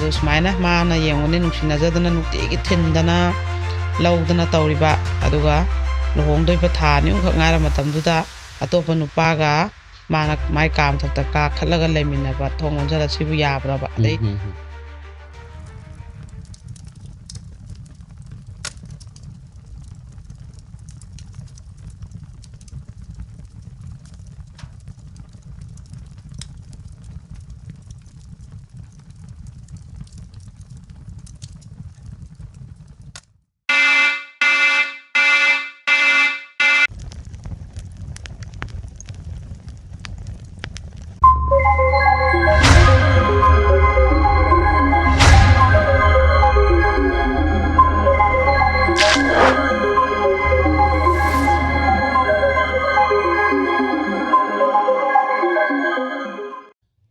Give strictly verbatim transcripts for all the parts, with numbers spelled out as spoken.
ꯑꯗꯨ ꯁꯨꯃꯥꯏꯅ ꯃꯥꯅ ꯌꯦꯡꯉꯨꯅꯦ, ꯅꯨꯡꯁꯤꯅꯖꯗꯅ ꯅꯨꯡꯇꯤꯒꯤ ꯊꯤꯟꯗꯅ ꯂꯧꯗꯅ ꯇꯧꯔꯤꯕ, ꯑꯗꯨꯒ ꯂꯨꯍꯣꯡꯗꯣꯏꯕ ꯊꯥ ꯑꯅꯤ ꯑꯍꯨꯝꯈꯛ ꯉꯥꯏꯔ ꯃꯇꯝꯗꯨꯗ ꯑꯇꯣꯞꯄ ꯅꯨꯄꯥꯒ ꯃꯥꯅ ꯃꯥꯏ ꯀꯥ ꯃꯊꯛꯇ ꯀꯥꯈꯠꯂꯒ ꯂꯩꯃꯤꯟꯅꯕ, ꯊꯣꯡ ꯂꯣꯟꯖꯜꯂ, ꯁꯤꯕꯨ ꯌꯥꯕ꯭ꯔꯕ? ꯑꯗꯩ ꯎꯝ, ꯎꯝ, ꯎꯝ꯫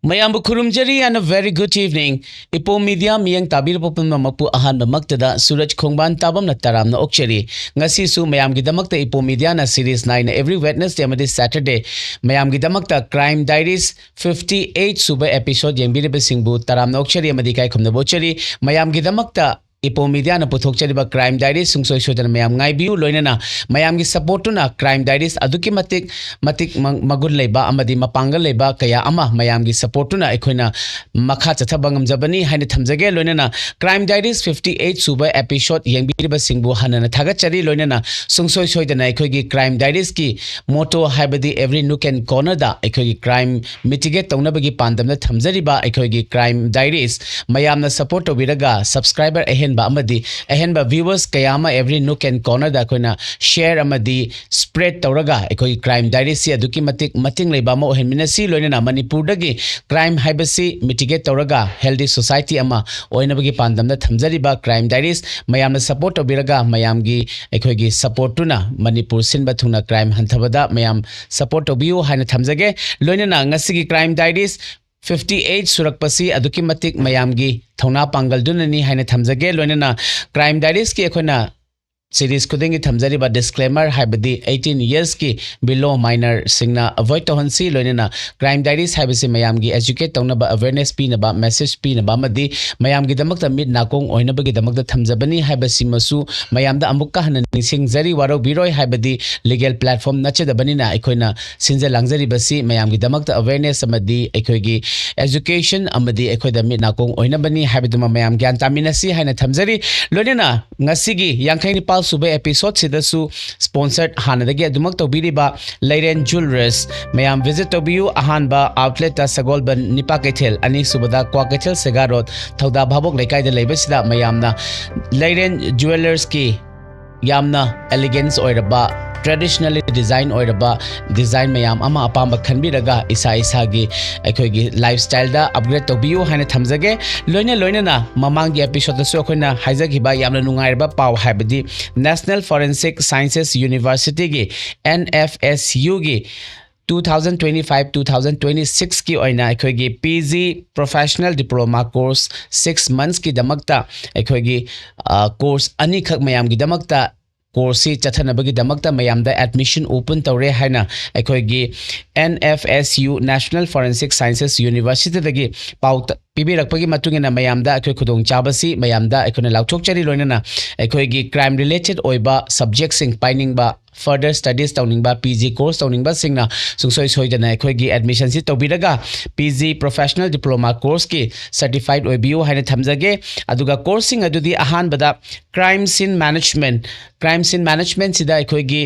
ꯃꯌꯥꯝꯕꯨ ꯈꯨꯔꯨꯝꯖꯔꯤ and a very good evening. ꯏꯄꯣꯝ ꯃꯤꯗꯤꯌꯥ ꯃꯤꯌꯦꯡ ꯇꯥꯕꯤꯔꯕ ꯄꯨꯝꯅꯃꯛꯄꯨ ꯑꯍꯥꯟꯕꯃꯛꯇꯗ ꯁꯨꯔꯖ ꯈꯣꯡꯕꯥꯟ ꯇꯥꯕꯝꯅ ꯇꯔꯥꯝꯅ ꯑꯣꯛꯆꯔꯤ꯫ ꯉꯁꯤꯁꯨ ꯃꯌꯥꯝꯒꯤꯗꯃꯛꯇ ꯏꯄꯣꯝ ꯃꯤꯗꯤꯌꯥꯅ series ꯅꯥꯏꯅ every Wednesday ꯑꯃꯗꯤ Saturday ꯃꯌꯥꯝꯒꯤꯗꯃꯛꯇ Crime Diaries fifty eight ꯁꯨꯕ episode ꯌꯦꯡꯕꯤꯔꯤꯕꯁꯤꯡꯕꯨ ꯇꯔꯥꯝꯅ ꯑꯣꯛꯆꯔꯤ ꯑꯃꯗꯤ ꯏꯀꯥꯏ ꯈꯨꯝꯅꯕ ꯎꯠꯆꯔꯤ꯫ ꯃꯌꯥꯝꯒꯤꯗꯃꯛꯇ ꯏꯄꯣꯝ ꯃꯤꯗꯤꯌꯥꯅ ꯄꯨꯊꯣꯛꯆꯔꯤꯕ Crime Diaries ꯁꯨꯡꯁꯣꯏ ꯁꯣꯏꯗꯅ ꯃꯌꯥꯝ ꯉꯥꯏꯕꯤꯌꯨ, ꯂꯣꯏꯅꯅ ꯃꯌꯥꯝꯒꯤ supportꯇꯨꯅ Crime Diaries ꯑꯗꯨꯛꯀꯤ ꯃꯇꯤꯛ, ꯃꯇꯤꯛ ꯃ-, ꯃꯒꯨꯟ ꯂꯩꯕ ꯑꯃꯗꯤ ꯃꯄꯥꯡꯒꯜ ꯂꯩꯕ ꯀꯌꯥ ꯑꯃ ꯃꯌꯥꯝꯒꯤ supportꯇꯨꯅ ꯑꯩꯈꯣꯏꯅ ꯃꯈꯥ ꯆꯠꯊꯕ ꯉꯝꯖꯕꯅꯤ ꯍꯥꯏꯅ ꯊꯝꯖꯒꯦ꯫ ꯂꯣꯏꯅꯅ Crime Diaries fifty eight ꯁꯨꯕ episode ꯌꯦꯡꯕꯤꯔꯤꯕꯁꯤꯡꯕꯨ ꯍꯟꯅ ꯊꯥꯒꯠꯆꯔꯤ꯫ ꯂꯣꯏꯅꯅ ꯁꯨꯡꯁꯣꯏ ꯁꯣꯏꯗꯅ ꯑꯩꯈꯣꯏꯒꯤ Crime Diariesꯀꯤ motto ꯍꯥꯏꯕꯗꯤ every nook and cornerꯗ ꯑꯩꯈꯣꯏꯒꯤ crime mitigate ꯇꯧꯅꯕꯒꯤ ꯄꯥꯟꯗꯝꯗ ꯊꯝꯖꯔꯤꯕ ꯑꯩꯈꯣꯏꯒꯤ Crime Diaries ꯃꯌꯥꯝꯅ support ꯇꯧꯕꯤꯔꯒ subscriber ꯑꯍꯦꯟꯕ ꯑꯃꯗꯤ ꯑꯍꯦꯟꯕ viewers ꯀꯌꯥ ꯑꯃ every nook and cornerꯗ ꯑꯩꯈꯣꯏꯅ share ꯑꯃꯗꯤ spread ꯇꯧꯔꯒ ꯑꯩꯈꯣꯏꯒꯤ Crime Diariesꯁꯤ ꯑꯗꯨꯛꯀꯤ ꯃꯇꯤꯛ ꯃꯇꯤꯡ ꯂꯩꯕ ꯑꯃ ꯑꯣꯏꯍꯟꯃꯤꯟꯅꯁꯤ꯫ ꯂꯣꯏꯅꯅ ꯃꯅꯤꯄꯨꯔꯗꯒꯤ crime ꯍꯥꯏꯕꯁꯤ mitigate ꯇꯧꯔꯒ healthy society ꯑꯃ ꯑꯣꯏꯅꯕꯒꯤ ꯄꯥꯟꯗꯝꯗ ꯊꯝꯖꯔꯤꯕ Crime Diaries ꯃꯌꯥꯝꯅ support ꯇꯧꯕꯤꯔꯒ ꯃꯌꯥꯝꯒꯤ ꯑꯩꯈꯣꯏꯒꯤ supportꯇꯨꯅ ꯃꯅꯤꯄꯨꯔ ꯁꯤꯟꯕ ꯊꯨꯡꯅ crime ꯍꯟꯊꯕꯗ ꯃꯌꯥꯝ support ꯇꯧꯕꯤꯌꯨ ꯍꯥꯏꯅ ꯊꯝꯖꯒꯦ꯫ ꯂꯣꯏꯅꯅ ꯉꯁꯤꯒꯤ Crime Diaries fifty eight ꯁꯨꯔꯛꯄꯁꯤ ꯑꯗꯨꯛꯀꯤ ꯃꯇꯤꯛ ꯃꯌꯥꯝꯒꯤ ꯊꯧꯅꯥ ꯄꯥꯡꯒꯜꯗꯨꯅꯅꯤ ꯍꯥꯏꯅ ꯊꯝꯖꯒꯦ꯫ ꯂꯣꯏꯅꯅ Crime Diariesꯀꯤ ꯑꯩꯈꯣꯏꯅ series ꯈꯨꯗꯤꯡꯒꯤ ꯊꯝꯖꯔꯤꯕ disclaimer, ꯍꯥꯏꯕꯗꯤ eighteen yearsꯀꯤ below minorꯁꯤꯡꯅ avoid ꯇꯧꯍꯟꯁꯤ꯫ ꯂꯣꯏꯅꯅ Crime Diaries ꯍꯥꯏꯕꯁꯤ ꯃꯌꯥꯝꯒꯤ educate ꯇꯧꯅꯕ, awareness ꯄꯤꯅꯕ, message ꯄꯤꯅꯕ ꯑꯃꯗꯤ ꯃꯌꯥꯝꯒꯤꯗꯃꯛꯇ ꯃꯤꯠ ꯅꯥꯀꯣꯡ ꯑꯣꯏꯅꯕꯒꯤꯗꯃꯛꯇ ꯊꯝꯖꯕꯅꯤ ꯍꯥꯏꯕꯁꯤꯃꯁꯨ ꯃꯌꯥꯝꯗ ꯑꯃꯨꯛꯀ ꯍꯟꯅ ꯅꯤꯡꯁꯤꯡꯖꯔꯤ꯫ ꯋꯥꯔꯧꯕꯤꯔꯣꯏ, ꯍꯥꯏꯕꯗꯤ legal platform ꯅꯠꯆꯗꯕꯅꯤꯅ ꯑꯩꯈꯣꯏꯅ ꯁꯤꯟꯖ ꯂꯥꯡꯖꯔꯤꯕꯁꯤ ꯃꯌꯥꯝꯒꯤꯗꯃꯛꯇ awareness ꯑꯃꯗꯤ ꯑꯩꯈꯣꯏꯒꯤ education ꯑꯃꯗꯤ ꯑꯩꯈꯣꯏꯗ ꯃꯤꯠ ꯅꯥꯀꯣꯡ ꯑꯣꯏꯅꯕꯅꯤ ꯍꯥꯏꯕꯗꯨꯃ ꯃꯌꯥꯝ ꯒ꯭ꯌꯥꯟ ꯇꯥꯃꯤꯟꯅꯁꯤ ꯍꯥꯏꯅ ꯊꯝꯖꯔꯤ꯫ ꯂꯣꯏꯅꯅ ꯉꯁꯤꯒꯤ ꯌꯥꯡꯈꯩ ꯅꯤꯄꯥꯜ ꯁꯨꯕ episodeꯁꯤꯗꯁꯨ sponsor ꯍꯥꯟꯅꯗꯒꯤ ꯑꯗꯨꯃꯛ ꯇꯧꯕꯤꯔꯤꯕ ꯂꯩꯔꯦꯟ Jewellers ꯃꯌꯥꯝ visit ꯇꯧꯕꯤꯌꯨ꯫ ꯑꯍꯥꯟꯕ outletꯇ ꯁꯒꯣꯜꯕꯟ ꯅꯤꯄꯥ ꯀꯩꯊꯦꯜ, ꯑꯅꯤꯁꯨꯕꯗ ꯀ꯭ꯋꯥꯀꯩꯊꯦꯜ ꯁꯦꯒꯥ road, ꯊꯧꯗꯥ ꯚꯥꯕꯣꯛ ꯂꯩꯀꯥꯏꯗ ꯂꯩꯕꯁꯤꯗ ꯃꯌꯥꯝꯅ ꯂꯩꯔꯦꯟ Jewellersꯀꯤ ꯌꯥꯝꯅ elegance ꯑꯣꯏꯔꯕ, traditionally design ꯑꯣꯏꯔꯕ design ꯃꯌꯥꯝ ꯑꯃ ꯑꯄꯥꯝꯕ ꯈꯟꯕꯤꯔꯒ ꯏꯁꯥ ꯏꯁꯥꯒꯤ ꯑꯩꯈꯣꯏꯒꯤ lifestyleꯗ upgrade ꯇꯧꯕꯤꯌꯨ ꯍꯥꯏꯅ ꯊꯝꯖꯒꯦ꯫ ꯂꯣꯏꯅ ꯂꯣꯏꯅꯅ ꯃꯃꯥꯡꯒꯤ episodeꯇꯁꯨ ꯑꯩꯈꯣꯏꯅ ꯍꯥꯏꯖꯈꯤꯕ ꯌꯥꯝꯅ ꯅꯨꯡꯉꯥꯏꯔꯕ ꯄꯥꯎ, ꯍꯥꯏꯕꯗꯤ National Forensic Sciences Universityꯒꯤ, NFSUꯒꯤ two thousand twenty five two thousand twenty sixꯀꯤ ꯑꯣꯏꯅ ꯑꯩꯈꯣꯏꯒꯤ PG Professional Diploma Course six monthsꯀꯤꯗꯃꯛꯇ ꯑꯩꯈꯣꯏꯒꯤ course ꯑꯅꯤꯈꯛ ꯃꯌꯥꯝꯒꯤꯗꯃꯛꯇ courseꯁꯤ ꯆꯠꯊꯅꯕꯒꯤꯗꯃꯛꯇ ꯃꯌꯥꯝꯗ admission open ꯇꯧꯔꯦ ꯍꯥꯏꯅ ꯑꯩꯈꯣꯏꯒꯤ NFSU, National Forensic Sciences Universityꯗꯒꯤ ꯄꯥꯎ ꯄꯤꯕꯤꯔꯛꯄꯒꯤ ꯃꯇꯨꯡ ꯏꯟꯅ ꯃꯌꯥꯝꯗ ꯑꯩꯈꯣꯏ ꯈꯨꯗꯣꯡꯆꯥꯕꯁꯤ ꯃꯌꯥꯝꯗ ꯑꯩꯈꯣꯏꯅ ꯂꯥꯎꯊꯣꯛꯆꯔꯤ꯫ ꯂꯣꯏꯅꯅ ꯑꯩꯈꯣꯏꯒꯤ crime related ꯑꯣꯏꯕ subjectꯁꯤꯡ ꯄꯥꯏꯅꯤꯡꯕ, further studies ꯇꯧꯅꯤꯡꯕ, PG course ꯇꯧꯅꯤꯡꯕꯁꯤꯡꯅ ꯁꯨꯡꯁꯣꯏ ꯁꯣꯏꯗꯅ ꯑꯩꯈꯣꯏꯒꯤ admissionꯁꯤ ꯇꯧꯕꯤꯔꯒ PG Professional Diploma Courseꯀꯤ certified ꯑꯣꯏꯕꯤꯌꯨ ꯍꯥꯏꯅ ꯊꯝꯖꯒꯦ꯫ ꯑꯗꯨꯒ courseꯁꯤꯡ ꯑꯗꯨꯗꯤ ꯑꯍꯥꯟꯕꯗ Crime Scene Management, Crime Scene Managementꯁꯤꯗ ꯑꯩꯈꯣꯏꯒꯤ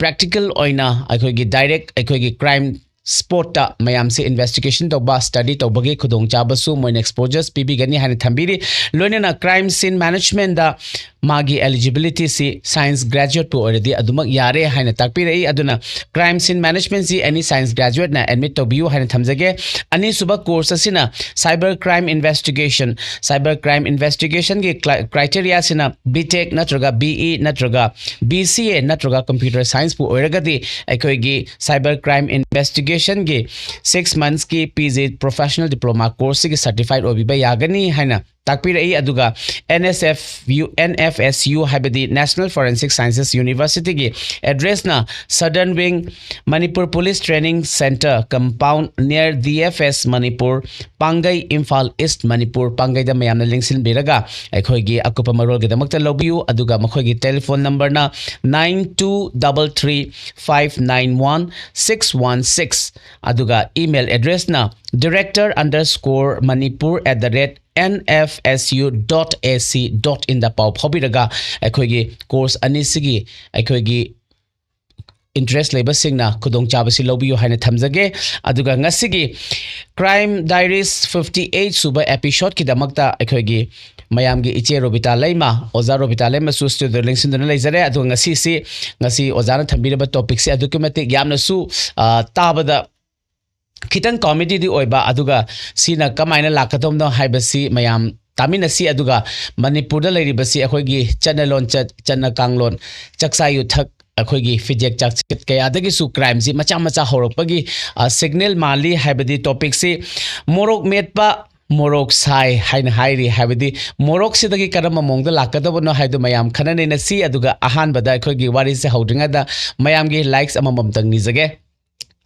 practical ꯑꯣꯏꯅ ꯑꯩꯈꯣꯏꯒꯤ direct ꯑꯩꯈꯣꯏꯒꯤ crime spotꯇ ꯃꯌꯥꯝꯁꯦ investigation ꯇꯧꯕ, study ꯇꯧꯕꯒꯤ ꯈꯨꯗꯣꯡꯆꯥꯕꯁꯨ ꯃꯣꯏꯅ exposures ꯄꯤꯕꯤꯒꯅꯤ ꯍꯥꯏꯅ ꯊꯝꯕꯤꯔꯤ꯫ ꯂꯣꯏꯅꯅ Crime Scene Managementꯇ ꯃꯥꯒꯤ eligibilityꯁꯤ science graduateꯄꯨ ꯑꯣꯏꯔꯗꯤ ꯑꯗꯨꯃꯛ ꯌꯥꯔꯦ ꯍꯥꯏꯅ ꯇꯥꯛꯄꯤꯔꯛꯏ꯫ ꯑꯗꯨꯅ Crime Scene Managementꯁꯤ any science graduateꯅ admit ꯇꯧꯕꯤꯌꯨ ꯍꯥꯏꯅ ꯊꯝꯖꯒꯦ꯫ ꯑꯅꯤꯁꯨꯕ course ꯑꯁꯤꯅ Cyber Crime Investigation, Cyber Crime Investigationꯒꯤ criteriaꯁꯤꯅ B Tech ꯅꯠꯇ꯭ꯔꯒ BE ꯅꯠꯇ꯭ꯔꯒ BCA ꯅꯠꯇ꯭ꯔꯒ Computer Scienceꯄꯨ ꯑꯣꯏꯔꯒꯗꯤ ꯑꯩꯈꯣꯏꯒꯤ Cyber Crime ꯏꯟꯚꯦꯁꯇꯤꯒꯦꯁꯟꯒꯤ ꯁꯤꯛꯁ ꯃꯟꯊꯁꯀꯤ ꯄꯤ ꯖꯤ ꯄ꯭ꯔꯣꯐꯦꯁꯅꯦꯜ ꯗꯤꯄ꯭ꯂꯣꯃꯥ ꯀꯣꯔꯁꯁꯤꯒꯤ ꯁꯔꯇꯤꯐꯥꯏꯠ ꯑꯣꯏꯕꯤꯕ ꯌꯥꯒꯅꯤ ꯍꯥꯏꯅ ꯇꯥꯛꯄꯤꯔꯛꯏ꯫ ꯑꯗꯨꯒ N S F U, N F S U ꯍꯥꯏꯕꯗꯤ National Forensic Sciences University ꯒꯤ ꯑꯦꯗ꯭ꯔꯦꯁꯅ Southern Wing, Manipur Police Training Centre Compound, near D F S Manipur, Pangei, Imphal East, Manipur. ꯄꯥꯡꯒꯩꯗ ꯃꯌꯥꯝꯅ ꯂꯦꯡꯁꯤꯟꯕꯤꯔꯒ ꯑꯩꯈꯣꯏꯒꯤ ꯑꯀꯨꯞꯄ ꯃꯔꯣꯜꯒꯤꯗꯃꯛꯇ ꯂꯧꯕꯤꯌꯨ꯫ ꯑꯗꯨꯒ ꯃꯈꯣꯏꯒꯤ ꯇꯦꯂꯤꯐꯣꯟ ꯅꯝꯕꯔꯅ nine two three three five nine one six one six, ꯑꯗꯨꯒ email address ꯅ director underscore manipur at the rate N F S U dot A C dot in ꯗ ꯄꯥꯎ ꯐꯥꯎꯕꯤꯔꯒ ꯑꯩꯈꯣꯏꯒꯤ ꯀꯣꯔꯁ ꯑꯅꯤꯁꯤꯒꯤ ꯑꯩꯈꯣꯏꯒꯤ ꯏꯟꯇꯔꯦꯁ ꯂꯩꯕꯁꯤꯡꯅ ꯈꯨꯗꯣꯡꯆꯥꯕꯁꯤ ꯂꯧꯕꯤꯌꯨ ꯍꯥꯏꯅ ꯊꯝꯖꯒꯦ꯫ ꯑꯗꯨꯒ ꯉꯁꯤꯒꯤ Crime Diaries fifty eight ꯁꯨꯕ ꯑꯦꯄꯤꯁꯣꯗꯀꯤꯗꯃꯛꯇ ꯑꯩꯈꯣꯏꯒꯤ ꯃꯌꯥꯝꯒꯤ ꯏꯆꯦ ꯔꯣꯕꯤꯇꯥ ꯂꯩꯃ, ꯑꯣꯖꯥ ꯔꯣꯕꯤꯇꯥ ꯂꯩꯃꯁꯨ ꯁ꯭ꯇꯨꯗꯤꯑꯣꯗ ꯂꯦꯡꯁꯤꯟꯗꯨꯅ ꯂꯩꯖꯔꯦ꯫ ꯑꯗꯨꯒ ꯉꯁꯤꯁꯤ, ꯉꯁꯤ ꯑꯣꯖꯥꯅ ꯊꯝꯕꯤꯔꯕ ꯇꯣꯄꯤꯛꯁꯦ ꯑꯗꯨꯛꯀꯤ ꯃꯇꯤꯛ ꯌꯥꯝꯅꯁꯨ, ꯑ, ꯇꯥꯕꯗ ꯈꯤꯇꯪ ꯀꯣꯃꯦꯗꯤꯗꯤ ꯑꯣꯏꯕ, ꯑꯗꯨꯒ ꯁꯤꯅ ꯀꯃꯥꯏꯅ ꯂꯥꯛꯀꯗꯕꯅꯣ ꯍꯥꯏꯕꯁꯤ ꯃꯌꯥꯝ ꯇꯥꯃꯤꯟꯅꯁꯤ꯫ ꯑꯗꯨꯒ ꯃꯅꯤꯄꯨꯔꯗ ꯂꯩꯔꯤꯕꯁꯤ ꯑꯩꯈꯣꯏꯒꯤ ꯆꯠꯅ ꯂꯣꯟꯆꯠ, ꯆꯠꯅ ꯀꯥꯡꯂꯣꯟ, ꯆꯥꯛꯆꯥ ꯌꯨꯊꯛ, ꯑꯩꯈꯣꯏꯒꯤ ꯐꯤꯖꯦꯛ ꯆꯥꯛꯆꯦꯠ ꯀꯌꯥꯗꯒꯤꯁꯨ ꯀ꯭ꯔꯥꯏꯝꯁꯤ ꯃꯆꯥ ꯃꯆꯥ ꯍꯧꯔꯛꯄꯒꯤ, ꯑ, ꯁꯤꯒꯅꯦꯜ ꯃꯥꯜꯂꯤ ꯍꯥꯏꯕꯗꯤ ꯇꯣꯄꯤꯛꯁꯤ ꯃꯣꯔꯣꯛ ꯃꯦꯠꯄ, ꯃꯣꯔꯣꯛ ꯁꯥꯏ ꯍꯥꯏꯅ ꯍꯥꯏꯔꯤ꯫ ꯍꯥꯏꯕꯗꯤ ꯃꯣꯔꯣꯛꯁꯤꯗꯒꯤ ꯀꯔꯝꯕ ꯃꯑꯣꯡꯗ ꯂꯥꯛꯀꯗꯕꯅꯣ ꯍꯥꯏꯗꯨ ꯃꯌꯥꯝ ꯈꯟꯅ ꯅꯩꯅꯁꯤ꯫ ꯑꯗꯨꯒ ꯑꯍꯥꯟꯕꯗ ꯑꯩꯈꯣꯏꯒꯤ ꯋꯥꯔꯤꯁꯦ ꯍꯧꯗ꯭ꯔꯤꯉꯩꯗ ꯃꯌꯥꯝꯒꯤ ꯂꯥꯏꯛꯁ ꯑꯃꯃꯝꯇꯪ ꯅꯤꯖꯒꯦ꯫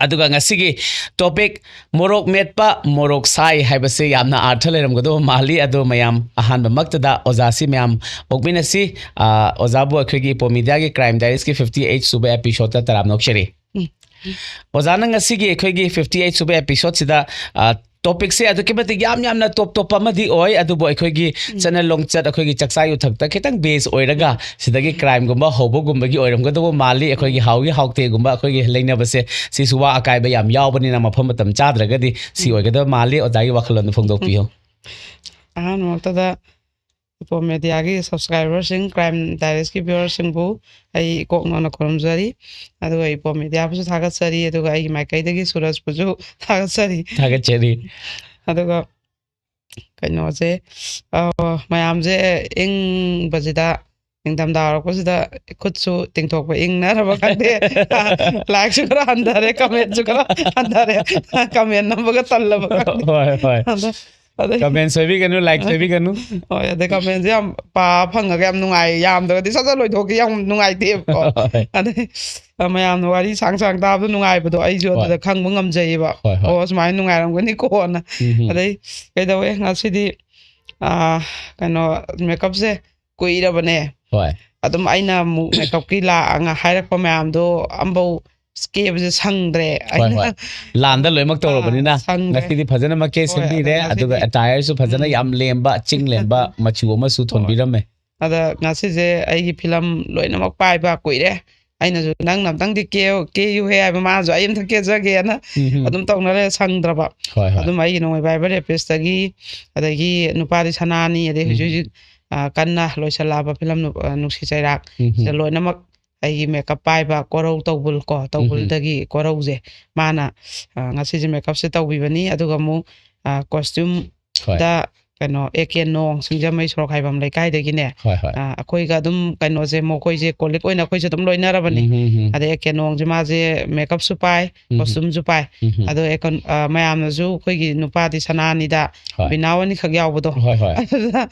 ꯑꯗꯨꯒ ꯉꯁꯤꯒꯤ ꯇꯣꯄꯤꯛ ꯃꯣꯔꯣꯛ ꯃꯦꯠꯄ, ꯃꯣꯔꯣꯛ ꯁꯥꯏ ꯍꯥꯏꯕꯁꯤ ꯌꯥꯝꯅ ꯑꯥꯔꯊ ꯂꯩꯔꯝꯒꯗꯕ ꯃꯥꯜꯂꯤ꯫ ꯑꯗꯣ ꯃꯌꯥꯝ ꯑꯍꯥꯟꯕꯃꯛꯇꯗ ꯑꯣꯖꯥꯁꯤ ꯃꯌꯥꯝ ꯑꯣꯛꯃꯤꯟꯅꯁꯤ꯫ ꯑ, ꯑꯣꯖꯥꯕꯨ ꯑꯩꯈꯣꯏꯒꯤ ꯏꯄꯣꯝ ꯃꯤꯗꯤꯌꯥꯒꯤ Crime Diaries ꯀꯤ fifty eight ꯁꯨꯕ ꯑꯦꯄꯤꯁꯣꯗꯇ ꯇꯔꯥꯝꯅ ꯑꯣꯛꯆꯔꯤ꯫ ꯎꯝ꯫ ꯑꯣꯖꯥꯅ ꯉꯁꯤꯒꯤ ꯑꯩꯈꯣꯏꯒꯤ fifty eight ꯁꯨꯕ ꯑꯦꯄꯤꯁꯣꯗꯁꯤꯗ, ꯑ, ꯇꯣꯄꯤꯛꯁꯦ ꯑꯗꯨꯛꯀꯤ ꯃꯇꯤꯛ ꯌꯥꯝ ꯌꯥꯝꯅ ꯇꯣꯞ ꯇꯣꯞꯄ ꯑꯃꯗꯤ ꯑꯣꯏ, ꯑꯗꯨꯕꯨ ꯑꯩꯈꯣꯏꯒꯤ ꯎꯝ꯫ ꯆꯠꯅ ꯂꯣꯟꯆꯠ, ꯑꯩꯈꯣꯏꯒꯤ ꯆꯥꯛꯆꯥ ꯌꯨꯊꯛꯇ ꯈꯤꯇꯪ ꯕꯦꯖ ꯑꯣꯏꯔꯒ ꯁꯤꯗꯒꯤ ꯀ꯭ꯔꯥꯏꯝꯒꯨꯝꯕ ꯍꯧꯕꯒꯨꯝꯕꯒꯤ ꯑꯣꯏꯔꯝꯒꯗꯕ ꯃꯥꯜꯂꯤ꯫ ꯑꯩꯈꯣꯏꯒꯤ ꯍꯥꯎꯏ ꯍꯥꯎꯇꯦꯒꯨꯝꯕ ꯑꯩꯈꯣꯏꯒꯤ ꯂꯩꯅꯕꯁꯦ ꯁꯤꯁꯨ ꯋꯥ ꯑꯀꯥꯏꯕ ꯌꯥꯝ ꯌꯥꯎꯕꯅꯤꯅ ꯃꯐꯝ ꯃꯇꯝ ꯆꯥꯗ꯭ꯔꯒꯗꯤ ꯁꯤ ꯎꯝ꯫ ꯑꯣꯏꯒꯗꯕ ꯃꯥꯜꯂꯤ꯫ ꯑꯣꯖꯥꯒꯤ ꯋꯥꯈꯜꯂꯣꯟꯗꯨ ꯐꯣꯡꯗꯣꯛꯄꯤꯌꯨ꯫ ꯑꯍꯥꯟꯕꯃꯛꯇꯗ ꯏꯄꯣꯝ ꯃꯦꯗꯤꯌꯥꯒꯤ ꯁꯕꯁꯀ꯭ꯔꯥꯏꯕꯔꯁꯤꯡ, Crime Diaries ꯀꯤ ꯚ꯭ꯌꯨꯋꯔꯁꯤꯡꯕꯨ ꯑꯩ ꯏꯀꯣꯛ ꯅꯧꯅ ꯈꯨꯔꯨꯝꯖꯔꯤ꯫ ꯑꯗꯨꯒ ꯏꯄꯣꯝ ꯃꯦꯗꯤꯌꯥꯕꯨꯁꯨ ꯊꯥꯒꯠꯆꯔꯤ, ꯑꯗꯨꯒ ꯑꯩꯒꯤ ꯃꯥꯏꯀꯩꯗꯒꯤ ꯁꯨꯔꯖꯄꯨꯁꯨ ꯊꯥꯒꯠꯆꯔꯤ꯫ ꯊꯥꯒꯠꯆꯔꯤ꯫ ꯑꯗꯨꯒ ꯀꯩꯅꯣꯁꯦ, ꯑ, ꯃꯌꯥꯝꯁꯦ ꯏꯪꯕꯁꯤꯗ ꯅꯤꯡꯊꯝꯊꯥ ꯍꯧꯔꯛꯄꯁꯤꯗ ꯈꯨꯠꯁꯨ ꯇꯤꯡꯊꯣꯛꯄ ꯏꯪꯅꯔꯕ ꯈꯪꯗꯦ꯫ Like ꯁꯨ ꯈꯔ ꯍꯟꯊꯔꯦ, comment ꯁꯨ ꯈꯔ ꯍꯟꯊꯔꯦ꯫ Comment ꯅꯝꯕꯒ ꯇꯜꯂꯕ ꯈꯪꯗꯦ꯫ ꯍꯣꯏ, ꯍꯣꯏ꯫ ꯑꯗ ꯑꯗꯩ Comment ꯁꯣꯏꯕꯤꯒꯅꯨ, like ꯁꯣꯏꯕꯤꯒꯅꯨ꯫ ꯍꯣꯏ, ꯑꯗꯩ comment ꯁꯦ ꯌꯥꯝ ꯄꯥ ꯐꯪꯉꯒ ꯌꯥꯝ ꯅꯨꯡꯉꯥꯏ, ꯌꯥꯝꯗ꯭ꯔꯒꯗꯤ ꯁꯠ ꯁꯠ ꯂꯣꯏꯊꯣꯛꯈꯤ, ꯌꯥꯝ ꯅꯨꯡꯉꯥꯏꯇꯦꯕꯀꯣ꯫ ꯍꯣꯏ꯫ ꯑꯗꯩ ꯑ, ꯃꯌꯥꯝꯅ ꯋꯥꯔꯤ ꯁꯥꯡ ꯁꯥꯡ ꯇꯥꯕꯗꯣ ꯅꯨꯡꯉꯥꯏꯕꯗꯣ ꯑꯩꯁꯨ ꯍꯣꯏ꯫ ꯑꯗꯨꯗ ꯈꯪꯕ ꯉꯝꯖꯩꯌꯦꯕ꯫ ꯍꯣꯏ, ꯍꯣꯏ꯫ ꯑꯣ, ꯁꯨꯃꯥꯏꯅ ꯅꯨꯡꯉꯥꯏꯔꯝꯒꯅꯤꯀꯣꯅ꯫ ꯎꯝ, ꯎꯝ꯫ ꯑꯗꯩ ꯀꯩꯗꯧꯋꯦ ꯉꯁꯤꯗꯤ, ꯑ, ꯀꯩꯅꯣ, makeup ꯁꯦ ꯀꯨꯏꯔꯕꯅꯦ꯫ ꯍꯣꯏ꯫ ꯑꯗꯨꯝ ꯑꯩꯅ ꯑꯃꯨꯛ makeup ꯀꯤ ꯂꯥꯛꯑꯒ ꯍꯥꯏꯔꯛꯄ ꯃꯌꯥꯝꯗꯣ ꯑꯝꯐꯧ ꯀꯦꯕꯁꯦ ꯁꯪꯗ꯭ꯔꯦ꯫ ꯍꯣꯏ, ꯑꯩꯅ ꯑꯥ, ꯁꯪꯗ꯭ꯔꯦ꯫ ꯉꯁꯤꯗꯤ ꯐꯖꯅ ꯃꯛꯀꯦ ꯍꯣꯏ, ꯑꯗꯣ ꯉꯁꯤꯗꯤ ꯐꯖꯅ ꯉꯁꯤꯗꯤ ꯃꯛꯀꯦ ꯁꯦꯝꯕꯤꯔꯦ, ꯎꯝ꯫ ꯑꯗꯨꯒ attire ꯁꯨ ꯐꯖꯅ ꯎꯝ꯫ ꯌꯥꯝ ꯂꯦꯝꯕ, ꯆꯤꯡ ꯂꯦꯝꯕ ꯍꯣꯏ꯫ ꯃꯆꯨ ꯑꯃꯁꯨ ꯑꯗ ꯊꯣꯟꯕꯤꯔꯝꯃꯦ꯫ ꯉꯁꯤꯁꯦ ꯑꯩꯒꯤ ꯐꯤꯂꯝ ꯂꯣꯏꯅꯃꯛ ꯄꯥꯏꯕ ꯀꯨꯏꯔꯦ꯫ ꯑꯩꯅꯁꯨ "ꯅꯪꯅ ꯑꯝꯇꯪꯗꯤ ꯀꯦꯌꯨ-, ꯀꯦꯌꯨꯍꯦ" ꯍꯥꯏꯕ, ꯃꯥꯅꯁꯨ "ꯑꯩ ꯑꯝꯇ ꯀꯦꯖꯒꯦꯅ" ꯎꯝ, ꯎꯝ꯫ ꯑꯗꯨꯝ ꯇꯧꯅ ꯂꯩꯔꯦ, ꯁꯪꯗ꯭ꯔꯕ꯫ ꯍꯣꯏ, ꯍꯣꯏ꯫ ꯑꯗꯨꯝ ꯑꯩꯒꯤ ꯅꯣꯡꯃꯩ ꯚꯥꯏꯕꯔ ꯔꯦꯄꯤꯁꯇꯒꯤ, ꯑꯗꯒꯤ ꯅꯨꯄꯥꯗꯤ ꯁꯅꯥꯅꯤ, ꯑꯗꯩ ꯍꯧꯖꯤꯛ ꯎꯝ꯫ ꯍꯧꯖꯤꯛ, ꯑ, ꯀꯟꯅ ꯂꯣꯏꯁꯜꯂꯛꯑꯕ ꯐꯤꯂꯝ ꯅꯨ-, ꯑ, ꯅꯨꯡꯁꯤ ꯆꯩꯔꯥꯛ, ꯎꯝ, ꯎꯝ꯫ ꯁꯤꯗ ꯂꯣꯏꯅꯃꯛ ꯑꯩꯒꯤ makeup ꯄꯥꯏꯕ ꯀꯣꯔꯧ ꯇꯧꯕꯨꯜ ꯀꯣ, ꯎꯝ, ꯎꯝ꯫ ꯇꯧꯕꯨꯜꯗꯒꯤ ꯀꯣꯔꯧꯁꯦ, ꯃꯥꯅ, ꯑ, ꯉꯁꯤꯁꯦ makeup ꯁꯦ ꯇꯧꯕꯤꯕꯅꯤ꯫ ꯑꯗꯨꯒ ꯑꯃꯨꯛ, ꯑ, costume ꯍꯣꯏ꯫ ꯗ ꯀꯩꯅꯣ, ꯑꯦ ꯀꯦ ꯅꯣꯡ, ꯁꯤꯡꯖꯃꯩ ꯁꯣꯔꯣꯛ ꯍꯥꯏꯐꯝ ꯂꯩꯀꯥꯏꯗꯒꯤꯅꯦ꯫ ꯍꯣꯏ, ꯍꯣꯏ꯫ ꯑ, ꯑꯩꯈꯣꯏꯒ ꯑꯗꯨꯝ ꯀꯩꯅꯣꯁꯦ, ꯃꯈꯣꯏꯁꯦ colleague ꯑꯣꯏꯅ ꯑꯩꯈꯣꯏꯁꯦ ꯑꯗꯨꯝ ꯂꯣꯏꯅꯔꯕꯅꯤ꯫ ꯎꯝ, ꯎꯝ, ꯎꯝ꯫ ꯑꯗꯩ ꯑꯦ ꯀꯦ ꯅꯣꯡꯁꯦ, ꯃꯥꯁꯦ makeup ꯁꯨ ꯄꯥꯏ, ꯎꯝ, ꯎꯝ꯫ Costume ꯁꯨ ꯄꯥꯏ꯫ ꯎꯝ, ꯎꯝ꯫ ꯑꯗꯣ ꯑꯦ ꯀꯩꯅꯣ, ꯑ, ꯃꯌꯥꯝꯅꯁꯨ ꯑꯩꯈꯣꯏꯒꯤ ꯅꯨꯄꯥꯗꯤ ꯁꯅꯥꯅꯤꯗ, ꯍꯣꯏ꯫ ꯕꯤꯅꯥꯎ ꯑꯅꯤꯈꯛ ꯌꯥꯎꯕꯗꯣ꯫ ꯍꯣꯏ, ꯍꯣꯏ꯫ ꯑꯗꯨꯗ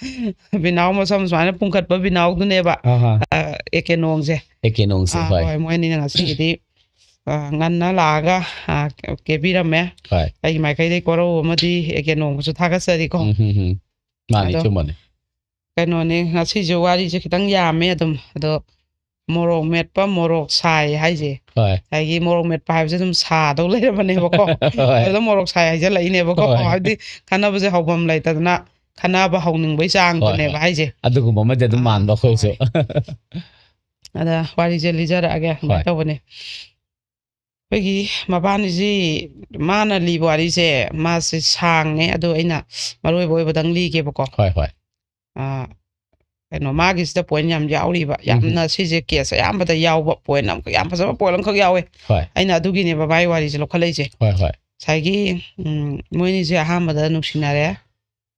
ꯕꯤꯅꯥꯎ ꯃꯁꯝ ꯁꯨꯃꯥꯏꯅ ꯄꯨꯡꯈꯠꯄ ꯕꯤꯅꯥꯎꯗꯨꯅꯦꯕ, ꯑꯍꯥ꯫ ꯑ, ꯑꯦ ꯀꯦ ꯅꯣꯡꯁꯦ꯫ ꯑꯦ ꯀꯦ ꯅꯣꯡꯁꯦ, ꯑꯥ, ꯍꯣꯏ꯫ ꯍꯣꯏ, ꯃꯣꯏ ꯑꯅꯤꯅ ꯉꯁꯤꯒꯤꯗꯤ, ꯑ, ꯉꯟꯅ ꯂꯥꯛꯑꯒ, ꯑ, ꯀꯦꯕꯤꯔꯝꯃꯦ꯫ ꯍꯣꯏ꯫ ꯑꯩꯒꯤ ꯃꯥꯏꯀꯩꯗꯩ ꯀꯣꯔꯧ ꯑꯃꯗꯤ ꯑꯦ ꯀꯦ ꯅꯣꯡꯕꯨꯁꯨ ꯊꯥꯒꯠꯆꯔꯤꯀꯣ꯫ ꯎꯝ, ꯎꯝ, ꯎꯝ꯫ ꯃꯥꯅꯤ, ꯑꯗꯣ ꯑꯆꯨꯝꯕꯅꯤ꯫ ꯀꯩꯅꯣꯅꯦ, ꯉꯁꯤꯁꯨ ꯋꯥꯔꯤꯁꯦ ꯈꯤꯇꯪ ꯌꯥꯝꯃꯦ ꯑꯗꯨꯝ꯫ ꯑꯗꯣ ꯃꯣꯔꯣꯛ ꯃꯦꯠꯄ, ꯃꯣꯔꯣꯛ ꯁꯥꯏ ꯍꯥꯏꯁꯦ꯫ ꯍꯣꯏ꯫ ꯉꯁꯥꯏꯒꯤ ꯃꯣꯔꯣꯛ ꯃꯦꯠꯄ ꯍꯥꯏꯕꯁꯦ ꯑꯗꯨꯝ ꯁꯥꯗꯧ ꯂꯩꯔꯕꯅꯦꯕꯀꯣ꯫ ꯍꯣꯏ꯫ ꯑꯗꯨꯗ ꯃꯣꯔꯣꯛ ꯁꯥꯏ ꯍꯥꯏꯖꯜꯂꯛꯏꯅꯦꯕꯀꯣ꯫ ꯍꯣꯏ꯫ ꯍꯥꯏꯕꯗꯤ ꯈꯟꯅꯕꯁꯦ ꯍꯧꯐꯝ ꯂꯩꯇꯗꯅ ꯈꯟꯅꯕ ꯍꯧꯅꯤꯡꯕꯩ ꯍꯣꯏ, ꯆꯥꯡꯗꯨꯅꯦꯕ ꯍꯣꯏ꯫ ꯍꯥꯏꯁꯦ꯫ ꯑꯗꯨꯒꯨꯝꯕ ꯑꯃꯗꯤ ꯑꯗꯨꯝ ꯑꯥ, ꯃꯥꯟꯕ ꯑꯩꯈꯣꯏꯁꯨ꯫ ꯍꯣꯏ꯫ ꯑꯗ ꯋꯥꯔꯤꯁꯦ ꯂꯤꯖꯔꯛꯑꯒꯦ꯫ ꯁꯨꯃꯥꯏꯅ ꯍꯣꯏ꯫ ꯇꯧꯕꯅꯦ꯫ ꯑꯩꯈꯣꯏꯒꯤ ꯃꯕꯥꯅꯤꯁꯤ, ꯃꯥꯅ ꯂꯤꯕ ꯋꯥꯔꯤꯁꯦ, ꯃꯥꯁꯦ ꯁꯥꯡꯉꯦ, ꯑꯗꯣ ꯑꯩꯅ ꯃꯔꯨ ꯑꯣꯏꯕ ꯑꯣꯏꯕꯗꯪ ꯂꯤꯒꯦꯕꯀꯣ꯫ ꯍꯣꯏ, ꯍꯣꯏ꯫ ꯑꯥ, ꯀꯩꯅꯣ, ꯃꯥꯒꯤꯁꯤꯗ point ꯌꯥꯝ ꯌꯥꯎꯔꯤꯕ꯫ ꯎꯝ, ꯌꯥꯝꯅ ꯎꯝ꯫ ꯁꯤꯁꯦ case ꯑꯌꯥꯝꯕꯗ ꯌꯥꯎꯕ point ꯑꯃ, ꯌꯥꯝ ꯐꯖꯕ point ꯑꯃꯈꯛ ꯌꯥꯎꯋꯦ꯫ ꯍꯣꯏ꯫ ꯑꯩꯅ ꯑꯗꯨꯒꯤꯅꯦꯕ ꯃꯥꯒꯤ ꯋꯥꯔꯤꯁꯦ ꯂꯧꯈꯠꯂꯛꯏꯁꯦ꯫ ꯍꯣꯏ, ꯍꯣꯏ꯫ ꯉꯁꯥꯏꯒꯤ, ꯎꯝ, ꯃꯣꯏꯅꯤꯁꯦ ꯑꯍꯥꯟꯕꯗ ꯅꯨꯡꯁꯤꯅꯔꯦ꯫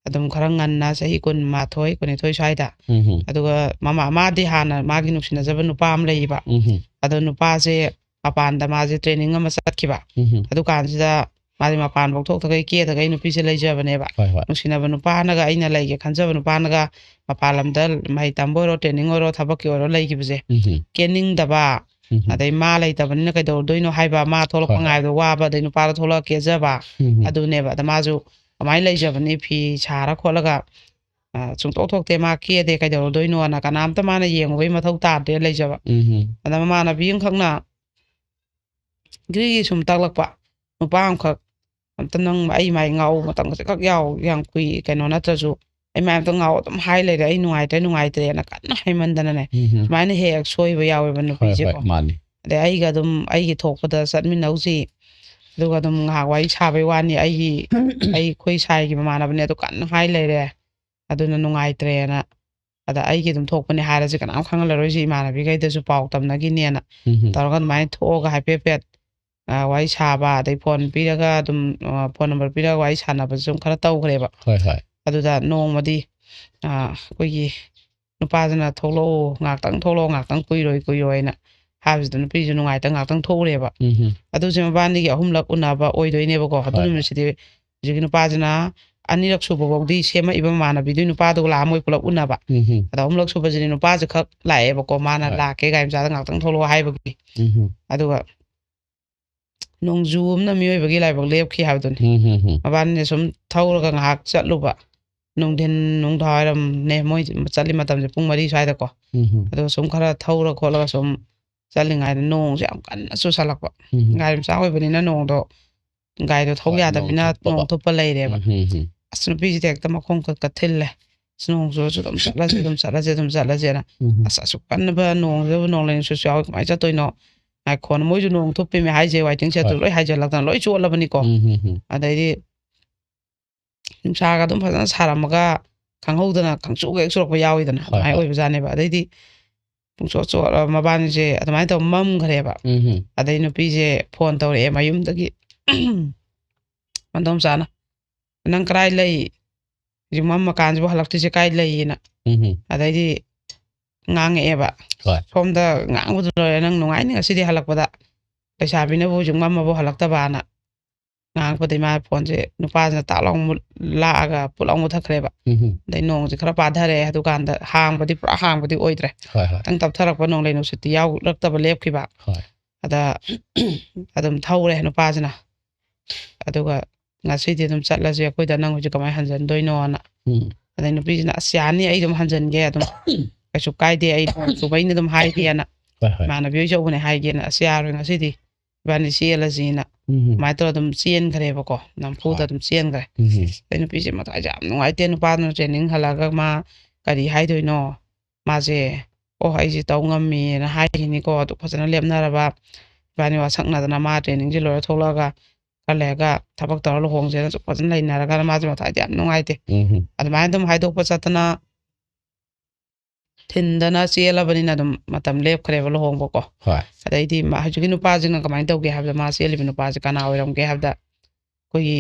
ꯑꯗꯨꯝ ꯈꯔ ꯉꯟꯅ ꯆꯍꯤ ꯀꯨꯟꯃꯥꯊꯣꯏ, ꯀꯨꯟꯅꯤꯊꯣꯏ ꯁ꯭ꯋꯥꯏꯗ꯫ ꯎꯝ ꯍꯝ꯫ ꯑꯗꯨꯒ ꯃꯃꯥ, ꯃꯥꯗꯤ ꯍꯥꯟꯅ ꯃꯥꯒꯤ ꯅꯨꯡꯁꯤꯅꯖꯕ ꯅꯨꯄꯥ ꯑꯃ ꯂꯩꯌꯦꯕ꯫ ꯎꯝ ꯍꯝ꯫ ꯑꯗꯣ ꯅꯨꯄꯥꯁꯦ ꯃꯄꯥꯟꯗ ꯃꯥꯁꯦ training ꯑꯃ ꯆꯠꯈꯤꯕ꯫ ꯎꯝ ꯍꯝ꯫ ꯑꯗꯨꯀꯥꯟꯁꯤꯗ ꯃꯥꯗꯤ ꯃꯄꯥꯟꯐꯧ ꯊꯣꯛꯇꯈꯩ ꯀꯦꯗꯈꯩ ꯅꯨꯄꯤꯁꯦ ꯂꯩꯖꯕꯅꯦꯕ꯫ ꯍꯣꯏ, ꯍꯣꯏ꯫ ꯅꯨꯡꯁꯤꯅꯕ ꯅꯨꯄꯥꯅꯒ, ꯑꯩꯅ ꯂꯩꯒꯦ ꯈꯟꯖꯕ ꯅꯨꯄꯥꯅꯒ ꯃꯄꯥꯟ ꯂꯝꯗ ꯃꯍꯩ ꯇꯝꯕ ꯑꯣꯏꯔꯣ, training ꯑꯣꯏꯔꯣ, ꯊꯕꯛꯀꯤ ꯑꯣꯏꯔꯣ ꯂꯩꯈꯤꯕꯁꯦ꯫ ꯎꯝ ꯍꯝ꯫ ꯀꯦꯅꯤꯡꯗꯕ, ꯎꯝ ꯍꯝ꯫ ꯑꯗꯩ ꯃꯥ ꯂꯩꯇꯕꯅꯤꯅ ꯀꯩꯗꯧꯗꯣꯏꯅꯣ ꯍꯥꯏꯕ, ꯃꯥ ꯊꯣꯛꯂꯛꯄ ꯍꯣꯏ, ꯍꯣꯏ꯫ ꯉꯥꯏꯕꯗ ꯋꯥꯕ, ꯑꯗꯩ ꯅꯨꯄꯥꯗ ꯊꯣꯛꯂꯛꯑ ꯀꯦꯖꯕ, ꯎꯝ ꯍꯝ꯫ ꯑꯗꯨꯅꯦꯕ꯫ ꯑꯗ ꯃꯥꯁꯨ ꯑꯗꯨꯃꯥꯏꯅ ꯂꯩꯖꯕꯅꯤ, ꯐꯤ ꯁꯥꯔ ꯈꯣꯠꯂꯒ, ꯑ, ꯁꯨꯡꯇꯣꯛ ꯊꯣꯛꯇꯦ, ꯃꯥ ꯀꯦꯗꯦ, ꯀꯩꯗꯧꯔꯨꯗꯣꯏꯅꯣꯅ ꯀꯅꯥꯝꯇ ꯃꯥꯅ ꯌꯦꯡꯉꯨꯕꯒꯤ ꯃꯊꯧ ꯇꯥꯗ꯭ꯔꯦ ꯂꯩꯖꯕ꯫ ꯎꯝ ꯍꯝ꯫ ꯑꯗ ꯃꯃꯥꯟꯅꯕꯤ ꯑꯃꯈꯛꯅ ꯒ꯭ꯔꯤꯒꯤ ꯁꯨꯝ ꯇꯥꯛꯂꯛꯄ ꯅꯨꯄꯥ ꯑꯃꯈꯛ, "ꯑꯝꯇ ꯅꯪ ꯑꯩ ꯃꯥꯏ ꯉꯥꯎ, ꯃꯇꯝ ꯈꯖꯤꯛꯈꯛ ꯌꯥꯎ, ꯌꯥꯝ ꯀꯨꯏ ꯀꯩꯅꯣ ꯅꯠꯇ꯭ꯔꯁꯨ ꯑꯩ ꯃꯥꯏ ꯑꯝꯇ ꯉꯥꯎ, ꯑꯗꯨꯝ ꯍꯥꯏ ꯂꯩꯔꯦ, ꯑꯩ ꯅꯨꯡꯉꯥꯏꯇ꯭ꯔꯦ, ꯅꯨꯡꯉꯥꯏꯇ꯭ꯔꯦꯅ" ꯀꯟꯅ ꯍꯥꯏꯃꯟꯗꯅꯅꯦ, ꯎꯝ ꯍꯝ꯫ ꯁꯨꯃꯥꯏꯅ ꯍꯦꯛ ꯍꯦꯛ ꯁꯣꯏꯕ ꯌꯥꯎꯋꯦꯕ ꯍꯣꯏ, ꯍꯣꯏ, ꯅꯨꯄꯤꯁꯦꯀꯣ꯫ ꯃꯥꯅꯤ꯫ ꯑꯗꯩ ꯑꯩꯒ ꯑꯗꯨꯝ ꯑꯩꯒꯤ ꯊꯣꯛꯄꯗ ꯆꯠꯃꯤꯟꯅꯧꯁꯤ, ꯑꯗꯨꯒ ꯑꯗꯨꯝ ꯉꯥꯏꯍꯥꯛ ꯋꯥꯔꯤ ꯁꯥꯕꯩ ꯋꯥꯅꯤ, ꯑꯩꯒꯤ, ꯑꯩꯈꯣꯏ ꯁꯥꯏꯒꯤ ꯃꯃꯥꯟꯅꯕꯅꯦ ꯑꯗꯨ ꯀꯟꯅ ꯍꯥꯏ ꯂꯩꯔꯦ, ꯑꯗꯨꯅ ꯅꯨꯡꯉꯥꯏꯇ꯭ꯔꯦꯅ꯫ ꯑꯗ ꯑꯩꯒꯤ ꯑꯗꯨꯝ ꯊꯣꯛꯄꯅꯦ ꯍꯥꯏꯔꯁꯤ, ꯀꯅꯥꯝ ꯈꯪꯍꯜꯂꯔꯣꯏꯁꯤ, ꯏꯃꯥꯟꯅꯕꯤꯈꯩꯗꯁꯨ ꯄꯥꯎ ꯇꯝꯅꯈꯤꯅꯦꯅ ꯎꯝ ꯍꯝ꯫ ꯇꯧꯔꯒ ꯑꯗꯨꯃꯥꯏꯅ ꯊꯣꯛꯑꯒ ꯍꯥꯏꯐꯦꯠ ꯍꯥꯏꯐꯦꯠ, ꯑ, ꯋꯥꯔꯤ ꯁꯥꯕ, ꯑꯗꯩ phone ꯄꯤꯔꯒ ꯑꯗꯨꯝ, ꯑ, phone number ꯄꯤꯔꯒ ꯋꯥꯔꯤ ꯁꯥꯟꯅꯕꯁꯨ ꯑꯗꯨꯝ ꯈꯔ ꯇꯧꯈ꯭ꯔꯦꯕ꯫ ꯍꯣꯏ, ꯍꯣꯏ꯫ ꯑꯗꯨꯗ ꯅꯣꯡꯃꯗꯤ, ꯑ, ꯑꯩꯈꯣꯏꯒꯤ ꯅꯨꯄꯥꯁꯤꯅ "ꯊꯣꯛꯂꯛꯑꯣ, ꯉꯥꯛꯇꯪ ꯊꯣꯛꯂꯛꯑꯣ, ꯉꯥꯛꯇꯪ ꯀꯨꯏꯔꯣꯏ, ꯀꯨꯏꯔꯣꯏꯅ" ꯍꯥꯏꯕꯁꯤꯗ ꯅꯨꯄꯤꯁꯨ ꯅꯨꯡꯉꯥꯏꯇ ꯉꯥꯛꯇꯪ ꯊꯣꯛꯎꯔꯦꯕ꯫ ꯎꯝ ꯍꯝ꯫ ꯑꯗꯨꯁꯦ ꯃꯕꯥꯅꯤꯒꯤ ꯑꯍꯨꯝꯂꯛ ꯎꯅꯕ ꯑꯣꯏꯗꯣꯏꯅꯦꯕꯀꯣ꯫ ꯑꯗꯨ ꯍꯣꯏ, ꯍꯣꯏ꯫ ꯅꯨꯃꯤꯠꯁꯤꯗꯤ ꯍꯧꯖꯤꯛꯀꯤ ꯅꯨꯄꯥꯁꯤꯅ ꯑꯅꯤꯔꯛ ꯁꯨꯕꯐꯥꯎꯗꯤ ꯁꯦꯝꯃꯛꯏꯕ ꯃꯃꯥꯟꯅꯕꯤꯗꯨꯒꯤ ꯅꯨꯄꯥꯗꯨꯒ ꯂꯥꯛꯑꯝꯃꯣꯏ, ꯄꯨꯂꯞ ꯎꯅꯕ꯫ ꯎꯝ ꯍꯝ꯫ ꯑꯗ ꯑꯍꯨꯝꯂꯛ ꯁꯨꯕꯁꯤꯗꯤ ꯅꯨꯄꯥꯁꯦ ꯈꯛ ꯂꯥꯛꯑꯦꯕꯀꯣ, ꯃꯥꯅ ꯍꯣꯏ꯫ "ꯂꯥꯛꯀꯦ, ꯒꯥꯔꯤ ꯃꯆꯥꯗ ꯉꯥꯛꯇꯪ ꯊꯣꯛꯂꯛꯑꯣ" ꯍꯥꯏꯕꯒꯤ꯫ ꯎꯝ ꯍꯝ꯫ ꯑꯗꯨꯒ ꯅꯣꯡꯖꯨ ꯑꯃꯅ ꯃꯤꯑꯣꯏꯕꯒꯤ ꯂꯥꯏꯕꯛ ꯂꯦꯞꯈꯤ ꯍꯥꯏꯕꯗꯨꯅꯤ꯫ ꯎꯝ ꯍꯝ ꯍꯝ꯫ ꯃꯕꯥꯅꯤꯅ ꯁꯨꯝ ꯊꯧꯔꯒ ꯉꯥꯏꯍꯥꯛ ꯆꯠꯂꯨꯕ, ꯅꯨꯡꯊꯤꯟ ꯅꯨꯡꯗꯥꯡꯋꯥꯏꯔꯝꯅꯦ ꯃꯣꯏ ꯆꯠꯂꯤ ꯃꯇꯝꯁꯦ, ꯄꯨꯡ ꯃꯔꯤ ꯁ꯭ꯋꯥꯏꯗꯀꯣ꯫ ꯎꯝ ꯍꯝ꯫ ꯑꯗꯨꯒ ꯁꯨꯝ ꯈꯔ ꯊꯧꯔ ꯈꯣꯠꯂꯒ ꯁꯨꯝ ꯆꯠꯂꯤꯉꯩꯗ ꯅꯣꯡꯁꯦ ꯌꯥꯝ ꯀꯟꯅ ꯆꯨꯁꯜꯂꯛꯄ꯫ ꯎꯝ ꯍꯝ꯫ ꯒꯥꯔꯤ ꯃꯆꯥ ꯑꯣꯏꯕꯅꯤꯅ ꯅꯣꯡꯗꯣ, ꯒꯥꯔꯤꯗꯣ ꯊꯧ ꯍꯣꯏ, ꯅꯣꯡ ꯌꯥꯗꯕꯅꯤꯅ ꯊꯨꯞꯄꯕ꯫ ꯅꯣꯡ ꯊꯨꯞꯄ ꯂꯩꯔꯦꯕ꯫ ꯎꯝ ꯍꯝ ꯍꯝ꯫ ꯑꯁ, ꯅꯨꯄꯤꯁꯤꯗꯤ ꯍꯦꯛꯇ ꯃꯈꯣꯡ ꯈꯨꯠꯀ ꯊꯤꯜꯂꯦ꯫ "ꯑꯁ, ꯅꯣꯡ ꯆꯨꯔꯁꯨ ꯑꯗꯨꯝ ꯆꯠꯂꯁꯦ, ꯑꯗꯨꯝ ꯆꯠꯂꯁꯦ, ꯑꯗꯨꯝ ꯆꯠꯂꯁꯦꯅ"꯫ ꯎꯝ ꯍꯝ꯫ "ꯑꯁ, ꯑꯁꯨꯛ ꯀꯟꯅꯕ ꯅꯣꯡꯁꯤꯗꯕꯨ ꯅꯣꯡꯂꯩ ꯅꯨꯡꯁꯤꯠꯁꯨ ꯌꯥꯎꯏ, ꯀꯃꯥꯏꯅ ꯆꯠꯇꯣꯏꯅꯣ? ꯉꯥꯏꯈꯣꯅ", ꯃꯣꯏꯁꯨ ꯅꯣꯡ ꯊꯨꯞꯄꯤꯃꯦ ꯍꯥꯏꯁꯦ, waiting shed ꯇꯨ ꯍꯣꯏ, ꯂꯣꯏ ꯍꯣꯏ꯫ ꯍꯥꯏꯖꯤꯜꯂꯛꯇꯅ ꯂꯣꯏ ꯆꯣꯠꯂꯕꯅꯤꯀꯣ꯫ ꯎꯝ ꯍꯝ ꯍꯝ꯫ ꯑꯗꯩꯗꯤ ꯅꯨꯡꯁꯥꯒ ꯑꯗꯨꯝ ꯐꯖꯅ ꯁꯥꯔꯝꯃꯒ ꯈꯪꯍꯧꯗꯅ ꯈꯪꯆꯨꯒ ꯍꯦꯛ ꯆꯨꯔꯛꯄ ꯌꯥꯎꯋꯤꯗꯅ, ꯍꯣꯏ, ꯑꯗꯨꯃꯥꯏꯅ ꯍꯣꯏ꯫ ꯑꯣꯏꯕꯖꯥꯠꯅꯦꯕ꯫ ꯑꯗꯩꯗꯤ ꯄꯨꯡꯆꯣꯠ ꯆꯣꯠꯂ ꯃꯕꯥꯅꯤꯁꯦ ꯑꯗꯨꯃꯥꯏꯅ ꯇꯧꯔ ꯃꯝꯈ꯭ꯔꯦꯕ꯫ ꯎꯝ ꯍꯝ꯫ ꯑꯗꯩ ꯅꯨꯄꯤꯁꯦ phone ꯇꯧꯔꯛꯑꯦ ꯃꯌꯨꯝꯗꯒꯤ, "ꯃꯗꯣꯝꯆꯥꯅ, ꯅꯪ ꯀꯔꯥꯏ ꯂꯩ? ꯍꯧꯖꯤꯛ ꯃꯝꯃꯀꯥꯟꯁꯤꯕꯨ ꯍꯜꯂꯛꯇ꯭ꯔꯤꯁꯦ ꯀꯥꯏ ꯂꯩꯌꯦꯅ꯫ ꯎꯝ ꯍꯝ꯫ ꯑꯗꯩꯗꯤ ꯉꯥꯡꯉꯛꯑꯦꯕ꯫ ꯍꯣꯏ꯫ "ꯁꯣꯝꯗ ꯉꯥꯡꯕꯗꯨ ꯂꯣꯏꯔꯦ, ꯅꯪ ꯅꯨꯡꯉꯥꯏꯅꯤ ꯉꯁꯤꯗꯤ ꯍꯜꯂꯛꯄꯗ꯫ ꯂꯩꯁꯥꯕꯤꯅꯕꯨ ꯍꯧꯖꯤꯛ ꯃꯝꯃꯕꯨ ꯍꯜꯂꯛꯇꯕꯅ" ꯉꯥꯡꯉꯛꯄꯗꯩ ꯃꯥ ꯐꯣꯟꯁꯦ ꯅꯨꯄꯥꯁꯤꯅ ꯇꯥꯛ ꯂꯥꯎ ꯃꯨꯠ-, ꯂꯥꯛꯑꯒ ꯄꯨꯠ ꯂꯥꯎ ꯃꯨꯠꯊꯠꯈ꯭ꯔꯦꯕ꯫ ꯎꯝ ꯍꯝ꯫ ꯑꯗꯩ ꯅꯣꯡꯁꯦ ꯈꯔ ꯄꯥꯊꯔꯛꯑꯦ꯫ ꯑꯗꯨꯀꯥꯟꯗ ꯍꯥꯡꯕꯗꯤ ꯄꯨꯔꯥ ꯍꯥꯡꯕꯗꯤ ꯑꯣꯏꯗ꯭ꯔꯦ꯫ ꯍꯣꯏ ꯍꯣꯏ꯫ ꯈꯤꯇꯪ ꯇꯞꯊꯔꯛꯄ ꯅꯣꯡꯂꯩ ꯅꯨꯡꯁꯤꯠꯇꯤ ꯌꯥꯎꯔꯛꯇꯕ ꯂꯦꯞꯈꯤꯕ꯫ ꯍꯣꯏ꯫ ꯑꯗ ꯑꯗꯨꯝ ꯊꯧꯔꯦ ꯅꯨꯄꯥꯁꯤꯅ꯫ ꯑꯗꯨꯒ "ꯉꯁꯤꯗꯤ ꯑꯗꯨꯝ ꯆꯠꯂꯁꯦ ꯑꯩꯈꯣꯏꯗ, ꯅꯪ ꯍꯧꯖꯤꯛ ꯀꯃꯥꯏꯅ ꯍꯟꯖꯟꯗꯣꯏꯅꯣꯅ?" ꯎꯝ꯫ ꯑꯗꯩ ꯅꯨꯄꯤꯁꯤꯅ "ꯑꯁ, ꯌꯥꯅꯤ, ꯑꯩ ꯑꯗꯨꯝ ꯍꯟꯖꯟꯒꯦ, ꯑꯗꯨꯝ ꯀꯩꯁꯨ ꯀꯥꯏꯗꯦ, ꯑꯩ ꯅꯣꯡ ꯆꯨꯕꯩꯅ ꯑꯗꯨꯝ ꯍꯥꯏꯒꯦꯅ, ꯍꯣꯏ ꯍꯣꯏ꯫ ꯏꯃꯥꯟꯅꯕꯤ ꯍꯣꯏ ꯆꯧꯕꯅꯦ ꯍꯥꯏꯒꯦꯅ, ꯑꯁ, ꯌꯥꯔꯣꯏ, ꯉꯁꯤꯗꯤ ꯏꯕꯥꯅꯤ ꯆꯦꯜꯂꯁꯤꯅ" ꯎꯝ ꯍꯝ꯫ ꯑꯗꯨꯃꯥꯏꯅ ꯇꯧꯔꯒ ꯑꯗꯨꯝ ꯆꯦꯟꯈ꯭ꯔꯦꯕꯀꯣ, ꯅꯝꯐꯨꯗ ꯍꯣꯏ꯫ ꯑꯗꯨꯝ ꯆꯦꯟꯈ꯭ꯔꯦ꯫ ꯎꯝ ꯍꯝ꯫ ꯑꯗꯩ ꯅꯨꯄꯤꯁꯦ ꯃꯊꯥꯁꯦ ꯌꯥꯝ ꯅꯨꯡꯉꯥꯏꯇꯦ, ꯅꯨꯄꯥꯗꯨꯅ ꯇ꯭ꯔꯦꯅꯤꯡ ꯍꯜꯂꯛꯑꯒ ꯃꯥ ꯀꯔꯤ ꯍꯥꯏꯗꯣꯏꯅꯣ, ꯃꯥꯁꯦ, "ꯑꯣ, ꯑꯩꯁꯦ ꯇꯧ ꯉꯝꯃꯦꯅ ꯍꯥꯏꯈꯤꯅꯤꯀꯣ, ꯑꯗꯨ ꯐꯖꯅ ꯂꯦꯞꯅꯔꯕ, ꯏꯕꯥꯅꯤ ꯋꯥꯁꯛꯅꯗꯅ ꯃꯥ ꯇ꯭ꯔꯦꯅꯤꯡꯁꯦ ꯂꯣꯏꯔ ꯊꯣꯛꯂꯛꯑꯒ ꯈꯔ ꯂꯩꯔꯒ ꯊꯕꯛ ꯇꯧꯔ ꯂꯨꯍꯣꯡꯁꯦꯅ" ꯑꯁꯨꯛ ꯐꯖꯅ ꯂꯩꯅꯔꯒ ꯃꯥꯁꯦ ꯃꯊꯥꯗꯤ ꯌꯥꯝ ꯅꯨꯡꯉꯥꯏꯇꯦ꯫ ꯎꯝ ꯍꯝ꯫ ꯑꯗꯨꯃꯥꯏꯅ ꯑꯗꯨꯝ ꯍꯥꯏꯗꯣꯛꯄ ꯆꯠꯇꯅ ꯊꯤꯟꯗꯅ ꯆꯦꯜꯂꯕꯅꯤꯅ ꯑꯗꯨꯝ ꯃꯇꯝ ꯂꯦꯞꯈ꯭ꯔꯦꯕ ꯂꯨꯍꯣꯡꯕꯀꯣ꯫ ꯍꯣꯏ꯫ ꯑꯗꯩꯗꯤ ꯃꯥ-, ꯍꯧꯖꯤꯛꯀꯤ ꯅꯨꯄꯥꯁꯤꯅ ꯀꯃꯥꯏꯅ ꯇꯧꯒꯦ ꯍꯥꯏꯕꯗ, ꯃꯥ ꯆꯦꯜꯂꯤꯕ ꯅꯨꯄꯥꯁꯦ ꯀꯅꯥ ꯑꯣꯏꯔꯝꯒꯦ ꯍꯥꯏꯕꯗ, ꯑꯩꯈꯣꯏꯒꯤ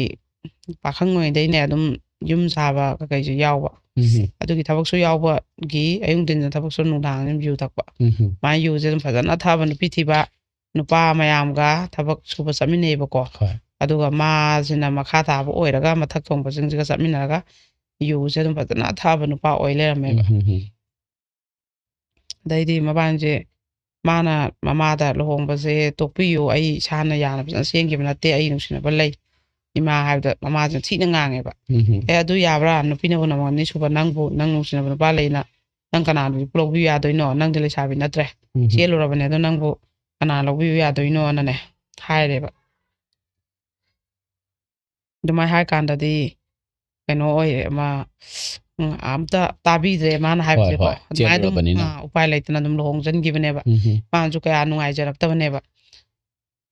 ꯄꯥꯈꯪ ꯑꯣꯏꯔꯤꯉꯩꯗꯩꯅꯦ ꯑꯗꯨꯝ ꯌꯨꯝ ꯁꯥꯕ ꯀꯩꯀꯩꯁꯨ ꯌꯥꯎꯕ꯫ ꯎꯝ ꯍꯝ꯫ ꯑꯗꯨꯒꯤ ꯊꯕꯛꯁꯨ ꯌꯥꯎꯕꯒꯤ ꯑꯌꯨꯛ ꯅꯨꯡꯊꯤꯟꯗ ꯊꯕꯛꯁꯨ, ꯅꯨꯡꯗꯥꯡ ꯑꯗꯨꯝ ꯌꯨ ꯊꯛꯄ꯫ ꯎꯝ ꯍꯝ꯫ ꯃꯥ ꯌꯨꯁꯦ ꯑꯗꯨꯝ ꯐꯖꯅ ꯊꯛꯑꯕ, ꯅꯨꯄꯤ ꯊꯤꯕ ꯅꯨꯄꯥ ꯃꯌꯥꯝꯒ ꯊꯕꯛ ꯁꯨꯕ ꯆꯠꯃꯤꯟꯅꯩꯕꯀꯣ꯫ ꯍꯣꯏ꯫ ꯑꯗꯨꯒ ꯃꯥꯁꯤꯅ ꯃꯈꯥ ꯇꯥꯕ ꯑꯣꯏꯔꯒ ꯃꯊꯛ ꯊꯣꯡꯕꯁꯤꯡꯁꯤꯒ ꯆꯠꯃꯤꯟꯅꯔꯒ ꯌꯨꯁꯦ ꯑꯗꯨꯝ ꯐꯖꯅ ꯊꯛꯑꯕ ꯅꯨꯄꯥ ꯑꯣꯏ ꯂꯩꯔꯝꯃꯦꯕ꯫ ꯎꯝ ꯍꯝ ꯍꯝ꯫ ꯑꯗꯩꯗꯤ ꯃꯕꯥꯅꯤꯁꯦ, ꯃꯥꯅ ꯃꯃꯥꯗ "ꯂꯨꯍꯣꯡꯕꯁꯦ ꯇꯣꯛꯄꯤꯌꯨ, ꯑꯩ ꯏꯁꯥꯅ ꯌꯥꯅ ꯐꯖꯅ ꯆꯦꯟꯈꯤꯕ ꯅꯠꯇꯦ, ꯑꯩ ꯅꯨꯡꯁꯤꯅꯕ ꯂꯩ, ꯏꯃꯥ" ꯍꯥꯏꯕꯗ ꯃꯃꯥꯁꯤꯅ ꯊꯤꯅ ꯉꯥꯡꯉꯦꯕ꯫ ꯎꯝ ꯍꯝ꯫ "ꯑꯦ, ꯑꯗꯨ ꯌꯥꯕ꯭ꯔꯥ? ꯅꯨꯄꯤꯅꯕꯨ ꯅꯉꯣꯟꯗ ꯑꯅꯤꯁꯨꯕ, ꯅꯪꯕꯨ, ꯅꯪ ꯅꯨꯡꯁꯤꯅꯕ ꯅꯨꯄꯥ ꯂꯩꯅ ꯅꯪ ꯀꯅꯥꯅ ꯍꯧꯖꯤꯛꯄꯨ ꯂꯧꯕꯤꯌꯨ ꯌꯥꯗꯣꯏꯅꯣ? ꯅꯪꯗꯤ ꯂꯩꯁꯥꯕꯤ ꯅꯠꯇ꯭ꯔꯦ, ꯎꯝ ꯍꯝ꯫ ꯆꯦꯜꯂꯨꯔꯕꯅꯦ, ꯑꯗꯣ ꯅꯪꯕꯨ ꯀꯅꯥ ꯂꯧꯕꯤꯌꯨ ꯌꯥꯗꯣꯏꯅꯣꯅꯅꯦ" ꯍꯥꯏꯔꯦꯕ꯫ ꯑꯗꯨꯃꯥꯏꯅ ꯍꯥꯏꯔꯀꯥꯟꯗꯗꯤ ꯀꯩꯅꯣ ꯑꯣꯏꯔꯦ, ꯑꯃ, ꯎꯝ, ꯑꯝꯇ ꯇꯥꯕꯤꯗ꯭ꯔꯦ ꯃꯥꯅ ꯍꯣꯏ ꯍꯥꯏꯕꯁꯦꯀꯣ꯫ ꯍꯣꯏ꯫ ꯑꯗꯨꯃꯥꯏꯅ ꯑꯗꯨꯝ, ꯆꯦꯜꯂꯨꯔꯕꯅꯤꯅ꯫ ꯑ, ꯎꯄꯥꯏ ꯂꯩꯇꯅ ꯑꯗꯨꯝ ꯂꯨꯍꯣꯡꯖꯟꯈꯤꯕꯅꯦꯕ꯫ ꯎꯝ ꯍꯝ꯫ ꯃꯥꯅꯁꯨ ꯀꯌꯥ ꯅꯨꯡꯉꯥꯏꯖꯔꯛꯇꯕꯅꯦꯕ꯫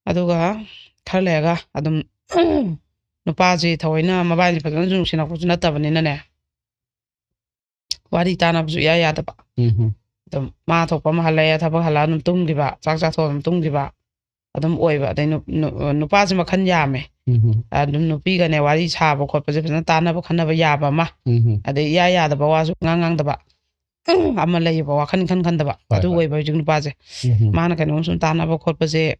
ꯑꯗꯨꯒ ꯈꯔ ꯂꯩꯔꯒ ꯑꯗꯨꯝ ꯅꯨꯄꯥꯁꯤ ꯊꯑꯣꯏꯅ ꯃꯕꯥꯅꯤ ꯐꯖꯅꯁꯨ ꯅꯨꯡꯁꯤꯅꯔꯛꯄꯁꯨ ꯅꯠꯇꯕꯅꯤꯅꯅꯦ, ꯋꯥꯔꯤ ꯇꯥꯅꯕꯁꯨ ꯏꯌꯥ ꯌꯥꯗꯕ꯫ ꯎꯝ ꯍꯝ꯫ ꯑꯗꯨꯝ ꯃꯥ ꯊꯣꯛꯄ ꯑꯃ ꯍꯜꯂꯛꯑꯦ, ꯊꯕꯛ ꯍꯜꯂꯛꯑ ꯑꯗꯨꯝ ꯇꯨꯝꯈꯤꯕ, ꯆꯥꯛ ꯆꯥꯊꯣꯛꯑ ꯑꯗꯨꯝ ꯇꯨꯝꯈꯤꯕ꯫ ꯑꯗꯨꯝ ꯑꯣꯏꯕ꯫ ꯑꯗꯩ ꯅꯨ- ꯅꯨ- ꯅꯨꯄꯥꯁꯦ ꯃꯈꯜ ꯌꯥꯝꯃꯦ꯫ ꯎꯝ꯫ ꯑꯗꯨꯝ ꯅꯨꯄꯤꯒꯅꯦ ꯋꯥꯔꯤ ꯁꯥꯕ ꯈꯣꯠꯄꯁꯦ ꯐꯖꯅ ꯇꯥꯟꯅꯕ ꯈꯟꯅꯕ ꯌꯥꯕ ꯑꯃ, ꯎꯝ꯫ ꯑꯗꯩ ꯏꯌꯥ ꯌꯥꯗꯕ ꯋꯥꯁꯨ ꯉꯥꯡ ꯉꯥꯡꯗꯕ ꯑꯃ ꯂꯩꯌꯦꯕ, ꯋꯥꯈꯜ ꯈꯟ ꯈꯟꯗꯕ꯫ ꯍꯣꯏ, ꯑꯗꯨ ꯍꯣꯏ꯫ ꯑꯣꯏꯕ ꯍꯧꯖꯤꯛ ꯅꯨꯄꯥꯁꯦ꯫ ꯎꯝ꯫ ꯃꯥꯅ ꯀꯩꯅꯣꯝ ꯁꯨꯝ ꯇꯥꯟꯅꯕ ꯈꯣꯠꯄꯁꯦ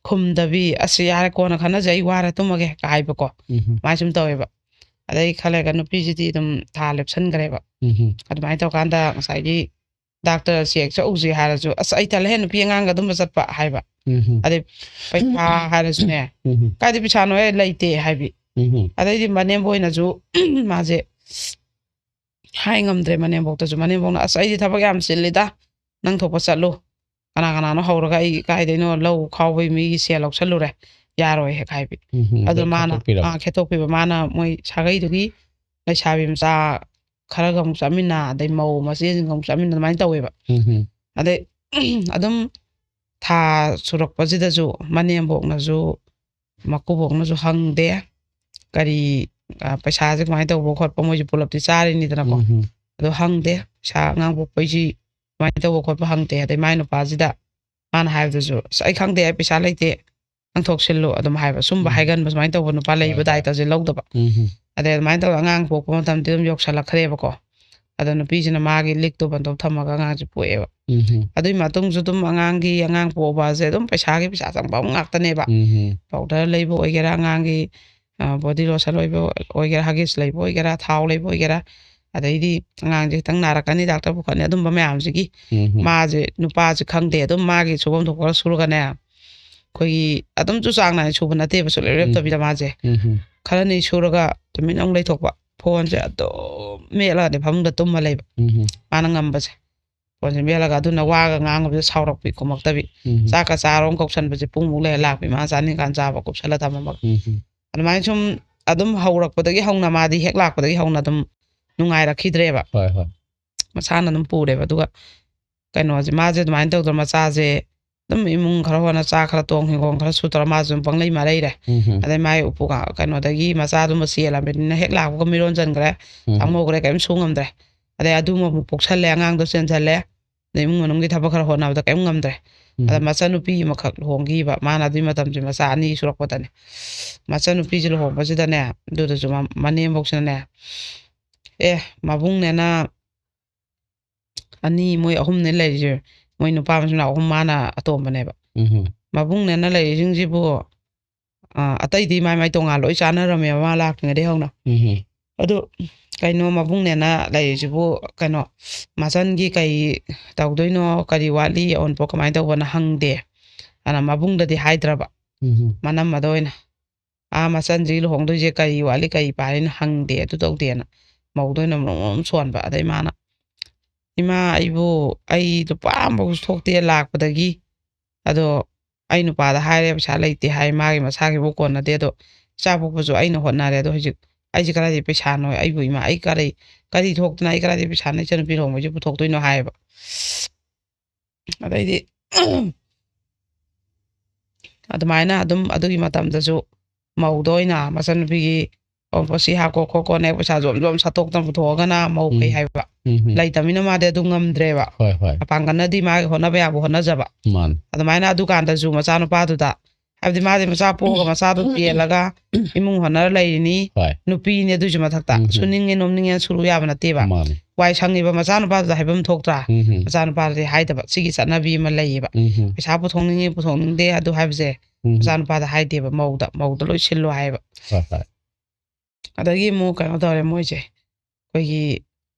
ꯈꯨꯝꯗꯕꯤ, "ꯑꯁ, ꯌꯥꯔꯦ, ꯀꯣꯟꯅ ꯈꯟꯅꯁꯦ, ꯑꯩ ꯋꯥꯔꯦ, ꯇꯨꯝꯃꯒꯦ" ꯀ ꯍꯥꯏꯕꯀꯣ꯫ ꯎꯝ꯫ ꯃꯥꯏ ꯁꯨꯝ ꯇꯧꯋꯦꯕ꯫ ꯑꯗꯩ ꯈꯔ ꯂꯩꯔꯒ ꯅꯨꯄꯤꯁꯤꯗꯤ ꯑꯗꯨꯝ ꯊꯥ ꯂꯦꯞꯁꯟꯈ꯭ꯔꯦꯕ꯫ ꯎꯝ꯫ ꯑꯗꯨꯃꯥꯏꯅ ꯇꯧꯀꯥꯟꯗ ꯉꯁꯥꯏꯒꯤ ꯗꯥꯛꯇꯔ ꯆꯦꯛ ꯆꯠꯂꯨꯁꯤ ꯍꯥꯏꯔꯁꯨ, "ꯑꯁ, ꯑꯩ ꯇꯜꯂꯦꯍꯦ, ꯅꯨꯄꯤ ꯑꯉꯥꯡꯒ ꯑꯗꯨꯝꯕ ꯆꯠꯄ" ꯍꯥꯏꯕ꯫ ꯎꯝ꯫ ꯑꯗꯩ ꯄꯩꯁꯥ ꯍꯥꯏꯔꯁꯨꯅꯦ, ꯎꯝ꯫ "ꯀꯥꯏꯗꯩ ꯄꯩꯁꯥꯅꯣꯍꯦ, ꯂꯩꯇꯦ" ꯍꯥꯏꯕꯤ꯫ ꯎꯝ꯫ ꯑꯗꯩꯗꯤ ꯃꯅꯦꯝꯕꯣꯏꯅꯁꯨ ꯃꯥꯁꯦ ꯍꯥꯏ ꯉꯝꯗ꯭ꯔꯦ ꯃꯅꯦꯝꯕꯣꯛꯇꯁꯨ꯫ ꯃꯅꯦꯝꯕꯣꯛꯅ, "ꯑꯁ, ꯑꯩꯗꯤ ꯊꯕꯛ ꯌꯥꯝ ꯆꯤꯜꯂꯤꯗ, ꯅꯪ ꯊꯣꯛꯄ ꯆꯠꯂꯨ꯫ ꯀꯅꯥ ꯀꯅꯥꯅꯣ ꯍꯧꯔꯒ ꯑꯩ ꯀꯥꯏꯗꯩꯅꯣ ꯂꯧ ꯈꯥꯎꯕꯩ ꯃꯤꯒꯤ ꯁꯦꯜ ꯂꯧꯁꯜꯂꯨꯔꯦ, ꯌꯥꯔꯣꯏ" ꯍꯦꯛ ꯍꯥꯏꯕꯤ꯫ ꯎꯝ, ꯑꯗꯨ ꯑꯗꯨꯝ ꯃꯥꯅ, ꯈꯦꯠꯇꯣꯛꯄꯤꯔꯕ? ꯑꯥ, ꯈꯦꯠꯇꯣꯛꯄꯤꯕ꯫ ꯃꯥꯅ ꯃꯣꯏ ꯁꯥꯒꯩꯗꯨꯒꯤ ꯂꯩꯁꯥꯕꯤ ꯃꯆꯥ ꯈꯔꯒ ꯑꯃꯨꯛ ꯆꯠꯃꯤꯟꯅ, ꯑꯗꯩ ꯃꯧ ꯃꯆꯦꯁꯤꯡꯒ ꯑꯃꯨꯛ ꯆꯠꯃꯤꯟꯅ, ꯑꯗꯨꯃꯥꯏꯅ ꯇꯧꯋꯦꯕ꯫ ꯎꯝ꯫ ꯑꯗꯩ ꯑꯗꯨꯝ ꯊꯥ ꯁꯨꯔꯛꯄꯁꯤꯗꯁꯨ ꯃꯅꯦꯝꯕꯣꯛꯅꯁꯨ ꯃꯀꯨꯕꯣꯛꯅꯁꯨ ꯍꯪꯗꯦ꯫ ꯀꯔꯤ, ꯑ, ꯄꯩꯁꯥꯁꯦ ꯀꯃꯥꯏꯅ ꯇꯧꯕ ꯈꯣꯠꯄ, ꯃꯣꯏꯁꯨ ꯄꯨꯂꯞꯇꯤ ꯆꯥꯔꯤꯅꯤꯗꯅꯀꯣ꯫ ꯎꯝ꯫ ꯑꯗꯣ ꯍꯪꯗꯦ꯫ ꯄꯩꯁꯥ ꯑꯉꯥꯡ ꯄꯣꯛꯄꯩꯁꯤ ꯀꯃꯥꯏꯅ ꯇꯧꯕ ꯈꯣꯠꯄ ꯍꯪꯗꯦ꯫ ꯑꯗꯩ ꯃꯥꯏ ꯅꯨꯄꯥꯁꯤꯗ ꯃꯥꯅ ꯍꯥꯏꯕꯗꯁꯨ, "ꯑꯁ, ꯑꯩ ꯈꯪꯗꯦ, ꯑꯩ ꯄꯩꯁꯥ ꯂꯩꯇꯦ, ꯅꯪ ꯊꯣꯛꯁꯤꯜꯂꯨ", ꯑꯗꯨꯝ ꯍꯥꯏꯕ꯫ ꯁꯨꯝꯕ ꯎꯝ꯫ ꯍꯥꯏꯒꯟꯕ, ꯁꯨꯃꯥꯏꯅ ꯇꯧꯕ ꯅꯨꯄꯥ ꯂꯩꯕ, ꯍꯣꯏ, ꯍꯣꯏ꯫ ꯗꯥꯏꯇꯁꯦ ꯂꯧꯗꯕ꯫ ꯎꯝ꯫ ꯑꯗꯩ ꯑꯗꯨꯃꯥꯏꯅ ꯇꯧꯔꯒ ꯑꯉꯥꯡ ꯄꯣꯛꯄ ꯃꯇꯝꯗꯤ ꯑꯗꯨꯝ ꯌꯧꯁꯜꯂꯛꯈ꯭ꯔꯦꯕꯀꯣ꯫ ꯑꯗꯣ ꯅꯨꯄꯤꯁꯤꯅ ꯃꯥꯒꯤ ꯂꯤꯛꯇꯣ ꯕꯟꯗꯣꯞ ꯊꯝꯃꯒ ꯑꯉꯥꯡꯁꯦ ꯄꯣꯛꯑꯦꯕ꯫ ꯎꯝ꯫ ꯑꯗꯨꯒꯤ ꯃꯇꯨꯡꯁꯨ ꯑꯗꯨꯝ ꯑꯉꯥꯡꯒꯤ, ꯑꯉꯥꯡ ꯄꯣꯛꯑꯕꯁꯦ ꯑꯗꯨꯝ ꯄꯩꯁꯥꯒꯤ ꯄꯩꯁꯥ ꯆꯪꯕ ꯑꯃ ꯉꯥꯛꯇꯅꯦꯕ꯫ ꯎꯝ꯫ ꯄꯥꯎꯗꯔ ꯂꯩꯕ ꯑꯣꯏꯒꯦꯔꯥ, ꯑꯉꯥꯡꯒꯤ, ꯑ, ꯕꯣꯗꯤ ꯂꯣꯁꯟ ꯑꯣꯏꯕ ꯑꯣꯏꯒꯦꯔꯥ, ꯍꯒꯤꯁ ꯂꯩꯕ ꯑꯣꯏꯒꯦꯔꯥ, ꯊꯥꯎ ꯂꯩꯕ ꯑꯣꯏꯒꯦꯔꯥ, ꯑꯗꯩꯗꯤ ꯑꯉꯥꯡꯁꯦ ꯈꯤꯇꯪ ꯅꯥꯔꯛꯀꯅꯤ, ꯗꯥꯛꯇꯔ ꯄꯨꯈꯠꯅꯤ, ꯑꯗꯨꯝꯕ ꯃꯌꯥꯝꯁꯤꯒꯤ ꯎꯝ꯫ ꯃꯥꯁꯦ, ꯅꯨꯄꯥꯁꯦ ꯈꯪꯗꯦ, ꯑꯗꯨꯝ ꯃꯥꯒꯤ ꯁꯨꯐꯝ ꯊꯣꯛꯄ ꯈꯔ ꯁꯨꯔꯒꯅꯦ, ꯑꯩꯈꯣꯏꯒꯤ ꯑꯗꯨꯝꯁꯨ ꯆꯥꯡ ꯅꯥꯏꯅ ꯁꯨꯕ ꯅꯠꯇꯦꯕ, ꯁꯨꯡꯂꯦꯞ ꯎꯝ꯫ ꯂꯦꯞꯇꯕꯤꯗ ꯃꯥꯁꯦ꯫ ꯎꯝ꯫ ꯈꯔꯅꯤ ꯁꯨꯔꯒ ꯇꯨꯃꯤꯟꯅ ꯑꯃꯨꯛ ꯂꯩꯊꯣꯛꯄ, ꯐꯣꯟꯁꯦ ꯑꯗꯨꯝ ꯃꯦꯠꯂꯒꯅꯦ ꯐꯃꯨꯡꯗ ꯇꯨꯝꯃ ꯂꯩꯕ, ꯎꯝ꯫ ꯃꯥꯅ ꯉꯝꯕꯁꯦ꯫ ꯐꯣꯟꯁꯦ ꯃꯦꯠꯂꯒ, ꯑꯗꯨꯅ ꯋꯥꯒ ꯉꯥꯡꯉꯕꯗ ꯁꯥꯎꯔꯛꯄꯤ, ꯈꯨꯝꯃꯛꯇꯕꯤ꯫ ꯎꯝ꯫ ꯆꯥꯛꯀ ꯆꯥꯔꯣ ꯀꯧꯁꯟꯕꯁꯦ ꯄꯨꯡꯃꯨꯛ ꯂꯩꯔ ꯂꯥꯛꯄꯤ, ꯃꯥ ꯆꯥꯅꯤꯡꯀꯥꯟ ꯆꯥꯕ, ꯀꯨꯞꯁꯜꯂ ꯊꯝꯃꯝꯃꯒ꯫ ꯎꯝ꯫ ꯑꯗꯨꯃꯥꯏꯅ ꯁꯨꯝ ꯑꯗꯨꯝ ꯍꯧꯔꯛꯄꯗꯒꯤ ꯍꯧꯅ, ꯃꯥꯗꯤ ꯍꯦꯛ ꯂꯥꯛꯄꯗꯒꯤ ꯍꯧꯅ ꯑꯗꯨꯝ ꯅꯨꯡꯉꯥꯏꯔꯛꯈꯤꯗ꯭ꯔꯦꯕ꯫ ꯍꯣꯏ, ꯍꯣꯏ꯫ ꯃꯁꯥꯅ ꯑꯗꯨꯝ ꯄꯨꯔꯦꯕ꯫ ꯑꯗꯨꯒ ꯀꯩꯅꯣꯁꯦ, ꯃꯥꯁꯦ ꯑꯗꯨꯃꯥꯏꯅ ꯇꯧꯗꯅ ꯃꯆꯥꯁꯦ ꯑꯗꯨꯝ ꯏꯃꯨꯡ ꯈꯔ ꯍꯣꯠꯅ, ꯆꯥ ꯈꯔ ꯇꯣꯡ, ꯍꯤꯡꯒꯣꯜ ꯈꯔ ꯁꯨ ꯇꯧꯔ ꯃꯥꯁꯨ ꯑꯗꯨꯝ ꯄꯪꯂꯩ ꯃꯔꯩꯔꯦ꯫ ꯎꯝ꯫ ꯑꯗꯩ ꯃꯥꯏ ꯎꯄꯨ ꯀꯥ-, ꯀꯩꯅꯣꯗꯒꯤ ꯃꯆꯥꯗꯨꯃ ꯆꯦꯜꯂꯕꯅꯤꯅ ꯍꯦꯛ ꯂꯥꯛꯄꯒ ꯃꯤꯔꯣꯟ ꯆꯟꯈ꯭ꯔꯦ, ꯎꯝ꯫ ꯆꯪꯍꯧꯈ꯭ꯔꯦ, ꯀꯔꯤꯝ ꯁꯨ ꯉꯝꯗ꯭ꯔꯦ꯫ ꯑꯗꯩ ꯑꯗꯨꯃ ꯑꯃꯨꯛ ꯄꯣꯛꯁꯜꯂꯦ, ꯑꯉꯥꯡꯗꯣ ꯆꯦꯟꯁꯜꯂꯦ꯫ ꯑꯗꯩ ꯏꯃꯨꯡ ꯃꯅꯨꯡꯒꯤ ꯊꯕꯛ ꯈꯔ ꯍꯣꯠꯅꯕꯗ ꯀꯔꯤꯝ ꯉꯝꯗ꯭ꯔꯦ꯫ ꯑꯗ ꯎꯝ꯫ ꯃꯆꯟꯅꯨꯄꯤ ꯑꯃꯈꯛ ꯂꯨꯍꯣꯡꯈꯤꯕ, ꯃꯥꯅ ꯑꯗꯨꯒꯤ ꯃꯇꯝꯁꯦ ꯃꯆꯥ ꯑꯅꯤ ꯁꯨꯔꯛꯄꯗꯅꯦ꯫ ꯃꯆꯟꯅꯨꯄꯤꯁꯦ ꯂꯨꯍꯣꯡꯕꯁꯤꯗꯅꯦ, ꯑꯗꯨꯗꯁꯨ ꯃ-, ꯃꯅꯦꯝꯕꯣꯛꯁꯤꯅꯅꯦ, "ꯑꯦ, ꯃꯕꯨꯡꯅꯦꯅ ꯑꯅꯤ, ꯃꯣꯏ ꯑꯍꯨꯝꯅꯦ ꯂꯩꯔꯤꯁꯦ, ꯃꯣꯏ ꯅꯨꯄꯥ ꯃꯆꯤꯟ ꯃꯅꯥꯎ ꯑꯍꯨꯝ, ꯃꯥꯅ ꯑꯇꯣꯝꯕꯅꯦꯕ꯫ ꯎꯝ꯫ ꯃꯕꯨꯡꯅꯦꯅ ꯂꯩꯔꯤꯁꯤꯡꯁꯤꯕꯨ, ꯑ, ꯑꯇꯩꯗꯤ ꯃꯥꯏ ꯃꯥꯏ ꯇꯣꯉꯥꯟ ꯂꯣꯏ ꯆꯥꯅꯔꯝꯃꯦꯕ, ꯃꯥ ꯂꯥꯛꯇ꯭ꯔꯤꯉꯩꯗꯩ ꯍꯧꯅ꯫ ꯎꯝ꯫ ꯑꯗꯨ ꯀꯩꯅꯣ, ꯃꯕꯨꯡꯅꯦꯅ ꯂꯩꯔꯤꯁꯤꯕꯨ ꯀꯩꯅꯣ, ꯃꯆꯟꯒꯤ ꯀꯩ ꯇꯧꯗꯣꯏꯅꯣ, ꯀꯔꯤ ꯋꯥꯠꯂꯤ, ꯑꯑꯣꯟꯄꯣꯠ ꯀꯃꯥꯏꯅ ꯇꯧꯕꯅ ꯍꯪꯗꯦ꯫ ꯑꯗꯨꯅ ꯃꯕꯨꯡꯗꯗꯤ ꯍꯥꯏꯗ꯭ꯔꯕ, ꯎꯝ꯫ ꯃꯅꯝꯃꯗ ꯑꯣꯏꯅ꯫ ꯑꯥ, ꯃꯆꯟꯁꯤ ꯂꯨꯍꯣꯡꯗꯣꯏꯁꯦ ꯀꯔꯤ ꯋꯥꯠꯂꯤ, ꯀꯔꯤ ꯄꯥꯜꯂꯤꯅ ꯍꯪꯗꯦ, ꯑꯗꯨ ꯇꯧꯗꯦꯅ ꯃꯧꯗ ꯑꯣꯏꯅ ꯃꯔꯣꯝ ꯃꯔꯣꯝ ꯁꯣꯟꯕ꯫ ꯑꯗꯩ ꯃꯥꯅ, "ꯏꯃꯥ, ꯑꯩꯕꯨ, ꯑꯩ ꯂꯨꯄꯥ ꯑꯃꯐꯥꯎ ꯊꯣꯛꯇꯦ ꯂꯥꯛꯄꯗꯒꯤ꯫ ꯑꯗꯣ ꯑꯩ ꯅꯨꯄꯥꯗ ꯍꯥꯏꯔꯦ, ꯄꯩꯁꯥ ꯂꯩꯇꯦ ꯍꯥꯏ, ꯃꯥꯒꯤ ꯃꯁꯥꯒꯤꯕꯨ ꯀꯣꯟꯅꯗꯦ꯫ ꯑꯗꯣ ꯏꯆꯥ ꯄꯣꯛꯄꯁꯨ ꯑꯩꯅ ꯍꯣꯠꯅꯔꯦ꯫ ꯑꯗꯣ ꯍꯧꯖꯤꯛ ꯑꯩꯁꯦ ꯀꯗꯥꯏꯗꯒꯤ ꯄꯩꯁꯥꯅꯣ? ꯑꯩꯕꯨ ꯏꯃꯥ, ꯑꯩ ꯀꯔꯤ, ꯀꯔꯤ ꯊꯣꯛꯇꯅ, ꯑꯩ ꯀꯗꯥꯏꯗꯒꯤ ꯄꯩꯁꯥꯅ ꯏꯆꯟꯅꯨꯄꯤ ꯂꯨꯍꯣꯡꯕꯩꯁꯦ ꯄꯨꯊꯣꯛꯇꯣꯏꯅꯣ?" ꯍꯥꯏꯌꯦꯕ꯫ ꯑꯗꯩꯗꯤ ꯑꯗꯨꯃꯥꯏꯅ ꯑꯗꯨꯝ ꯑꯗꯨꯒꯤ ꯃꯇꯝꯗꯁꯨ ꯃꯧꯗ ꯑꯣꯏꯅ ꯃꯆꯟꯅꯨꯄꯤꯒꯤ ꯑꯋꯨꯟꯄꯣꯠꯁꯤ ꯍꯥꯞꯀꯣ ꯈꯣꯠꯀꯣꯅ ꯍꯦꯛ ꯄꯩꯁꯥ ꯖꯣꯝ ꯖꯣꯝ ꯁꯠꯇꯣꯛꯇꯅ ꯄꯨꯊꯣꯛꯑꯒꯅ ꯃꯧ ꯐꯩ ꯎꯝ꯫ ꯍꯥꯏꯕ꯫ ꯎꯝ ꯍꯝ꯫ ꯂꯩꯇꯕꯅꯤꯅ ꯃꯥꯗꯤ ꯑꯗꯨ ꯉꯝꯗ꯭ꯔꯦꯕ꯫ ꯍꯣꯏ, ꯍꯣꯏ꯫ ꯃꯄꯥꯡꯒꯜꯅꯗꯤ ꯃꯥꯒꯤ ꯍꯣꯠꯅꯕ ꯌꯥꯕ ꯍꯣꯠꯅꯖꯕ꯫ ꯃꯥꯅꯤ꯫ ꯑꯗꯨꯃꯥꯏꯅ ꯑꯗꯨꯀꯥꯟꯗꯁꯨ ꯃꯆꯥꯅꯨꯄꯥꯗꯨꯗ, ꯍꯥꯏꯕꯗꯤ ꯃꯥꯗꯤ ꯃꯆꯥ ꯄꯣꯛꯑꯒ ꯃꯆꯥꯗꯣ ꯀꯦꯜꯂꯒ ꯏꯃꯨꯡ ꯍꯣꯠꯅꯔ ꯂꯩꯔꯤꯅꯤ꯫ ꯍꯣꯏ꯫ ꯅꯨꯄꯤꯅꯤ ꯑꯗꯨꯁꯨ ꯃꯊꯛꯇ꯫ ꯎꯝ ꯍꯝ꯫ ꯁꯨꯅꯤꯡꯉꯦ ꯅꯣꯝꯅꯤꯡꯉꯦꯅ ꯁꯨꯔꯨ ꯌꯥꯕ ꯅꯠꯇꯦꯕ꯫ ꯃꯥꯅꯤ꯫ ꯋꯥꯏ ꯁꯪꯉꯤꯕ ꯃꯆꯥꯅꯨꯄꯥꯗꯨꯗ ꯍꯥꯏꯐꯝ ꯊꯣꯛꯇ꯭ꯔꯥ? ꯎꯝ ꯍꯝ꯫ ꯃꯆꯥꯅꯨꯄꯥꯗꯨꯗꯤ ꯍꯥꯏꯗꯕ꯫ ꯁꯤꯒꯤ ꯆꯠꯅꯕꯤ ꯑꯃ ꯂꯩꯌꯦꯕ꯫ ꯎꯝ ꯍꯝ꯫ ꯄꯩꯁꯥ ꯄꯨꯊꯣꯛꯅꯤꯡꯉꯤ ꯄꯨꯊꯣꯛꯅꯤꯡꯗꯦ ꯑꯗꯨ ꯍꯥꯏꯕꯁꯦ ꯎꯝ ꯍꯝ꯫ ꯃꯆꯥꯅꯨꯄꯥꯗ ꯍꯥꯏꯗꯦꯕ, ꯃꯧꯗ, ꯃꯧꯗ ꯂꯣꯏ ꯁꯤꯜꯂꯣ ꯍꯥꯏꯌꯦꯕ꯫ ꯍꯣꯏ, ꯍꯣꯏ꯫ ꯑꯗꯒꯤ ꯑꯃꯨꯛ ꯀꯩꯅꯣ ꯇꯧꯔꯦ ꯃꯣꯏꯁꯦ꯫ ꯑꯩꯈꯣꯏꯒꯤ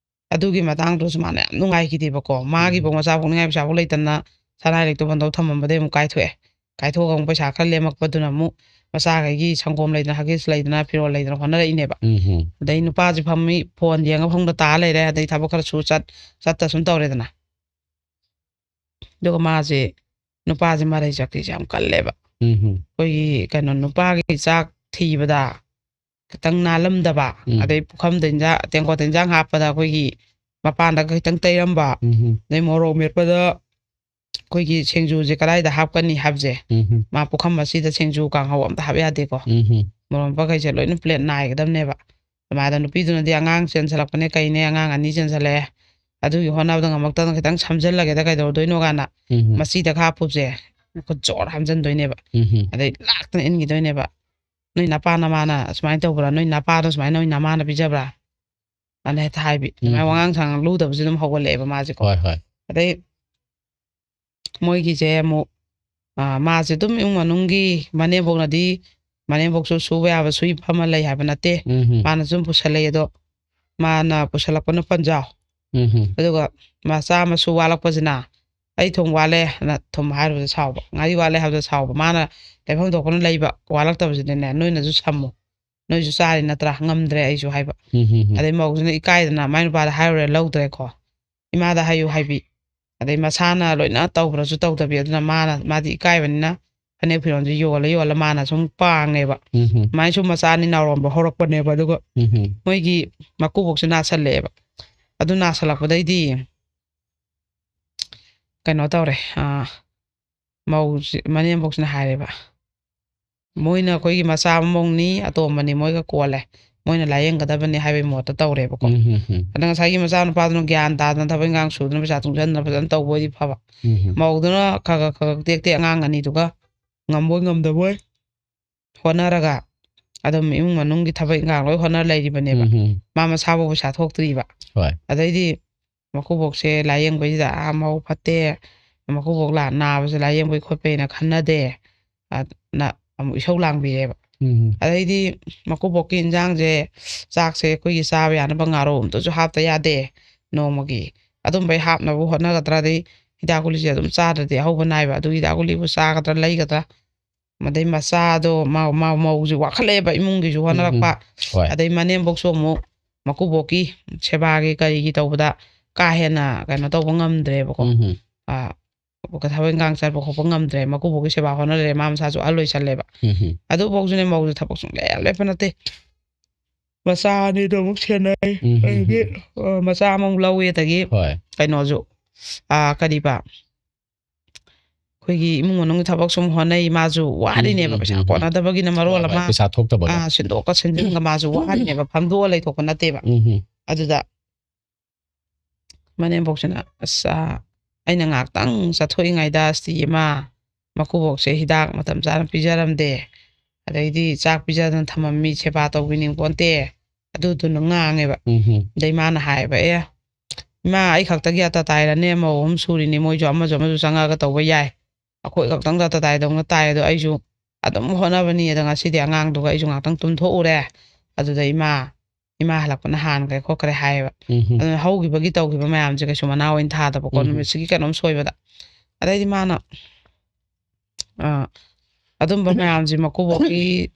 ꯑꯗꯨꯒꯤ ꯃꯇꯥꯡꯗꯨꯁꯨ ꯃꯥꯅ ꯌꯥꯝ ꯅꯨꯡꯉꯥꯏꯈꯤꯗꯦꯕꯀꯣ꯫ ꯃꯥꯒꯤꯐꯥꯎ ꯎꯝ꯫ ꯃꯆꯥ ꯄꯣꯛꯅꯤꯡꯉꯥꯏ ꯄꯩꯁꯥꯐꯥꯎ ꯂꯩꯇꯅ ꯁꯅꯥ ꯏꯂꯤꯛꯇꯣ ꯕꯟꯗꯧ ꯊꯝꯃꯝꯕꯗꯩ ꯑꯃꯨꯛ ꯀꯥꯏꯊꯣꯛꯑꯦ꯫ ꯀꯥꯏꯊꯣꯛꯑꯒ ꯑꯃꯨꯛ ꯄꯩꯁꯥ ꯈꯔ ꯂꯦꯝꯃꯛꯄꯗꯨꯅ ꯑꯃꯨꯛ ꯃꯆꯥꯈꯩꯒꯤ ꯁꯪꯒꯣꯝ ꯂꯩꯗꯅ, ꯍꯒꯤꯁ ꯂꯩꯗꯅ, ꯐꯤꯔꯣꯜ ꯂꯩꯗꯅ ꯍꯣꯠꯅꯔꯛꯏꯅꯦꯕ꯫ ꯎꯝ ꯍꯝ꯫ ꯑꯗꯩ ꯅꯨꯄꯥꯁꯦ ꯐꯝꯃꯤ, ꯐꯣꯟ ꯌꯦꯡꯉ ꯐꯃꯨꯡꯗ ꯇꯥ ꯂꯩꯔꯦ꯫ ꯑꯗꯩ ꯊꯕꯛ ꯈꯔ ꯁꯨ ꯆꯠ, ꯆꯠꯇ ꯁꯨꯝ ꯇꯧꯔꯦꯗꯅ꯫ ꯑꯗꯨꯒ ꯃꯥꯁꯦ, ꯅꯨꯄꯥꯁꯦ ꯃꯔꯩ ꯆꯠꯈ꯭ꯔꯤꯁꯦ ꯌꯥꯝ ꯀꯜꯂꯦꯕ꯫ ꯎꯝ ꯍꯝ꯫ ꯑꯩꯈꯣꯏꯒꯤ ꯀꯩꯅꯣ, ꯅꯨꯄꯥꯒꯤ ꯆꯥꯛ ꯊꯤꯕꯗ ꯈꯤꯇꯪ ꯅꯥꯜꯂꯝꯗꯕ, ꯎꯝ꯫ ꯑꯗꯩ ꯄꯨꯈꯝꯗ ꯏꯟꯖꯥꯡ, ꯇꯦꯡꯀꯣꯠꯇ ꯏꯟꯖꯥꯡ ꯍꯥꯞꯄꯗ ꯑꯩꯈꯣꯏꯒꯤ ꯃꯄꯥꯟꯗꯒ ꯈꯤꯇꯪ ꯇꯩꯔꯝꯕ, ꯎꯝ ꯍꯝ꯫ ꯑꯗꯩ ꯃꯣꯔꯣꯛ ꯃꯦꯠꯄꯗ ꯑꯩꯈꯣꯏꯒꯤ ꯁꯤꯡꯖꯨꯁꯦ ꯀꯗꯥꯏꯗ ꯍꯥꯞꯀꯅꯤ ꯍꯥꯏꯕꯁꯦ, ꯎꯝ ꯍꯝ꯫ ꯃꯥ ꯄꯨꯈꯝ ꯑꯁꯤꯗ ꯁꯤꯡꯖꯨ ꯀꯥꯡꯍꯧ ꯑꯝꯇ ꯍꯥꯞ ꯌꯥꯗꯦꯀꯣ꯫ ꯎꯝ ꯍꯝ꯫ ꯃꯣꯔꯣꯛ ꯃꯦꯠꯄꯈꯩꯁꯦ ꯂꯣꯏꯅ ꯄ꯭ꯂꯦꯠ ꯅꯥꯏꯒꯗꯕꯅꯦꯕ꯫ ꯑꯗꯨꯃꯥꯏꯅ ꯅꯨꯄꯤꯗꯨꯅꯗꯤ ꯑꯉꯥꯡ ꯆꯦꯟꯁꯜꯂꯛꯄꯅꯦ ꯀꯩꯅꯦ, ꯑꯉꯥꯡ ꯑꯅꯤ ꯆꯦꯟꯁꯜꯂꯛꯑꯦ, ꯑꯗꯨꯒꯤ ꯍꯣꯠꯅꯕꯗ ꯉꯝꯃꯛꯇꯗꯅ ꯈꯤꯇꯪ ꯁꯝꯖꯜꯂꯒꯦꯗ ꯀꯩꯗꯧꯗꯣꯏꯅꯣ ꯀꯥꯏꯅ ꯎꯝ ꯍꯝ꯫ ꯃꯆꯤꯗ ꯈꯥꯞꯄꯨꯁꯦ ꯈꯨꯠ ꯖꯣꯔ ꯍꯥꯝꯖꯟꯗꯣꯏꯅꯦꯕ꯫ ꯎꯝ ꯍꯝ꯫ ꯑꯗꯩ ꯂꯥꯛꯇꯅ ꯏꯟꯈꯤꯗꯣꯏꯅꯦꯕ꯫ "ꯅꯣꯏ ꯅꯄꯥ ꯅꯃꯥꯅ ꯁꯨꯃꯥꯏꯅ ꯇꯧꯕ꯭ꯔꯥ? ꯅꯣꯏ ꯅꯄꯥꯗꯣ ꯁꯨꯃꯥꯏꯅ ꯅꯣꯏ ꯅꯃꯥꯅ ꯄꯤꯖꯕ꯭ꯔꯥ?" ꯑꯅ ꯍꯦꯛꯇ ꯍꯥꯏꯕꯤ꯫ ꯎꯝ ꯑꯗꯨꯃꯥꯏꯅ ꯍꯝ꯫ ꯋꯥꯉꯥꯡ ꯁꯉꯥꯡ ꯂꯨꯗꯕꯁꯨ ꯑꯗꯨꯝ ꯍꯧꯒꯠꯂꯛꯑꯦꯕ ꯃꯥꯁꯦꯀꯣ꯫ ꯍꯣꯏ, ꯍꯣꯏ꯫ ꯑꯗꯩ ꯃꯣꯏꯒꯤꯁꯦ ꯑꯃꯨꯛ, ꯑ, ꯃꯥꯁꯦ ꯑꯗꯨꯝ ꯏꯃꯨꯡ ꯃꯅꯨꯡꯒꯤ ꯃꯅꯦꯝꯕꯣꯛꯅꯗꯤ, ꯃꯅꯦꯝꯕꯣꯛꯁꯨ ꯁꯨꯕ ꯌꯥꯕ ꯁꯨꯏ ꯐꯝꯃ ꯂꯩ ꯍꯥꯏꯕ ꯅꯠꯇꯦ꯫ ꯎꯝ ꯍꯝ꯫ ꯃꯥꯅ ꯁꯨꯝ ꯄꯨꯁꯜꯂꯛꯑꯦ ꯑꯗꯣ, ꯃꯥꯅ ꯄꯨꯁꯜꯂꯛꯄꯅ ꯄꯟꯖꯥꯎ꯫ ꯎꯝ ꯍꯝ꯫ ꯑꯗꯨꯒ ꯃꯆꯥ ꯃꯁꯨ ꯋꯥꯠꯂꯛꯄꯁꯤꯅ, "ꯑꯩ ꯊꯨꯝ ꯋꯥꯠꯂꯦ" ꯍꯥꯏꯅ ꯊꯨꯝ ꯍꯥꯏꯔꯨꯕꯗ ꯁꯥꯎꯕ, "ꯉꯥꯔꯤ ꯋꯥꯠꯂꯦ" ꯍꯥꯏꯕꯗ ꯁꯥꯎꯕ꯫ ꯃꯥꯅ ꯂꯩꯐꯝ ꯊꯣꯛꯄꯅ ꯂꯩꯕ, ꯋꯥꯠꯂꯛꯇꯕꯁꯤꯗꯤꯅꯦ, "ꯅꯣꯏꯅꯁꯨ ꯁꯝꯃꯨ, ꯅꯣꯏꯁꯨ ꯆꯥꯔꯤ ꯅꯠꯇ꯭ꯔꯥ, ꯉꯝꯗ꯭ꯔꯦ ꯑꯩꯁꯨ" ꯍꯥꯏꯕ꯫ ꯎꯝ ꯍꯝ ꯍꯝ꯫ ꯑꯗꯩ ꯃꯧꯁꯤꯅ ꯏꯀꯥꯏꯗꯅ ꯃꯥꯏ ꯅꯨꯄꯥꯗ ꯍꯥꯏꯔꯨꯔꯦ, ꯂꯧꯗ꯭ꯔꯦꯀꯣ꯫ "ꯏꯃꯥꯗ ꯍꯥꯏꯌꯨ" ꯍꯥꯏꯕꯤ꯫ ꯑꯗꯩ ꯃꯁꯥꯅ ꯂꯣꯏꯅ ꯇꯧꯕ꯭ꯔꯁꯨ ꯇꯧꯗꯕꯤ꯫ ꯑꯗꯨꯅ ꯃꯥꯅ, ꯃꯥꯗꯤ ꯏꯀꯥꯏꯕꯅꯤꯅ ꯐꯅꯦꯛ ꯐꯤꯔꯣꯜꯁꯦ ꯌꯣꯜꯂ ꯌꯣꯜꯂ ꯃꯥꯅ ꯁꯨꯝ ꯄꯥꯡꯉꯦꯕ꯫ ꯎꯝ ꯍꯝ꯫ ꯑꯗꯨꯃꯥꯏꯅ ꯁꯨꯝ ꯃꯆꯥ ꯑꯅꯤ ꯅꯥꯎꯔꯣꯟꯕ ꯍꯧꯔꯛꯄꯅꯦꯕ꯫ ꯑꯗꯨꯒ ꯎꯝ ꯍꯝ꯫ ꯃꯣꯏꯒꯤ ꯃꯀꯨꯕꯣꯛꯁꯦ ꯅꯥꯁꯜꯂꯛꯑꯦꯕ꯫ ꯑꯗꯨ ꯅꯥꯁꯜꯂꯛꯄꯗꯩꯗꯤ ꯀꯩꯅꯣ ꯇꯧꯔꯦ, ꯑ, ꯃꯧꯁꯤ-, ꯃꯅꯦꯝꯕꯣꯛꯁꯤꯅ ꯍꯥꯏꯔꯦꯕ, "ꯃꯣꯏꯅ ꯑꯩꯈꯣꯏꯒꯤ ꯃꯆꯥ ꯑꯃꯃꯧꯅꯤ, ꯑꯇꯣꯝꯕꯅꯤ, ꯃꯣꯏꯒ ꯀꯣꯜꯂꯦ, ꯃꯣꯏꯅ ꯂꯥꯏꯌꯦꯡꯒꯗꯕꯅꯤ" ꯍꯥꯏꯕꯒꯤ ꯃꯣꯠꯇ ꯇꯧꯔꯦꯕꯀꯣ꯫ ꯎꯝ ꯍꯝ ꯍꯝ꯫ ꯑꯗ ꯉꯁꯥꯏꯒꯤ ꯃꯆꯥꯅꯨꯄꯥꯗꯨꯅ ꯒ꯭ꯌꯥꯟ ꯇꯥꯗꯅ ꯊꯕꯛ ꯏꯪꯈꯥꯡ ꯁꯨꯗꯅ ꯄꯩꯁꯥ ꯇꯨꯡꯁꯤꯟꯗꯅ ꯐꯖꯅ ꯇꯧꯕ ꯑꯣꯏꯗꯤ ꯐꯕ꯫ ꯎꯝ ꯍꯝ꯫ ꯃꯧꯗꯨꯅ ꯈꯔ ꯈꯔ ꯈꯔ ꯈꯔ ꯇꯦꯛ ꯇꯦꯛ ꯑꯉꯥꯡ ꯑꯅꯤꯗꯨꯒ ꯉꯝꯕꯣꯏ ꯉꯝꯗꯕꯣꯏ ꯍꯣꯠꯅꯔꯒ ꯑꯗꯨꯝ ꯏꯃꯨꯡ ꯃꯅꯨꯡꯒꯤ ꯊꯕꯛ ꯏꯪꯈꯥꯡ ꯂꯣꯏ ꯍꯣꯠꯅꯔ ꯂꯩꯔꯤꯕꯅꯦꯕ꯫ ꯎꯝ ꯍꯝ꯫ ꯃꯥ ꯃꯁꯥꯐꯥꯎ ꯄꯩꯁꯥ ꯊꯣꯛꯇ꯭ꯔꯤꯕ꯫ ꯍꯣꯏ꯫ ꯑꯗꯩꯗꯤ ꯃꯀꯨꯕꯣꯛꯁꯦ ꯂꯥꯏꯌꯦꯡꯕꯩꯁꯤꯗ, "ꯑꯥ, ꯃꯧ ꯐꯠꯇꯦ, ꯃꯀꯨꯕꯣꯛ ꯂꯥ-, ꯅꯥꯕꯁꯦ ꯂꯥꯏꯌꯦꯡꯕꯩ ꯈꯣꯠꯄꯩꯅ ꯈꯟꯅꯗꯦ", ꯑꯅ ꯑꯃꯨꯛ ꯏꯁꯧ ꯂꯥꯡꯕꯤꯔꯦꯕ꯫ ꯎꯝ꯫ ꯑꯗꯩꯗꯤ ꯃꯀꯨꯕꯣꯛꯀꯤ ꯏꯟꯖꯥꯡꯁꯦ, ꯆꯥꯛꯁꯦ ꯑꯩꯈꯣꯏꯒꯤ ꯆꯥꯕ ꯌꯥꯅꯕ ꯉꯥꯔꯧ ꯑꯝꯇꯁꯨ ꯍꯥꯞꯇ ꯌꯥꯗꯦ ꯅꯣꯡꯃꯒꯤ꯫ ꯑꯗꯨꯝꯕꯩ ꯍꯥꯞꯅꯕ ꯍꯣꯠꯅꯒꯗ꯭ꯔꯥ, ꯑꯗꯩ ꯍꯤꯗꯥꯛ ꯒꯨꯂꯤꯁꯦ ꯑꯗꯨꯝ ꯆꯥꯗ꯭ꯔꯗꯤ ꯑꯍꯧꯕ ꯅꯥꯏꯕ, ꯑꯗꯨ ꯍꯤꯗꯥꯛ ꯒꯨꯂꯤꯕꯨ ꯆꯥꯒꯗ꯭ꯔꯥ, ꯂꯩꯒꯗ꯭ꯔꯥ, ꯑꯗꯩ ꯃꯆꯥꯗꯣ, ꯃꯥ-, ꯃꯥ-, ꯃꯧꯁꯦ ꯋꯥꯈꯠꯂꯛꯑꯦꯕ ꯏꯃꯨꯡꯒꯤꯁꯨ ꯎꯝ, ꯎꯝ꯫ ꯍꯣꯠꯅꯔꯛꯄ꯫ ꯍꯣꯏ꯫ ꯑꯗꯩ ꯃꯅꯦꯝꯕꯣꯛꯁꯨ ꯑꯃꯨꯛ ꯃꯀꯨꯕꯣꯛꯀꯤ ꯁꯦꯕꯥꯒꯤ ꯀꯔꯤꯒꯤ ꯇꯧꯕꯗ ꯀꯥ ꯍꯦꯟꯅ ꯀꯩꯅꯣ ꯇꯧꯕ ꯉꯝꯗ꯭ꯔꯦꯕꯀꯣ꯫ ꯎꯝ, ꯎꯝ꯫ ꯑ, ꯊꯕꯛ ꯏꯪꯈꯥꯡ ꯆꯠꯄ ꯈꯣꯠꯄ ꯉꯝꯗ꯭ꯔꯦ꯫ ꯃꯀꯨꯕꯣꯛꯀꯤ ꯁꯦꯕꯥ ꯍꯣꯠꯅꯔꯦ, ꯃꯥ ꯃꯁꯥꯁꯨ ꯑꯍꯜ ꯑꯣꯏꯁꯜꯂꯦꯕ꯫ ꯎꯝ, ꯎꯝ꯫ ꯑꯗꯨꯐꯥꯎꯁꯨꯅꯦ, ꯃꯧꯁꯦ ꯊꯕꯛ ꯁꯨꯡꯂꯦꯞ ꯂꯦꯞꯄ ꯅꯠꯇꯦ꯫ ꯃꯆꯥ ꯑꯅꯤꯗꯣ ꯑꯃꯨꯛ ꯁꯦꯟꯅꯩ꯫ ꯎꯝ, ꯎꯝ, ꯑꯗꯒꯤ, ꯎꯝ꯫ ꯑ, ꯃꯆꯥ ꯑꯃꯃꯨꯛ ꯂꯧꯋꯦ, ꯑꯗꯒꯤ ꯍꯣꯏ꯫ ꯀꯩꯅꯣꯁꯨ, ꯑ, ꯀꯔꯤꯕ, ꯑꯩꯈꯣꯏꯒꯤ ꯏꯃꯨꯡ ꯃꯅꯨꯡꯒꯤ ꯊꯕꯛ ꯁꯨꯝ ꯍꯣꯠꯅꯩ, ꯃꯥꯁꯨ ꯎꯝ, ꯋꯥꯔꯤꯅꯦꯕ, ꯎꯝ, ꯄꯩꯁꯥ ꯎꯝ, ꯎꯝ꯫ ꯀꯣꯟꯅꯗꯕꯒꯤꯅ ꯃꯔꯣꯜ ꯍꯣꯏ, ꯍꯣꯏ, ꯑꯃ꯫ ꯄꯩꯁꯥ ꯊꯣꯛꯇꯕꯒ꯫ ꯑꯥ, ꯁꯤꯟꯗꯣꯛꯀ ꯁꯤꯟꯖꯤꯟꯒ ꯃꯥꯁꯨ ꯋꯥꯔꯤꯅꯦꯕ, ꯐꯝꯗꯣꯛꯑ ꯂꯩꯊꯣꯛꯄ ꯅꯠꯇꯦꯕ꯫ ꯎꯝ, ꯎꯝ꯫ ꯑꯗꯨꯗ ꯃꯅꯦꯝꯕꯣꯛꯁꯤꯅ, "ꯑꯁ, ꯑꯥ, ꯑꯩꯅ ꯉꯥꯏꯍꯥꯛꯇꯪ ꯆꯠꯊꯣꯛꯏꯉꯩꯗ ꯑꯁꯤ ꯏꯃꯥ ꯃꯀꯨꯕꯣꯛꯁꯦ ꯍꯤꯗꯥꯛ ꯃꯇꯝ ꯆꯥꯅ ꯄꯤꯖꯔꯝꯗꯦ, ꯑꯗꯩꯗꯤ ꯆꯥꯛ ꯄꯤꯖꯗꯅ ꯊꯝꯃꯝꯃꯤ, ꯁꯦꯕꯥ ꯇꯧꯕꯤꯅꯤꯡꯄꯣꯟꯇꯦ", ꯑꯗꯨꯗꯨꯅ ꯉꯥꯡꯉꯦꯕ꯫ ꯎꯝ ꯍꯝ꯫ ꯑꯗꯩ ꯃꯥꯅ ꯍꯥꯏꯌꯦꯕ, "ꯑꯦ, ꯏꯃꯥ, ꯑꯩ ꯈꯛꯇꯒꯤ ꯑꯇ ꯇꯥꯏꯔꯅꯦ, ꯃꯧ ꯑꯍꯨꯝ ꯁꯨꯔꯤꯅꯤ, ꯃꯣꯏꯁꯨ ꯑꯃꯁꯨ ꯑꯃꯁꯨ ꯆꯪꯉꯛꯑꯒ ꯇꯧꯕ ꯌꯥꯏ, ꯑꯩꯈꯣꯏ ꯈꯛꯇꯪꯗ ꯑꯇ ꯇꯥꯏꯗꯧꯅ ꯇꯥꯏ, ꯑꯗꯣ ꯑꯩꯁꯨ ꯑꯗꯨꯝ ꯍꯣꯠꯅꯕꯅꯤ, ꯑꯗꯣ ꯉꯁꯤꯗꯤ ꯑꯉꯥꯡꯗꯨꯒ ꯑꯩꯁꯨ ꯉꯥꯛꯇꯪ ꯇꯨꯝꯊꯣꯛꯎꯔꯦ, ꯑꯗꯨꯗ ꯏꯃꯥ, ꯏꯃꯥ ꯍꯜꯂꯛꯄꯅ ꯍꯥꯟꯈ꯭ꯔꯦ ꯈꯣꯠꯈ꯭ꯔꯦ" ꯍꯥꯏꯌꯦꯕ꯫ ꯎꯝ ꯍꯝ꯫ ꯑꯗꯨꯅ ꯍꯧꯈꯤꯕꯒꯤ ꯇꯧꯈꯤꯕ ꯃꯌꯥꯝꯁꯦ ꯀꯩꯁꯨ ꯃꯅꯥ ꯑꯣꯏꯅ ꯊꯥꯗꯕꯀꯣ, ꯎꯝ ꯍꯝ꯫ ꯅꯨꯃꯤꯠꯁꯤꯒꯤ ꯀꯩꯅꯣꯝ ꯁꯣꯏꯕꯗ꯫ ꯑꯗꯩꯗꯤ ꯃꯥꯅ, ꯑ, ꯑꯗꯨꯝꯕ ꯃꯌꯥꯝꯁꯦ ꯃꯀꯨꯕꯣꯛꯀꯤ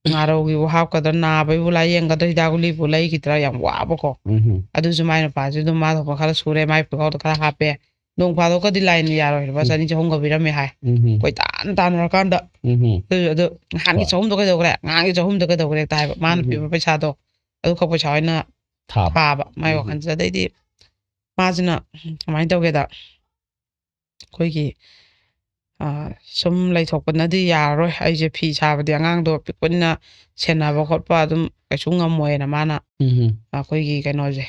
ꯉꯥꯔꯧꯒꯤꯕꯨ ꯍꯥꯞꯀꯗ꯭ꯔꯥ, ꯅꯥꯕꯩꯕꯨ ꯂꯥꯏꯌꯦꯡꯒꯗ꯭ꯔꯥ, ꯍꯤꯗꯥꯛ ꯒꯨꯂꯤꯕꯨ ꯂꯩꯈꯤꯗ꯭ꯔꯥ, ꯌꯥꯝ ꯋꯥꯕꯀꯣ꯫ ꯎꯝ ꯍꯝ꯫ ꯑꯗꯨꯁꯨ ꯃꯥꯏ ꯅꯨꯄꯥꯁꯦ ꯑꯗꯨꯝ ꯃꯥ ꯊꯣꯛꯄ ꯈꯔ ꯁꯨꯔꯦ, ꯃꯥꯏ ꯄꯨꯈꯥꯎꯗ ꯈꯔ ꯍꯥꯞꯄꯦ꯫ ꯅꯣꯡ ꯐꯥꯗꯣꯛꯀꯗꯤ ꯂꯥꯏꯟ ꯌꯥꯔꯣꯏ, ꯂꯨꯄꯥ ꯎꯝ꯫ ꯆꯅꯤ ꯆꯍꯨꯝꯒ ꯄꯤꯔꯝꯃꯦ ꯍꯥꯏ꯫ ꯎꯝ ꯍꯝ꯫ ꯀꯣꯏ ꯇꯥꯟ ꯇꯥꯟꯅꯔꯀꯥꯟꯗ꯫ ꯎꯝ ꯍꯝ꯫ ꯑꯗꯨ, ꯑꯗꯨ ꯅꯍꯥꯟꯒꯤ ꯍꯣꯏ꯫ ꯆꯍꯨꯝꯗꯣ ꯀꯩꯗꯧꯈ꯭ꯔꯦ? ꯅꯍꯥꯟꯒꯤ ꯆꯍꯨꯝꯗꯣ ꯀꯩꯗꯧꯈ꯭ꯔꯦ? ꯍꯦꯛꯇ ꯍꯥꯏꯕ꯫ ꯃꯥꯅ ꯎꯝ ꯍꯝ꯫ ꯄꯤꯕ ꯄꯩꯁꯥꯗꯣ ꯑꯗꯨꯈꯛ ꯄꯩꯁꯥ ꯑꯣꯏꯅ ꯊꯥꯕ꯫ ꯊꯥꯕ ꯃꯥꯏ ꯎꯝ ꯍꯝ꯫ ꯋꯥꯈꯜꯁꯦ꯫ ꯑꯗꯩꯗꯤ ꯃꯥꯁꯤꯅ ꯀꯃꯥꯏꯅ ꯇꯧꯒꯦꯗ, ꯑꯩꯈꯣꯏꯒꯤ, ꯑ, ꯁꯨꯝ ꯂꯩꯊꯣꯛꯄꯅꯗꯤ ꯌꯥꯔꯔꯣꯏ, ꯑꯩꯁꯦ ꯐꯤ ꯁꯥꯕꯗꯤ ꯑꯉꯥꯡꯗꯣ ꯄꯤꯛꯄꯅꯤꯅ ꯁꯦꯟꯅꯕ ꯈꯣꯠꯄ ꯑꯗꯨꯝ ꯀꯩꯁꯨ ꯉꯝꯃꯣꯏꯅ ꯃꯥꯅ ꯎꯝ ꯍꯝ꯫ ꯑꯩꯈꯣꯏꯒꯤ ꯀꯩꯅꯣꯁꯦ,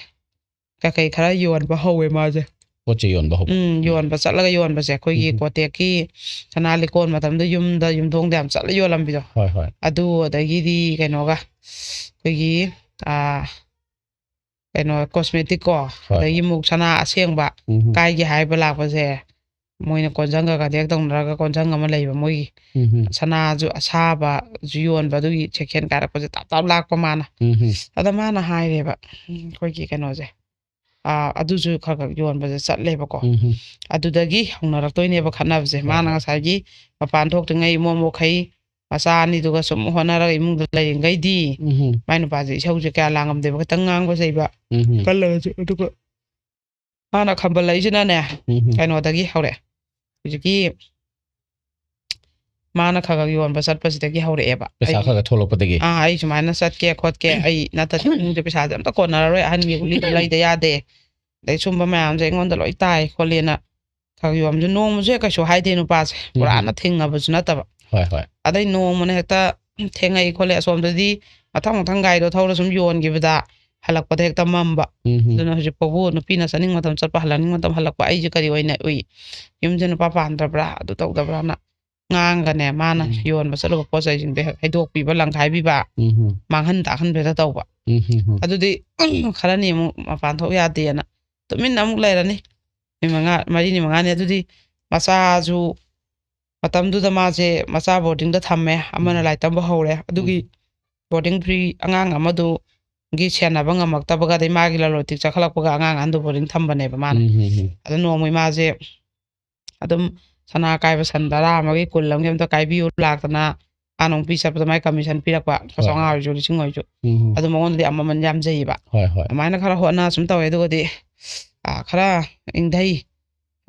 ꯀꯩꯀꯩ ꯈꯔ ꯌꯣꯟꯕ ꯍꯧꯋꯦ ꯃꯥꯁꯦ꯫ ꯄꯣꯠ ꯆꯩ ꯌꯣꯟꯕ ꯍꯧꯕ꯫ ꯎꯝ, ꯌꯣꯟꯕ ꯆꯠꯂꯒ ꯌꯣꯟꯕꯁꯦ, ꯑꯩꯈꯣꯏꯒꯤ ꯎꯝ꯫ ꯀꯣꯇꯦꯛꯀꯤ ꯁꯅꯥ ꯂꯤꯀꯣꯟ ꯃꯇꯝꯗ ꯌꯨꯝꯗ, ꯌꯨꯝꯊꯣꯡꯗ ꯌꯥꯝ ꯆꯠꯂ ꯌꯣꯜꯂꯝꯕꯤꯗꯣ꯫ ꯍꯣꯏ, ꯍꯣꯏ꯫ ꯑꯗꯨ, ꯑꯗꯒꯤꯗꯤ ꯀꯩꯅꯣꯒ, ꯑꯩꯈꯣꯏꯒꯤ, ꯑ, ꯀꯩꯅꯣ, cosmetic ꯀꯣ, ꯍꯣꯏ, ꯑꯗꯒꯤ ꯍꯣꯏ꯫ ꯑꯃꯨꯛ ꯁꯅꯥ ꯑꯁꯦꯡꯕ ꯎꯝ ꯍꯝ꯫ ꯀꯥꯏꯒꯦ ꯍꯥꯏꯕ ꯂꯥꯛꯄꯁꯦ, ꯃꯣꯏꯅ ꯀꯣꯟꯖꯪꯒ contact ꯇꯧꯅꯔꯒ ꯀꯣꯟꯖꯪ ꯑꯃ ꯂꯩꯕ ꯃꯣꯏꯒꯤ꯫ ꯎꯝ ꯍꯝ꯫ ꯁꯅꯥꯁꯨ ꯑꯁꯥꯕꯁꯨ ꯌꯣꯟꯕ, ꯑꯗꯨꯒꯤ section ꯀꯥꯏꯔꯛꯄꯁꯦ ꯇꯥꯞ ꯇꯥꯞ ꯂꯥꯛꯄ ꯃꯥꯅ꯫ ꯎꯝ ꯍꯝ꯫ ꯑꯗ ꯃꯥꯅ ꯍꯥꯏꯔꯦꯕ, ꯎꯝ, ꯑꯩꯈꯣꯏꯒꯤ ꯀꯩꯅꯣꯁꯦ, ꯑ, ꯑꯗꯨꯁꯨ ꯈꯔ ꯈꯔ ꯌꯣꯟꯕꯁꯦ ꯆꯠꯂꯦꯕꯀꯣ꯫ ꯎꯝ ꯍꯝ꯫ ꯑꯗꯨꯗꯒꯤ ꯍꯧꯅꯔꯛꯇꯣꯏꯅꯦꯕ ꯈꯠꯅꯕꯁꯦ꯫ ꯍꯣꯏ, ꯃꯥꯅ ꯍꯣꯏ꯫ ꯉꯁꯥꯏꯒꯤ ꯃꯄꯥꯟ ꯊꯣꯛꯇ꯭ꯔꯤꯉꯩ ꯏꯃꯣ ꯃꯣꯈꯩ ꯃꯆꯥ ꯑꯅꯤꯗꯨꯒ ꯁꯨꯝ ꯍꯣꯠꯅꯔꯒ ꯏꯃꯨꯡꯗ ꯂꯩꯔꯤꯉꯩꯗꯤ ꯎꯝ ꯍꯝ꯫ ꯃꯥꯏ ꯅꯨꯄꯥꯁꯦ ꯏꯁꯧꯁꯦ ꯀꯌꯥ ꯂꯥꯡꯉꯝꯗꯦꯕ, ꯈꯤꯇꯪ ꯉꯥꯡꯕ ꯆꯩꯕ ꯎꯝ ꯍꯝ꯫ ꯀꯜꯂꯒꯁꯨ꯫ ꯑꯗꯨꯒ ꯃꯥꯅ ꯈꯝꯕꯜꯂꯛꯏꯁꯤꯅꯅꯦ, ꯎꯝ ꯍꯝ꯫ ꯀꯩꯅꯣꯗꯒꯤ ꯍꯧꯔꯛꯑꯦ꯫ ꯍꯧꯖꯤꯛꯀꯤ ꯃꯥꯅ ꯈꯔ ꯈꯔ ꯌꯣꯟꯕ ꯆꯠꯄꯁꯤꯗꯒꯤ ꯍꯧꯔꯛꯑꯦꯕ꯫ ꯄꯩꯁꯥ ꯑꯩ, ꯈꯔ ꯈꯔ ꯊꯣꯛꯂꯛꯄꯗꯒꯤ꯫ ꯑꯥ, ꯑꯩ ꯁꯨꯃꯥꯏꯅ ꯆꯠꯀꯦ ꯈꯣꯠꯀꯦ, ꯑꯩ ꯅꯠꯇ꯭ꯔꯗꯤ ꯏꯃꯨꯡꯁꯦ ꯄꯩꯁꯥꯁꯦ ꯑꯝꯇ ꯀꯣꯟꯅꯔꯔꯣꯏ, ꯑꯍꯟꯒꯤ ꯒꯨꯂꯤꯗꯣ ꯂꯩꯗ ꯌꯥꯗꯦ, ꯑꯗꯩ ꯁꯨꯝꯕ ꯃꯌꯥꯝꯁꯦ ꯑꯩꯉꯣꯟꯗ ꯂꯣꯏ ꯇꯥꯏ ꯈꯣꯠꯂꯦꯅ ꯈꯔ ꯈꯔ ꯌꯣꯟꯕꯁꯨ, ꯅꯣꯡꯃꯁꯨ ꯍꯦꯛ ꯀꯩꯁꯨ ꯍꯥꯏꯗꯦ ꯅꯨꯄꯥꯁꯦ, ꯎꯝ꯫ ꯄꯨꯔꯥꯅ ꯊꯤꯡꯉꯕꯁꯨ ꯅꯠꯇꯕ꯫ ꯍꯣꯏ, ꯍꯣꯏ꯫ ꯑꯗꯩ ꯅꯣꯡꯃꯅ ꯍꯦꯛꯇ ꯊꯦꯡꯉꯛꯏ ꯈꯣꯠꯂꯦ, ꯑꯁꯣꯝꯗꯗꯤ ꯃꯊꯪ ꯃꯊꯪ ꯒꯥꯔꯤꯗꯣ ꯊꯧꯔ ꯁꯨꯝ ꯌꯣꯟꯈꯤꯕꯗ ꯍꯜꯂꯛꯄꯗ ꯍꯦꯛꯇ ꯃꯝꯕ꯫ ꯎꯝ꯫ ꯑꯗꯨꯅ ꯍꯧꯖꯤꯛ ꯐꯥꯎꯕ ꯅꯨꯄꯤꯅ ꯆꯠꯅꯤꯡꯕ ꯃꯇꯝ ꯆꯠꯄ, ꯍꯜꯂꯛꯅꯤꯡꯕ ꯃꯇꯝ ꯍꯜꯂꯛꯄ, ꯑꯩꯁꯦ ꯀꯔꯤ ꯑꯣꯏꯅ ꯎꯏ? ꯌꯨꯝꯁꯦ ꯅꯨꯄꯥ ꯄꯥꯟꯗ꯭ꯔꯕ꯭ꯔꯥ? ꯑꯗꯨ ꯇꯧꯗꯕ꯭ꯔꯥꯅ ꯉꯥꯡꯒꯅꯦ꯫ ꯃꯥꯅ ꯎꯝ꯫ ꯌꯣꯟꯕ ꯆꯠꯂꯨꯕ ꯄꯣꯠ ꯆꯩꯁꯤꯡꯗꯣ ꯍꯦꯛ ꯍꯩꯗꯣꯛꯄꯤꯕ, ꯂꯪꯈꯥꯏꯕꯤꯕ, ꯎꯝ꯫ ꯃꯥꯡꯍꯟ ꯇꯥꯛꯍꯟꯕ ꯍꯦꯛꯇ ꯇꯧꯕ꯫ ꯎꯝ꯫ ꯑꯗꯨꯗꯤ ꯈꯔꯅꯤ ꯑꯃꯨꯛ ꯃꯄꯥꯟ ꯊꯣꯛ ꯌꯥꯗꯦꯅ ꯇꯨꯃꯤꯟꯅ ꯑꯃꯨꯛ ꯂꯩꯔꯅꯤ꯫ ꯅꯨꯃꯤꯠ ꯃꯉꯥ, ꯃꯔꯤꯅꯤ ꯃꯉꯥꯅꯤ꯫ ꯑꯗꯨꯗꯤ ꯃꯆꯥꯁꯨ ꯃꯇꯝꯗꯨꯗ ꯃꯥꯁꯦ ꯃꯆꯥ ꯕꯣꯔꯗꯤꯡꯗ ꯊꯝꯃꯦ, ꯑꯃꯅ ꯎꯝ꯫ ꯂꯥꯏꯔꯤꯛ ꯇꯝꯕ ꯍꯧꯔꯦ꯫ ꯑꯗꯨꯒꯤ ꯎꯝ꯫ ꯕꯣꯔꯗꯤꯡ ꯐ꯭ꯔꯤ ꯑꯉꯥꯡ ꯑꯃꯗꯨꯒꯤ ꯁꯦꯟꯅꯕ ꯉꯝꯃꯛꯇꯕꯒ, ꯑꯗꯩ ꯃꯥꯒꯤ ꯂꯂꯣꯟ ꯏꯇꯤꯛ ꯆꯥꯈꯠꯂꯛꯄꯒ ꯑꯉꯥꯡ ꯑꯍꯟꯗꯨ ꯕꯣꯔꯗꯤꯡ ꯊꯝꯕꯅꯦꯕ ꯃꯥꯅ꯫ ꯎꯝ, ꯎꯝ, ꯎꯝ꯫ ꯑꯗꯣ ꯅꯣꯡꯃꯩ ꯃꯥꯁꯦ ꯑꯗꯨꯝ ꯁꯅꯥ ꯀꯥꯏꯕ ꯁꯟ ꯇꯔꯥ ꯑꯃꯒꯤ ꯀꯨꯟ ꯑꯃꯒꯤ ꯑꯝꯇ ꯀꯥꯏꯕꯤꯌꯨ ꯂꯥꯛꯇꯅ, ꯑꯥ ꯅꯨꯄꯤ ꯆꯠꯄꯗ ꯃꯥꯏ ꯀꯃꯤꯁꯟ ꯄꯤꯔꯛꯄ, ꯂꯨꯄꯥ ꯍꯣꯏ, ꯆꯥꯝꯃꯉꯥ ꯍꯣꯏ꯫ ꯑꯣꯏꯔꯁꯨ, ꯂꯤꯁꯤꯡ ꯑꯣꯏꯔꯁꯨ꯫ ꯎꯝ꯫ ꯑꯗꯨ ꯃꯉꯣꯟꯗꯗꯤ ꯌꯥꯝ ꯃꯃꯜ ꯌꯥꯝꯖꯩꯌꯦꯕ꯫ ꯍꯣꯏ, ꯍꯣꯏ꯫ ꯑꯗꯨꯃꯥꯏꯅ ꯈꯔ ꯍꯣꯠꯅ ꯁꯨꯝ ꯇꯧꯋꯦ꯫ ꯑꯗꯨꯒꯗꯤ, ꯑꯥ, ꯈꯔ ꯏꯪꯊꯩ꯫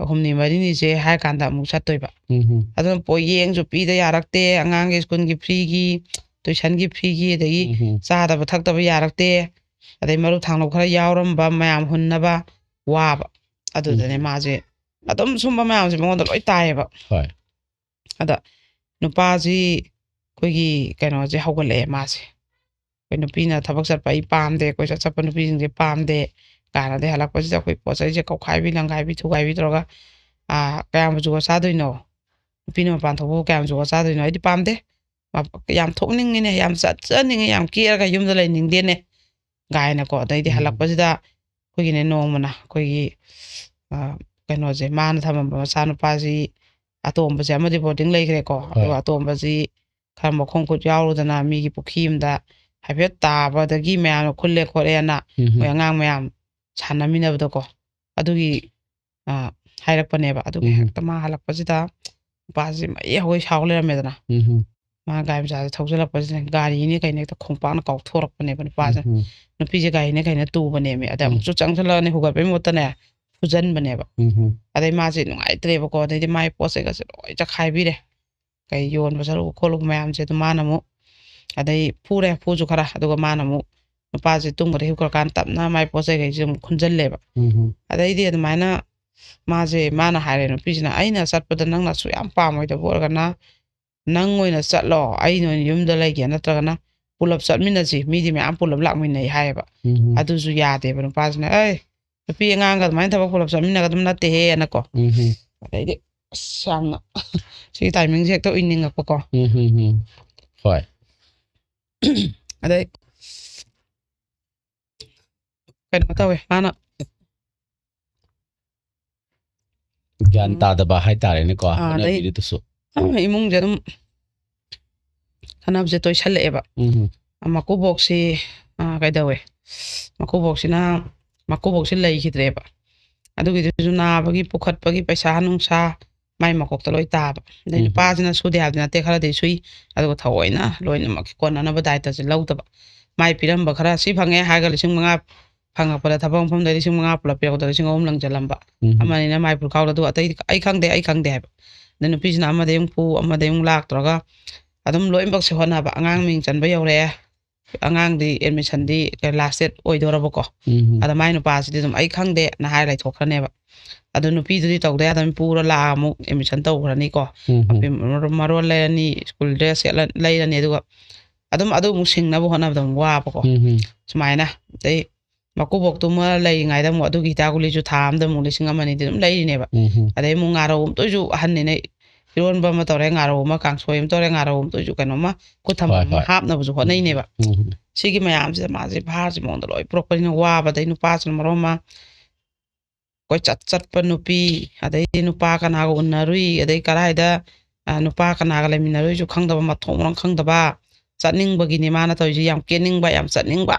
ꯍꯨꯝꯅꯤ ꯃꯔꯤꯅꯤꯁꯦ ꯍꯥꯏꯔ ꯀꯥꯟꯗ ꯑꯃꯨꯛ ꯆꯠꯇꯣꯏꯕ꯫ ꯎꯝ꯫ ꯑꯗꯨꯅ ꯄꯣꯌꯦꯡꯁꯨ ꯄꯤꯗ ꯌꯥꯔꯛꯇꯦ, ꯑꯉꯥꯡꯒꯤ ꯁ꯭ꯀꯨꯜꯒꯤ ꯐ꯭ꯔꯤꯒꯤ, ꯇꯨꯏꯁꯟꯒꯤ ꯐ꯭ꯔꯤꯒꯤ, ꯑꯗꯒꯤ ꯎꯝ꯫ ꯆꯥꯗꯕ ꯊꯛꯇꯕ ꯌꯥꯔꯛꯇꯦ, ꯑꯗꯩ ꯃꯔꯨꯞ ꯊꯥꯡꯅꯕ ꯈꯔ ꯌꯥꯎꯔꯝꯕ ꯃꯌꯥꯝ ꯍꯨꯟꯅꯕ ꯋꯥꯕ꯫ ꯑꯗꯨꯗꯅꯦ ꯎꯝ꯫ ꯃꯥꯁꯦ ꯑꯗꯨꯝ ꯁꯨꯝꯕ ꯃꯌꯥꯝꯁꯦ ꯃꯉꯣꯟꯗ ꯂꯣꯏ ꯇꯥꯏꯌꯦꯕ꯫ ꯍꯣꯏ꯫ ꯑꯗ ꯅꯨꯄꯥꯁꯤ ꯑꯩꯈꯣꯏꯒꯤ ꯀꯩꯅꯣꯁꯦ ꯍꯧꯒꯠꯂꯛꯑꯦ ꯃꯥꯁꯦ꯫ ꯑꯩꯈꯣꯏ ꯅꯨꯄꯤꯅ ꯊꯕꯛ ꯆꯠꯄ ꯑꯩ ꯄꯥꯝꯗꯦ, ꯀꯣꯏꯆꯠ ꯆꯠꯄ ꯅꯨꯄꯤꯁꯤꯡꯁꯦ ꯄꯥꯝꯗꯦ ꯀꯥꯏꯅꯗꯤ ꯍꯜꯂꯛꯄꯁꯤꯗ ꯑꯩꯈꯣꯏ ꯄꯣꯠ ꯆꯩꯁꯦ ꯀꯧꯈꯥꯏꯕꯤ ꯂꯪꯈꯥꯏꯕꯤ ꯊꯨꯒꯥꯏꯕꯤ ꯇꯧꯔꯒ, ꯑꯥ, "ꯀꯌꯥꯝꯕꯨ ꯖꯨꯒꯣꯠ ꯆꯥꯗꯣꯏꯅꯣ? ꯅꯨꯄꯤꯅ ꯃꯄꯥꯟ ꯊꯣꯛꯄꯕꯨ ꯀꯌꯥꯝ ꯖꯨꯒꯣꯠ ꯆꯥꯗꯣꯏꯅꯣ? ꯑꯩꯗꯤ ꯄꯥꯝꯗꯦ꯫ ꯃꯞ-, ꯌꯥꯝ ꯊꯣꯛꯅꯤꯡꯉꯤꯅꯦ, ꯌꯥꯝ ꯆꯠꯆꯅꯤꯡꯉꯦ, ꯌꯥꯝ ꯀꯦꯔꯒ ꯌꯨꯝꯗ ꯂꯩꯅꯤꯡꯗꯦꯅꯦ" ꯀꯥꯏꯅꯀꯣ꯫ ꯑꯗꯩꯗꯤ ꯎꯝ꯫ ꯍꯜꯂꯛꯄꯁꯤꯗ ꯑꯩꯈꯣꯏꯒꯤꯅꯦ ꯅꯣꯡꯃꯅ ꯑꯩꯈꯣꯏꯒꯤ, ꯑ, ꯀꯩꯅꯣꯁꯦ, ꯃꯥꯅ ꯊꯝꯃꯝꯕ ꯃꯆꯥꯅꯨꯄꯥꯁꯤ, ꯑꯇꯣꯝꯕꯁꯦ ꯑꯃꯗꯤ ꯕꯣꯔꯗꯤꯡ ꯂꯩꯈ꯭ꯔꯦꯀꯣ꯫ ꯍꯣꯏ꯫ ꯑꯗꯨꯒ ꯑꯇꯣꯝꯕꯁꯤ ꯈꯔ ꯃꯈꯣꯡ ꯈꯨꯠ ꯌꯥꯎꯔꯨꯗꯅ ꯃꯤꯒꯤ ꯄꯨꯈ꯭ꯔꯤ ꯑꯃꯗ ꯍꯥꯏꯐꯦꯠ ꯇꯥꯕꯗꯒꯤ ꯃꯌꯥꯝꯅ ꯈꯨꯜꯂꯦ ꯈꯣꯠꯂꯦꯅ ꯎꯝ꯫ ꯃꯣꯏ ꯑꯉꯥꯡ ꯃꯌꯥꯝ ꯁꯥꯟꯅꯃꯤꯟꯅꯕꯗꯣꯀꯣ꯫ ꯑꯗꯨꯒꯤ, ꯑ, ꯍꯥꯏꯔꯛꯄꯅꯦꯕ꯫ ꯑꯗꯨꯒꯤ ꯎꯝ꯫ ꯍꯦꯛꯇ ꯃꯥ ꯍꯜꯂꯛꯄꯁꯤꯗ ꯅꯨꯄꯥꯁꯤ ꯃꯩ ꯍꯧꯒꯩ ꯁꯥꯎ ꯂꯩꯔꯝꯃꯦꯗꯅ꯫ ꯎꯝ꯫ ꯃꯥ ꯒꯥꯔꯤ ꯃꯆꯥꯁꯦ ꯊꯧꯖꯤꯜꯂꯛꯄꯁꯤꯗ ꯒꯥꯔꯤꯅꯤ ꯀꯩꯅꯣ ꯍꯦꯛꯇ ꯈꯣꯡꯄꯥꯛꯅ ꯀꯥꯎꯊꯣꯔꯛꯄꯅꯦꯕ ꯅꯨꯄꯥꯁꯦ꯫ ꯎꯝ꯫ ꯅꯨꯄꯤꯁꯦ ꯒꯥꯔꯤꯅ ꯀꯩꯅ ꯇꯨꯕꯅꯦꯃꯤ꯫ ꯑꯗꯩ ꯎꯝ꯫ ꯑꯃꯨꯛꯁꯨ ꯆꯪꯁꯤꯜꯂꯛꯑꯅꯤ, ꯍꯨꯒꯠꯄꯩ ꯃꯍꯨꯠꯇꯅꯦ ꯐꯨꯖꯟꯕꯅꯦꯕ꯫ ꯎꯝ꯫ ꯑꯗꯩ ꯃꯥꯁꯦ ꯅꯨꯡꯉꯥꯏꯇ꯭ꯔꯦꯕꯀꯣ꯫ ꯑꯗꯩꯗꯤ ꯃꯥꯏ ꯄꯣꯠ ꯆꯩꯒꯁꯦ ꯂꯣꯏ ꯆꯈꯥꯏꯕꯤꯔꯦ꯫ ꯀꯩ ꯌꯣꯟꯕ ꯆꯠꯂꯨꯕ ꯈꯣꯠꯂꯨꯕ ꯃꯌꯥꯝꯁꯦ ꯑꯗꯨ ꯃꯥꯅ ꯑꯃꯨꯛ, ꯑꯗꯩ ꯐꯨꯔꯦ, ꯐꯨꯁꯨ ꯈꯔ, ꯑꯗꯨꯒ ꯃꯥꯅ ꯑꯃꯨꯛ ꯅꯨꯄꯥꯁꯦ ꯇꯨꯝꯈ꯭ꯔꯦ ꯍꯤꯞꯈ꯭ꯔꯀꯥꯟꯗ ꯇꯞꯅ ꯃꯥꯏ ꯄꯣꯠ ꯆꯩꯈꯩꯁꯦ ꯑꯃꯨꯛ ꯈꯨꯟꯖꯜꯂꯦꯕ꯫ ꯎꯝ꯫ ꯑꯗꯩꯗꯤ ꯑꯗꯨꯃꯥꯏꯅ ꯃꯥꯁꯦ, ꯃꯥꯅ ꯍꯥꯏꯔꯦ ꯅꯨꯄꯤꯁꯤꯅ, "ꯑꯩꯅ ꯆꯠꯄꯗ ꯅꯪꯅ ꯑꯁꯨꯛ ꯌꯥꯝ ꯄꯥꯝꯃꯣꯏꯗꯕ ꯑꯣꯏꯔꯒꯅ ꯅꯪ ꯑꯣꯏꯅ ꯆꯠꯂꯣ, ꯑꯩꯅ ꯑꯣꯏꯅ ꯌꯨꯝꯗ ꯂꯩꯒꯦ, ꯅꯠꯇ꯭ꯔꯒꯅ ꯄꯨꯂꯞ ꯆꯠꯃꯤꯟꯅꯁꯤ, ꯃꯤꯗꯤ ꯃꯌꯥꯝ ꯄꯨꯂꯞ ꯂꯥꯛꯃꯤꯟꯅꯩ ꯍꯥꯏꯌꯦꯕ꯫ ꯎꯝ꯫ ꯑꯗꯨꯁꯨ ꯌꯥꯗꯦꯕ ꯅꯨꯄꯥꯁꯤꯅ, "ꯑꯩ ꯅꯨꯄꯤ ꯑꯉꯥꯡꯒ ꯑꯗꯨꯃꯥꯏꯅ ꯊꯕꯛ ꯄꯨꯂꯞ ꯆꯠꯃꯤꯟꯅꯒꯗꯕ ꯅꯠꯇꯦꯍꯦꯅꯀꯣ"꯫ ꯎꯝ꯫ ꯑꯗꯩꯗꯤ ꯑꯁ ꯌꯥꯝꯅ ꯁꯤꯒꯤ ꯇꯥꯏꯃꯤꯡꯁꯦ ꯍꯦꯛꯇ ꯎꯏꯅꯤꯡꯉꯛꯄꯀꯣ꯫ ꯎꯝ, ꯎꯝ, ꯎꯝ꯫ ꯍꯣꯏ꯫ ꯑꯗꯩ ꯀꯩꯅꯣ ꯇꯧꯋꯦ ꯃꯥꯅ꯫ ꯒ꯭ꯌꯥꯟ ꯎꯝ꯫ ꯇꯥꯗꯕ ꯍꯥꯏꯇꯥꯔꯦꯅꯦꯀꯣ, ꯑꯥ, ꯑꯗꯩ ꯍꯣꯠꯅꯕꯤꯔꯤꯗꯨꯁꯨ꯫ ꯏꯃꯨꯡꯁꯦ ꯑꯗꯨꯝ ꯈꯠꯅꯕꯁꯦ ꯇꯣꯏꯁꯜꯂꯛꯑꯦꯕ꯫ ꯎꯝ꯫ ꯃꯀꯨꯕꯣꯛꯁꯤ, ꯑꯥ, ꯀꯩꯗꯧꯋꯦ? ꯃꯀꯨꯕꯣꯛꯁꯤꯅ, ꯃꯀꯨꯕꯣꯛꯁꯤ ꯂꯩꯈꯤꯗ꯭ꯔꯦꯕ꯫ ꯑꯗꯨꯒꯤꯗꯨꯁꯨ ꯅꯥꯕꯒꯤ, ꯄꯨꯈꯠꯄꯒꯤ, ꯄꯩꯁꯥ ꯅꯨꯡꯁꯥ ꯃꯥꯏ ꯃꯀꯣꯛꯇ ꯂꯣꯏ ꯇꯥꯕ꯫ ꯑꯗꯩ ꯎꯝ꯫ ꯅꯨꯄꯥꯁꯤꯅ ꯁꯨꯗꯦ ꯍꯥꯏꯕꯗꯤ ꯅꯠꯇꯦ, ꯈꯔꯗꯤ ꯁꯨꯏ꯫ ꯑꯗꯨꯒ ꯊꯑꯣꯏꯅ ꯂꯣꯏꯅꯃꯛꯀꯤ ꯀꯣꯟꯅꯅꯕ ꯗꯥꯏꯇꯁꯦ ꯂꯧꯗꯕ꯫ ꯃꯥꯏ ꯄꯤꯔꯝꯕ ꯈꯔ, ꯁꯤ ꯐꯪꯉꯦ ꯍꯥꯏꯔꯒ ꯂꯤꯁꯤꯡ ꯃꯉꯥ ꯐꯪꯉꯛꯄꯗ, ꯊꯕꯛ ꯃꯐꯝꯗ ꯂꯤꯁꯤꯡ ꯃꯉꯥ ꯄꯨꯂꯞ ꯄꯤꯔꯛꯄꯗ ꯂꯤꯁꯤꯡ ꯑꯍꯨꯝ ꯂꯪꯁꯤꯜꯂꯝꯕ꯫ ꯎꯝ꯫ ꯑꯃꯅꯤꯅ ꯃꯥꯏ ꯄꯨꯈꯥꯎꯗ, ꯑꯗꯨ ꯑꯇꯩꯗꯤ "ꯑꯩ ꯈꯪꯗꯦ, ꯑꯩ ꯈꯪꯗꯦ" ꯍꯥꯏꯕ꯫ ꯑꯗꯩ ꯅꯨꯄꯤꯁꯤꯅ ꯑꯃꯗꯩ ꯑꯃꯨꯛ ꯄꯨ, ꯑꯃꯗꯩ ꯑꯃꯨꯛ ꯂꯥꯛꯇ꯭ꯔꯒ ꯑꯗꯨꯝ ꯂꯣꯏꯅꯃꯛꯁꯦ ꯍꯣꯠꯅꯕ꯫ ꯑꯉꯥꯡ ꯃꯤꯡ ꯆꯟꯕ ꯌꯧꯔꯛꯑꯦ, ꯑꯉꯥꯡꯗꯤ ꯑꯦꯗꯃꯤꯁꯟꯗꯤ ꯂꯥꯁ ꯗꯦꯠ ꯑꯣꯏꯗꯣꯔꯕꯀꯣ꯫ ꯎꯝ꯫ ꯑꯗ ꯃꯥꯏ ꯅꯨꯄꯥꯁꯤꯗꯤ ꯑꯗꯨꯝ "ꯑꯩ ꯈꯪꯗꯦꯅ" ꯍꯥꯏꯔ ꯂꯩꯊꯣꯛꯈ꯭ꯔꯅꯦꯕ꯫ ꯑꯗꯨ ꯅꯨꯄꯤꯗꯨꯗꯤ ꯇꯧꯗ ꯌꯥꯗꯕꯅꯤ, ꯄꯨꯔ ꯂꯥꯛꯑ ꯑꯃꯨꯛ ꯑꯦꯗꯃꯤꯁꯟ ꯇꯧꯈ꯭ꯔꯅꯤꯀꯣ꯫ ꯎꯝ꯫ ꯃꯐꯤ ꯃꯔꯣ-, ꯃꯔꯣꯟ ꯂꯩꯔꯅꯤ, ꯁ꯭ꯀꯨꯜ ꯗ꯭ꯔꯦꯁ ꯁꯦꯠꯂ-, ꯂꯩꯔꯅꯤ, ꯑꯗꯨꯒ ꯑꯗꯨꯝ ꯑꯗꯨ ꯑꯃꯨꯛ ꯁꯤꯡꯅꯕ ꯍꯣꯠꯅꯕꯗ ꯑꯃꯨꯛ ꯋꯥꯕꯀꯣ꯫ ꯎꯝ꯫ ꯁꯨꯃꯥꯏꯅ꯫ ꯑꯗꯩ ꯃꯀꯨꯕꯣꯛꯇꯨꯃ ꯂꯩꯔꯤꯉꯩꯗ ꯑꯃꯨꯛ ꯑꯗꯨꯒꯤ ꯍꯤꯗꯥꯛ ꯒꯨꯂꯤꯁꯨ ꯊꯥ ꯑꯃꯗ ꯑꯃꯨꯛ ꯂꯤꯁꯤꯡ ꯑꯃ ꯑꯅꯤꯗꯤ ꯑꯗꯨꯝ ꯂꯩꯔꯤꯅꯦꯕ꯫ ꯎꯝ꯫ ꯑꯗꯩ ꯑꯃꯨꯛ ꯉꯥꯔꯧ ꯑꯃꯇ ꯑꯣꯏꯁꯨ, ꯑꯍꯟꯅꯤꯅ ꯏꯔꯣꯟꯕ ꯑꯃ ꯇꯧꯔꯦ, ꯉꯥꯔꯧ ꯑꯃ, ꯀꯥꯡꯁꯣꯏ ꯑꯃ ꯇꯧꯔꯦ, ꯉꯥꯔꯧ ꯑꯃꯇ ꯑꯣꯏꯁꯨ ꯀꯩꯅꯣꯝꯃ ꯈꯨꯠ ꯊꯝꯐꯝ ꯍꯣꯏ, ꯑꯃ ꯍꯣꯏ꯫ ꯍꯥꯞꯅꯕꯁꯨ ꯍꯣꯠꯅꯩꯅꯦꯕ꯫ ꯎꯝ꯫ ꯁꯤꯒꯤ ꯃꯌꯥꯝꯁꯤꯗ ꯃꯥꯁꯦ ꯚꯥꯔꯁꯦ ꯃꯉꯣꯟꯗ ꯂꯣꯏ ꯄꯨꯔꯛꯄꯅꯤꯅ ꯋꯥꯕ, ꯑꯗꯩ ꯅꯨꯄꯥꯁꯤꯅ ꯃꯔꯣꯟ ꯑꯃ ꯀꯣꯏꯆꯠ ꯆꯠꯄ ꯅꯨꯄꯤ, ꯑꯗꯩꯗꯤ ꯅꯨꯄꯥ ꯀꯅꯥꯒ ꯎꯅꯔꯨꯏ, ꯑꯗꯩ ꯀꯗꯥꯏꯗ, ꯑ, ꯅꯨꯄꯥ ꯀꯅꯥꯒ ꯂꯩꯃꯤꯟꯅꯔꯨꯏꯁꯨ ꯈꯪꯗꯕ, ꯃꯊꯣꯡ ꯃꯔꯝ ꯈꯪꯗꯕ, ꯆꯠꯅꯤꯡꯕꯒꯤꯅꯤ ꯃꯥꯅ ꯇꯧꯔꯤꯁꯦ, ꯌꯥꯝ ꯀꯦꯅꯤꯡꯕ, ꯌꯥꯝ ꯆꯠꯅꯤꯡꯕ,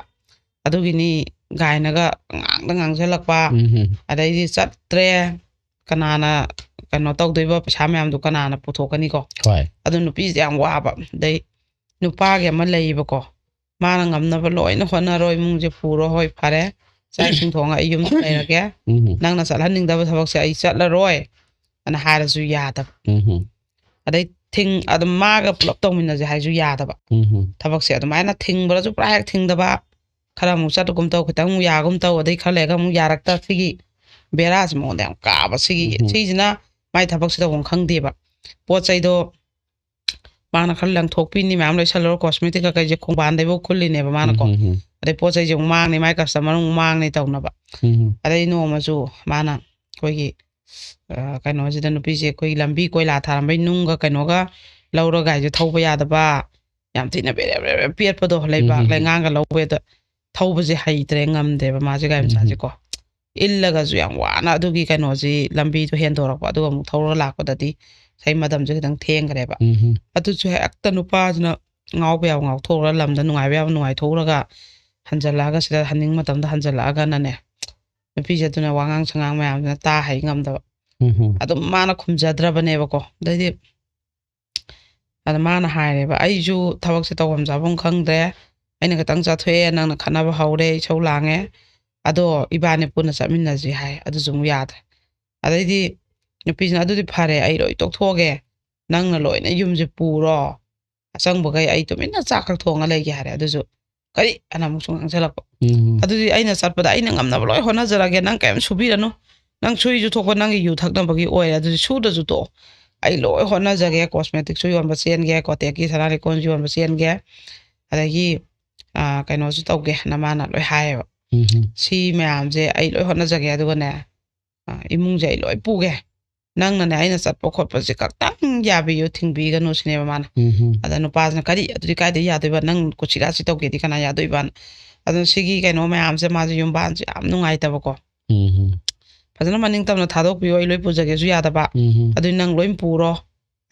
ꯑꯗꯨꯒꯤꯅꯤ ꯒꯥꯏꯅꯒ ꯉꯥꯡꯗ ꯉꯥꯡꯁꯤꯜꯂꯛꯄ, ꯎꯝ꯫ ꯑꯗꯩꯗꯤ ꯆꯠꯇ꯭ꯔꯦ, ꯀꯅꯥꯅ ꯀꯩꯅꯣ ꯇꯧꯗꯣꯏꯕ, ꯄꯩꯁꯥ ꯃꯌꯥꯝꯗꯣ ꯀꯅꯥꯅ ꯄꯨꯊꯣꯛꯀꯅꯤꯀꯣ? ꯍꯣꯏ꯫ ꯑꯗꯨ ꯅꯨꯄꯤꯁꯦ ꯌꯥꯝ ꯋꯥꯕ꯫ ꯑꯗꯩ ꯅꯨꯄꯥꯒꯤ ꯑꯃ ꯂꯩꯌꯦꯕꯀꯣ, ꯃꯥꯅ ꯉꯝꯅꯕ ꯂꯣꯏꯅ ꯍꯣꯠꯅꯔꯣ, ꯏꯃꯨꯡꯁꯦ ꯄꯨꯔꯣ, ꯍꯣꯏ ꯐꯔꯦ, ꯆꯥꯛ ꯏꯁꯤꯡ ꯊꯣꯡꯉ ꯑꯩ ꯌꯨꯝꯗ ꯂꯩꯔꯒꯦ, ꯎꯝ꯫ ꯅꯪꯅ ꯆꯠꯍꯟꯅꯤꯡꯗꯕ ꯊꯕꯛꯁꯦ ꯑꯩ ꯆꯠꯂꯔꯣꯏ ꯑꯅ ꯍꯥꯏꯔꯁꯨ ꯌꯥꯗꯕ꯫ ꯎꯝ꯫ ꯑꯗꯩ ꯊꯤꯡ-, ꯑꯗꯨꯝ ꯃꯥꯒ ꯄꯨꯂꯞ ꯇꯧꯃꯤꯟꯅꯁꯦ ꯍꯥꯏꯁꯨ ꯌꯥꯗꯕ꯫ ꯎꯝ꯫ ꯊꯕꯛꯁꯦ ꯑꯗꯨꯃꯥꯏꯅ ꯊꯤꯡꯕ꯭ꯔꯁꯨ ꯄꯨꯔꯥ ꯍꯦꯛ ꯊꯤꯡꯗꯕ, ꯈꯔ ꯑꯃꯨꯛ ꯆꯠꯒꯨꯝ ꯇꯧ, ꯈꯤꯇꯪ ꯑꯃꯨꯛ ꯌꯥꯒꯨꯝ ꯇꯧ, ꯑꯗꯩ ꯈꯔ ꯂꯩꯔꯒ ꯑꯃꯨꯛ ꯌꯥꯔꯛꯇ, ꯁꯤꯒꯤ ꯕꯦꯔꯥꯁꯦ ꯃꯉꯣꯟꯗ ꯌꯥꯝ ꯀꯥꯕ꯫ ꯁꯤꯒꯤ, ꯎꯝ꯫ ꯁꯤꯁꯤꯅ ꯃꯥꯏ ꯊꯕꯛꯁꯦ ꯇꯧꯐꯝ ꯈꯪꯗꯦꯕ꯫ ꯄꯣꯠ ꯆꯩꯗꯣ ꯃꯥꯅ ꯈꯔ ꯂꯪꯊꯣꯛꯄꯤꯅꯤ, ꯃꯌꯥꯝ ꯂꯩꯁꯜꯂꯨꯔ cosmetic ꯀꯩꯀꯩꯁꯦ ꯈꯣꯡꯕꯥꯟꯗꯩꯐꯥꯎ ꯈꯨꯜꯂꯤꯅꯦꯕ ꯃꯥꯅꯀꯣ꯫ ꯎꯝ, ꯎꯝ, ꯎꯝ꯫ ꯑꯗꯩ ꯄꯣꯠ ꯆꯩꯁꯦ ꯑꯃꯨꯛ ꯃꯥꯡꯅꯤ, ꯃꯥꯏ customer ꯑꯃꯨꯛ ꯃꯥꯡꯅꯤ ꯇꯧꯅꯕ꯫ ꯎꯝ꯫ ꯑꯗꯩ ꯅꯣꯡꯃꯁꯨ ꯃꯥꯅ ꯑꯩꯈꯣꯏꯒꯤ, ꯑ, ꯀꯩꯅꯣꯁꯤꯗ ꯅꯨꯄꯤꯁꯦ ꯑꯩꯈꯣꯏꯒꯤ ꯂꯝꯕꯤ ꯀꯣꯏꯂꯥ ꯊꯥꯔꯝꯕꯩ ꯅꯨꯡꯒ ꯀꯩꯅꯣꯒ ꯂꯧꯔꯒ ꯍꯥꯏꯁꯦ ꯊꯧꯕ ꯌꯥꯗꯕ, ꯌꯥꯝ ꯊꯤꯅ ꯕꯦꯔꯦ ꯕꯦꯔꯦ ꯄꯦꯠꯄꯗꯣ, ꯂꯩꯕꯥꯛ ꯎꯝ, ꯎꯝ, ꯎꯝ꯫ ꯂꯩꯉꯥꯡꯒ ꯂꯧꯕꯗ ꯊꯧꯕꯁꯦ ꯍꯩꯇ꯭ꯔꯦ, ꯉꯝꯗꯦꯕ ꯃꯥꯁꯦ ꯒꯥꯔꯤ ꯎꯝ, ꯎꯝ꯫ ꯃꯆꯥꯁꯦꯀꯣ꯫ ꯏꯜꯂꯒꯁꯨ ꯌꯥꯝ ꯋꯥꯅ ꯑꯗꯨꯒꯤ ꯀꯩꯅꯣꯁꯤ ꯂꯝꯕꯤꯗꯣ ꯍꯦꯟꯗꯣꯔꯛꯄ, ꯑꯗꯨꯒ ꯑꯃꯨꯛ ꯊꯧꯔꯒ ꯂꯥꯛꯄꯗꯗꯤ ꯉꯁꯥꯏ ꯃꯇꯝꯁꯦ ꯈꯤꯇꯪ ꯊꯦꯡꯈ꯭ꯔꯦꯕ꯫ ꯎꯝ, ꯎꯝ꯫ ꯑꯗꯨꯁꯨ ꯍꯦꯛꯇ ꯅꯨꯄꯥꯁꯤꯅ ꯉꯥꯎꯕ ꯌꯥꯕ ꯉꯥꯎꯊꯣꯛꯎꯔ, ꯂꯝꯗ ꯅꯨꯡꯉꯥꯏꯕ ꯌꯥꯕ ꯅꯨꯡꯉꯥꯏꯊꯣꯛꯎꯔꯒ, ꯍꯟꯖꯜꯂꯛꯑꯒ ꯁꯤꯗ ꯍꯟꯅꯤꯡ ꯃꯇꯝꯗ ꯍꯟꯖꯜꯂꯛꯑꯒꯅꯅꯦ, ꯅꯨꯄꯤꯁꯦ ꯑꯗꯨꯅ ꯋꯥꯉꯥꯡ ꯁꯉꯥꯡ ꯃꯌꯥꯝꯁꯤꯅ ꯇꯥ ꯍꯩ ꯉꯝꯗꯕ꯫ ꯎꯝ, ꯎꯝ꯫ ꯑꯗꯨꯝ ꯃꯥꯅ ꯈꯨꯝꯖꯗ꯭ꯔꯕꯅꯦꯕꯀꯣ꯫ ꯑꯗꯩꯗꯤ ꯑꯗ ꯃꯥꯅ ꯍꯥꯏꯔꯦꯕ, "ꯑꯩꯁꯨ ꯊꯕꯛꯁꯦ ꯇꯧꯐꯝ ꯆꯥꯐꯝ ꯈꯪꯗ꯭ꯔꯦ, ꯑꯩꯅ ꯈꯤꯇꯪ ꯆꯠꯊꯣꯛꯑꯦ, ꯅꯪꯅ ꯈꯠꯅꯕ ꯍꯧꯔꯦ, ꯏꯁꯧ ꯂꯥꯡꯉꯦ, ꯑꯗꯣ ꯏꯕꯥꯅꯤ ꯄꯨꯟꯅ ꯆꯠꯃꯤꯟꯅꯁꯤ" ꯍꯥꯏ꯫ ꯑꯗꯨꯁꯨ ꯑꯃꯨꯛ ꯌꯥꯗ꯭ꯔꯦ꯫ ꯑꯗꯩꯗꯤ ꯅꯨꯄꯤꯁꯤꯅ, "ꯑꯗꯨꯗꯤ ꯐꯔꯦ, ꯑꯩ ꯂꯣꯏ ꯇꯣꯛꯊꯣꯛꯑꯒꯦ, ꯅꯪꯅ ꯂꯣꯏꯅ ꯌꯨꯝꯁꯦ ꯄꯨꯔꯣ, ꯑꯆꯪꯕꯈꯩ ꯑꯩ ꯇꯨꯃꯤꯟꯅ ꯆꯥꯛ ꯈꯛ ꯊꯣꯡꯉ ꯂꯩꯒꯦ" ꯍꯥꯏꯔꯦ꯫ ꯑꯗꯨꯁꯨ ꯀꯔꯤ ꯑꯅ ꯑꯃꯨꯛꯁꯨ ꯉꯥꯡꯁꯤꯜꯂꯛꯄ꯫ ꯎꯝ꯫ "ꯑꯗꯨꯗꯤ ꯑꯩꯅ ꯆꯠꯄꯗ ꯑꯩꯅ ꯉꯝꯅꯕ ꯂꯣꯏ ꯍꯣꯠꯅꯖꯔꯒꯦ, ꯅꯪ ꯀꯔꯤꯝ ꯁꯨꯕꯤꯔꯅꯨ, ꯅꯪ ꯁꯨꯏꯁꯨ ꯊꯣꯛꯄ ꯅꯪꯒꯤ ꯌꯨ ꯊꯛꯅꯕꯒꯤ ꯑꯣꯏꯔꯦ, ꯑꯗꯨꯗꯤ ꯁꯨꯗ꯭ꯔꯁꯨ ꯇꯣꯛꯑꯣ, ꯑꯩ ꯂꯣꯏ ꯍꯣꯠꯅꯖꯒꯦ, cosmeticꯁꯨ ꯌꯣꯟꯕ ꯆꯦꯟꯒꯦ, ꯀꯣꯇꯦꯛꯀꯤ ꯁꯅꯥ ꯂꯤꯛꯀꯣꯟꯁꯨ ꯌꯣꯟꯕ ꯆꯦꯟꯒꯦ, ꯑꯗꯒꯤ, ꯑ, ꯀꯩꯅꯣꯁꯨ ꯇꯧꯒꯦ" ꯅ ꯃꯥꯅ ꯂꯣꯏ ꯍꯥꯏꯌꯦꯕ꯫ ꯎꯝ꯫ "ꯁꯤ ꯃꯌꯥꯝꯁꯦ ꯑꯩ ꯂꯣꯏ ꯍꯣꯠꯅꯖꯒꯦ, ꯑꯗꯨꯒꯅꯦ, ꯑ, ꯏꯃꯨꯡꯁꯦ ꯑꯩ ꯂꯣꯏ ꯄꯨꯒꯦ, ꯅꯪꯅꯅꯦ ꯑꯩꯅ ꯆꯠꯄ ꯈꯣꯠꯄꯁꯦ ꯈꯛꯇꯪ ꯌꯥꯕꯤꯌꯨ, ꯊꯤꯡꯕꯤꯒꯅꯨ" ꯁꯤꯅꯦꯕ ꯃꯥꯅ꯫ ꯎꯝ꯫ ꯑꯗ ꯅꯨꯄꯥꯁꯤꯅ, "ꯀꯔꯤ? ꯑꯗꯨꯗꯤ ꯀꯥꯏꯗ ꯌꯥꯗꯣꯏꯕ? ꯅꯪ ꯀꯨꯠꯁꯤꯔꯥꯁꯤ ꯇꯧꯒꯦꯗꯤ ꯀꯅꯥ ꯌꯥꯗꯣꯏꯕ?" ꯑꯗꯨꯅ ꯁꯤꯒꯤ ꯀꯩꯅꯣ ꯃꯌꯥꯝꯁꯦ ꯃꯥꯁꯦ ꯌꯨꯝꯕꯥꯟꯁꯦ ꯌꯥꯝ ꯅꯨꯡꯉꯥꯏꯇꯕꯀꯣ꯫ ꯎꯝ꯫ "ꯐꯖꯅ ꯃꯅꯤꯡ ꯇꯝꯅ ꯊꯥꯗꯣꯛꯄꯤꯌꯣ, ꯑꯩ ꯂꯣꯏ ꯄꯨꯖꯒꯦꯁꯨ ꯌꯥꯗꯕ, ꯎꯝ꯫ ꯑꯗꯨꯏ ꯅꯪ ꯂꯣꯏ ꯄꯨꯔꯣ,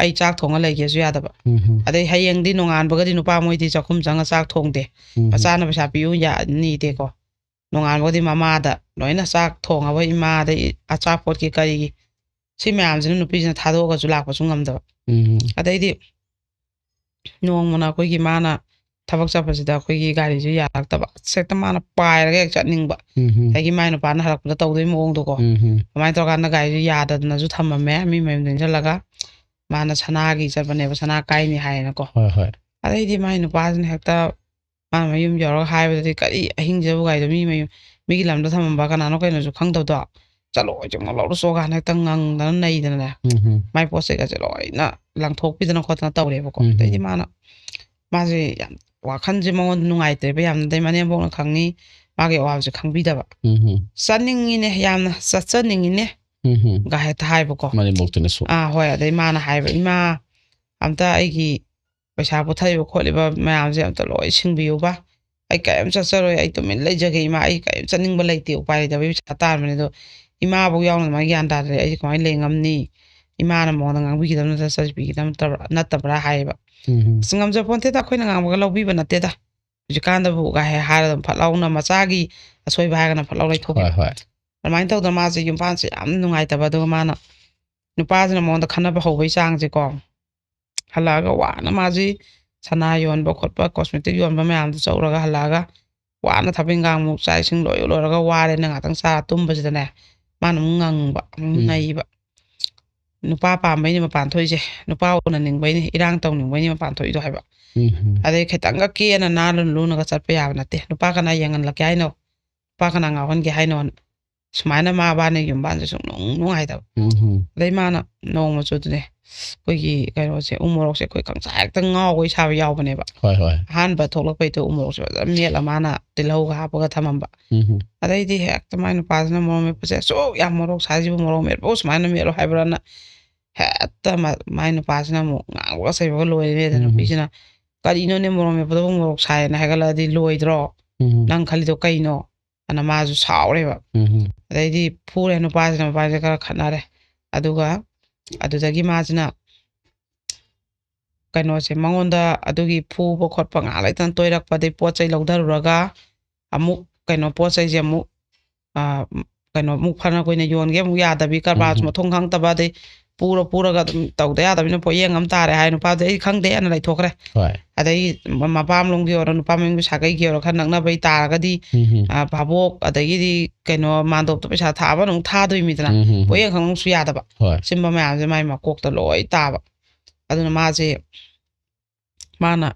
ꯑꯩ ꯆꯥꯛ ꯊꯣꯡꯉ ꯂꯩꯒꯦꯁꯨ ꯌꯥꯗꯕ꯫ ꯎꯝ꯫ ꯑꯗꯩ ꯍꯌꯦꯡꯗꯤ ꯅꯣꯡꯉꯥꯟꯕꯒꯗꯤ ꯅꯨꯄꯥ ꯃꯣꯏꯗꯤ ꯆꯥꯛꯈꯨꯝ ꯆꯪꯉ ꯆꯥꯛ ꯊꯣꯡꯗꯦ, ꯎꯝ꯫ ꯃꯆꯥꯅ ꯄꯩꯁꯥ ꯄꯤꯌꯨ ꯌꯥ-, ꯅꯤꯗꯦꯀꯣ꯫ ꯅꯣꯡꯉꯥꯟꯕꯒꯗꯤ ꯃꯃꯥꯗ ꯂꯣꯏꯅ ꯆꯥꯛ ꯊꯣꯡꯉꯕ, ꯏꯃꯥꯗ ꯏ-, ꯑꯆꯥꯄꯣꯠꯀꯤ ꯀꯔꯤꯒꯤ, ꯁꯤ ꯃꯌꯥꯝꯁꯤꯅ ꯅꯨꯄꯤꯁꯤꯅ ꯊꯥꯗꯣꯛꯑꯒꯁꯨ ꯂꯥꯛꯄꯁꯨ ꯉꯝꯗꯕ꯫ ꯎꯝ꯫ ꯑꯗꯩꯗꯤ ꯅꯣꯡꯃꯅ ꯑꯩꯈꯣꯏꯒꯤ ꯃꯥꯅ ꯊꯕꯛ ꯆꯠꯄꯁꯤꯗ ꯑꯩꯈꯣꯏꯒꯤ ꯒꯥꯔꯤꯁꯦ ꯌꯥꯔꯛꯇꯕ, ꯑꯁ, ꯍꯦꯛꯇ ꯃꯥꯅ ꯄꯥꯏꯔꯒ ꯍꯦꯛ ꯆꯠꯅꯤꯡꯕ꯫ ꯎꯝ꯫ ꯑꯗꯒꯤ ꯃꯥꯏ ꯅꯨꯄꯥꯅ ꯍꯜꯂꯛꯄꯗ ꯇꯧꯗꯣꯏ ꯃꯑꯣꯡꯗꯣꯀꯣ꯫ ꯎꯝ꯫ ꯑꯗꯨꯃꯥꯏꯅ ꯇꯧꯔꯀꯥꯟꯗ ꯒꯥꯔꯤꯁꯦ ꯌꯥꯗꯗꯅꯁꯨ ꯊꯝꯃꯝꯃꯦ, ꯃꯤ ꯃꯌꯨꯝꯗ ꯏꯟꯁꯤꯜꯂꯒ꯫ ꯃꯥꯅ ꯁꯅꯥꯒꯤ ꯆꯠꯄꯅꯦꯕ, ꯁꯅꯥ ꯀꯥꯏꯅꯤ ꯍꯥꯏꯌꯦꯅꯀꯣ꯫ ꯍꯣꯏ, ꯍꯣꯏ꯫ ꯑꯗꯩꯗꯤ ꯃꯥꯏ ꯅꯨꯄꯥꯁꯤꯅ ꯍꯦꯛꯇ ꯃꯥꯅ ꯃꯌꯨꯝ ꯌꯧꯔꯒ ꯍꯥꯏꯕꯗꯗꯤ, "ꯀꯔꯤ ꯑꯍꯤꯡꯁꯤꯗꯕꯨ ꯒꯥꯔꯤꯗꯣ ꯃꯤ ꯃꯌꯨꯝ, ꯃꯤꯒꯤ ꯂꯝꯗ ꯊꯝꯃꯝꯕ ꯀꯅꯥꯅꯣ ꯀꯩꯅꯣꯁꯨ ꯈꯪꯗꯕꯗꯣ, ꯆꯠꯂꯣ, ꯍꯧꯖꯤꯛꯃꯛ ꯂꯧꯔꯨ ꯆꯣ" ꯀꯥꯏꯅ ꯍꯦꯛꯇ ꯉꯪꯗꯅ ꯅꯩꯗꯅꯅꯦ꯫ ꯎꯝ꯫ ꯃꯥꯏ ꯄꯣꯠ ꯆꯩꯒꯁꯦ ꯂꯣꯏꯅ ꯂꯪꯊꯣꯛꯄꯤꯗꯅ ꯈꯣꯠꯇꯅ ꯇꯧꯔꯦꯕꯀꯣ꯫ ꯎꯝ꯫ ꯑꯗꯩꯗꯤ ꯃꯥꯅ, ꯃꯥꯁꯦ ꯌꯥꯝ ꯋꯥꯈꯜꯁꯦ ꯃꯉꯣꯟꯗ ꯅꯨꯡꯉꯥꯏꯇ꯭ꯔꯦꯕ ꯌꯥꯝꯅ, ꯑꯗꯩ ꯃꯅꯦꯝꯕꯣꯛꯅ ꯈꯪꯉꯤ, ꯃꯥꯒꯤ ꯑꯋꯥꯕꯁꯦ ꯈꯪꯕꯤꯗꯕ꯫ ꯎꯝ꯫ "ꯆꯠꯅꯤꯡꯉꯤꯅꯦ, ꯌꯥꯝꯅ ꯆꯠꯆꯅꯤꯡꯉꯤꯅꯦ", ꯎꯝ꯫ ꯒ ꯍꯦꯛꯇ ꯍꯥꯏꯕꯀꯣ꯫ ꯃꯅꯦꯝꯕꯣꯛꯇꯨꯅꯁꯨ꯫ ꯑꯥ, ꯍꯣꯏ꯫ ꯑꯗꯩ ꯃꯥꯅ ꯍꯥꯏꯕ, "ꯏꯃꯥ, ꯑꯝꯇ ꯑꯩꯒꯤ ꯄꯩꯁꯥ ꯄꯨꯊꯔꯤꯕ ꯈꯣꯠꯂꯤꯕ ꯃꯌꯥꯝꯁꯦ ꯑꯝꯇ ꯂꯣꯏ ꯁꯤꯡꯕꯤꯌꯨꯕ꯫ ꯑꯩ ꯀꯔꯤꯝ ꯆꯠꯆꯔꯣꯏ, ꯑꯩ ꯇꯨꯃꯤꯟ ꯂꯩꯖꯒꯦ ꯏꯃꯥ, ꯑꯩ ꯀꯔꯤꯝ ꯆꯠꯅꯤꯡꯕ ꯂꯩꯇꯦ, ꯎꯄꯥꯏ ꯂꯩꯇꯕꯒꯤ ꯄꯩꯁꯥ ꯇꯥꯟꯕꯅꯦ, ꯑꯗꯣ ꯏꯃꯥꯐꯧ ꯌꯥꯎꯅ ꯑꯗꯨꯃꯥꯏꯅ ꯒ꯭ꯌꯥꯟ ꯇꯥꯗ꯭ꯔꯦ, ꯑꯩꯁꯦ ꯀꯃꯥꯏꯅ ꯂꯩ ꯉꯝꯅꯤ? ꯏꯃꯥꯅ ꯃꯉꯣꯟꯗ ꯉꯥꯡꯕꯤꯒꯗꯕ ꯅꯠꯇ꯭ꯔꯥ, ꯆꯩꯕꯤꯒꯗꯕ ꯅꯠꯇꯕ꯭ꯔꯥ?" ꯅꯠꯇꯕ꯭ꯔꯥ ꯍꯥꯏꯌꯦꯕ꯫ ꯎꯝ꯫ "ꯑꯁ, ꯉꯝꯖꯄꯣꯟꯇꯦꯗ, ꯑꯩꯈꯣꯏꯅ ꯉꯥꯡꯕꯒ ꯂꯧꯕꯤꯕ ꯅꯠꯇꯦꯗ, ꯍꯧꯖꯤꯛꯀꯥꯟꯗꯕꯨ" ꯒꯥꯏ ꯍꯥꯏꯔ ꯑꯗꯨꯝ ꯐꯠ ꯂꯥꯎꯅ ꯃꯆꯥꯒꯤ ꯑꯁꯣꯏꯕ ꯍꯥꯏꯔꯒꯅ ꯐꯠ ꯂꯥꯎ ꯂꯩꯊꯣꯛꯈꯤꯕ꯫ ꯍꯣꯏ, ꯍꯣꯏ꯫ ꯑꯗꯨꯃꯥꯏꯅ ꯇꯧꯗꯅ ꯃꯥꯁꯦ ꯌꯨꯝꯕꯥꯟꯁꯦ ꯌꯥꯝ ꯅꯨꯡꯉꯥꯏꯇꯕ, ꯑꯗꯨꯒ ꯃꯥꯅ ꯅꯨꯄꯥꯁꯤꯅ ꯃꯉꯣꯟꯗ ꯈꯟꯅꯕ ꯍꯧꯕꯒꯤ ꯆꯥꯡꯁꯦꯀꯣ, ꯍꯜꯂꯛꯑꯒ ꯋꯥꯅ ꯃꯥꯁꯤ ꯁꯅꯥ ꯌꯣꯟꯕ ꯈꯣꯠꯄ, cosmetic ꯌꯣꯟꯕ ꯃꯌꯥꯝꯗꯨ ꯆꯠꯂꯨꯔꯒ ꯍꯜꯂꯛꯑꯒ ꯋꯥꯅ ꯊꯕꯛ ꯏꯟꯈꯥꯡ ꯑꯃꯨꯛ ꯆꯥꯛ ꯏꯁꯤꯡ ꯂꯣꯏ ꯂꯣꯏꯔꯒ ꯋꯥꯔꯦꯅ ꯉꯥꯛꯇꯪ ꯆꯥꯔ ꯇꯨꯝꯕꯁꯤꯗꯅꯦ, ꯃꯥꯅ ꯑꯃꯨꯛ ꯉꯪꯕ, ꯑꯃꯨꯛ ꯎꯝ꯫ ꯅꯩꯕ꯫ ꯅꯨꯄꯥ ꯄꯥꯝꯕꯩꯅꯦ ꯃꯄꯥꯟ ꯊꯣꯛꯏꯁꯦ, ꯅꯨꯄꯥ ꯎꯅꯅꯤꯡꯕꯩꯅꯦ, ꯏꯔꯥꯡ ꯇꯧꯅꯤꯡꯕꯩꯅꯦ ꯃꯄꯥꯟ ꯊꯣꯛꯏꯗꯣ ꯍꯥꯏꯕ꯫ ꯎꯝ꯫ ꯑꯗꯩ ꯈꯤꯇꯪꯒ ꯀꯦꯅ ꯅꯥꯜꯂ ꯂꯨꯅꯒ ꯆꯠꯄ ꯌꯥꯕ ꯅꯠꯇꯦ, ꯅꯨꯄꯥ ꯀꯅꯥ ꯌꯦꯡꯍꯜꯂꯛꯀꯦ ꯍꯥꯏꯅꯣ? ꯅꯨꯄꯥ ꯀꯅꯥ ꯉꯥꯎꯍꯟꯒꯦ ꯍꯥꯏꯅꯣ? ꯁꯨꯃꯥꯏꯅ ꯃꯥ ꯕꯥꯅ ꯌꯨꯝꯕꯥꯟꯁꯦ ꯁꯨꯡꯅꯨꯡ ꯅꯨꯡꯉꯥꯏꯇꯕ꯫ ꯎꯝ꯫ ꯑꯗꯩ ꯃꯥꯅ ꯅꯣꯡꯃꯁꯨ ꯑꯗꯨꯅꯦ, ꯑꯩꯈꯣꯏꯒꯤ ꯀꯩꯅꯣꯁꯦ, ꯎ ꯃꯣꯔꯣꯛꯁꯦ ꯑꯩꯈꯣꯏ ꯈꯪꯁꯥ ꯍꯦꯛꯇ ꯉꯥꯎꯕꯩ ꯁꯥꯕ ꯌꯥꯎꯕꯅꯦꯕ꯫ ꯍꯣꯏ, ꯍꯣꯏ꯫ ꯑꯍꯥꯟꯕ ꯊꯣꯛꯂꯛꯄꯩꯗꯣ ꯎ ꯃꯣꯔꯣꯛꯁꯦ ꯐꯖꯅ ꯃꯦꯠꯂ ꯃꯥꯅ ꯇꯤꯜꯍꯧꯒ ꯍꯥꯞꯄꯒ ꯊꯝꯃꯝꯕ꯫ ꯎꯝ꯫ ꯑꯗꯩꯗꯤ ꯍꯦꯛꯇ ꯃꯥꯏ ꯅꯨꯄꯥꯁꯤꯅ ꯃꯣꯔꯣꯛ ꯃꯦꯠꯄꯁꯦ, "ꯑꯁꯨꯛ ꯌꯥꯝ ꯃꯣꯔꯣꯛ ꯁꯥꯏꯁꯤꯕꯨ ꯃꯣꯔꯣꯛ ꯃꯦꯠꯄꯕꯨ ꯁꯨꯃꯥꯏꯅ ꯃꯦꯠꯂꯣ ꯍꯥꯏꯕ꯭ꯔꯥꯅ?" ꯍꯦꯛꯇ ꯃ-, ꯃꯥꯏ ꯅꯨꯄꯥꯁꯤꯅ ꯑꯃꯨꯛ ꯉꯥꯡꯕꯒ ꯆꯩꯕꯒ ꯂꯣꯏꯔꯦꯅꯦ꯫ ꯑꯗ ꯎꯝ꯫ ꯅꯨꯄꯤꯁꯤꯅ, "ꯀꯔꯤꯅꯣꯅꯦ, ꯃꯣꯔꯣꯛ ꯃꯦꯠꯄꯗꯕꯨ ꯃꯣꯔꯣꯛ ꯁꯥꯏꯌꯦꯅ ꯍꯥꯏꯒꯠꯂꯛꯑꯗꯤ ꯂꯣꯏꯗ꯭ꯔꯣ? ꯎꯝ꯫ ꯅꯪ ꯈꯜꯂꯤꯗꯣ ꯀꯩꯅꯣ?" ꯑꯅ ꯃꯥꯁꯨ ꯁꯥꯎꯔꯦꯕ꯫ ꯎꯝ꯫ ꯑꯗꯩꯗꯤ ꯐꯨꯔꯦ ꯅꯨꯄꯥꯁꯤꯅ, ꯃꯕꯥꯅꯤꯁꯦ ꯈꯔ ꯈꯠꯅꯔꯦ꯫ ꯑꯗꯨꯒ ꯑꯗꯨꯗꯒꯤ ꯃꯥꯁꯤꯅ ꯀꯩꯅꯣꯁꯦ, ꯃꯉꯣꯟꯗ ꯑꯗꯨꯒꯤ ꯐꯨꯕ ꯈꯣꯠꯄ ꯉꯥꯏꯍꯥꯛ ꯂꯩꯇꯅ ꯇꯣꯏꯔꯛꯄ, ꯑꯗꯩ ꯄꯣꯠ ꯆꯩ ꯂꯧꯊꯔꯨꯔꯒ ꯑꯃꯨꯛ ꯀꯩꯅꯣ, ꯄꯣꯠ ꯆꯩꯁꯦ ꯑꯃꯨꯛ, ꯑ, ꯀꯩꯅꯣ, ꯑꯃꯨꯛ ꯐꯅ ꯀꯨꯏꯅ ꯌꯣꯟꯒꯦ ꯑꯃꯨꯛ ꯌꯥꯗꯕꯤ, ꯀꯔꯕꯥꯔꯁꯨ ꯎꯝ꯫ ꯃꯊꯣꯡ ꯈꯪꯗꯕ, ꯑꯗꯩ ꯄꯨꯔ ꯄꯨꯔꯒ ꯑꯗꯨꯝ ꯇꯧꯗ ꯌꯥꯗꯕꯅꯤꯅ ꯄꯣꯠꯌꯦꯡ ꯑꯃ ꯇꯥꯔꯦ ꯍꯥꯏ ꯅꯨꯄꯥꯗꯣ, "ꯑꯩ ꯈꯪꯗꯦ" ꯑꯅ ꯂꯩꯊꯣꯛꯈ꯭ꯔꯦ꯫ ꯍꯣꯏ꯫ ꯑꯗꯩ ꯃ-, ꯃꯄꯥꯝꯂꯣꯝꯒꯤ ꯑꯣꯏꯔꯣ, ꯅꯨꯄꯥ ꯃꯌꯨꯝꯒꯤ ꯁꯥꯒꯩꯒꯤ ꯑꯣꯏꯔꯣ, ꯈꯔ ꯅꯛꯅꯕꯩ ꯇꯥꯔꯒꯗꯤ, ꯎꯝ꯫ ꯑ, ꯚꯥꯕꯣꯛ, ꯑꯗꯒꯤꯗꯤ ꯀꯩꯅꯣ, ꯃꯥꯟꯗꯣꯞꯇ ꯄꯩꯁꯥ ꯊꯥꯕ ꯑꯃꯨꯛ ꯊꯥꯗꯣꯏꯃꯤꯗꯅ, ꯎꯝ꯫ ꯄꯣꯠꯌꯦꯡ ꯈꯪꯕꯁꯨ ꯌꯥꯗꯕ꯫ ꯍꯣꯏ꯫ ꯁꯤꯝꯕ ꯃꯌꯥꯝꯁꯦ ꯃꯥꯏ ꯃꯀꯣꯛꯇ ꯂꯣꯏ ꯇꯥꯕ꯫ ꯑꯗꯨꯅ ꯃꯥꯁꯦ, ꯃꯥꯅ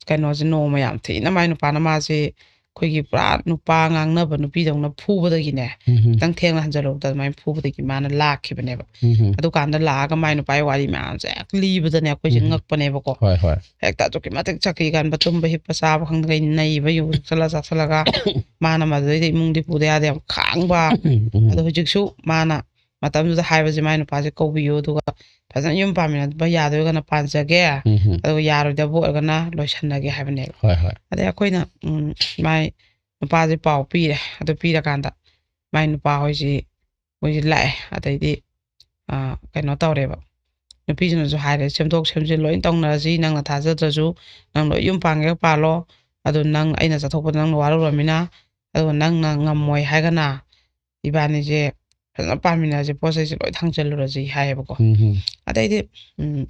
ꯀꯩꯅꯣꯁꯦ ꯅꯣꯡꯃ ꯌꯥꯝ ꯊꯤꯅ ꯃꯥꯏ ꯅꯨꯄꯥꯅ ꯃꯥꯁꯦ ꯑꯩꯈꯣꯏꯒꯤ ꯄꯨꯔꯥ ꯅꯨꯄꯥ ꯉꯥꯡꯅꯕ ꯅꯨꯄꯤꯗꯧꯅ ꯐꯨꯕꯗꯒꯤꯅꯦ, ꯎꯝ꯫ ꯈꯤꯇꯪ ꯊꯦꯡꯅ ꯍꯟꯖꯜꯂꯨꯕꯗ ꯑꯗꯨꯃꯥꯏꯅ ꯐꯨꯕꯗꯒꯤ ꯃꯥꯅ ꯂꯥꯛꯈꯤꯕꯅꯦꯕ꯫ ꯎꯝ꯫ ꯑꯗꯨꯀꯥꯟꯗ ꯂꯥꯛꯑꯒ ꯃꯥꯏ ꯅꯨꯄꯥꯒꯤ ꯋꯥꯔꯤ ꯃꯌꯥꯝꯁꯦ ꯍꯦꯛ ꯂꯤꯕꯗꯅꯦ, ꯑꯩꯈꯣꯏꯁꯦ ꯎꯝ꯫ ꯉꯛꯄꯅꯦꯕꯀꯣ꯫ ꯍꯣꯏ, ꯍꯣꯏ꯫ ꯍꯦꯛꯇ ꯑꯗꯨꯛꯀꯤ ꯃꯇꯤꯛ ꯆꯀ꯭ꯔꯤ ꯀꯟꯕ, ꯇꯨꯝꯕ ꯍꯤꯞꯄ ꯆꯥꯕ ꯈꯪꯗꯒꯩ ꯅꯩꯕ, ꯌꯨ ꯆꯥꯁꯜꯂ ꯆꯥꯁꯜꯂꯒ ꯃꯥꯅ ꯃꯗꯨꯗꯩꯗ ꯏꯃꯨꯡꯗꯤ ꯄꯨꯗ ꯌꯥꯗꯦ, ꯌꯥꯝ ꯈꯥꯡꯕ꯫ ꯎꯝ, ꯎꯝ꯫ ꯑꯗꯣ ꯍꯧꯖꯤꯛꯁꯨ ꯃꯥꯅ ꯃꯇꯝꯗꯨꯗ ꯍꯥꯏꯕꯁꯦ, ꯃꯥꯏ ꯅꯨꯄꯥꯁꯦ ꯀꯧꯕꯤꯌꯨ, ꯑꯗꯨꯒ ꯐꯖꯅ ꯌꯨꯝ ꯄꯥꯟꯃꯤꯟꯅꯕ ꯌꯥꯗꯣꯏꯒꯅ ꯄꯥꯟꯖꯒꯦ, ꯎꯝ꯫ ꯑꯗꯨꯒ ꯌꯥꯔꯣꯏꯗꯕ ꯑꯣꯏꯔꯒꯅ ꯂꯣꯏꯁꯟꯅꯒꯦ ꯍꯥꯏꯕꯅꯦꯕ꯫ ꯍꯣꯏ, ꯍꯣꯏ꯫ ꯑꯗꯩ ꯑꯩꯈꯣꯏꯅ, ꯎꯝ, ꯃꯥꯏ ꯅꯨꯄꯥꯁꯦ ꯄꯥꯎ ꯄꯤꯔꯦ꯫ ꯑꯗꯨ ꯄꯤꯔꯀꯥꯟꯗ ꯃꯥꯏ ꯅꯨꯄꯥ ꯍꯣꯏꯁꯤ, ꯃꯣꯏꯁꯤ ꯂꯥꯛꯑꯦ꯫ ꯑꯗꯩꯗꯤ, ꯑ, ꯀꯩꯅꯣ ꯇꯧꯔꯦꯕ, ꯅꯨꯄꯤꯁꯤꯅꯁꯨ ꯍꯥꯏꯔꯦ, "ꯁꯦꯝꯗꯣꯛ ꯁꯦꯝꯖꯤꯟ ꯂꯣꯏ ꯇꯧꯅꯔꯁꯤ, ꯅꯪꯅ ꯊꯥꯖꯗ꯭ꯔꯁꯨ ꯅꯪ ꯂꯣꯏ ꯌꯨꯝ ꯄꯥꯟꯒꯦ ꯄꯥꯜꯂꯣ, ꯑꯗꯨ ꯅꯪ ꯑꯩꯅ ꯆꯠꯊꯣꯛꯄꯗ ꯅꯪꯅ ꯋꯥꯔꯧꯔꯃꯤꯅ, ꯑꯗꯨꯒ ꯅꯪꯅ ꯉꯝꯃꯣꯏ ꯍꯥꯏꯔꯒꯅ ꯏꯕꯥꯅꯤꯁꯦ ꯐꯖꯅ ꯄꯥꯟꯃꯤꯟꯅꯔꯁꯤ, ꯄꯣꯠ ꯆꯩꯁꯦ ꯂꯣꯏ ꯊꯥꯡꯖꯜꯂꯨꯔꯁꯤ" ꯍꯥꯏꯌꯦꯕꯀꯣ꯫ ꯎꯝ꯫ ꯑꯗꯩꯗꯤ, ꯎꯝ,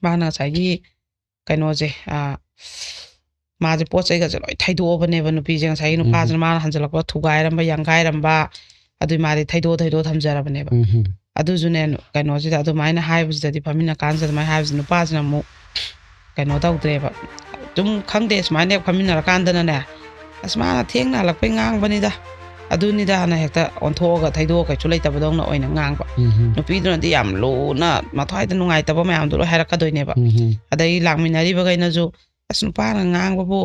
ꯃꯥꯅ ꯉꯁꯥꯏꯒꯤ ꯀꯩꯅꯣꯁꯦ, ꯑ, ꯃꯥꯁꯦ ꯄꯣꯠ ꯆꯩꯒꯁꯦ ꯂꯣꯏ ꯊꯩꯗꯣꯛꯑꯕꯅꯦꯕ ꯅꯨꯄꯤꯁꯦ꯫ ꯉꯁꯥꯏꯒꯤ ꯎꯝ꯫ ꯅꯨꯄꯥꯁꯤꯅ ꯃꯥꯅ ꯍꯟꯖꯜꯂꯛꯄ ꯊꯨꯒꯥꯏꯔꯝꯕ, ꯌꯥꯡꯈꯥꯏꯔꯝꯕ, ꯑꯗꯨꯏ ꯃꯥꯗꯤ ꯊꯩꯗꯣꯛ ꯊꯩꯗꯣꯛ ꯊꯝꯖꯔꯕꯅꯦꯕ꯫ ꯎꯝ꯫ ꯑꯗꯨꯁꯨꯅꯦ, ꯀꯩꯅꯣꯁꯤꯗ ꯑꯗꯨꯃꯥꯏꯅ ꯍꯥꯏꯕꯁꯤꯗꯗꯤ, ꯐꯝꯃꯤꯟꯅ ꯀꯥꯟꯁꯤꯗ ꯑꯗꯨꯃꯥꯏꯅ ꯍꯥꯏꯕꯁꯤ, ꯅꯨꯄꯥꯁꯤꯅ ꯑꯃꯨꯛ ꯀꯩꯅꯣ ꯇꯧꯗ꯭ꯔꯦꯕ꯫ ꯑꯗꯨꯝ ꯈꯪꯗꯦ, ꯁꯨꯃꯥꯏꯅ ꯍꯦꯛ ꯐꯝꯃꯤꯟꯅꯔꯀꯥꯟꯗꯅꯅꯦ, "ꯑꯁ, ꯃꯥꯅ ꯊꯦꯡꯅ ꯍꯜꯂꯛꯄꯩ ꯉꯥꯡꯕꯅꯤꯗ, ꯑꯗꯨꯅꯤꯗꯅ" ꯍꯦꯛꯇ ꯑꯣꯟꯊꯣꯛꯑꯒ ꯊꯩꯗꯣꯛꯑ ꯀꯩꯁꯨ ꯂꯩꯇꯕꯗꯧꯅ ꯑꯣꯏꯅ ꯉꯥꯡꯕ꯫ ꯎꯝ꯫ ꯅꯨꯄꯤꯗꯨꯅꯗꯤ ꯌꯥꯝ ꯂꯨꯅ ꯃꯊ꯭ꯋꯥꯏꯗ ꯅꯨꯡꯉꯥꯏꯇꯕ ꯃꯌꯥꯝꯗꯣ ꯂꯣꯏ ꯍꯥꯏꯔꯛꯀꯗꯣꯏꯅꯦꯕ꯫ ꯎꯝ꯫ ꯑꯗꯩ ꯂꯥꯛꯃꯤꯟꯅꯔꯤꯕꯈꯩꯅꯁꯨ, "ꯑꯁ, ꯅꯨꯄꯥꯅ ꯉꯥꯡꯕꯕꯨ,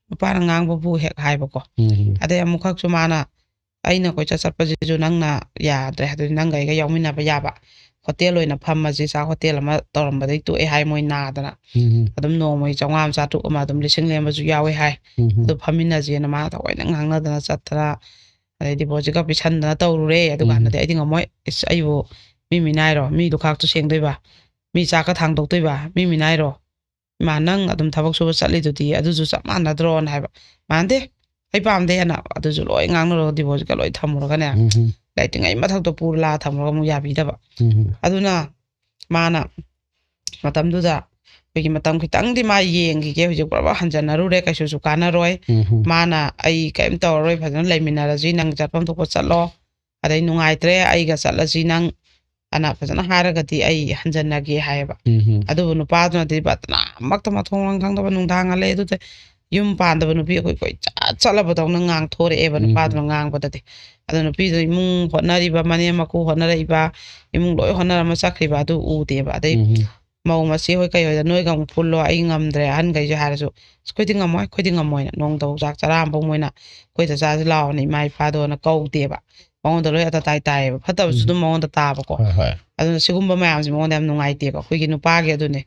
ꯅꯨꯄꯥꯅ ꯉꯥꯡꯕꯕꯨ" ꯍꯦꯛ ꯍꯥꯏꯕꯀꯣ꯫ ꯎꯝ꯫ ꯑꯗꯩ ꯑꯃꯨꯛꯈꯛꯁꯨ ꯃꯥꯅ, "ꯑꯩꯅ ꯀꯣꯏꯆꯠ ꯆꯠꯄꯁꯤꯁꯨ ꯅꯪꯅ ꯌꯥꯗ꯭ꯔꯦ, ꯑꯗꯨꯗꯤ ꯅꯪꯒ ꯑꯩꯒ ꯌꯥꯎꯃꯤꯟꯅꯕ ꯌꯥꯕ ꯍꯣꯇꯦꯜ ꯑꯣꯏꯅ ꯐꯝꯃꯁꯤ, ꯆꯥꯛ ꯍꯣꯇꯦꯜ ꯑꯃ ꯇꯧꯔꯝꯕꯗꯩ ꯇꯣꯛꯑꯦ" ꯍꯥꯏ, ꯃꯣꯏ ꯅꯥꯗꯅ꯫ ꯎꯝ꯫ ꯑꯗꯨꯝ ꯅꯣꯡꯃꯒꯤ ꯆꯥꯝꯃꯉꯥ ꯑꯃ, ꯆꯥꯇ꯭ꯔꯨꯛ ꯑꯃ ꯑꯗꯨꯝ ꯂꯤꯁꯤꯡ ꯂꯦꯝꯕꯁꯨ ꯌꯥꯎꯋꯦ ꯍꯥꯏ꯫ ꯎꯝ꯫ ꯑꯗꯨ ꯐꯝꯃꯤꯟꯅꯁꯦꯅ ꯃꯥꯅ ꯊꯑꯣꯏꯅ ꯉꯥꯡꯅꯗꯅ ꯆꯠꯇꯅ, ꯑꯗꯩ ꯗꯤꯄꯣꯖꯤꯠꯀ ꯄꯤꯁꯟꯗꯅ ꯇꯧꯔꯨꯔꯦ꯫ ꯑꯗꯨꯀꯥꯟꯗꯗꯤ ꯎꯝ꯫ ꯑꯩꯗꯤ ꯉꯝꯃꯣꯏ꯫ "ꯏꯁ, ꯑꯩꯕꯨ ꯃꯤ ꯃꯤꯅꯥꯏꯔꯣ? ꯃꯤ ꯂꯨꯈꯥꯛꯇꯨ ꯁꯦꯡꯗꯣꯏꯕ? ꯃꯤ ꯆꯥꯛꯀ ꯊꯥꯡꯗꯣꯛꯇꯣꯏꯕ? ꯃꯤ ꯃꯤꯅꯥꯏꯔꯣ? ꯏꯃꯥ, ꯅꯪ ꯑꯗꯨꯝ ꯊꯕꯛ ꯁꯨꯕ ꯆꯠꯂꯤꯗꯨꯗꯤ, ꯑꯗꯨꯁꯨ ꯆꯞ ꯃꯥꯟꯅꯗ꯭ꯔꯣꯅ?" ꯍꯥꯏꯕ꯫ "ꯃꯥꯟꯗꯦ, ꯑꯩ ꯄꯥꯝꯗꯦ" ꯍꯥꯏꯅ ꯑꯗꯨꯁꯨ ꯂꯣꯏ ꯉꯥꯡꯅꯔꯒ ꯗꯤꯚꯣꯔꯁꯀ ꯂꯣꯏ ꯊꯝꯃꯨꯔꯒꯅꯦ, ꯎꯝ꯫ ꯂꯩꯇ꯭ꯔꯤꯉꯩ ꯃꯊꯛꯇ ꯄꯨꯔ ꯂꯥꯛꯑ ꯊꯝꯃꯨꯔꯒ ꯑꯃꯨꯛ ꯌꯥꯕꯤꯗꯕ꯫ ꯎꯝ꯫ ꯑꯗꯨꯅ ꯃꯥꯅ ꯃꯇꯝꯗꯨꯗ ꯑꯩꯈꯣꯏꯒꯤ ꯃꯇꯝ ꯈꯤꯇꯪꯗꯤ ꯃꯥ ꯌꯦꯡꯈꯤꯒꯦ, ꯍꯧꯖꯤꯛ ꯄꯨꯔꯥ ꯍꯟꯖꯟꯅꯔꯨꯔꯦ, ꯀꯩꯁꯨꯁꯨ ꯀꯥꯟꯅꯔꯣꯏ, ꯎꯝ꯫ ꯃꯥꯅ "ꯑꯩ ꯀꯔꯤꯝ ꯇꯧꯔꯔꯣꯏ, ꯐꯖꯅ ꯂꯩꯃꯤꯟꯅꯔꯁꯤ, ꯅꯪ ꯆꯠꯐꯝ ꯊꯣꯛꯄ ꯆꯠꯂꯣ, ꯑꯗꯩ ꯅꯨꯡꯉꯥꯏꯇ꯭ꯔꯦ, ꯑꯩꯒ ꯆꯠꯂꯁꯤ ꯅꯪ" ꯑꯅ ꯐꯖꯅ ꯍꯥꯏꯔꯒꯗꯤ ꯑꯩ ꯍꯟꯖꯟꯅꯒꯦ ꯍꯥꯏꯌꯦꯕ꯫ ꯎꯝ꯫ ꯑꯗꯨꯕꯨ ꯅꯨꯄꯥꯗꯨꯅꯗꯤ ꯕꯇꯅꯥꯃꯛꯇ ꯃꯊꯣꯡ ꯃꯔꯝ ꯈꯪꯗꯕ, ꯅꯨꯡꯗꯥꯡ ꯍꯜꯂꯛꯑꯦ, ꯑꯗꯨꯗ ꯌꯨꯝ ꯄꯥꯟꯗꯕ ꯅꯨꯄꯤ ꯑꯩꯈꯣꯏ ꯀꯣꯏꯆꯠ ꯆꯠꯂꯕꯗꯧꯅ ꯉꯥꯡꯊꯣꯔꯛꯑꯦꯕ, ꯎꯝ꯫ ꯅꯨꯄꯥꯗꯨꯅ ꯉꯥꯡꯕꯗꯗꯤ꯫ ꯑꯗꯣ ꯅꯨꯄꯤꯗꯨ ꯏꯃꯨꯡ ꯍꯣꯠꯅꯔꯤꯕ, ꯃꯅꯦꯝ ꯃꯀꯨ ꯍꯣꯠꯅꯔꯛꯏꯕ, ꯏꯃꯨꯡ ꯂꯣꯏ ꯍꯣꯠꯅꯔꯝꯃ ꯆꯠꯈ꯭ꯔꯤꯕ ꯑꯗꯨ ꯎꯗꯦꯕ꯫ ꯑꯗꯩ ꯎꯝ꯫ ꯃꯧ ꯃꯆꯦ ꯍꯣꯏ ꯀꯩ ꯍꯣꯏꯗ "ꯅꯣꯏꯒ ꯑꯃꯨꯛ ꯄꯨꯜꯂꯣ, ꯑꯩ ꯉꯝꯗ꯭ꯔꯦ", ꯑꯍꯟꯈꯩꯁꯦ ꯍꯥꯏꯔꯁꯨ, "ꯑꯁ, ꯑꯩꯈꯣꯏꯗꯤ ꯉꯝꯃꯣꯏ, ꯑꯩꯈꯣꯏꯗꯤ ꯉꯝꯃꯣꯏꯅ", ꯅꯣꯡꯇꯕꯨ ꯆꯥꯛ ꯆꯔꯥ ꯑꯃꯐꯥꯎ ꯃꯣꯏꯅ "ꯑꯩꯈꯣꯏꯗ ꯆꯥꯁꯤ ꯂꯥꯛꯑꯣꯅ ꯏꯃꯥ ꯏꯄꯥꯗꯣꯅ" ꯀꯧꯗꯦꯕ꯫ ꯃꯉꯣꯟꯗ ꯂꯣꯏ ꯑꯇꯇꯥꯏ ꯇꯥꯏꯌꯦꯕ꯫ ꯐꯠꯇꯕꯁꯨ ꯎꯝ꯫ ꯑꯗꯨꯝ ꯃꯉꯣꯟꯗ ꯇꯥꯕꯀꯣ꯫ ꯍꯣꯏ, ꯍꯣꯏ꯫ ꯑꯗꯨꯅ ꯁꯤꯒꯨꯝꯕ ꯃꯌꯥꯝꯁꯦ ꯃꯉꯣꯟꯗ ꯌꯥꯝ ꯅꯨꯡꯉꯥꯏꯇꯦꯕ꯫ ꯑꯩꯈꯣꯏꯒꯤ ꯅꯨꯄꯥꯒꯤ ꯑꯗꯨꯅꯦ꯫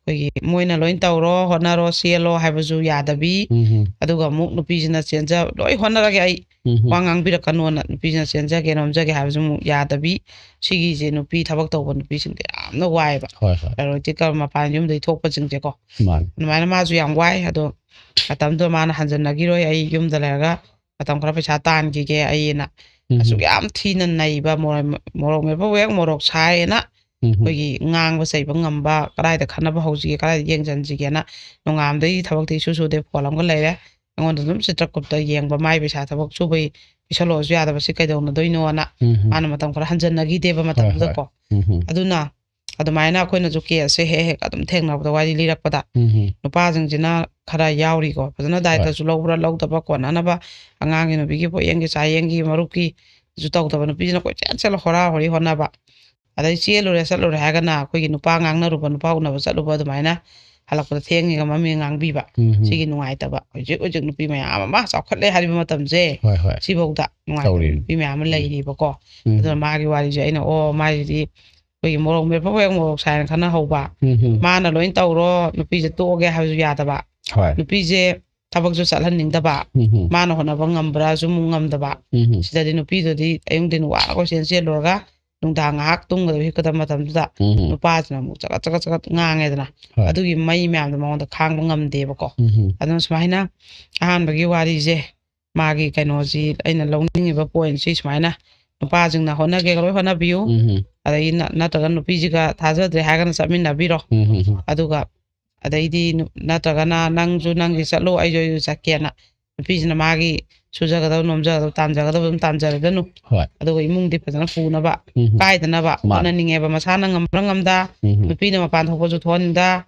ꯑꯩꯈꯣꯏꯒꯤ ꯃꯣꯏꯅ ꯂꯣꯏ ꯇꯧꯔꯣ, ꯍꯣꯠꯅꯔꯣ, ꯆꯦꯜꯂꯣ ꯍꯥꯏꯕꯁꯨ ꯌꯥꯗꯕꯤ꯫ ꯎꯝ꯫ ꯑꯗꯨꯒ ꯑꯃꯨꯛ ꯅꯨꯄꯤꯁꯤꯅ ꯆꯦꯟꯖ-, "ꯂꯣꯏ ꯍꯣꯠꯅꯔꯒꯦ ꯑꯩ, ꯎꯝ꯫ ꯋꯥ ꯉꯥꯡꯕꯤꯔꯛꯀꯅꯣꯅ", ꯅꯨꯄꯤꯁꯤꯅ "ꯆꯦꯟꯖꯒꯦ, ꯅꯣꯝꯖꯒꯦ" ꯍꯥꯏꯕꯁꯨ ꯑꯃꯨꯛ ꯌꯥꯗꯕꯤ꯫ ꯁꯤꯒꯤꯁꯦ ꯅꯨꯄꯤ ꯊꯕꯛ ꯇꯧꯕ ꯅꯨꯄꯤꯁꯤꯡꯗ ꯌꯥꯝꯅ ꯋꯥꯏꯑꯦꯕ꯫ ꯍꯣꯏ, ꯍꯣꯏ꯫ ꯄ꯭ꯔꯥꯏꯌꯣꯔꯤꯇꯤ ꯀꯔ-, ꯃꯄꯥꯟ ꯌꯨꯝꯗꯒꯤ ꯊꯣꯛꯄꯁꯤꯡꯁꯦꯀꯣ꯫ ꯃꯥꯅꯤ꯫ ꯑꯗꯨꯃꯥꯏꯅ ꯃꯥꯁꯨ ꯌꯥꯝ ꯋꯥꯏ꯫ ꯑꯗꯣ ꯃꯇꯝꯗꯨꯗ ꯃꯥꯅ ꯍꯟꯖꯟꯅꯈꯤꯔꯣꯏ, "ꯑꯩ ꯌꯨꯝꯗ ꯂꯩꯔꯒ ꯃꯇꯝ ꯈꯔ ꯄꯩꯁꯥ ꯇꯥꯟꯈꯤꯒꯦ ꯑꯩꯅ"꯫ ꯎꯝ꯫ ꯑꯁꯨꯛ ꯌꯥꯝ ꯊꯤꯅ ꯅꯩꯕ, ꯃꯣꯔꯣꯛ, ꯃꯣꯔꯣꯛ ꯃꯦꯠꯄꯕꯨ ꯍꯦꯛ ꯃꯣꯔꯣꯛ ꯁꯥꯏꯌꯦꯅ ꯎꯝ꯫ ꯑꯩꯈꯣꯏꯒꯤ ꯉꯥꯡꯕ ꯆꯩꯕ ꯉꯝꯕ, ꯀꯗꯥꯏꯗ ꯈꯠꯅꯕ ꯍꯧꯁꯤꯒꯦ, ꯀꯗꯥꯏꯗ ꯌꯦꯡꯁꯤꯟꯁꯤꯒꯦꯅ ꯅꯣꯡꯉꯥꯟꯕꯗꯒꯤ ꯊꯕꯛꯇꯤ ꯏꯁꯨ ꯁꯨꯗꯦ, ꯐꯣꯟ ꯑꯃꯒ ꯂꯩꯔꯦ꯫ ꯑꯩꯉꯣꯟꯗ ꯑꯗꯨꯝ ꯆꯤꯇ꯭ꯔ ꯀꯨꯞꯇ ꯌꯦꯡꯕ, ꯃꯥꯏ ꯄꯩꯁꯥ ꯊꯕꯛ ꯁꯨꯕꯩ ꯄꯤꯁꯜꯂꯣꯁꯨ ꯌꯥꯗꯕ ꯁꯤ ꯀꯩꯗꯧꯅꯗꯣꯏꯅꯣꯅ ꯎꯝ꯫ ꯃꯥꯅ ꯃꯇꯝ ꯈꯔ ꯍꯟꯖꯟꯅꯈꯤꯗꯦꯕ ꯍꯣꯏ, ꯍꯣꯏ꯫ ꯃꯇꯝꯗꯨꯗꯀꯣ꯫ ꯎꯝ꯫ ꯑꯗꯨꯅ ꯑꯗꯨꯃꯥꯏꯅ ꯑꯩꯈꯣꯏꯅꯁꯨ ꯀꯦꯁꯁꯦ ꯍꯦꯛ ꯍꯦꯛ ꯑꯗꯨꯝ ꯊꯦꯡꯅꯕꯗ ꯋꯥꯔꯤ ꯂꯤꯔꯛꯄꯗ ꯎꯝ꯫ ꯅꯨꯄꯥꯁꯤꯡꯁꯤꯅ ꯈꯔ ꯌꯥꯎꯔꯤꯀꯣ꯫ ꯐꯖꯅ ꯍꯣꯏ꯫ ꯗꯥꯏꯇꯁꯨ ꯂꯧꯕ꯭ꯔꯥ ꯂꯧꯗꯕ꯭ꯔꯥ ꯀꯣꯟꯅꯅꯕ ꯑꯉꯥꯡꯒꯤ ꯅꯨꯄꯤꯒꯤ ꯄꯣꯠꯌꯦꯡꯒꯤ ꯆꯥꯌꯦꯡꯒꯤ ꯃꯔꯨꯞꯀꯤꯁꯨ ꯇꯧꯗꯕ ꯅꯨꯄꯤꯁꯤꯅ ꯀꯣꯏꯆꯦꯟ ꯆꯦꯜꯂ ꯍꯣꯔꯥ ꯍꯣꯔꯤ ꯍꯣꯠꯅꯕ꯫ ꯑꯗꯩ ꯆꯦꯜꯂꯨꯔꯦ ꯆꯠꯂꯨꯔꯦ ꯍꯥꯏꯔꯒꯅ ꯑꯩꯈꯣꯏꯒꯤ ꯅꯨꯄꯥ ꯉꯥꯡꯅꯔꯨꯕ, ꯅꯨꯄꯥ ꯎꯅꯕ ꯆꯠꯂꯨꯕ ꯑꯗꯨꯃꯥꯏꯅ ꯍꯜꯂꯛꯄꯗ ꯊꯦꯡꯉꯤꯒ ꯃꯝꯃꯤꯒ ꯉꯥꯡꯕꯤꯕ꯫ ꯎꯝ꯫ ꯁꯤꯒꯤ ꯅꯨꯡꯉꯥꯏꯇꯕ꯫ ꯍꯧꯖꯤꯛ ꯍꯧꯖꯤꯛ ꯅꯨꯄꯤ ꯃꯌꯥꯝ ꯑꯃ ꯆꯥꯎꯈꯠꯂꯦ ꯍꯥꯏꯔꯤꯕ ꯃꯇꯝꯁꯦ꯫ ꯍꯣꯏ, ꯍꯣꯏ꯫ ꯁꯤꯐꯧꯗ ꯅꯨꯡꯉꯥꯏꯇꯕ ꯇꯧꯔꯤꯅꯤ꯫ ꯅꯨꯄꯤ ꯃꯌꯥꯝ ꯑꯃ ꯎꯝ꯫ ꯂꯩꯔꯤꯕꯀꯣ꯫ ꯎꯝ꯫ ꯑꯗꯨꯅ ꯃꯥꯒꯤ ꯋꯥꯔꯤꯁꯦ ꯑꯩꯅ, "ꯑꯣ, ꯃꯥꯒꯤꯗꯤ ꯑꯩꯈꯣꯏꯒꯤ ꯃꯣꯔꯣꯛ ꯃꯦꯠꯄꯕꯨ ꯍꯦꯛ ꯃꯣꯔꯣꯛ ꯁꯥꯏꯅ ꯈꯟꯅꯍꯧꯕ꯫ ꯎꯝ꯫ ꯃꯥꯅ ꯂꯣꯏ ꯇꯧꯔꯣ, ꯅꯨꯄꯤꯁꯦ ꯇꯣꯛꯑꯒꯦ ꯍꯥꯏꯕꯁꯨ ꯌꯥꯗꯕ꯫ ꯍꯣꯏ꯫ ꯅꯨꯄꯤꯁꯦ ꯊꯕꯛꯁꯨ ꯆꯠꯍꯟꯅꯤꯡꯗꯕ꯫ ꯎꯝ꯫ ꯃꯥꯅ ꯍꯣꯠꯅꯕ ꯉꯝꯕ꯭ꯔꯥꯁꯨ ꯑꯃꯨꯛ ꯉꯝꯗꯕ꯫ ꯎꯝ꯫ ꯁꯤꯗꯗꯤ ꯅꯨꯄꯤꯗꯨꯗꯤ ꯑꯌꯨꯛ ꯅꯨꯡꯊꯤꯟ ꯋꯥꯅ ꯀꯣꯏꯆꯦꯟ ꯆꯦꯜꯂꯨꯔꯒ ꯅꯨꯡꯗꯥꯡ ꯉꯥꯏꯍꯥꯛ ꯇꯨꯝꯒꯗꯕ ꯍꯤꯞꯀꯗꯕ ꯃꯇꯝꯗꯨꯗ ꯎꯝ꯫ ꯅꯨꯄꯥꯁꯤꯅ ꯑꯃꯨꯛ ꯆꯒꯠ ꯆꯒꯠ ꯆꯒꯠ ꯉꯥꯡꯉꯦꯗꯅ꯫ ꯍꯣꯏ꯫ ꯑꯗꯨꯒꯤ ꯃꯩ ꯃꯌꯥꯝꯗꯣ ꯃꯉꯣꯟꯗ ꯈꯥꯡꯕ ꯉꯝꯗꯦꯕꯀꯣ꯫ ꯎꯝ꯫ ꯑꯗꯨꯅ ꯁꯨꯃꯥꯏꯅ ꯑꯍꯥꯟꯕꯒꯤ ꯋꯥꯔꯤꯁꯦ, ꯃꯥꯒꯤ ꯀꯩꯅꯣꯁꯤ ꯑꯩꯅ ꯂꯧꯅꯤꯡꯉꯤꯕ ꯄꯣꯏꯟꯁꯤ ꯁꯨꯃꯥꯏꯅ, ꯅꯨꯄꯥꯁꯤꯡꯅ ꯍꯣꯠꯅꯒꯦꯒ ꯂꯣꯏ ꯍꯣꯠꯅꯕꯤꯌꯨ꯫ ꯎꯝ꯫ ꯑꯗꯒꯤ ꯅ-, ꯅꯠꯇ꯭ꯔꯒ ꯅꯨꯄꯤꯁꯤꯒ ꯊꯥꯖꯗ꯭ꯔꯦ ꯍꯥꯏꯔꯒꯅ ꯆꯠꯃꯤꯟꯅꯕꯤꯔꯣ꯫ ꯎꯝ꯫ ꯑꯗꯨꯒ ꯑꯗꯩꯗꯤ ꯅꯨ-, ꯅꯠꯇ꯭ꯔꯒꯅ ꯅꯪꯁꯨ ꯅꯪꯒꯤ ꯆꯠꯂꯣ, ꯑꯩꯁꯨ ꯑꯩꯁꯨ ꯆꯠꯀꯦꯅ꯫ ꯅꯨꯄꯤꯁꯤꯅ ꯃꯥꯒꯤ ꯁꯨꯖꯒꯗꯕ, ꯅꯣꯝꯖꯒꯗꯕ, ꯇꯥꯟꯖꯒꯗꯕ ꯑꯗꯨꯝ ꯇꯥꯟꯖꯔꯗꯅꯨ꯫ ꯍꯣꯏ꯫ ꯑꯗꯨꯒ ꯏꯃꯨꯡꯗꯤ ꯐꯖꯅ ꯄꯨꯅꯕ, ꯎꯝ꯫ ꯀꯥꯏꯗꯅꯕ ꯃꯥꯅꯦ꯫ ꯍꯣꯠꯅꯅꯤꯡꯉꯦꯕ꯫ ꯃꯁꯥꯅ ꯉꯝꯕ꯭ꯔꯥ ꯉꯝꯗ, ꯎꯝ꯫ ꯅꯨꯄꯤꯅ ꯃꯄꯥꯟ ꯊꯣꯛꯄꯁꯨ ꯊꯣꯛꯍꯟꯅꯤꯡꯗ,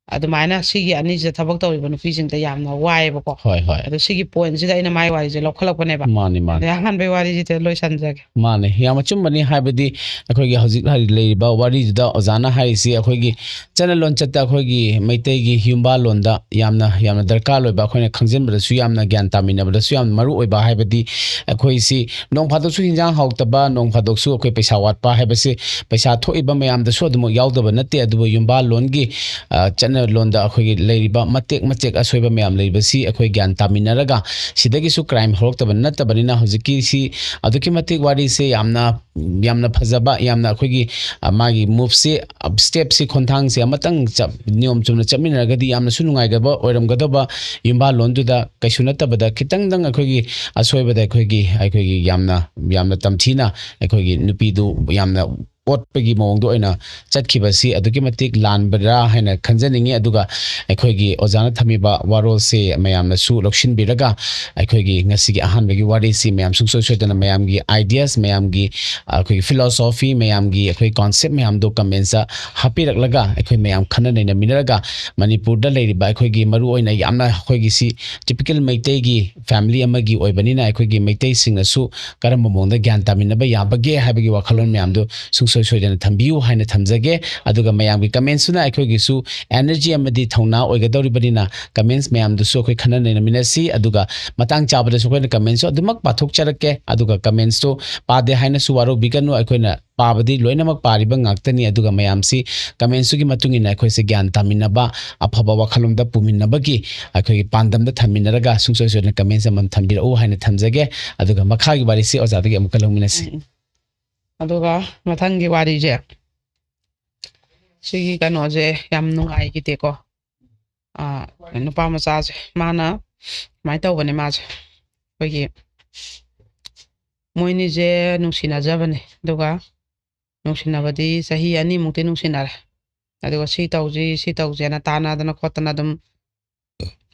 ꯑꯗꯨꯃꯥꯏꯅ ꯁꯤꯒꯤ ꯑꯅꯤꯁꯤꯗ ꯊꯕꯛ ꯇꯧꯔꯤꯕ ꯅꯨꯄꯤꯁꯤꯡꯗ ꯌꯥꯝꯅ ꯋꯥꯏꯑꯦꯕꯀꯣ꯫ ꯍꯣꯏ ꯍꯣꯏ ꯑꯗꯣ ꯁꯤꯒꯤ ꯄꯣꯏꯟꯁꯤꯗ ꯑꯩꯅ ꯃꯥꯏ ꯋꯥꯔꯤꯁꯦ ꯂꯧꯈꯠꯂꯛꯄꯅꯦꯕ꯫ ꯃꯥꯅꯤ ꯃꯥꯅꯤ ꯑꯗꯩ ꯑꯍꯥꯟꯕꯩ ꯋꯥꯔꯤꯁꯤꯗ ꯂꯣꯏꯁꯟꯖꯒꯦ꯫ ꯃꯥꯅꯦ, ꯌꯥꯝ ꯑꯆꯨꯝꯕꯅꯤ꯫ ꯍꯥꯏꯕꯗꯤ ꯑꯩꯈꯣꯏꯒꯤ ꯍꯧꯖꯤꯛ ꯍꯧꯖꯤꯛ ꯂꯩꯔꯤꯕ ꯋꯥꯔꯤꯗꯨꯗ ꯑꯣꯖꯥꯅ ꯍꯥꯏꯔꯤꯁꯤ ꯑꯩꯈꯣꯏꯒꯤ ꯆꯠꯅ ꯂꯣꯟꯆꯠꯇ ꯑꯩꯈꯣꯏꯒꯤ ꯃꯩꯇꯩꯒꯤ ꯌꯨꯝꯕꯥꯜꯂꯣꯟꯗ ꯌꯥꯝꯅ ꯌꯥꯝꯅ ꯗꯔꯀꯥꯔ ꯑꯣꯏꯕ, ꯑꯩꯈꯣꯏꯅ ꯈꯪꯖꯤꯟꯕꯗꯁꯨ ꯌꯥꯝꯅ ꯒ꯭ꯌꯥꯟ ꯇꯥꯃꯤꯟꯅꯕꯗꯁꯨ ꯌꯥꯝ ꯃꯔꯨ ꯑꯣꯏꯕ꯫ ꯍꯥꯏꯕꯗꯤ ꯑꯩꯈꯣꯏꯁꯤ ꯅꯣꯡ ꯐꯥꯗꯣꯛꯁꯨ ꯍꯤꯟꯖꯥꯡ ꯍꯥꯎꯇꯕ, ꯅꯣꯡ ꯐꯥꯗꯣꯛꯁꯨ ꯑꯩꯈꯣꯏ ꯄꯩꯁꯥ ꯋꯥꯠꯄ ꯍꯥꯏꯕꯁꯤ ꯄꯩꯁꯥ ꯊꯣꯛꯏꯕ ꯃꯌꯥꯝꯗꯁꯨ ꯑꯗꯨꯃꯛ ꯌꯥꯎꯗꯕ ꯅꯠꯇꯦ꯫ ꯑꯗꯨꯕꯨ ꯌꯨꯝꯕꯥꯜꯂꯣꯟꯒꯤ ꯑ, ꯆꯠꯅ ꯂꯣꯟꯗ ꯑꯩꯈꯣꯏꯒꯤ ꯂꯩꯔꯤꯕ ꯃꯇꯦꯛ ꯃꯆꯦꯛ ꯑꯁꯣꯏꯕ ꯃꯌꯥꯝ ꯂꯩꯕꯁꯤ ꯑꯩꯈꯣꯏ ꯒ꯭ꯌꯥꯟ ꯇꯥꯃꯤꯟꯅꯔꯒ ꯁꯤꯗꯒꯤꯁꯨ ꯀ꯭ꯔꯥꯏꯝ ꯍꯧꯔꯛꯇꯕ ꯅꯠꯇꯕꯅꯤꯅ ꯍꯧꯖꯤꯛꯀꯤ ꯁꯤ ꯑꯗꯨꯛꯀꯤ ꯃꯇꯤꯛ ꯋꯥꯔꯤꯁꯦ ꯌꯥꯝꯅ ꯌꯥꯝꯅ ꯐꯖꯕ, ꯌꯥꯝꯅ ꯑꯩꯈꯣꯏꯒꯤ ꯑ, ꯃꯥꯒꯤ ꯃꯨꯞꯁꯤ, ꯁ꯭ꯇꯦꯞꯁꯤ, ꯈꯣꯡꯊꯥꯡꯁꯤ ꯑꯃꯇꯪ ꯆꯞ- ꯅꯤꯌꯣꯝ ꯆꯨꯝꯅ ꯆꯠꯃꯤꯟꯅꯔꯒꯗꯤ ꯌꯥꯝꯅꯁꯨ ꯅꯨꯡꯉꯥꯏꯒꯗꯕ ꯑꯣꯏꯔꯝꯒꯗꯕ꯫ ꯌꯨꯝꯕꯥꯜꯂꯣꯟꯗꯨꯗ ꯀꯩꯁꯨ ꯅꯠꯇꯕꯗ ꯈꯤꯇꯪꯗꯪ ꯑꯩꯈꯣꯏꯒꯤ ꯑꯁꯣꯏꯕꯗ ꯑꯩꯈꯣꯏꯒꯤ ꯑꯩꯈꯣꯏꯒꯤ ꯌꯥꯝꯅ ꯌꯥꯝꯅ ꯇꯝꯊꯤꯅ ꯑꯩꯈꯣꯏꯒꯤ ꯅꯨꯄꯤꯗꯨ ꯌꯥꯝꯅ ꯑꯣꯠꯄꯒꯤ ꯃꯑꯣꯡꯗ ꯑꯣꯏꯅ ꯆꯠꯈꯤꯕꯁꯤ ꯑꯗꯨꯛꯀꯤ ꯃꯇꯤꯛ ꯂꯥꯟꯕ꯭ꯔꯥ ꯍꯥꯏꯅ ꯈꯟꯖꯅꯤꯡꯉꯤ꯫ ꯑꯗꯨꯒ ꯑꯩꯈꯣꯏꯒꯤ ꯑꯣꯖꯥꯅ ꯊꯝꯃꯤꯕ ꯋꯥꯔꯣꯜꯁꯦ ꯃꯌꯥꯝꯅꯁꯨ ꯂꯧꯁꯤꯟꯕꯤꯔꯒ ꯑꯩꯈꯣꯏꯒꯤ ꯉꯁꯤꯒꯤ ꯑꯍꯥꯟꯕꯒꯤ ꯋꯥꯔꯤꯁꯤ ꯃꯌꯥꯝ ꯁꯨꯡꯁꯣꯏ ꯁꯣꯏꯗꯅ ꯃꯌꯥꯝꯒꯤ ideas, ꯃꯌꯥꯝꯒꯤ ꯑꯩꯈꯣꯏꯒꯤ philosophy, ꯃꯌꯥꯝꯒꯤ ꯑꯩꯈꯣꯏ concept ꯃꯌꯥꯝꯗꯣ comments ꯍꯥꯞꯄꯤꯔꯛꯂꯒ ꯑꯩꯈꯣꯏ ꯃꯌꯥꯝ ꯈꯟꯅ ꯅꯩꯅꯃꯤꯟꯅꯔꯒ ꯃꯅꯤꯄꯨꯔꯗ ꯂꯩꯔꯤꯕ ꯑꯩꯈꯣꯏꯒꯤ ꯃꯔꯨꯑꯣꯏꯅ ꯌꯥꯝꯅ ꯑꯩꯈꯣꯏꯒꯤ ꯁꯤ typical ꯃꯩꯇꯩꯒꯤ family ꯑꯃꯒꯤ ꯑꯣꯏꯕꯅꯤꯅ ꯑꯩꯈꯣꯏꯒꯤ ꯃꯩꯇꯩꯁꯤꯡꯅꯁꯨ ꯀꯔꯝꯕ ꯃꯑꯣꯡꯗ ꯒ꯭ꯌꯥꯟ ꯇꯥꯃꯤꯟꯅꯕ ꯌꯥꯕꯒꯦ ꯍꯥꯏꯕꯒꯤ ꯋꯥꯈꯜꯂꯣꯟ ꯃꯌꯥꯝꯗꯣ ꯁꯨꯡꯁꯣꯏ ꯁꯣꯏꯗꯅ ꯊꯝꯕꯤꯌꯨ ꯍꯥꯏꯅ ꯊꯝꯖꯒꯦ꯫ ꯑꯗꯨꯒ ꯃꯌꯥꯝꯒꯤ commentsꯇꯨꯅ ꯑꯩꯈꯣꯏꯒꯤꯁꯨ energy ꯑꯃꯗꯤ ꯊꯧꯅꯥ ꯑꯣꯏꯒꯗꯧꯔꯤꯕꯅꯤꯅ comments ꯃꯌꯥꯝꯗꯨꯁꯨ ꯑꯩꯈꯣꯏ ꯈꯟꯅ ꯅꯩꯅꯃꯤꯟꯅꯁꯤ꯫ ꯑꯗꯨꯒ ꯃꯇꯥꯡ ꯆꯥꯕꯗꯁꯨ ꯑꯩꯈꯣꯏꯅ commentsꯁꯨ ꯑꯗꯨꯃꯛ ꯄꯥꯊꯣꯛꯆꯔꯛꯀꯦ꯫ ꯑꯗꯨꯒ commentsꯇꯨ ꯄꯥꯗꯦ ꯍꯥꯏꯅꯁꯨ ꯋꯥꯔꯧꯕꯤꯒꯅꯨ꯫ ꯑꯩꯈꯣꯏꯅ ꯄꯥꯕꯗꯤ ꯂꯣꯏꯅꯃꯛ ꯄꯥꯔꯤꯕ ꯉꯥꯛꯇꯅꯤ꯫ ꯑꯗꯨꯒ ꯃꯌꯥꯝꯁꯤ commentsꯇꯨꯒꯤ ꯃꯇꯨꯡ ꯏꯟꯅ ꯑꯩꯈꯣꯏꯁꯦ ꯒ꯭ꯌꯥꯟ ꯇꯥꯃꯤꯟꯅꯕ, ꯑꯐꯕ ꯋꯥꯈꯜꯂꯣꯟꯗ ꯄꯨꯃꯤꯟꯅꯕꯒꯤ ꯑꯩꯈꯣꯏꯒꯤ ꯄꯥꯟꯗꯝꯗ ꯊꯝꯃꯤꯟꯅꯔꯒ ꯁꯨꯡꯁꯣꯏ ꯁꯣꯏꯗꯅ comments ꯑꯃꯃꯝ ꯊꯝꯕꯤꯔꯛꯎ ꯍꯥꯏꯅ ꯊꯝꯖꯒꯦ꯫ ꯑꯗꯨꯒ ꯃꯈꯥꯒꯤ ꯋꯥꯔꯤꯁꯤ ꯑꯣꯖꯥꯗꯒꯤ ꯑꯃꯨꯛꯀ ꯂꯧꯃꯤꯟꯅꯁꯤ꯫ ꯎꯝ꯫ ꯑꯗꯨꯒ ꯃꯊꯪꯒꯤ ꯋꯥꯔꯤꯁꯦ, ꯁꯤꯒꯤ ꯀꯩꯅꯣꯁꯦ ꯌꯥꯝ ꯅꯨꯡꯉꯥꯏꯈꯤꯗꯦꯀꯣ꯫ ꯑꯥ, ꯅꯨꯄꯥ ꯃꯆꯥꯁꯦ ꯃꯥꯅ ꯁꯨꯃꯥꯏꯅ ꯇꯧꯕꯅꯦ꯫ ꯃꯥꯁꯦ ꯑꯩꯈꯣꯏꯒꯤ ꯃꯣꯏꯅꯤꯁꯦ ꯅꯨꯡꯁꯤꯅꯖꯕꯅꯦ, ꯑꯗꯨꯒ ꯅꯨꯡꯁꯤꯅꯕꯗꯤ ꯆꯍꯤ ꯑꯅꯤꯃꯨꯛꯇꯤ ꯅꯨꯡꯁꯤꯅꯔꯦ꯫ ꯑꯗꯨꯒ ꯁꯤ ꯇꯧꯁꯤ, ꯁꯤ ꯇꯧꯁꯦꯅ ꯇꯥꯟꯅꯗꯅ ꯈꯣꯠꯇꯅ ꯑꯗꯨꯝ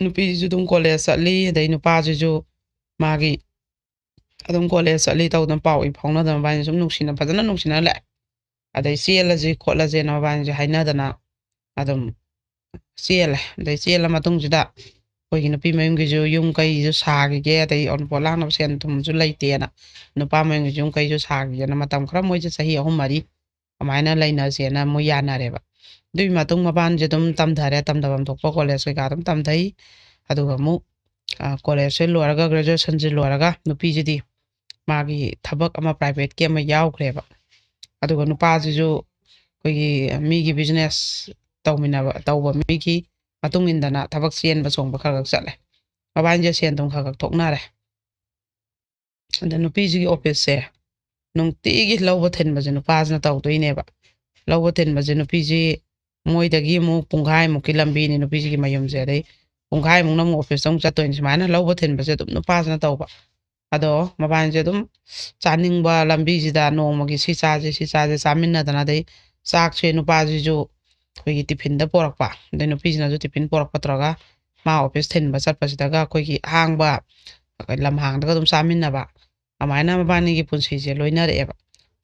ꯅꯨꯄꯤꯁꯤꯁꯨ ꯑꯗꯨꯝ ꯀꯣꯂꯦꯖ ꯆꯠꯂꯤ, ꯑꯗꯩ ꯅꯨꯄꯥꯁꯤꯁꯨ ꯃꯥꯒꯤ ꯑꯗꯨꯝ ꯀꯣꯂꯦꯖ ꯆꯠꯂꯤ ꯇꯧꯗꯅ ꯄꯥꯎ ꯏ ꯐꯥꯎꯅꯗꯅ ꯃꯕꯥꯅꯤ ꯁꯨꯝ ꯅꯨꯡꯁꯤꯅ, ꯐꯖꯅ ꯅꯨꯡꯁꯤꯅ ꯂꯥꯛꯑꯦ꯫ ꯑꯗꯩ ꯆꯦꯜꯂꯁꯤ ꯈꯣꯠꯂꯁꯦꯅ ꯃꯕꯥꯅꯤꯁꯦ ꯍꯥꯏꯅꯗꯅ ꯑꯗꯨꯝ ꯆꯦꯜꯂꯦ꯫ ꯑꯗꯩ ꯆꯦꯜꯂ ꯃꯇꯨꯡꯁꯤꯗ ꯑꯩꯈꯣꯏꯒꯤ ꯅꯨꯄꯤ ꯃꯌꯨꯝꯒꯤꯁꯨ ꯌꯨꯝ ꯀꯩꯁꯨ ꯁꯥꯈꯤꯒꯦ, ꯑꯗꯩ ꯑꯎꯟꯄꯣꯠ ꯂꯥꯡꯅꯕ ꯁꯦꯟ ꯊꯨꯝꯁꯨ ꯂꯩꯇꯦꯅ ꯅꯨꯄꯥ ꯃꯌꯨꯝꯒꯤꯁꯨ ꯌꯨꯝ ꯀꯩꯁꯨ ꯁꯥꯈꯤꯒꯦꯅ ꯃꯇꯝ ꯈꯔ ꯃꯣꯏꯁꯦ ꯆꯍꯤ ꯑꯍꯨꯝ ꯃꯔꯤ ꯑꯗꯨꯃꯥꯏꯅ ꯂꯩꯅꯁꯦꯅ ꯃꯣꯏ ꯌꯥꯅꯔꯦꯕ꯫ ꯑꯗꯨꯒꯤ ꯃꯇꯨꯡ ꯃꯕꯥꯅꯤꯁꯦ ꯑꯗꯨꯝ ꯇꯝꯊꯔꯦ, ꯇꯝꯊꯐꯝ ꯊꯣꯛꯄ ꯀꯣꯂꯦꯖ ꯀꯩꯀꯥ ꯑꯗꯨꯝ ꯇꯝꯊꯩ꯫ ꯑꯗꯨꯒ ꯑꯃꯨꯛ ꯀꯣꯂꯦꯖꯁꯦ ꯂꯣꯏꯔꯒ, ꯒ꯭ꯔꯦꯖꯨꯑꯦꯁꯟꯁꯦ ꯂꯣꯏꯔꯒ ꯅꯨꯄꯤꯁꯤꯗꯤ ꯃꯥꯒꯤ ꯊꯕꯛ ꯑꯃ ꯄ꯭ꯔꯥꯏꯚꯦꯠꯀꯤ ꯑꯃ ꯌꯥꯎꯈ꯭ꯔꯦꯕ꯫ ꯑꯗꯨꯒ ꯅꯨꯄꯥꯁꯤꯁꯨ ꯑꯩꯈꯣꯏꯒꯤ ꯃꯤꯒꯤ ꯕꯤꯖꯤꯅꯦꯁ ꯇꯧꯃꯤꯟꯅꯕ, ꯇꯧꯕ ꯃꯤꯒꯤ ꯃꯇꯨꯡ ꯏꯟꯗꯅ ꯊꯕꯛ ꯆꯦꯟꯕ ꯆꯣꯡꯕ ꯈꯔ ꯈꯔ ꯆꯠꯂꯦ꯫ ꯃꯕꯥꯅꯤꯁꯦ ꯁꯦꯟ ꯑꯗꯨꯝ ꯈꯔ ꯈꯔ ꯊꯣꯛꯅꯔꯦ꯫ ꯑꯗ ꯅꯨꯄꯤꯁꯤꯒꯤ ꯑꯣꯐꯤꯁꯁꯦ ꯅꯨꯡꯇꯤꯒꯤ ꯂꯧꯕ ꯊꯤꯟꯕꯁꯦ ꯅꯨꯄꯥꯁꯤꯅ ꯇꯧꯗꯣꯏꯅꯦꯕ꯫ ꯂꯧꯕ ꯊꯤꯟꯕꯁꯦ ꯅꯨꯄꯤꯁꯤ ꯃꯣꯏꯗꯒꯤ ꯑꯃꯨꯛ ꯄꯨꯡꯈꯥꯏꯃꯨꯛꯀꯤ ꯂꯝꯕꯤꯅꯤ ꯅꯨꯄꯤꯁꯤꯒꯤ ꯃꯌꯨꯝꯁꯦ꯫ ꯑꯗꯩ ꯄꯨꯡꯈꯥꯏꯃꯨꯛꯅ ꯑꯃꯨꯛ ꯑꯣꯐꯤꯁꯇ ꯑꯃꯨꯛ ꯆꯠꯇꯣꯏꯅꯤ꯫ ꯁꯨꯃꯥꯏꯅ ꯂꯧꯕ ꯊꯤꯟꯕꯁꯦ ꯑꯗꯨꯝ ꯅꯨꯄꯥꯁꯤꯅ ꯇꯧꯕ꯫ ꯑꯗꯣ ꯃꯕꯥꯅꯤꯁꯦ ꯑꯗꯨꯝ ꯆꯥꯅꯤꯡꯕ ꯂꯝꯕꯤꯁꯤꯗ ꯅꯣꯡꯃꯒꯤ ꯁꯤ ꯆꯥꯁꯦ, ꯁꯤ ꯆꯥꯁꯦ ꯆꯥꯃꯤꯟꯅꯗꯅ, ꯑꯗꯩ ꯆꯥꯛꯁꯦ ꯅꯨꯄꯥꯁꯤꯁꯨ ꯑꯩꯈꯣꯏꯒꯤ ꯇꯤꯐꯤꯟꯗ ꯄꯣꯔꯛꯄ, ꯑꯗꯩ ꯅꯨꯄꯤꯁꯤꯅꯁꯨ ꯇꯤꯐꯤꯟ ꯄꯣꯔꯛꯄ ꯇꯧꯔꯒ ꯃꯥ ꯑꯣꯐꯤꯁ ꯊꯤꯟꯕ ꯆꯠꯄꯁꯤꯗꯒ ꯑꯩꯈꯣꯏꯒꯤ ꯑꯍꯥꯡꯕ ꯂꯝꯍꯥꯡꯗꯒ ꯑꯗꯨꯝ ꯆꯥꯃꯤꯟꯅꯕ꯫ ꯑꯗꯨꯃꯥꯏꯅ ꯃꯕꯥꯅꯤꯒꯤ ꯄꯨꯟꯁꯤꯁꯦ ꯂꯣꯏꯅꯔꯛꯑꯦꯕ꯫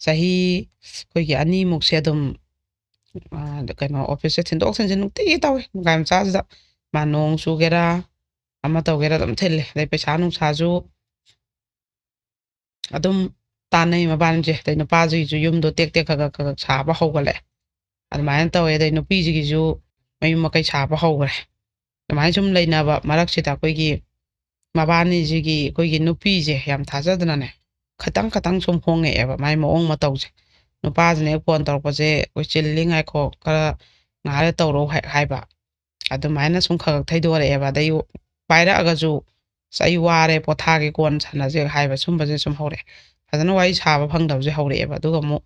ꯆꯍꯤ ꯑꯩꯈꯣꯏꯒꯤ ꯑꯅꯤꯃꯨꯛꯁꯦ ꯑꯗꯨꯝ, ꯑ, ꯀꯩꯅꯣ, ꯑꯣꯐꯤꯁꯁꯦ ꯊꯤꯟꯗꯣꯛ ꯊꯤꯟꯖꯤꯟ ꯅꯨꯡꯇꯤꯒꯤ ꯇꯧꯋꯦ꯫ ꯒꯥꯔꯤ ꯃꯆꯥꯁꯤꯗ ꯃꯥ ꯅꯣꯡ ꯆꯨꯒꯦꯔꯥ, ꯑꯃ ꯇꯧꯒꯦꯔꯥ ꯑꯗꯨꯝ ꯊꯤꯜꯂꯦ꯫ ꯑꯗꯩ ꯄꯩꯁꯥ ꯅꯨꯡꯁꯥꯁꯨ ꯑꯗꯨꯝ ꯇꯥꯟꯅꯩ ꯃꯕꯥꯅꯤꯁꯦ꯫ ꯑꯗꯩ ꯅꯨꯄꯥꯁꯤꯒꯤꯁꯨ ꯌꯨꯝꯗꯣ ꯇꯦꯛ ꯇꯦꯛ ꯈꯒ ꯈꯒ ꯁꯥꯕ ꯍꯧꯒꯠꯂꯛꯑꯦ꯫ ꯑꯗꯨꯃꯥꯏꯅ ꯇꯧꯋꯦ꯫ ꯑꯗꯩ ꯅꯨꯄꯤꯁꯤꯒꯤꯁꯨ ꯃꯌꯨꯝ ꯃꯀꯩ ꯁꯥꯕ ꯍꯧꯈ꯭ꯔꯦ꯫ ꯑꯗꯨꯃꯥꯏꯅ ꯁꯨꯝ ꯂꯩꯅꯕ ꯃꯔꯛꯁꯤꯗ ꯑꯩꯈꯣꯏꯒꯤ ꯃꯕꯥꯅꯤꯁꯤꯒꯤ, ꯑꯩꯈꯣꯏꯒꯤ ꯅꯨꯄꯤꯁꯦ ꯌꯥꯝ ꯊꯥꯖꯗꯅꯅꯦ, ꯈꯇꯪ ꯈꯇꯪ ꯁꯨꯝ ꯍꯣꯡꯉꯛꯑꯦꯕ ꯃꯥꯏ ꯃꯑꯣꯡ ꯃꯇꯧꯁꯦ꯫ ꯅꯨꯄꯥꯁꯤꯅ ꯍꯦꯛ ꯐꯣꯟ ꯇꯧꯔꯛꯄꯁꯦ, "ꯑꯩꯈꯣꯏ ꯆꯤꯜꯂꯤ, ꯉꯥꯏꯈꯣ, ꯈꯔ ꯉꯥꯏꯍꯥꯛ ꯂꯩꯔ ꯇꯧꯔꯛꯑꯣ" ꯍꯥꯏ-, ꯍꯥꯏꯕ꯫ ꯑꯗꯨꯃꯥꯏꯅ ꯁꯨꯝ ꯈꯔ ꯈꯔ ꯊꯩꯗꯣꯔꯛꯑꯦꯕ꯫ ꯑꯗꯩ ꯄꯥꯏꯔꯛꯑꯒꯁꯨ, "ꯑꯁ, ꯑꯩ ꯋꯥꯔꯦ, ꯄꯣꯊꯥꯒꯦ, ꯀꯣꯟꯅ ꯁꯥꯟꯅꯁꯦ" ꯍꯥꯏꯕ, ꯁꯨꯝꯕꯁꯦ ꯁꯨꯝ ꯍꯧꯔꯛꯑꯦ꯫ ꯐꯖꯅ ꯋꯥꯔꯤ ꯁꯥꯕ ꯐꯪꯗꯕꯁꯦ ꯍꯧꯔꯛꯑꯦꯕ꯫ ꯑꯗꯨꯒ ꯑꯃꯨꯛ,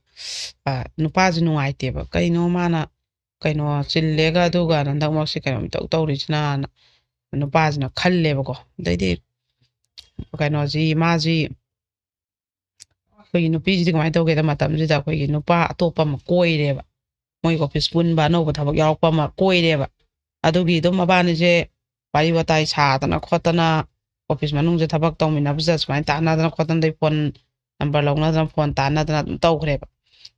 ꯑ, ꯅꯨꯄꯥꯁꯦ ꯅꯨꯡꯉꯥꯏꯇꯦꯕ꯫ ꯀꯩꯅꯣ ꯃꯥꯅ, ꯀꯩꯅꯣ, ꯆꯤꯜꯂꯦꯒ ꯑꯗꯨꯒ ꯍꯟꯗꯛ ꯃꯔꯛꯁꯦ ꯀꯩꯅꯣꯝ ꯏꯇꯧ ꯇꯧꯔꯤꯁꯤꯅꯅ ꯅꯨꯄꯥꯁꯤꯅ ꯈꯜꯂꯦꯕꯀꯣ꯫ ꯑꯗꯩꯗꯤ ꯀꯩꯅꯣꯁꯤ, ꯃꯥꯁꯤ, ꯑꯩꯈꯣꯏꯒꯤ ꯅꯨꯄꯤꯁꯤꯗꯤ ꯀꯃꯥꯏꯅ ꯇꯧꯒꯦꯗ, ꯃꯇꯝꯁꯤꯗ ꯑꯩꯈꯣꯏꯒꯤ ꯅꯨꯄꯥ ꯑꯇꯣꯞꯄ ꯑꯃ ꯀꯣꯏꯔꯦꯕ꯫ ꯃꯣꯏ ꯑꯣꯐꯤꯁ ꯄꯨꯟꯕ ꯑꯅꯧꯕ ꯊꯕꯛ ꯌꯥꯎꯔꯛꯄ ꯑꯃ ꯀꯣꯏꯔꯦꯕ꯫ ꯑꯗꯨꯒꯤ ꯑꯗꯨꯝ ꯃꯕꯥꯅꯤꯁꯦ ꯋꯥꯔꯤ ꯋꯥꯇꯥꯏ ꯁꯥꯗꯅ ꯈꯣꯠꯇꯅ, ꯑꯣꯐꯤꯁ ꯃꯅꯨꯡꯁꯦ ꯊꯕꯛ ꯇꯧꯃꯤꯟꯅꯕꯁꯤꯗ ꯁꯨꯃꯥꯏꯅ ꯇꯥꯟꯅꯗꯅ ꯈꯣꯠꯇꯅ, ꯑꯗꯩ ꯐꯣꯟ ꯅꯝꯕꯔ ꯂꯧꯅꯗꯅ, ꯐꯣꯟ ꯇꯥꯟꯅꯗꯅ ꯑꯗꯨꯝ ꯇꯧꯈ꯭ꯔꯦꯕ꯫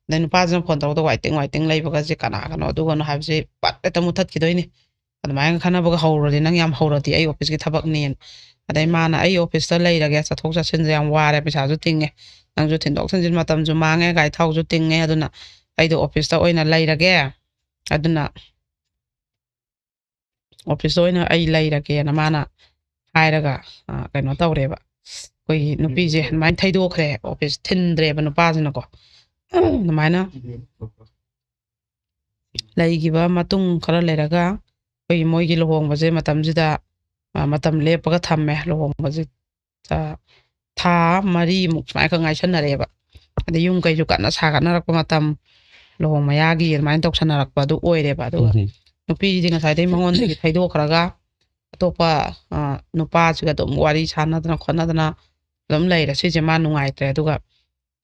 ꯑꯗꯩ ꯅꯨꯄꯥꯁꯤꯅ ꯐꯣꯟ ꯇꯧꯔꯛꯇ ꯋꯥꯏꯇꯤꯡ ꯋꯥꯏꯇꯤꯡ ꯂꯩꯕꯒꯁꯦ ꯀꯅꯥ ꯀꯅꯣ ꯑꯗꯨꯒꯅꯣ ꯍꯥꯏꯕꯁꯦ ꯄꯠ ꯍꯦꯛꯇ ꯃꯨꯠꯊꯠꯈꯤꯗꯣꯏꯅꯤ꯫ ꯑꯗꯨꯃꯥꯏꯅ ꯈꯟꯅꯕꯒ ꯍꯧꯔꯗꯤ, "ꯅꯪ ꯌꯥꯝ ꯍꯧꯔꯗꯤ ꯑꯩ ꯑꯣꯐꯤꯁꯀꯤ ꯊꯕꯛꯅꯦꯅ"꯫ ꯑꯗꯩ ꯃꯥꯅ, "ꯑꯩ ꯑꯣꯐꯤꯁꯇ ꯂꯩꯔꯒꯦ, ꯆꯠꯊꯣꯛ ꯆꯠꯁꯤꯟꯁꯦ ꯌꯥꯝ ꯋꯥꯔꯦ, ꯄꯩꯁꯥꯁꯨ ꯇꯤꯡꯉꯦ, ꯅꯪꯁꯨ ꯊꯤꯟꯗꯣꯛ ꯊꯤꯟꯖꯤꯟ ꯃꯇꯝꯁꯨ ꯃꯥꯡꯉꯦ, ꯒꯥꯔꯤ ꯊꯥꯎꯁꯨ ꯇꯤꯡꯉꯦ, ꯑꯗꯨꯅ ꯑꯩꯗꯣ ꯑꯣꯐꯤꯁꯇ ꯑꯣꯏꯅ ꯂꯩꯔꯒꯦ, ꯑꯗꯨꯅ ꯑꯣꯐꯤꯁꯇ ꯑꯣꯏꯅ ꯑꯩ ꯂꯩꯔꯒꯦꯅ" ꯃꯥꯅ ꯍꯥꯏꯔꯒ, ꯑ, ꯀꯩꯅꯣ ꯇꯧꯔꯦꯕ꯫ ꯑꯩꯈꯣꯏꯒꯤ ꯅꯨꯄꯤꯁꯦ ꯑꯗꯨꯃꯥꯏꯅ ꯊꯩꯗꯣꯛꯈ꯭ꯔꯦ, ꯑꯣꯐꯤꯁ ꯊꯤꯟꯗ꯭ꯔꯦꯕ ꯅꯨꯄꯥꯁꯤꯅꯀꯣ꯫ ꯑꯗꯨꯃꯥꯏꯅ ꯂꯩꯈꯤꯕ ꯃꯇꯨꯡ ꯈꯔ ꯂꯩꯔꯒ ꯑꯩꯈꯣꯏꯒꯤ ꯃꯣꯏꯒꯤ ꯂꯨꯍꯣꯡꯕꯁꯦ ꯃꯇꯝꯁꯤꯗ, ꯑ, ꯃꯇꯝ ꯂꯦꯞꯄꯒ ꯊꯝꯃꯦ꯫ ꯂꯨꯍꯣꯡꯕꯁꯦ, ꯑ, ꯊꯥ ꯃꯔꯤꯃꯨꯛ ꯁꯨꯃꯥꯏꯅ ꯉꯥꯏꯁꯟꯅꯔꯛꯑꯦꯕ꯫ ꯑꯗꯩ ꯌꯨꯝ ꯀꯩꯁꯨ ꯀꯟꯅ ꯁꯥꯒꯠꯅꯔꯛꯄ ꯃꯇꯝ, ꯂꯨꯍꯣꯡ ꯃꯌꯥꯒꯤ ꯑꯗꯨꯃꯥꯏꯅ ꯇꯧꯁꯟꯅꯔꯛꯄ ꯑꯗꯨ ꯑꯣꯏꯔꯦꯕ꯫ ꯑꯗꯨꯒ ꯎꯝ꯫ ꯅꯨꯄꯤꯁꯤꯗꯤ ꯉꯁꯥꯏꯗꯩ ꯃꯉꯣꯟꯗꯒꯤ ꯊꯩꯗꯣꯛꯈ꯭ꯔꯒ ꯑꯇꯣꯞꯄ, ꯑ, ꯅꯨꯄꯥꯁꯤꯒ ꯑꯗꯨꯝ ꯋꯥꯔꯤ ꯁꯥꯟꯅꯗꯅ ꯈꯣꯠꯅꯗꯅ ꯑꯗꯨꯝ ꯂꯩꯔꯦ꯫ ꯁꯤꯁꯦ ꯃꯥ ꯅꯨꯡꯉꯥꯏꯇ꯭ꯔꯦ꯫ ꯑꯗꯨꯒ,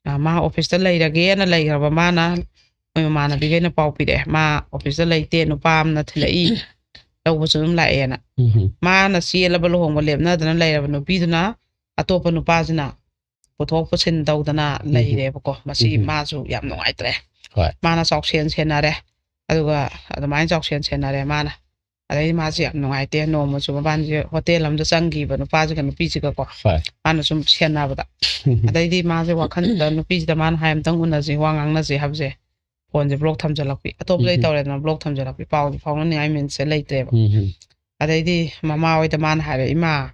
ꯑ, ꯃꯥ ꯑꯣꯐꯤꯁꯇ ꯂꯩꯔꯒꯦꯅ ꯂꯩꯈ꯭ꯔꯕ ꯃꯥꯅ, ꯃꯣꯏ ꯃꯃꯥꯟꯅꯕꯤꯈꯩꯅ ꯄꯥꯎ ꯄꯤꯔꯛꯑꯦ, "ꯃꯥ ꯑꯣꯐꯤꯁꯇ ꯂꯩꯇꯦ, ꯅꯨꯄꯥ ꯑꯃꯅ ꯊꯤꯜꯂꯛꯏ, ꯂꯧꯕꯁꯨ ꯑꯗꯨꯝ ꯂꯥꯛꯑꯦꯅ"꯫ ꯎꯝ꯫ ꯃꯥꯅ ꯆꯦꯜꯂꯕ, ꯂꯨꯍꯣꯡꯕ ꯂꯦꯞꯅꯗꯅ ꯂꯩꯔꯕ ꯅꯨꯄꯤꯗꯨꯅ ꯑꯇꯣꯞꯄ ꯅꯨꯄꯥꯁꯤꯅ ꯄꯨꯊꯣꯛ ꯄꯨꯁꯤꯟ ꯇꯧꯗꯅ ꯎꯝ꯫ ꯂꯩꯔꯦꯕꯀꯣ꯫ ꯃꯁꯤ ꯎꯝ꯫ ꯃꯥꯁꯨ ꯌꯥꯝ ꯅꯨꯡꯉꯥꯏꯇ꯭ꯔꯦ꯫ ꯍꯣꯏ꯫ ꯃꯥꯅ ꯆꯥꯎꯁꯦꯟ ꯁꯦꯟꯅꯔꯦ꯫ ꯑꯗꯨꯒ ꯑꯗꯨꯃꯥꯏꯅ ꯆꯥꯎꯁꯦꯟ ꯁꯦꯟꯅꯔꯦ ꯃꯥꯅ꯫ ꯑꯗꯩ ꯃꯥꯁꯦ ꯌꯥꯝ ꯅꯨꯡꯉꯥꯏꯇꯦ꯫ ꯅꯣꯡꯃꯁꯨ ꯃꯕꯥꯅꯤꯁꯦ ꯍꯣꯇꯦꯜ ꯑꯃꯗ ꯆꯪꯈꯤꯕ, ꯅꯨꯄꯥꯁꯤꯒ ꯅꯨꯄꯤꯁꯤꯒꯀꯣ꯫ ꯍꯣꯏ꯫ ꯃꯥꯅ ꯁꯨꯝ ꯁꯦꯟꯅꯕꯗ꯫ ꯎꯝ꯫ ꯑꯗꯩꯗꯤ ꯃꯥꯁꯦ ꯋꯥꯈꯜꯁꯤꯗ ꯅꯨꯄꯤꯁꯤꯗ ꯃꯥꯅ ꯍꯥꯏ, "ꯑꯝꯇꯪ ꯎꯅꯁꯤ, ꯋꯥ ꯉꯥꯡꯅꯁꯤ" ꯍꯥꯏꯕꯁꯦ, ꯐꯣꯟꯁꯦ ꯕ꯭ꯂꯣꯛ ꯊꯝꯖꯜꯂꯛꯄꯤ꯫ ꯑꯇꯣꯞꯄꯗꯩ ꯎꯝ꯫ ꯇꯧꯔꯦꯗꯅ, ꯕ꯭ꯂꯣꯛ ꯊꯝꯖꯜꯂꯛꯄꯤ, ꯄꯥꯎꯗꯤ ꯐꯥꯎꯅꯅꯤꯡꯉꯥꯏ ꯃꯤꯟꯁꯁꯦ ꯂꯩꯇ꯭ꯔꯦꯕ꯫ ꯎꯝ꯫ ꯑꯗꯩꯗꯤ ꯃꯃꯥ ꯍꯣꯏꯗ ꯃꯥꯅ ꯍꯥꯏꯔꯦ, "ꯏꯃꯥ,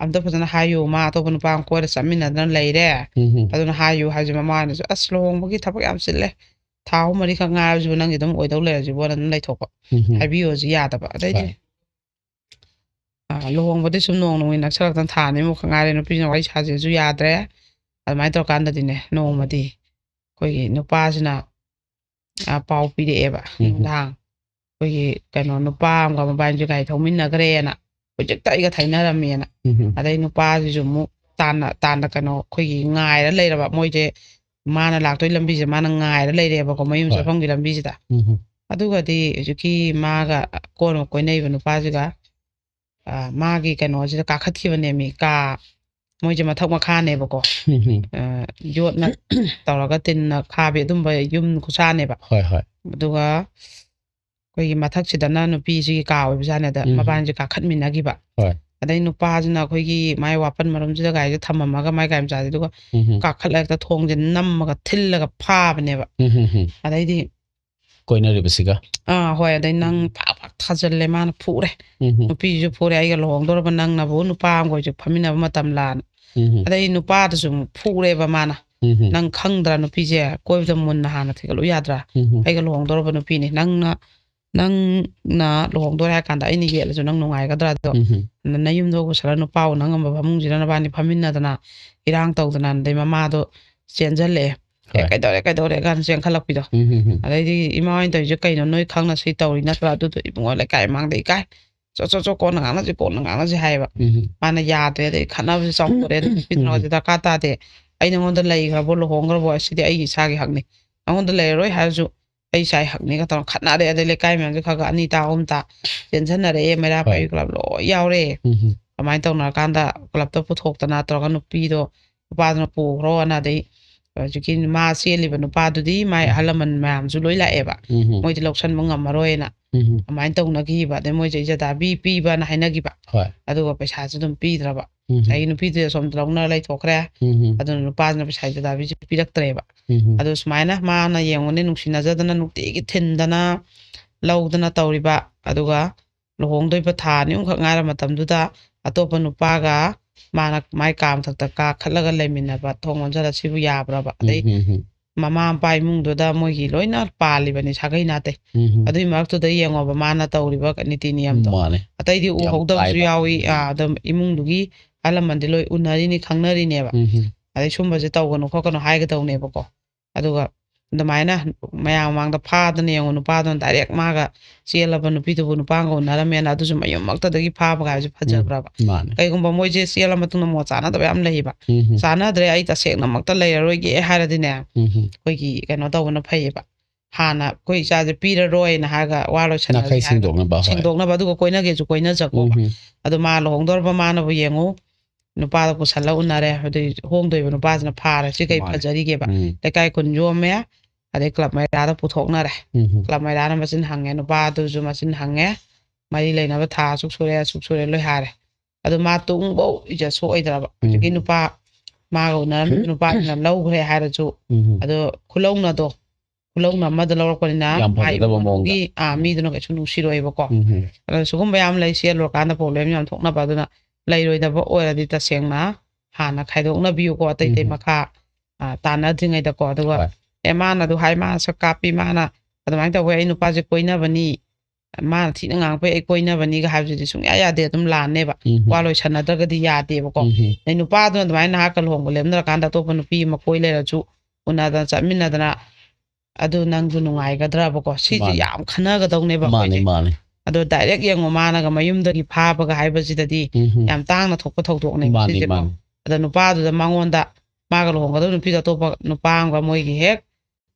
ꯑꯝꯇ ꯐꯖꯅ ꯍꯥꯏꯌꯨ, ꯃꯥ ꯑꯇꯣꯞꯄ ꯅꯨꯄꯥ ꯑꯃ ꯀꯣꯏꯔ ꯆꯠꯃꯤꯟꯅꯗꯅ ꯂꯩꯔꯦ, ꯎꯝ꯫ ꯑꯗꯨꯅ ꯍꯥꯏꯌꯨ" ꯍꯥꯏꯕꯁꯦ ꯃꯃꯥ ꯍꯣꯏꯅꯁꯨ, "ꯑꯁ, ꯂꯨꯍꯣꯡꯕꯒꯤ ꯊꯕꯛ ꯌꯥꯝ ꯆꯤꯜꯂꯦ, ꯊꯥ ꯑꯍꯨꯝ ꯃꯔꯤꯈꯛ ꯉꯥꯏꯔꯁꯤꯕꯨ ꯅꯪꯒꯤ ꯑꯗꯨꯝ ꯑꯣꯏꯗꯧ ꯂꯩꯔꯁꯤꯕꯨꯅ ꯑꯗꯨꯝ ꯂꯩꯊꯣꯛꯄ"꯫ ꯎꯝ꯫ ꯍꯥꯏꯕꯤꯌꯨꯁꯨ ꯌꯥꯗꯕ꯫ ꯑꯗꯩꯗꯤ, ꯍꯣꯏ꯫ ꯑ, ꯂꯨꯍꯣꯡꯕꯗꯤ ꯁꯨꯝ ꯅꯣꯡ ꯅꯣꯡꯃꯒꯤ ꯅꯛꯁꯜꯂꯛꯇꯅ ꯊꯥ ꯑꯅꯤꯃꯨꯛꯈꯛ ꯉꯥꯏꯔꯦ, ꯅꯨꯄꯤꯁꯤꯅ ꯋꯥꯔꯤ ꯁꯥꯖꯦꯁꯨ ꯌꯥꯗ꯭ꯔꯦ꯫ ꯑꯗꯨꯃꯥꯏꯅ ꯇꯧꯔꯀꯥꯟꯗꯗꯤꯅꯦ, ꯅꯣꯡꯃꯗꯤ ꯑꯩꯈꯣꯏꯒꯤ ꯅꯨꯄꯥꯁꯤꯅ, ꯑ, ꯄꯥꯎ ꯄꯤꯔꯛꯑꯦꯕ, ꯎꯝ꯫ ꯅꯨꯡꯗꯥꯡ꯫ ꯑꯩꯈꯣꯏꯒꯤ ꯀꯩꯅꯣ, ꯅꯨꯄꯥ ꯑꯃꯒ ꯃꯕꯥꯅꯤꯁꯦ ꯒꯥꯔꯤ ꯊꯧꯃꯤꯟꯅꯈ꯭ꯔꯦꯅ, ꯍꯧꯖꯤꯛꯇ ꯑꯩꯒ ꯊꯩꯅꯔꯝꯃꯦꯅ꯫ ꯎꯝ꯫ ꯑꯗꯩ ꯅꯨꯄꯥꯁꯤꯁꯨ ꯑꯃꯨꯛ ꯇꯥꯟꯅ, ꯇꯥꯟꯅ ꯀꯩꯅꯣ, ꯑꯩꯈꯣꯏꯒꯤ ꯉꯥꯏꯔ ꯂꯩꯔꯕ, ꯃꯣꯏꯁꯦ ꯃꯥꯅ ꯂꯥꯛꯇꯣꯏ ꯂꯝꯕꯤꯁꯦ ꯃꯥꯅ ꯉꯥꯏꯔ ꯂꯩꯔꯦꯕꯀꯣ, ꯃꯌꯨꯝ ꯍꯣꯏ꯫ ꯆꯠꯐꯝꯒꯤ ꯂꯝꯕꯤꯁꯤꯗ꯫ ꯎꯝ꯫ ꯑꯗꯨꯒꯗꯤ ꯍꯧꯖꯤꯛꯀꯤ ꯃꯥꯒ ꯀꯣꯟꯅ ꯀꯣꯏꯅꯔꯤꯕ ꯅꯨꯄꯥꯁꯤꯒ, ꯑ, ꯃꯥꯒꯤ ꯀꯩꯅꯣꯁꯤꯗ ꯀꯥꯈꯠꯈꯤꯕꯅꯦꯃꯤ, ꯀꯥ, ꯃꯣꯏꯁꯦ ꯃꯊꯛ ꯃꯈꯥꯅꯦꯕꯀꯣ꯫ ꯎꯝ꯫ ꯑ, ꯌꯣꯠꯅ ꯇꯧꯔꯒ ꯇꯤꯟꯅ ꯈꯥꯕꯤ ꯑꯗꯨꯝꯕ ꯌꯨꯝ ꯈꯨꯁꯥꯅꯦꯕ꯫ ꯍꯣꯏ, ꯍꯣꯏ꯫ ꯑꯗꯨꯒ ꯑꯩꯈꯣꯏꯒꯤ ꯃꯊꯛꯁꯤꯗꯅ ꯅꯨꯄꯤꯁꯤꯒꯤ ꯀꯥ ꯑꯣꯏꯕꯖꯥꯠꯅꯦ꯫ ꯑꯗ ꯎꯝ꯫ ꯃꯕꯥꯅꯤꯁꯦ ꯀꯥꯈꯠꯃꯤꯟꯅꯈꯤꯕ꯫ ꯍꯣꯏ꯫ ꯑꯗꯩ ꯅꯨꯄꯥꯁꯤꯅ ꯑꯩꯈꯣꯏꯒꯤ ꯃꯥꯏ ꯋꯥꯄꯟ ꯃꯔꯨꯝꯁꯤꯗ ꯒꯥꯔꯤꯁꯦ ꯊꯝꯃꯝꯃꯒ, ꯃꯥꯏ ꯒꯥꯔꯤ ꯃꯆꯥꯁꯦ, ꯑꯗꯨꯒ ꯎꯝ꯫ ꯀꯥꯈꯠꯂꯒ ꯍꯦꯛꯇ ꯊꯣꯡꯁꯦ ꯅꯝꯃꯒ ꯊꯤꯜꯂꯒ ꯐꯥꯕꯅꯦꯕ꯫ ꯎꯝ꯫ ꯑꯗꯩꯗꯤ ꯀꯣꯏꯅꯔꯤꯕꯁꯤꯒ? ꯑꯥ, ꯍꯣꯏ꯫ ꯑꯗꯩ ꯅꯪ ꯎꯝ꯫ ꯐꯥꯛ ꯐꯥꯛ ꯊꯥꯖꯤꯜꯂꯦ, ꯃꯥꯅ ꯐꯨꯔꯦ꯫ ꯎꯝ꯫ ꯅꯨꯄꯤꯁꯤꯁꯨ ꯐꯨꯔꯦ, "ꯑꯩꯒ ꯂꯨꯍꯣꯡꯗꯧꯔꯕ ꯅꯪꯅꯕꯨ ꯅꯨꯄꯥ ꯑꯃꯒ ꯑꯣꯏꯁꯨ ꯐꯝꯃꯤꯟꯅꯕ ꯃꯇꯝ ꯂꯥꯅ"꯫ ꯎꯝ꯫ ꯑꯗꯩ ꯅꯨꯄꯥꯗꯨꯁꯨ ꯑꯃꯨꯛ ꯐꯨꯔꯦꯕ ꯃꯥꯅ꯫ ꯎꯝ꯫ "ꯅꯪ ꯈꯪꯗ꯭ꯔꯥ ꯅꯨꯄꯤꯁꯦ? ꯀꯣꯏꯕꯗ ꯃꯨꯟꯅ ꯍꯥꯟꯅ ꯊꯤꯒꯠꯂꯨ ꯌꯥꯗ꯭ꯔꯥ? ꯎꯝ꯫ ꯑꯩꯒ ꯂꯨꯍꯣꯡꯗꯧꯔꯕ ꯅꯨꯄꯤꯅꯤ꯫ ꯅꯪꯅ, ꯅꯪꯅ ꯂꯨꯍꯣꯡꯗꯣꯔꯦ ꯍꯥꯏ ꯀꯥꯟꯗ ꯑꯩꯅ ꯌꯦꯠꯂꯁꯨ ꯅꯪ ꯅꯨꯡꯉꯥꯏꯒꯗ꯭ꯔꯥꯗꯣ? ꯎꯝ꯫ ꯅ-, ꯅꯌꯨꯝꯗ ꯄꯨꯁꯜꯂ ꯅꯨꯄꯥ ꯎꯅ ꯉꯝꯕ ꯐꯃꯨꯡꯁꯤꯗ ꯅꯕꯥꯅꯤ ꯐꯝꯃꯤꯟꯅꯗꯅ, ꯏꯔꯥꯡ ꯇꯧꯗꯅ", ꯑꯗꯩ ꯃꯃꯥꯗꯣ ꯆꯦꯟꯁꯤꯜꯂꯛꯑꯦ꯫ "ꯑꯦ, ꯍꯣꯏ꯫ ꯀꯩꯗꯧꯔꯦ, ꯀꯩꯗꯧꯔꯦ?" ꯀꯥꯏꯅ ꯆꯦꯟꯈꯠꯂꯛꯄꯤꯗꯣ꯫ ꯎꯝ, ꯎꯝ, ꯎꯝ꯫ ꯑꯗꯩꯗꯤ, "ꯏꯃꯥ ꯍꯣꯏꯅ ꯇꯧꯔꯤꯁꯦ ꯀꯩꯅꯣ? ꯅꯣꯏ ꯈꯪꯅ ꯁꯤ ꯇꯧꯔꯤ ꯅꯠꯇ꯭ꯔꯣ? ꯑꯗꯨꯗꯣ ꯏꯕꯨꯡꯉꯣ ꯂꯩꯀꯥꯏ ꯃꯥꯡꯗ ꯏꯀꯥꯏ꯫ ꯆꯣ, ꯆꯣ, ꯆꯣ, ꯀꯣꯟꯅ ꯉꯥꯡꯅꯁꯤ, ꯀꯣꯟꯅ ꯉꯥꯡꯅꯁꯤ" ꯍꯥꯏꯌꯦꯕ꯫ ꯎꯝ, ꯎꯝ꯫ ꯃꯥꯅ ꯌꯥꯗ꯭ꯔꯦ, ꯑꯗꯩ ꯈꯠꯅꯕꯁꯦ ꯆꯥꯎꯊꯣꯔꯛꯑꯦ꯫ "ꯑꯗꯨ ꯅꯨꯄꯤꯗꯨꯅ ꯎꯝ, ꯎꯝ꯫ ꯍꯧꯖꯤꯛ ꯗꯔꯀꯥꯔ ꯇꯥꯗꯦ꯫ ꯑꯩ ꯅꯉꯣꯟꯗ ꯂꯩꯈ꯭ꯔꯕꯣ, ꯂꯨꯍꯣꯡꯈ꯭ꯔꯕꯣ? ꯁꯤꯗꯤ ꯑꯩꯒꯤ ꯏꯁꯥꯒꯤ ꯍꯛꯅꯤ꯫ ꯅꯉꯣꯟꯗ ꯂꯩꯔꯔꯣꯏ ꯍꯥꯏꯔꯁꯨ ꯑꯩ ꯏꯁꯥꯒꯤ ꯍꯛꯅꯤꯒ" ꯇꯧꯔ ꯈꯠꯅꯔꯦ꯫ ꯑꯗꯩ ꯂꯩꯀꯥꯏ ꯃꯌꯥꯝꯁꯦ ꯈꯔ ꯈꯔ ꯑꯅꯤ ꯇꯥ ꯑꯍꯨꯝ ꯇꯥ ꯆꯦꯟꯁꯤꯟꯅꯔꯛꯑꯦ꯫ ꯃꯩꯔꯥ ꯍꯣꯏ꯫ ꯄꯥꯏꯕꯤ ꯀ꯭ꯂꯕ ꯂꯣꯏ ꯌꯥꯎꯔꯦ꯫ ꯎꯝ, ꯎꯝ꯫ ꯑꯗꯨꯃꯥꯏꯅ ꯇꯧꯅꯔꯀꯥꯟꯗ ꯀ꯭ꯂꯕꯇ ꯄꯨꯊꯣꯛꯇꯅ ꯇꯧꯔꯒ ꯅꯨꯄꯤꯗꯣ ꯅꯨꯄꯥꯗꯨꯅ ꯄꯨꯈ꯭ꯔꯣꯅ, ꯑꯗꯩ ꯍꯧꯖꯤꯛꯀꯤ ꯃꯥ ꯆꯦꯜꯂꯤꯕ ꯅꯨꯄꯥꯗꯨꯗꯤ ꯃꯥꯏ ꯎꯝ꯫ ꯑꯍꯜ ꯂꯃꯟ ꯃꯌꯥꯝꯁꯨ ꯂꯣꯏ ꯂꯥꯛꯑꯦꯕ꯫ ꯎꯝ, ꯎꯝ꯫ ꯃꯣꯏꯗꯤ ꯂꯧꯁꯟꯕ ꯉꯝꯃꯔꯣꯏꯅ ꯎꯝ, ꯎꯝ꯫ ꯑꯗꯨꯃꯥꯏꯅ ꯇꯧꯅꯈꯤꯕ꯫ ꯑꯗꯩ ꯃꯣꯏꯁꯦ ꯏꯖꯗꯥꯕꯤ ꯄꯤꯕꯅ ꯍꯥꯏꯅꯈꯤꯕ꯫ ꯍꯣꯏ꯫ ꯑꯗꯨꯒ ꯄꯩꯁꯥꯁꯨ ꯑꯗꯨꯝ ꯄꯤꯗ꯭ꯔꯕ꯫ ꯎꯝ, ꯎꯝ꯫ ꯑꯗꯒꯤ ꯅꯨꯄꯤꯗꯨꯁꯨ ꯑꯁꯣꯝꯗ ꯂꯧꯅ ꯂꯩꯊꯣꯛꯈ꯭ꯔꯦ꯫ ꯎꯝ, ꯎꯝ꯫ ꯑꯗꯨꯅ ꯅꯨꯄꯥꯁꯤꯅ ꯄꯩꯁꯥ ꯏꯖꯗꯥꯕꯤꯁꯦ ꯄꯤꯔꯛꯇ꯭ꯔꯦꯕ꯫ ꯎꯝ, ꯎꯝ꯫ ꯑꯗꯨ ꯁꯨꯃꯥꯏꯅ ꯃꯥꯅ ꯌꯦꯡꯉꯨꯅꯦ, ꯅꯨꯡꯁꯤꯅꯖꯗꯅ ꯅꯨꯡꯇꯤꯒꯤ ꯊꯤꯟꯗꯅ, ꯂꯧꯗꯅ ꯇꯧꯔꯤꯕ, ꯑꯗꯨꯒ ꯂꯨꯍꯣꯡꯗꯣꯏꯕ ꯊꯥ ꯑꯅꯤ ꯑꯍꯨꯝꯈꯛ ꯉꯥꯏꯔ ꯃꯇꯝꯗꯨꯗ ꯑꯇꯣꯞꯄ ꯅꯨꯄꯥꯒ ꯃꯥꯅ ꯃꯥꯏ ꯀꯥ ꯃꯊꯛꯇ ꯀꯥꯈꯠꯂꯒ ꯂꯩꯃꯤꯟꯅꯕ, ꯊꯣꯡ ꯂꯣꯟꯖꯜꯂ, ꯁꯤꯕꯨ ꯌꯥꯕ꯭ꯔꯕ? ꯑꯗꯩ ꯎꯝ, ꯎꯝ, ꯎꯝ꯫ ꯃꯃꯥ ꯃꯄꯥ ꯏꯃꯨꯡꯗꯨꯗ ꯃꯣꯏꯒꯤ ꯂꯣꯏꯅ ꯄꯥꯜꯂꯤꯕꯅꯤ ꯁꯥꯒꯩ ꯅꯥꯇꯩ꯫ ꯎꯝ, ꯎꯝ꯫ ꯑꯗꯨꯏ ꯃꯔꯛꯇꯨꯗ ꯌꯦꯡꯉꯣꯕ ꯃꯥꯅ ꯇꯧꯔꯤꯕ ꯅꯤꯇꯤ ꯅꯤꯌꯝꯗꯣ꯫ ꯃꯥꯅꯦ꯫ ꯑꯇꯩꯗꯤ ꯌꯥꯝ ꯎꯍꯧꯗꯕꯁꯨ ꯀꯥꯏꯕ꯫ ꯌꯥꯎꯏ꯫ ꯎꯝ꯫ ꯑꯥ, ꯑꯗꯨꯝ ꯏꯃꯨꯡꯗꯨꯒꯤ ꯑꯍꯜ ꯂꯃꯟꯗꯤ ꯂꯣꯏ ꯎꯅꯔꯤꯅꯤ, ꯈꯪꯅꯔꯤꯅꯦꯕ꯫ ꯎꯝ, ꯎꯝ꯫ ꯑꯗꯩ ꯁꯨꯝꯕꯁꯦ ꯇꯧꯒꯅꯨ ꯈꯣꯠꯀꯅꯨ ꯍꯥꯏꯒꯗꯧꯅꯦꯕꯀꯣ꯫ ꯑꯗꯨꯒ ꯑꯗꯨꯃꯥꯏꯅ ꯃꯌꯥꯝ ꯃꯃꯥꯡꯗ ꯐꯥꯗꯅ ꯌꯦꯡꯉꯣ, ꯅꯨꯄꯥꯗꯨꯅ direct ꯃꯥꯒ ꯆꯦꯜꯂꯕ ꯅꯨꯄꯤꯗꯨꯕꯨ ꯅꯨꯄꯥꯒ ꯎꯅꯔꯝꯃꯦꯅ, ꯑꯗꯨꯁꯨ ꯃꯌꯨꯝꯃꯛꯇꯗꯒꯤ ꯐꯥꯕ ꯍꯥꯏꯕꯁꯦ ꯐꯖꯕ꯭ꯔꯕ? ꯎꯝ, ꯃꯥꯅꯦ꯫ ꯀꯩꯒꯨꯝꯕ ꯃꯣꯏꯁꯦ ꯆꯦꯜꯂ ꯃꯇꯨꯡꯗ ꯃꯣꯠ ꯆꯥꯅꯗꯕ ꯌꯥꯝ ꯂꯩꯌꯦꯕ꯫ ꯎꯝ, ꯎꯝ꯫ "ꯆꯥꯅꯗ꯭ꯔꯦ, ꯑꯩ ꯇꯁꯦꯡꯅꯃꯛꯇ ꯂꯩꯔꯔꯣꯏꯒꯦ" ꯍꯥꯏꯔꯗꯤꯅꯦ, ꯎꯝ, ꯎꯝ꯫ ꯑꯩꯈꯣꯏꯒꯤ ꯀꯩꯅꯣ ꯇꯧꯕꯅ ꯐꯩꯌꯦꯕ꯫ ꯍꯥꯟꯅ "ꯑꯩꯈꯣꯏ ꯏꯆꯥꯁꯦ ꯄꯤꯔꯔꯣꯏꯅ" ꯍꯥꯏꯔꯒ ꯋꯥ ꯂꯣꯏꯁꯟꯅꯁꯤ ꯅꯥꯈꯩ ꯍꯥꯏꯔꯒ ꯁꯦꯡꯗꯣꯛꯅꯕ, ꯍꯣꯏ꯫ ꯁꯦꯡꯗꯣꯛꯅꯕ, ꯑꯗꯨꯒ ꯀꯣꯏꯅꯒꯦꯁꯨ ꯀꯣꯏꯅꯖꯀꯣꯕ꯫ ꯎꯝ, ꯎꯝ꯫ ꯑꯗꯣ ꯃꯥ ꯂꯨꯍꯣꯡꯗꯧꯔꯕ ꯃꯥꯅꯕꯨ ꯌꯦꯡꯉꯨ, ꯅꯨꯄꯥꯗꯣ ꯄꯨꯁꯜꯂ ꯎꯅꯔꯦ, ꯑꯗꯨꯏ ꯍꯣꯡꯗꯣꯏꯕ ꯅꯨꯄꯥꯁꯤꯅ ꯐꯥꯔꯦ꯫ ꯁꯤ ꯀꯩ ꯃꯥꯅꯦ꯫ ꯐꯖꯔꯤꯒꯦꯕ? ꯎꯝ꯫ ꯂꯩꯀꯥꯏ ꯈꯨꯟ ꯌꯣꯝꯃꯦ, ꯑꯗꯩ ꯀ꯭ꯂꯕ ꯃꯩꯔꯥꯗ ꯄꯨꯊꯣꯛꯅꯔꯦ꯫ ꯎꯝ ꯀ꯭ꯂꯕ ꯃꯩꯔꯥꯅ ꯃꯆꯤꯟ ꯍꯪꯉꯦ, ꯅꯨꯄꯥꯗꯨꯁꯨ ꯃꯆꯤꯟ ꯍꯪꯉꯦ, ꯃꯔꯤ ꯂꯩꯅꯕ ꯊꯥ ꯑꯁꯨꯛ ꯁꯨꯔꯦ, ꯑꯁꯨꯛ ꯁꯨꯔꯦ, ꯂꯣꯏ ꯍꯥꯏꯔꯦ꯫ ꯑꯗꯨ ꯃꯥ ꯇꯨꯡꯐꯧ ꯏꯖꯠ ꯁꯣꯛꯑꯣꯏꯗ꯭ꯔꯕ? ꯍꯧꯖꯤꯛꯀꯤ ꯎꯝ꯫ ꯅꯨꯄꯥ ꯃꯥꯒ ꯎꯅꯔꯝꯃꯤꯕ ꯅꯨꯄꯥꯗꯨꯅ ꯂꯧꯈ꯭ꯔꯦ ꯍꯥꯏꯔꯁꯨ, ꯎꯝ ꯑꯗꯣ ꯈꯨꯂꯧꯅꯗꯣ, ꯈꯨꯂꯧꯅ ꯑꯃꯗ ꯂꯧꯔꯛꯄꯅꯤꯅ ꯌꯥꯝ ꯃꯥꯏ ꯐꯖꯗꯕ ꯃꯑꯣꯡꯗ꯫ ꯏꯃꯨꯡꯒꯤ, ꯑꯥ, ꯃꯤꯗꯨꯅ ꯀꯩꯁꯨ ꯅꯨꯡꯁꯤꯔꯣꯏꯕꯀꯣ꯫ ꯎꯝ ꯑꯗꯣ ꯁꯤꯒꯨꯝꯕ ꯌꯥꯝ ꯂꯩ, ꯆꯦꯜꯂꯨꯔꯀꯥꯟꯗ ꯄ꯭ꯔꯣꯕ꯭ꯂꯦꯝ ꯌꯥꯝ ꯊꯣꯛꯅꯕ꯫ ꯑꯗꯨꯅ ꯂꯩꯔꯣꯏꯗꯕ ꯑꯣꯏꯔꯗꯤ ꯇꯁꯦꯡꯅ ꯍꯥꯟꯅ ꯈꯥꯏꯗꯣꯛꯅꯕꯤꯌꯨꯀꯣ, ꯑꯇꯩ ꯑꯇꯩ ꯎꯝ꯫ ꯃꯈꯥ, ꯑꯥ, ꯇꯥꯟꯅꯗ꯭ꯔꯤꯉꯩꯗꯀꯣ꯫ ꯑꯗꯨꯒ ꯍꯣꯏ꯫ ꯑꯦ, ꯃꯥꯅ ꯑꯗꯨ ꯍꯥꯏ, ꯃꯥꯅ ꯁꯛ ꯀꯥꯞꯄꯤ, ꯃꯥꯅ ꯑꯗꯨꯃꯥꯏꯅ ꯇꯧꯋꯦ, ꯑꯩ ꯅꯨꯄꯥꯁꯦ ꯀꯣꯏꯅꯕꯅꯤ, ꯃꯥꯅ ꯊꯤꯅ ꯉꯥꯡꯉꯛꯄꯩ ꯑꯩ ꯀꯣꯏꯅꯕꯅꯤꯒ ꯍꯥꯏꯕꯁꯤꯗꯤ ꯁꯨꯡꯌꯥ ꯌꯥꯗꯦ, ꯑꯗꯨꯝ ꯂꯥꯟꯅꯦꯕ꯫ ꯎꯝ ꯋꯥ ꯂꯣꯏꯁꯟꯅꯗ꯭ꯔꯒꯗꯤ ꯌꯥꯗꯦꯕꯀꯣ꯫ ꯎꯝ ꯑꯗꯩ ꯅꯨꯄꯥꯗꯨꯅ ꯑꯗꯨꯃꯥꯏꯅ ꯅꯍꯥꯛꯀ ꯂꯨꯍꯣꯡꯕ ꯂꯦꯞꯅꯔꯀꯥꯟꯗ ꯑꯇꯣꯞꯄ ꯅꯨꯄꯤ ꯑꯃ ꯀꯣꯏ ꯂꯩꯔꯁꯨ, ꯎꯅꯗꯅ ꯆꯠꯃꯤꯟꯅꯗꯅ, ꯑꯗꯨ ꯅꯪꯁꯨ ꯅꯨꯡꯉꯥꯏꯒꯗ꯭ꯔꯕꯀꯣ? ꯁꯤꯁꯦ ꯃꯥꯅꯦ꯫ ꯌꯥꯝ ꯈꯟꯅꯒꯗꯧꯅꯦꯕ ꯃꯥꯅꯦ ꯑꯩꯈꯣꯏꯁꯦ꯫ ꯃꯥꯅꯦ꯫ ꯑꯗꯣ ꯗꯥꯏꯔꯦꯛ ꯌꯦꯡꯉꯣ, ꯃꯥꯅꯒ ꯃꯌꯨꯝꯗꯒꯤ ꯐꯥꯕꯒ ꯍꯥꯏꯕꯁꯤꯗꯗꯤ ꯎꯝ ꯌꯥꯝ ꯇꯥꯡꯅ ꯊꯣꯛꯄ ꯊꯧꯗꯣꯛꯅꯦꯕ ꯃꯥꯅꯦ ꯁꯤꯁꯦꯀꯣ꯫ ꯃꯥꯅꯦ꯫ ꯑꯗ ꯅꯨꯄꯥꯗꯨꯗ, ꯃꯉꯣꯟꯗ, ꯃꯥꯒ ꯂꯨꯍꯣꯡꯒꯗꯕ ꯅꯨꯄꯤꯗꯣ ꯑꯇꯣꯞꯄ ꯅꯨꯄꯥ ꯑꯃꯒ ꯃꯣꯏꯒꯤ ꯍꯦꯛ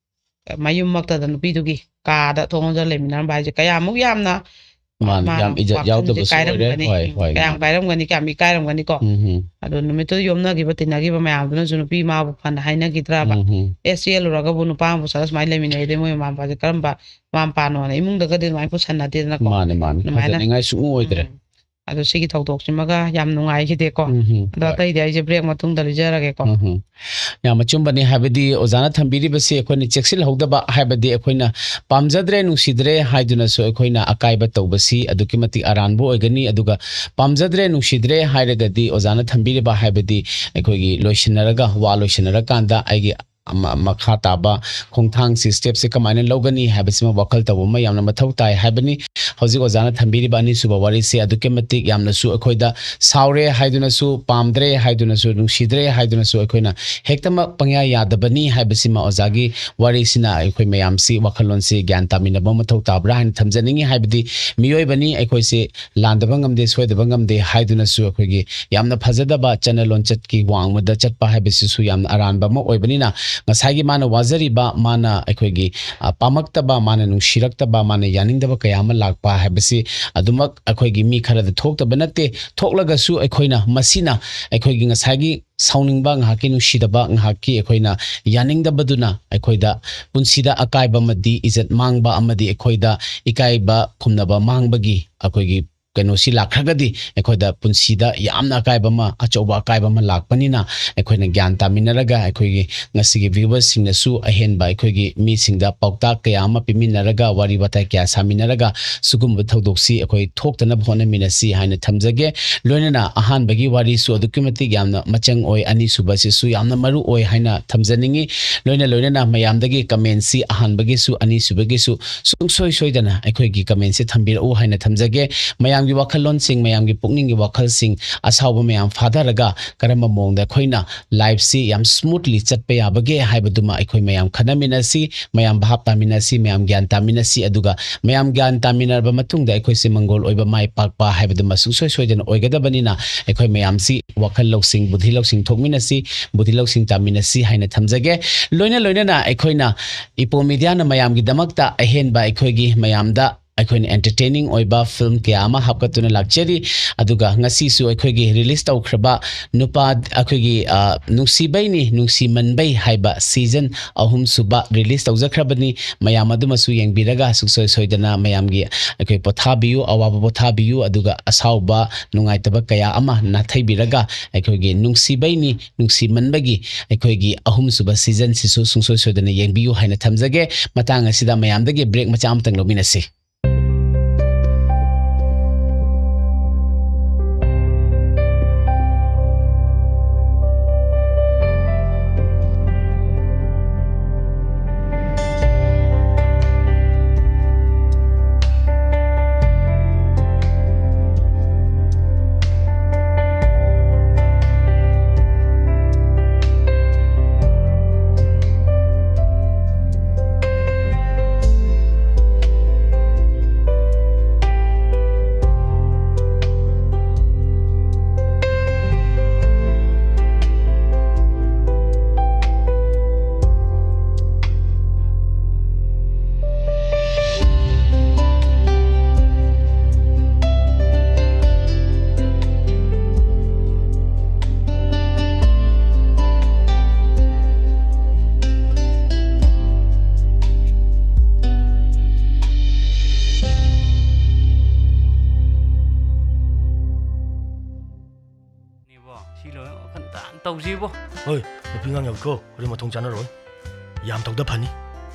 ꯃꯌꯨꯝꯃꯛꯇꯗ ꯅꯨꯄꯤꯗꯨꯒꯤ ꯀꯥꯗ ꯊꯣꯡ ꯂꯣꯟꯖꯜꯂ ꯂꯩꯃꯤꯟꯅꯔꯝꯕ ꯍꯥꯏꯁꯦ ꯀꯌꯥꯃꯨꯛ ꯌꯥꯝꯅ ꯃꯥꯅꯦ, ꯃꯥꯅ ꯌꯥꯝ ꯏꯖꯠ ꯋꯥꯈꯜꯁꯦ ꯌꯥꯎꯗꯕꯁꯨ ꯑꯣꯏꯔꯦ꯫ ꯀꯥꯏꯔꯝꯒꯅꯤ, ꯍꯣꯏ, ꯎꯝ, ꯍꯣꯏ, ꯀꯌꯥꯝ ꯃꯥꯅꯦ꯫ ꯀꯥꯏꯔꯝꯒꯅꯤ, ꯀꯌꯥꯝ ꯏꯀꯥꯏꯔꯝꯒꯅꯤꯀꯣ꯫ ꯎꯝ ꯍꯝ꯫ ꯑꯗꯣ ꯅꯨꯃꯤꯠꯇꯨꯗ ꯌꯣꯝꯅꯈꯤꯕ ꯇꯤꯟꯅꯈꯤꯕ ꯃꯌꯥꯝꯗꯨꯅꯁꯨ ꯅꯨꯄꯤ ꯃꯥꯕꯨ ꯐꯅ ꯍꯥꯏꯅꯈꯤꯗ꯭ꯔꯕ? ꯎꯝ ꯍꯝ꯫ ꯑꯦ, ꯆꯦꯜꯂꯨꯔꯒꯕꯨ ꯅꯨꯄꯥ ꯑꯃꯕꯨ ꯆꯠꯂ ꯁꯨꯃꯥꯏꯅ ꯂꯩꯃꯤꯟꯅꯩꯗꯤ ꯃꯣꯏ ꯃꯃꯥ ꯃꯄꯥꯁꯦ ꯀꯔꯝꯕ ꯃꯃꯥ ꯃꯄꯥꯅꯣꯅ ꯏꯃꯨꯡꯗꯒꯗꯤ ꯑꯗꯨꯃꯥꯏꯅ ꯄꯨꯁꯟꯅꯗꯦꯗꯅꯀꯣ꯫ ꯃꯥꯅꯦ ꯃꯥꯅꯦ꯫ ꯑꯗꯨꯃꯥꯏꯅ ꯐꯖꯅꯤꯡꯉꯥꯏ ꯁꯨꯡꯑꯣꯏ ꯑꯣꯏꯗ꯭ꯔꯦ꯫ ꯎꯝ꯫ ꯑꯗꯣ ꯁꯤꯒꯤ ꯊꯧꯗꯣꯛꯁꯤꯃꯒ ꯌꯥꯝ ꯅꯨꯡꯉꯥꯏꯈꯤꯗꯦꯀꯣ꯫ ꯎꯝ ꯍꯝ꯫ ꯑꯗꯣ ꯍꯣꯏ꯫ ꯑꯇꯩꯗꯤ ꯑꯩꯁꯦ ꯕ꯭ꯔꯦꯛ ꯃꯇꯨꯡꯗ ꯂꯤꯖꯔꯒꯦꯀꯣ꯫ ꯎꯝ ꯍꯝ꯫ ꯌꯥꯝ ꯑꯆꯨꯝꯕꯅꯤ, ꯍꯥꯏꯕꯗꯤ ꯑꯣꯖꯥꯅ ꯊꯝꯕꯤꯔꯤꯕꯁꯤ ꯑꯩꯈꯣꯏꯅ ꯆꯦꯛꯁꯤꯜꯍꯧꯗꯕ, ꯍꯥꯏꯕꯗꯤ ꯑꯩꯈꯣꯏꯅ ꯄꯥꯝꯖꯗ꯭ꯔꯦ, ꯅꯨꯡꯁꯤꯗ꯭ꯔꯦ ꯍꯥꯏꯗꯨꯅꯁꯨ ꯑꯩꯈꯣꯏꯅ ꯑꯀꯥꯏꯕ ꯇꯧꯕꯁꯤ ꯑꯗꯨꯛꯀꯤ ꯃꯇꯤꯛ ꯑꯔꯥꯟꯕ ꯑꯣꯏꯒꯅꯤ꯫ ꯑꯗꯨꯒ ꯄꯥꯝꯖꯗ꯭ꯔꯦ, ꯅꯨꯡꯁꯤꯗ꯭ꯔꯦ ꯍꯥꯏꯔꯒꯗꯤ ꯑꯣꯖꯥꯅ ꯊꯝꯕꯤꯔꯤꯕ, ꯍꯥꯏꯕꯗꯤ ꯑꯩꯈꯣꯏꯒꯤ ꯂꯣꯏꯁꯤꯟꯅꯔꯒ, ꯋꯥ ꯂꯣꯏꯁꯤꯟꯅꯔꯀꯥꯟꯗ ꯑꯩꯒꯤ ꯑꯃ-, ꯃꯈꯥ ꯇꯥꯕ ꯈꯣꯡꯊꯥꯡꯁꯤ, ꯁ꯭ꯇꯦꯞꯁꯤ ꯀꯃꯥꯏꯅ ꯂꯧꯒꯅꯤ ꯍꯥꯏꯕꯁꯤꯃ ꯋꯥꯈꯜ ꯇꯧꯕ ꯑꯃ ꯌꯥꯝꯅ ꯃꯊꯧ ꯇꯥꯏ ꯍꯥꯏꯕꯅꯤ꯫ ꯍꯧꯖꯤꯛ ꯑꯣꯖꯥꯅ ꯊꯝꯕꯤꯔꯤꯕ ꯑꯅꯤꯁꯨꯕ ꯋꯥꯔꯤꯁꯦ ꯑꯗꯨꯛꯀꯤ ꯃꯇꯤꯛ ꯌꯥꯝꯅꯁꯨ ꯑꯩꯈꯣꯏꯗ ꯁꯥꯎꯔꯦ ꯍꯥꯏꯗꯨꯅꯁꯨ, ꯄꯥꯝꯗ꯭ꯔꯦ ꯍꯥꯏꯗꯨꯅꯁꯨ, ꯅꯨꯡꯁꯤꯗ꯭ꯔꯦ ꯍꯥꯏꯗꯨꯅꯁꯨ ꯑꯩꯈꯣꯏꯅ ꯍꯦꯛꯇꯃꯛ ꯄꯪꯌꯥ ꯌꯥꯗꯕꯅꯤ ꯍꯥꯏꯕꯁꯤꯃ ꯑꯣꯖꯥꯒꯤ ꯋꯥꯔꯤꯁꯤꯅ ꯑꯩꯈꯣꯏ ꯃꯌꯥꯝꯁꯤ ꯋꯥꯈꯜꯂꯣꯟꯁꯤ ꯒ꯭ꯌꯥꯟ ꯇꯥꯃꯤꯟꯅꯕ ꯃꯊꯧ ꯇꯥꯕ꯭ꯔꯥ ꯍꯥꯏꯅ ꯊꯝꯖꯅꯤꯡꯉꯤ꯫ ꯍꯥꯏꯕꯗꯤ ꯃꯤꯑꯣꯏꯕꯅꯤ ꯑꯩꯈꯣꯏꯁꯤ, ꯂꯥꯟꯗꯕ ꯉꯝꯗꯦ, ꯁꯣꯏꯗꯕ ꯉꯝꯗꯦ ꯍꯥꯏꯗꯨꯅꯁꯨ ꯑꯩꯈꯣꯏꯒꯤ ꯌꯥꯝꯅ ꯐꯖꯗꯕ ꯆꯠꯅ ꯂꯣꯟꯆꯠꯀꯤ ꯋꯥꯡꯃꯗ ꯆꯠꯄ ꯍꯥꯏꯕꯁꯤꯁꯨ ꯌꯥꯝꯅ ꯑꯔꯥꯟꯕ ꯑꯃ ꯑꯣꯏꯕꯅꯤꯅ, ꯉꯁꯥꯏꯒꯤ ꯃꯥꯅ ꯋꯥꯖꯔꯤꯕ, ꯃꯥꯅ ꯑꯩꯈꯣꯏꯒꯤ, ꯑ, ꯄꯥꯝꯃꯛꯇꯕ, ꯃꯥꯅ ꯅꯨꯡꯁꯤꯔꯛꯇꯕ, ꯃꯥꯅ ꯌꯥꯅꯤꯡꯗꯕ ꯀꯌꯥ ꯑꯃ ꯂꯥꯛꯄ ꯍꯥꯏꯕꯁꯤ ꯑꯗꯨꯃꯛ ꯑꯩꯈꯣꯏꯒꯤ ꯃꯤ ꯈꯔꯗ ꯊꯣꯛꯇꯕ ꯅꯠꯇꯦ꯫ ꯊꯣꯛꯂꯒꯁꯨ ꯑꯩꯈꯣꯏꯅ ꯃꯁꯤꯅ ꯑꯩꯈꯣꯏꯒꯤ ꯉꯁꯥꯏꯒꯤ ꯁꯥꯎꯅꯤꯡꯕ, ꯉꯥꯏꯍꯥꯛꯀꯤ ꯅꯨꯡꯁꯤꯗꯕ, ꯉꯥꯏꯍꯥꯛꯀꯤ ꯑꯩꯈꯣꯏꯅ ꯌꯥꯅꯤꯡꯗꯕꯗꯨꯅ ꯑꯩꯈꯣꯏꯗ ꯄꯨꯟꯁꯤꯗ ꯑꯀꯥꯏꯕ ꯑꯃꯗꯤ ꯏꯖꯠ ꯃꯥꯡꯕ ꯑꯃꯗꯤ ꯑꯩꯈꯣꯏꯗ ꯏꯀꯥꯏꯕ ꯈꯨꯝꯅꯕ ꯃꯥꯡꯕꯒꯤ ꯑꯩꯈꯣꯏꯒꯤ ꯀꯩꯅꯣꯁꯤ ꯂꯥꯛꯈ꯭ꯔꯒꯗꯤ ꯑꯩꯈꯣꯏꯗ ꯄꯨꯟꯁꯤꯗ ꯌꯥꯝꯅ ꯑꯀꯥꯏꯕ ꯑꯃ, ꯑꯆꯧꯕ ꯑꯀꯥꯏꯕ ꯑꯃ ꯂꯥꯛꯄꯅꯤꯅ, ꯑꯩꯈꯣꯏꯅ ꯒ꯭ꯌꯥꯟ ꯇꯥꯃꯤꯟꯅꯔꯒ, ꯑꯩꯈꯣꯏꯒꯤ ꯉꯁꯤꯒꯤ ꯚ꯭ꯌꯨꯋꯔꯁꯤꯡꯅꯁꯨ ꯑꯍꯦꯟꯕ ꯑꯩꯈꯣꯏꯒꯤ ꯃꯤꯁꯤꯡꯗ ꯄꯥꯎꯇꯥꯛ ꯀꯌꯥ ꯑꯃ ꯄꯤꯃꯤꯟꯅꯔꯒ, ꯋꯥꯔꯤ ꯋꯥꯇꯥꯏ ꯀꯌꯥ ꯁꯥꯃꯤꯟꯅꯔꯒ, ꯁꯤꯒꯨꯝꯕ ꯊꯧꯗꯣꯛꯁꯤ ꯑꯩꯈꯣꯏ ꯊꯣꯛꯇꯅꯕ ꯍꯣꯠꯅꯃꯤꯟꯅꯁꯤ ꯍꯥꯏꯅ ꯊꯝꯖꯒꯦ꯫ ꯂꯣꯏꯅꯅ ꯑꯍꯥꯟꯕꯒꯤ ꯋꯥꯔꯤꯁꯨ ꯑꯗꯨꯛꯀꯤ ꯃꯇꯤꯛ ꯌꯥꯝꯅ ꯃꯆꯪ ꯑꯣꯏ, ꯑꯅꯤꯁꯨꯕꯁꯤꯁꯨ ꯌꯥꯝꯅ ꯃꯔꯨ ꯑꯣꯏ ꯍꯥꯏꯅ ꯊꯝꯖꯅꯤꯡꯉꯤ꯫ ꯂꯣꯏꯅ ꯂꯣꯏꯅꯅ ꯃꯌꯥꯝꯗꯒꯤ ꯀꯃꯦꯟꯁꯤ ꯑꯍꯥꯟꯕꯒꯤꯁꯨ, ꯑꯅꯤꯁꯨꯕꯒꯤꯁꯨ ꯁꯨꯡꯁꯣꯏ ꯁꯣꯏꯗꯅ ꯑꯩꯈꯣꯏꯒꯤ ꯀꯃꯦꯟꯁꯤ ꯊꯝꯕꯤꯔꯛꯎ ꯍꯥꯏꯅ ꯊꯝꯖꯒꯦ꯫ ꯃꯌꯥꯝꯒꯤ ꯋꯥꯈꯜꯂꯣꯟꯁꯤꯡ, ꯃꯌꯥꯝꯒꯤ ꯄꯨꯛꯅꯤꯡꯒꯤ ꯋꯥꯈꯜꯁꯤꯡ, ꯑꯁꯥꯎꯕ ꯃꯌꯥꯝ ꯐꯥꯊꯔꯒ ꯀꯔꯝꯕ ꯃꯑꯣꯡꯗ ꯑꯩꯈꯣꯏꯅ ꯂꯥꯏꯐꯁꯤ ꯌꯥꯝ ꯁ꯭ꯃꯨꯠꯂꯤ ꯆꯠꯄ ꯌꯥꯕꯒꯦ ꯍꯥꯏꯕꯗꯨꯃ ꯑꯩꯈꯣꯏ ꯃꯌꯥꯝ ꯈꯟꯅꯃꯤꯟꯅꯁꯤ, ꯃꯌꯥꯝ ꯚꯥꯞ ꯇꯥꯃꯤꯟꯅꯁꯤ, ꯃꯌꯥꯝ ꯒ꯭ꯌꯥꯟ ꯇꯥꯃꯤꯟꯅꯁꯤ꯫ ꯑꯗꯨꯒ ꯃꯌꯥꯝ ꯒ꯭ꯌꯥꯟ ꯇꯥꯃꯤꯟꯅꯔꯕ ꯃꯇꯨꯡꯗ ꯑꯩꯈꯣꯏꯁꯦ ꯃꯪꯒꯣꯜ ꯑꯣꯏꯕ, ꯃꯥꯏ ꯄꯥꯛꯄ ꯍꯥꯏꯕꯗꯨꯃ ꯁꯨꯡꯁꯣꯏ ꯁꯣꯏꯗꯅ ꯑꯣꯏꯒꯗꯕꯅꯤꯅ, ꯑꯩꯈꯣꯏ ꯃꯌꯥꯝꯁꯤ ꯋꯥꯈꯜ ꯂꯧꯁꯤꯡ, ꯕꯨꯙꯤ ꯂꯧꯁꯤꯡ ꯊꯣꯛꯃꯤꯟꯅꯁꯤ, ꯕꯨꯙꯤ ꯂꯧꯁꯤꯡ ꯇꯥꯃꯤꯟꯅꯁꯤ ꯍꯥꯏꯅ ꯊꯝꯖꯒꯦ꯫ ꯂꯣꯏꯅ ꯂꯣꯏꯅꯅ ꯑꯩꯈꯣꯏꯅ ꯏꯄꯣ ꯃꯤꯗꯤꯌꯥꯅ ꯃꯌꯥꯝꯒꯤꯗꯃꯛꯇ ꯑꯍꯦꯟꯕ ꯑꯩꯈꯣꯏꯒꯤ ꯃꯌꯥꯝꯗ ꯑꯩꯈꯣꯏꯅ ꯑꯦꯟꯇꯔꯇꯦꯅꯤꯡ ꯑꯣꯏꯕ ꯐꯤꯂꯝ ꯀꯌꯥ ꯑꯃ ꯍꯥꯞꯀꯠꯇꯨꯅ ꯂꯥꯛꯆꯔꯤ꯫ ꯑꯗꯨꯒ ꯉꯁꯤꯁꯨ ꯑꯩꯈꯣꯏꯒꯤ ꯔꯤꯂꯤꯁ ꯇꯧꯈ꯭ꯔꯕ ꯅꯨꯄꯥ, ꯑꯩꯈꯣꯏꯒꯤ, ꯑ, ꯅꯨꯡꯁꯤꯕꯩꯅꯤ ꯅꯨꯡꯁꯤꯃꯟꯕꯩ ꯍꯥꯏꯕ ꯁꯤꯖꯟ ꯑꯍꯨꯝꯁꯨꯕ ꯔꯤꯂꯤꯁ ꯇꯧꯖꯈ꯭ꯔꯕꯅꯤ꯫ ꯃꯌꯥꯝ ꯑꯗꯨꯃꯁꯨ ꯌꯦꯡꯕꯤꯔꯒ ꯁꯨꯡꯁꯣꯏ ꯁꯣꯏꯗꯅ ꯃꯌꯥꯝꯒꯤ ꯑꯩꯈꯣꯏ ꯄꯣꯊꯥꯕꯤꯌꯨ, ꯑꯋꯥꯕ ꯄꯣꯊꯥꯕꯤꯌꯨ, ꯑꯗꯨꯒ ꯑꯁꯥꯎꯕ, ꯅꯨꯡꯉꯥꯏꯇꯕ ꯀꯌꯥ ꯑꯃ ꯅꯥꯊꯩꯕꯤꯔꯒ ꯑꯩꯈꯣꯏꯒꯤ ꯅꯨꯡꯁꯤꯕꯩꯅꯤ ꯅꯨꯡꯁꯤꯃꯟꯕꯒꯤ ꯑꯩꯈꯣꯏꯒꯤ ꯑꯍꯨꯝꯁꯨꯕ ꯁꯤꯖꯟꯁꯤꯁꯨ ꯁꯨꯡꯁꯣꯏ ꯁꯣꯏꯗꯅ ꯌꯦꯡꯕꯤꯌꯨ ꯍꯥꯏꯅ ꯊꯝꯖꯒꯦ꯫ ꯃꯇꯥꯡ ꯑꯁꯤꯗ ꯃꯌꯥꯝꯗꯒꯤ ꯕ꯭ꯔꯦꯛ ꯃꯆꯥ ꯑꯃꯇꯪ ꯂꯧꯃꯤꯟꯅꯁꯤ꯫ ꯍꯣꯏ, ꯅꯨꯄꯤ ꯑꯉꯥꯡ ꯌꯥꯎꯏꯀꯣ, ꯍꯣꯔꯦꯟ ꯃꯊꯣꯡ ꯆꯥꯅꯔꯣꯏ꯫ ꯌꯥꯝ ꯇꯧꯗ ꯐꯅꯤ꯫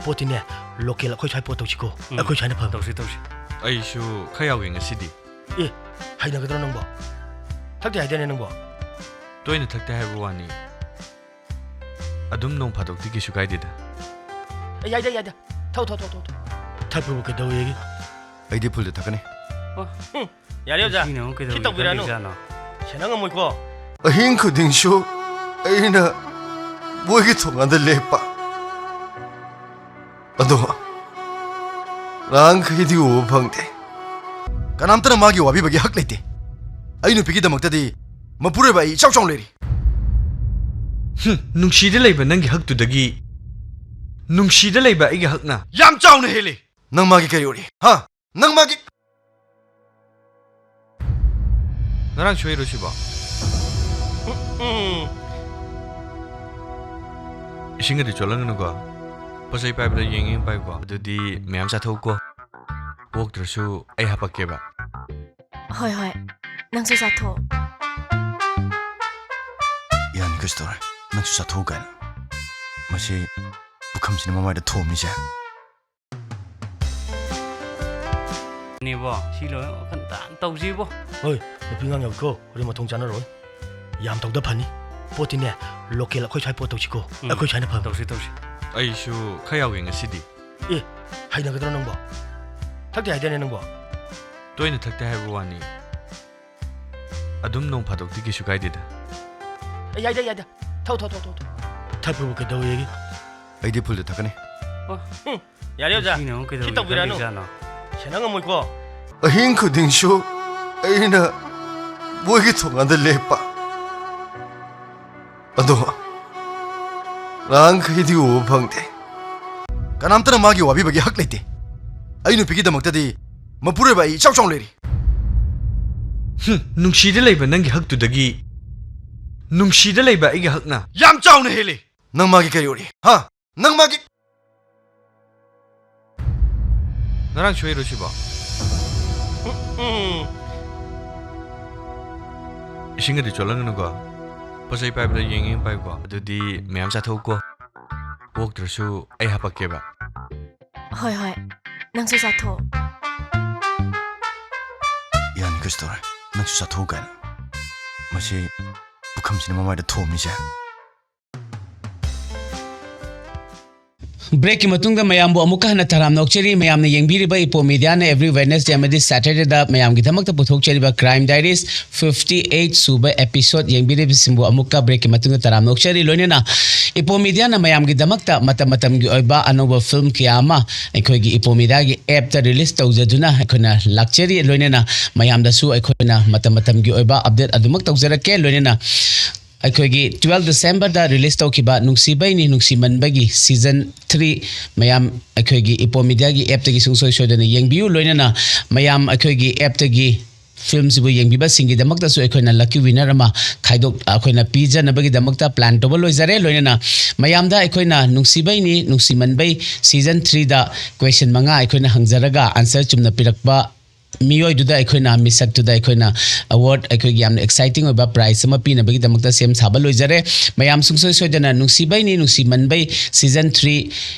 ꯄꯣꯠꯇꯤꯅꯦ, ꯂꯣꯀꯦꯜ ꯑꯩꯈꯣꯏ ꯁ꯭ꯋꯥꯏ ꯄꯣꯠ ꯇꯧꯁꯤꯀꯣ꯫ ꯎꯝ꯫ ꯑꯩꯈꯣꯏ ꯁ꯭ꯋꯥꯏꯅ ꯐꯕꯅꯤ꯫ ꯇꯧꯁꯤ, ꯇꯧꯁꯤ꯫ ꯑꯩꯁꯨ ꯈꯔ ꯌꯥꯎꯒꯦ ꯉꯁꯤꯗꯤ꯫ ꯑꯦ, ꯍꯩꯅꯒꯗ꯭ꯔꯣ ꯅꯪꯕꯣ? ꯊꯛꯇꯦ ꯍꯥꯏꯗꯥꯏꯅꯦ ꯅꯪꯕꯣ? ꯇꯣꯏꯅ ꯊꯛꯇꯦ ꯍꯥꯏꯕ ꯋꯥꯅꯤ꯫ ꯑꯗꯨꯝ ꯅꯣꯡ ꯐꯥꯗꯣꯛꯇꯤ ꯀꯩꯁꯨ ꯀꯥꯏꯗꯦꯗ꯫ ꯑꯦ, ꯌꯥꯏꯗ, ꯌꯥꯏꯗ꯫ ꯊꯛꯑꯣ, ꯊꯛꯑꯣ, ꯊꯛꯑꯣ, ꯊꯛꯑꯣ꯫ ꯊꯛꯄꯕꯨ ꯀꯩꯗꯧꯋꯦꯒꯦ? ꯑꯩꯗꯤ ꯐꯨꯜꯗ ꯊꯛꯀꯅꯤ꯫ ꯑꯣ꯫ ꯎꯝ꯫ ꯌꯥꯔꯦ, ꯑꯣꯖꯥ꯫ ꯉꯁꯤꯅ ꯑꯃꯨꯛ ꯀꯩꯗꯧꯕꯒꯤ ꯈꯤꯠ ꯇꯧꯕꯤꯔꯛꯑꯅꯨ꯫ ꯈꯜꯂꯤꯖꯥꯠꯅꯣ? ꯁꯦꯟꯅ ꯉꯝꯃꯣꯏꯀꯣ꯫ ꯑꯍꯤꯡ ꯈꯨꯗꯤꯡꯁꯨ ꯑꯩꯅ ꯃꯣꯏꯒꯤ ꯊꯣꯡꯒꯥꯟꯗ ꯂꯦꯞꯄ꯫ ꯑꯗꯣ ꯉꯔꯥꯡꯈꯩꯗꯤ ꯎꯕ ꯐꯪꯗꯦ꯫ ꯀꯅꯥꯝꯇꯅ ꯃꯥꯒꯤ ꯋꯥꯕꯤꯕꯒꯤ ꯍꯛ ꯂꯩꯇꯦ꯫ ꯑꯩ ꯅꯨꯄꯤꯒꯤꯗꯃꯛꯇꯗꯤ ꯃꯄꯨꯔꯣꯏꯕ ꯑꯩ ꯏꯆꯥꯎ ꯆꯥꯎꯅ ꯂꯩꯔꯤ꯫ ꯍꯨꯝ, ꯅꯨꯡꯁꯤꯗ ꯂꯩꯕ ꯅꯪꯒꯤ ꯍꯛꯇꯨꯗꯒꯤ ꯅꯨꯡꯁꯤꯗ ꯂꯩꯕ ꯑꯩꯒꯤ ꯍꯛꯅ ꯌꯥꯝ ꯆꯥꯎꯅ ꯍꯦꯜꯂꯤ꯫ ꯅꯪ ꯃꯥꯒꯤ ꯀꯔꯤ ꯑꯣꯏꯔꯤ? ꯍꯥ? ꯅꯪ ꯃꯥꯒꯤ ꯉꯔꯥꯡ ꯁꯣꯏꯔꯣ ꯁꯤꯕꯣ? ꯎꯝ, ꯎꯝ꯫ ꯏꯁꯤꯡꯒꯗꯤ ꯆꯣꯠꯂꯝꯒꯅꯨꯀꯣ꯫ ꯄꯣꯠ ꯆꯩ ꯄꯥꯏꯕꯗ ꯌꯦꯡ ꯌꯦꯡ ꯄꯥꯏꯌꯨꯀꯣ꯫ ꯑꯗꯨꯗꯤ ꯃꯌꯥꯝ ꯆꯥꯊꯣꯛꯎꯀꯣ꯫ ꯑꯣꯛꯇ꯭ꯔꯁꯨ ꯑꯩ ꯍꯥꯄꯛꯀꯦꯕ꯫ ꯍꯣꯏ, ꯍꯣꯏ꯫ ꯅꯪꯁꯨ ꯆꯥꯊꯣꯛꯑꯣ꯫ ꯌꯥꯅꯤ, ꯀꯩꯁꯨ ꯇꯧꯔꯣꯏ꯫ ꯅꯪꯁꯨ ꯆꯥꯊꯣꯛꯎ ꯀꯥꯏꯅ꯫ ꯃꯁꯤ ꯄꯨꯈꯝꯁꯤꯅ ꯃꯃꯥꯏꯗ ꯊꯣꯝꯃꯤꯁꯦ꯫ ꯅꯦꯕꯣ, ꯁꯤ ꯂꯣꯏ ꯋꯥꯈꯜ ꯇꯥꯅ ꯇꯧꯁꯤꯕꯣ꯫ ꯍꯣꯏ, ꯅꯨꯄꯤ ꯑꯉꯥꯡ ꯌꯥꯎꯏꯀꯣ, ꯍꯣꯔꯦꯟ ꯃꯊꯣꯡ ꯆꯥꯅꯔꯣꯏ꯫ ꯌꯥꯝ ꯇꯧꯗ ꯐꯅꯤ꯫ ꯄꯣꯠꯇꯤꯅꯦ, ꯂꯣꯀꯦꯜ ꯑꯩꯈꯣꯏ ꯁ꯭ꯋꯥꯏ ꯄꯣꯠ ꯇꯧꯁꯤꯀꯣ꯫ ꯎꯝ, ꯑꯩꯈꯣꯏ ꯁ꯭ꯋꯥꯏꯅ ꯐꯕꯅꯤ꯫ ꯇꯧꯁꯤ, ꯇꯧꯁꯤ꯫ ꯑꯩꯁꯨ ꯈꯔ ꯌꯥꯎꯒꯦ ꯉꯁꯤꯗꯤ꯫ ꯑꯦ, ꯍꯩꯅꯒꯗ꯭ꯔꯣ ꯅꯪꯕꯣ? ꯊꯛꯇꯦ ꯍꯥꯏꯗꯥꯏꯅꯦ ꯅꯪꯕꯣ? ꯇꯣꯏꯅ ꯊꯛꯇꯦ ꯍꯥꯏꯕ ꯋꯥꯅꯤ꯫ ꯑꯗꯨꯝ ꯅꯣꯡ ꯐꯥꯗꯣꯛꯇꯤ ꯀꯩꯁꯨ ꯀꯥꯏꯗꯦꯗ꯫ ꯑꯦ, ꯌꯥꯏꯗ, ꯌꯥꯏꯗ꯫ ꯊꯛꯑꯣ, ꯊꯛꯑꯣ, ꯊꯛꯑꯣ, ꯊꯛꯑꯣ꯫ ꯊꯛꯄꯕꯨ ꯀꯩꯗꯧꯋꯦꯒꯦ? ꯑꯩꯗꯤ ꯐꯨꯜꯗ ꯊꯛꯀꯅꯤ꯫ ꯑꯣ, ꯎꯝ꯫ ꯌꯥꯔꯦ, ꯑꯣꯖꯥ꯫ ꯉꯁꯤꯅ ꯑꯃꯨꯛ ꯀꯩꯗꯧꯕꯒꯤ ꯈꯤꯠ ꯇꯧꯕꯤꯔꯛꯑꯅꯨ꯫ ꯈꯜꯂꯤꯖꯥꯠꯅꯣ? ꯁꯦꯟꯅ ꯉꯝꯃꯣꯏꯀꯣ꯫ ꯑꯍꯤꯡ ꯈꯨꯗꯤꯡꯁꯨ ꯑꯩꯅ ꯃꯣꯏꯒꯤ ꯊꯣꯡꯒꯥꯟꯗ ꯂꯦꯞꯄ꯫ ꯑꯗꯣ ꯉꯔꯥꯡꯈꯩꯗꯤ ꯎꯕ ꯐꯪꯗꯦ꯫ ꯀꯅꯥꯝꯇꯅ ꯃꯥꯒꯤ ꯋꯥꯕꯤꯕꯒꯤ ꯍꯛ ꯂꯩꯇꯦ꯫ ꯑꯩ ꯅꯨꯄꯤꯒꯤꯗꯃꯛꯇꯗꯤ ꯃꯄꯨꯔꯣꯏꯕ ꯑꯩ ꯏꯆꯥꯎ ꯆꯥꯎꯅ ꯂꯩꯔꯤ꯫ ꯍꯨꯝ, ꯅꯨꯡꯁꯤꯗ ꯂꯩꯕ ꯅꯪꯒꯤ ꯍꯛꯇꯨꯗꯒꯤ ꯅꯨꯡꯁꯤꯗ ꯂꯩꯕ ꯑꯩꯒꯤ ꯍꯛꯅ ꯌꯥꯝ ꯆꯥꯎꯅ ꯍꯦꯜꯂꯤ꯫ ꯅꯪ ꯃꯥꯒꯤ ꯀꯔꯤ ꯑꯣꯏꯔꯤ? ꯍꯥ? ꯅꯪ ꯃꯥꯒꯤ ꯉꯔꯥꯡ ꯁꯣꯏꯔꯣ ꯁꯤꯕꯣ? ꯎꯝ, ꯎꯝ꯫ ꯏꯁꯤꯡꯒꯗꯤ ꯆꯣꯠꯂꯝꯒꯅꯨꯀꯣ꯫ ꯄꯣꯠ ꯆꯩ ꯄꯥꯏꯕꯗ ꯌꯦꯡ ꯌꯦꯡ ꯄꯥꯏꯀꯣ꯫ ꯑꯗꯨꯗꯤ ꯃꯌꯥꯝ ꯆꯥꯊꯣꯛꯎꯀꯣ꯫ ꯑꯣꯛꯇ꯭ꯔꯁꯨ ꯑꯩ ꯍꯥꯄꯛꯀꯦꯕ꯫ ꯍꯣꯏ ꯍꯣꯏ, ꯅꯪꯁꯨ ꯆꯥꯊꯣꯛꯑꯣ꯫ ꯌꯥꯅꯤ ꯀꯩꯁꯨ ꯇꯧꯔꯣꯏ꯫ ꯅꯪꯁꯨ ꯆꯥꯊꯣꯛꯎ ꯀꯥꯏꯅ꯫ ꯃꯁꯤ ꯄꯨꯈꯝꯁꯤꯅ ꯃꯃꯥꯏꯗ ꯊꯣꯝꯃꯤꯁꯦ꯫ ꯕ꯭ꯔꯦꯛꯀꯤ ꯃꯇꯨꯡꯗ ꯃꯌꯥꯝꯕꯨ ꯑꯃꯨꯛꯀ ꯍꯟꯅ ꯇꯔꯥꯝꯅ ꯑꯣꯛꯆꯔꯤ꯫ ꯃꯌꯥꯝꯅ ꯌꯦꯡꯕꯤꯔꯤꯕ ꯏꯄꯣ ꯃꯤꯗꯤꯌꯥꯅ every Wednesday ꯑꯃꯗꯤ Saturdayꯗ ꯃꯌꯥꯝꯒꯤꯗꯃꯛꯇ ꯄꯨꯊꯣꯛꯆꯔꯤꯕ Crime Diaries fifty eight ꯁꯨꯕ episode ꯌꯦꯡꯕꯤꯔꯤꯕꯁꯤꯡꯕꯨ ꯑꯃꯨꯛꯀ ꯕ꯭ꯔꯦꯛꯀꯤ ꯃꯇꯨꯡꯗ ꯇꯔꯥꯝꯅ ꯑꯣꯛꯆꯔꯤ꯫ ꯂꯣꯏꯅꯅ ꯏꯄꯣ ꯃꯤꯗꯤꯌꯥꯅ ꯃꯌꯥꯝꯒꯤꯗꯃꯛꯇ ꯃꯇꯝ ꯃꯇꯝꯒꯤ ꯑꯣꯏꯕ ꯑꯅꯧꯕ ꯐꯤꯂꯝ ꯀꯌꯥ ꯑꯃ ꯑꯩꯈꯣꯏꯒꯤ ꯏꯄꯣ ꯃꯤꯗꯤꯌꯥꯒꯤ app ꯇ release ꯇꯧꯖꯗꯨꯅ ꯑꯩꯈꯣꯏꯅ ꯂꯥꯛꯆꯔꯤ꯫ ꯂꯣꯏꯅꯅ ꯃꯌꯥꯝꯗꯁꯨ ꯑꯩꯈꯣꯏꯅ ꯃꯇꯝ ꯃꯇꯝꯒꯤ ꯑꯣꯏꯕ update ꯑꯗꯨꯃꯛ ꯇꯧꯖꯔꯛꯀꯦ꯫ ꯂꯣꯏꯅꯅ ꯑꯩꯈꯣꯏꯒꯤ twelve Decemberꯗ release ꯇꯧꯈꯤꯕ ꯅꯨꯡꯁꯤꯕꯩꯅꯤ ꯅꯨꯡꯁꯤꯃꯟꯕꯒꯤ season three ꯃꯌꯥꯝ ꯑꯩꯈꯣꯏꯒꯤ ꯏꯄꯣ ꯃꯤꯗꯤꯌꯥꯒꯤ app ꯇꯒꯤ ꯁꯨꯡꯁꯣꯏ ꯁꯣꯏꯗꯅ ꯌꯦꯡꯕꯤꯌꯨ꯫ ꯂꯣꯏꯅꯅ ꯃꯌꯥꯝ ꯑꯩꯈꯣꯏꯒꯤ app ꯇꯒꯤ ꯐꯤꯂꯝꯁꯤꯕꯨ ꯌꯦꯡꯕꯤꯕꯁꯤꯡꯒꯤꯗꯃꯛꯇꯁꯨ ꯑꯩꯈꯣꯏꯅ lucky winner ꯑꯃ ꯈꯥꯏꯗꯣꯛ ꯑꯩꯈꯣꯏꯅ ꯄꯤꯖꯅꯕꯒꯤꯗꯃꯛꯇ plan ꯇꯧꯕ ꯂꯣꯏꯖꯔꯦ꯫ ꯂꯣꯏꯅꯅ ꯃꯌꯥꯝꯗ ꯑꯩꯈꯣꯏꯅ ꯅꯨꯡꯁꯤꯕꯩꯅꯤ ꯅꯨꯡꯁꯤꯃꯟꯕꯩ season threeꯗ question ꯃꯉꯥ ꯑꯩꯈꯣꯏꯅ ꯍꯪꯖꯔꯒ answer ꯆꯨꯝꯅ ꯄꯤꯔꯛꯄ ꯃꯤꯑꯣꯏꯗꯨꯗ ꯑꯩꯈꯣꯏꯅ, ꯃꯤꯁꯛꯇꯨꯗ ꯑꯩꯈꯣꯏꯅ award, ꯑꯩꯈꯣꯏꯒꯤ ꯌꯥꯝꯅ exciting ꯑꯣꯏꯕ prize ꯑꯃ ꯄꯤꯅꯕꯒꯤꯗꯃꯛꯇ ꯁꯦꯝ ꯁꯥꯕ ꯂꯣꯏꯖꯔꯦ꯫ ꯃꯌꯥꯝ ꯁꯨꯡꯁꯣꯏ ꯁꯣꯏꯗꯅ ꯅꯨꯡꯁꯤꯕꯩꯅꯤ ꯅꯨꯡꯁꯤꯃꯟꯕꯩ season three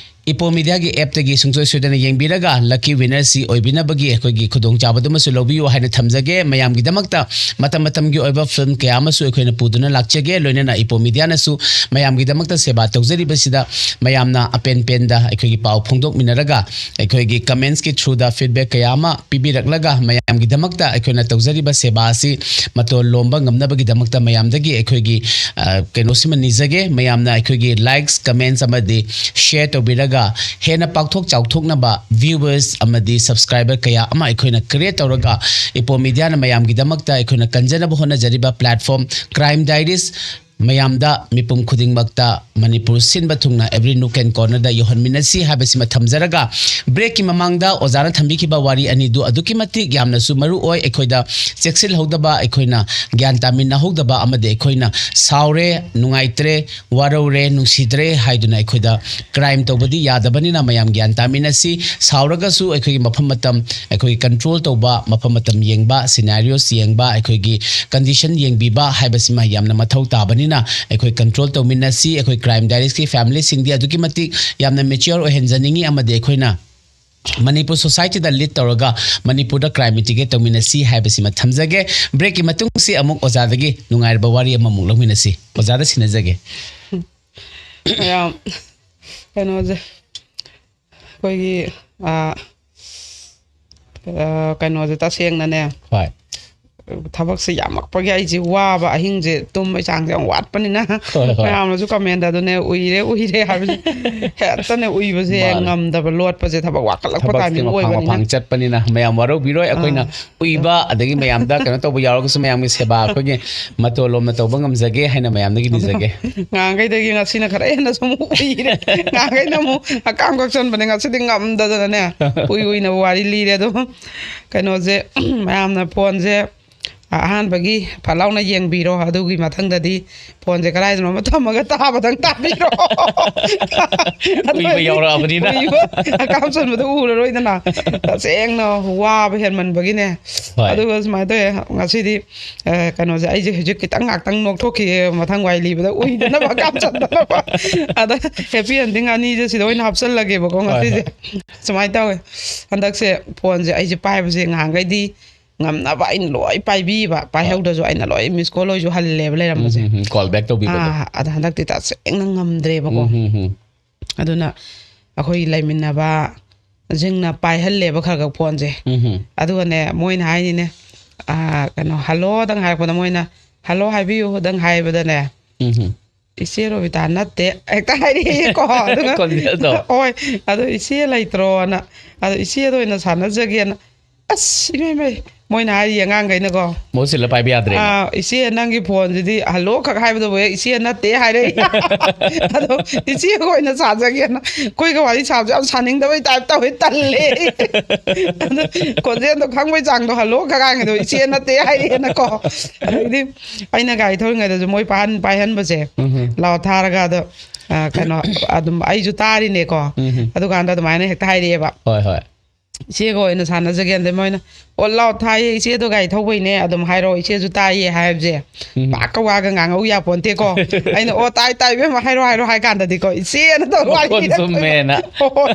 ꯏꯄꯣ ꯃꯤꯗꯤꯌꯥꯒꯤ app ꯇꯒꯤ ꯁꯨꯡꯁꯣꯏ ꯁꯣꯏꯗꯅ ꯌꯦꯡꯕꯤꯔꯒ lucky winner ꯁꯤ ꯑꯣꯏꯕꯤꯅꯕꯒꯤ ꯑꯩꯈꯣꯏꯒꯤ ꯈꯨꯗꯣꯡꯆꯥꯕꯗꯨꯃꯁꯨ ꯂꯧꯕꯤꯌꯨ ꯍꯥꯏꯅ ꯊꯝꯖꯒꯦ꯫ ꯃꯌꯥꯝꯒꯤꯗꯃꯛꯇ ꯃꯇꯝ ꯃꯇꯝꯒꯤ ꯑꯣꯏꯕ ꯐꯤꯂꯝ ꯀꯌꯥ ꯑꯃꯁꯨ ꯑꯩꯈꯣꯏꯅ ꯄꯨꯗꯨꯅ ꯂꯥꯛꯆꯒꯦ꯫ ꯂꯣꯏꯅꯅ ꯏꯄꯣ ꯃꯤꯗꯤꯌꯥꯅꯁꯨ ꯃꯌꯥꯝꯒꯤꯗꯃꯛꯇ ꯁꯦꯕꯥ ꯇꯧꯖꯔꯤꯕꯁꯤꯗ ꯃꯌꯥꯝꯅ ꯑꯄꯦꯟ ꯄꯦꯟꯗ ꯑꯩꯈꯣꯏꯒꯤ ꯄꯥꯎ ꯐꯣꯡꯗꯣꯛꯃꯤꯟꯅꯔꯒ ꯑꯩꯈꯣꯏꯒꯤ comments ꯀꯤ through ꯗ feedback ꯀꯌꯥ ꯑꯃ ꯄꯤꯕꯤꯔꯛꯂꯒ ꯃꯌꯥꯝꯒꯤꯗꯃꯛꯇ ꯑꯩꯈꯣꯏꯅ ꯇꯧꯖꯔꯤꯕ ꯁꯦꯕꯥ ꯑꯁꯤ ꯃꯇꯣꯟ ꯂꯣꯝꯕ ꯉꯝꯅꯕꯒꯤꯗꯃꯛꯇ ꯃꯌꯥꯝꯗꯒꯤ ꯑꯩꯈꯣꯏꯒꯤ ꯑ, ꯀꯩꯅꯣꯁꯤꯃ ꯅꯤꯖꯒꯦ꯫ ꯃꯌꯥꯝꯅ ꯑꯩꯈꯣꯏꯒꯤ likes, comments ꯑꯃꯗꯤ share ꯇꯧꯕꯤꯔꯒ ꯍꯦꯟꯅ ꯄꯥꯛꯊꯣꯛ ꯆꯥꯎꯊꯣꯛꯅꯕ viewers ꯑꯃꯗꯤ subscriber ꯀꯌꯥ ꯑꯃ ꯑꯩꯈꯣꯏꯅ create ꯇꯧꯔꯒ ꯏꯄꯣ ꯃꯤꯗꯤꯌꯥꯅ ꯃꯌꯥꯝꯒꯤꯗꯃꯛꯇ ꯑꯩꯈꯣꯏꯅ ꯀꯟꯖꯅꯕ ꯍꯣꯠꯅꯖꯔꯤꯕ platform Crime Diaries ꯃꯌꯥꯝꯗ ꯃꯤꯄꯨꯝ ꯈꯨꯗꯤꯡꯃꯛꯇ ꯃꯅꯤꯄꯨꯔ ꯁꯤꯟꯕ ꯊꯨꯡꯅ every nook and corner the ꯌꯧꯍꯟꯃꯤꯟꯅꯁꯤ ꯍꯥꯏꯕꯁꯤꯃ ꯊꯝꯖꯔꯒ, break ꯀꯤ ꯃꯃꯥꯡꯗ ꯑꯣꯖꯥꯅ ꯊꯝꯕꯤꯈꯤꯕ ꯋꯥꯔꯤ ꯑꯅꯤꯗꯨ ꯑꯗꯨꯛꯀꯤ ꯃꯇꯤꯛ ꯌꯥꯝꯅꯁꯨ ꯃꯔꯨ ꯑꯣꯏ꯫ ꯑꯩꯈꯣꯏꯗ ꯆꯦꯛꯁꯤꯜꯍꯧꯗꯕ, ꯑꯩꯈꯣꯏꯅ ꯒ꯭ꯌꯥꯟ ꯇꯥꯃꯤꯟꯅꯍꯧꯗꯕ ꯑꯃꯗꯤ ꯑꯩꯈꯣꯏꯅ ꯁꯥꯎꯔꯦ, ꯅꯨꯡꯉꯥꯏꯇ꯭ꯔꯦ, ꯋꯥꯔꯧꯔꯦ, ꯅꯨꯡꯁꯤꯗ꯭ꯔꯦ ꯍꯥꯏꯗꯨꯅ ꯑꯩꯈꯣꯏꯗ crime ꯇꯧꯕꯗꯤ ꯌꯥꯗꯕꯅꯤꯅ ꯃꯌꯥꯝ ꯒ꯭ꯌꯥꯟ ꯇꯥꯃꯤꯟꯅꯁꯤ꯫ ꯁꯥꯎꯔꯒꯁꯨ ꯑꯩꯈꯣꯏꯒꯤ ꯃꯐꯝ ꯃꯇꯝ, ꯑꯩꯈꯣꯏꯒꯤ control ꯇꯧꯕ, ꯃꯐꯝ ꯃꯇꯝ ꯌꯦꯡꯕ, scenarios ꯌꯦꯡꯕ, ꯑꯩꯈꯣꯏꯒꯤ condition ꯌꯦꯡꯕꯤꯕ ꯍꯥꯏꯕꯁꯤꯃ ꯌꯥꯝꯅ ꯃꯊꯧ ꯇꯥꯕꯅꯤ꯫ ꯅ ꯑꯩꯈꯣꯏ ꯀꯟꯇ꯭ꯔꯣꯜ ꯇꯧꯃꯤꯟꯅꯁꯤ꯫ ꯑꯩꯈꯣꯏ ꯀ꯭ꯔꯥꯏꯝ ꯗꯥꯏꯔꯤꯁꯀꯤ ꯐꯦꯃꯤꯂꯤꯁꯤꯡꯗꯤ ꯑꯗꯨꯛꯀꯤ ꯃꯇꯤꯛ ꯌꯥꯝꯅ ꯃꯦꯆꯤꯌꯣꯔ ꯑꯣꯏꯍꯟꯖꯅꯤꯡꯉꯤ, ꯑꯃꯗꯤ ꯑꯩꯈꯣꯏꯅ ꯃꯅꯤꯄꯨꯔ ꯁꯣꯁꯥꯏꯇꯤꯗ ꯂꯤꯗ ꯇꯧꯔꯒ ꯃꯅꯤꯄꯨꯔꯗ ꯀ꯭ꯔꯥꯏꯝ ꯃꯤꯇꯤꯒꯦꯠ ꯇꯧꯃꯤꯟꯅꯁꯤ ꯍꯥꯏꯕꯁꯤꯃ ꯊꯝꯖꯒꯦ꯫ ꯕ꯭ꯔꯦꯛꯀꯤ ꯃꯇꯨꯡꯁꯤ ꯑꯃꯨꯛ ꯑꯣꯖꯥꯗꯒꯤ ꯅꯨꯡꯉꯥꯏꯔꯕ ꯋꯥꯔꯤ ꯑꯃꯃꯨꯛ ꯂꯧꯃꯤꯟꯅꯁꯤ꯫ ꯑꯣꯖꯥꯗ ꯁꯤꯟꯅꯖꯒꯦ꯫ ꯃꯌꯥꯝ ꯀꯩꯅꯣꯁꯦ, ꯑꯩꯈꯣꯏꯒꯤ ꯑꯥ, ꯑꯥ, ꯀꯩꯅꯣꯁꯦ ꯇꯁꯦꯡꯅꯅꯦ, ꯍꯣꯏ꯫ ꯊꯕꯛꯁꯦ ꯌꯥꯝꯃꯛꯄꯒꯤ ꯑꯩꯁꯦ ꯋꯥꯕ, ꯑꯍꯤꯡꯁꯦ ꯇꯨꯝꯕꯩ ꯆꯥꯡꯁꯦ ꯌꯥꯝ ꯋꯥꯠꯄꯅꯤꯅ꯫ ꯍꯣꯏ, ꯍꯣꯏ꯫ ꯃꯌꯥꯝꯅꯁꯨ ꯀꯃꯦꯟꯗ ꯑꯗꯨꯅꯦ, "ꯎꯏꯔꯦ ꯎꯏꯔꯦ" ꯍꯥꯏꯕꯁꯦ, ꯍꯦꯛꯇꯅꯦ ꯎꯏꯕꯁꯦ ꯃꯥꯅꯦ꯫ ꯉꯝꯗꯕ, ꯂꯣꯠꯄꯁꯦ ꯊꯕꯛ ꯋꯥꯈꯠꯂꯛꯄ ꯊꯕꯛꯁꯦ ꯇꯥꯏꯃꯤꯡ ꯃꯐꯥꯡ ꯑꯣꯏꯕꯅꯤꯅ꯫ ꯃꯐꯥꯡ ꯆꯠꯄꯅꯤꯅ ꯃꯌꯥꯝ ꯋꯥꯔꯧꯕꯤꯔꯣꯏ꯫ ꯑꯩꯈꯣꯏꯅ ꯑꯥ꯫ ꯎꯏꯕ ꯑꯗꯒꯤ ꯃꯌꯥꯝꯗ ꯀꯩꯅꯣ ꯇꯧꯕ ꯌꯥꯎꯔꯒꯁꯨ ꯃꯌꯥꯝꯒꯤ ꯁꯦꯕꯥ ꯑꯩꯈꯣꯏꯒꯤ ꯃꯇꯣꯟ ꯂꯣꯝꯅ ꯇꯧꯕ ꯉꯝꯖꯒꯦ ꯍꯥꯏꯅ ꯃꯌꯥꯝꯗꯒꯤ ꯅꯤꯖꯒꯦ꯫ ꯉꯍꯥꯟꯈꯩꯗꯒꯤ ꯉꯁꯤꯅ ꯈꯔ ꯍꯦꯟꯅ ꯁꯨꯝ ꯎꯏꯔꯦ꯫ ꯉꯍꯥꯟꯈꯩꯅ ꯑꯃꯨꯛ ꯍꯛꯀꯥꯝ ꯀꯛꯁꯟꯕꯅꯦ, ꯉꯁꯤꯗꯤ ꯉꯝꯗꯗꯅꯅꯦ ꯎꯏ ꯎꯏꯅ ꯋꯥꯔꯤ ꯂꯤꯔꯦ꯫ ꯑꯗꯣ ꯀꯩꯅꯣꯁꯦ, ꯃꯌꯥꯝꯅ ꯐꯣꯟꯁꯦ ꯑꯍꯥꯟꯕꯒꯤ ꯐꯠ ꯂꯥꯎꯅ ꯌꯦꯡꯕꯤꯔꯣ, ꯑꯗꯨꯒꯤ ꯃꯊꯪꯗꯗꯤ ꯐꯣꯟꯁꯦ ꯀꯗꯥꯏꯗꯅꯣ ꯑꯃ ꯊꯝꯃꯒ ꯇꯥꯕꯗꯪ ꯇꯥꯕꯤꯔꯣ꯫ ꯎꯏꯕ ꯌꯥꯎꯔꯛꯑꯕꯅꯤꯅ꯫ ꯎꯏꯕ, ꯍꯛꯀꯥꯝ ꯆꯟꯕꯗꯣ ꯎꯔꯔꯣꯏꯗꯅ꯫ ꯇꯁꯦꯡꯅ ꯋꯥꯕ ꯍꯦꯟꯃꯟꯕꯒꯤꯅꯦ꯫ ꯍꯣꯏ꯫ ꯑꯗꯨꯒ ꯁꯨꯃꯥꯏꯅ ꯇꯧꯋꯦ, ꯉꯁꯤꯗꯤ ꯑ, ꯀꯩꯅꯣꯁꯦ, ꯑꯩꯁꯦ ꯍꯧꯖꯤꯛ ꯈꯤꯇꯪ ꯉꯥꯛꯇꯪ ꯅꯣꯛꯊꯣꯛꯈꯤꯒꯦ, ꯃꯊꯪ ꯋꯥꯏ ꯂꯤꯕꯗ ꯎꯏꯗꯅꯕ, ꯍꯛꯀꯥꯝ ꯆꯟꯗꯅꯕ꯫ ꯑꯗ ꯍꯦꯄꯤ ꯑꯦꯟꯗꯤꯡ ꯑꯅꯤꯁꯦ ꯁꯤꯗ ꯑꯣꯏꯅ ꯍꯥꯞꯆꯜꯂꯒꯦꯕꯀꯣ ꯍꯣꯏ, ꯉꯁꯤꯁꯦ꯫ ꯁꯨꯃꯥꯏꯅ ꯇꯧꯋꯦ, ꯍꯟꯗꯛꯁꯦ ꯐꯣꯟꯁꯦ ꯑꯩꯁꯦ ꯄꯥꯏꯕꯁꯦ ꯉꯍꯥꯟꯈꯩꯗꯤ ꯉꯝꯅꯕ ꯑꯩꯅ ꯂꯣꯏ ꯄꯥꯏꯕꯤꯕ, ꯄꯥꯏꯍꯧꯗ꯭ꯔꯁꯨ ꯑꯩꯅ ꯂꯣꯏ ꯃꯤꯁ ꯀꯣꯜ ꯑꯣꯏꯁꯨ ꯍꯜꯂꯦꯕ ꯂꯩꯔꯝꯕꯁꯦ꯫ ꯎꯝ, ꯀꯣꯜ ꯕꯦꯛ ꯇꯧꯕꯤꯕꯗꯣ꯫ ꯑꯥ, ꯑꯗ ꯍꯟꯗꯛꯇꯤ ꯇꯁꯦꯡꯅ ꯉꯝꯗ꯭ꯔꯦꯕꯀꯣ꯫ ꯎꯝ, ꯎꯝ, ꯎꯝ꯫ ꯑꯗꯨꯅ ꯑꯩꯈꯣꯏ ꯂꯩꯃꯤꯟꯅꯕꯁꯤꯡꯅ ꯄꯥꯏꯍꯜꯂꯦꯕ ꯈꯔ ꯈꯔ ꯐꯣꯟꯁꯦ꯫ ꯎꯝ, ꯎꯝ꯫ ꯑꯗꯨꯒꯅꯦ, ꯃꯣꯏꯅ ꯍꯥꯏꯅꯤꯅꯦ, ꯑꯥ, ꯀꯩꯅꯣ, "ꯍꯜꯂꯣꯗꯪ" ꯍꯥꯏꯔꯛꯄꯗ, ꯃꯣꯏꯅ "ꯍꯜꯂꯣ ꯍꯥꯏꯕꯤꯌꯨꯗꯪ" ꯍꯥꯏꯕꯗꯅꯦ, ꯎꯝ, ꯎꯝ꯫ "ꯏꯆꯦ ꯔꯣꯕꯤꯇꯥ ꯅꯠꯇꯦ" ꯍꯦꯛꯇ ꯍꯥꯏꯔꯛꯑꯦꯀꯣ꯫ ꯑꯗꯨꯒ ꯈꯣꯟꯖꯦꯜꯗꯣ꯫ ꯍꯣꯏ, ꯑꯗꯣ "ꯏꯆꯦ ꯂꯩꯇ꯭ꯔꯣꯅ", ꯑꯗꯣ "ꯏꯆꯦꯗ ꯑꯣꯏꯅ ꯁꯥꯟꯅꯖꯒꯦꯅ", ꯑꯁ, ꯏꯃꯥꯏ, ꯏꯃꯥꯏ, ꯃꯣꯏꯅ ꯍꯥꯏꯔꯤ ꯑꯉꯥꯡꯈꯩꯅꯀꯣ, ꯃꯍꯨꯠ ꯁꯤꯜꯂ ꯄꯥꯏꯕ ꯌꯥꯗ꯭ꯔꯦꯅ꯫ "ꯑꯥ, ꯏꯆꯦ, ꯅꯪꯒꯤ ꯐꯣꯟꯁꯤꯗꯤ ꯍꯜꯂꯣ ꯈꯛ ꯍꯥꯏꯕꯗꯕꯨ ꯍꯦꯛ ꯏꯆꯦ ꯅꯠꯇꯦ ꯍꯥꯏꯔꯛꯏ"꯫ ꯑꯗꯣ ꯏꯆꯦꯒ ꯑꯣꯏꯅ ꯁꯥꯖꯒꯦꯅ, ꯑꯩꯈꯣꯏꯒ ꯋꯥꯔꯤ ꯁꯥꯕꯁꯦ ꯌꯥꯝ ꯁꯥꯅꯤꯡꯗꯕꯩ ꯇꯥꯏꯞ ꯇꯧꯋꯦ, ꯇꯜꯂꯦ꯫ ꯑꯗꯣ ꯈꯣꯟꯖꯦꯜꯗꯣ ꯈꯪꯕꯩ ꯆꯥꯡꯗꯣ, ꯍꯜꯂꯣ ꯈꯛ ꯍꯥꯏꯔꯤꯉꯩꯗꯣ ꯏꯆꯦ ꯅꯠꯇꯦ ꯍꯥꯏꯔꯛꯑꯦꯅꯀꯣ꯫ ꯑꯗꯩꯗꯤ ꯑꯩꯅ ꯒꯥꯔꯤ ꯊꯧꯔꯤꯉꯩꯗꯁꯨ ꯃꯣꯏ ꯄꯥꯏꯍꯟ-, ꯄꯥꯏꯍꯟꯕꯁꯦ, ꯎꯝ, ꯎꯝ꯫ ꯂꯥꯎ ꯊꯥꯔꯒ, ꯑꯗꯣ, ꯑ, ꯀꯩꯅꯣ, ꯑꯗꯨꯝ ꯑꯩꯁꯨ ꯇꯥꯔꯤꯅꯦꯀꯣ꯫ ꯎꯝ, ꯎꯝ꯫ ꯑꯗꯨꯀꯥꯟꯗ ꯑꯗꯨꯃꯥꯏꯅ ꯍꯦꯛꯇ ꯍꯥꯏꯔꯛꯑꯦꯕ꯫ ꯍꯣꯏ, ꯍꯣꯏ꯫ ꯏꯆꯦꯒ ꯑꯣꯏꯅ ꯁꯥꯟꯅꯖꯒꯦ꯫ ꯑꯗꯩ ꯃꯣꯏꯅ, "ꯑꯣ, ꯂꯥꯎ, ꯊꯥꯏꯌꯦ, ꯏꯆꯦꯗꯣ ꯒꯥꯔꯤ ꯊꯧꯕꯩꯅꯦ, ꯑꯗꯨꯝ ꯍꯥꯏꯔꯛꯑꯣ, ꯏꯆꯦꯁꯨ ꯇꯥꯏꯌꯦ" ꯍꯥꯏꯕꯁꯦ꯫ ꯎꯝ꯫ ꯄꯥꯛꯀ ꯋꯥꯒ ꯉꯥꯡꯉꯧ ꯌꯥꯄꯣꯟꯇꯦꯀꯣ꯫ ꯑꯩꯅ, "ꯑꯣ, ꯇꯥꯏ, ꯇꯥꯏ, ꯏꯕꯦꯝꯃ, ꯍꯥꯏꯔꯣ, ꯍꯥꯏꯔꯣ" ꯍꯥꯏ ꯀꯥꯟꯗꯗꯤꯀꯣ, ꯏꯆꯦꯅ ꯇꯧꯔ ꯋꯥꯔꯤ ꯃꯈꯣꯟ ꯂꯤꯔꯛꯇꯣꯏꯕ꯫ ꯆꯨꯝꯃꯦꯅ꯫ ꯍꯣꯏ꯫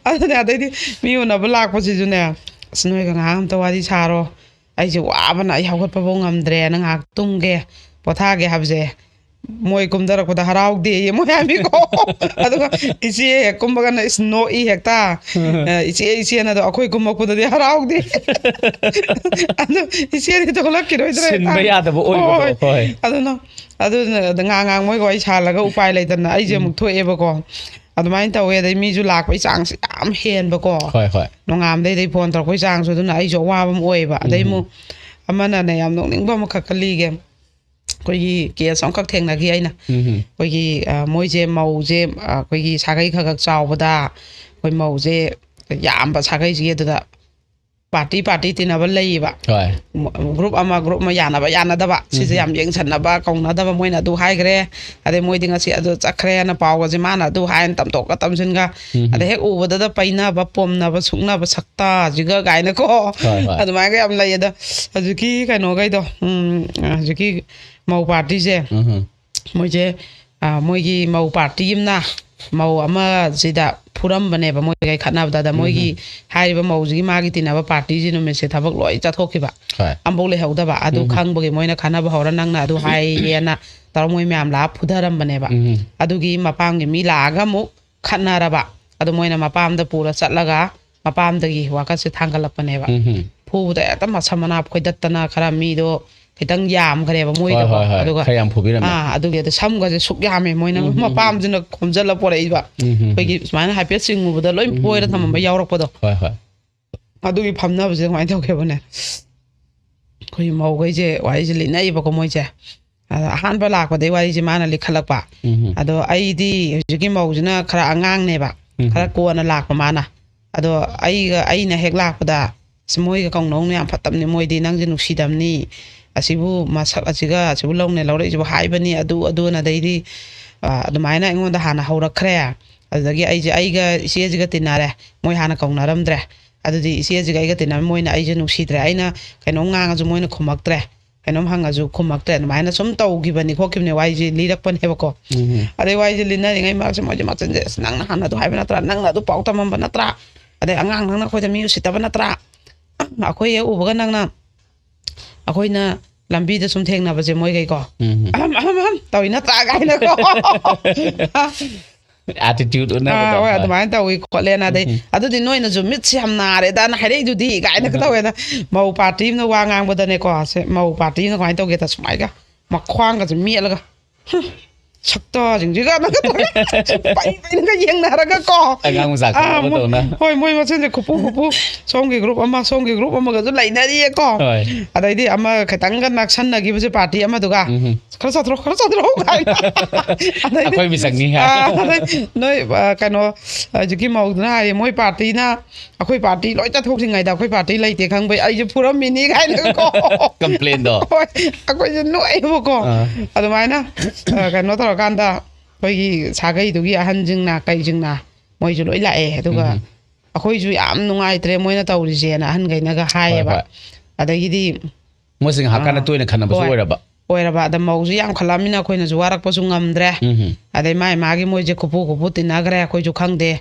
ꯑꯗꯨꯅꯦ, ꯑꯗꯩꯗꯤ ꯃꯤ ꯎꯅꯕ ꯂꯥꯛꯄꯁꯤꯁꯨꯅꯦ, "ꯑꯁ, ꯅꯣꯏꯒ ꯉꯥꯏꯍꯥꯛ ꯑꯝꯇ ꯋꯥꯔꯤ ꯁꯥꯔꯣ, ꯑꯩꯁꯦ ꯋꯥꯕꯅ ꯑꯩ ꯍꯧꯒꯠꯄꯐꯥꯎ ꯉꯝꯗ꯭ꯔꯦꯅ, ꯉꯥꯏꯍꯥꯛ ꯇꯨꯝꯒꯦ, ꯄꯣꯊꯥꯒꯦ" ꯍꯥꯏꯕꯁꯦ, ꯃꯣꯏ ꯀꯨꯝꯊꯔꯛꯄꯗ ꯍꯔꯥꯎꯗꯦꯌꯦ ꯃꯣꯏ ꯍꯥꯏꯕꯤꯀꯣ꯫ ꯑꯗꯨꯒ ꯏꯆꯦ ꯍꯦꯛ ꯀꯨꯝꯕꯒꯅ ꯏꯁ ꯅꯣꯛꯏ ꯍꯦꯛꯇ꯫ ꯑ, "ꯏꯆꯦ, ꯏꯆꯦꯅ"꯫ ꯑꯗꯣ ꯑꯩꯈꯣꯏ ꯀꯨꯝꯃꯛꯄꯗꯗꯤ ꯍꯔꯥꯎꯗꯦ꯫ ꯑꯗꯨ ꯏꯆꯦꯗꯤ ꯊꯣꯛꯂꯛꯈꯤꯔꯣꯏꯗ꯭ꯔꯥ ꯁꯤꯟꯕ ꯍꯦꯛꯇ꯫ ꯌꯥꯗꯕ ꯑꯣꯏꯕꯗꯣ, ꯍꯣꯏ꯫ ꯍꯣꯏ꯫ ꯑꯗꯨꯅ, ꯑꯗꯨꯅ ꯑꯗ ꯉꯥ ꯉꯥꯡ ꯃꯣꯏꯒ ꯋꯥꯔꯤ ꯁꯥꯜꯂꯒ ꯎꯄꯥꯏ ꯂꯩꯇꯅ ꯑꯩꯁꯦ ꯎꯝ꯫ ꯑꯃꯨꯛ ꯊꯣꯛꯑꯦꯕꯀꯣ꯫ ꯑꯗꯨꯃꯥꯏꯅ ꯇꯧꯋꯦ꯫ ꯑꯗꯩ ꯃꯤꯁꯨ ꯂꯥꯛꯄꯒꯤ ꯆꯥꯡꯁꯦ ꯌꯥꯝ ꯍꯦꯟꯕꯀꯣ꯫ ꯍꯣꯏ, ꯍꯣꯏ꯫ ꯅꯣꯡꯉꯥꯝꯗꯩꯗꯤ ꯐꯣꯟ ꯇꯧꯔꯛꯄꯒꯤ ꯆꯥꯡꯁꯨ, ꯑꯗꯨꯅ ꯑꯩꯁꯨ ꯑꯋꯥꯕ ꯑꯃ ꯑꯣꯏꯌꯦꯕ꯫ ꯑꯗꯩ ꯎꯝ꯫ ꯑꯃꯨꯛ ꯑꯃꯅꯅꯦ, ꯌꯥꯝ ꯅꯣꯛꯅꯤꯡꯕ ꯑꯃꯈꯛꯀ ꯂꯤꯒꯦ꯫ ꯑꯩꯈꯣꯏꯒꯤ ꯀꯦꯁ ꯑꯃꯈꯛ ꯊꯦꯡꯅꯈꯤ ꯑꯩꯅ꯫ ꯎꯝ꯫ ꯑꯩꯈꯣꯏꯒꯤ, ꯑ, ꯃꯣꯏꯁꯦ ꯃꯧꯁꯦ, ꯑ, ꯑꯩꯈꯣꯏꯒꯤ ꯁꯥꯒꯩ ꯈꯔ ꯈꯛ ꯆꯥꯎꯕꯗ ꯑꯩꯈꯣꯏ ꯃꯧꯁꯦ ꯌꯥꯝꯕ ꯁꯥꯒꯩꯁꯤꯒꯤ ꯑꯗꯨꯗ ꯄꯥꯔꯇꯤ ꯄꯥꯔꯇꯤ ꯇꯤꯟꯅꯕ ꯂꯩꯌꯦꯕ꯫ ꯍꯣꯏ꯫ ꯒ꯭ꯔꯨꯞ ꯑꯃ ꯒ꯭ꯔꯨꯞ ꯑꯃ ꯌꯥꯅꯕ ꯌꯥꯅꯗꯕ, ꯁꯤꯁꯦ ꯎꯝ꯫ ꯌꯥꯝ ꯌꯦꯡꯁꯟꯅꯕ ꯀꯧꯅꯗꯕ, ꯃꯣꯏꯅ ꯑꯗꯨ ꯍꯥꯏꯈ꯭ꯔꯦ, ꯑꯗꯩ ꯃꯣꯏꯗꯤ ꯉꯁꯤ ꯑꯗꯨ ꯆꯠꯈ꯭ꯔꯦꯅ ꯄꯥꯎꯒꯁꯦ ꯃꯥꯅ ꯑꯗꯨ ꯍꯥꯏꯅ ꯇꯝꯊꯣꯛꯀ ꯇꯝꯁꯤꯟꯒ, ꯎꯝ꯫ ꯑꯗꯩ ꯍꯦꯛ ꯎꯕꯗꯗ ꯄꯩꯅꯕ, ꯄꯣꯝꯅꯕ, ꯁꯨꯛꯅꯕ, ꯁꯛꯇꯥꯁꯤꯒ ꯀꯥꯏꯅꯀꯣ꯫ ꯍꯣꯏ, ꯍꯣꯏ꯫ ꯑꯗꯨꯃꯥꯏꯅꯒ ꯌꯥꯝ ꯂꯩ꯫ ꯑꯗꯣ ꯍꯧꯖꯤꯛꯀꯤ ꯀꯩꯅꯣꯈꯩꯗꯣ, ꯎꯝ, ꯍꯧꯖꯤꯛꯀꯤ ꯃꯧ ꯄꯥꯔꯇꯤꯁꯦ, ꯎꯝ꯫ ꯃꯣꯏꯁꯦ, ꯑ, ꯃꯣꯏꯒꯤ ꯃꯧ ꯄꯥꯔꯇꯤ ꯑꯃꯅ ꯃꯧ ꯑꯃꯁꯤꯗ ꯐꯨꯔꯝꯕꯅꯦꯕ, ꯃꯣꯏꯒꯩ ꯈꯠꯅꯕꯗ꯫ ꯑꯗ ꯃꯣꯏꯒꯤ ꯎꯝ꯫ ꯍꯥꯏꯔꯤꯕ ꯃꯧꯁꯤꯒꯤ ꯃꯥꯒꯤ ꯇꯤꯟꯅꯕ ꯄꯥꯔꯇꯤꯁꯤ ꯅꯨꯃꯤꯠꯁꯦ ꯊꯕꯛ ꯂꯣꯏ ꯆꯠꯊꯣꯛꯈꯤꯕ꯫ ꯍꯣꯏ꯫ ꯑꯝꯐꯥꯎ ꯂꯩꯍꯧꯗꯕ꯫ ꯑꯗꯨ ꯎꯝ꯫ ꯈꯪꯕꯒꯤ ꯃꯣꯏꯅ ꯈꯠꯅꯕ ꯍꯧꯔ ꯅꯪꯅ ꯑꯗꯨ ꯍꯥꯏꯌꯦꯅ ꯇꯧꯔ ꯃꯣꯏ ꯃꯌꯥꯝ ꯂꯥꯛꯑ ꯐꯨꯊꯔꯝꯕꯅꯦꯕ꯫ ꯎꯝ꯫ ꯑꯗꯨꯒꯤ ꯃꯄꯥꯝꯒꯤ ꯃꯤ ꯂꯥꯛꯑꯒ ꯑꯃꯨꯛ ꯈꯠꯅꯔꯕ꯫ ꯑꯗꯨ ꯃꯣꯏꯅ ꯃꯄꯥꯝꯗ ꯄꯨꯔ ꯆꯠꯂꯒ ꯃꯄꯥꯝꯗꯒꯤ ꯋꯥꯀꯠꯁꯦ ꯊꯥꯡꯒꯠꯂꯛꯄꯅꯦꯕ꯫ ꯎꯝ꯫ ꯐꯨꯕꯗ ꯍꯦꯛꯇ ꯃꯁꯝ ꯃꯅꯥ ꯐꯣꯏꯗꯠꯇꯅ ꯈꯔ ꯃꯤꯗꯣ ꯈꯤꯇꯪ ꯌꯥꯝꯈ꯭ꯔꯦꯕ ꯃꯣꯏꯗꯀꯣ꯫ ꯍꯣꯏ, ꯍꯣꯏ, ꯍꯣꯏ꯫ ꯑꯗꯨꯒ, ꯈꯔ ꯌꯥꯝ ꯐꯨꯕꯤꯔꯝꯃꯦ꯫ ꯑꯥ, ꯑꯗꯨꯒꯤ ꯑꯗ ꯁꯝꯒꯁꯦ ꯁꯨꯛ ꯌꯥꯝꯃꯦ ꯃꯣꯏꯅ ꯎꯝ, ꯎꯝ, ꯎꯝ꯫ ꯃꯄꯥꯝꯁꯤꯅ ꯈꯣꯝꯖꯤꯜꯂ ꯄꯣꯔꯛꯏꯕ꯫ ꯎꯝ, ꯎꯝ, ꯎꯝ꯫ ꯑꯩꯈꯣꯏꯒꯤ ꯁꯨꯃꯥꯏꯅ ꯍꯥꯏꯐꯦꯠ ꯆꯤꯡꯉꯨꯕꯗ ꯂꯣꯏ ꯎꯝ, ꯎꯝ, ꯐꯣꯏꯔ ꯎꯝ, ꯊꯝꯃꯝꯕ ꯎꯝ꯫ ꯌꯥꯎꯔꯛꯄꯗꯣ꯫ ꯍꯣꯏ, ꯍꯣꯏ꯫ ꯑꯗꯨꯒꯤ ꯐꯝꯅꯕꯁꯦ ꯀꯃꯥꯏꯅ ꯇꯧꯒꯦꯕꯅꯦ? ꯑꯩꯈꯣꯏ ꯃꯧꯈꯩꯁꯦ ꯋꯥꯔꯤꯁꯦ ꯂꯤꯅꯩꯌꯦꯕꯀꯣ ꯃꯣꯏꯁꯦ꯫ ꯑꯗ ꯑꯍꯥꯟꯕ ꯂꯥꯛꯄꯗꯩ ꯋꯥꯔꯤꯁꯦ ꯃꯥꯅ ꯂꯤꯈꯠꯂꯛꯄ꯫ ꯎꯝ꯫ ꯑꯗꯣ ꯑꯩꯗꯤ ꯍꯧꯖꯤꯛꯀꯤ ꯃꯧꯁꯤꯅ ꯈꯔ ꯑꯉꯥꯡꯅꯦꯕ, ꯎꯝ꯫ ꯈꯔ ꯀꯣꯟꯅ ꯂꯥꯛꯄ ꯃꯥꯅ꯫ ꯑꯗꯣ ꯑꯩꯒ, ꯑꯩꯅ ꯍꯦꯛ ꯂꯥꯛꯄꯗ, "ꯑꯁ, ꯃꯣꯏꯒ ꯀꯧꯅꯧꯅ ꯌꯥꯝ ꯐꯠꯇꯕꯅꯤ, ꯃꯣꯏꯗꯤ ꯅꯪꯁꯦ ꯅꯨꯡꯁꯤꯗꯕꯅꯤ, ꯑꯁꯤꯕꯨ ꯃꯁꯛ ꯑꯁꯤꯒ ꯑꯁꯤꯕꯨ ꯂꯧꯅꯦ ꯂꯧꯔꯛꯏꯁꯤꯕꯨ" ꯍꯥꯏꯕꯅꯤ, ꯑꯗꯨ ꯑꯗꯨꯅ꯫ ꯑꯗꯩꯗꯤ ꯑ, ꯑꯗꯨꯃꯥꯏꯅ ꯑꯩꯉꯣꯟꯗ ꯍꯥꯟꯅ ꯍꯧꯔꯛꯈ꯭ꯔꯦ꯫ ꯑꯗꯨꯗꯒꯤ ꯑꯩꯁꯦ ꯑꯩꯒ ꯏꯆꯦꯁꯤꯒ ꯇꯤꯟꯅꯔꯦ, ꯃꯣꯏ ꯍꯥꯟꯅ ꯀꯧꯅꯔꯝꯗ꯭ꯔꯦ꯫ ꯑꯗꯨꯗꯤ ꯏꯆꯦꯁꯤꯒ ꯑꯩꯒ ꯇꯤꯟꯅꯔꯝ, ꯃꯣꯏꯅ ꯑꯩꯁꯦ ꯅꯨꯡꯁꯤꯗ꯭ꯔꯦ, ꯑꯩꯅ ꯀꯩꯅꯣꯝ ꯉꯥꯡꯉꯁꯨ ꯃꯣꯏꯅ ꯈꯨꯝꯃꯛꯇ꯭ꯔꯦ, ꯀꯩꯅꯣꯝ ꯍꯪꯉꯁꯨ ꯈꯨꯝꯃꯛꯇ꯭ꯔꯦ꯫ ꯑꯗꯨꯃꯥꯏꯅ ꯁꯨꯝ ꯇꯧꯈꯤꯕꯅꯤ ꯈꯣꯠꯈꯤꯕꯅꯤ ꯋꯥꯔꯤꯁꯦ ꯂꯤꯔꯛꯄꯅꯦꯕꯀꯣ꯫ ꯎꯝ. ꯑꯗꯩ ꯋꯥꯔꯤꯁꯦ ꯂꯤꯅꯔꯤꯉꯩ ꯃꯔꯛꯁꯦ ꯃꯣꯏꯁꯦ ꯃꯆꯤꯟꯁꯦ, "ꯑꯁ, ꯅꯪꯅ ꯍꯥꯟꯅ ꯑꯗꯨ ꯍꯥꯏꯕ ꯅꯠꯇ꯭ꯔꯥ, ꯅꯪꯅ ꯑꯗꯨ ꯄꯥꯎ ꯇꯝꯃꯝꯕ ꯅꯠꯇ꯭ꯔꯥ, ꯑꯗꯩ ꯑꯉꯥꯡ ꯅꯪꯅ ꯑꯩꯈꯣꯏꯗ ꯃꯤ ꯎꯁꯤꯠꯇꯕ ꯅꯠꯇ꯭ꯔꯥ, ꯑꯩꯈꯣꯏ ꯍꯦꯛ ꯎꯕꯒ ꯅꯪꯅ, ꯑꯩꯈꯣꯏꯅ ꯂꯝꯕꯤꯗ ꯁꯨꯝ ꯊꯦꯡꯅꯕꯁꯦ ꯃꯣꯏꯈꯩꯀꯣ, ꯎꯝ. ꯑꯍꯝ ꯑꯍꯝ ꯑꯍꯝ ꯇꯧꯏ ꯅꯠꯇ꯭ꯔꯥ?" ꯀꯥꯏꯅꯀꯣ꯫ ꯑꯦꯇꯤꯇ꯭ꯌꯨꯠ ꯑꯥ, ꯎꯠꯅꯕꯗꯣ. ꯍꯣꯏ, ꯍꯣꯏ. ꯑꯗꯨꯃꯥꯏꯅ ꯇꯧꯏ ꯈꯣꯠꯂꯦꯅ꯫ ꯑꯗꯩ ꯎꯝ. ꯑꯉꯥꯡ ꯃꯆꯥ ꯑꯥ, ꯈꯠꯅꯕ ꯃꯣꯏ- ꯇꯧꯅ. ꯍꯣꯏ, ꯃꯣꯏ ꯃꯁꯦꯟꯁꯦ ꯈꯨꯄꯨ ꯈꯨꯄꯨ, ꯁꯣꯝꯒꯤ ꯒ꯭ꯔꯨꯞ ꯑꯃ, ꯁꯣꯝꯒꯤ ꯒ꯭ꯔꯨꯞ ꯑꯃꯒꯁꯨ ꯂꯩꯅꯔꯤꯌꯦꯀꯣ꯫ ꯍꯣꯏ. ꯑꯗꯩꯗꯤ ꯑꯃ ꯈꯤꯇꯪꯒ ꯅꯛꯁꯟꯅꯈꯤꯕꯁꯦ ꯄꯥꯔꯇꯤ ꯑꯃꯗꯨꯒ, ꯎꯝ. "ꯈꯔ ꯆꯠꯊ꯭ꯔꯣ, ꯈꯔ ꯆꯠꯊ꯭ꯔꯣ" ꯀꯥꯏꯅ꯫ ꯑꯗꯩꯗꯤ, "ꯑꯩꯈꯣꯏ ꯃꯤꯆꯪꯅꯤ" ꯍꯥꯏ. ꯑꯥ, ꯑꯗꯩ ꯅꯣꯏ, ꯑ, ꯀꯩꯅꯣ, ꯍꯧꯖꯤꯛꯀꯤ ꯃꯧꯗꯨꯅ ꯍꯥꯏꯔꯦ, "ꯃꯣꯏ ꯄꯥꯔꯇꯤꯅ, ꯑꯩꯈꯣꯏ ꯄꯥꯔꯇꯤ ꯂꯣꯏ ꯆꯠꯊꯣꯛꯇ꯭ꯔꯤꯉꯩꯗ ꯑꯩꯈꯣꯏ ꯄꯥꯔꯇꯤ ꯂꯩꯇꯦ ꯈꯪꯕꯩ ꯑꯩꯁꯦ ꯐꯨꯔꯝꯃꯤꯅꯤ" ꯀꯥꯏꯅꯀꯣ꯫ ꯀꯝꯄ꯭ꯂꯦꯟꯗꯣ. ꯍꯣꯏ, ꯑꯩꯈꯣꯏꯁꯦ ꯅꯣꯛꯑꯦꯕꯀꯣ꯫ ꯑꯥ. ꯑꯗꯨꯃꯥꯏꯅ, ꯑ, ꯀꯩꯅꯣ ꯇꯧꯔꯀꯥꯟꯗ ꯑꯩꯈꯣꯏꯒꯤ ꯁꯥꯒꯩꯗꯨꯒꯤ ꯑꯍꯟꯁꯤꯡꯅ ꯀꯩꯁꯤꯡꯅ ꯃꯣꯏꯁꯨ ꯂꯣꯏ ꯂꯥꯛꯑꯦ꯫ ꯑꯗꯨꯒ ꯎꯝ. ꯑꯩꯈꯣꯏꯁꯨ ꯌꯥꯝ ꯅꯨꯡꯉꯥꯏꯇ꯭ꯔꯦ ꯃꯣꯏꯅ ꯇꯧꯔꯤꯁꯦꯅ ꯑꯍꯟꯈꯩꯅꯒ ꯍꯥꯏꯌꯦꯕ꯫ ꯍꯣꯏ. ꯑꯗꯒꯤꯗꯤ ꯃꯣꯏꯁꯦ ꯉꯥꯏꯍꯥꯛ ꯀꯥꯟꯅ ꯑꯥ. ꯇꯣꯏꯅ ꯈꯟꯅꯕꯁꯨ ꯍꯣꯏ. ꯑꯣꯏꯔꯕ. ꯑꯣꯏꯔꯕ꯫ ꯑꯗ ꯃꯧꯁꯨ ꯌꯥꯝꯈꯠꯂꯛꯑꯃꯤꯅ ꯑꯩꯈꯣꯏꯅꯁꯨ ꯋꯥꯔꯛꯄꯁꯨ ꯉꯝꯗ꯭ꯔꯦ꯫ ꯎꯝ. ꯑꯗꯩ ꯃꯥꯏ ꯃꯥꯒꯤ ꯃꯣꯏꯁꯦ ꯈꯨꯄꯨ ꯈꯨꯄꯨ ꯇꯤꯟꯅꯈ꯭ꯔꯦ, ꯑꯩꯈꯣꯏꯁꯨ ꯈꯪꯗꯦ꯫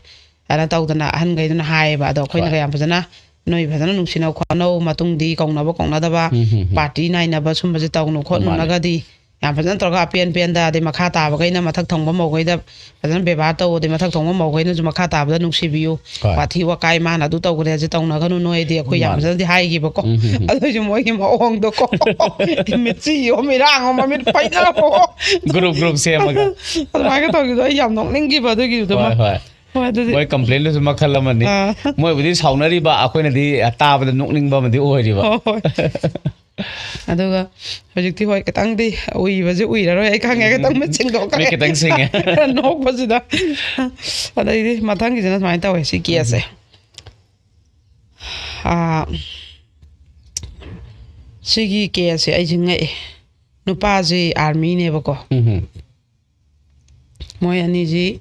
ꯑꯗꯨꯅ ꯇꯧꯗꯅ ꯑꯍꯟꯈꯩꯗꯨꯅ ꯍꯥꯏꯌꯦꯕ꯫ ꯑꯗꯣ ꯑꯩꯈꯣꯏꯅꯒ ꯍꯣꯏ. ꯌꯥꯝ ꯐꯖꯅ, "ꯅꯣꯏ ꯐꯖꯅ ꯅꯨꯡꯁꯤꯅꯧ ꯈꯣꯠꯅꯧ, ꯃꯇꯨꯡꯗꯤ ꯀꯧꯅꯕ ꯀꯧꯅꯗꯕ, ꯎꯝ, ꯎꯝ, ꯎꯝ. ꯄꯥꯔꯇꯤ ꯅꯥꯏꯅꯕ ꯁꯨꯝꯕꯁꯦ ꯇꯧꯅꯨ ꯃꯥꯅꯦ. ꯈꯣꯠꯅꯨꯅꯒꯗꯤ" ꯌꯥꯝ ꯐꯖꯅ ꯇꯧꯔꯒ ꯑꯄꯦꯟ ꯄꯦꯟꯗ, ꯑꯗꯩ ꯃꯈꯥ ꯇꯥꯕꯈꯩꯅ ꯃꯊꯛ ꯊꯣꯡꯕ ꯃꯧꯈꯩꯗ ꯐꯖꯅ ꯕꯦꯕꯥꯔ ꯇꯧ, ꯑꯗꯩ ꯃꯊꯛ ꯊꯣꯡꯕ ꯃꯧꯈꯩꯅꯁꯨ ꯃꯈꯥ ꯇꯥꯕꯗ ꯅꯨꯡꯁꯤꯕꯤꯌꯨ, ꯍꯣꯏ. "ꯋꯥꯊꯤ ꯋꯥꯀꯥꯏ ꯃꯥꯅ ꯑꯗꯨ ꯇꯧꯈ꯭ꯔꯦ, ꯑꯁꯤ ꯇꯧꯅꯒꯅꯨ ꯅꯣꯏꯗꯤ", ꯑꯩꯈꯣꯏ ꯌꯥꯝ ꯃꯥꯅꯦ. ꯐꯖꯅꯗꯤ ꯍꯥꯏꯈꯤꯕꯀꯣ꯫ ꯎꯝ, ꯎꯝ, ꯎꯝ. ꯑꯗꯨꯏꯁꯨ ꯃꯣꯏꯒꯤ ꯃꯑꯣꯡꯗꯣꯀꯣ, ꯃꯤꯠꯆꯤ ꯑꯣ ꯃꯤꯔꯥꯡ ꯑꯣ ꯃꯃꯤꯠ ꯄꯩꯅꯔꯛꯄꯣ, ꯒ꯭ꯔꯨꯞ ꯒ꯭ꯔꯨꯞ ꯁꯦꯝꯃꯒ. ꯑꯗꯨꯃꯥꯏꯅ ꯇꯧꯈꯤꯕꯗꯣ ꯑꯩ ꯌꯥꯝ ꯅꯣꯛꯅꯤꯡꯈꯤꯕ ꯑꯗꯨꯒꯤꯗꯨꯃ꯫ ꯍꯣꯏ, ꯍꯣꯏ. ꯍꯣꯏ, ꯑꯗꯨꯗꯤ ꯃꯣꯏ ꯀꯝꯄ꯭ꯂꯦꯟꯗꯨꯁꯨ ꯃꯈꯜ ꯑꯃꯅꯤ. ꯑꯥ. ꯃꯣꯏꯕꯨꯗꯤ ꯁꯥꯎꯅꯔꯤꯕ, ꯑꯩꯈꯣꯏꯅꯗꯤ ꯇꯥꯕꯗ ꯅꯣꯛꯅꯤꯡꯕ ꯑꯃꯗꯤ ꯑꯣꯏꯔꯤꯕ. ꯍꯣꯏ, ꯍꯣꯏ. ꯑꯗꯨꯒ ꯍꯧꯖꯤꯛꯇꯤ ꯍꯣꯏ ꯈꯤꯇꯪꯗꯤ ꯎꯏꯕꯁꯦ ꯎꯏꯔꯔꯣꯏ, ꯑꯩ ꯈꯪꯉꯦ, ꯈꯤꯇꯪ ꯃꯤꯠ ꯁꯤꯡꯗꯣꯛꯈ꯭ꯔꯦ꯫ ꯃꯤꯠ ꯈꯤꯇꯪ ꯁꯤꯡꯉꯦ. ꯅꯣꯛꯄꯁꯤꯗ꯫ ꯑꯗꯩꯗꯤ ꯃꯊꯪꯒꯤꯁꯤꯅ ꯁꯨꯃꯥꯏꯅ ꯇꯧꯋꯦ, ꯁꯤ ꯀꯦꯁꯁꯦ꯫ ꯑꯥ, ꯁꯤꯒꯤ ꯀꯦꯁꯁꯦ ꯑꯩꯁꯦ ꯉꯛꯑꯦ꯫ ꯅꯨꯄꯥꯁꯦ ꯑꯥꯔꯃꯤꯅꯦꯕꯀꯣ꯫ ꯎꯝ. ꯃꯣꯏ ꯑꯅꯤꯁꯤ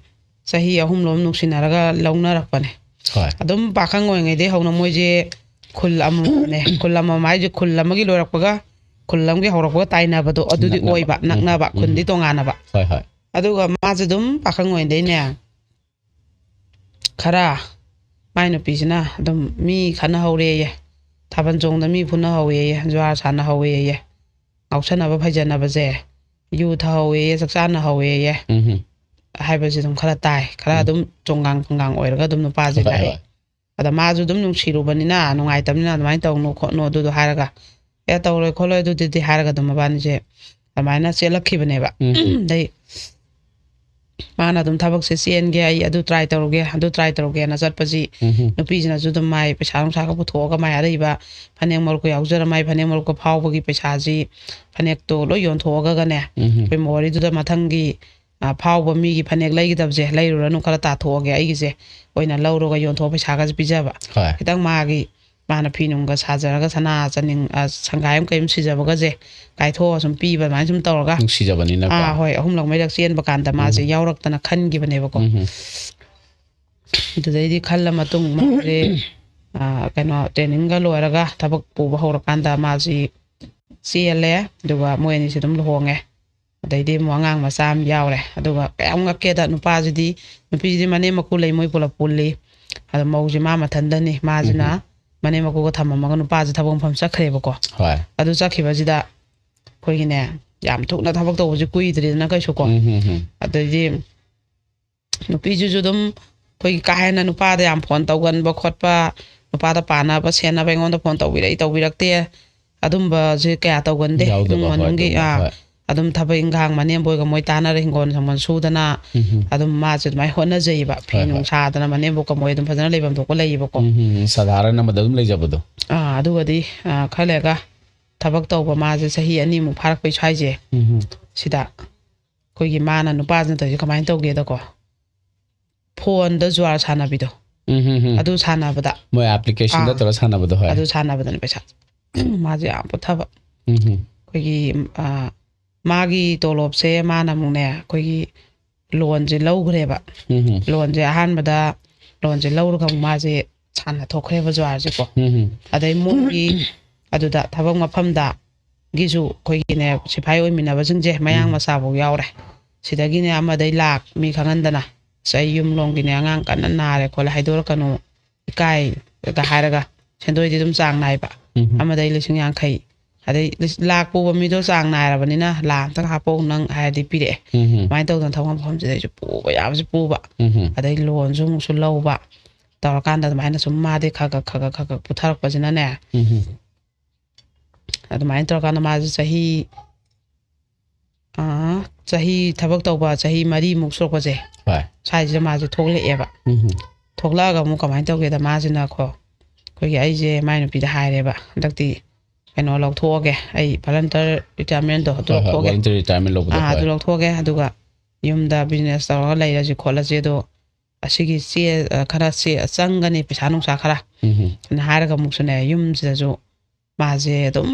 ꯆꯍꯤ ꯑꯍꯨꯝꯂꯣꯝ ꯅꯨꯡꯁꯤꯅꯔꯒ ꯂꯧꯅꯔꯛꯄꯅꯦ꯫ ꯍꯣꯏ꯫ ꯑꯗꯨꯝ ꯄꯥꯈꯪ ꯑꯣꯏꯔꯤꯉꯩꯗꯩ ꯍꯧꯅ ꯃꯣꯏꯁꯦ ꯈꯨꯜ ꯑꯃꯃꯝꯅꯦ꯫ ꯈꯨꯜ ꯑꯃꯃꯝ ꯍꯥꯏꯁꯦ ꯈꯨꯜ ꯑꯃꯒꯤ ꯂꯣꯏꯔꯛꯄꯒ ꯈꯨꯜ ꯑꯃꯒꯤ ꯍꯧꯔꯛꯄꯒ ꯇꯥꯏꯅꯕꯗꯣ ꯑꯗꯨꯗꯤ ꯅꯛꯅꯕ꯫ ꯑꯣꯏꯕ, ꯎꯝ, ꯅꯛꯅꯕ, ꯎꯝ, ꯈꯨꯟꯗꯤ ꯎꯝ꯫ ꯇꯣꯉꯥꯟꯅꯕ꯫ ꯍꯣꯏ, ꯍꯣꯏ꯫ ꯑꯗꯨꯒ ꯃꯥꯁꯦ ꯑꯗꯨꯝ ꯄꯥꯈꯪ ꯑꯣꯏꯔꯤꯉꯩꯗꯩꯅꯦ, ꯈꯔ ꯃꯥꯏ ꯅꯨꯄꯤꯁꯤꯅ ꯑꯗꯨꯝ ꯃꯤ ꯈꯠꯅꯍꯧꯔꯦꯌꯦ, ꯊꯥꯕꯜ ꯆꯣꯡꯗ ꯃꯤ ꯐꯨꯅꯍꯧꯋꯦꯌꯦ, ꯖꯨꯋꯥꯔ ꯁꯥꯟꯅꯍꯧꯋꯦꯌꯦ, ꯉꯥꯎꯁꯟꯅꯕ ꯐꯩꯖꯟꯅꯕꯁꯦ, ꯌꯨ ꯊꯛꯍꯧꯋꯦꯌꯦ, ꯆꯥꯛ ꯆꯥꯅꯍꯧꯋꯦꯌꯦ ꯎꯝ꯫ ꯍꯥꯏꯕꯁꯦ ꯑꯗꯨꯝ ꯈꯔ ꯇꯥꯏ꯫ ꯈꯔ ꯎꯝ꯫ ꯑꯗꯨꯝ ꯆꯣꯡꯒꯥꯡ ꯐꯨꯡꯒꯥꯡ ꯑꯣꯏꯔꯒ ꯑꯗꯨꯝ ꯅꯨꯄꯥꯁꯦ ꯍꯣꯏ, ꯂꯥꯛꯑꯦ꯫ ꯍꯣꯏ꯫ ꯑꯗ ꯃꯥꯁꯨ ꯑꯗꯨꯝ ꯅꯨꯡꯁꯤꯔꯨꯕꯅꯤꯅ ꯅꯨꯡꯉꯥꯏꯇꯕꯅꯤꯅ ꯑꯗꯨꯃꯥꯏꯅ ꯇꯧꯅꯨ ꯈꯣꯠꯅꯨ ꯑꯗꯨꯗꯣ ꯍꯥꯏꯔꯒ, "ꯑꯦ, ꯇꯧꯔꯣꯏ ꯈꯣꯠꯂꯣꯏ ꯑꯗꯨꯗꯨꯗꯤ" ꯍꯥꯏꯔꯒ ꯑꯗꯨꯝ ꯃꯕꯥꯅꯤꯁꯦ ꯑꯗꯨꯃꯥꯏꯅ ꯆꯦꯜꯂꯛꯈꯤꯕꯅꯦꯕ꯫ ꯎꯝ꯫ ꯑꯗꯩ ꯃꯥꯅ ꯑꯗꯨꯝ ꯊꯕꯛꯁꯦ ꯆꯦꯟꯒꯦ, ꯑꯩ ꯑꯗꯨ try ꯇꯧꯔꯨꯒꯦ, ꯑꯗꯨ try ꯇꯧꯔꯨꯒꯦꯅ ꯆꯠꯄꯁꯤ ꯎꯝ꯫ ꯅꯨꯄꯤꯁꯤꯅꯁꯨ ꯑꯗꯨꯝ ꯃꯥꯏ ꯄꯩꯁꯥ ꯅꯨꯡꯁꯥꯒ ꯄꯨꯊꯣꯛꯑꯒ ꯃꯥꯏ ꯑꯔꯩꯕ ꯐꯅꯦꯛ ꯃꯔꯨꯞꯀ ꯌꯥꯎꯖꯔ ꯃꯥꯏ ꯐꯅꯦꯛ ꯃꯔꯨꯞꯀ ꯐꯥꯎꯕꯒꯤ ꯄꯩꯁꯥꯁꯤ, ꯐꯅꯦꯛꯇꯣ ꯂꯣꯏ ꯌꯣꯟꯊꯣꯛꯑꯒꯅꯦ, ꯎꯝ꯫ ꯑꯩꯈꯣꯏ ꯃꯣꯔꯤꯗꯨꯗ ꯃꯊꯪꯒꯤ, ꯑ, ꯐꯥꯎꯕ ꯃꯤꯒꯤ ꯐꯅꯦꯛ ꯂꯩꯒꯗꯕꯁꯦ ꯂꯩꯔꯨꯔꯅꯨ, ꯈꯔ ꯇꯥꯊꯣꯛꯑꯒꯦ, ꯑꯩꯒꯤꯁꯦ ꯑꯣꯏꯅ ꯂꯧꯔꯒ ꯌꯣꯟꯊꯣꯛꯑ ꯄꯩꯁꯥꯒꯁꯦ ꯄꯤꯖꯕ꯫ ꯍꯣꯏ꯫ ꯈꯤꯇꯪ ꯃꯥꯒꯤ, ꯃꯥꯅ ꯐꯤ ꯅꯨꯡꯒ ꯁꯥꯖꯔꯒ ꯁꯅꯥ ꯆꯅꯤꯡ, ꯑ, ꯁꯪꯒꯥꯏ ꯑꯃ ꯀꯩ ꯑꯃ ꯁꯤꯖꯕꯒꯁꯦ ꯀꯥꯏꯊꯣꯛꯑ ꯁꯨꯝ ꯄꯤꯕ, ꯑꯗꯨꯃꯥꯏꯅ ꯁꯨꯝ ꯇꯧꯔꯒ, ꯅꯨꯡꯁꯤꯖꯕꯅꯤꯅꯀꯣ꯫ ꯑꯥ, ꯍꯣꯏ, ꯑꯍꯨꯝꯂꯛ ꯃꯔꯤꯔꯛ ꯆꯦꯟꯕ ꯀꯥꯟꯗ ꯃꯥꯁꯦ ꯎꯝ꯫ ꯌꯥꯎꯔꯛꯇꯅ ꯈꯟꯈꯤꯕꯅꯦꯕꯀꯣ꯫ ꯎꯝ꯫ ꯑꯗꯨꯗꯩꯗꯤ ꯈꯜꯂ ꯃꯇꯨꯡ ꯃꯥꯁꯦ, ꯑ, ꯀꯩꯅꯣ, trainingꯒ ꯂꯣꯏꯔꯒ ꯊꯕꯛ ꯄꯨꯕ ꯍꯧꯔꯀꯥꯟꯗ ꯃꯥꯁꯤ ꯆꯦꯜꯂꯦ, ꯑꯗꯨꯒ ꯃꯣꯏ ꯑꯅꯤꯁꯦ ꯑꯗꯨꯝ ꯂꯨꯍꯣꯡꯉꯦ꯫ ꯑꯗꯩꯗꯤ ꯑꯃꯨꯛ ꯑꯉꯥꯡ ꯃꯆꯥ ꯑꯃ ꯌꯥꯎꯔꯦ꯫ ꯑꯗꯨꯒ ꯀꯌꯥꯝ ꯉꯛꯀꯦꯗ, ꯅꯨꯄꯥꯁꯤꯗꯤ, ꯅꯨꯄꯤꯁꯤꯗꯤ ꯃꯅꯦꯝ ꯃꯀꯨ ꯂꯩ, ꯃꯣꯏ ꯄꯨꯂꯞ ꯄꯨꯜꯂꯤ꯫ ꯑꯗꯣ ꯃꯧꯁꯦ ꯃꯥ ꯃꯊꯟꯗꯅꯤ, ꯃꯥꯁꯤꯅ ꯎꯝ꯫ ꯃꯅꯦꯝ ꯃꯀꯨꯒ ꯊꯝꯃꯝꯃꯒ ꯅꯨꯄꯥꯁꯦ ꯊꯕꯛ ꯃꯐꯝ ꯆꯠꯈ꯭ꯔꯦꯕꯀꯣ꯫ ꯍꯣꯏ꯫ ꯑꯗꯨ ꯆꯠꯈꯤꯕꯁꯤꯗ ꯑꯩꯈꯣꯏꯒꯤꯅꯦ, ꯌꯥꯝ ꯊꯨꯅ ꯊꯕꯛ ꯇꯧꯕꯁꯦ ꯀꯨꯏꯗ꯭ꯔꯦꯗꯅ ꯀꯩꯁꯨ ꯀꯣ꯫ ꯎꯝ, ꯎꯝ, ꯎꯝ꯫ ꯑꯗꯩꯗꯤ ꯅꯨꯄꯤꯁꯤꯁꯨ ꯑꯗꯨꯝ ꯑꯩꯈꯣꯏꯒꯤ ꯀꯥ ꯍꯦꯟꯅ ꯅꯨꯄꯥꯗ ꯌꯥꯝ phone ꯇꯧꯒꯟꯕ ꯈꯣꯠꯄ, ꯅꯨꯄꯥꯗ ꯄꯥꯟꯅꯕ ꯁꯦꯟꯅꯕ ꯑꯩꯉꯣꯟꯗ phone ꯇꯧꯕꯤꯔꯛꯏ ꯇꯧꯕꯤꯔꯛꯇꯦ, ꯑꯗꯨꯝꯕꯁꯦ ꯀꯌꯥ ꯇꯧꯒꯟꯗꯦ꯫ ꯌꯥꯎꯗꯕ, ꯏꯃꯨꯡ ꯍꯣꯏ, ꯃꯅꯨꯡꯒꯤ, ꯑꯗꯨꯝꯕ, ꯑꯥ, ꯍꯣꯏ꯫ ꯑꯗꯨꯝ ꯊꯕꯛ ꯏꯪꯈꯥꯡ ꯃꯅꯦꯝꯕꯣꯏꯒ ꯃꯣꯏ ꯇꯥꯟꯅꯔ ꯍꯤꯡꯒꯣꯜ ꯁꯝꯕꯜ ꯁꯨꯗꯅ ꯎꯝ, ꯎꯝ꯫ ꯑꯗꯨꯝ ꯃꯥꯁꯦ ꯑꯗꯨꯃꯥꯏꯅ ꯍꯣꯠꯅꯖꯩꯕ꯫ ꯐꯤ ꯍꯣꯏ, ꯅꯨꯡ ꯍꯣꯏ꯫ ꯁꯥꯗꯅ ꯃꯅꯦꯝꯕꯣꯛꯀ ꯃꯣꯏ ꯑꯗꯨꯝ ꯐꯖꯅ ꯂꯩꯐꯝ ꯊꯣꯛꯄ ꯂꯩꯌꯦꯕꯀꯣ꯫ ꯎꯝ, ꯎꯝ, ꯎꯝ꯫ ꯁꯥꯙꯥꯔꯟ ꯑꯃꯗ ꯑꯗꯨꯝ ꯂꯩꯖꯕꯗꯣ꯫ ꯑꯥ, ꯑꯗꯨꯒꯗꯤ, ꯑꯥ, ꯈꯔ ꯂꯩꯔꯒ ꯊꯕꯛ ꯇꯧꯕ ꯃꯥꯁꯦ ꯆꯍꯤ ꯑꯅꯤꯃꯨꯛ ꯐꯥꯔꯛꯄꯩ ꯁ꯭ꯋꯥꯏꯁꯦ, ꯎꯝ, ꯎꯝ꯫ ꯁꯤꯗ ꯑꯩꯈꯣꯏꯒꯤ ꯃꯥꯅ ꯅꯨꯄꯥꯁꯤꯅ ꯇꯧꯔꯤꯁꯦ ꯀꯃꯥꯏꯅ ꯇꯧꯒꯦꯗꯀꯣ, phoneꯗ ꯖꯨꯋꯥꯔ ꯁꯥꯟꯅꯕꯤꯗꯣ, ꯎꯝ, ꯎꯝ, ꯎꯝ꯫ ꯑꯗꯨ ꯁꯥꯟꯅꯕꯗ, ꯃꯣꯏ applicationꯗ ꯑꯥ꯫ ꯇꯧꯔ ꯁꯥꯟꯅꯕꯗꯣ, ꯍꯣꯏ꯫ ꯑꯗꯨ ꯁꯥꯟꯅꯕꯗꯅꯦ ꯄꯩꯁꯥ ꯃꯥꯁꯦ ꯌꯥꯝ ꯄꯨꯊꯕ꯫ ꯎꯝ, ꯎꯝ꯫ ꯑꯩꯈꯣꯏꯒꯤ, ꯑ, ꯃꯥꯒꯤ ꯇꯣꯂꯣꯞꯁꯦ ꯃꯥꯅ ꯑꯃꯨꯛꯅꯦ, ꯑꯩꯈꯣꯏꯒꯤ ꯂꯣꯟꯁꯦ ꯂꯧꯈ꯭ꯔꯦꯕ꯫ ꯎꯝ꯫ ꯂꯣꯟꯁꯦ ꯑꯍꯥꯟꯕꯗ ꯂꯣꯟꯁꯦ ꯂꯧꯔꯒ ꯑꯃꯨꯛ ꯃꯥꯁꯦ ꯁꯥꯟꯅꯊꯣꯛꯈ꯭ꯔꯦꯕ ꯖꯨꯋꯥꯔꯁꯦꯀꯣ꯫ ꯎꯝ꯫ ꯑꯗꯩ ꯃꯣꯏꯒꯤ ꯑꯗꯨꯗ ꯊꯕꯛ ꯃꯐꯝꯗꯒꯤꯁꯨ ꯑꯩꯈꯣꯏꯒꯤꯅꯦ, ꯁꯤꯐꯥꯏ ꯑꯣꯏꯃꯤꯟꯅꯕꯁꯤꯡꯁꯦ ꯃꯌꯥꯡ ꯎꯝ꯫ ꯃꯆꯥꯐꯧ ꯌꯥꯎꯔꯦ꯫ ꯁꯤꯗꯒꯤꯅꯦ ꯑꯃꯗꯩ ꯂꯥꯛ ꯃꯤ ꯈꯪꯍꯟꯗꯅ, "ꯑꯁ, ꯑꯩ ꯌꯨꯝ ꯂꯣꯝꯒꯤꯅꯦ ꯑꯉꯥꯡ ꯀꯟꯅ ꯅꯥꯔꯦ ꯈꯣꯠꯂꯦ, ꯍꯥꯏꯗꯣꯔꯛꯀꯅꯨ, ꯏꯀꯥꯏꯒ" ꯍꯥꯏꯔꯒ ꯁꯦꯟꯗꯣꯏꯗꯤ ꯑꯗꯨꯝ ꯆꯥꯡ ꯅꯥꯏꯕ꯫ ꯎꯝ꯫ ꯑꯃꯗꯩ ꯂꯤꯁꯤꯡ ꯌꯥꯡꯈꯩ꯫ ꯑꯗꯩ ꯂꯤꯁ-, ꯂꯥꯛ ꯄꯨꯕ ꯃꯤꯗꯣ ꯆꯥꯡ ꯅꯥꯏꯔꯕꯅꯤꯅ ꯂꯥꯛ ꯑꯝꯇ ꯍꯥꯞꯄꯛꯑꯣ ꯅꯪ ꯍꯥꯏꯔꯗꯤ ꯄꯤꯔꯛꯑꯦ꯫ ꯎꯝ꯫ ꯑꯗꯨꯃꯥꯏꯅ ꯇꯧꯗꯅ ꯊꯕꯛ ꯃꯐꯝꯁꯤꯗ ꯑꯩꯁꯨ ꯄꯨꯕ ꯌꯥꯕꯁꯤ ꯄꯨꯕ꯫ ꯎꯝ꯫ ꯑꯗꯩ ꯂꯣꯟꯁꯨ ꯑꯃꯨꯛꯁꯨ ꯂꯧꯕ꯫ ꯇꯧꯔꯀꯥꯟꯗ ꯑꯗꯨꯃꯥꯏꯅ ꯁꯨꯝ ꯃꯥꯗꯤ ꯈꯔ ꯈꯔ, ꯈꯔ ꯈꯔ, ꯈꯔ ꯈꯔ ꯄꯨꯊꯔꯛꯄꯁꯤꯅꯅꯦ꯫ ꯎꯝ꯫ ꯑꯗꯨꯃꯥꯏꯅ ꯇꯧꯔꯀꯥꯟꯗ ꯃꯥꯁꯦ ꯆꯍꯤ, ꯑꯥ, ꯆꯍꯤ ꯊꯕꯛ ꯇꯧꯕ ꯆꯍꯤ ꯃꯔꯤꯃꯨꯛ ꯁꯨꯔꯛꯄꯁꯦ, ꯍꯣꯏ꯫ ꯁ꯭ꯋꯥꯏꯁꯤꯗ ꯃꯥꯁꯦ ꯊꯣꯛꯂꯛꯑꯦꯕ꯫ ꯎꯝ꯫ ꯊꯣꯛꯂꯛꯑꯒ ꯑꯃꯨꯛ ꯀꯃꯥꯏꯅ ꯇꯧꯒꯦꯗ, ꯃꯥꯁꯤꯅꯀꯣ, ꯑꯩꯈꯣꯏꯒꯤ, ꯑꯩꯁꯦ ꯃꯥꯏ ꯅꯨꯄꯤꯗ ꯍꯥꯏꯔꯦꯕ, "ꯍꯟꯗꯛꯇꯤ ꯀꯩꯅꯣ ꯂꯧꯊꯣꯛꯑꯒꯦ, ꯑꯩ ꯚꯣꯂꯟꯇꯤꯌꯔ ꯔꯤꯇꯥꯌꯔꯃꯦꯟꯗꯣ ꯑꯗꯨ ꯍꯣꯏ, ꯍꯣꯏ, ꯂꯧꯊꯣꯛꯑꯒꯦ꯫ ꯚꯣꯂꯟꯇꯤꯌꯔ ꯔꯤꯇꯥꯌꯔꯃꯦꯟ ꯂꯧꯕꯗꯣ, ꯑꯥ, ꯍꯣꯏ꯫ ꯑꯗꯨ ꯂꯧꯊꯣꯛꯑꯒꯦ, ꯑꯗꯨꯒ ꯌꯨꯝꯗ ꯕꯤꯖꯤꯅꯦꯁ ꯇꯧꯔꯒ ꯂꯩꯔꯁꯤ ꯈꯣꯠꯂꯁꯤ, ꯑꯗꯣ ꯑꯁꯤꯒꯤ ꯆꯦ, ꯑ, ꯈꯔ ꯆꯦ, ꯑ, ꯆꯪꯒꯅꯤ, ꯄꯩꯁꯥ ꯅꯨꯡꯁꯥ ꯈꯔ", ꯎꯝ꯫ ꯑꯗꯨꯅ ꯍꯥꯏꯔꯒ ꯑꯃꯨꯛꯁꯨꯅꯦ, ꯌꯨꯝꯁꯤꯗꯁꯨ ꯃꯥꯁꯦ ꯑꯗꯨꯝ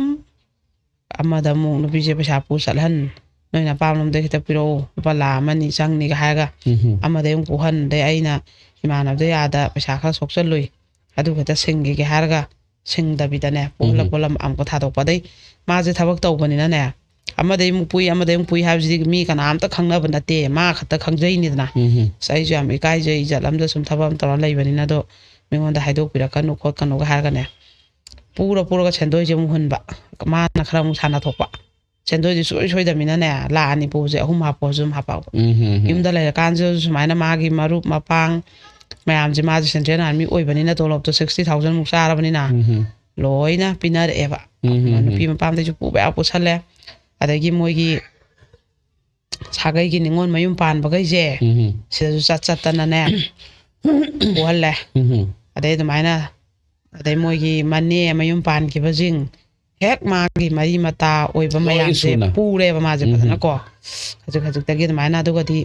ꯑꯃꯗ ꯑꯃꯨꯛ ꯅꯨꯄꯤꯁꯦ ꯄꯩꯁꯥ ꯄꯨ ꯆꯠꯍꯟ, "ꯅꯣꯏ ꯅꯄꯥꯝꯂꯣꯝꯗ ꯈꯤꯇ ꯄꯤꯔꯛꯑꯣ, ꯂꯨꯄꯥ ꯂꯥꯈ ꯑꯃ ꯑꯅꯤ ꯆꯪꯅꯤꯒ" ꯍꯥꯏꯔꯒ ꯎꯝ꯫ ꯑꯃꯗꯩ ꯑꯃꯨꯛ ꯄꯨꯍꯟ, ꯑꯗꯩ ꯑꯩꯅ ꯏꯃꯥꯟꯅꯕꯗ ꯌꯥꯗ ꯄꯩꯁꯥ ꯈꯔ ꯁꯣꯛꯆꯜꯂꯨꯏ, ꯑꯗꯨ ꯈꯛꯇ ꯁꯤꯡꯈꯤꯒꯦ ꯍꯥꯏꯔꯒ ꯁꯤꯡꯗꯕꯤꯗꯅꯦ, ꯄꯨꯍꯜꯂ ꯎꯝ꯫ ꯄꯨꯍꯜꯂ ꯑꯃꯨꯛꯀ ꯊꯥꯗꯣꯛꯄ꯫ ꯑꯗꯩ ꯃꯥꯁꯦ ꯊꯕꯛ ꯇꯧꯕꯅꯤꯅꯅꯦ, ꯑꯃꯗꯩ ꯑꯃꯨꯛ ꯄꯨꯏ, ꯑꯃꯗꯩ ꯑꯃꯨꯛ ꯄꯨꯏ ꯍꯥꯏꯕꯁꯤꯗꯤ ꯃꯤ ꯀꯅꯥꯝꯇ ꯈꯪꯅꯕ ꯅꯠꯇꯦ, ꯃꯥ ꯈꯛꯇ ꯈꯪꯖꯩꯅꯤꯗꯅ꯫ ꯎꯝ꯫ ꯑꯁ, ꯑꯩꯁꯨ ꯌꯥꯝ ꯏꯀꯥꯏꯖꯩ, ꯏꯖꯠ ꯑꯃꯗ ꯁꯨꯝ ꯊꯕꯛ ꯑꯃ ꯇꯧꯔ ꯂꯩꯕꯅꯤꯅ, ꯑꯗꯣ ꯃꯤꯉꯣꯟꯗ ꯍꯥꯏꯗꯣꯛꯄꯤꯔꯛꯀꯅꯨ ꯈꯣꯠꯀꯅꯨꯒ ꯍꯥꯏꯔꯒꯅꯦ, ꯄꯨꯔ ꯄꯨꯔꯒ ꯁꯦꯟꯗꯣꯏꯁꯦ ꯑꯃꯨꯛ ꯍꯨꯟꯕ, ꯃꯥꯅ ꯈꯔ ꯑꯃꯨꯛ ꯁꯥꯟꯅꯊꯣꯛꯄ꯫ ꯁꯦꯟꯗꯣꯏꯗꯤ ꯁꯨꯡꯁꯣꯏ ꯁꯣꯏꯗꯕꯅꯤꯅꯅꯦ, ꯂꯥꯛ ꯑꯅꯤ ꯄꯨꯕꯁꯦ ꯑꯍꯨꯝ ꯍꯥꯞꯄꯣꯁꯨ ꯑꯗꯨꯝ ꯍꯥꯞꯄꯛꯄ꯫ ꯎꯝ, ꯎꯝ, ꯎꯝ꯫ ꯌꯨꯝꯗ ꯂꯩꯔꯀꯥꯟꯁꯤꯗꯁꯨ ꯁꯨꯃꯥꯏꯅ ꯃꯥꯒꯤ ꯃꯔꯨꯞ ꯃꯄꯥꯡ ꯃꯌꯥꯝꯁꯦ, ꯃꯥꯁꯦ ꯁꯦꯟꯇ꯭ꯔꯦꯜ ꯑꯥꯔꯃꯤ ꯑꯣꯏꯕꯅꯤꯅ ꯇꯣꯂꯣꯞꯇꯣ sixty thousand ꯃꯨꯛ ꯆꯥꯔꯕꯅꯤꯅ, ꯎꯝ, ꯎꯝ꯫ ꯂꯣꯏꯅ ꯄꯤꯅꯔꯛꯑꯦꯕ꯫ ꯎꯝ, ꯎꯝ, ꯎꯝ꯫ ꯅꯨꯄꯤ ꯃꯄꯥꯝꯗꯩꯁꯨ ꯄꯨꯕ ꯌꯥꯕ ꯄꯨꯁꯜꯂꯦ꯫ ꯑꯗꯒꯤ ꯃꯣꯏꯒꯤ ꯁꯥꯒꯩꯒꯤ ꯅꯤꯉꯣꯜ ꯃꯌꯨꯝ ꯄꯥꯟꯕꯈꯩꯁꯦ, ꯎꯝ꯫ ꯁꯤꯗꯁꯨ ꯆꯠ ꯆꯠꯇꯅꯅꯦ, ꯄꯨꯍꯜꯂꯦ꯫ ꯎꯝ꯫ ꯑꯗꯩ ꯑꯗꯨꯃꯥꯏꯅ, ꯑꯗꯩ ꯃꯣꯏꯒꯤ ꯃꯅꯦ ꯃꯌꯨꯝ ꯄꯥꯟꯈꯤꯕꯁꯤꯡ, ꯍꯦꯛ ꯃꯥꯒꯤ ꯃꯔꯤ ꯃꯇꯥ ꯑꯣꯏꯕ ꯂꯣꯏ ꯃꯌꯥꯝꯁꯦ ꯁꯨꯅ꯫ ꯄꯨꯔꯦꯕ ꯃꯥꯁꯦ ꯎꯝ꯫ ꯐꯖꯅꯀꯣ꯫ ꯈꯖꯤꯛ ꯈꯖꯤꯛꯇꯒꯤ ꯑꯗꯨꯃꯥꯏꯅ, ꯑꯗꯨꯒꯗꯤ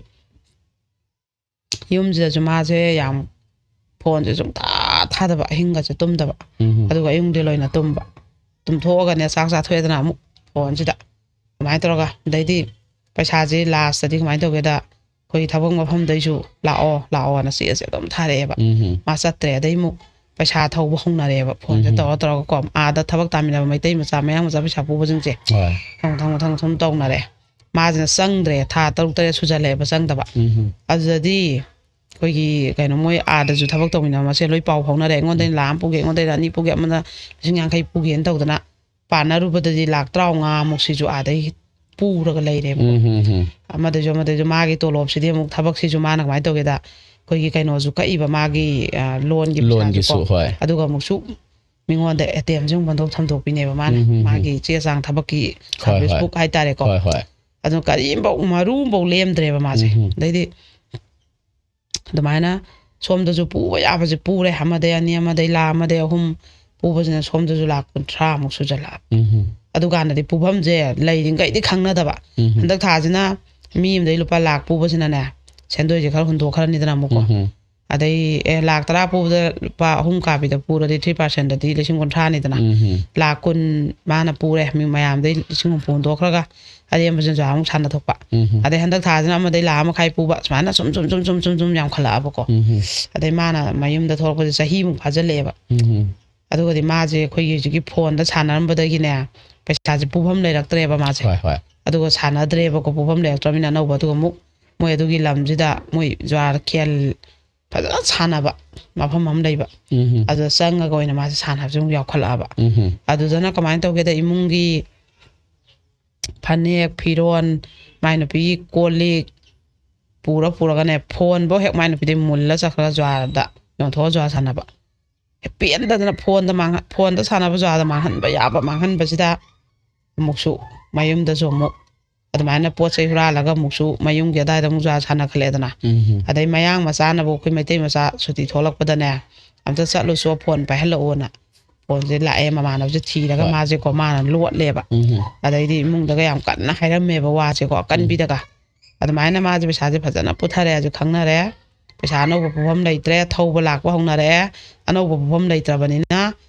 ꯌꯨꯝꯁꯤꯗꯁꯨ ꯃꯥꯁꯦ ꯌꯥꯝ ꯐꯣꯟꯁꯦ ꯁꯨꯡꯊꯥ ꯊꯥꯗꯕ, ꯑꯍꯤꯡꯒꯁꯦ ꯇꯨꯝꯗꯕ꯫ ꯎꯝ꯫ ꯑꯗꯨꯒ ꯑꯌꯨꯛꯗꯤ ꯂꯣꯏꯅ ꯇꯨꯝꯕ꯫ ꯇꯨꯝꯊꯣꯛꯑꯒꯅꯦ, ꯆꯥꯛ ꯆꯥꯊꯣꯛꯑꯦꯗꯅ ꯑꯃꯨꯛ ꯐꯣꯟꯁꯤꯗ꯫ ꯑꯗꯨꯃꯥꯏꯅ ꯇꯧꯔꯒ, ꯑꯗꯩꯗꯤ ꯄꯩꯁꯥꯁꯦ ꯂꯥꯁꯇꯗꯤ ꯀꯃꯥꯏꯅ ꯇꯧꯒꯦꯗ, ꯑꯩꯈꯣꯏꯒꯤ ꯊꯕꯛ ꯃꯐꯝꯗꯩꯁꯨ ꯂꯥꯛꯑꯣ ꯂꯥꯛꯑꯣꯅ ꯆꯦꯁꯦ ꯑꯗꯨꯝ ꯊꯥꯔꯛꯑꯦꯕ꯫ ꯎꯝ ꯃꯥ ꯆꯠꯇ꯭ꯔꯦ꯫ ꯑꯗꯩ ꯑꯃꯨꯛ ꯄꯩꯁꯥ ꯊꯧꯕ ꯍꯧꯅꯔꯦꯕ, ꯐꯣꯟꯁꯦ ꯎꯝ꯫ ꯇꯧꯔ ꯇꯧꯔꯒꯀꯣ, ꯑꯥꯗ ꯊꯕꯛ ꯇꯥꯃꯤꯟꯅꯕ ꯃꯩꯇꯩ ꯃꯆꯥ, ꯃꯌꯥꯡ ꯃꯆꯥ ꯄꯩꯁꯥ ꯄꯨꯕꯁꯤꯡꯁꯦ ꯍꯣꯏ ꯃꯊꯪ ꯃꯊꯪ ꯃꯊꯪ ꯃꯊꯪ ꯇꯧꯅꯔꯦ꯫ ꯃꯥꯁꯤꯅ ꯆꯪꯗ꯭ꯔꯦ, ꯊꯥ ꯇꯔꯨꯛ ꯇꯔꯦꯠ ꯁꯨꯖꯜꯂꯛꯑꯦꯕ ꯆꯪꯗꯕ꯫ ꯎꯝ ꯑꯗꯨꯗꯗꯤ ꯑꯩꯈꯣꯏꯒꯤ ꯀꯩꯅꯣ, ꯃꯣꯏ ꯑꯥꯗꯁꯨ ꯊꯕꯛ ꯇꯧꯃꯤꯟꯅꯕ ꯃꯁꯦꯟ ꯂꯣꯏ ꯄꯥꯎ ꯐꯥꯎꯅꯔꯦ꯫ ꯑꯩꯉꯣꯟꯗ ꯂꯥꯛ ꯑꯃ ꯄꯨꯒꯦ, ꯑꯩꯉꯣꯟꯗ ꯑꯅꯤ ꯄꯨꯒꯦ, ꯑꯃꯅ ꯂꯤꯁꯤꯡ ꯌꯥꯡꯈꯩ ꯄꯨꯒꯦꯅ ꯇꯧꯗꯅ ꯄꯥꯟꯅꯔꯨꯕꯗꯗꯤ ꯂꯥꯛ ꯇꯔꯥꯃꯉꯥꯃꯨꯛꯁꯤꯁꯨ ꯑꯥꯗꯩ ꯄꯨꯔꯒ ꯂꯩꯔꯦꯕ꯫ ꯎꯝ ꯎꯝ ꯎꯝ ꯑꯃꯗꯁꯨ ꯑꯃꯗꯁꯨ ꯃꯥꯒꯤ ꯇꯣꯂꯣꯞꯁꯤꯗꯤ ꯑꯃꯨꯛ, ꯊꯕꯛꯁꯤꯁꯨ ꯃꯥꯅ ꯀꯃꯥꯏꯅ ꯇꯧꯒꯦꯗ, ꯑꯩꯈꯣꯏꯒꯤ ꯀꯩꯅꯣꯁꯨ ꯀꯛꯏꯕ, ꯃꯥꯒꯤ ꯑ, ꯂꯣꯟꯒꯤ ꯂꯣꯟꯒꯤꯁꯨ ꯄꯩꯁꯥꯁꯨꯀꯣ꯫ ꯍꯣꯏ ꯑꯗꯨꯒ ꯑꯃꯨꯛꯁꯨ ꯃꯤꯉꯣꯟꯗ ꯑꯦ ꯇꯤ ꯑꯦꯝꯁꯦ ꯑꯃꯨꯛ ꯕꯟꯗꯣꯛ ꯊꯝꯗꯣꯛꯄꯤꯅꯦꯕ ꯃꯥꯅ, ꯎꯝ, ꯎꯝ, ꯎꯝ꯫ ꯃꯥꯒꯤ ꯆꯦ ꯆꯥꯡ ꯊꯕꯛꯀꯤ ꯍꯣꯏ, ꯁꯥꯔꯚꯤꯁ ꯍꯣꯏ꯫ ꯕꯨꯛ ꯍꯥꯏꯇꯥꯔꯦꯀꯣ꯫ ꯍꯣꯏ ꯍꯣꯏ ꯑꯗꯨ ꯀꯔꯤꯝꯐꯧ ꯃꯔꯨ ꯑꯃꯐꯧ ꯂꯦꯝꯗ꯭ꯔꯦꯕ ꯃꯥꯁꯦ꯫ ꯎꯝ, ꯎꯝ꯫ ꯑꯗꯩꯗꯤ ꯑꯗꯨꯃꯥꯏꯅ ꯁꯣꯝꯗꯁꯨ ꯄꯨꯕ ꯌꯥꯕꯁꯦ ꯄꯨꯔꯦ, ꯑꯃꯗꯩ ꯑꯅꯤ, ꯑꯃꯗꯩ ꯂꯥꯛ, ꯑꯃꯗꯩ ꯑꯍꯨꯝ ꯄꯨꯕꯁꯤꯅ ꯁꯣꯝꯗꯁꯨ ꯂꯥꯛ ꯀꯨꯟꯊ꯭ꯔꯥꯃꯨꯛ ꯁꯨꯖꯜꯂꯛꯑꯕ꯫ ꯎꯝ ꯎꯝ꯫ ꯑꯗꯨꯀꯥꯟꯗꯗꯤ ꯄꯨꯐꯝꯁꯦ ꯂꯩꯔꯤꯉꯩꯗꯤ ꯈꯪꯅꯗꯕ꯫ ꯎꯝ ꯎꯝ꯫ ꯍꯟꯗꯛ ꯊꯥꯁꯤꯅ ꯃꯤ ꯑꯃꯗꯩ ꯂꯨꯄꯥ ꯂꯥꯛ ꯄꯨꯕꯁꯤꯅꯅꯦ, ꯁꯦꯟꯗꯣꯏꯁꯦ ꯈꯔ ꯍꯨꯟꯗꯣꯛꯈ꯭ꯔꯅꯤꯗꯅ ꯑꯃꯨꯛꯀꯣ꯫ ꯎꯝ ꯎꯝ꯫ ꯑꯗꯩ ꯑꯦ ꯂꯥꯛ ꯇꯔꯥ ꯄꯨꯕꯗ ꯂꯨꯄꯥ ꯑꯍꯨꯝ ꯀꯥꯕꯤꯗ ꯄꯨꯔꯗꯤ three percentꯗꯗꯤ ꯂꯤꯁꯤꯡ ꯀꯨꯟꯊ꯭ꯔꯥꯅꯤꯗꯅ꯫ ꯎꯝ ꯎꯝ꯫ ꯂꯥꯛ ꯀꯨꯟ ꯃꯥꯅ ꯄꯨꯔꯦ, ꯃꯤ ꯃꯌꯥꯝꯗꯩ ꯂꯤꯁꯤꯡ ꯍꯨꯝꯐꯨ ꯍꯨꯟꯗꯣꯛꯈ꯭ꯔꯒ ꯑꯔꯦꯝꯕꯁꯤꯅ ꯖꯥ ꯑꯃꯨꯛ ꯁꯥꯟꯅꯊꯣꯛꯄ꯫ ꯎꯝ ꯎꯝ꯫ ꯑꯗꯩ ꯍꯟꯗꯛ ꯊꯥꯁꯤꯅ ꯑꯃꯗꯩ ꯂꯥꯛ ꯑꯃ ꯃꯈꯥꯏ ꯄꯨꯕ, ꯁꯨꯃꯥꯏꯅ ꯁꯨꯝ ꯁꯨꯝ ꯁꯨꯝ ꯁꯨꯝ ꯁꯨꯝ ꯁꯨꯝ ꯌꯥꯝꯈꯠꯂꯛꯑꯕꯀꯣ꯫ ꯎꯝ ꯎꯝ꯫ ꯑꯗꯩ ꯃꯥꯅ ꯃꯌꯨꯝꯗ ꯊꯣꯛꯂꯛꯄꯁꯦ ꯆꯍꯤꯃꯨꯛ ꯐꯥꯖꯤꯜꯂꯛꯑꯦꯕ꯫ ꯎꯝ ꯎꯝ꯫ ꯑꯗꯨꯒꯗꯤ ꯃꯥꯁꯦ ꯑꯩꯈꯣꯏꯒꯤ ꯍꯧꯖꯤꯛꯀꯤ ꯐꯣꯟꯗ ꯁꯥꯟꯅꯔꯝꯕꯗꯒꯤꯅꯦ, ꯄꯩꯁꯥꯁꯦ ꯄꯨꯐꯝ ꯂꯩꯔꯛꯇ꯭ꯔꯦꯕ ꯃꯥꯁꯦ꯫ ꯍꯣꯏ ꯍꯣꯏ꯫ ꯑꯗꯨꯒ ꯁꯥꯟꯅꯗ꯭ꯔꯦꯕꯀꯣ, ꯄꯨꯐꯝ ꯂꯩꯔꯛꯇ꯭ꯔꯕꯅꯤꯅ ꯑꯅꯧꯕ꯫ ꯑꯗꯨꯒ ꯑꯃꯨꯛ ꯃꯣꯏ ꯑꯗꯨꯒꯤ ꯂꯝꯁꯤꯗ ꯃꯣꯏ ꯖ꯭ꯋꯥꯔ ꯈꯦꯜ ꯐꯖꯅ ꯁꯥꯟꯅꯕ ꯃꯐꯝ ꯑꯃ ꯂꯩꯕ, ꯎꯝ ꯎꯝ꯫ ꯑꯗꯨꯗ ꯆꯪꯉꯒ ꯑꯣꯏꯅ ꯃꯥꯁꯦ ꯁꯥꯟꯅꯕꯁꯦ ꯑꯃꯨꯛ ꯌꯥꯎꯈꯠꯂꯛꯑꯕ꯫ ꯎꯝ ꯎꯝ꯫ ꯑꯗꯨꯗꯅ ꯀꯃꯥꯏꯅ ꯇꯧꯒꯦꯗ, ꯏꯃꯨꯡꯒꯤ ꯐꯅꯦꯛ ꯐꯤꯔꯣꯟ, ꯃꯥꯏ ꯅꯨꯄꯤꯒꯤ ꯀꯣꯜ ꯂꯤꯛ ꯄꯨꯔ ꯄꯨꯔꯒꯅꯦ, ꯐꯣꯟꯐꯧ ꯍꯦꯛ ꯃꯥꯏ ꯅꯨꯄꯤꯗꯩ ꯃꯨꯜꯂ ꯆꯠꯈ꯭ꯔꯒ ꯖ꯭ꯋꯥꯔꯗ ꯌꯣꯟꯊꯣꯛꯑ ꯖ꯭ꯋꯥꯔ ꯁꯥꯟꯅꯕ꯫ ꯍꯦꯛ ꯄꯦꯟꯗꯗꯅ ꯐꯣꯟꯗ ꯃꯥꯡꯍꯟ-, ꯐꯣꯟꯗ ꯁꯥꯟꯅꯕ ꯖ꯭ꯋꯥꯔꯗ ꯃꯥꯡꯍꯟꯕ ꯌꯥꯕ ꯃꯥꯡꯍꯟꯕꯁꯤꯗ, ꯑꯃꯨꯛꯁꯨ ꯃꯌꯨꯝꯗꯁꯨ ꯑꯃꯨꯛ ꯑꯗꯨꯃꯥꯏꯅ ꯄꯣꯠ ꯆꯩ ꯍꯨꯔꯥꯜꯂꯒ ꯑꯃꯨꯛꯁꯨ ꯃꯌꯨꯝꯒꯤ ꯑꯗꯥꯏꯗ ꯑꯃꯨꯛ ꯖ꯭ꯋꯥꯔ ꯁꯥꯟꯅꯈꯠꯂꯛꯑꯦꯗꯅ꯫ ꯎꯝ ꯎꯝ꯫ ꯑꯗꯩ ꯃꯌꯥꯡ ꯃꯆꯥꯅꯕꯨ, ꯑꯩꯈꯣꯏ ꯃꯩꯇꯩ ꯃꯆꯥ ꯁꯨꯇꯤ ꯊꯣꯛꯂꯛꯄꯗꯅꯦ, "ꯑꯝꯇ ꯆꯠꯂꯨꯆꯣ, ꯐꯣꯟ ꯄꯥꯏꯍꯜꯂꯛꯑꯣꯅ" ꯐꯣꯟꯁꯦ ꯂꯥꯛꯑꯦ, ꯃꯃꯥꯟꯅꯕꯁꯦ ꯊꯤꯔꯒ ꯍꯣꯏ꯫ ꯃꯥꯁꯦꯀꯣ, ꯃꯥꯅ ꯂꯣꯠꯂꯦꯕ꯫ ꯎꯝ ꯎꯝ꯫ ꯑꯗꯩꯗꯤ ꯏꯃꯨꯡꯗꯒ ꯌꯥꯝ ꯀꯟꯅ ꯍꯥꯏꯔꯝꯃꯦꯕ ꯋꯥꯁꯦꯀꯣ, ꯑꯀꯟꯕꯤꯗꯒ꯫ ꯑꯗꯨꯃꯥꯏꯅ ꯃꯥꯁꯦ ꯄꯩꯁꯥꯁꯦ ꯐꯖꯅ ꯄꯨꯊꯔꯦ, ꯍꯧꯖꯤꯛ ꯈꯪꯅꯔꯦ꯫ ꯄꯩꯁꯥ ꯑꯅꯧꯕ ꯄꯨꯐꯝ ꯂꯩꯇ꯭ꯔꯦ, ꯊꯧꯕ ꯂꯥꯛꯄ ꯍꯧꯅꯔꯛꯑꯦ꯫ ꯑꯅꯧꯕ ꯄꯨꯐꯝ ꯂꯩꯇ꯭ꯔꯕꯅꯤꯅ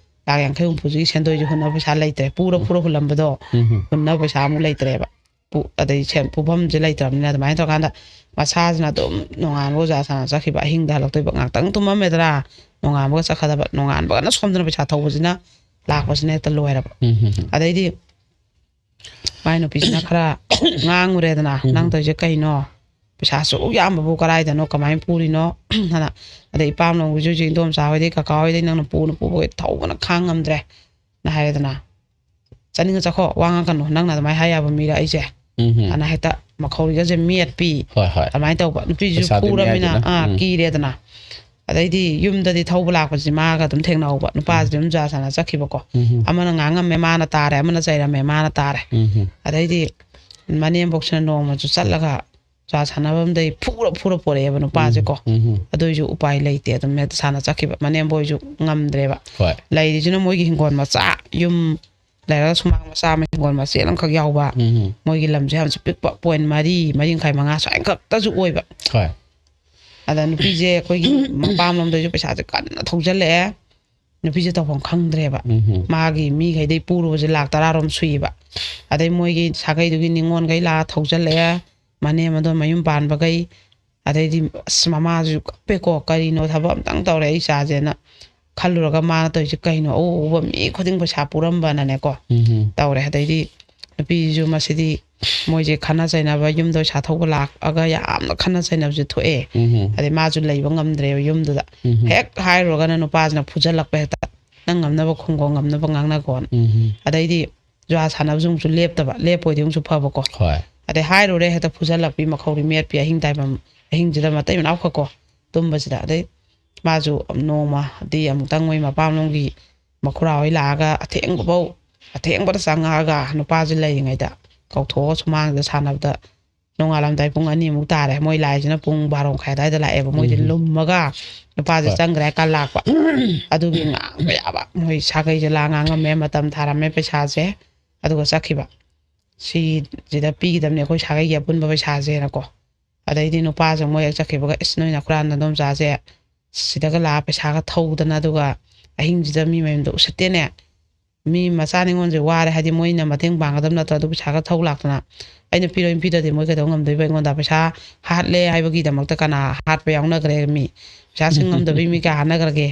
ꯂꯥꯛ ꯌꯥꯡꯈꯩ ꯍꯨꯝꯐꯨꯁꯤꯒꯤ ꯁꯦꯟꯗꯣꯏꯁꯦ ꯍꯨꯟꯅꯕ ꯄꯩꯁꯥ ꯂꯩꯇ꯭ꯔꯦ꯫ ꯄꯨꯔ ꯄꯨꯔ ꯍꯨꯜꯂꯝꯕꯗꯣ ꯎꯝ ꯎꯝ꯫ ꯍꯨꯟꯅꯕ ꯄꯩꯁꯥ ꯑꯃꯨꯛ ꯂꯩꯇ꯭ꯔꯦꯕ꯫ ꯄꯨ-, ꯑꯗꯩ ꯁꯦꯟ ꯄꯨꯐꯝꯁꯦ ꯂꯩꯇ꯭ꯔꯕꯅꯤꯅ, ꯑꯗꯨꯃꯥꯏꯅ ꯇꯧꯔꯀꯥꯟꯗ ꯃꯁꯥꯁꯤꯅ ꯑꯗꯨꯝ ꯅꯣꯡꯉꯥꯟꯕ ꯑꯣꯖꯥ ꯁꯥꯟꯅ ꯆꯠꯈꯤꯕ, ꯑꯍꯤꯡꯗ ꯍꯜꯂꯛꯇꯣꯏꯕ, ꯉꯥꯛꯇꯪ ꯇꯨꯝꯃꯝꯃꯦꯗꯅ, ꯅꯣꯡꯉꯥꯟꯕꯒ ꯆꯠꯈ꯭ꯔꯗꯕ, ꯅꯣꯡꯉꯥꯟꯕꯒꯅ ꯁꯣꯝꯗꯅ ꯄꯩꯁꯥ ꯊꯧꯕꯁꯤꯅ ꯂꯥꯛꯄꯁꯤꯅ ꯍꯦꯛꯇ ꯂꯣꯏꯔꯕ꯫ ꯎꯝ, ꯎꯝ, ꯎꯝ. ꯑꯗꯩꯗꯤ ꯃꯥꯏ ꯅꯨꯄꯤꯁꯤꯅ ꯈꯔ ꯉꯥꯡꯉꯨꯔꯦꯗꯅ, ꯎꯝ. "ꯅꯪ ꯇꯧꯔꯤꯁꯦ ꯀꯩꯅꯣ? ꯄꯩꯁꯥ ꯑꯁꯨꯛ ꯌꯥꯝꯕꯕꯨ ꯀꯗꯥꯏꯗꯅꯣ, ꯀꯃꯥꯏꯅ ꯄꯨꯔꯤꯅꯣ?" ꯍꯥꯏꯅ꯫ ꯑꯗꯩ ꯏꯄꯥꯝꯂꯣꯝꯒꯤꯁꯨ ꯍꯧꯖꯤꯛ ꯏꯟꯗꯣꯝꯆꯥ ꯍꯣꯏꯗꯩ ꯀꯀꯥ ꯍꯣꯏꯗꯩ ꯅꯪꯅ ꯄꯨꯅ ꯄꯨꯕꯒꯤ ꯊꯧꯕꯅ ꯈꯥꯡ ꯉꯝꯗ꯭ꯔꯦ ꯅ ꯍꯥꯏꯔꯦꯗꯅ꯫ "ꯆꯠꯅꯤꯡꯉ ꯆꯠꯈꯣ, ꯋꯥ ꯉꯥꯡꯒꯅꯨ, ꯅꯪꯅ ꯑꯗꯨꯃꯥꯏꯅ ꯍꯥꯏ ꯌꯥꯕ ꯃꯤꯔ ꯑꯩꯁꯦ?" ꯎꯝ, ꯎꯝ. ꯑꯅ ꯍꯦꯛꯇ ꯃꯈꯧꯔꯤꯒꯁꯦ ꯃꯦꯠꯄꯤ꯫ ꯍꯣꯏ, ꯍꯣꯏ. ꯑꯗꯨꯃꯥꯏꯅ ꯇꯧꯕ꯫ ꯅꯨꯄꯤꯁꯤꯁꯨ ꯄꯩꯁꯥꯗꯨ ꯃꯌꯥꯏꯗꯨꯅ꯫ ꯑꯥ, ꯎꯝ. ꯀꯤꯔꯦꯗꯅ꯫ ꯑꯗꯩꯗꯤ ꯌꯨꯝꯗꯗꯤ ꯊꯧꯕ ꯂꯥꯛꯄꯁꯤ ꯃꯥꯒ ꯑꯗꯨꯝ ꯊꯦꯡꯅꯍꯧꯕ꯫ ꯅꯨꯄꯥꯁꯤꯗꯤ ꯑꯗꯨꯝ ꯖꯨꯋꯥ ꯁꯥꯟꯅ ꯆꯠꯈꯤꯕꯀꯣ꯫ ꯎꯝ, ꯎꯝ. ꯑꯃꯅ ꯉꯥꯡꯉꯝꯃꯦ ꯃꯥꯅ ꯇꯥꯔꯦ, ꯑꯃꯅ ꯆꯩꯔꯝꯃꯦ ꯃꯥꯅ ꯇꯥꯔꯦ꯫ ꯎꯝ, ꯎꯝ. ꯑꯗꯩꯗꯤ ꯃꯅꯦꯝꯕꯣꯛꯁꯤꯅ ꯅꯣꯡꯃꯁꯨ ꯆꯠꯂꯒ ꯖꯨꯋꯥ ꯁꯥꯟꯅꯐꯝꯗꯩ ꯐꯨꯔ ꯐꯨꯔ ꯄꯣꯔꯛꯑꯦꯕ ꯅꯨꯄꯥꯁꯦꯀꯣ꯫ ꯎꯝ, ꯎꯝ. ꯑꯗꯨꯏꯁꯨ ꯎꯄꯥꯏ ꯂꯩꯇꯦ, ꯑꯗꯨꯝ ꯍꯦꯛꯇ ꯁꯥꯟꯅ ꯆꯠꯈꯤꯕ꯫ ꯃꯅꯦꯝꯕꯣꯏꯁꯨ ꯉꯝꯗ꯭ꯔꯦꯕ꯫ ꯍꯣꯏ. ꯂꯩꯔꯤꯁꯤꯅ ꯃꯣꯏꯒꯤ ꯍꯤꯡꯒꯣꯜ ꯃꯆꯥ, ꯌꯨꯝ ꯂꯩꯔꯒ ꯁꯨꯃꯥꯡ ꯃꯆꯥ ꯑꯃ, ꯍꯤꯡꯒꯣꯜ ꯃꯆꯦꯠ ꯑꯃꯈꯛ ꯌꯥꯎꯕ꯫ ꯎꯝ, ꯎꯝ. ꯃꯣꯏꯒꯤ ꯂꯝꯁꯦ ꯌꯥꯝꯁꯨ ꯄꯤꯛꯄ, ꯄꯣꯏꯟ ꯃꯔꯤ, ꯃꯔꯤ ꯃꯈꯥꯏ, ꯃꯉꯥ ꯁ꯭ꯋꯥꯏ ꯈꯛꯇꯁꯨ ꯑꯣꯏꯕ꯫ ꯍꯣꯏ. ꯑꯗ ꯅꯨꯄꯤꯁꯦ ꯑꯩꯈꯣꯏꯒꯤ ꯃꯄꯥꯝꯂꯣꯝꯗꯁꯨ ꯄꯩꯁꯥꯁꯦ ꯀꯟꯅ ꯊꯧꯖꯜꯂꯛꯑꯦ꯫ ꯅꯨꯄꯤꯁꯦ ꯇꯧꯐꯝ ꯈꯪꯗ꯭ꯔꯦꯕ꯫ ꯎꯝ, ꯎꯝ. ꯃꯥꯒꯤ ꯃꯤꯈꯩꯗꯩ ꯄꯨꯔꯨꯕꯁꯦ ꯂꯥꯛ ꯇꯔꯥꯔꯣꯝ ꯁꯨꯏꯕ꯫ ꯑꯗꯩ ꯃꯣꯏꯒꯤ ꯁꯥꯒꯩꯗꯨꯒꯤ ꯅꯤꯉꯣꯜꯈꯩ ꯂꯥꯛꯑ ꯊꯧꯖꯜꯂꯛꯑꯦ꯫ ꯃꯅꯦꯝ ꯑꯗꯣ ꯃꯌꯨꯝ ꯄꯥꯟꯕꯈꯩ꯫ ꯑꯗꯩꯗꯤ ꯑꯁ, ꯃꯃꯥꯁꯨ ꯀꯞꯄꯦꯀꯣ, "ꯀꯔꯤꯅꯣ, ꯊꯕꯛ ꯑꯝꯇꯪ ꯇꯧꯔꯦ ꯑꯩ ꯏꯆꯥꯁꯦꯅ" ꯈꯜꯂꯨꯔꯒ ꯃꯥꯅ ꯇꯧꯔꯤꯁꯦ ꯀꯩꯅꯣ, ꯑꯎ ꯑꯎꯕ ꯃꯤ ꯈꯨꯗꯤꯡ ꯄꯩꯁꯥ ꯄꯨꯔꯝꯕꯅꯅꯦꯀꯣ ꯎꯝ, ꯎꯝ. ꯇꯧꯔꯦ꯫ ꯑꯗꯩꯗꯤ ꯅꯨꯄꯤꯁꯤꯁꯨ ꯃꯁꯤꯗꯤ ꯃꯣꯏꯁꯦ ꯈꯠꯅ ꯆꯩꯅꯕ, ꯌꯨꯝꯗ ꯄꯩꯁꯥ ꯊꯧꯕ ꯂꯥꯛꯑꯒ ꯌꯥꯝꯅ ꯈꯠꯅ ꯆꯩꯅꯕꯁꯦ ꯊꯣꯛꯑꯦ꯫ ꯎꯝ, ꯎꯝ. ꯑꯗꯩ ꯃꯥꯁꯨ ꯂꯩꯕ ꯉꯝꯗ꯭ꯔꯦꯕ ꯌꯨꯝꯗꯨꯗ꯫ ꯎꯝ, ꯎꯝ. ꯍꯦꯛ ꯍꯥꯏꯔꯨꯔꯒꯅ ꯅꯨꯄꯥꯁꯤꯅ ꯐꯨꯖꯜꯂꯛꯄ ꯍꯦꯛꯇ, "ꯅꯪ ꯉꯝꯅꯕ ꯈꯨꯝꯒꯣ, ꯉꯝꯅꯕ ꯉꯥꯡꯅꯒꯣꯅ"꯫ ꯎꯝ, ꯎꯝ. ꯑꯗꯩꯗꯤ ꯖꯨꯋꯥ ꯁꯥꯟꯅꯕꯁꯨ ꯑꯃꯨꯛꯁꯨ ꯂꯦꯞꯇꯕ, ꯂꯦꯞꯄꯣꯏꯗꯤ ꯑꯃꯨꯛꯁꯨ ꯐꯕꯀꯣ꯫ ꯍꯣꯏ. ꯑꯗꯩ ꯍꯥꯏꯔꯨꯔꯦ ꯍꯦꯛꯇ ꯐꯨꯖꯜꯂꯛꯄꯤ, ꯃꯈꯧꯔꯤ ꯃꯦꯠꯄꯤ, ꯑꯍꯤꯡ ꯇꯥꯏꯕꯝ, ꯑꯍꯤꯡꯁꯤꯗ ꯃꯇꯩ ꯃꯅꯥꯎ ꯈꯛꯀꯣ ꯇꯨꯝꯕꯁꯤꯗ꯫ ꯑꯗꯩ ꯃꯥꯁꯨ ꯅꯣꯡꯃꯗꯤ ꯑꯃꯨꯛꯇꯪ ꯃꯣꯏ ꯃꯄꯥꯝꯂꯣꯝꯒꯤ ꯃꯈꯨꯔꯥ ꯍꯣꯏ ꯂꯥꯛꯑꯒ ꯑꯊꯦꯡꯕꯐꯧ, ꯑꯊꯦꯡꯕꯗ ꯆꯪꯉꯛꯑꯒ ꯅꯨꯄꯥꯁꯦ ꯂꯩꯔꯤꯉꯩꯗ ꯀꯧꯊꯣꯛꯑꯒ ꯁꯨꯃꯥꯡꯗ ꯁꯥꯟꯅꯕꯗ ꯅꯣꯡꯉꯥꯜꯂꯝꯗꯥꯏ ꯄꯨꯡ ꯑꯅꯤꯃꯨꯛ ꯇꯥꯔꯦ꯫ ꯃꯣꯏ ꯂꯥꯛꯏꯁꯤꯅ ꯄꯨꯡ ꯕꯥꯔꯣ ꯃꯈꯥꯏ ꯑꯗꯨꯋꯥꯏꯗ ꯂꯥꯛꯑꯦꯕ꯫ ꯃꯣꯏꯗꯤ ꯎꯝ. ꯂꯨꯝꯃꯒ ꯅꯨꯄꯥꯁꯦ ꯍꯣꯏ. ꯆꯪꯈ꯭ꯔꯦ ꯍꯥꯏ ꯀꯥꯟ ꯂꯥꯛꯄ꯫ ꯑꯗꯨꯒꯤ ꯉꯥꯡꯕ ꯌꯥꯕ ꯃꯣꯏ ꯁꯥꯒꯩꯁꯦ ꯂꯥ ꯉꯥꯡꯉꯝꯃꯦ, ꯃꯇꯝ ꯊꯥꯔꯝꯃꯦ ꯄꯩꯁꯥꯁꯦ, ꯑꯗꯨꯒ ꯆꯠꯈꯤꯕ꯫ "ꯁꯤꯁꯤꯗ ꯄꯤꯒꯗꯕꯅꯦ ꯑꯩꯈꯣꯏ ꯁꯥꯒꯩꯒꯤ ꯑꯄꯨꯟꯕ ꯄꯩꯁꯥꯁꯦꯅꯀꯣ"꯫ ꯑꯗꯩꯗꯤ ꯅꯨꯄꯥꯁꯦ ꯃꯣꯏ ꯍꯦꯛ ꯆꯠꯈꯤꯕꯒ, "ꯏꯁ, ꯅꯣꯏ ꯅꯈꯨꯔꯥ ꯅꯗꯣꯝꯆꯥꯁꯦ ꯁꯤꯗꯒ ꯂꯥꯛꯑ ꯄꯩꯁꯥꯒ ꯊꯧꯗꯅ, ꯑꯗꯨꯒ ꯑꯍꯤꯡꯁꯤꯗ ꯃꯤ ꯃꯌꯨꯝꯗ ꯎꯁꯤꯠꯇꯦꯅꯦ, ꯃꯤ ꯃꯆꯥ ꯅꯤꯉꯣꯜꯁꯦ ꯋꯥꯔꯦ ꯍꯥꯏꯗꯤ ꯃꯣꯏꯅ ꯃꯇꯦꯡ ꯄꯥꯡꯒꯗꯕ ꯅꯠꯇ꯭ꯔꯣ? ꯑꯗꯨ ꯄꯩꯁꯥꯒ ꯊꯧ ꯂꯥꯛꯇꯅ ꯑꯩꯅ ꯄꯤꯔꯣꯏꯅ ꯄꯤꯗ꯭ꯔꯗꯤ ꯃꯣꯏ ꯀꯩꯗꯧ ꯉꯝꯗꯣꯏꯕ? ꯑꯩꯉꯣꯟꯗ ꯄꯩꯁꯥ ꯍꯥꯠꯂꯦ ꯍꯥꯏꯕꯒꯤꯗꯃꯛꯇ ꯀꯅꯥ ꯍꯥꯠꯄ ꯌꯥꯎꯅꯈ꯭ꯔꯦ? ꯃꯤ ꯄꯩꯁꯥ ꯁꯤꯡ ꯉꯝꯗꯕꯤ ꯃꯤ ꯀꯌꯥ ꯍꯥꯠꯅꯈ꯭ꯔꯒꯦ?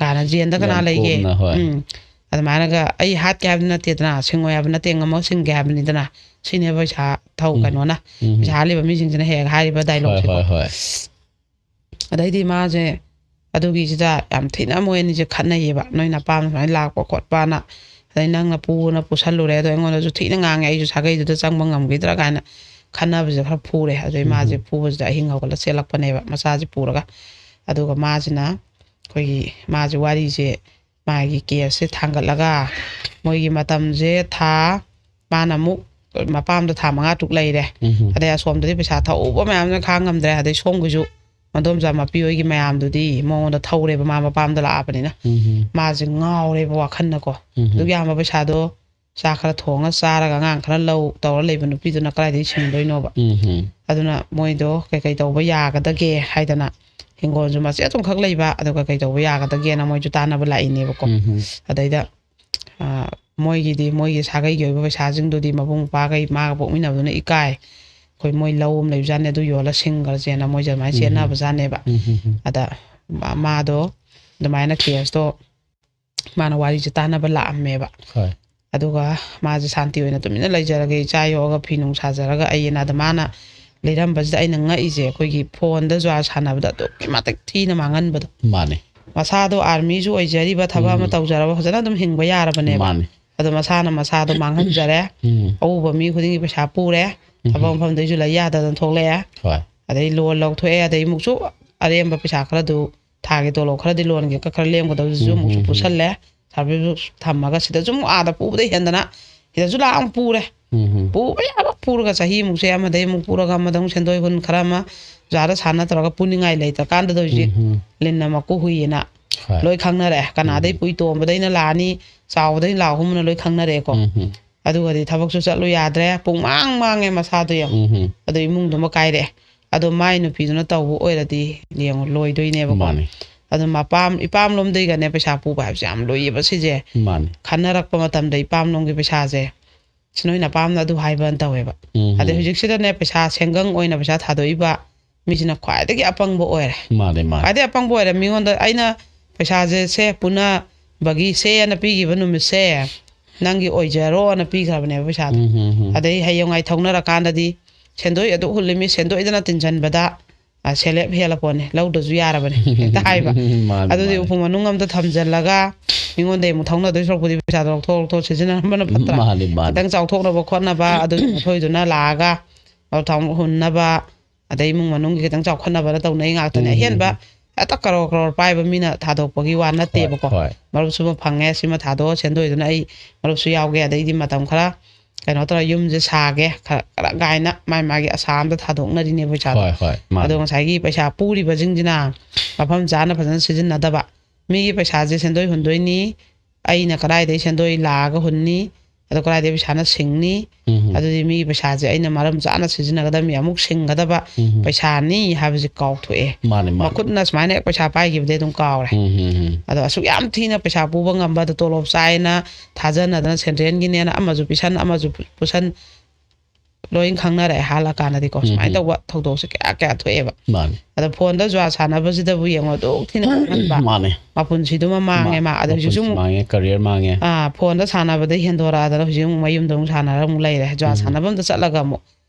ꯀꯅꯥ ꯖꯦꯟꯗ ꯀꯅꯥ ꯌꯥꯝ ꯂꯩꯒꯦ? ꯀꯣꯝꯅ, ꯍꯣꯏ꯫ ꯎꯝ꯫ ꯑꯗꯨꯃꯥꯏꯅꯒ ꯑꯩ ꯍꯥꯠꯀꯦ ꯍꯥꯏꯕꯗꯤ ꯅꯠꯇꯦꯗꯅ, ꯁꯤꯡꯉꯣꯏ ꯍꯥꯏꯕ ꯅꯠꯇꯦ, ꯉꯝꯃ ꯁꯤꯡꯒꯦ ꯍꯥꯏꯕꯅꯤꯗꯅ꯫ ꯁꯤꯅꯦꯕ ꯄꯩꯁꯥ ꯊꯧ ꯎꯝ꯫ ꯀꯩꯅꯣꯅ꯫ ꯎꯝ꯫ ꯄꯩꯁꯥ ꯍꯥꯠꯂꯤꯕ ꯃꯤꯁꯤꯡꯁꯤꯅ ꯍꯦꯛ ꯍꯥꯏꯔꯤꯕ ꯍꯣꯏ, ꯗꯥꯏꯂꯣꯛꯁꯦꯀꯣ꯫ ꯍꯣꯏ, ꯍꯣꯏ꯫ ꯑꯗꯩꯗꯤ ꯃꯥꯁꯦ ꯑꯗꯨꯒꯤꯁꯤꯗ ꯌꯥꯝ ꯊꯤꯅ ꯃꯣꯏ ꯑꯅꯤꯁꯦ ꯈꯠꯅꯩꯌꯦꯕ, "ꯅꯣꯏ ꯅꯄꯥꯝ ꯁꯨꯃꯥꯏꯅ ꯂꯥꯛꯄ ꯈꯣꯠꯄꯅ, ꯑꯗꯩ ꯅꯪꯅ ꯄꯨꯅ ꯄꯨꯁꯜꯂꯨꯔꯦ, ꯑꯗꯣ ꯑꯩꯉꯣꯟꯗꯁꯨ ꯊꯤꯅ ꯉꯥꯡꯉꯦ, ꯑꯩꯁꯨ ꯁꯥꯒꯩꯗꯨꯗ ꯆꯪꯕ ꯉꯝꯈꯤꯗ꯭ꯔꯥ" ꯀꯥꯏꯅ ꯈꯟꯅꯕꯁꯦ ꯈꯔ ꯐꯨꯔꯦ꯫ ꯑꯗꯩ ꯃꯥꯁꯦ ꯎꯝ꯫ ꯐꯨꯕꯁꯤꯗ ꯑꯍꯤꯡ ꯍꯧꯒꯠꯂ ꯆꯦꯜꯂꯛꯄꯅꯦꯕ ꯃꯆꯥꯁꯦ ꯄꯨꯔꯒ꯫ ꯑꯗꯨꯒ ꯃꯥꯁꯤꯅ ꯑꯩꯈꯣꯏꯒꯤ, ꯃꯥꯁꯦ ꯋꯥꯔꯤꯁꯦ, ꯃꯥꯒꯤ ꯀꯦꯁꯁꯦ ꯊꯥꯡꯒꯠꯂꯒ ꯃꯣꯏꯒꯤ ꯃꯇꯝꯁꯦ ꯊꯥ, ꯃꯥꯅ ꯑꯃꯨꯛ ꯃꯄꯥꯝꯗ ꯊꯥ ꯃꯉꯥ ꯇꯔꯨꯛ ꯂꯩꯔꯦ꯫ ꯎꯝ꯫ ꯑꯗꯩ ꯑꯁꯣꯝꯗꯗꯤ ꯄꯩꯁꯥ ꯊꯧꯕ ꯃꯌꯥꯝꯁꯤꯅ ꯈꯥꯡ ꯉꯝꯗ꯭ꯔꯦ꯫ ꯑꯗꯩ ꯁꯣꯝꯒꯤꯁꯨ ꯃꯗꯣꯝꯆꯥ ꯃꯄꯤ ꯍꯣꯏꯒꯤ ꯃꯌꯥꯝꯗꯨꯗꯤ ꯃꯉꯣꯟꯗ ꯊꯧꯔꯦꯕ, ꯃꯥ ꯃꯄꯥꯝꯗ ꯂꯥꯛꯑꯕꯅꯤꯅ꯫ ꯎꯝ꯫ ꯃꯥꯁꯦ ꯉꯥꯎꯔꯦꯕ ꯋꯥꯈꯜꯅꯀꯣ꯫ ꯎꯝ꯫ ꯑꯗꯨꯛ ꯌꯥꯝꯕ ꯄꯩꯁꯥꯗꯣ ꯆꯥꯛ ꯈꯔ ꯊꯣꯡꯉ ꯆꯥꯔꯒ ꯑꯉꯥꯡ ꯈꯔ ꯂꯧ ꯇꯧꯔ ꯂꯩꯕ ꯅꯨꯄꯤꯗꯨꯅ ꯀꯗꯥꯏꯗꯒꯤ ꯁꯤꯡꯗꯣꯏꯅꯣꯕ? ꯎꯝ꯫ ꯑꯗꯨꯅ ꯃꯣꯏꯗꯣ ꯀꯩꯀꯩ ꯇꯧꯕ ꯌꯥꯒꯗꯒꯦ ꯍꯥꯏꯗꯅ ꯍꯤꯡꯒꯣꯜꯁꯨ ꯃꯆꯦꯠ ꯑꯗꯨꯝꯈꯛ ꯂꯩꯕ, ꯑꯗꯣ ꯀꯩꯀꯩ ꯇꯧꯕ ꯌꯥꯒꯗꯒꯦꯅ ꯃꯣꯏꯁꯨ ꯇꯥꯟꯅꯕ ꯂꯥꯛꯏꯅꯦꯕꯀꯣ꯫ ꯎꯝ꯫ ꯑꯗꯩꯗ ꯑ, ꯃꯣꯏꯒꯤꯗꯤ ꯃꯣꯏꯒꯤ ꯁꯥꯒꯩꯒꯤ ꯑꯣꯏꯕ ꯄꯩꯁꯥꯁꯤꯡꯗꯨꯗꯤ ꯃꯕꯨꯡ ꯃꯧꯄ꯭ꯋꯥꯈꯩ ꯃꯥꯒ ꯄꯣꯛꯃꯤꯟꯅꯕꯗꯨꯅ ꯏꯀꯥꯏ꯫ ꯑꯩꯈꯣꯏ ꯃꯣꯏ ꯂꯧ ꯑꯃ ꯂꯩꯕꯖꯥꯠꯅꯦ, ꯑꯗꯨ ꯌꯣꯜꯂ ꯁꯤꯡꯈ꯭ꯔꯁꯦꯅ ꯃꯣꯏꯁꯦ ꯑꯗꯨꯃꯥꯏꯅ ꯎꯝ꯫ ꯆꯦꯟꯅꯕꯖꯥꯠꯅꯦꯕ꯫ ꯎꯝ, ꯎꯝ, ꯎꯝ꯫ ꯑꯗ ꯃꯥ-, ꯃꯥꯗꯣ ꯑꯗꯨꯃꯥꯏꯅ ꯀꯦꯁꯇꯣ ꯃꯥꯅ ꯋꯥꯔꯤꯁꯦ ꯇꯥꯟꯅꯕ ꯂꯥꯛꯑꯝꯃꯦꯕ꯫ ꯍꯣꯏ꯫ ꯑꯗꯨꯒ ꯃꯥꯁꯦ ꯁꯥꯟꯇꯤ ꯑꯣꯏꯅ ꯇꯨꯃꯤꯟꯅ ꯂꯩꯖꯔꯒꯦ, ꯏꯆꯥ ꯌꯣꯛꯑꯒ ꯐꯤ ꯅꯨꯡ ꯁꯥꯖꯔꯒ ꯑꯩꯅ, ꯑꯗ ꯃꯥꯅ ꯂꯩꯔꯝꯕꯁꯤꯗ ꯑꯩꯅ ꯉꯛꯏꯁꯦ, ꯑꯩꯈꯣꯏꯒꯤ ꯐꯣꯟꯗ ꯖꯨꯋꯥꯔ ꯁꯥꯟꯅꯕꯗ ꯑꯗꯨꯛꯀꯤ ꯃꯇꯤꯛ ꯊꯤꯅ ꯃꯥꯡꯍꯟꯕꯗꯣ꯫ ꯃꯥꯅꯦ꯫ ꯃꯁꯥꯗꯣ ꯑꯥꯔꯃꯤꯁꯨ ꯑꯣꯏꯖꯔꯤꯕ, ꯊꯕꯛ ꯑꯃ ꯎꯝ꯫ ꯇꯧꯖꯔꯕ, ꯐꯖꯅ ꯑꯗꯨꯝ ꯍꯤꯡꯕ ꯌꯥꯔꯕꯅꯦꯕ꯫ ꯃꯥꯅꯦ꯫ ꯑꯗꯣ ꯃꯁꯥꯅ ꯃꯁꯥꯗꯣ ꯃꯥꯡꯍꯟꯖꯔꯦ꯫ ꯎꯝ꯫ ꯑꯎꯕ ꯃꯤ ꯈꯨꯗꯤꯡꯒꯤ ꯄꯩꯁꯥ ꯄꯨꯔꯦ, ꯎꯝ꯫ ꯊꯕꯛ ꯃꯐꯝꯗꯩꯁꯨ ꯂꯩ ꯌꯥꯗꯗꯅ ꯊꯣꯛꯂꯛꯑꯦ꯫ ꯍꯣꯏ꯫ ꯑꯗꯩ ꯂꯣꯟ ꯂꯧꯊꯣꯛꯑꯦ, ꯑꯗꯩ ꯑꯃꯨꯛꯁꯨ ꯑꯔꯦꯝꯕ ꯄꯩꯁꯥ ꯈꯔꯗꯨ, ꯊꯥꯒꯤ ꯇꯣꯂꯣꯞ ꯈꯔꯗꯤ ꯂꯣꯟꯒꯤ ꯈꯔ ꯂꯦꯝꯒꯗꯕꯗꯨꯁꯨ ꯎꯝ, ꯑꯃꯨꯛꯁꯨ ꯎꯝ, ꯎꯝ꯫ ꯄꯨꯁꯜꯂꯦ꯫ ꯁꯥꯔꯚꯤꯁ ꯊꯝꯃꯒ ꯁꯤꯗꯁꯨ ꯑꯃꯨꯛ ꯑꯥꯗ ꯄꯨꯕꯗꯩ ꯍꯦꯟꯗꯅ ꯁꯤꯗꯁꯨ ꯂꯥꯛ ꯑꯃꯨꯛ ꯄꯨꯔꯦ꯫ ꯎꯝ, ꯎꯝ꯫ ꯄꯨꯕ ꯌꯥꯕ ꯄꯨꯔꯒ ꯆꯍꯤꯃꯨꯛꯁꯦ ꯑꯃꯗꯩ ꯑꯃꯨꯛ ꯄꯨꯔꯒ ꯑꯃꯗ ꯑꯃꯨꯛ ꯁꯦꯟꯗꯣꯏ ꯍꯨꯟ ꯈꯔ ꯑꯃ ꯑꯣꯖꯥꯗ ꯁꯥꯟꯅ ꯇꯧꯔꯒ ꯄꯨꯅꯤꯡꯉꯥꯏ ꯂꯩꯇ꯭ꯔꯀꯥꯟꯗ ꯇꯧꯔꯤꯁꯤ ꯎꯝ, ꯎꯝ꯫ ꯂꯤꯟꯅ ꯃꯀꯨ ꯍꯨꯏꯌꯦꯅ ꯍꯣꯏ꯫ ꯂꯣꯏ ꯈꯪꯅꯔꯦ꯫ ꯀꯅꯥꯗꯩ ꯎꯝ꯫ ꯄꯨꯏ ꯇꯣꯝꯕꯗꯩꯅ ꯂꯥꯛꯑꯅꯤ, ꯆꯥꯎꯕꯗꯩꯅ ꯂꯥꯛ ꯑꯍꯨꯝꯅ ꯂꯣꯏ ꯈꯪꯅꯔꯦꯀꯣ꯫ ꯎꯝ, ꯎꯝ꯫ ꯑꯗꯨꯒꯗꯤ ꯊꯕꯛꯁꯨ ꯆꯠꯂꯨ ꯌꯥꯗ꯭ꯔꯦ, ꯄꯨꯡ ꯃꯥꯡ ꯃꯥꯡꯉꯦ ꯃꯁꯥꯗꯣ ꯌꯦꯡꯉꯨ꯫ ꯎꯝ, ꯎꯝ꯫ ꯑꯗꯨ ꯏꯃꯨꯡꯗꯨꯃ ꯀꯥꯏꯔꯛꯑꯦ꯫ ꯑꯗꯣ ꯃꯥꯏ ꯅꯨꯄꯤꯗꯨꯅ ꯇꯧꯕ ꯑꯣꯏꯔꯗꯤ ꯌꯦꯡꯉꯨ, ꯂꯣꯏꯗꯣꯏꯅꯦꯕꯀꯣ꯫ ꯃꯥꯅꯤ꯫ ꯑꯗꯨ ꯃꯄꯥꯝ ꯏꯄꯥꯝ ꯂꯣꯝꯗꯩꯒꯅꯦ ꯄꯩꯁꯥ ꯄꯨꯕ ꯍꯥꯏꯕꯁꯦ ꯌꯥꯝ ꯂꯨꯏꯌꯦꯕ ꯁꯤꯁꯦ꯫ ꯃꯥꯅꯤ꯫ ꯈꯟꯅꯔꯛꯄ ꯃꯇꯝꯗ ꯏꯄꯥꯝ ꯂꯣꯝꯒꯤ ꯄꯩꯁꯥꯁꯦ ꯁꯤ ꯅꯣꯏꯅ ꯑꯄꯥꯝꯕ ꯑꯗꯨ ꯍꯥꯏꯕ ꯅꯠꯇꯧꯋꯦꯕ꯫ ꯎꯝ, ꯑꯗꯩ ꯎꯝ꯫ ꯍꯧꯖꯤꯛꯁꯤꯗꯅꯦ ꯄꯩꯁꯥ ꯁꯦꯟꯒꯪ ꯑꯣꯏꯅ ꯄꯩꯁꯥ ꯊꯥꯗꯣꯛꯏꯕ ꯃꯤꯁꯤꯅ ꯈ꯭ꯋꯥꯏꯗꯒꯤ ꯑꯄꯪꯕ ꯑꯣꯏꯔꯦ꯫ ꯃꯥꯅꯦ, ꯃꯥꯅꯦ꯫ ꯈ꯭ꯋꯥꯏꯗꯒꯤ ꯑꯄꯪꯕ ꯑꯣꯏꯔꯦ꯫ ꯃꯤꯉꯣꯟꯗ ꯑꯩꯅ ꯄꯩꯁꯥꯁꯦ ꯁꯦ ꯄꯨꯅꯕꯒꯤ ꯁꯦꯅ ꯄꯤꯈꯤꯕ ꯅꯨꯃꯤꯠꯁꯦ ꯅꯪꯒꯤ ꯑꯣꯏꯖꯔꯣꯅ ꯄꯤꯈ꯭ꯔꯕꯅꯦꯕ ꯄꯩꯁꯥꯗꯣ꯫ ꯎꯝ, ꯎꯝ, ꯎꯝ꯫ ꯑꯗꯩ ꯍꯌꯦꯡꯉꯥꯏ ꯊꯧꯅꯔꯀꯥꯟꯗꯗꯤ ꯁꯦꯟꯗꯣꯏ ꯑꯗꯨ ꯍꯨꯜꯂꯤꯃꯤ, ꯁꯦꯟꯗꯣꯏꯗꯅ ꯇꯤꯟꯁꯤꯟꯕꯗ, ꯑ, ꯁꯦꯜ ꯍꯦꯞ ꯍꯦꯜꯂꯄꯣꯠꯅꯤ, ꯂꯧꯗ꯭ꯔꯁꯨ ꯌꯥꯔꯕꯅꯤ ꯍꯦꯛꯇ ꯍꯥꯏꯕ꯫ ꯃꯥꯅꯤ, ꯑꯗꯨꯗꯤ ꯃꯥꯅꯤ꯫ ꯎꯄꯨ ꯃꯅꯨꯡ ꯑꯝꯗ ꯊꯝꯖꯤꯜꯂꯒ ꯃꯤꯉꯣꯟꯗ ꯑꯃꯨꯛ ꯊꯧꯅꯗꯣꯏ ꯁꯔꯨꯛꯄꯨꯗꯤ ꯄꯩꯁꯥꯗꯣ ꯂꯧꯊꯣꯛ ꯂꯧꯊꯣꯛ ꯁꯤꯖꯤꯟꯅꯔꯝꯕꯅ ꯐꯠꯇ꯭ꯔꯥ? ꯃꯥꯅꯤ, ꯃꯥꯅꯤ꯫ ꯈꯤꯇꯪ ꯆꯥꯎꯊꯣꯛꯅꯕ ꯈꯣꯠꯅꯕ ꯑꯗꯨꯒꯤ ꯃꯊꯣꯏꯗꯨꯅ ꯂꯥꯛꯑꯒ ꯂꯧꯊꯣꯛ ꯍꯨꯟꯅꯕ, ꯑꯗꯩ ꯏꯃꯨꯡ ꯃꯅꯨꯡꯒꯤ ꯈꯤꯇꯪ ꯆꯥꯎꯈꯠꯅꯕꯅ ꯇꯧꯅꯩ ꯉꯥꯛꯇꯅꯦ꯫ ꯎꯝ, ꯑꯍꯦꯟꯕ ꯎꯝ꯫ ꯍꯦꯛꯇ ꯀꯔꯣꯔ ꯀꯔꯣꯔ ꯄꯥꯏꯕ ꯃꯤꯅ ꯊꯥꯗꯣꯛꯄꯒꯤ ꯋꯥ ꯅꯠꯇꯦꯕꯀꯣ꯫ ꯍꯣꯏ꯫ ꯃꯔꯨꯞꯁꯨ ꯑꯃ ꯐꯪꯉꯦ, ꯁꯤꯃ ꯊꯥꯗꯣꯛꯑꯣ, ꯁꯦꯟꯗꯣꯏꯗꯨꯅ ꯑꯩ ꯃꯔꯨꯞꯁꯨ ꯌꯥꯎꯒꯦ, ꯑꯗꯩꯗꯤ ꯃꯇꯝ ꯈꯔ ꯀꯩꯅꯣ ꯇꯧꯔ ꯌꯨꯝꯁꯦ ꯁꯥꯒꯦ ꯈꯔ ꯈꯔ ꯀꯥꯏꯅ ꯃꯥꯏ ꯃꯥꯒꯤ ꯑꯁꯥ ꯑꯝꯗ ꯊꯥꯗꯣꯛꯅꯔꯤꯅꯦꯕ ꯄꯩꯁꯥꯗꯣ꯫ ꯍꯣꯏ, ꯍꯣꯏ, ꯃꯥꯅꯤ꯫ ꯑꯗꯣ ꯉꯁꯥꯏꯒꯤ ꯄꯩꯁꯥ ꯄꯨꯔꯤꯕꯁꯤꯡꯁꯤꯅ ꯃꯐꯝ ꯆꯥꯅ ꯐꯖꯅ ꯁꯤꯖꯤꯟꯅꯗꯕ, ꯃꯤꯒꯤ ꯄꯩꯁꯥꯁꯦ ꯁꯦꯟꯗꯣꯏ ꯍꯨꯟꯗꯣꯏꯅꯤ, ꯑꯩꯅ ꯀꯗꯥꯏꯗꯒꯤ ꯁꯦꯟꯗꯣꯏ ꯂꯥꯛꯑꯒ ꯍꯨꯟꯅꯤ, ꯑꯗꯣ ꯀꯗꯥꯏꯗꯒꯤ ꯄꯩꯁꯥꯅ ꯁꯤꯡꯅꯤ? ꯎꯝ, ꯎꯝ꯫ ꯑꯗꯨꯗꯤ ꯃꯤꯒꯤ ꯄꯩꯁꯥꯁꯦ ꯑꯩꯅ ꯃꯔꯝ ꯆꯥꯅ ꯁꯤꯖꯤꯟꯅꯒꯗꯕ, ꯃꯤ ꯑꯃꯨꯛ ꯁꯤꯡꯒꯗꯕ ꯎꯝ, ꯎꯝ꯫ ꯄꯩꯁꯥꯅꯤ ꯍꯥꯏꯕꯁꯤ ꯀꯥꯎꯊꯣꯛꯑꯦ꯫ ꯃꯥꯅꯦ, ꯃꯥꯅꯦ꯫ ꯃꯈꯨꯠꯅ ꯁꯨꯃꯥꯏꯅ ꯍꯦꯛ ꯄꯩꯁꯥ ꯄꯥꯏꯈꯤꯕꯗꯩ ꯑꯗꯨꯝ ꯀꯥꯎꯔꯦ꯫ ꯎꯝ, ꯎꯝ, ꯎꯝ꯫ ꯑꯗꯣ ꯑꯁꯨꯛ ꯌꯥꯝ ꯊꯤꯅ ꯄꯩꯁꯥ ꯄꯨꯕ ꯉꯝꯕꯗ, ꯇꯣꯂꯣꯞ ꯆꯥꯏꯅ ꯊꯥꯖꯅꯗꯅ ꯁꯦꯟꯇ꯭ꯔꯦꯜꯒꯤꯅꯦꯅ ꯑꯃꯁꯨ ꯄꯤꯁꯟ ꯑꯃꯁꯨ ꯄꯨꯁꯟ ꯂꯣꯏ ꯈꯪꯅꯔꯛꯑꯦ ꯍꯥꯜꯂꯀꯥꯟꯗꯗꯤꯀꯣ꯫ ꯎꯝ, ꯁꯨꯃꯥꯏꯅ ꯎꯝ꯫ ꯇꯧꯕ ꯊꯧꯗꯣꯛꯁꯦ ꯀꯌꯥ ꯀꯌꯥ ꯊꯣꯛꯑꯦꯕ꯫ ꯃꯥꯅꯦ꯫ ꯑꯗꯣ ꯐꯣꯟꯗ ꯖꯨꯋꯥ ꯁꯥꯟꯅꯕꯁꯤꯗꯕꯨ ꯌꯦꯡꯉꯣ, ꯑꯗꯨꯛ ꯊꯤꯅ ꯃꯥꯡꯍꯟꯕ꯫ ꯃꯥꯅꯦ꯫ ꯃꯄꯨꯟꯁꯤꯗꯨꯃ ꯃꯥꯡꯉꯦ ꯃꯥ꯫ ꯑꯗ ꯍꯧꯖꯤꯛꯁꯨ ꯃꯄꯨꯟꯁꯤ ꯑꯃꯨꯛ ꯃꯥꯡꯉꯦ, ꯀꯔꯤꯌꯔ ꯃꯥꯡꯉꯦ꯫ ꯑꯥ, ꯐꯣꯟꯗ ꯁꯥꯟꯅꯕꯗꯩ ꯍꯦꯟꯗꯣꯔꯛꯑꯗꯅ ꯍꯧꯖꯤꯛ ꯑꯃꯨꯛ ꯃꯌꯨꯝꯗ ꯑꯃꯨꯛ ꯁꯥꯟꯅꯔ ꯑꯃꯨꯛ ꯂꯩꯔꯦ꯫ ꯖꯨꯋꯥ ꯎꯝ꯫ ꯁꯥꯟꯅꯐꯝꯗ ꯆꯠꯂꯒ ꯑꯃꯨꯛ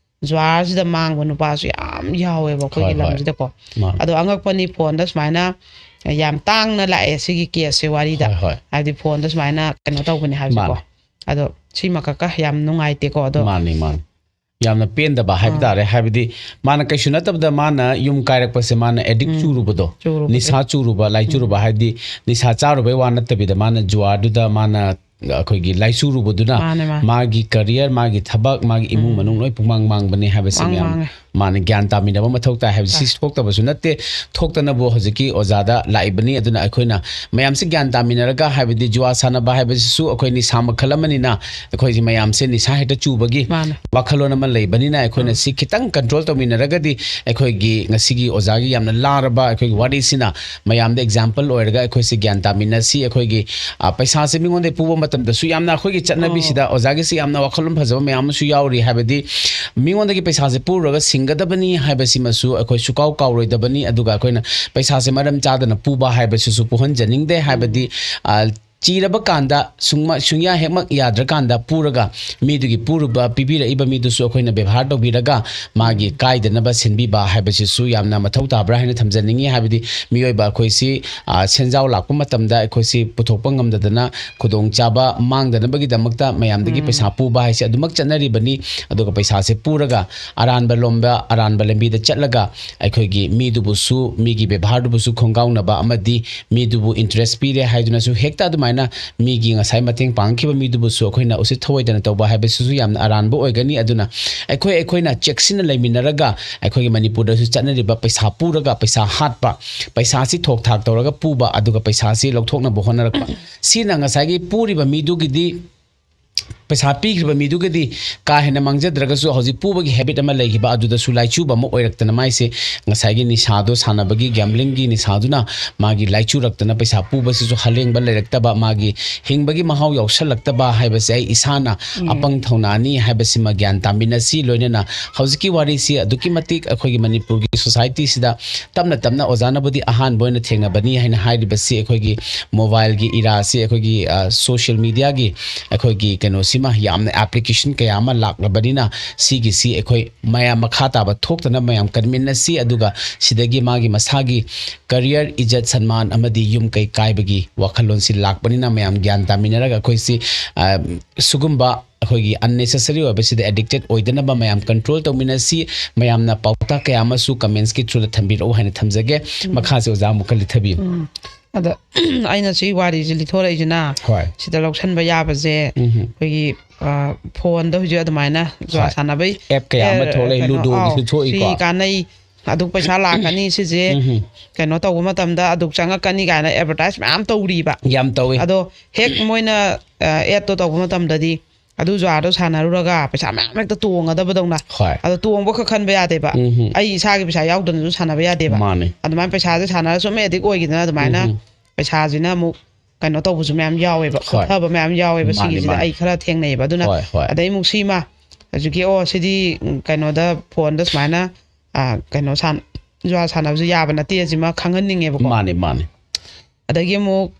ꯖꯨꯋꯥꯔꯁꯤꯗ ꯃꯥꯡꯕ ꯅꯨꯄꯥꯁꯨ ꯌꯥꯝ ꯌꯥꯎꯋꯦꯕ ꯑꯩꯈꯣꯏꯒꯤ ꯍꯣꯏ, ꯍꯣꯏ꯫ ꯂꯝꯁꯤꯗꯀꯣ꯫ ꯃꯥꯅꯦ꯫ ꯑꯗꯣ ꯑꯉꯛꯄꯅꯤ, ꯐꯣꯟꯗ ꯁꯨꯃꯥꯏꯅ ꯌꯥꯝ ꯇꯥꯡꯅ ꯂꯥꯛꯑꯦ ꯁꯤꯒꯤ ꯀꯦꯁꯁꯦ ꯋꯥꯔꯤꯗ꯫ ꯍꯣꯏ, ꯍꯣꯏ꯫ ꯍꯥꯏꯕꯗꯤ ꯐꯣꯟꯗ ꯁꯨꯃꯥꯏꯅ ꯀꯩꯅꯣ ꯇꯧꯕꯅꯦ ꯍꯥꯏꯕꯁꯦꯀꯣ꯫ ꯃꯥꯅꯦ꯫ ꯑꯗꯣ ꯁꯤꯃꯈꯛꯀ ꯌꯥꯝ ꯅꯨꯡꯉꯥꯏꯇꯦꯀꯣ꯫ ꯑꯗꯣ ꯃꯥꯅꯤ, ꯃꯥꯅꯤ꯫ ꯌꯥꯝꯅ ꯄꯦꯟꯗꯕ ꯍꯥꯏꯕ ꯑꯥ꯫ ꯇꯥꯔꯦ꯫ ꯍꯥꯏꯕꯗꯤ ꯃꯥꯅ ꯀꯩꯁꯨ ꯅꯠꯇꯕꯗ ꯃꯥꯅ ꯌꯨꯝ ꯀꯥꯏꯔꯛꯄꯁꯦ, ꯃꯥꯅ ꯑꯦꯗꯤꯛ ꯎꯝ꯫ ꯆꯨꯔꯨꯕꯗꯣ, ꯆꯨꯔꯨꯕꯗꯣ꯫ ꯅꯤꯁꯥ ꯆꯨꯔꯨꯕ, ꯂꯥꯏꯆꯨꯔꯨꯕ, ꯍꯥꯏꯕꯗꯤ ꯅꯤꯁꯥ ꯆꯥꯔꯨꯕꯩ ꯋꯥ ꯅꯠꯇꯕꯤꯗ ꯃꯥꯅ ꯖꯨꯋꯥꯔꯗꯨꯗ ꯃꯥꯅ ꯑꯩꯈꯣꯏꯒꯤ ꯂꯥꯏꯆꯨꯔꯨꯕꯗꯨꯅ ꯃꯥꯅꯦ, ꯃꯥꯅꯦ꯫ ꯃꯥꯒꯤ ꯀꯔꯤꯌꯔ, ꯃꯥꯒꯤ ꯊꯕꯛ, ꯃꯥꯒꯤ ꯏꯃꯨꯡ ꯎꯝ꯫ ꯃꯅꯨꯡ ꯂꯣꯏ ꯄꯨꯡꯃꯥꯡ ꯃꯥꯡꯕꯅꯦ ꯍꯥꯏꯕꯁꯦ ꯃꯥꯡ ꯃꯌꯥꯝ ꯃꯥꯡꯉꯦ꯫ ꯃꯥꯅ ꯒ꯭ꯌꯥꯟ ꯇꯥꯃꯤꯟꯅꯕ ꯃꯊꯧ ꯇꯥꯏ ꯍꯥꯏꯕꯁꯤ ꯊꯣꯛꯇꯕꯁꯨ ꯅꯠꯇꯦ꯫ ꯊꯣꯛꯇꯅꯕꯨ ꯍꯧꯖꯤꯛꯀꯤ ꯑꯣꯖꯥꯗ ꯂꯥꯛꯏꯕꯅꯤ꯫ ꯑꯗꯨꯅ ꯑꯩꯈꯣꯏꯅ ꯃꯌꯥꯝꯁꯤ ꯒ꯭ꯌꯥꯟ ꯇꯥꯃꯤꯟꯅꯔꯒ, ꯍꯥꯏꯕꯗꯤ ꯖꯨꯋꯥ ꯁꯥꯟꯅꯕ ꯍꯥꯏꯕꯁꯤꯁꯨ ꯑꯩꯈꯣꯏ ꯅꯤꯁꯥ ꯃꯈꯜ ꯑꯃꯅꯤꯅ, ꯑꯩꯈꯣꯏꯁꯤ ꯃꯌꯥꯝꯁꯦ ꯅꯤꯁꯥ ꯍꯦꯛꯇ ꯆꯨꯕꯒꯤ ꯃꯥꯅꯦ꯫ ꯋꯥꯈꯜꯂꯣꯟ ꯑꯃ ꯂꯩꯕꯅꯤꯅ, ꯑꯩꯈꯣꯏꯅ ꯁꯤ ꯈꯤꯇꯪ ꯀꯟꯇ꯭ꯔꯣꯜ ꯇꯧꯃꯤꯟꯅꯔꯒꯗꯤ, ꯑꯩꯈꯣꯏꯒꯤ ꯉꯁꯤꯒꯤ ꯑꯣꯖꯥꯒꯤ ꯌꯥꯝꯅ ꯂꯥꯔꯕ ꯑꯩꯈꯣꯏꯒꯤ ꯋꯥꯔꯤꯁꯤꯅ ꯃꯌꯥꯝꯗ ꯑꯦꯛꯖꯥꯝꯄꯜ ꯑꯣꯏꯔꯒ ꯑꯩꯈꯣꯏꯁꯤ ꯒ꯭ꯌꯥꯟ ꯇꯥꯃꯤꯟꯅꯁꯤ꯫ ꯑꯩꯈꯣꯏꯒꯤ, ꯑ, ꯄꯩꯁꯥꯁꯦ ꯃꯤꯉꯣꯟꯗ ꯄꯨꯕ ꯃꯇꯝꯗꯁꯨ ꯌꯥꯝꯅ ꯑꯩꯈꯣꯏꯒꯤ ꯆꯠꯅꯕꯤꯁꯤꯗ ꯑꯣꯖꯥꯒꯤꯁꯤ ꯌꯥꯝꯅ ꯋꯥꯈꯜꯂꯣꯟ ꯐꯖꯕ ꯃꯌꯥꯝ ꯑꯃꯁꯨ ꯌꯥꯎꯔꯤ꯫ ꯍꯥꯏꯕꯗꯤ ꯃꯤꯉꯣꯟꯗꯒꯤ ꯄꯩꯁꯥꯁꯦ ꯄꯨꯔꯒ ꯁꯤꯡꯒꯗꯕꯅꯤ ꯍꯥꯏꯕꯁꯤꯃꯁꯨ ꯑꯩꯈꯣꯏ ꯁꯨꯀꯥꯎ ꯀꯥꯎꯔꯣꯏꯗꯕꯅꯤ꯫ ꯑꯗꯨꯒ ꯑꯩꯈꯣꯏꯅ ꯄꯩꯁꯥꯁꯦ ꯃꯔꯝ ꯆꯥꯗꯅ ꯄꯨꯕ ꯍꯥꯏꯕꯁꯤꯁꯨ ꯄꯨꯍꯟꯖꯅꯤꯡꯗꯦ꯫ ꯍꯥꯏꯕꯗꯤ, ꯑ, ꯆꯤꯔꯕ ꯀꯥꯟꯗ ꯁꯨꯡꯃ-, ꯁꯨꯡꯌꯥ ꯍꯦꯛꯃꯛ ꯌꯥꯗ꯭ꯔꯀꯥꯟꯗ ꯄꯨꯔꯒ ꯃꯤꯗꯨꯒꯤ ꯄꯨꯔꯨꯕ, ꯄꯤꯕꯤꯔꯛꯏꯕ ꯃꯤꯗꯨꯁꯨ ꯑꯩꯈꯣꯏꯅ ꯕꯦꯕꯥꯔ ꯇꯧꯕꯤꯔꯒ ꯃꯥꯒꯤ ꯀꯥꯏꯗꯅꯕ ꯁꯤꯟꯕꯤꯕ ꯍꯥꯏꯕꯁꯤꯁꯨ ꯌꯥꯝꯅ ꯃꯊꯧ ꯇꯥꯕ꯭ꯔꯥ ꯍꯥꯏꯅ ꯊꯝꯖꯅꯤꯡꯉꯤ꯫ ꯍꯥꯏꯕꯗꯤ ꯃꯤꯑꯣꯏꯕ ꯑꯩꯈꯣꯏꯁꯤ, ꯑ, ꯁꯦꯟꯖꯥꯎ ꯂꯥꯛꯄ ꯃꯇꯝꯗ ꯑꯩꯈꯣꯏꯁꯤ ꯄꯨꯊꯣꯛꯄ ꯉꯝꯗꯗꯅ ꯈꯨꯗꯣꯡꯆꯥꯕ ꯃꯥꯡꯗꯅꯕꯒꯤꯗꯃꯛꯇ ꯃꯌꯥꯝꯗꯒꯤ ꯄꯩꯁꯥ ꯄꯨꯕ ꯍꯥꯏꯁꯦ ꯑꯗꯨꯃꯛ ꯆꯠꯅꯔꯤꯕꯅꯤ꯫ ꯑꯗꯨꯒ ꯄꯩꯁꯥꯁꯦ ꯄꯨꯔꯒ ꯑꯔꯥꯟꯕ ꯂꯣꯝꯗ, ꯑꯔꯥꯟꯕ ꯂꯝꯕꯤꯗ ꯆꯠꯂꯒ ꯑꯩꯈꯣꯏꯒꯤ ꯃꯤꯗꯨꯕꯨꯁꯨ, ꯃꯤꯒꯤ ꯕꯦꯕꯥꯔꯗꯨꯕꯨꯁꯨ ꯈꯣꯡꯒꯥꯎꯅꯕ ꯑꯃꯗꯤ ꯃꯤꯗꯨꯕꯨ ꯏꯟꯇꯔꯦꯁ ꯄꯤꯔꯦ ꯍꯥꯏꯗꯨꯅꯁꯨ ꯍꯦꯛꯇ ꯑꯗꯨꯃꯥꯏꯅ ꯃꯤꯒꯤ ꯉꯁꯥꯏ ꯃꯇꯦꯡ ꯄꯥꯡꯈꯤꯕ ꯃꯤꯗꯨꯕꯨꯁꯨ ꯑꯩꯈꯣꯏꯅ ꯎꯁꯤꯠ ꯊꯑꯣꯏꯗꯅ ꯇꯧꯕ ꯍꯥꯏꯕꯁꯤꯁꯨ ꯌꯥꯝꯅ ꯑꯔꯥꯟꯕ ꯑꯣꯏꯒꯅꯤ꯫ ꯑꯗꯨꯅ ꯑꯩꯈꯣꯏ, ꯑꯩꯈꯣꯏꯅ ꯆꯦꯛꯁꯤꯟꯅ ꯂꯩꯃꯤꯟꯅꯔꯒ ꯑꯩꯈꯣꯏꯒꯤ ꯃꯅꯤꯄꯨꯔꯗꯁꯨ ꯆꯠꯅꯔꯤꯕ ꯄꯩꯁꯥ ꯄꯨꯔꯒ ꯄꯩꯁꯥ ꯍꯥꯠꯄ, ꯄꯩꯁꯥꯁꯤ ꯊꯣꯛ ꯊꯥꯛ ꯇꯧꯔꯒ ꯄꯨꯕ, ꯑꯗꯨꯒ ꯄꯩꯁꯥꯁꯤ ꯂꯧꯊꯣꯛꯅꯕ ꯍꯣꯠꯅꯔꯛꯄ, ꯁꯤꯅ ꯉꯁꯥꯏꯒꯤ ꯄꯨꯔꯤꯕ ꯃꯤꯗꯨꯒꯤꯗꯤ, ꯄꯩꯁꯥ ꯄꯤꯈ꯭ꯔꯤꯕ ꯃꯤꯗꯨꯒꯗꯤ ꯀꯥ ꯍꯦꯟꯅ ꯃꯥꯡꯖꯗ꯭ꯔꯒꯁꯨ ꯍꯧꯖꯤꯛ ꯄꯨꯕꯒꯤ ꯍꯦꯕꯤꯠ ꯑꯃ ꯂꯩꯈꯤꯕ ꯑꯗꯨꯗꯁꯨ ꯂꯥꯏꯆꯨꯕ ꯑꯃ ꯑꯣꯏꯔꯛꯇꯅ ꯃꯥꯏꯁꯦ ꯉꯁꯥꯏꯒꯤ ꯅꯤꯁꯥꯗꯣ ꯁꯥꯟꯅꯕꯒꯤ, ꯒꯦꯝꯕ꯭ꯂꯤꯡꯒꯤ ꯅꯤꯁꯥꯗꯨꯅ ꯃꯥꯒꯤ ꯂꯥꯏꯆꯨꯔꯛꯇꯅ ꯄꯩꯁꯥ ꯄꯨꯕꯁꯤꯁꯨ ꯍꯜꯂꯦꯡꯕ ꯂꯩꯔꯛꯇꯕ, ꯃꯥꯒꯤ ꯍꯤꯡꯕꯒꯤ ꯃꯍꯥꯎ ꯌꯥꯎꯁꯜꯂꯛꯇꯕ ꯍꯥꯏꯕꯁꯦ ꯑꯩ ꯏꯁꯥꯅ ꯑꯄꯪ ꯊꯧꯅꯥꯅꯤ ꯍꯥꯏꯕꯁꯤꯃ ꯒ꯭ꯌꯥꯟ ꯇꯥꯃꯤꯟꯅꯁꯤ꯫ ꯂꯣꯏꯅꯅ ꯍꯧꯖꯤꯛꯀꯤ ꯋꯥꯔꯤꯁꯤ ꯑꯗꯨꯛꯀꯤ ꯃꯇꯤꯛ ꯑꯩꯈꯣꯏꯒꯤ ꯃꯅꯤꯄꯨꯔꯒꯤ ꯁꯣꯁꯥꯏꯇꯤꯁꯤꯗ ꯇꯞꯅ ꯇꯞꯅ ꯑꯣꯖꯥꯅꯕꯨꯗꯤ ꯑꯍꯥꯟꯕ ꯑꯣꯏꯅ ꯊꯦꯡꯅꯕꯅꯤ ꯍꯥꯏꯅ ꯍꯥꯏꯔꯤꯕꯁꯤ ꯑꯩꯈꯣꯏꯒꯤ ꯃꯣꯕꯥꯏꯜꯒꯤ ꯏꯔꯥꯁꯤ, ꯑꯩꯈꯣꯏꯒꯤ, ꯑ, ꯁꯣꯁꯤꯌꯦꯜ ꯃꯤꯗꯤꯌꯥꯒꯤ ꯑꯩꯈꯣꯏꯒꯤ ꯀꯩꯅꯣꯁꯤꯃ ꯌꯥꯝꯅ ꯑꯦꯄ꯭ꯂꯤꯀꯦꯁꯟ ꯀꯌꯥ ꯑꯃ ꯂꯥꯛꯂꯕꯅꯤꯅ ꯁꯤꯒꯤꯁꯤ ꯑꯩꯈꯣꯏ ꯃꯌꯥꯝ ꯃꯈꯥ ꯇꯥꯕ ꯊꯣꯛꯇꯅ ꯃꯌꯥꯝ ꯀꯟꯃꯤꯟꯅꯁꯤ꯫ ꯑꯗꯨꯒ ꯁꯤꯗꯒꯤ ꯃꯥꯒꯤ ꯃꯁꯥꯒꯤ ꯀꯔꯤꯌꯔ, ꯏꯖꯠ, ꯁꯟꯃꯥꯟ ꯑꯃꯗꯤ ꯌꯨꯝ ꯀꯩ ꯀꯥꯏꯕꯒꯤ ꯋꯥꯈꯜꯂꯣꯟꯁꯤ ꯂꯥꯛꯄꯅꯤꯅ ꯃꯌꯥꯝ ꯒ꯭ꯌꯥꯟ ꯇꯥꯃꯤꯟꯅꯔꯒ ꯑꯩꯈꯣꯏꯁꯤ, ꯑ, ꯁꯤꯒꯨꯝꯕ ꯑꯩꯈꯣꯏꯒꯤ ꯑꯟꯅꯦꯁꯦꯁꯔꯤ ꯑꯣꯏꯕꯁꯤꯗ ꯑꯦꯗꯤꯛꯇꯦꯠ ꯑꯣꯏꯗꯅꯕ ꯃꯌꯥꯝ ꯀꯟꯇ꯭ꯔꯣꯜ ꯇꯧꯃꯤꯟꯅꯁꯤ꯫ ꯃꯌꯥꯝꯅ ꯄꯥꯎꯇꯥꯛ ꯀꯌꯥ ꯑꯃꯁꯨ ꯀꯃꯦꯟꯁꯀꯤ ꯊ꯭ꯔꯨꯗ ꯊꯝꯕꯤꯔꯛꯎ ꯍꯥꯏꯅ ꯊꯝꯖꯒꯦ꯫ ꯃꯈꯥꯁꯦ ꯑꯣꯖꯥ ꯑꯃꯨꯛꯀ ꯂꯤꯊꯕꯤꯌꯨ꯫ ꯎꯝ꯫ ꯑꯗ ꯑꯩꯅ ꯁꯤ ꯋꯥꯔꯤꯁꯦ ꯂꯤꯊꯣꯔꯛꯏꯁꯤꯅ, ꯍꯣꯏ꯫ ꯁꯤꯗ ꯂꯧꯁꯟꯕ ꯌꯥꯕꯁꯦ ꯎꯝ꯫ ꯑꯩꯈꯣꯏꯒꯤ ꯐꯣꯟꯗ ꯍꯧꯖꯤꯛ ꯑꯗꯨꯃꯥꯏꯅ ꯖꯨꯋꯥ ꯍꯣꯏ꯫ ꯁꯥꯟꯅꯕꯩ ꯑꯦꯞ ꯀꯌꯥ ꯑꯃ ꯑꯦ, ꯊꯣꯛꯂꯛꯑꯦ, ꯀꯩꯅꯣ, ꯂꯨꯗꯣꯒꯤꯁꯨ ꯑꯥꯎ, ꯊꯣꯛꯏꯀꯣ꯫ ꯁꯤ ꯀꯥꯟꯅꯩ, ꯑꯗꯨꯛ ꯄꯩꯁꯥ ꯂꯥꯛꯀꯅꯤ ꯁꯤꯁꯦ, ꯎꯝ꯫ ꯀꯩꯅꯣ ꯇꯧꯕ ꯃꯇꯝꯗ ꯑꯗꯨꯛ ꯆꯪꯉꯛꯀꯅꯤ ꯀꯥꯏꯅ ꯑꯦꯗꯚꯔꯇꯥꯏꯁ ꯃꯌꯥꯝ ꯇꯧꯔꯤꯕ꯫ ꯌꯥꯝ ꯇꯧꯏ꯫ ꯑꯗꯣ ꯍꯦꯛ ꯃꯣꯏꯅ ꯑꯦꯗꯇꯣ ꯇꯧꯕ ꯃꯇꯝꯗꯗꯤ ꯑꯗꯨ ꯖꯨꯋꯥꯗꯣ ꯁꯥꯟꯅꯔꯨꯔꯒ ꯄꯩꯁꯥ ꯃꯌꯥꯝ ꯍꯦꯛꯇ ꯇꯣꯡꯒꯗꯕꯗꯧꯅ, ꯍꯣꯏ꯫ ꯑꯗꯣ ꯇꯣꯡꯕ ꯈꯛ ꯈꯟꯕ ꯌꯥꯗꯦꯕ꯫ ꯎꯝ꯫ ꯑꯩ ꯏꯁꯥꯒꯤ ꯄꯩꯁꯥ ꯌꯥꯎꯗꯅꯁꯨ ꯁꯥꯟꯅꯕ ꯌꯥꯗꯦꯕ꯫ ꯃꯥꯅꯦ꯫ ꯑꯗꯨꯃꯥꯏꯅ ꯄꯩꯁꯥꯁꯦ ꯁꯥꯟꯅꯔ ꯁꯨꯝ ꯑꯦꯗꯤꯛ ꯑꯣꯏꯈꯤꯗꯅ ꯑꯗꯨꯃꯥꯏꯅ ꯎꯝ꯫ ꯄꯩꯁꯥꯁꯤꯅ ꯑꯃꯨꯛ ꯀꯩꯅꯣ ꯇꯧꯕꯁꯨ ꯃꯌꯥꯝ ꯌꯥꯎꯋꯦꯕ, ꯍꯣꯏ꯫ ꯈꯣꯊꯕ ꯃꯌꯥꯝ ꯌꯥꯎꯋꯦꯕ꯫ ꯃꯥꯅꯤ, ꯁꯤꯒꯤꯁꯤꯗ ꯃꯥꯅꯤ꯫ ꯑꯩ ꯈꯔ ꯊꯦꯡꯅꯩꯌꯦꯕ꯫ ꯑꯗꯨꯅ ꯍꯣꯏ, ꯍꯣꯏ꯫ ꯑꯗꯩ ꯑꯃꯨꯛ ꯁꯤꯃ ꯍꯧꯖꯤꯛꯀꯤ, ꯑꯣ, ꯁꯤꯗꯤ ꯎꯝ, ꯀꯩꯅꯣꯗ, ꯐꯣꯟꯗ ꯁꯨꯃꯥꯏꯅ ꯑ, ꯀꯩꯅꯣ ꯁꯥꯟ- ꯖꯨꯋꯥ ꯁꯥꯟꯅꯕꯁꯨ ꯌꯥꯕ ꯅꯠꯇꯦ, ꯑꯁꯤꯃ ꯈꯪꯍꯟꯅꯤꯡꯉꯦꯕꯀꯣ꯫ ꯃꯥꯅꯦ, ꯃꯥꯅꯦ꯫ ꯑꯗꯒꯤ ꯑꯃꯨꯛ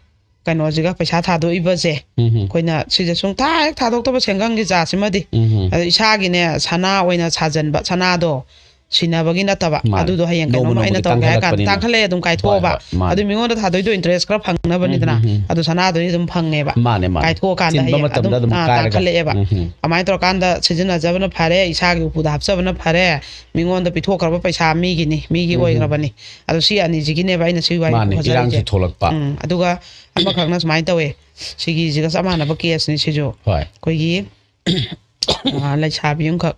ꯀꯩꯅꯣꯁꯤꯒ, ꯄꯩꯁꯥ ꯊꯥꯗꯣꯛꯏꯕꯁꯦ, ꯎꯝ꯫ ꯑꯩꯈꯣꯏꯅ ꯁꯤꯁꯦ ꯁꯨꯡꯊꯥ ꯍꯦꯛ ꯊꯥꯗꯣꯛꯇꯕ ꯁꯦꯟꯒꯪꯒꯤ ꯖꯥꯠꯁꯤꯃꯗꯤ, ꯎꯝ꯫ ꯑꯗꯣ ꯏꯁꯥꯒꯤꯅꯦ, ꯁꯅꯥ ꯑꯣꯏꯅ ꯁꯥꯖꯟꯕ, ꯁꯅꯥꯗꯣ ꯁꯤꯅꯕꯒꯤ ꯅꯠꯇꯕ, ꯃꯥꯅꯦ꯫ ꯑꯗꯨꯗꯣ ꯍꯌꯦꯡ ꯅꯣꯡꯃ ꯀꯩꯅꯣꯝꯃ ꯑꯩꯅ ꯅꯣꯡꯃꯒꯤ ꯇꯧꯒꯦ ꯍꯥꯏ ꯀꯥꯟꯗ ꯇꯥꯡꯈꯠꯂꯛꯄꯅꯤꯅ꯫ ꯇꯥꯡꯈꯠꯂꯛꯑꯦ, ꯑꯗꯨꯝ ꯍꯣꯏ, ꯀꯥꯏꯊꯣꯛꯑꯕ꯫ ꯍꯣꯏ, ꯃꯥꯅꯦ꯫ ꯑꯗꯨ ꯃꯤꯉꯣꯟꯗ ꯊꯥꯗꯣꯏꯗꯣ ꯏꯟꯇꯔꯦꯁ ꯈꯔ ꯐꯪꯅꯕꯅꯤꯗꯅ꯫ ꯎꯝ, ꯎꯝ, ꯎꯝ꯫ ꯑꯗꯣ ꯁꯅꯥꯗꯨꯗꯤ ꯑꯗꯨꯝ ꯐꯪꯉꯦꯕ꯫ ꯃꯥꯅꯦ, ꯃꯥꯅꯦ꯫ ꯀꯥꯏꯊꯣꯛꯑꯀꯥꯟꯗ ꯆꯤꯟꯕ ꯍꯌꯦꯡ ꯃꯇꯝꯗ ꯑꯗꯨꯝ, ꯑꯗꯨꯝ ꯑꯥ, ꯀꯥꯏꯔꯒ꯫ ꯇꯥꯡꯈꯠꯂꯛꯑꯦꯕ꯫ ꯎꯝ, ꯎꯝ꯫ ꯑꯗꯨꯃꯥꯏꯅ ꯇꯧꯔꯀꯥꯟꯗ ꯁꯤꯖꯤꯟꯅꯖꯕꯅ ꯐꯔꯦ, ꯏꯁꯥꯒꯤ ꯎꯄꯨꯗ ꯍꯥꯞꯆꯕꯅ ꯐꯔꯦ, ꯃꯤꯉꯣꯟꯗ ꯄꯤꯊꯣꯛꯈ꯭ꯔꯕ ꯄꯩꯁꯥ ꯃꯤꯒꯤꯅꯤ, ꯃꯤꯒꯤ ꯎꯝ, ꯎꯝ꯫ ꯑꯣꯏꯈ꯭ꯔꯕꯅꯤ꯫ ꯑꯗꯣ ꯁꯤ ꯑꯅꯤꯁꯤꯒꯤꯅꯦꯕ ꯑꯩꯅ ꯁꯤ ꯋꯥꯔꯤ ꯃꯥꯅꯦ, ꯄꯨꯈꯠꯆꯔꯛꯏꯁꯦ꯫ ꯏꯔꯥꯡꯁꯨ ꯊꯣꯛꯂꯛꯄ꯫ ꯎꯝ, ꯑꯗꯨꯒ ꯑꯃꯈꯛꯅ ꯁꯨꯃꯥꯏꯅ ꯇꯧꯋꯦ, ꯁꯤꯒꯤꯁꯤꯒ ꯆꯞ ꯃꯥꯟꯅꯕ ꯀꯦꯁꯅꯤ ꯁꯤꯁꯨ꯫ ꯍꯣꯏ꯫ ꯑꯩꯈꯣꯏꯒꯤ ꯑ, ꯂꯩꯁꯥꯕꯤ ꯑꯃꯈꯛ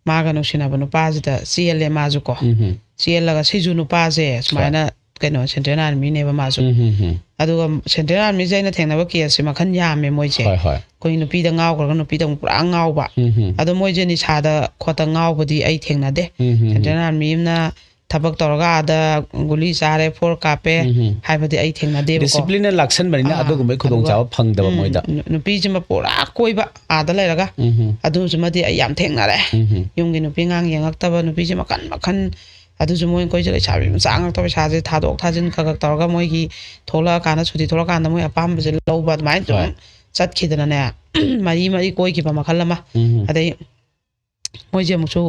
ꯃꯥꯒ ꯅꯨꯡꯁꯤꯅꯕ ꯅꯨꯄꯥꯁꯤꯗ ꯆꯦꯜꯂꯦ ꯃꯥꯁꯨ ꯀꯣ꯫ ꯎꯝ꯫ ꯆꯦꯜꯂꯒ ꯁꯤꯁꯨ ꯅꯨꯄꯥꯁꯦ ꯁꯨꯃꯥꯏꯅ ꯀꯩꯅꯣ, ꯁꯦꯟꯇ꯭ꯔꯦꯜ ꯑꯥꯔꯃꯤꯅꯦꯕ ꯃꯥꯁꯨ꯫ ꯎꯝ, ꯎꯝ, ꯎꯝ꯫ ꯑꯗꯨꯒ ꯁꯦꯟꯇ꯭ꯔꯦꯜ ꯑꯥꯔꯃꯤꯁꯦ ꯑꯩꯅ ꯊꯦꯡꯅꯕ ꯀꯦꯁꯁꯦ ꯃꯈꯜ ꯌꯥꯝꯃꯦ ꯃꯣꯏꯁꯦ꯫ ꯍꯣꯏ, ꯍꯣꯏ꯫ ꯑꯩꯈꯣꯏ ꯅꯨꯄꯤꯗ ꯉꯥꯎꯈ꯭ꯔꯒ ꯅꯨꯄꯤꯗ ꯑꯃꯨꯛ ꯄꯨꯔꯥ ꯉꯥꯎꯕ꯫ ꯎꯝ, ꯎꯝ꯫ ꯑꯗꯣ ꯃꯣꯏꯁꯦ ꯅꯤꯁꯥꯗ ꯈꯣꯠꯇ ꯉꯥꯎꯕꯗꯤ ꯑꯩ ꯊꯦꯡꯅꯗꯦ꯫ ꯎꯝ, ꯎꯝ, ꯎꯝ꯫ ꯁꯦꯟꯇ꯭ꯔꯦꯜ ꯑꯥꯔꯃꯤ ꯑꯃꯅ ꯊꯕꯛ ꯇꯧꯔꯒ ꯑꯥꯗ ꯒꯨꯂꯤ ꯆꯥꯔꯦ, ꯐꯣꯔ ꯀꯥꯞꯄꯦ ꯎꯝ, ꯎꯝ꯫ ꯍꯥꯏꯕꯗꯤ ꯑꯩ ꯊꯦꯡꯅꯗꯦꯕꯀꯣ꯫ ꯗꯤꯁꯤꯄ꯭ꯂꯤꯟꯅ ꯂꯥꯛꯁꯟꯕꯅꯤꯅ ꯑꯥ, ꯑꯗꯨꯒꯨꯝꯕꯒꯤ ꯑꯗꯨꯒ, ꯈꯨꯗꯣꯡꯆꯥꯕ ꯐꯪꯗꯕ ꯎꯝ, ꯃꯣꯏꯗ꯫ ꯅꯨ-, ꯅꯨꯄꯤꯁꯤꯃ ꯄꯨꯔꯥ ꯀꯣꯏꯕ ꯑꯥꯗ ꯂꯩꯔꯒ꯫ ꯎꯝ, ꯎꯝ꯫ ꯑꯗꯨꯁꯤꯃꯗꯤ ꯑꯩ ꯌꯥꯝ ꯊꯦꯡꯅꯔꯦ꯫ ꯎꯝ, ꯎꯝ꯫ ꯌꯨꯝꯒꯤ ꯅꯨꯄꯤ ꯑꯉꯥꯡ ꯌꯦꯡꯉꯛꯇꯕ ꯅꯨꯄꯤꯁꯦ ꯃꯈꯟ ꯃꯈꯟ꯫ ꯑꯗꯨꯁꯨ ꯃꯣꯏ ꯑꯩꯈꯣꯏꯁꯦ ꯂꯩꯁꯥꯕꯤ ꯃꯆꯥ ꯉꯥꯛꯇ, ꯄꯩꯁꯥꯁꯦ ꯊꯥꯗꯣꯛ ꯊꯥꯖꯤꯟ ꯈꯔ ꯈꯔ ꯇꯧꯔꯒ ꯃꯣꯏꯒꯤ ꯊꯣꯛꯂꯛꯑꯀꯥꯟꯗ, ꯁꯨꯇꯤ ꯊꯣꯛꯂꯛꯑꯀꯥꯟꯗ ꯃꯣꯏ ꯑꯄꯥꯝꯕꯁꯦ ꯂꯧꯕ, ꯑꯗꯨꯃꯥꯏꯅ ꯁꯨꯝ ꯍꯣꯏ꯫ ꯆꯠꯈꯤꯗꯅꯅꯦ, ꯃꯔꯤ ꯃꯔꯤ ꯀꯣꯏꯈꯤꯕ ꯃꯈꯜ ꯑꯃ꯫ ꯎꯝ꯫ ꯑꯗꯩ ꯃꯣꯏꯁꯦ ꯑꯃꯨꯛꯁꯨ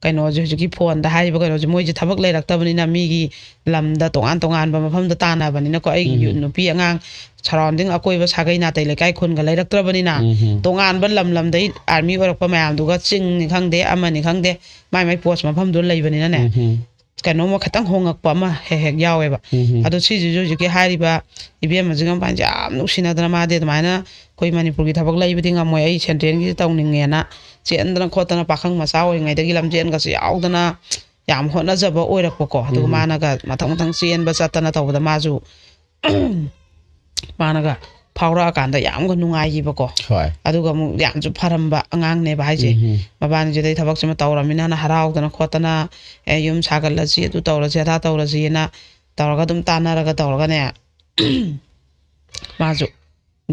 ꯀꯩꯅꯣꯁꯦ, ꯍꯧꯖꯤꯛꯀꯤ ꯐꯣꯟꯗ ꯍꯥꯏꯔꯤꯕ ꯀꯩꯅꯣꯁꯦ, ꯃꯣꯏꯁꯦ ꯊꯕꯛ ꯂꯩꯔꯛꯇꯕꯅꯤꯅ ꯃꯤꯒꯤ ꯂꯝꯗ ꯇꯣꯉꯥꯟ ꯇꯣꯉꯥꯟꯕ ꯃꯐꯝꯗ ꯇꯥꯟꯅꯕꯅꯤꯅꯀꯣ꯫ ꯑꯩꯒꯤ ꯎꯝ꯫ ꯌꯨ-, ꯅꯨꯄꯤ ꯑꯉꯥꯡ ꯁꯔꯥꯎꯟꯗꯤꯡ ꯑꯀꯣꯏꯕ ꯁꯥꯒꯩ ꯅꯥꯇꯩ ꯂꯩꯀꯥꯏ ꯈꯨꯟꯒ ꯂꯩꯔꯛꯇ꯭ꯔꯕꯅꯤꯅ ꯎꯝ꯫ ꯇꯣꯉꯥꯟꯕ ꯂꯝ ꯂꯝꯗꯩ ꯑꯥꯔꯃꯤ ꯑꯣꯏꯔꯛꯄ ꯃꯌꯥꯝꯗꯨꯒ ꯆꯤꯡꯅꯤ ꯈꯪꯗꯦ, ꯑꯃꯅꯤ ꯈꯪꯗꯦ, ꯃꯥꯏ ꯃꯥꯏ ꯄꯣꯁ ꯃꯐꯝꯗꯨ ꯂꯩꯕꯅꯤꯅꯅꯦ꯫ ꯎꯝ꯫ ꯀꯩꯅꯣꯝꯃ ꯈꯤꯇꯪ ꯍꯣꯉꯛꯄ ꯑꯃ ꯍꯦꯛ ꯍꯦꯛ ꯌꯥꯎꯋꯦꯕ꯫ ꯎꯝ ꯍꯝ꯫ ꯑꯗꯣ ꯁꯤꯁꯤꯁꯨ ꯍꯧꯖꯤꯛꯀꯤ ꯍꯥꯏꯔꯤꯕ ꯏꯕꯦꯝꯃꯁꯤꯒ ꯃꯕꯥꯅꯤꯁꯦ ꯌꯥꯝ ꯅꯨꯡꯁꯤꯅꯗꯅ, ꯃꯥꯗꯤ ꯑꯗꯨꯃꯥꯏꯅ ꯑꯩꯈꯣꯏ ꯃꯅꯤꯄꯨꯔꯒꯤ ꯊꯕꯛ ꯂꯩꯕꯗꯤ ꯉꯝꯃꯣꯏ, ꯑꯩ ꯁꯦꯟꯇ꯭ꯔꯦꯜꯒꯤꯁꯦ ꯇꯧꯅꯤꯡꯉꯦꯅ ꯆꯦꯟꯗꯅ ꯈꯣꯠꯇꯅ, ꯄꯥꯈꯪ ꯃꯆꯥ ꯑꯣꯏꯔꯤꯉꯩꯗꯒꯤ ꯂꯝꯖꯦꯟꯒꯁꯦ ꯌꯥꯎꯗꯅ ꯌꯥꯝ ꯍꯣꯠꯅꯖꯕ ꯑꯣꯏꯔꯛꯄꯀꯣ꯫ ꯑꯗꯨꯒ ꯎꯝ꯫ ꯃꯥꯅꯒ ꯃꯊꯪ ꯃꯊꯪ ꯆꯦꯟꯕ ꯆꯠꯇꯅ ꯇꯧꯕꯗ ꯃꯥꯁꯨ ꯃꯥꯅꯒ ꯐꯥꯎꯔꯛꯑꯀꯥꯟꯗ ꯌꯥꯝꯒ ꯅꯨꯡꯉꯥꯏꯈꯤꯕꯀꯣ꯫ ꯍꯣꯏ꯫ ꯑꯗꯨꯒ ꯑꯃꯨꯛ ꯌꯥꯝꯁꯨ ꯐꯔꯝꯕ ꯑꯉꯥꯡꯅꯦꯕ ꯍꯥꯏꯁꯦ꯫ ꯎꯝ꯫ ꯃꯕꯥꯅꯤꯁꯤꯗꯩ ꯊꯕꯛꯁꯤꯃ ꯇꯧꯔꯃꯤꯅ ꯍꯔꯥꯎꯗꯅ ꯈꯣꯠꯇꯅ, "ꯑꯦ, ꯌꯨꯝ ꯁꯥꯒꯠꯂꯁꯤ, ꯑꯗꯨ ꯇꯧꯔꯁꯤ, ꯑꯗꯥ ꯇꯧꯔꯁꯤꯅ" ꯇꯧꯔꯒ ꯑꯗꯨꯝ ꯇꯥꯟꯅꯔꯒ ꯇꯧꯔꯒꯅꯦ, ꯃꯥꯁꯨ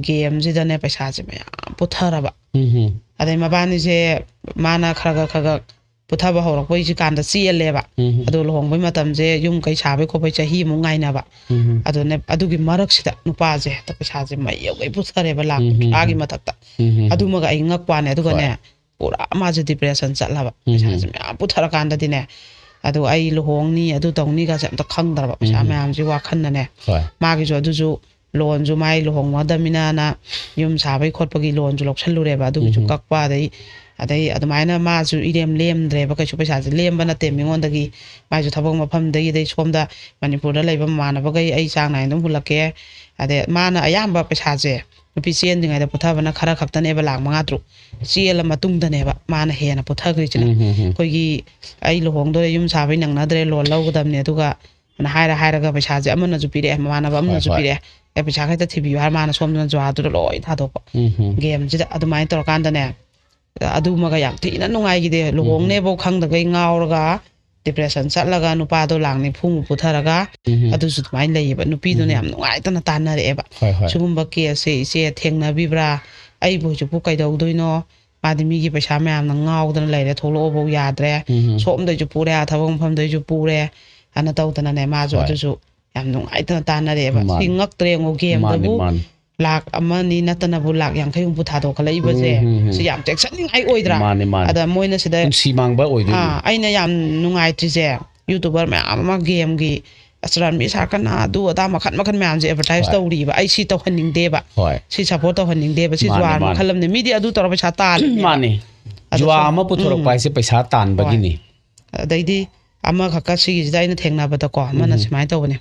ꯒꯦꯝꯁꯤꯗꯅꯦ ꯄꯩꯁꯥꯁꯦ ꯃꯌꯥꯝ ꯄꯨꯊꯔꯕ꯫ ꯎꯝ꯫ ꯑꯗꯩ ꯃꯕꯥꯅꯤꯁꯦ, ꯃꯥꯅ ꯈꯔ ꯈꯔ ꯈꯔ ꯈꯔ ꯄꯨꯊꯕ ꯍꯧꯔꯛꯄꯩꯁꯤ ꯀꯥꯟꯗ ꯆꯦꯜꯂꯦꯕ꯫ ꯎꯝ꯫ ꯑꯗꯣ ꯂꯨꯍꯣꯡꯕꯩ ꯃꯇꯝꯁꯦ, ꯌꯨꯝ ꯀꯩ ꯁꯥꯕꯩ ꯈꯣꯠꯄꯩ ꯆꯍꯤ ꯑꯃꯨꯛ ꯉꯥꯏꯅꯕ꯫ ꯎꯝ꯫ ꯑꯗꯨꯅꯦ, ꯑꯗꯨꯒꯤ ꯃꯔꯛꯁꯤꯗ ꯅꯨꯄꯥꯁꯦ ꯍꯦꯛꯇ ꯄꯩꯁꯥꯁꯦ ꯃꯩ ꯌꯧꯒꯩ ꯄꯨꯊꯔꯦꯕ, ꯂꯥꯛ ꯎꯝ꯫ ꯀꯨꯟꯊ꯭ꯔꯥꯒꯤ ꯃꯊꯛꯇ꯫ ꯎꯝ꯫ ꯑꯗꯨꯃꯒ ꯑꯩ ꯉꯛꯄ ꯋꯥꯅꯦ꯫ ꯑꯗꯨꯒꯅꯦ, ꯍꯣꯏ꯫ ꯄꯨꯔꯥ ꯃꯥꯁꯦ ꯗꯤꯄ꯭ꯔꯦꯁꯟ ꯆꯠꯂꯕ꯫ ꯎꯝ꯫ ꯄꯩꯁꯥꯁꯦ ꯃꯌꯥꯝ ꯄꯨꯊꯔꯀꯥꯟꯗꯗꯤꯅꯦ, ꯑꯗꯨ ꯑꯩ ꯂꯨꯍꯣꯡꯅꯤ, ꯑꯗꯨ ꯇꯧꯅꯤꯒꯁꯦ ꯑꯝꯇ ꯈꯪꯗ꯭ꯔꯕ꯫ ꯄꯩꯁꯥ ꯎꯝ꯫ ꯃꯌꯥꯝꯁꯤ ꯋꯥꯈꯟꯗꯅꯦ꯫ ꯍꯣꯏ꯫ ꯃꯥꯒꯤꯁꯨ ꯑꯗꯨꯁꯨ ꯂꯣꯟꯁꯨ, ꯃꯥꯏ ꯂꯨꯍꯣꯡꯒꯗꯕꯅꯤꯅ ꯌꯨꯝ ꯁꯥꯕꯩ ꯈꯣꯠꯄꯒꯤ ꯂꯣꯟꯁꯨ ꯂꯧꯁꯜꯂꯨꯔꯦꯕ꯫ ꯑꯗꯨꯒꯤꯁꯨ ꯎꯝ꯫ ꯀꯛꯄ, ꯑꯗꯩ, ꯑꯗꯩ ꯑꯗꯨꯃꯥꯏꯅ ꯃꯥꯁꯨ ꯏꯔꯦꯝ ꯂꯦꯝꯗ꯭ꯔꯦꯕ꯫ ꯀꯩꯁꯨ ꯄꯩꯁꯥꯁꯦ ꯂꯦꯝꯕ ꯅꯠꯇꯦ ꯃꯤꯉꯣꯟꯗꯒꯤ꯫ ꯃꯥꯏꯁꯨ ꯊꯕꯛ ꯃꯐꯝꯗꯒꯤ, ꯑꯗꯩ ꯁꯣꯝꯗ ꯃꯅꯤꯄꯨꯔꯗ ꯂꯩꯕ ꯃꯃꯥꯟꯅꯕꯈꯩ ꯑꯩ ꯆꯥꯡ ꯅꯥꯏꯅ ꯑꯗꯨꯝ ꯍꯨꯜꯂꯛꯀꯦ꯫ ꯑꯗꯩ ꯃꯥꯅ ꯑꯌꯥꯝꯕ ꯄꯩꯁꯥꯁꯦ ꯅꯨꯄꯤ ꯆꯦꯟꯗ꯭ꯔꯤꯉꯩꯗ ꯄꯨꯊꯕꯅ ꯈꯔ ꯈꯛꯇꯅꯦꯕ, ꯂꯥꯛ ꯃꯉꯥ ꯇꯔꯨꯛ꯫ ꯆꯦꯜꯂ ꯃꯇꯨꯡꯗꯅꯦꯕ ꯃꯥꯅ ꯍꯦꯟꯅ ꯄꯨꯊꯈ꯭ꯔꯤꯁꯤꯅ꯫ ꯎꯝ, ꯎꯝ, ꯎꯝ꯫ ꯑꯩꯈꯣꯏꯒꯤ, "ꯑꯩ ꯂꯨꯍꯣꯡꯗꯣꯔꯦ, ꯌꯨꯝ ꯁꯥꯕꯩ ꯅꯪꯅꯗ꯭ꯔꯦ, ꯂꯣꯟ ꯂꯧꯒꯗꯕꯅꯦ", ꯑꯗꯨꯒ ꯑꯅ ꯍꯥꯏꯔ ꯍꯥꯏꯔꯒ ꯄꯩꯁꯥꯁꯦ ꯑꯃꯅꯁꯨ ꯄꯤꯔꯛꯑꯦ, ꯃꯃꯥꯟꯅꯕ ꯑꯃꯅꯁꯨ ꯍꯣꯏ, ꯍꯣꯏ꯫ ꯄꯤꯔꯛꯑꯦ, "ꯑꯦ, ꯄꯩꯁꯥ ꯈꯛꯇ ꯊꯤꯕꯤꯌꯨ" ꯍꯥꯏꯔ ꯃꯥꯅ ꯁꯣꯝꯗꯅ ꯖꯨꯍꯥꯗꯨꯗ ꯂꯣꯏ ꯊꯥꯗꯣꯛꯄ꯫ ꯎꯝ, ꯎꯝ꯫ ꯒꯦꯝꯁꯤꯗ ꯑꯗꯨꯃꯥꯏꯅ ꯇꯧꯔꯀꯥꯟꯗꯅꯦ, ꯑꯗꯨꯃꯒ ꯌꯥꯝ ꯊꯤꯅ ꯅꯨꯡꯉꯥꯏꯈꯤꯗꯦ꯫ ꯂꯨꯍꯣꯡꯅꯦꯕꯧ ꯈꯪꯗꯈꯩ ꯉꯥꯎꯔꯒ ꯗꯤꯄ꯭ꯔꯦꯁꯟ ꯆꯠꯂꯒ ꯅꯨꯄꯥꯗꯣ ꯂꯥꯛ ꯅꯤꯐꯨꯃꯨꯛ ꯄꯨꯊꯔꯒ ꯎꯝ꯫ ꯑꯗꯨꯁꯨ ꯑꯗꯨꯃꯥꯏꯅ ꯂꯩꯌꯦꯕ꯫ ꯅꯨꯄꯤꯗꯨꯅ ꯎꯝ꯫ ꯌꯥꯝ ꯅꯨꯡꯉꯥꯏꯇꯅ ꯇꯥꯟꯅꯔꯛꯑꯦꯕ꯫ ꯍꯣꯏ, ꯍꯣꯏ꯫ "ꯁꯤꯒꯨꯝꯕ ꯀꯦꯁꯁꯦ ꯏꯆꯦ ꯊꯦꯡꯅꯕꯤꯕ꯭ꯔꯥ? ꯑꯩꯕꯨ ꯍꯧꯖꯤꯛꯄꯨ ꯀꯩꯗꯧꯗꯣꯏꯅꯣ? ꯃꯥꯗꯤ ꯃꯤꯒꯤ ꯄꯩꯁꯥ ꯃꯌꯥꯝꯅ ꯉꯥꯎꯗꯅ ꯂꯩꯔꯦ, ꯊꯣꯛꯂꯛꯑꯣꯐꯧ ꯌꯥꯗ꯭ꯔꯦ꯫ ꯎꯝ꯫ ꯁꯣꯝꯗꯩꯁꯨ ꯄꯨꯔꯦ, ꯑꯥ ꯊꯕꯛ ꯃꯐꯝꯗꯩꯁꯨ ꯄꯨꯔꯦ", ꯑꯅ ꯇꯧꯗꯅꯅꯦ, ꯃꯥꯁꯨ ꯍꯣꯏ꯫ ꯑꯗꯨꯁꯨ ꯌꯥꯝ ꯅꯨꯡꯉꯥꯏꯇꯅ ꯇꯥꯟꯅꯔꯛꯑꯦꯕ꯫ ꯃꯥꯅꯤ꯫ ꯁꯤ ꯉꯛꯇ꯭ꯔꯦ ꯌꯦꯡꯉꯣ, ꯃꯥꯅꯤ, ꯒꯦꯝꯗꯕꯨ ꯃꯥꯅꯤ꯫ ꯂꯥꯛ ꯑꯃ ꯑꯅꯤ ꯅꯠꯇꯅꯕꯨ ꯂꯥꯛ ꯌꯥꯡꯈꯩ ꯍꯨꯝꯐꯨ ꯊꯥꯗꯣꯛꯈꯠꯂꯛꯏꯕꯁꯦ꯫ ꯎꯝ, ꯎꯝ, ꯎꯝ꯫ ꯁꯤ ꯌꯥꯝ ꯆꯦꯛꯁꯤꯟꯅꯤꯡꯉꯥꯏ ꯑꯣꯏꯗ꯭ꯔꯥ? ꯃꯥꯅꯤ, ꯃꯥꯅꯤ꯫ ꯑꯗ ꯃꯣꯏꯅ ꯁꯤꯗ, ꯄꯨꯟꯁꯤ ꯃꯥꯡꯕ ꯑꯣꯏꯗꯣꯏꯅꯤ꯫ ꯑꯥ, ꯑꯩꯅ ꯌꯥꯝ ꯅꯨꯡꯉꯥꯏꯇ꯭ꯔꯤꯁꯦ, ꯌꯨꯇꯨꯕꯔ ꯃꯌꯥꯝ ꯑꯃ ꯒꯦꯝꯒꯤ, ꯑꯁ, ꯔꯟꯕꯤ ꯁꯥꯔꯀꯅ ꯑꯗꯨ ꯑꯗꯥ ꯃꯈꯟ ꯃꯈꯟ ꯃꯌꯥꯝꯁꯦ ꯑꯦꯗꯚꯔꯇꯥꯏꯁ ꯍꯣꯏ꯫ ꯇꯧꯔꯤꯕ꯫ ꯑꯩ ꯁꯤ ꯇꯧꯍꯟꯅꯤꯡꯗꯦꯕ꯫ ꯍꯣꯏ꯫ ꯁꯤ ꯁꯞꯄꯣꯔꯠ ꯇꯧꯍꯟꯅꯤꯡꯗꯦꯕ꯫ ꯁꯤ ꯃꯥꯅꯤ, ꯖꯨꯋꯥꯔ ꯃꯥꯅꯤ꯫ ꯃꯈꯜ ꯑꯃꯅꯤ꯫ ꯃꯤꯗꯤ ꯑꯗꯨ ꯇꯧꯔ ꯄꯩꯁꯥ ꯇꯥꯜꯂꯤꯅꯦꯕ꯫ ꯃꯥꯅꯤ꯫ ꯑꯗꯣ ꯖꯨꯋꯥ ꯁꯨꯝ, ꯑꯃ ꯄꯨꯊꯣꯔꯛꯄ ꯎꯝ꯫ ꯍꯥꯏꯁꯦ ꯄꯩꯁꯥ ꯇꯥꯟꯕꯒꯤꯅꯤ꯫ ꯑꯗꯩꯗꯤ ꯑꯃꯈꯛꯀ ꯁꯤꯒꯤꯁꯤꯗ ꯑꯩꯅ ꯊꯦꯡꯅꯕꯗꯀꯣ, ꯑꯃꯅ ꯎꯝ꯫ ꯁꯨꯃꯥꯏꯅ ꯇꯧꯕꯅꯦ꯫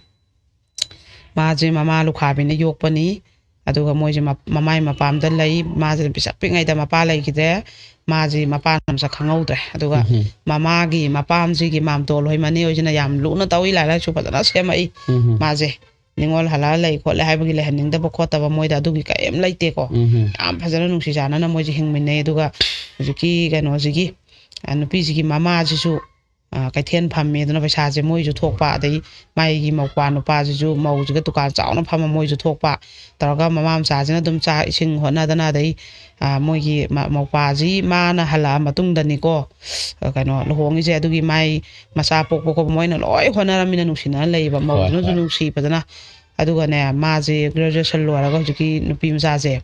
ꯃꯥꯁꯦ ꯃꯃꯥ ꯂꯨꯈꯥꯕꯤꯅ ꯌꯣꯛꯄꯅꯤ꯫ ꯑꯗꯨꯒ ꯃꯣꯏꯁꯦ ꯃ-, ꯃꯃꯥꯏ ꯃꯄꯥꯝꯗ ꯂꯩ꯫ ꯃꯥꯁꯦ ꯄꯤꯁꯛ ꯄꯤꯛꯉꯩꯗ ꯃꯄꯥ ꯂꯩꯈꯤꯗ꯭ꯔꯦ꯫ ꯃꯥꯁꯤ ꯃꯄꯥ ꯃꯁꯛ ꯈꯪꯍꯧꯗ꯭ꯔꯦ꯫ ꯑꯗꯨꯒ ꯎꯝ꯫ ꯃꯃꯥꯒꯤ ꯃꯄꯥꯝꯁꯤꯒꯤ ꯃꯥꯝꯇꯣꯜ ꯍꯣꯏ ꯃꯅꯦ ꯍꯣꯏꯁꯤꯅ ꯌꯥꯝ ꯂꯨꯅ ꯇꯧꯏ, ꯂꯥꯏꯔꯤꯛ ꯂꯥꯏꯁꯨ ꯐꯖꯅ ꯁꯦꯝꯃꯛꯏ꯫ ꯎꯝ꯫ ꯃꯥꯁꯦ ꯅꯤꯉꯣꯜ ꯍꯜꯂꯛꯑ ꯂꯩ ꯈꯣꯠꯂꯦ ꯍꯥꯏꯕꯒꯤ ꯂꯩꯍꯟꯅꯤꯡꯗꯕ ꯈꯣꯠꯇꯕ ꯃꯣꯏꯗ ꯑꯗꯨꯒꯤ ꯀꯔꯤꯝ ꯂꯩꯇꯦꯀꯣ꯫ ꯎꯝ꯫ ꯌꯥꯝ ꯐꯖꯅ ꯅꯨꯡꯁꯤ ꯆꯥꯟꯅꯅ ꯃꯣꯏꯁꯦ ꯍꯤꯡꯃꯤꯟꯅꯩ꯫ ꯑꯗꯨꯒ ꯍꯧꯖꯤꯛꯀꯤ ꯀꯩꯅꯣꯁꯤꯒꯤ, ꯑ, ꯅꯨꯄꯤꯁꯤꯒꯤ ꯃꯃꯥꯁꯤꯁꯨ, ꯑ, ꯀꯩꯊꯦꯜ ꯐꯝꯃꯦ, ꯑꯗꯨꯅ ꯄꯩꯁꯥꯁꯦ ꯃꯣꯏꯁꯨ ꯊꯣꯛꯄ, ꯑꯗꯩ ꯃꯥꯒꯤ ꯃꯧꯄ꯭ꯋꯥ ꯅꯨꯄꯥꯁꯤꯁꯨ ꯃꯧꯁꯤꯒ ꯗꯨꯀꯥꯟ ꯆꯥꯎꯅ ꯐꯝꯃ ꯃꯣꯏꯁꯨ ꯊꯣꯛꯄ ꯇꯧꯔꯒ ꯃꯃꯥ ꯃꯆꯥꯁꯤꯅ ꯑꯗꯨꯝ ꯆꯥꯛ ꯏꯁꯤꯡ ꯍꯣꯠꯅꯗꯅ, ꯑꯗꯩ, ꯑ, ꯃꯣꯏꯒꯤ ꯃ-, ꯃꯧꯄ꯭ꯋꯥꯁꯤ ꯃꯥꯅ ꯍꯜꯂꯛꯑ ꯃꯇꯨꯡꯗꯅꯤꯀꯣ, ꯑ, ꯀꯩꯅꯣ, ꯂꯨꯍꯣꯡꯉꯤꯁꯦ꯫ ꯑꯗꯨꯒꯤ ꯃꯥꯏ ꯃꯆꯥ ꯄꯣꯛꯄ ꯈꯣꯠꯄ ꯃꯣꯏꯅ ꯂꯣꯏ ꯍꯣꯠꯅꯔꯝꯃꯤꯅ ꯅꯨꯡꯁꯤꯅꯅ ꯂꯩꯌꯦꯕ꯫ ꯍꯣꯏ, ꯃꯧꯗꯨꯅꯁꯨ ꯍꯣꯏ꯫ ꯅꯨꯡꯁꯤ ꯐꯖꯅ꯫ ꯑꯗꯨꯒꯅꯦ, ꯃꯥꯁꯦ graduation ꯂꯣꯏꯔꯒ ꯍꯧꯖꯤꯛꯀꯤ ꯅꯨꯄꯤ ꯃꯆꯥꯁꯦ,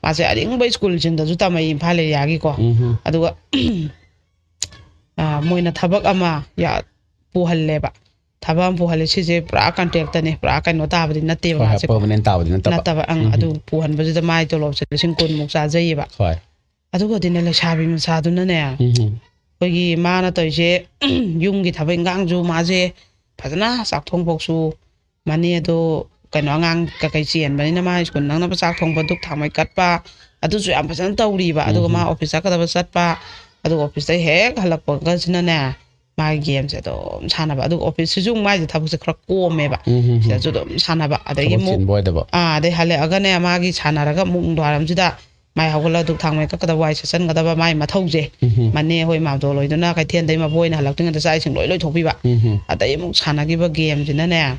ꯃꯥꯁꯦ ꯑꯔꯤꯡꯕ ꯁ꯭ꯀꯨꯜꯁꯤꯡꯗꯁꯨ ꯇꯝꯃꯛꯏ ꯏꯝꯐꯥꯜ ꯑꯦꯔꯤꯌꯥꯒꯤꯀꯣ꯫ ꯎꯝ꯫ ꯑꯗꯨꯒ, ꯑ, ꯃꯣꯏꯅ ꯊꯕꯛ ꯑꯃ ꯌꯥ-, ꯄꯨꯍꯜꯂꯦꯕ꯫ ꯊꯕꯛ ꯑꯃ ꯄꯨꯍꯜꯂꯦ꯫ ꯁꯤꯁꯦ ꯄꯨꯔꯥ ꯀꯟꯇ꯭ꯔꯦꯛꯇꯅꯦ, ꯄꯨꯔꯥ ꯀꯩꯅꯣ ꯇꯥꯕꯗꯤ ꯅꯠꯇꯦꯕ ꯍꯣꯏ, ꯍꯣꯏ, ꯃꯥꯁꯦꯀꯣ꯫ Permanent ꯇꯥꯕꯗꯤ ꯅꯠꯇꯕ꯫ ꯅꯠꯇꯕ, ꯑꯪ, ꯎꯝ꯫ ꯑꯗꯨ ꯄꯨꯍꯟꯕꯁꯤꯗ ꯃꯥꯏ ꯇꯣꯂꯣꯞꯁꯦ ꯂꯤꯁꯤꯡ ꯀꯨꯟꯃꯨꯛ ꯆꯥꯖꯩꯌꯦꯕ꯫ ꯍꯣꯏ꯫ ꯑꯗꯨꯒꯗꯤꯅꯦ, ꯂꯩꯁꯥꯕꯤ ꯃꯆꯥꯗꯨꯅꯅꯦ, ꯎꯝ꯫ ꯑꯩꯈꯣꯏꯒꯤ ꯃꯥꯅ ꯇꯧꯔꯤꯁꯦ, ꯌꯨꯝꯒꯤ ꯊꯕꯛ ꯏꯟꯈꯥꯡꯁꯨ ꯃꯥꯁꯦ ꯐꯖꯅ ꯆꯥꯛ ꯊꯣꯡꯐꯧꯁꯨ ꯃꯅꯦ ꯑꯗꯣ ꯀꯩꯅꯣ ꯑꯉꯥꯡ ꯀꯩꯀꯩ ꯆꯦꯟꯕꯅꯤꯅ ꯃꯥ ꯁ꯭ꯀꯨꯜ ꯅꯪꯅꯕ ꯆꯥꯛ ꯊꯣꯡꯕ, ꯙꯨꯛ ꯊꯥꯡꯃꯩ ꯀꯠꯄ, ꯑꯗꯨꯁꯨ ꯌꯥꯝ ꯐꯖꯅ ꯇꯧꯔꯤꯕ꯫ ꯑꯗꯨꯒ ꯃꯥ ꯎꯝ꯫ ꯑꯣꯐꯤꯁ ꯆꯠꯀꯗꯕ ꯆꯠꯄ, ꯑꯗꯨꯒ ꯑꯣꯐꯤꯁꯇꯩ ꯍꯦꯛ ꯍꯜꯂꯛꯄꯒꯁꯤꯅꯅꯦ, ꯃꯥꯒꯤ ꯒꯦꯝꯁꯦ ꯑꯗꯨꯝ ꯁꯥꯟꯅꯕ꯫ ꯑꯗꯨꯒ ꯑꯣꯐꯤꯁꯁꯤꯁꯨ ꯑꯃꯨꯛ ꯃꯥꯏꯁꯦ ꯊꯕꯛꯁꯦ ꯈꯔ ꯀꯣꯝꯃꯦꯕ꯫ ꯎꯝ, ꯎꯝ, ꯎꯝ꯫ ꯁꯤꯗꯁꯨ ꯑꯗꯨꯝ ꯁꯥꯟꯅꯕ꯫ ꯑꯗꯒꯤ ꯊꯕꯛ ꯑꯃꯨꯛ, ꯆꯤꯟꯕ ꯑꯣꯏꯗꯕ꯫ ꯑꯥ, ꯑꯗꯩ ꯍꯜꯂꯛꯑꯒꯅꯦ, ꯃꯥꯒꯤ ꯁꯥꯟꯅꯔꯒ ꯑꯃꯨꯛ ꯅꯨꯡꯗꯥꯡꯋꯥꯏꯔꯝꯁꯤꯗ ꯃꯥꯏ ꯍꯧꯒꯠꯂ ꯙꯨꯛ ꯊꯥꯡꯃꯩ ꯀꯠꯀꯗꯕ, ꯋꯥꯏ ꯁꯤꯠꯆꯟꯒꯗꯕ ꯃꯥꯏ ꯃꯊꯧꯁꯦ꯫ ꯎꯝ꯫ ꯃꯅꯦ ꯍꯣꯏ ꯃꯥꯝꯇꯣꯟ ꯂꯣꯏꯗꯨꯅ ꯀꯩꯊꯦꯜꯗꯩ ꯃꯕꯣꯏꯅ ꯍꯜꯂꯛꯇ꯭ꯔꯤꯉꯩꯗ ꯆꯥꯛ ꯏꯁꯤꯡ ꯂꯣꯏ ꯂꯣꯏꯊꯣꯛꯄꯤꯕ꯫ ꯎꯝ꯫ ꯑꯗꯩ ꯑꯃꯨꯛ ꯁꯥꯟꯅꯈꯤꯕ ꯒꯦꯝꯁꯤꯅꯅꯦ,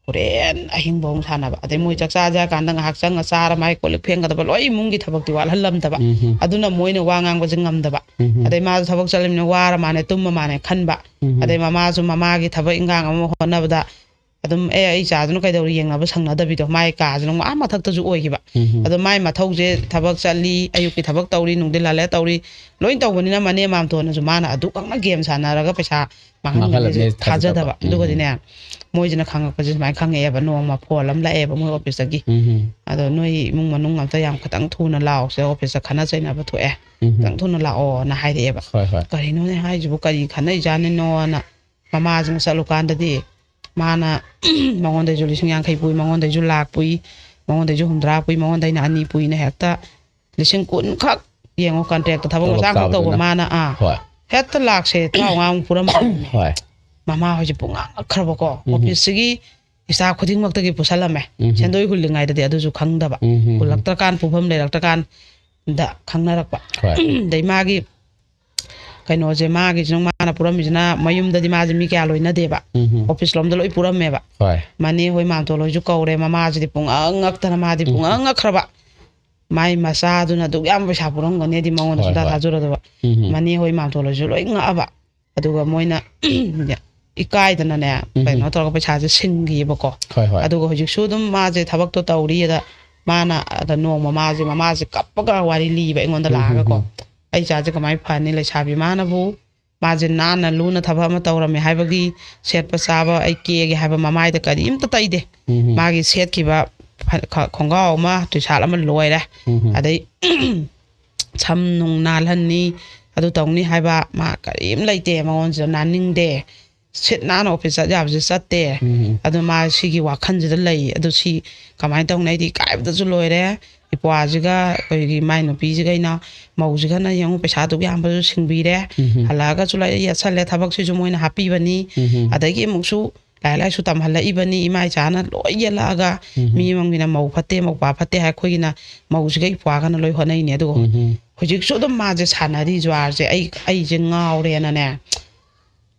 ꯍꯣꯔꯦꯟ ꯑꯍꯤꯡꯐꯥꯎ ꯑꯃꯨꯛ ꯁꯥꯟꯅꯕ꯫ ꯑꯗꯩ ꯃꯣꯏ ꯆꯥꯛ ꯆꯥꯖꯦ ꯍꯥꯏ ꯀꯥꯟꯗ ꯉꯥꯏꯍꯥꯛ ꯆꯪꯉ ꯆꯥꯔ ꯃꯥꯏ ꯀꯣꯜ ꯂꯤꯛ ꯐꯦꯡꯒꯗꯕ ꯂꯣꯏ ꯏꯃꯨꯡꯒꯤ ꯊꯕꯛꯇꯤ ꯋꯥꯠꯍꯜꯂꯝꯗꯕ꯫ ꯎꯝ꯫ ꯑꯗꯨꯅ ꯃꯣꯏꯅ ꯋꯥ ꯉꯥꯡꯕꯁꯦ ꯉꯝꯗꯕ꯫ ꯎꯝ꯫ ꯑꯗꯩ ꯃꯥꯁꯨ ꯊꯕꯛ ꯆꯠꯂꯤꯕꯅꯤꯅ ꯋꯥꯔ ꯃꯥꯅꯦ, ꯇꯨꯝꯃ ꯃꯥꯅꯦ ꯈꯟꯕ꯫ ꯎꯝ꯫ ꯑꯗꯩ ꯃꯃꯥꯁꯨ ꯃꯃꯥꯒꯤ ꯊꯕꯛ ꯏꯟꯈꯥꯡ ꯑꯃ ꯍꯣꯠꯅꯕꯗ ꯑꯗꯨꯝ, "ꯑꯦ, ꯑꯩ ꯆꯥꯗꯨꯅ ꯀꯩꯗꯧꯔꯤ?" ꯌꯦꯡꯅꯕ ꯁꯪꯅꯗꯕꯤꯗꯣ, ꯃꯥꯏ ꯀꯥꯁꯤꯅ ꯑꯃꯨꯛ ꯑꯥ ꯃꯊꯛꯇꯁꯨ ꯑꯣꯏꯈꯤꯕ꯫ ꯎꯝ꯫ ꯑꯗꯣ ꯃꯥꯏ ꯃꯊꯧꯁꯦ, ꯊꯕꯛ ꯆꯠꯂꯤ, ꯑꯌꯨꯛꯀꯤ ꯊꯕꯛ ꯇꯧꯔꯤ, ꯅꯨꯡꯊꯤꯜ ꯍꯜꯂꯛꯑꯦ ꯇꯧꯔꯤ, ꯂꯣꯏ ꯇꯧꯕꯅꯤꯅ ꯃꯅꯦ ꯃꯥꯝꯇꯣꯟꯅꯁꯨ ꯃꯥꯅ ꯑꯗꯨꯈꯛꯅ ꯒꯦꯝ ꯁꯥꯟꯅꯔꯒ ꯄꯩꯁꯥ ꯃꯥꯡꯍꯟꯒꯅꯤ ꯃꯥꯡꯍꯜꯂꯝꯅꯤ ꯊꯥꯖꯗꯕ꯫ ꯊꯥꯖꯗꯕ꯫ ꯎꯝ꯫ ꯑꯗꯨꯒꯗꯤꯅꯦ, ꯃꯣꯏꯁꯤꯅ ꯈꯪꯉꯛꯄꯁꯦ ꯁꯨꯃꯥꯏꯅ ꯈꯪꯉꯛꯑꯦꯕ, ꯅꯣꯡꯃ ꯐꯣꯟ ꯑꯃ ꯂꯥꯛꯑꯦꯕ ꯃꯣꯏ ꯑꯣꯐꯤꯁꯇꯒꯤ꯫ ꯎꯝ꯫ ꯑꯗꯣ, "ꯅꯣꯏ ꯏꯃꯨꯡ ꯃꯅꯨꯡ ꯑꯝꯇ ꯌꯥꯝ ꯈꯤꯇꯪ ꯊꯨꯅ ꯂꯥꯛꯑꯣꯁꯦ, ꯑꯣꯐꯤꯁꯇ ꯈꯠꯅ ꯆꯩꯅꯕ ꯊꯣꯛꯑꯦ, ꯎꯝ꯫ ꯈꯤꯇꯪ ꯊꯨꯅ ꯂꯥꯛꯑꯣꯅ" ꯍꯥꯏꯔꯛꯑꯦꯕ꯫ ꯍꯣꯏ, ꯍꯣꯏ꯫ "ꯀꯔꯤꯅꯣꯅꯦ ꯍꯥꯏꯁꯤꯕꯨ, ꯀꯔꯤ ꯈꯠꯅꯩꯖꯥꯠꯅꯤꯅꯣꯅ?" ꯃꯃꯥꯁꯤꯅ ꯆꯠꯂꯨꯀꯥꯟꯗꯗꯤ ꯃꯥꯅ ꯃꯉꯣꯟꯗꯩꯁꯨ ꯂꯤꯁꯤꯡ ꯌꯥꯡꯈꯩ ꯄꯨꯏ, ꯃꯉꯣꯟꯗꯩꯁꯨ ꯂꯥꯛ ꯄꯨꯏ, ꯃꯉꯣꯟꯗꯩꯁꯨ ꯍꯨꯝꯗ꯭ꯔꯥ ꯄꯨꯏ, ꯃꯉꯣꯟꯗꯩꯅ ꯑꯅꯤ ꯄꯨꯏꯅ ꯍꯦꯛꯇ ꯂꯤꯁꯤꯡ ꯀꯨꯟ ꯈꯛ, ꯌꯦꯡꯉꯣ, ꯀꯟꯇ꯭ꯔꯦꯛꯇ ꯊꯕꯛ ꯇꯣꯂꯣꯞ ꯃꯆꯥ ꯑꯃꯈꯛ ꯇꯧꯕ ꯆꯥꯕꯗꯨꯅ꯫ ꯃꯥꯅ, ꯑꯥ, ꯍꯣꯏ꯫ ꯍꯦꯛꯇ ꯂꯥꯛꯁꯦ ꯇꯔꯥꯃꯉꯥꯃꯨꯛ ꯄꯨꯔꯝꯕꯅꯦ꯫ ꯍꯣꯏ꯫ ꯃꯃꯥ ꯍꯣꯏꯁꯦ ꯄꯨꯡꯉꯥꯡ ꯉꯛꯈ꯭ꯔꯕꯀꯣ꯫ ꯎꯝ꯫ ꯑꯣꯐꯤꯁꯁꯤꯒꯤ staff ꯈꯨꯗꯤꯡꯃꯛꯇꯒꯤ ꯄꯨꯁꯜꯂꯝꯃꯦ꯫ ꯎꯝ꯫ ꯁꯦꯟꯗꯣꯏ ꯍꯨꯜꯂꯤꯉꯩꯗꯗꯤ ꯑꯗꯨꯁꯨ ꯈꯪꯗꯕ꯫ ꯎꯝ꯫ ꯍꯨꯜꯂꯛꯇ꯭ꯔꯀꯥꯟ, ꯄꯨꯐꯝ ꯂꯩꯔꯛꯇ꯭ꯔꯀꯥꯟꯗ ꯈꯪꯅꯔꯛꯄ꯫ ꯍꯣꯏ꯫ ꯑꯗꯩ ꯃꯥꯒꯤ ꯀꯩꯅꯣꯁꯦ, ꯃꯥꯒꯤꯁꯤꯅ ꯃꯥꯅ ꯄꯨꯔꯝꯃꯤꯁꯤꯅ ꯃꯌꯨꯝꯗꯗꯤ ꯃꯥꯁꯦ ꯃꯤ ꯀꯌꯥ ꯂꯣꯏꯅꯗꯦꯕ꯫ ꯎꯝ꯫ ꯑꯣꯐꯤꯁ ꯂꯣꯝꯗ ꯂꯣꯏ ꯄꯨꯔꯝꯃꯦꯕ꯫ ꯍꯣꯏ꯫ ꯃꯅꯦ ꯍꯣꯏ, ꯃꯥꯝꯇꯣꯟ ꯍꯣꯏꯁꯨ ꯀꯧꯔꯦ, ꯃꯃꯥꯁꯤꯗꯤ ꯄꯨꯡꯉꯛ ꯉꯛꯇꯅ ꯃꯥꯗꯤ ꯎꯝ꯫ ꯄꯨꯡꯉꯛ ꯉꯛꯈ꯭ꯔꯕ꯫ ꯃꯥꯏ ꯃꯆꯥꯗꯨꯅ ꯑꯗꯨꯛ ꯌꯥꯝ ꯄꯩꯁꯥ ꯄꯨꯔꯝꯒꯅꯤꯗꯤ ꯃꯉꯣꯟꯗ ꯍꯣꯏ, ꯁꯨꯡꯊꯥ ꯍꯣꯏ꯫ ꯊꯥꯖꯔꯨꯗꯕ꯫ ꯎꯝ꯫ ꯃꯅꯦ ꯍꯣꯏ, ꯃꯥꯝꯇꯣꯟ ꯍꯣꯏꯁꯨ ꯂꯣꯏ ꯉꯛꯑꯕ꯫ ꯑꯗꯨꯒ ꯃꯣꯏꯅ ꯏꯀꯥꯏꯗꯅꯅꯦ, ꯎꯝ꯫ ꯀꯩꯅꯣ ꯇꯧꯔꯒ ꯄꯩꯁꯥꯁꯦ ꯁꯤꯡꯈꯤꯕꯀꯣ꯫ ꯍꯣꯏ, ꯍꯣꯏ꯫ ꯑꯗꯨꯒ ꯍꯧꯖꯤꯛꯁꯨ ꯑꯗꯨꯝ ꯃꯥꯁꯦ ꯊꯕꯛꯇꯣ ꯇꯧꯔꯤ꯫ ꯑꯗ ꯃꯥꯅ, ꯑꯗ ꯅꯣꯡꯃ ꯃꯥꯁꯦ, ꯃꯃꯥꯁꯦ ꯀꯞꯄꯒ ꯋꯥꯔꯤ ꯂꯤꯕ ꯑꯩꯉꯣꯟꯗ ꯎꯝ, ꯎꯝ, ꯂꯥꯛꯑꯒꯀꯣ꯫ ꯎꯝ꯫ "ꯑꯩ ꯏꯆꯥꯁꯦ ꯀꯃꯥꯏꯅ ꯐꯅꯤ? ꯂꯩꯁꯥꯕꯤ ꯃꯥꯅꯕꯨ ꯃꯥꯁꯦ ꯅꯥꯟꯅ ꯂꯨꯅ ꯊꯕꯛ ꯑꯃ ꯇꯧꯔꯝꯃꯦ ꯍꯥꯏꯕꯒꯤ ꯁꯦꯠꯄ ꯆꯥꯕ ꯑꯩ ꯀꯦꯒꯦ ꯍꯥꯏꯕ ꯃꯃꯥꯏꯗ ꯀꯔꯤꯝꯇ ꯇꯩꯗꯦ꯫ ꯎꯝ꯫ ꯃꯥꯒꯤ ꯁꯦꯠꯈꯤꯕ ꯐ-, ꯈ-, ꯈꯣꯡꯒ꯭ꯔꯥꯎ ꯑꯃ, ꯇꯤ ꯁꯥꯔꯠ ꯑꯃ ꯂꯣꯏꯔꯦ꯫ ꯎꯝ꯫ ꯑꯗꯩ ꯁꯝ ꯅꯨꯡ ꯅꯥꯜꯍꯟꯅꯤ, ꯑꯗꯨ ꯇꯧꯅꯤ ꯍꯥꯏꯕ ꯃꯥ ꯀꯔꯤꯝ ꯂꯩꯇꯦ꯫ ꯃꯉꯣꯟꯁꯤꯗ ꯅꯥꯟꯅꯤꯡꯗꯦ꯫ ꯁꯤꯠ ꯅꯥꯟꯅ ꯑꯣꯐꯤꯁ ꯆꯠ ꯌꯥꯕꯁꯤ ꯆꯠꯇꯦ꯫ ꯎꯝ꯫ ꯑꯗꯨ ꯃꯥ ꯁꯤꯒꯤ ꯋꯥꯈꯜꯁꯤꯗ ꯂꯩ꯫ ꯑꯗꯨ ꯁꯤ ꯀꯃꯥꯏꯅ ꯇꯧꯅꯤ? ꯑꯩꯗꯤ ꯏꯀꯥꯏꯕꯗꯁꯨ ꯂꯣꯏꯔꯦ꯫ ꯏꯄ꯭ꯋꯥꯁꯤꯒ ꯑꯩꯈꯣꯏꯒꯤ ꯃꯥꯏ ꯅꯨꯄꯤꯁꯤꯒ ꯑꯩꯅ ꯃꯧꯁꯤꯒꯅ ꯌꯦꯡꯉꯨ ꯄꯩꯁꯥ ꯑꯗꯨꯛ ꯌꯥꯝꯕꯁꯨ ꯁꯤꯡꯕꯤꯔꯦ꯫ ꯎꯝ꯫ ꯍꯜꯂꯛꯑꯒꯁꯨ ꯂꯣꯏ ꯌꯦꯠꯁꯜꯂꯦ꯫ ꯊꯕꯛꯁꯤꯁꯨ ꯃꯣꯏꯅ ꯍꯥꯞꯄꯤꯕꯅꯤ꯫ ꯎꯝ꯫ ꯑꯗꯒꯤ ꯑꯃꯨꯛꯁꯨ ꯂꯥꯏꯔꯤꯛ ꯂꯥꯏꯁꯨ ꯇꯝꯍꯜꯂꯛꯏꯕꯅꯤ꯫ ꯏꯃꯥ ꯏꯆꯥꯅ ꯂꯣꯏ ꯌꯦꯜꯂꯛꯑꯒ ꯎꯝ꯫ ꯃꯤ ꯑꯃꯒꯤꯅ ꯃꯧ ꯐꯠꯇꯦ, ꯃꯧꯄ꯭ꯋꯥ ꯐꯠꯇꯦ ꯍꯥꯏ, ꯑꯩꯈꯣꯏꯒꯤꯅ ꯃꯧꯁꯤꯒ ꯏꯄ꯭ꯋꯥꯒꯅ ꯂꯣꯏ ꯍꯣꯠꯅꯩꯅꯦ꯫ ꯑꯗꯨꯒ ꯎꯝ꯫ ꯍꯧꯖꯤꯛꯁꯨ ꯑꯗꯨꯝ ꯃꯥꯁꯦ ꯁꯥꯟꯅꯔꯤ ꯖꯨꯋꯥꯔꯁꯦ꯫ ꯑꯩ, ꯑꯩꯁꯦ ꯉꯥꯎꯔꯦꯅꯅꯦ꯫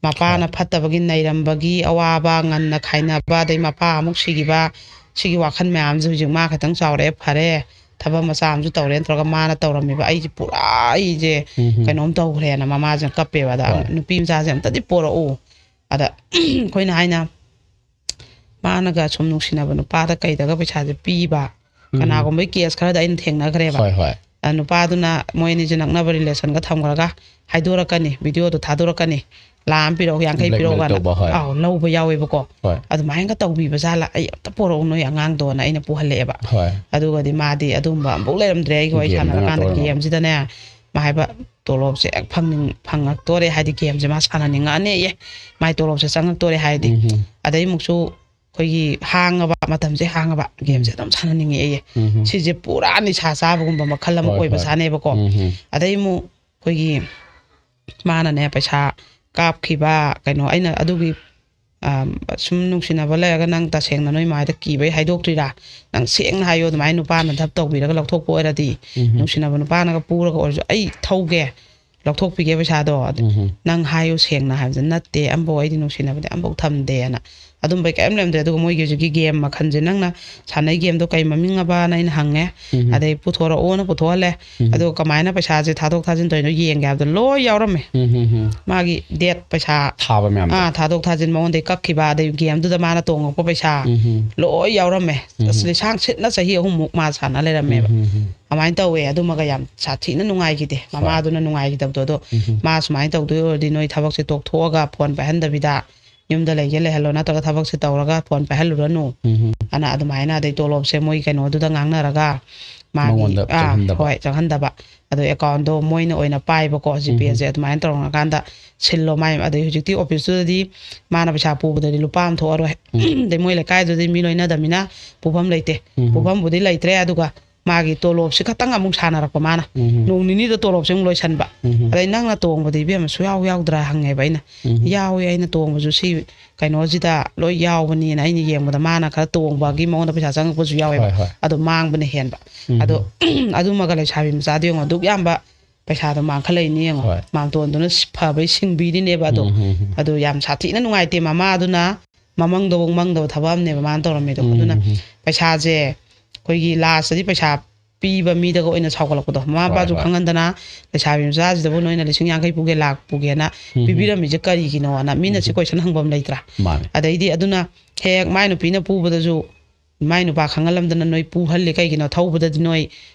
ꯃꯄꯥꯅ ꯍꯣꯏ꯫ ꯐꯠꯇꯕꯒꯤ ꯅꯩꯔꯝꯕꯒꯤ ꯑꯋꯥꯕ, ꯉꯟꯅ ꯈꯥꯏꯅꯕ, ꯑꯗꯩ ꯃꯄꯥ ꯑꯃꯨꯛ ꯁꯤꯈꯤꯕ, ꯁꯤꯒꯤ ꯋꯥꯈꯜ ꯃꯌꯥꯝꯁꯦ ꯍꯧꯖꯤꯛ ꯃꯥ ꯈꯤꯇꯪ ꯆꯥꯎꯔꯛꯑꯦ, ꯐꯔꯦ, ꯊꯕꯛ ꯃꯆꯥ ꯑꯃꯁꯨ ꯇꯧꯔꯦꯅ ꯇꯧꯔꯒ ꯃꯥꯅ ꯇꯧꯔꯝꯃꯤꯕ ꯑꯩꯁꯦ ꯄꯨꯔꯥ ꯑꯩꯁꯦ ꯎꯝ꯫ ꯀꯩꯅꯣꯝ ꯇꯧꯈ꯭ꯔꯦꯅ ꯃꯃꯥꯁꯤꯅ ꯀꯞꯄꯦꯕ꯫ ꯑꯗ ꯍꯣꯏ꯫ "ꯅꯨꯄꯤ ꯃꯆꯥꯁꯦ ꯑꯝꯇꯗꯤ ꯄꯣꯔꯛꯎ, ꯑꯗ ꯑꯩꯈꯣꯏꯅ ꯍꯥꯏꯅ ꯃꯥꯅꯒ ꯁꯨꯝ ꯅꯨꯡꯁꯤꯅꯕ ꯅꯨꯄꯥꯗ ꯀꯩꯗꯒ ꯄꯩꯁꯥꯁꯦ ꯄꯤꯕ, ꯎꯝ꯫ ꯀꯅꯥꯒꯨꯝꯕꯒꯤ ꯀꯦꯁ ꯈꯔꯗ ꯑꯩꯅ ꯊꯦꯡꯅꯈ꯭ꯔꯦꯕ꯫ ꯍꯣꯏ, ꯍꯣꯏ꯫ ꯑ, ꯅꯨꯄꯥꯗꯨꯅ ꯃꯣꯏ ꯑꯅꯤꯁꯦ ꯅꯛꯅꯕ ꯔꯤꯂꯦꯁꯟꯒ ꯊꯝꯈ꯭ꯔꯒ ꯍꯥꯏꯗꯣꯔꯛꯀꯅꯤ, ꯚꯤꯗꯤꯑꯣꯗꯣ ꯊꯥꯗꯣꯔꯛꯀꯅꯤ, ꯂꯥꯛ ꯑꯃ ꯄꯤꯔꯛꯑꯣ, ꯌꯥꯡꯈꯩ ꯄꯤꯔꯛꯑꯣ ꯕ꯭ꯂꯦꯛꯃꯦꯜ ꯀꯥꯏꯅ꯫ ꯇꯧꯕ, ꯍꯣꯏ꯫ ꯑꯥꯎ, ꯂꯧꯕ ꯌꯥꯎꯋꯦꯕꯀꯣ꯫ ꯍꯣꯏ꯫ ꯑꯗꯨꯃꯥꯏꯅꯒ ꯇꯧꯕꯤꯕ ꯖꯥꯠꯂ? ꯑꯩ ꯑꯝꯇ ꯄꯣꯔꯛꯎ ꯅꯣꯏ ꯑꯉꯥꯡꯗꯣꯅ ꯑꯩꯅ ꯄꯨꯍꯜꯂꯛꯑꯦꯕ꯫ ꯍꯣꯏ꯫ ꯑꯗꯨꯒꯗꯤ ꯃꯥꯗꯤ ꯑꯗꯨꯝꯕ ꯑꯃꯐꯥꯎ ꯂꯩꯔꯝꯗ꯭ꯔꯦ꯫ ꯑꯩꯒ ꯋꯥꯔꯤ ꯒꯦꯝꯗ ꯁꯥꯟꯅꯔꯀꯥꯟꯗ ꯉꯥꯛꯇ ꯑꯣꯏꯔꯝꯃꯕ꯫ ꯒꯦꯝꯁꯤꯗꯅꯦ, ꯃꯥ ꯍꯥꯏꯕ, ꯇꯣꯂꯣꯞꯁꯦ ꯍꯦꯛ ꯐꯪꯅꯤꯡ ꯐꯪꯉꯛꯇꯣꯔꯦ ꯍꯥꯏꯗꯤ ꯒꯦꯝꯁꯦ ꯃꯥ ꯁꯥꯟꯅꯅꯤꯡꯉꯛꯑꯅꯦꯌꯦ꯫ ꯃꯥꯏ ꯇꯣꯂꯣꯞꯁꯦ ꯆꯪꯉꯛꯇꯣꯔꯦ ꯍꯥꯏꯗꯤ꯫ ꯎꯝ. ꯑꯗꯩ ꯑꯃꯨꯛꯁꯨ ꯑꯩꯈꯣꯏꯒꯤ ꯍꯥꯡꯉꯕ ꯃꯇꯝꯁꯦ ꯍꯥꯡꯉꯕ ꯒꯦꯝꯁꯦ ꯑꯗꯨꯝ ꯁꯥꯟꯅꯅꯤꯡꯉꯛꯑꯦꯌꯦ꯫ ꯎꯝ. ꯁꯤꯁꯦ ꯄꯨꯔꯥ ꯅꯤꯁꯥ ꯆꯥꯕꯒꯨꯝꯕ ꯃꯈꯜ ꯑꯃ ꯍꯣꯏ, ꯑꯣꯏꯕ ꯍꯣꯏ. ꯁꯥꯅꯦꯕꯀꯣ꯫ ꯎꯝ. ꯑꯗꯩ ꯑꯃꯨꯛ ꯑꯩꯈꯣꯏꯒꯤ ꯃꯥꯅꯅꯦ ꯄꯩꯁꯥ ꯀꯥꯞꯈꯤꯕ ꯀꯩꯅꯣ ꯑꯩꯅ ꯑꯗꯨꯒꯤ ꯑ, ꯁꯨꯝ ꯅꯨꯡꯁꯤꯅꯕ ꯂꯩꯔꯒ ꯅꯪ ꯇꯁꯦꯡꯅ ꯅꯣꯏ ꯃꯥꯏꯗ ꯀꯤꯕꯩ ꯍꯥꯏꯗꯣꯛꯇ꯭ꯔꯤꯔꯥ? ꯅꯪ ꯁꯦꯡꯅ ꯍꯥꯏꯌꯣ, ꯑꯗꯨꯃꯥꯏꯅ ꯅꯨꯄꯥꯅ ꯙꯞ ꯇꯧꯕꯤꯔꯒ ꯂꯧꯊꯣꯛꯄ ꯑꯣꯏꯔꯗꯤ꯫ ꯎꯝ. ꯅꯨꯡꯁꯤꯅꯕ ꯅꯨꯄꯥꯅꯒ ꯄꯨꯔꯒ ꯑꯣꯏꯔꯁꯨ ꯑꯩ ꯊꯧꯒꯦ, ꯂꯧꯊꯣꯛꯄꯤꯒꯦ ꯄꯩꯁꯥꯗꯣ꯫ ꯑꯗ ꯎꯝ. ꯅꯪ ꯍꯥꯏꯌꯨ ꯁꯦꯡꯅ ꯍꯥꯏꯕꯗ, "ꯅꯠꯇꯦ, ꯑꯝꯐꯥꯎ ꯑꯩꯗꯤ ꯅꯨꯡꯁꯤꯅꯕꯗꯤ ꯑꯝꯐꯥꯎ ꯊꯝꯗꯦꯅ", ꯑꯗꯨꯝꯕꯩ ꯀꯔꯤꯝ ꯂꯩꯔꯝꯗ꯭ꯔꯦ꯫ ꯑꯗꯨꯒ ꯃꯣꯏꯒꯤ ꯍꯧꯖꯤꯛꯀꯤ ꯒꯦꯝ ꯃꯈꯜꯁꯦ, ꯅꯪꯅ ꯁꯥꯟꯅꯩ ꯒꯦꯝꯗꯣ ꯀꯩ ꯃꯃꯤꯡ ꯑꯕꯅ ꯑꯩꯅ ꯍꯪꯉꯦ꯫ ꯎꯝ. ꯑꯗꯩ ꯄꯨꯊꯣꯔꯛꯑꯣꯅ ꯄꯨꯊꯣꯛꯍꯜꯂꯦ꯫ ꯎꯝ. ꯑꯗꯨꯒ ꯀꯃꯥꯏꯅ ꯄꯩꯁꯥꯁꯦ ꯊꯥꯗꯣꯛ ꯊꯥꯖꯤꯟ ꯇꯧꯔꯤꯅꯣ ꯌꯦꯡꯒꯦ ꯍꯥꯏꯕꯗꯣ ꯂꯣꯏ ꯌꯥꯎꯔꯝꯃꯦ꯫ ꯎꯝ. ꯎꯝ. ꯎꯝ. ꯃꯥꯒꯤ ꯗꯦꯠ ꯄꯩꯁꯥ ꯊꯥꯕ ꯃꯌꯥꯝꯗꯣ꯫ ꯑꯥ, ꯊꯥꯗꯣꯛ ꯊꯥꯖꯤꯟ ꯃꯉꯣꯟꯗꯩ ꯀꯛꯈꯤꯕ, ꯑꯗꯩ ꯒꯦꯝꯗꯨꯗ ꯃꯥꯅ ꯇꯣꯡꯉꯛꯄ ꯄꯩꯁꯥ ꯎꯝ. ꯂꯣꯏ ꯌꯥꯎꯔꯝꯃꯦ꯫ ꯎꯝ. ꯑꯁ, ꯂꯤꯁꯥꯡ ꯁꯤꯠꯅ ꯆꯍꯤ ꯑꯍꯨꯝꯃꯨꯛ ꯃꯥ ꯁꯥꯟꯅ ꯂꯩꯔꯝꯃꯦꯕ꯫ ꯎꯝ. ꯎꯝ. ꯑꯗꯨꯃꯥꯏꯅ ꯇꯧꯋꯦ꯫ ꯑꯗꯨꯃꯒ ꯌꯥꯝ ꯁꯥꯊꯤꯅ ꯅꯨꯡꯉꯥꯏꯈꯤꯗꯦ꯫ ꯃꯃꯥꯗꯨꯅ ꯅꯨꯡꯉꯥꯏꯈꯤꯗꯕꯗꯣ꯫ ꯑꯗꯣ ꯎꯝ. ꯃꯥ ꯁꯨꯃꯥꯏꯅ ꯇꯧꯗꯣꯏ ꯑꯣꯏꯔꯗꯤ ꯅꯣꯏ ꯊꯕꯛꯁꯦ ꯇꯣꯛꯊꯣꯛꯑꯒ ꯐꯣꯟ ꯄꯥꯏꯍꯟꯗꯕꯤꯗ ꯌꯨꯝꯗ ꯂꯩꯒꯦ ꯂꯩꯍꯜꯂꯣ, ꯅꯠꯇ꯭ꯔꯒ ꯊꯕꯛꯁꯦ ꯇꯧꯔꯒ ꯐꯣꯟ ꯄꯥꯏꯍꯜꯂꯨꯔꯅꯨ꯫ ꯎꯝ. ꯑꯅ ꯑꯗꯨꯃꯥꯏꯅ, ꯑꯗꯩ ꯇꯣꯂꯣꯞꯁꯦ ꯃꯣꯏ ꯀꯩꯅꯣꯗꯨꯗ ꯉꯥꯡꯅꯔꯒ ꯃꯥꯒꯤ ꯃꯉꯣꯟꯗ ꯑꯥ, ꯆꯪꯍꯟꯗꯕ꯫ ꯍꯣꯏ, ꯆꯪꯍꯟꯗꯕ꯫ ꯑꯗꯣ ꯑꯦꯀꯥꯎꯟꯗꯣ ꯃꯣꯏꯅ ꯑꯣꯏꯅ ꯄꯥꯏꯕꯀꯣ, ꯖꯤꯄꯦꯁꯦ ꯑꯗꯨꯃꯥꯏꯅ ꯇꯧꯔꯀꯥꯟꯗ ꯁꯤꯜꯂꯣ꯫ ꯃꯥꯏ ꯑꯗꯩ ꯍꯧꯖꯤꯛꯇꯤ ꯑꯣꯐꯤꯁꯇꯨꯗꯗꯤ ꯃꯥꯅ ꯄꯩꯁꯥ ꯄꯨꯕꯗꯗꯤ ꯂꯨꯄꯥ ꯑꯃ ꯊꯣꯛꯑꯔꯣꯏ꯫ ꯎꯝ. ꯑꯗꯩ ꯃꯣꯏ ꯂꯩꯀꯥꯏꯗꯨꯗꯤ ꯃꯤ ꯂꯣꯏꯅꯗꯕꯅꯤꯅ ꯄꯨꯐꯝ ꯂꯩꯇꯦ꯫ ꯎꯝ. ꯄꯨꯐꯝꯕꯨꯗꯤ ꯂꯩꯇ꯭ꯔꯦ, ꯑꯗꯨꯒ ꯃꯥꯒꯤ ꯇꯣꯂꯣꯞꯁꯤ ꯈꯛꯇꯪ ꯑꯃꯨꯛ ꯁꯥꯟꯅꯔꯛꯄ ꯃꯥꯅ꯫ ꯎꯝ. ꯅꯣꯡ ꯅꯤꯅꯤꯗ ꯇꯣꯂꯣꯞꯁꯦ ꯑꯃꯨꯛ ꯂꯣꯏꯁꯟꯕ꯫ ꯎꯝ. ꯑꯗꯩ "ꯅꯪꯅ ꯇꯣꯡꯕꯗꯤ ꯏꯕꯦꯝꯃ ꯁꯨꯡꯌꯥꯎ ꯌꯥꯎꯗ꯭ꯔꯥ?" ꯍꯪꯉꯦꯕ ꯑꯩꯅ꯫ ꯎꯝ. "ꯌꯥꯎꯏ, ꯑꯩꯅ ꯇꯣꯡꯕꯁꯨ ꯁꯤ ꯀꯩꯅꯣꯁꯤꯗ ꯂꯣꯏ ꯌꯥꯎꯕꯅꯤꯅ", ꯑꯩꯅ ꯌꯦꯡꯕꯗ ꯃꯥꯅ ꯈꯔ ꯇꯣꯡꯕꯒꯤ ꯃꯉꯣꯟꯗ ꯄꯩꯁꯥ ꯆꯪꯉꯛꯄꯁꯨ ꯌꯥꯎꯋꯦꯕ꯫ ꯍꯣꯏ, ꯍꯣꯏ. ꯑꯗꯣ ꯃꯥꯡꯕꯅ ꯍꯦꯟꯕ꯫ ꯎꯝ. ꯑꯗꯣ ꯑꯗꯨꯃꯒ ꯂꯩꯁꯥꯕꯤ ꯃꯆꯥꯗꯣ ꯌꯦꯡꯉꯣ, ꯑꯗꯨꯛ ꯌꯥꯝꯕ ꯄꯩꯁꯥꯗꯣ ꯃꯥꯡꯈꯠꯂꯛꯏꯅꯦ ꯌꯦꯡꯉꯣ꯫ ꯍꯣꯏ. ꯃꯥꯝꯇꯣꯟꯗꯨꯅ ꯐꯕꯩ ꯁꯤꯡꯕꯤꯔꯤꯅꯦꯕ ꯑꯗꯣ꯫ ꯎꯝ, ꯎꯝ, ꯎꯝ. ꯑꯗꯣ ꯌꯥꯝ ꯁꯥꯊꯤꯅ ꯅꯨꯡꯉꯥꯏꯇꯦ꯫ ꯃꯃꯥꯗꯨꯅ ꯃꯃꯪꯗꯐꯧ ꯃꯪꯗꯕ ꯊꯕꯛ ꯑꯃꯅꯦꯕ ꯃꯥꯅ ꯇꯧꯔꯝꯃꯤꯗꯣ꯫ ꯎꯝ, ꯑꯗꯨꯅ ꯎꯝ, ꯎꯝ. ꯄꯩꯁꯥꯁꯦ ꯑꯩꯈꯣꯏꯒꯤ ꯂꯥꯁꯇꯗꯤ ꯄꯩꯁꯥ ꯄꯤꯕ ꯃꯤꯗꯒ ꯑꯣꯏꯅ ꯁꯥꯎꯒꯠꯂꯛꯄꯗꯣ꯫ ꯃꯃꯥ ꯍꯣꯏ, ꯃꯄꯥꯁꯨ ꯍꯣꯏ. ꯈꯪꯍꯟꯗꯅ ꯂꯩꯁꯥꯕꯤ ꯃꯆꯥꯁꯤꯗꯕꯨ ꯅꯣꯏꯅ ꯂꯤꯁꯤꯡ ꯌꯥꯡꯈꯩ ꯄꯨꯒꯦ, ꯂꯥꯛ ꯄꯨꯒꯦꯅ ꯎꯝ, ꯎꯝ. ꯄꯤꯕꯤꯔꯝꯃꯤꯁꯦ ꯀꯔꯤꯒꯤꯅꯣꯅ ꯃꯤꯅ ꯁꯤ ꯎꯝ. ꯀꯣꯏꯁꯟ ꯍꯪꯕ ꯑꯃ ꯂꯩꯇ꯭ꯔꯥ? ꯃꯥꯅꯦ. ꯑꯗꯩꯗꯤ ꯑꯗꯨꯅ ꯍꯦꯛ ꯃꯥꯏ ꯅꯨꯄꯤꯅ ꯄꯨꯕꯗꯁꯨ ꯃꯥꯏ ꯅꯨꯄꯥ ꯈꯪꯍꯜꯂꯝꯗꯅ ꯅꯣꯏ ꯄꯨꯍꯜꯂꯤ ꯀꯩꯒꯤꯅꯣ? ꯊꯧꯕꯗꯗꯤ ꯅꯣꯏ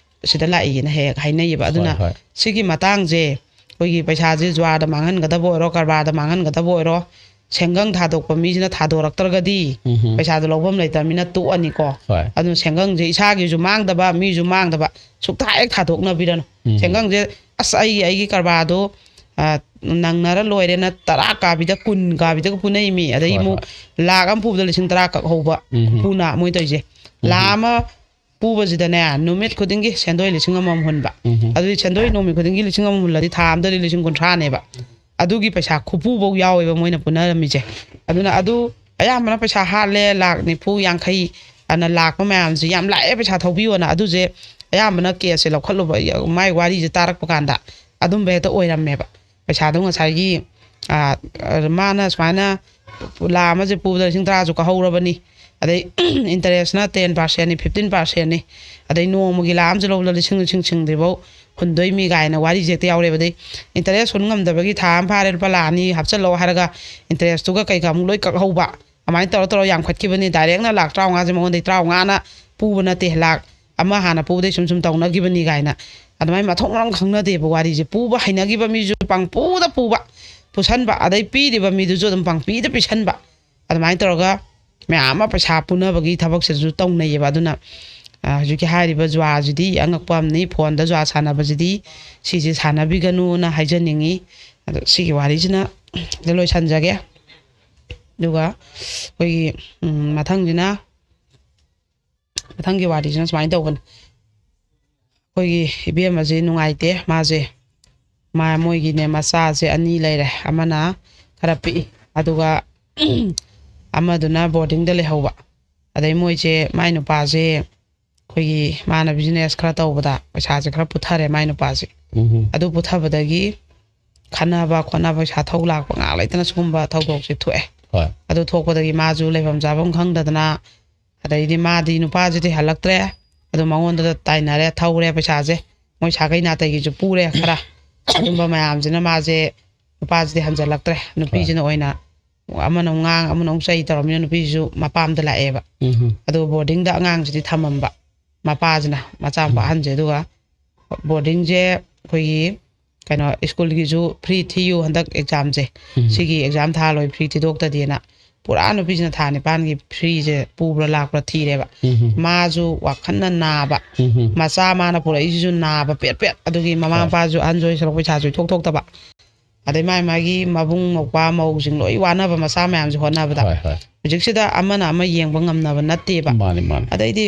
ꯁꯤꯗ ꯂꯥꯛꯏꯅ ꯍꯦꯛ ꯍꯦꯛ ꯍꯥꯏꯅꯩꯌꯦꯕ꯫ ꯑꯗꯨꯅ ꯍꯣꯏ, ꯍꯣꯏ. ꯁꯤꯒꯤ ꯃꯇꯥꯡꯁꯦ ꯑꯩꯈꯣꯏꯒꯤ ꯄꯩꯁꯥꯁꯦ ꯖꯨꯋꯥꯔꯗ ꯃꯥꯡꯍꯟꯒꯗꯕ ꯑꯣꯏꯔꯣ, ꯀꯔꯕꯥꯔꯗ ꯃꯥꯡꯍꯟꯒꯗꯕ ꯑꯣꯏꯔꯣ, ꯁꯦꯟꯒꯪ ꯊꯥꯗꯣꯛꯄ ꯃꯤꯁꯤꯅ ꯊꯥꯗꯣꯔꯛꯇ꯭ꯔꯒꯗꯤ ꯎꯝ. ꯄꯩꯁꯥꯗꯣ ꯂꯧꯐꯝ ꯂꯩꯇꯕꯅꯤꯅ ꯇꯣꯛꯑꯅꯤꯀꯣ꯫ ꯍꯣꯏ. ꯑꯗꯨꯅ ꯁꯦꯟꯒꯪꯁꯦ ꯏꯁꯥꯒꯤꯁꯨ ꯃꯥꯡꯗꯕ, ꯃꯤꯁꯨ ꯃꯥꯡꯗꯕ, ꯁꯨꯛꯊꯥ ꯍꯦꯛ ꯊꯥꯗꯣꯛꯅꯕꯤꯔꯅꯨ꯫ ꯎꯝ. ꯁꯦꯟꯒꯪꯁꯦ ꯑꯁ ꯑꯩꯒꯤ ꯑꯩꯒꯤ ꯀꯔꯕꯥꯔꯗꯣ, ꯑ, ꯅꯪꯅꯔ ꯂꯣꯏꯔꯦꯅ ꯇꯔꯥ ꯀꯥꯕꯤꯗ ꯀꯨꯟ ꯀꯥꯕꯤꯗꯒ ꯄꯨꯅꯩ ꯃꯤ꯫ ꯑꯗꯒꯤ ꯍꯣꯏ, ꯑꯃꯨꯛ ꯍꯣꯏ. ꯂꯥꯛ ꯑꯃ ꯄꯨꯕꯗ ꯂꯤꯁꯤꯡ ꯇꯔꯥ ꯀꯛ ꯍꯧꯕ ꯎꯝ. ꯄꯨꯅ ꯃꯣꯏ ꯇꯧꯔꯤꯁꯦ꯫ ꯂꯥꯛ ꯑꯃ ꯄꯨꯕꯁꯤꯗꯅꯦ ꯅꯨꯃꯤꯠ ꯈꯨꯗꯤꯡꯒꯤ ꯁꯦꯟꯗꯣꯏ ꯂꯤꯁꯤꯡ ꯑꯃꯃꯝ ꯍꯨꯟꯕ꯫ ꯎꯝ. ꯑꯗꯨꯗꯤ ꯁꯦꯟꯗꯣꯏ ꯅꯨꯃꯤꯠ ꯈꯨꯗꯤꯡꯒꯤ ꯂꯤꯁꯤꯡ ꯑꯃꯃꯝ ꯍꯨꯜꯂꯗꯤ ꯊꯥ ꯑꯃꯗꯗꯤ ꯂꯤꯁꯤꯡ ꯀꯨꯟꯊ꯭ꯔꯥꯅꯦꯕ꯫ ꯑꯗꯨꯒꯤ ꯄꯩꯁꯥ ꯈꯨꯄꯨꯐꯧ ꯌꯥꯎꯋꯦꯕ ꯃꯣꯏꯅ ꯄꯨꯅꯔꯝꯃꯤꯁꯦ꯫ ꯑꯗꯨꯅ ꯑꯗꯨ ꯑꯌꯥꯝꯕꯅ ꯄꯩꯁꯥ ꯍꯥꯠꯂꯦ, ꯂꯥꯛ ꯅꯤꯐꯨ, ꯌꯥꯡꯈꯩ ꯑꯅ ꯂꯥꯛꯄ ꯃꯌꯥꯝꯁꯦ ꯌꯥꯝ ꯂꯥꯛꯑꯦ ꯄꯩꯁꯥ ꯊꯧꯕꯤꯌꯣꯅ꯫ ꯑꯗꯨꯁꯦ ꯑꯌꯥꯝꯕꯅ ꯀꯦꯁꯁꯦ ꯂꯧꯈꯠꯂꯨꯕ, ꯃꯥꯏ ꯋꯥꯔꯤꯁꯦ ꯇꯥꯔꯛꯄ ꯀꯥꯟꯗ ꯑꯗꯨꯝꯕ ꯍꯦꯛꯇ ꯑꯣꯏꯔꯝꯃꯦꯕ꯫ ꯄꯩꯁꯥꯗꯣ ꯉꯁꯥꯏꯒꯤ, ꯑ, ꯑ, ꯃꯥꯅ ꯁꯨꯃꯥꯏꯅ ꯂꯥꯛ ꯑꯃꯁꯦ ꯄꯨꯕꯗ ꯂꯤꯁꯤꯡ ꯇꯔꯥꯁꯨ ꯀꯛꯍꯧꯔꯕꯅꯤ, ꯑꯗꯩ ꯏꯟꯇꯔꯦꯁꯅ ꯇꯦꯟ ꯄꯥꯔꯁꯦꯟꯅꯤ, ꯐꯤꯐꯇꯤꯟ ꯄꯥꯔꯁꯦꯟꯅꯤ, ꯑꯗꯩ ꯅꯣꯡꯃꯒꯤ ꯂꯥꯛ ꯑꯃꯁꯦ ꯂꯧꯕꯗ ꯂꯤꯁꯤꯡ, ꯂꯤꯁꯤꯡ ꯁꯤꯡꯗ꯭ꯔꯤꯐꯧ ꯍꯨꯟꯗꯣꯏ ꯃꯤ ꯀꯥꯏꯅ ꯋꯥꯔꯤꯁꯦ ꯍꯦꯛꯇ ꯌꯥꯎꯔꯦꯕ꯫ ꯑꯗꯩ ꯏꯟꯇꯔꯦꯁ ꯍꯨꯟ ꯉꯝꯗꯕꯒꯤ ꯊꯥ ꯑꯃ ꯐꯥꯔꯦ, ꯂꯨꯄꯥ ꯂꯥꯛ ꯑꯅꯤ ꯍꯥꯞꯆꯜꯂꯣ ꯍꯥꯏꯔꯒ ꯏꯟꯇꯔꯦꯁꯇꯨꯒ ꯀꯩꯀꯥ ꯑꯃꯨꯛ ꯂꯣꯏ ꯀꯛꯍꯧꯕ꯫ ꯑꯗꯨꯃꯥꯏꯅ ꯇꯧꯔ ꯇꯧꯔ ꯌꯥꯝꯈꯠꯈꯤꯕꯅꯤ꯫ ꯗꯥꯏꯔꯦꯛꯅ ꯂꯥꯛ ꯇꯔꯥꯃꯉꯥꯁꯦ ꯃꯉꯣꯟꯗꯩ ꯇꯔꯥꯃꯉꯥꯅ ꯄꯨꯕ ꯅꯠꯇꯦ, ꯂꯥꯛ ꯑꯃ ꯍꯥꯟꯅ ꯄꯨꯕꯗꯩ ꯁꯨꯝ ꯁꯨꯝ ꯇꯧꯅꯈꯤꯕꯅꯤ ꯀꯥꯏꯅ꯫ ꯑꯗꯨꯃꯥꯏꯅ ꯃꯊꯣꯡ ꯃꯔꯝ ꯈꯪꯅꯗꯦꯕ ꯋꯥꯔꯤꯁꯦ꯫ ꯄꯨꯕ ꯍꯩꯅꯈꯤꯕ ꯃꯤꯁꯨ ꯄꯪꯄꯨꯗ ꯄꯨꯕ, ꯄꯨꯁꯟꯕ, ꯑꯗꯩ ꯄꯤꯔꯤꯕ ꯃꯤꯗꯨꯁꯨ ꯑꯗꯨꯝ ꯄꯪꯄꯤꯗ ꯄꯤꯁꯟꯕ꯫ ꯑꯗꯨꯃꯥꯏꯅ ꯇꯧꯔꯒ ꯃꯌꯥꯝ ꯑꯃ ꯄꯩꯁꯥ ꯄꯨꯅꯕꯒꯤ ꯊꯕꯛꯁꯤꯁꯨ ꯇꯧꯅꯩꯌꯦꯕ꯫ ꯑꯗꯨꯅ, ꯑ, ꯍꯧꯖꯤꯛꯀꯤ ꯍꯥꯏꯔꯤꯕ ꯖꯨꯋꯥꯁꯤꯗꯤ ꯑꯉꯛꯄ ꯑꯃꯅꯤ, ꯐꯣꯟꯗ ꯖꯨꯋꯥ ꯁꯥꯟꯅꯕꯁꯤꯗꯤ ꯁꯤꯁꯦ ꯁꯥꯟꯅꯕꯤꯒꯅꯨꯅ ꯍꯥꯏꯖꯅꯤꯡꯉꯤ꯫ ꯑꯗꯣ ꯁꯤꯒꯤ ꯋꯥꯔꯤꯁꯤꯅ ꯁꯤꯗ ꯂꯣꯏꯁꯟꯖꯒꯦ꯫ ꯑꯗꯨꯒ ꯑꯩꯈꯣꯏꯒꯤ, ꯎꯝ, ꯃꯊꯪꯁꯤꯅ, ꯃꯊꯪꯒꯤ ꯋꯥꯔꯤꯁꯤꯅ ꯁꯨꯃꯥꯏꯅ ꯇꯧꯕꯅꯤ꯫ ꯑꯩꯈꯣꯏꯒꯤ ꯏꯕꯦꯝꯃꯁꯦ ꯅꯨꯡꯉꯥꯏꯇꯦ, ꯃꯥꯁꯦ, ꯃꯥ, ꯃꯣꯏꯒꯤꯅꯦ ꯃꯆꯥꯁꯦ ꯑꯅꯤ ꯂꯩꯔꯦ, ꯑꯃꯅ ꯈꯔ ꯄꯤꯛꯏ, ꯑꯗꯨꯒ ꯑꯃꯗꯨꯅ ꯕꯣꯔꯗꯤꯡꯗ ꯂꯩꯍꯧꯕ꯫ ꯑꯗꯩ ꯃꯣꯏꯁꯦ, ꯃꯥꯏ ꯅꯨꯄꯥꯁꯦ ꯑꯩꯈꯣꯏꯒꯤ, ꯃꯥꯅ ꯕꯤꯖꯤꯅꯦꯁ ꯈꯔ ꯇꯧꯕꯗ ꯄꯩꯁꯥꯁꯦ ꯈꯔ ꯄꯨꯊꯔꯦ ꯃꯥꯏ ꯅꯨꯄꯥꯁꯦ꯫ ꯎꯝ. ꯑꯗꯨ ꯄꯨꯊꯕꯗꯒꯤ ꯈꯠꯅꯕ ꯈꯣꯠꯅꯕ, ꯄꯩꯁꯥ ꯊꯧ ꯂꯥꯛꯄ ꯉꯥꯏꯍꯥꯛ ꯂꯩꯇꯅ ꯁꯤꯒꯨꯝꯕ ꯊꯧꯗꯣꯛꯁꯦ ꯊꯣꯛꯑꯦ꯫ ꯍꯣꯏ. ꯑꯗꯨ ꯊꯣꯛꯄꯗꯒꯤ ꯃꯥꯁꯨ ꯂꯩꯐꯝ ꯆꯥꯐꯝ ꯈꯪꯗꯗꯅ, ꯑꯗꯩꯗꯤ ꯃꯥꯗꯤ ꯅꯨꯄꯥꯁꯤꯗꯤ ꯍꯜꯂꯛꯇ꯭ꯔꯦ, ꯑꯗꯨ ꯃꯉꯣꯟꯗ ꯇꯥꯏꯅꯔꯦ, ꯊꯧꯔꯦ ꯄꯩꯁꯥꯁꯦ, ꯃꯣꯏ ꯁꯥꯒꯩ ꯅꯥꯇꯩꯒꯤꯁꯨ ꯄꯨꯔꯦ ꯈꯔ꯫ ꯑꯗꯨꯝꯕ ꯃꯌꯥꯝꯁꯤꯅ ꯃꯥꯁꯦ, ꯅꯨꯄꯥꯁꯤꯗꯤ ꯍꯟꯖꯜꯂꯛꯇ꯭ꯔꯦ, ꯅꯨꯄꯤꯁꯤꯅ ꯑꯣꯏꯅ ꯑꯃꯅ ꯑꯃꯨꯛ ꯉꯥꯡ, ꯑꯃꯅ ꯑꯃꯨꯛ ꯆꯩ ꯇꯧꯔꯕꯅꯤꯅ ꯅꯨꯄꯤꯁꯤꯁꯨ ꯃꯄꯥꯝꯗ ꯂꯥꯛꯑꯦꯕ꯫ ꯎꯝ. ꯑꯗꯨ ꯕꯣꯔꯗꯤꯡꯗ ꯑꯉꯥꯡꯁꯤꯗꯤ ꯊꯝꯃꯝꯕ ꯃꯄꯥꯁꯤꯅ, ꯃꯆꯥꯅꯨꯄꯥ ꯑꯍꯟꯁꯦ꯫ ꯑꯗꯨꯒ ꯕꯣꯔꯗꯤꯡꯁꯦ ꯑꯩꯈꯣꯏꯒꯤ ꯀꯩꯅꯣ, ꯁ꯭ꯀꯨꯜꯒꯤꯁꯨ ꯐ꯭ꯔꯤ ꯊꯤꯌꯨ ꯍꯟꯗꯛ ꯑꯦꯛꯖꯥꯝꯁꯦ, ꯎꯝ꯫ ꯁꯤꯒꯤ ꯑꯦꯛꯖꯥꯝ ꯊꯥ ꯂꯣꯏ ꯐ꯭ꯔꯤ ꯊꯤꯗꯣꯛꯇꯗꯦꯅ ꯄꯨꯔꯥ ꯅꯨꯄꯤꯁꯤꯅ ꯊꯥ ꯅꯤꯄꯥꯟꯒꯤ ꯐ꯭ꯔꯤꯁꯦ ꯄꯨꯕ꯭ꯔꯥ ꯂꯥꯛꯄ꯭ꯔꯥ ꯊꯤꯔꯦꯕ꯫ ꯎꯝ꯫ ꯃꯥꯁꯨ ꯋꯥꯈꯜꯅ ꯅꯥꯕ, ꯎꯝ꯫ ꯃꯆꯥ ꯃꯥꯅ ꯄꯨꯔꯛꯏꯁꯤꯁꯨ ꯅꯥꯕ ꯄꯦꯠ ꯄꯦꯠ, ꯑꯗꯨꯒꯤ ꯃꯃꯥ ꯍꯣꯏ꯫ ꯃꯄꯥꯁꯨ ꯑꯍꯟꯁꯨ ꯑꯣꯏꯁꯜꯂꯛꯄ, ꯄꯩꯁꯥꯁꯨ ꯏꯊꯣꯛ ꯊꯣꯛꯇꯕ, ꯑꯗꯩ ꯃꯥꯏ ꯃꯥꯒꯤ ꯃꯕꯨꯡ ꯃꯧꯄ꯭ꯋꯥ ꯃꯧꯁꯤꯡ ꯂꯣꯏ ꯋꯥꯅꯕ ꯃꯆꯥ ꯃꯌꯥꯝꯁꯦ ꯍꯣꯠꯅꯕꯗ꯫ ꯍꯣꯏ, ꯍꯣꯏ꯫ ꯍꯧꯖꯤꯛꯁꯤꯗ ꯑꯃꯅ ꯑꯃ ꯌꯦꯡꯕ ꯉꯝꯅꯕ ꯅꯠꯇꯦꯕ꯫ ꯃꯥꯅꯤ, ꯃꯥꯅꯤ꯫ ꯑꯗꯩꯗꯤ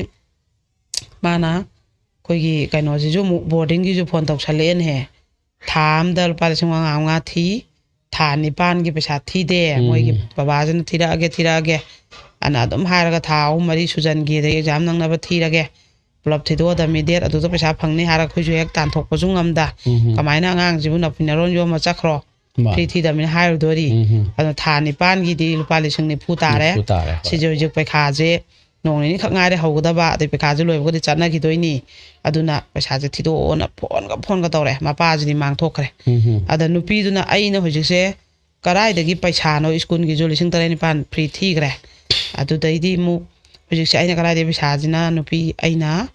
ꯃꯥꯅ ꯑꯩꯈꯣꯏꯒꯤ ꯀꯩꯅꯣꯁꯤꯁꯨ ꯑꯃꯨꯛ ꯕꯣꯔꯗꯤꯡꯒꯤꯁꯨ ꯐꯣꯟ ꯇꯧꯁꯜꯂꯛꯑꯦꯅꯦꯍꯦ꯫ ꯊꯥ ꯑꯝꯗ ꯂꯨꯄꯥ ꯂꯤꯁꯤꯡ ꯃꯉꯥ ꯃꯉꯥ ꯊꯤ, ꯊꯥ ꯅꯤꯄꯥꯟꯒꯤ ꯄꯩꯁꯥ ꯊꯤꯗꯦ꯫ ꯎꯝ꯫ ꯃꯣꯏꯒꯤ ꯕꯕꯥꯁꯤꯅ "ꯊꯤꯔꯛꯑꯒꯦ, ꯊꯤꯔꯛꯑꯒꯦ" ꯑꯅ ꯑꯗꯨꯝ ꯍꯥꯏꯔꯒ ꯊꯥ ꯑꯍꯨꯝ ꯃꯔꯤ ꯁꯨꯖꯟꯈꯤ, ꯑꯗꯩ ꯑꯦꯛꯖꯥꯝ ꯅꯪꯅꯕ ꯊꯤꯔꯒꯦ, ꯄꯨꯂꯞ ꯊꯤꯗꯣꯛꯑꯗꯕꯅꯤ, ꯗꯦꯠ ꯑꯗꯨꯗ ꯄꯩꯁꯥ ꯐꯪꯅꯤ ꯍꯥꯏꯔꯒ ꯑꯩꯈꯣꯏꯁꯨ ꯍꯦꯛ ꯇꯥꯟꯊꯣꯛꯄꯁꯨ ꯉꯝꯗ꯫ ꯎꯝ꯫ ꯀꯃꯥꯏꯅ ꯑꯉꯥꯡꯁꯤꯕꯨ ꯅꯐꯤ ꯅꯔꯣꯟ ꯌꯣꯝꯃ ꯆꯠꯈ꯭ꯔꯣ? ꯃꯥ꯫ ꯐ꯭ꯔꯤ ꯊꯤꯗꯕꯅꯤꯅ ꯍꯥꯏꯔꯨꯗꯣꯔꯤ꯫ ꯎꯝ꯫ ꯑꯗꯣ ꯊꯥ ꯅꯤꯄꯥꯟꯒꯤꯗꯤ ꯂꯨꯄꯥ ꯂꯤꯁꯤꯡ ꯅꯤꯐꯨ ꯇꯥꯔꯦ꯫ ꯅꯤꯐꯨ ꯇꯥꯔꯦ, ꯍꯣꯏ꯫ ꯁꯤꯁꯦ ꯍꯧꯖꯤꯛ ꯄꯩꯈꯥꯁꯦ ꯅꯣꯡ ꯅꯤꯅꯤ ꯈꯛ ꯉꯥꯏꯔꯦ ꯍꯧꯒꯗꯕ, ꯑꯗꯩ ꯄꯩꯈꯥꯁꯦ ꯂꯣꯏꯕꯒꯗꯤ ꯆꯠꯅꯈꯤꯗꯣꯏꯅꯤ꯫ ꯑꯗꯨꯅ ꯄꯩꯁꯥꯁꯦ ꯊꯤꯗꯣꯛꯑꯣꯅ ꯐꯣꯟꯒ ꯐꯣꯟꯒ ꯇꯧꯔꯦ꯫ ꯃꯄꯥꯁꯤꯗꯤ ꯃꯥꯡꯊꯣꯛꯈ꯭ꯔꯦ꯫ ꯎꯝ꯫ ꯑꯗ ꯅꯨꯄꯤꯗꯨꯅ ꯑꯩꯅ ꯍꯧꯖꯤꯛꯁꯦ ꯀꯗꯥꯏꯗꯒꯤ ꯄꯩꯁꯥꯅꯣ, ꯁ꯭ꯀꯨꯜꯒꯤꯁꯨ ꯂꯤꯁꯤꯡ ꯇꯔꯦꯠ ꯅꯤꯄꯥꯟ ꯐ꯭ꯔꯤ ꯊꯤꯈ꯭ꯔꯦ꯫ ꯑꯗꯨꯗꯩꯗꯤ ꯑꯃꯨꯛ ꯍꯧꯖꯤꯛꯁꯦ ꯑꯩꯅ ꯀꯗꯥꯏꯗꯒꯤ ꯄꯩꯁꯥꯁꯤꯅ, ꯅꯨꯄꯤ ꯑꯩꯅ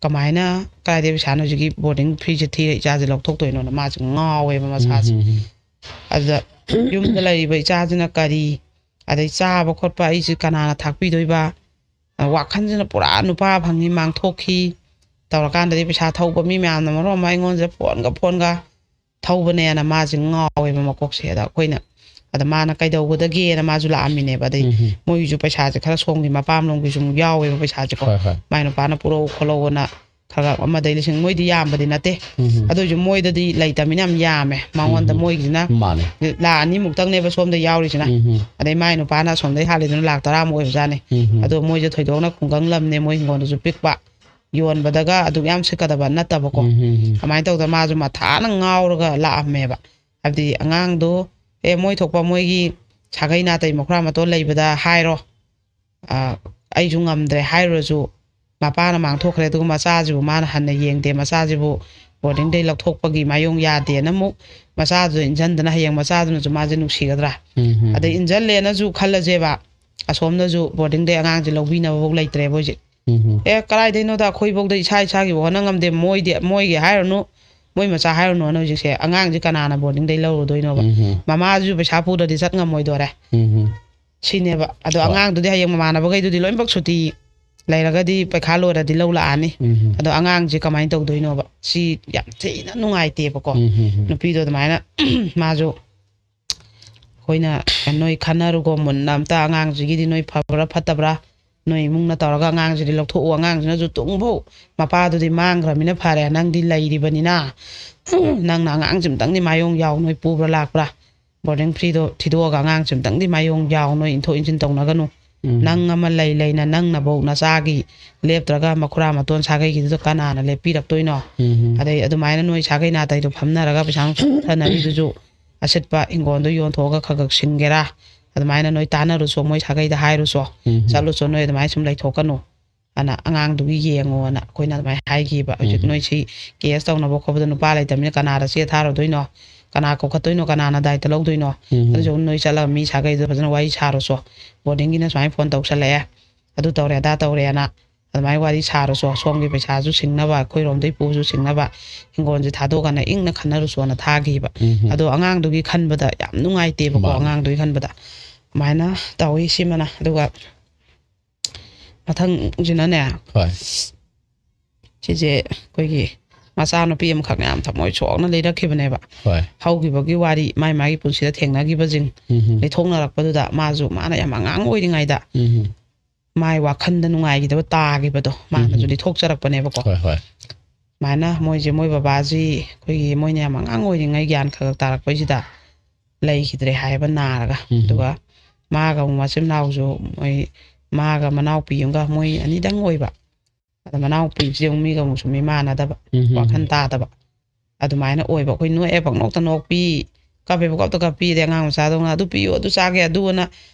ꯀꯃꯥꯏꯅ, ꯀꯗꯥꯏꯗꯒꯤ ꯄꯩꯁꯥꯅꯣ ꯍꯧꯖꯤꯛꯀꯤ ꯕꯣꯔꯗꯤꯡ ꯐ꯭ꯔꯤꯁꯦ ꯊꯤꯔ ꯏꯆꯥꯁꯦ ꯂꯧꯊꯣꯛꯇꯣꯏꯅꯣꯅ ꯃꯥꯁꯦ ꯉꯥꯎꯋꯦꯕ ꯃꯁꯥꯁꯦ꯫ ꯎꯝ, ꯎꯝ, ꯎꯝ꯫ ꯑꯗꯨꯗ ꯌꯨꯝꯗ ꯂꯩꯔꯤꯕ ꯏꯆꯥꯁꯤꯅ ꯀꯔꯤ, ꯑꯗꯩ ꯆꯥꯕ ꯈꯣꯠꯄ ꯑꯩꯁꯦ ꯀꯅꯥꯅ ꯊꯥꯛꯄꯤꯗꯣꯏꯕ? ꯋꯥꯈꯜꯁꯤꯅ ꯄꯨꯔꯥ ꯅꯨꯄꯥ ꯐꯪꯉꯤ ꯃꯥꯡꯊꯣꯛꯈꯤ ꯇꯧꯔꯀꯥꯟꯗꯗꯤ ꯄꯩꯁꯥ ꯊꯧꯕ ꯃꯤ ꯃꯌꯥꯝꯅ ꯃꯔꯣꯟ ꯑꯃ ꯑꯩꯉꯣꯟꯁꯤꯗ ꯐꯣꯟꯒ ꯐꯣꯟꯒ ꯊꯧꯕꯅꯦꯅ ꯃꯥꯁꯦ ꯉꯥꯎꯋꯦꯕ ꯃꯀꯣꯛꯁꯦ꯫ ꯑꯗ ꯑꯩꯈꯣꯏꯅ, ꯑꯗ ꯃꯥꯅ ꯀꯩꯗꯧꯒꯗꯒꯦꯅ ꯃꯥꯁꯨ ꯂꯥꯛꯑꯝꯃꯤꯅꯦꯕ꯫ ꯑꯗꯩ ꯎꯝ, ꯎꯝ꯫ ꯃꯣꯏꯒꯤꯁꯨ ꯄꯩꯁꯥꯁꯦ ꯈꯔ ꯁꯣꯝꯒꯤ ꯃꯄꯥꯝꯂꯣꯝꯒꯤꯁꯨ ꯑꯃꯨꯛ ꯌꯥꯎꯋꯦꯕ ꯄꯩꯁꯥꯁꯦꯀꯣ꯫ ꯍꯣꯏ, ꯍꯣꯏ꯫ ꯃꯥꯏ ꯅꯨꯄꯥꯅ ꯄꯨꯔꯛꯎ ꯈꯣꯠꯂꯛꯎꯅ ꯈꯔ ꯈꯔ ꯑꯃꯗꯩ ꯂꯤꯁꯤꯡ, ꯃꯣꯏꯗꯤ ꯌꯥꯝꯕꯗꯤ ꯅꯠꯇꯦ꯫ ꯎꯝ, ꯎꯝ꯫ ꯑꯗꯨ ꯑꯣꯏꯁꯨ ꯃꯣꯏꯗꯗꯤ ꯂꯩꯇꯕꯅꯤꯅ ꯌꯥꯝ ꯌꯥꯝꯃꯦ꯫ ꯃꯉꯣꯟꯗ ꯎꯝ, ꯎꯝ꯫ ꯃꯣꯏꯒꯤꯁꯤꯅ ꯃꯥꯅꯦ꯫ ꯂꯥꯛ ꯑꯅꯤꯃꯨꯛꯇꯪꯅꯦꯕ ꯁꯣꯝꯗ ꯌꯥꯎꯔꯤꯁꯤꯅ꯫ ꯎꯝ, ꯎꯝ꯫ ꯑꯗꯩ ꯃꯥꯏ ꯅꯨꯄꯥꯅ ꯑꯁꯣꯝꯗꯩ ꯍꯥꯜꯂꯤꯗꯨꯅ ꯂꯥꯛ ꯇꯔꯥꯃꯨꯛ ꯑꯣꯏꯕꯖꯥꯠꯅꯤ꯫ ꯎꯝ, ꯎꯝ꯫ ꯑꯗꯣ ꯃꯣꯏꯁꯦ ꯊꯣꯏꯗꯣꯛꯅ ꯈꯨꯡꯒꯪ ꯂꯝꯅꯦ, ꯃꯣꯏ ꯍꯤꯡꯒꯣꯜꯗꯨꯁꯨ ꯄꯤꯛꯄ꯫ ꯌꯣꯟꯕꯗꯒ ꯑꯗꯨꯛ ꯌꯥꯝ ꯁꯤꯠꯀꯗꯕ ꯅꯠꯇꯕꯀꯣ꯫ ꯎꯝ, ꯎꯝ, ꯎꯝ꯫ ꯑꯗꯨꯃꯥꯏꯅ ꯇꯧꯗꯅ ꯃꯥꯁꯨ ꯃꯊꯥꯅ ꯉꯥꯎꯔꯒ ꯂꯥꯛꯑꯝꯃꯦꯕ꯫ ꯍꯥꯏꯕꯗꯤ ꯑꯉꯥꯡꯗꯣ, "ꯑꯦ, ꯃꯣꯏ ꯊꯣꯛꯄ ꯃꯣꯏꯒꯤ ꯁꯥꯒꯩ ꯅꯥꯇꯩ ꯃꯈꯨꯔꯥ ꯃꯇꯣꯟ ꯂꯩꯕꯗ ꯍꯥꯏꯔꯣ, ꯑ, ꯑꯩꯁꯨ ꯉꯝꯗ꯭ꯔꯦ" ꯍꯥꯏꯔꯨꯔꯁꯨ, ꯃꯄꯥꯅ ꯃꯥꯡꯊꯣꯛꯈ꯭ꯔꯦ, ꯑꯗꯨꯒ ꯃꯆꯥꯁꯤꯕꯨ ꯃꯥꯅ ꯍꯟꯅ ꯌꯦꯡꯗꯦ, ꯃꯆꯥꯁꯤꯕꯨ ꯕꯣꯔꯗꯤꯡꯗꯩ ꯂꯧꯊꯣꯛꯄꯒꯤ ꯃꯥꯌꯣꯡ ꯌꯥꯗꯦꯅ ꯑꯃꯨꯛ ꯃꯆꯥꯗꯨꯗ ꯏꯟꯖꯟꯗꯅ ꯍꯌꯦꯡ ꯃꯆꯥꯗꯨꯅꯁꯨ ꯃꯥꯁꯦ ꯅꯨꯡꯁꯤꯒꯗ꯭ꯔꯥ? ꯎꯝ, ꯎꯝ꯫ ꯑꯗꯩ ꯏꯟꯖꯜꯂꯦꯅꯁꯨ ꯈꯜꯂꯁꯦꯕ, ꯑꯁꯣꯝꯅꯁꯨ ꯕꯣꯔꯗꯤꯡꯗꯩ ꯑꯉꯥꯡꯁꯦ ꯂꯧꯕꯤꯅꯕꯐꯥꯎ ꯂꯩꯇ꯭ꯔꯦꯕ ꯍꯧꯖꯤꯛ꯫ ꯎꯝ, ꯎꯝ꯫ ꯑꯦ, ꯀꯗꯥꯏꯗꯩꯅꯣꯗ, ꯑꯩꯈꯣꯏꯐꯧꯗ ꯏꯁꯥ ꯏꯁꯥꯒꯤꯕꯨ ꯍꯣꯠꯅ ꯉꯝꯗꯦ, ꯃꯣꯏꯗꯤ, ꯃꯣꯏꯒꯤ ꯍꯥꯏꯔꯨꯅꯨ, ꯃꯣꯏ ꯃꯆꯥ ꯍꯥꯏꯔꯨꯅꯨꯅ ꯍꯧꯖꯤꯛꯁꯦ ꯑꯉꯥꯡꯁꯦ ꯀꯅꯥꯅ ꯕꯣꯔꯗꯤꯡꯗꯩ ꯂꯧꯔꯨꯗꯣꯏꯅꯣꯕ? ꯎꯝ ꯍꯝ꯫ ꯃꯃꯥꯁꯨ ꯄꯩꯁꯥ ꯄꯨꯗ꯭ꯔꯗꯤ ꯆꯠ ꯉꯝꯃꯣꯏꯗꯣꯔꯦ꯫ ꯎꯝ ꯍꯝ꯫ ꯁꯤꯅꯦꯕ꯫ ꯑꯗꯣ ꯍꯣꯏ꯫ ꯑꯉꯥꯡꯗꯨꯗꯤ ꯍꯌꯦꯡ ꯃꯃꯥꯟꯅꯕꯈꯩꯗꯨꯗꯤ ꯂꯣꯏꯅꯃꯛ ꯁꯨꯇꯤ ꯂꯩꯔꯒꯗꯤ ꯄꯩꯈꯥ ꯂꯣꯏꯔꯗꯤ ꯂꯧ ꯂꯥꯛꯑꯅꯤ꯫ ꯎꯝ ꯍꯝ꯫ ꯑꯗꯣ ꯑꯉꯥꯡꯁꯦ ꯀꯃꯥꯏꯅ ꯇꯧꯗꯣꯏꯅꯣꯕ? ꯁꯤ ꯌꯥꯝ ꯊꯤꯅ ꯅꯨꯡꯉꯥꯏꯇꯦꯕꯀꯣ꯫ ꯎꯝ ꯍꯝ ꯍꯝ꯫ ꯅꯨꯄꯤꯗꯣ ꯑꯗꯨꯃꯥꯏꯅ ꯃꯥꯁꯨ ꯑꯩꯈꯣꯏꯅ ꯅꯣꯏ ꯈꯟꯅꯔꯨꯀꯣ ꯃꯨꯟꯅ ꯑꯝꯇ, ꯑꯉꯥꯡꯁꯤꯒꯤꯗꯤ ꯅꯣꯏ ꯐꯕ꯭ꯔꯥ ꯐꯠꯇꯕ꯭ꯔꯥ, ꯅꯣꯏ ꯏꯃꯨꯡꯅ ꯇꯧꯔꯒ ꯑꯉꯥꯡꯁꯤꯗꯤ ꯂꯧꯊꯣꯛꯎ, ꯑꯉꯥꯡꯁꯤꯅꯁꯨ ꯇꯨꯡꯐꯧ ꯃꯄꯥꯗꯨꯗꯤ ꯃꯥꯡꯈ꯭ꯔꯃꯤꯅ ꯐꯔꯦ, ꯅꯪꯗꯤ ꯂꯩꯔꯤꯕꯅꯤꯅ ꯅꯪꯅ ꯑꯉꯥꯡꯁꯤꯝꯇꯪꯗꯤ ꯃꯥꯌꯣꯡ ꯌꯥꯎ, ꯅꯣꯏ ꯄꯨꯕ꯭ꯔꯥ ꯂꯥꯛꯄ꯭ꯔꯥ, ꯕꯣꯔꯗꯤꯡ ꯐ꯭ꯔꯤꯗꯣ ꯊꯤꯗꯣꯛꯑꯒ ꯑꯉꯥꯡꯁꯤꯝꯇꯪꯗꯤ ꯃꯥꯌꯣꯡ ꯌꯥꯎ, ꯅꯣꯏ ꯏꯟꯊꯣꯛ ꯏꯟꯁꯤꯟ ꯇꯧꯅꯒꯅꯨ꯫ ꯎꯝ꯫ ꯅꯪ ꯑꯃ ꯂꯩ ꯂꯩꯅ ꯅꯪꯅꯐꯧ ꯅꯆꯥꯒꯤ ꯂꯦꯞꯇ꯭ꯔꯒ ꯃꯈꯨꯔꯥ ꯃꯇꯣꯟ ꯁꯥꯒꯩꯒꯤꯗꯨꯗ ꯀꯅꯥꯅ ꯂꯦꯞꯄꯤꯔꯛꯇꯣꯏꯅꯣ? ꯎꯝ꯫ ꯑꯗꯩ ꯑꯗꯨꯃꯥꯏꯅ ꯅꯣꯏ ꯁꯥꯒꯩ ꯅꯥꯇꯩꯗꯣ ꯐꯝꯅꯔꯒ ꯄꯩꯁꯥ ꯅꯨꯡꯁꯥ ꯊꯅꯔꯤꯗꯨꯁꯨ ꯑꯁꯤꯠꯄ ꯍꯤꯡꯒꯣꯜꯗꯣ ꯌꯣꯟꯊꯣꯛꯑꯒ ꯈꯔ ꯈꯔ ꯁꯤꯡꯒꯦꯔꯥ, ꯑꯗꯨꯃꯥꯏꯅ ꯅꯣꯏ ꯇꯥꯟꯅꯔꯨꯆꯣ, ꯃꯣꯏ ꯁꯥꯒꯩꯗ ꯍꯥꯏꯔꯨꯆꯣ, ꯎꯝ꯫ ꯆꯠꯂꯨꯆꯣ, ꯅꯣꯏ ꯑꯗꯨꯃꯥꯏꯅ ꯁꯨꯝ ꯂꯩꯊꯣꯛꯀꯅꯨ ꯑꯅ ꯑꯉꯥꯡꯗꯨꯒꯤ ꯌꯦꯡꯉꯣꯅ ꯑꯩꯈꯣꯏꯅ ꯑꯗꯨꯃꯥꯏꯅ ꯍꯥꯏꯈꯤꯕ꯫ ꯍꯧꯖꯤꯛ ꯎꯝ꯫ ꯅꯣꯏ ꯁꯤ ꯀꯦꯁ ꯇꯧꯅꯕ ꯈꯣꯠꯄꯗ ꯅꯨꯄꯥ ꯂꯩꯇꯕꯅꯤꯅ ꯀꯅꯥꯗ ꯆꯦ ꯊꯥꯔꯨꯗꯣꯏꯅꯣ, ꯀꯅꯥ ꯀꯧꯈꯠꯇꯣꯏꯅꯣ, ꯀꯅꯥꯅ ꯗꯥꯏꯇ ꯂꯧꯗꯣꯏꯅꯣ? ꯎꯝ꯫ ꯑꯗꯨꯁꯨ ꯅꯣꯏ ꯆꯠꯂꯒ ꯃꯤ ꯁꯥꯒꯩꯗꯨꯗ ꯐꯖꯅ ꯋꯥꯔꯤ ꯁꯥꯔꯨꯆꯣ꯫ ꯕꯣꯔꯗꯤꯡꯒꯤꯅ ꯁꯨꯃꯥꯏꯅ ꯐꯣꯟ ꯇꯧꯁꯜꯂꯛꯑꯦ, ꯑꯗꯨ ꯇꯧꯔꯦ ꯑꯗꯥ ꯇꯧꯔꯦꯅ ꯑꯗꯨꯃꯥꯏꯅ ꯋꯥꯔꯤ ꯁꯥꯔꯨꯆꯣ꯫ ꯁꯣꯝꯒꯤ ꯄꯩꯁꯥꯁꯨ ꯁꯤꯡꯅꯕ, ꯑꯩꯈꯣꯏꯔꯣꯝꯗꯩ ꯄꯨꯁꯨ ꯁꯤꯡꯅꯕ, ꯍꯤꯡꯒꯣꯜꯁꯦ ꯊꯥꯗꯣꯛꯀꯅ ꯏꯪꯅ ꯈꯟꯅꯔꯨꯆꯣꯅ ꯊꯥꯈꯤꯕ꯫ ꯎꯝ꯫ ꯑꯗꯣ ꯑꯉꯥꯡꯗꯨꯒꯤ ꯈꯟꯕꯗ ꯌꯥꯝ ꯅꯨꯡꯉꯥꯏꯇꯦꯕꯀꯣ, ꯃꯥꯅꯦ꯫ ꯑꯉꯥꯡꯗꯨꯒꯤ ꯈꯟꯕꯗ ꯑꯗꯨꯃꯥꯏꯅ ꯇꯧꯋꯤ ꯁꯤꯃꯅ꯫ ꯑꯗꯨꯒ ꯃꯊꯪꯁꯤꯅꯅꯦ, ꯍꯣꯏ꯫ ꯁꯤꯁꯦ ꯑꯩꯈꯣꯏꯒꯤ ꯃꯆꯥꯅꯨꯄꯤ ꯑꯃꯈꯛꯅ ꯌꯥꯝ ꯊꯃꯣꯏ ꯁꯣꯛꯅ ꯂꯩꯔꯛꯈꯤꯕꯅꯦꯕ꯫ ꯍꯣꯏ꯫ ꯍꯧꯈꯤꯕꯒꯤ ꯋꯥꯔꯤ, ꯃꯥꯏ ꯃꯥꯒꯤ ꯄꯨꯟꯁꯤꯗ ꯊꯦꯡꯅꯈꯤꯕꯁꯤꯡ ꯎꯝ꯫ ꯂꯩꯊꯣꯛꯅꯔꯛꯄꯗꯨꯗ ꯃꯥꯁꯨ, ꯃꯥꯅ ꯌꯥꯝ ꯑꯉꯥꯡ ꯑꯣꯏꯔꯤꯉꯩꯗ ꯎꯝ꯫ ꯃꯥꯏ ꯋꯥꯈꯜꯗ ꯅꯨꯡꯉꯥꯏꯈꯤꯗꯕ ꯇꯥꯈꯤꯕꯗꯣ ꯃꯥꯅꯁꯨ ꯎꯝ꯫ ꯂꯤꯊꯣꯛꯆꯔꯛꯄꯅꯦꯕꯀꯣ꯫ ꯍꯣꯏ, ꯍꯣꯏ꯫ ꯁꯨꯃꯥꯏꯅ ꯃꯣꯏꯁꯦ, ꯃꯣꯏ ꯕꯕꯥꯁꯤ ꯑꯩꯈꯣꯏꯒꯤ, ꯃꯣꯏꯅ ꯌꯥꯝ ꯑꯉꯥꯡ ꯑꯣꯏꯔꯤꯉꯩ ꯒ꯭ꯌꯥꯟ ꯈꯔ ꯈꯔ ꯇꯥꯔꯛꯄꯩꯁꯤꯗ ꯂꯩꯈꯤꯗ꯭ꯔꯦ ꯍꯥꯏꯌꯦꯕ ꯅꯥꯔꯒ꯫ ꯎꯝ꯫ ꯑꯗꯨꯒ ꯃꯥꯒ ꯑꯃꯨꯛ ꯃꯆꯤꯟ ꯃꯅꯥꯎꯁꯨ ꯃꯣꯏ, ꯃꯥꯒ ꯃꯅꯥꯎꯄꯤ ꯑꯃꯒ ꯃꯣꯏ ꯑꯅꯤꯗꯪ ꯑꯣꯏꯕ꯫ ꯑꯗ ꯃꯅꯥꯎꯄꯤꯁꯦ ꯑꯃꯨꯛ ꯃꯤꯒ ꯑꯃꯨꯛꯁꯨ ꯃꯤꯃꯥꯟꯅꯗꯕ, ꯎꯝ꯫ ꯋꯥꯈꯜ ꯇꯥꯗꯕ꯫ ꯑꯗꯨꯃꯥꯏꯅ ꯑꯣꯏꯕ꯫ ꯑꯩꯈꯣꯏ ꯅꯣꯛꯑꯦ ꯄꯪꯅꯣꯛꯇ ꯅꯣꯛꯄꯤ, ꯀꯞꯄꯦ ꯄꯪꯀꯞꯇ ꯀꯞꯄꯤꯗꯤ ꯑꯉꯥꯡ ꯃꯆꯥꯗꯧꯅ, "ꯑꯗꯨ ꯄꯤꯌꯨ, ꯑꯗꯨ ꯆꯥꯒꯦ", ꯑꯗꯨ ꯑꯅ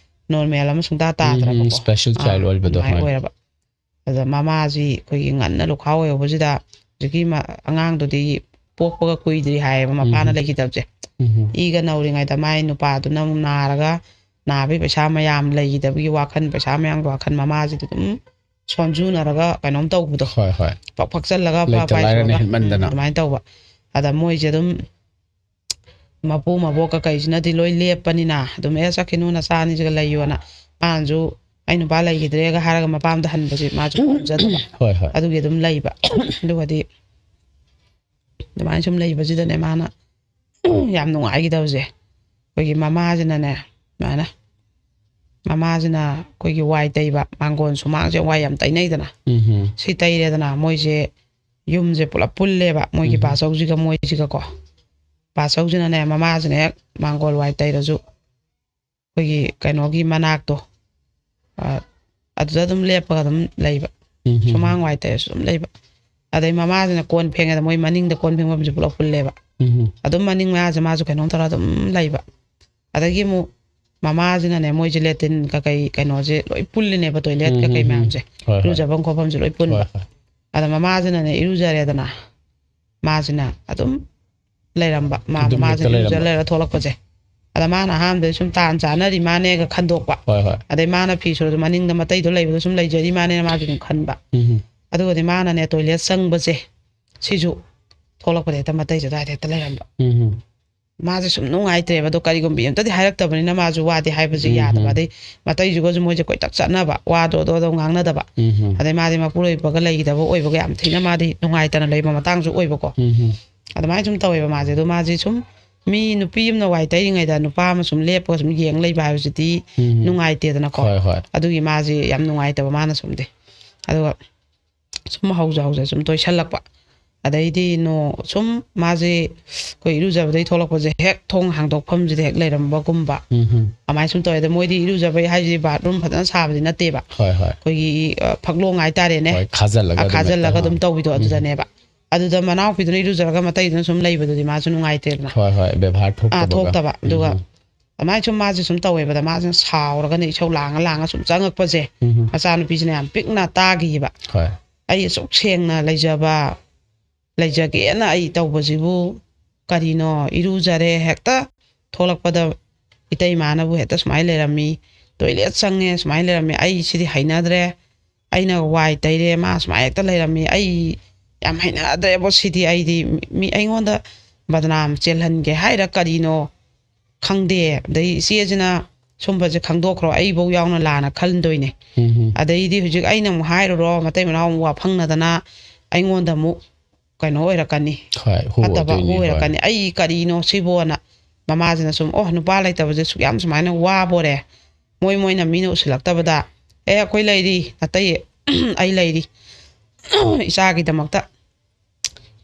ꯅꯣꯔꯃꯦꯜ ꯑꯃ ꯁꯨꯡꯇꯥ ꯎꯝ, ꯇꯥꯗ꯭ꯔꯕꯀꯣ꯫ ꯎꯝ, special ꯑꯥ, child ꯑꯣꯏꯕꯗꯣ, ꯑꯗꯨꯃꯥꯏꯅ ꯍꯣꯏ꯫ ꯑꯣꯏꯔꯕ꯫ ꯑꯗ ꯃꯃꯥꯁꯤ ꯑꯩꯈꯣꯏꯒꯤ ꯉꯟꯅ ꯂꯨꯈꯥꯎ ꯑꯣꯏꯍꯧꯕꯁꯤꯗ ꯍꯧꯖꯤꯛꯀꯤ ꯃ-, ꯑꯉꯥꯡꯗꯨꯗꯤ ꯄꯣꯛꯄꯒ ꯀꯨꯏꯗ꯭ꯔꯤ ꯍꯥꯏꯌꯦꯕ ꯃꯄꯥꯅ ꯎꯝ꯫ ꯂꯩꯈꯤꯗꯕꯁꯦ꯫ ꯎꯝ꯫ ꯏꯒ ꯅꯧꯔꯤꯉꯩꯗ ꯃꯥꯏ ꯅꯨꯄꯥꯗꯨꯅ ꯑꯃꯨꯛ ꯅꯥꯔꯒ, ꯅꯥꯕꯒꯤ ꯄꯩꯁꯥ ꯃꯌꯥꯝ ꯂꯩꯈꯤꯗꯕꯒꯤ ꯋꯥꯈꯜ, ꯄꯩꯁꯥ ꯃꯌꯥꯝꯒꯤ ꯋꯥꯈꯜ ꯃꯃꯥꯁꯤꯗ ꯑꯗꯨꯝ ꯁꯣꯟꯖꯨꯅꯔꯒ ꯀꯩꯅꯣꯝ ꯇꯧꯕꯗꯣ꯫ ꯍꯣꯏ, ꯍꯣꯏ꯫ ꯄꯛ ꯐꯛꯆꯜꯂꯒ ꯂꯩꯇ ꯄ-, ꯂꯥꯏꯔꯅ ꯄꯥꯏꯊꯣꯛꯑꯒ, ꯍꯦꯟꯃꯟꯗꯅ꯫ ꯎꯝ, ꯑꯗꯨꯃꯥꯏꯅ ꯇꯧꯕ꯫ ꯑꯗ ꯃꯣꯏꯁꯦ ꯑꯗꯨꯝ ꯃꯄꯨ ꯃꯕꯣꯛ ꯀꯀꯩꯁꯤꯅꯗꯤ ꯂꯣꯏ ꯂꯦꯞꯄꯅꯤꯅ, ꯑꯗꯨꯝ "ꯑꯦ, ꯆꯠꯈꯤꯅꯨ, ꯅꯆꯥ ꯑꯅꯤꯁꯤꯒ ꯂꯩꯌꯣꯅ", ꯃꯥꯅꯁꯨ "ꯑꯩ ꯅꯨꯄꯥ ꯂꯩꯈꯤꯗ꯭ꯔꯦꯒ" ꯍꯥꯏꯔꯒ ꯃꯄꯥꯝꯗ ꯍꯟꯕꯁꯦ ꯃꯥꯁꯨ ꯄꯥꯝꯖꯗꯕ꯫ ꯍꯣꯏ ꯍꯣꯏ ꯑꯗꯨꯒꯤ ꯑꯗꯨꯝ ꯂꯩꯕ꯫ ꯑꯗꯨꯒꯗꯤ ꯑꯗꯨꯃꯥꯏꯅ ꯁꯨꯝ ꯂꯩꯕꯁꯤꯗꯅꯦ, ꯃꯥꯅ ꯌꯥꯝ ꯅꯨꯡꯉꯥꯏꯈꯤꯗꯕꯁꯦ, ꯑꯩꯈꯣꯏꯒꯤ ꯃꯃꯥꯁꯤꯅꯅꯦ, ꯁꯨꯃꯥꯏꯅ, ꯃꯃꯥꯁꯤꯅ ꯑꯩꯈꯣꯏꯒꯤ ꯋꯥꯏ ꯇꯩꯕ, ꯃꯥꯡꯒꯣꯟ ꯁꯨꯃꯥꯡꯁꯦ ꯋꯥꯏ ꯌꯥꯝ ꯇꯩꯅꯩꯗꯅ, ꯎꯝ ꯁꯤ ꯇꯩꯔꯦꯗꯅ, ꯃꯣꯏꯁꯦ ꯌꯨꯝꯁꯦ ꯄꯨꯂꯞ ꯄꯨꯜꯂꯦꯕ, ꯃꯣꯏꯒꯤ ꯎꯝ꯫ ꯕꯥꯆꯧꯁꯤꯒ ꯃꯣꯏꯁꯤꯒꯀꯣ꯫ ꯕꯥꯆꯧꯁꯤꯅꯅꯦ, ꯃꯃꯥꯁꯤꯅ ꯍꯦꯛ ꯃꯥꯡꯒꯣꯜ ꯋꯥꯏ ꯇꯩꯔꯁꯨ, ꯑꯩꯈꯣꯏꯒꯤ ꯀꯩꯅꯣꯒꯤ ꯃꯅꯥꯛꯇꯣ, ꯑ, ꯑꯗꯨꯗ ꯑꯗꯨꯝ ꯂꯦꯞꯄꯒ ꯑꯗꯨꯝ ꯂꯩꯕ꯫ ꯎꯝ ꯁꯨꯃꯥꯡ ꯋꯥꯏ ꯇꯩꯔꯁꯨ ꯑꯗꯨꯝ ꯂꯩꯕ꯫ ꯑꯗꯩ ꯃꯃꯥꯁꯤꯅ ꯀꯣꯟ ꯐꯦꯡꯉꯦꯗ, ꯃꯣꯏ ꯃꯅꯤꯡꯗ ꯀꯣꯟ ꯐꯦꯡꯐꯝꯁꯦ ꯄꯨꯂꯞ ꯄꯨꯜꯂꯦꯕ꯫ ꯎꯝ ꯑꯗꯨꯝ ꯃꯅꯤꯡ ꯃꯌꯥꯁꯦ ꯃꯥꯁꯨ ꯀꯩꯅꯣꯝ ꯇꯧꯔ ꯑꯗꯨꯝ ꯂꯩꯕ꯫ ꯑꯗꯒꯤ ꯑꯃꯨꯛ ꯃꯃꯥꯁꯤꯅꯅꯦ, ꯃꯣꯏꯁꯦ ꯂꯦꯇꯤꯟ ꯀꯀꯩ ꯀꯩꯅꯣꯁꯦ ꯂꯣꯏ ꯄꯨꯜꯂꯤꯅꯦꯕ, ꯇꯣꯏꯂꯦꯠ ꯎꯝ, ꯀꯀꯩ ꯎꯝ, ꯎꯝ꯫ ꯃꯌꯥꯝꯁꯦ, ꯍꯣꯏ, ꯍꯣꯏ꯫ ꯏꯔꯨꯖꯐꯝ ꯈꯣꯠꯐꯝꯁꯦ ꯂꯣꯏ ꯄꯨꯟꯕ꯫ ꯍꯣꯏ, ꯍꯣꯏ꯫ ꯑꯗ ꯃꯃꯥꯁꯤꯅꯅꯦ ꯏꯔꯨꯖꯔꯦꯗꯅ, ꯃꯥꯁꯤꯅ ꯑꯗꯨꯝ ꯂꯩꯔꯝꯕ, ꯃꯥ ꯑꯗꯨꯝ ꯃꯃꯥꯁꯦ ꯍꯦꯛꯇ ꯏꯔꯨꯖ ꯂꯩꯔꯝꯕ꯫ ꯂꯩꯔ ꯊꯣꯛꯂꯛꯄꯁꯦ꯫ ꯑꯗ ꯃꯥꯅ ꯑꯍꯥꯟꯕꯗ ꯁꯨꯝ ꯇꯥꯟ ꯆꯥꯅꯔꯤ ꯃꯥꯅꯦꯒ ꯈꯟꯗꯣꯛꯄ꯫ ꯍꯣꯏ, ꯍꯣꯏ꯫ ꯑꯗꯩ ꯃꯥꯅ ꯐꯤ ꯁꯨꯔꯁꯨ ꯃꯅꯤꯡꯗ ꯃꯇꯩꯗꯣ ꯂꯩꯕꯗꯣ ꯁꯨꯝ ꯂꯩꯖꯔꯤ ꯃꯥꯅꯦꯅ ꯃꯥꯁꯨ ꯑꯗꯨꯝ ꯈꯟꯕ꯫ ꯎꯝ ꯑꯗꯨꯒꯗꯤ ꯃꯥꯅꯅꯦ ꯇꯣꯏꯂꯦꯠ ꯆꯪꯕꯁꯦ, ꯁꯤꯁꯨ ꯊꯣꯛꯂꯛꯄꯗ ꯍꯦꯛꯇ ꯃꯇꯩꯁꯦ ꯑꯗꯨꯋꯥꯏꯗ ꯍꯦꯛꯇ ꯂꯩꯔꯝꯕ꯫ ꯎꯝ ꯃꯥꯁꯦ ꯁꯨꯝ ꯅꯨꯡꯉꯥꯏꯇ꯭ꯔꯦꯕ꯫ ꯑꯗꯣ ꯀꯔꯤꯒꯨꯝꯕꯤ ꯑꯝꯇꯗꯤ ꯍꯥꯏꯔꯛꯇꯕꯅꯤꯅ ꯃꯥꯁꯨ ꯋꯥꯗꯤ ꯍꯥꯏꯕꯁꯦ ꯎꯝ, ꯌꯥꯗꯕ꯫ ꯎꯝ꯫ ꯑꯗꯩ ꯃꯇꯩꯁꯤꯒꯁꯨ ꯃꯣꯏꯁꯦ ꯀꯣꯏꯇꯛ ꯆꯠꯅꯕ, ꯋꯥꯗꯣ ꯑꯗꯣ ꯑꯗꯣ ꯉꯥꯡꯅꯗꯕ꯫ ꯎꯝ ꯑꯗꯩ ꯃꯥꯗꯤ ꯃꯄꯨꯔꯣꯏꯕꯒ ꯂꯩꯈꯤꯗꯕ ꯑꯣꯏꯕꯒ ꯌꯥꯝ ꯊꯤꯅ ꯃꯥꯗꯤ ꯅꯨꯡꯉꯥꯏꯇꯅ ꯂꯩꯕ ꯃꯇꯥꯡꯁꯨ ꯑꯣꯏꯕꯀꯣ꯫ ꯎꯝ ꯑꯗꯨꯃꯥꯏꯅ ꯁꯨꯝ ꯇꯧꯋꯦꯕ ꯃꯥꯁꯦ꯫ ꯑꯗꯣ ꯃꯥꯁꯦ ꯁꯨꯝ ꯃꯤ ꯅꯨꯄꯤ ꯑꯃꯅ ꯋꯥꯏ ꯇꯩꯔꯤꯉꯩꯗ ꯅꯨꯄꯥ ꯑꯃ ꯁꯨꯝ ꯂꯦꯞꯄꯒ ꯁꯨꯝ ꯌꯦꯡ ꯂꯩꯕ ꯍꯥꯏꯕꯁꯤꯗꯤ ꯎꯝ꯫ ꯅꯨꯡꯉꯥꯏꯇꯦꯗꯅꯀꯣ꯫ ꯍꯣꯏ, ꯍꯣꯏ꯫ ꯑꯗꯨꯒꯤ ꯃꯥꯁꯦ ꯌꯥꯝ ꯅꯨꯡꯉꯥꯏꯇꯕ ꯃꯥꯅ ꯁꯨꯝꯗꯤ꯫ ꯑꯗꯨꯒ ꯁꯨꯝ ꯍꯧꯖ ꯍꯧꯖ ꯁꯨꯝ ꯇꯣꯏꯁꯜꯂꯛꯄ꯫ ꯑꯗꯩꯗꯤ ꯅꯣ-, ꯁꯨꯝ ꯃꯥꯁꯦ ꯑꯩꯈꯣꯏ ꯏꯔꯨꯖꯕꯗꯩ ꯊꯣꯛꯂꯛꯄꯁꯦ ꯍꯦꯛ ꯊꯣꯡ ꯍꯥꯡꯗꯣꯛꯐꯝꯁꯤꯗ ꯍꯦꯛ ꯂꯩꯔꯝꯕꯒꯨꯝꯕ꯫ ꯎꯝ꯫ ꯑꯗꯨꯃꯥꯏꯅ ꯁꯨꯝ ꯇꯧꯋꯦ꯫ ꯑꯗ ꯃꯣꯏꯗꯤ ꯏꯔꯨꯖꯕꯩ ꯍꯥꯏꯁꯤꯗꯤ bathroom ꯐꯖꯅ ꯁꯥꯕꯗꯤ ꯅꯠꯇꯦꯕ꯫ ꯍꯣꯏ, ꯍꯣꯏ꯫ ꯑꯩꯈꯣꯏꯒꯤ, ꯑ, ꯐꯛꯂꯣꯡ ꯍꯥꯏꯇꯥꯔꯦꯅꯦ꯫ ꯍꯣꯏ, ꯈꯥꯖꯤꯜꯂꯒ ꯑ, ꯑꯗꯨꯝ ꯈꯥꯖꯤꯜꯂꯒ ꯍꯦꯛꯇ, ꯑꯗꯨꯝ ꯍꯣꯏ꯫ ꯇꯧꯕꯤꯗꯣ ꯎꯝ꯫ ꯑꯗꯨꯗꯅꯦꯕ꯫ ꯑꯗꯨꯗ ꯃꯅꯥꯎꯄꯤꯗꯨꯅ ꯏꯔꯨꯖꯔꯒ ꯃꯇꯩꯗꯨꯅ ꯁꯨꯝ ꯂꯩꯕꯗꯨꯗꯤ ꯃꯥꯁꯨ ꯅꯨꯡꯉꯥꯏꯇ꯭ꯔꯦꯗꯅ꯫ ꯍꯣꯏ, ꯍꯣꯏ, ꯕꯦꯕꯥꯔ ꯑꯥ, ꯊꯣꯛꯇꯕꯒ꯫ ꯊꯣꯛꯇꯕ꯫ ꯑꯗꯨꯒ ꯎꯝ꯫ ꯑꯗꯨꯃꯥꯏꯅ ꯁꯨꯝ ꯃꯥꯁꯦ ꯁꯨꯝ ꯇꯧꯋꯦꯕꯗ, ꯃꯥꯁꯤꯅ ꯁꯥꯎꯔꯒꯅꯦ ꯏꯁꯧ ꯂꯥꯡꯉ ꯂꯥꯡꯉ ꯁꯨꯝ ꯆꯪꯉꯛꯄꯁꯦ, ꯎꯝ꯫ ꯃꯆꯥꯅꯨꯄꯤꯁꯤꯅ ꯌꯥꯝ ꯄꯤꯛꯅ ꯇꯥꯈꯤꯕ꯫ ꯍꯣꯏ꯫ "ꯑꯩ ꯑꯁꯨꯛ ꯁꯦꯡꯅ ꯂꯩꯖꯕ, ꯂꯩꯖꯒꯦꯅ ꯑꯩ ꯇꯧꯕꯁꯤꯕꯨ ꯀꯔꯤꯅꯣ? ꯏꯔꯨꯖꯔꯦ, ꯍꯦꯛꯇ ꯊꯣꯛꯂꯛꯄꯗ ꯏꯇꯩꯃꯥꯅꯕꯨ ꯍꯦꯛꯇ ꯁꯨꯃꯥꯏꯅ ꯂꯩꯔꯝꯃꯤ, ꯇꯣꯏꯂꯦꯠ ꯆꯪꯉꯦ ꯁꯨꯃꯥꯏꯅ ꯂꯩꯔꯝꯃꯤ, ꯑꯩ ꯁꯤꯗꯤ ꯍꯩꯅꯗ꯭ꯔꯦ, ꯑꯩꯅ ꯋꯥꯏ ꯇꯩꯔꯦ ꯃꯥ ꯁꯨꯃꯥꯏꯅ ꯍꯦꯛꯇ ꯂꯩꯔꯝꯃꯤ, ꯑꯩ ꯌꯥꯝ ꯍꯩꯅꯗ꯭ꯔꯦꯕꯣ ꯁꯤꯗꯤ꯫ ꯑꯩꯗꯤ ꯃꯤ ꯑꯩꯉꯣꯟꯗ ꯕꯗꯅꯥꯝ ꯆꯦꯜꯍꯟꯒꯦ ꯍꯥꯏꯔ ꯀꯔꯤꯅꯣ ꯈꯪꯗꯦ꯫ ꯑꯗꯩ ꯏꯆꯦꯁꯤꯅ ꯁꯨꯝꯕꯁꯦ ꯈꯪꯗꯣꯛꯈ꯭ꯔꯣ, ꯑꯩꯐꯧ ꯌꯥꯎꯅ ꯂꯥꯟꯅ ꯈꯟꯗꯣꯏꯅꯦ꯫ ꯎꯝ ꯑꯗꯩꯗꯤ ꯍꯧꯖꯤꯛ ꯑꯩꯅ ꯑꯃꯨꯛ ꯍꯥꯏꯔꯨꯔꯣ, ꯃꯇꯩ ꯃꯅꯥꯎ ꯑꯃꯨꯛ ꯋꯥꯐꯪꯅꯗꯅ ꯑꯩꯉꯣꯟꯗ ꯑꯃꯨꯛ ꯀꯩꯅꯣ ꯑꯣꯏꯔꯛꯀꯅꯤ, ꯍꯣꯏ ꯍꯨ ꯐꯠꯇꯕ ꯑꯣꯏꯗꯣꯏꯅꯤ, ꯍꯣꯏ꯫ ꯑꯣꯏꯔꯛꯀꯅꯤ꯫ ꯑꯩ ꯀꯔꯤꯅꯣ ꯁꯤꯕꯣꯅ ꯃꯃꯥꯁꯤꯅ ꯁꯨꯝ, ꯑꯣ, ꯅꯨꯄꯥ ꯂꯩꯇꯕꯁꯦ ꯁꯨꯛ ꯌꯥꯝ ꯁꯨꯃꯥꯏꯅ ꯋꯥꯕꯣꯔꯦ, ꯃꯣꯏ ꯃꯣꯏꯅ ꯃꯤꯅ ꯎꯁꯤꯜꯂꯛꯇꯕꯗ, ꯑꯦ, ꯑꯩꯈꯣꯏ ꯂꯩꯔꯤ, ꯅꯇꯩ ꯑꯩ ꯂꯩꯔꯤ, ꯏꯆꯥꯒꯤꯗꯃꯛꯇ,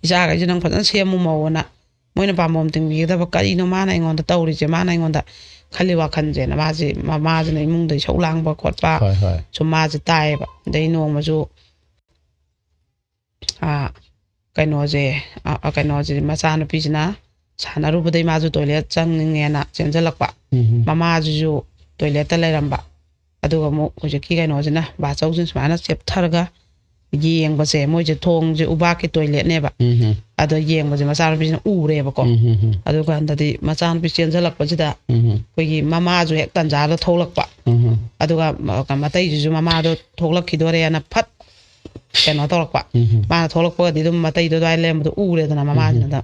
ꯏꯆꯥꯈꯩꯁꯦ ꯅꯪ ꯐꯖꯅ ꯁꯦꯝꯃꯨ ꯃꯧꯑꯅ ꯃꯣꯏꯅ ꯄꯥꯝꯕꯣꯝ ꯇꯤꯡꯕꯤꯒꯗꯕ꯫ ꯀꯔꯤꯅꯣ ꯃꯥꯅ ꯑꯩꯉꯣꯟꯗ ꯇꯧꯔꯤꯁꯦ, ꯃꯥꯅ ꯑꯩꯉꯣꯟꯗ ꯈꯜꯂꯤ ꯋꯥꯈꯜꯁꯦꯅ ꯃꯥꯁꯦ, ꯃꯃꯥꯁꯤꯅ ꯏꯃꯨꯡꯗ ꯏꯁꯧ ꯂꯥꯡꯕ ꯈꯣꯠꯄ ꯍꯣꯏ ꯍꯣꯏ꯫ ꯁꯨꯝ ꯃꯥꯁꯦ ꯇꯥꯏꯌꯦꯕ꯫ ꯑꯗꯩ ꯅꯣꯡꯃꯁꯨ ꯑꯥ, ꯀꯩꯅꯣꯁꯦ, ꯑꯥ, ꯀꯩꯅꯣꯁꯦ, ꯃꯆꯥꯅꯨꯄꯤꯁꯤꯅ ꯁꯥꯟꯅꯔꯨꯕꯗꯩ ꯃꯥꯁꯨ ꯇꯣꯏꯂꯦꯠ ꯆꯪꯅꯤꯡꯉꯦꯅ ꯆꯦꯟꯁꯤꯜꯂꯛꯄ꯫ ꯎꯝ ꯃꯃꯥꯁꯤꯁꯨ ꯇꯣꯏꯂꯦꯠꯇ ꯂꯩꯔꯝꯕ꯫ ꯑꯗꯨꯒ ꯑꯃꯨꯛ ꯍꯧꯖꯤꯛꯀꯤ ꯀꯩꯅꯣꯁꯤꯅ, ꯕꯥꯆꯧꯁꯤꯅ ꯁꯨꯃꯥꯏꯅ ꯆꯦꯞꯊꯔꯒ ꯌꯦꯡꯕꯁꯦ, ꯃꯣꯏꯁꯦ ꯊꯣꯡꯁꯦ ꯎꯕꯥꯛꯀꯤ ꯇꯣꯏꯂꯦꯠꯅꯦꯕ꯫ ꯎꯝ ꯑꯗꯣ ꯌꯦꯡꯕꯁꯦ ꯃꯆꯥꯅꯨꯄꯤꯁꯤꯅ ꯎꯔꯦꯕꯀꯣ꯫ ꯎꯝ ꯑꯗꯨꯀꯥꯟꯗꯗꯤ ꯃꯆꯥꯅꯨꯄꯤ ꯆꯦꯟꯁꯤꯜꯂꯛꯄꯁꯤꯗ ꯎꯝ ꯑꯩꯈꯣꯏꯒꯤ ꯃꯃꯥꯁꯨ ꯍꯦꯛ ꯇꯟꯖꯥꯗ ꯊꯣꯛꯂꯛꯄ꯫ ꯎꯝ ꯑꯗꯨꯒ ꯃ-, ꯃꯇꯩꯁꯤꯁꯨ ꯃꯃꯥꯗꯣ ꯊꯣꯛꯂꯛꯈꯤꯗꯣꯔꯦꯅ ꯐꯠ ꯀꯩꯅꯣ ꯇꯧꯔꯛꯄ꯫ ꯎꯝ ꯃꯥꯅ ꯊꯣꯛꯂꯛꯄꯒꯗꯤ ꯑꯗꯨꯝ ꯃꯇꯩꯗꯣ ꯑꯗꯨꯋꯥꯏ ꯂꯩꯔꯝꯕꯗꯣ ꯎꯔꯦꯗꯅ ꯃꯃꯥꯁꯤꯅ꯫ ꯑꯗ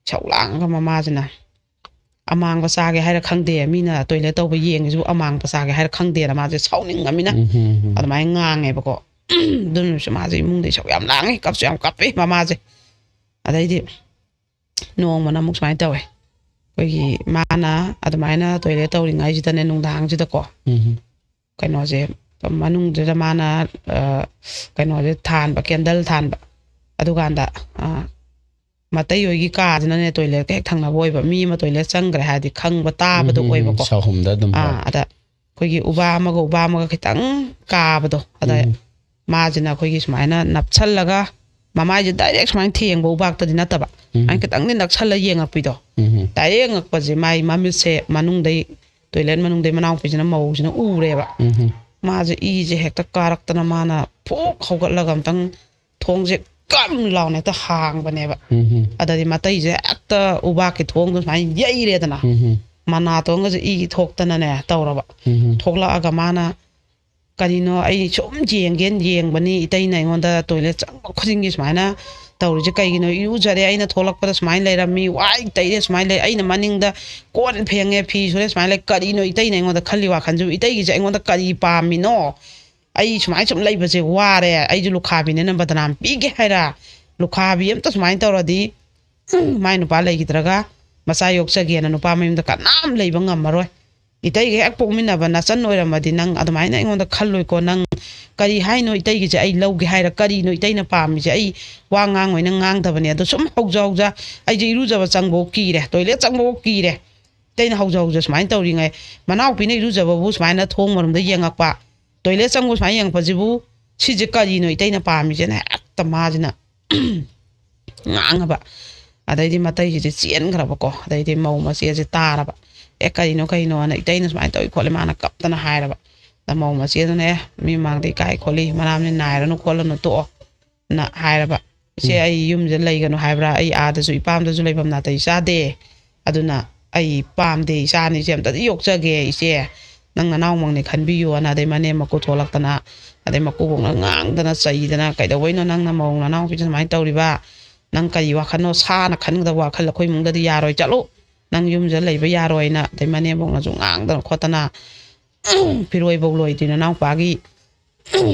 ꯏꯁꯧ ꯂꯥꯡꯉꯒ ꯃꯃꯥꯁꯤꯅ ꯑꯃꯥꯡꯕ ꯆꯥꯒꯦ ꯍꯥꯏꯔ ꯈꯪꯗꯦ, ꯃꯤꯅ ꯇꯣꯏꯂꯦꯠ ꯇꯧꯕ ꯌꯦꯡꯉꯤꯁꯤꯕꯨ ꯑꯃꯥꯡꯕ ꯆꯥꯒꯦ ꯍꯥꯏꯔ ꯈꯪꯗꯦꯅ ꯃꯥꯁꯦ ꯁꯥꯎꯅꯤꯡꯉꯃꯤꯅ ꯎꯝ ꯑꯗꯨꯃꯥꯏꯅ ꯉꯥꯡꯉꯦꯕꯀꯣ꯫ ꯑꯗꯨ ꯅꯨꯃꯤꯠꯁꯨ ꯃꯥꯁꯦ ꯏꯃꯨꯡꯗ ꯏꯁꯧ ꯌꯥꯝ ꯂꯥꯡꯉꯤ, ꯀꯞꯁꯨ ꯌꯥꯝ ꯀꯞꯄꯤ ꯃꯃꯥꯁꯦ꯫ ꯑꯗꯩꯗꯤ ꯅꯣꯡꯃꯅ ꯑꯃꯨꯛ ꯁꯨꯃꯥꯏꯅ ꯇꯧꯋꯦ, ꯑꯩꯈꯣꯏꯒꯤ ꯃꯥꯅ ꯑꯗꯨꯃꯥꯏꯅ ꯇꯣꯏꯂꯦꯠ ꯇꯧꯔꯤꯉꯩꯁꯤꯗꯅꯦ, ꯅꯨꯡꯗꯥꯡꯁꯤꯗꯀꯣ, ꯎꯝ ꯀꯩꯅꯣꯁꯦ, ꯃꯅꯨꯡꯗꯨꯗ ꯃꯥꯅ ꯑ, ꯀꯩꯅꯣꯁꯦ ꯊꯥꯟꯕ, ꯀꯦꯟꯗꯜ ꯊꯥꯟꯕ꯫ ꯑꯗꯨꯀꯥꯟꯗ ꯑ, ꯃꯇꯩ ꯍꯣꯏꯒꯤ ꯀꯥꯁꯤꯅꯅꯦ ꯇꯣꯏꯂꯦꯠꯀ ꯍꯦꯛ ꯊꯪꯅꯕ ꯑꯣꯏꯕ꯫ ꯃꯤ ꯑꯃ ꯇꯣꯏꯂꯦꯠ ꯆꯪꯈ꯭ꯔꯦ ꯍꯥꯏꯔꯗꯤ ꯈꯪꯕ, ꯇꯥꯕꯗꯣ ꯎꯝ, ꯎꯝ, ꯑꯣꯏꯕꯀꯣ꯫ ꯆꯥꯛꯈꯨꯝꯗ ꯑꯗꯨꯝ, ꯑꯥ, ꯍꯣꯏ꯫ ꯑꯗ ꯑꯩꯈꯣꯏꯒꯤ ꯎꯕꯥ ꯑꯃꯒ ꯎꯕꯥ ꯑꯃꯒ ꯈꯤꯇꯪ ꯀꯥꯕꯗꯣ, ꯑꯗ ꯎꯝ꯫ ꯃꯥꯁꯤꯅ ꯑꯩꯈꯣꯏꯒꯤ ꯁꯨꯃꯥꯏꯅ ꯅꯞꯁꯜꯂꯒ ꯃꯃꯥꯏꯁꯦ ꯗꯥꯏꯔꯦꯛ ꯁꯨꯃꯥꯏꯅ ꯊꯦꯡꯕ, ꯎꯕꯥꯛꯇꯗꯤ ꯅꯠꯇꯕ, ꯎꯝ꯫ ꯁꯨꯃꯥꯏꯅ ꯈꯤꯇꯪꯗꯤ ꯅꯛꯁꯜꯂ ꯌꯦꯡꯉꯛꯄꯤꯗꯣ꯫ ꯎꯝ ꯗꯥꯏꯔꯦꯛ ꯌꯦꯡꯉꯛꯄꯁꯦ ꯃꯥꯏ ꯃꯃꯤꯠꯁꯦ ꯃꯅꯨꯡꯗꯩ, ꯇꯣꯏꯂꯦꯠ ꯃꯅꯨꯡꯗꯩ ꯃꯅꯥꯎꯄꯤꯁꯤꯅ, ꯃꯧꯁꯤꯅ ꯎꯔꯦꯕ꯫ ꯎꯝ ꯃꯥꯁꯦ ꯏꯁꯦ ꯍꯦꯛꯇ ꯀꯥꯔꯛꯇꯅ ꯃꯥꯅ ꯐꯨꯛ ꯍꯧꯒꯠꯂꯒ ꯑꯝꯇꯪ ꯊꯣꯡꯁꯦ ꯀꯝ ꯂꯥꯎꯅ ꯍꯦꯛꯇ ꯍꯥꯡꯕꯅꯦꯕ꯫ ꯎꯝ ꯑꯗꯗꯤ ꯃꯇꯩꯁꯦ ꯍꯦꯛꯇ ꯎꯕꯥꯛꯀꯤ ꯊꯣꯡꯗꯣ ꯁꯨꯃꯥꯏꯅ ꯌꯩꯔꯦꯗꯅ꯫ ꯎꯝ ꯃꯅꯥꯇꯣꯟꯒꯁꯦ ꯏ ꯊꯣꯛꯇꯅꯅꯦ ꯇꯧꯔꯕ꯫ ꯎꯝ ꯊꯣꯛꯂꯛꯑꯒ ꯃꯥꯅ ꯀꯔꯤꯅꯣ ꯑꯩ ꯁꯨꯝ ꯌꯦꯡꯒꯦꯅ ꯌꯦꯡꯕꯅꯤ, ꯏꯇꯩꯅ ꯑꯩꯉꯣꯟꯗ ꯇꯣꯏꯂꯦꯠ ꯆꯪꯕ ꯈꯨꯗꯤꯡꯒꯤ ꯁꯨꯃꯥꯏꯅ ꯇꯧꯔꯤꯁꯦ ꯀꯩꯒꯤꯅꯣ? ꯏꯔꯨꯖꯔꯦ, ꯑꯩꯅ ꯊꯣꯛꯂꯛꯄꯗ ꯁꯨꯃꯥꯏꯅ ꯂꯩꯔꯝꯃꯤ, ꯋꯥꯏ ꯇꯩꯔꯦ ꯁꯨꯃꯥꯏꯅ ꯂꯩ, ꯑꯩꯅ ꯃꯅꯤꯡꯗ ꯀꯣꯟ ꯐꯦꯡꯉꯦ, ꯐꯤ ꯁꯨꯔꯦ ꯁꯨꯃꯥꯏꯅ ꯂꯩ, ꯀꯔꯤꯅꯣ ꯏꯇꯩꯅ ꯑꯩꯉꯣꯟꯗ ꯈꯜꯂꯤ ꯋꯥꯈꯜꯁꯤꯕꯨ? ꯏꯇꯩꯒꯤꯁꯦ ꯑꯩꯉꯣꯟꯗ ꯀꯔꯤ ꯄꯥꯝꯃꯤꯅꯣ? ꯑꯩ ꯁꯨꯃꯥꯏꯅ ꯁꯨꯝ ꯂꯩꯕꯁꯦ ꯋꯥꯔꯦ, ꯑꯩꯁꯨ ꯂꯨꯈꯥꯕꯤꯅꯦꯅ ꯕꯗꯅꯥꯝ ꯄꯤꯒꯦ ꯍꯥꯏꯔ? ꯂꯨꯈꯥꯕꯤ ꯑꯝꯇ ꯁꯨꯃꯥꯏꯅ ꯇꯧꯔꯗꯤ ꯃꯥꯏ ꯅꯨꯄꯥ ꯂꯩꯈꯤꯗ꯭ꯔꯒ ꯃꯆꯥ ꯌꯣꯛꯆꯒꯦꯅ ꯅꯨꯄꯥ ꯃꯌꯨꯝꯗ ꯀꯅꯥꯝ ꯂꯩꯕ ꯉꯝꯃꯔꯣꯏ꯫ ꯏꯇꯩꯒ ꯍꯦꯛ ꯄꯣꯛꯃꯤꯟꯅꯕ ꯅꯆꯟ ꯑꯣꯏꯔꯝꯃꯗꯤ ꯅꯪ ꯑꯗꯨꯃꯥꯏꯅ ꯑꯩꯉꯣꯟꯗ ꯈꯜꯂꯣꯏꯀꯣ꯫ ꯅꯪ ꯀꯔꯤ ꯍꯥꯏꯅꯣ? ꯏꯇꯩꯒꯤꯁꯦ ꯑꯩ ꯂꯧꯒꯦ ꯍꯥꯏꯔ? ꯀꯔꯤꯅꯣ ꯏꯇꯩꯅ ꯄꯥꯝꯃꯤꯁꯦ? ꯑꯩ ꯋꯥ ꯉꯥꯡꯉꯣꯏꯅ ꯉꯥꯡꯗꯕꯅꯦ꯫ ꯑꯗꯣ ꯁꯨꯝ ꯍꯧꯖ ꯍꯧꯖ ꯑꯩꯁꯦ ꯏꯔꯨꯖꯕ ꯆꯪꯕꯐꯧ ꯀꯤꯔꯦ, ꯇꯣꯏꯂꯦꯠ ꯆꯪꯕꯐꯧ ꯀꯤꯔꯦ꯫ ꯏꯇꯩꯅ ꯍꯧꯖ ꯍꯧꯖ ꯁꯨꯃꯥꯏꯅ ꯇꯧꯔꯤꯉꯩ, ꯃꯅꯥꯎꯄꯤꯅ ꯏꯔꯨꯖꯕꯕꯨ ꯁꯨꯃꯥꯏꯅ ꯊꯣꯡ ꯃꯔꯨꯝꯗ ꯌꯦꯡꯉꯛꯄ, ꯇꯣꯏꯂꯦꯠ ꯆꯪꯕ ꯁꯨꯃꯥꯏꯅ ꯌꯦꯡꯉꯛꯄꯁꯤꯕꯨ, ꯁꯤꯁꯦ ꯀꯔꯤꯅꯣ ꯏꯇꯩꯅ ꯄꯥꯝꯃꯤꯁꯦꯅ ꯍꯦꯛꯇ ꯃꯥꯁꯤꯅ ꯉꯥꯡꯉꯕ꯫ ꯑꯗꯩꯗꯤ ꯃꯇꯩꯁꯤꯗꯤ ꯆꯦꯟꯈ꯭ꯔꯕꯀꯣ꯫ ꯑꯗꯩꯗꯤ ꯃꯧ ꯃꯆꯦꯁꯦ ꯇꯥꯔꯕ꯫ "ꯑꯦ, ꯀꯔꯤꯅꯣ ꯀꯩꯅꯣꯅ ꯏꯇꯩꯅ ꯁꯨꯃꯥꯏꯅ ꯇꯧꯏ ꯈꯣꯠꯂꯤ" ꯃꯥꯅ ꯀꯞꯇꯅ ꯍꯥꯏꯔꯕ꯫ ꯑꯗ ꯃꯧ ꯃꯆꯦꯗꯨꯅ, "ꯑꯦ, ꯃꯤ ꯃꯃꯥꯡꯗ ꯏꯀꯥꯏ ꯈꯣꯠꯂꯤ, ꯃꯔꯥꯝꯅꯤ ꯅꯥꯏꯔꯅꯨ ꯈꯣꯠꯂꯅꯨ, ꯇꯣꯛꯑꯣ" ꯅ ꯍꯥꯏꯔꯕ꯫ "ꯏꯆꯦ, ꯎꯝ꯫ ꯑꯩ ꯌꯨꯝꯁꯤꯗ ꯂꯩꯒꯅꯨ ꯍꯥꯏꯕ꯭ꯔꯥ? ꯑꯩ ꯑꯥꯗꯁꯨ ꯏꯄꯥꯝꯗꯁꯨ ꯂꯩꯐꯝ ꯅꯥꯇꯩ ꯆꯥꯗꯦ, ꯑꯗꯨꯅ ꯑꯩ ꯄꯥꯝꯗꯦ, ꯏꯆꯥ ꯑꯅꯤꯁꯦ ꯑꯝꯇꯗꯤ ꯌꯣꯛꯆꯒꯦ ꯏꯆꯦ, ꯅꯪ ꯅꯅꯥꯎꯃꯛꯅꯦ ꯈꯟꯕꯤꯌꯨꯅ" ꯑꯗꯩ ꯃꯅꯦꯝ ꯃꯀꯨ ꯊꯣꯛꯂꯛꯇꯅ, ꯑꯗꯩ ꯃꯀꯨꯕꯣꯛꯅ ꯉꯥꯡꯗꯅ ꯆꯩꯗꯅ, "ꯀꯩꯗꯧꯕꯩꯅꯣ ꯅꯪꯅ ꯃꯧ ꯅꯅꯥꯎꯄꯤꯁꯦ ꯁꯨꯃꯥꯏꯅ ꯇꯧꯔꯤꯕ? ꯅꯪ ꯀꯔꯤ ꯋꯥꯈꯜꯅꯣ? ꯁꯥꯅ ꯈꯟꯒꯗꯕ ꯋꯥꯈꯜ ꯑꯩꯈꯣꯏ ꯏꯃꯨꯡꯗꯗꯤ ꯌꯥꯔꯣꯏ, ꯆꯠꯂꯨ, ꯅꯪ ꯌꯨꯝꯁꯤꯗ ꯂꯩꯕ ꯌꯥꯔꯣꯏꯅ" ꯑꯗꯩ ꯃꯅꯦꯝꯕꯣꯛꯅꯁꯨ ꯉꯥꯡꯗꯅ ꯈꯣꯠꯇꯅ, ꯐꯤꯔꯣꯏꯐꯧ ꯂꯣꯏꯗ꯭ꯔꯤ ꯅꯅꯥꯎꯄꯥꯒꯤ꯫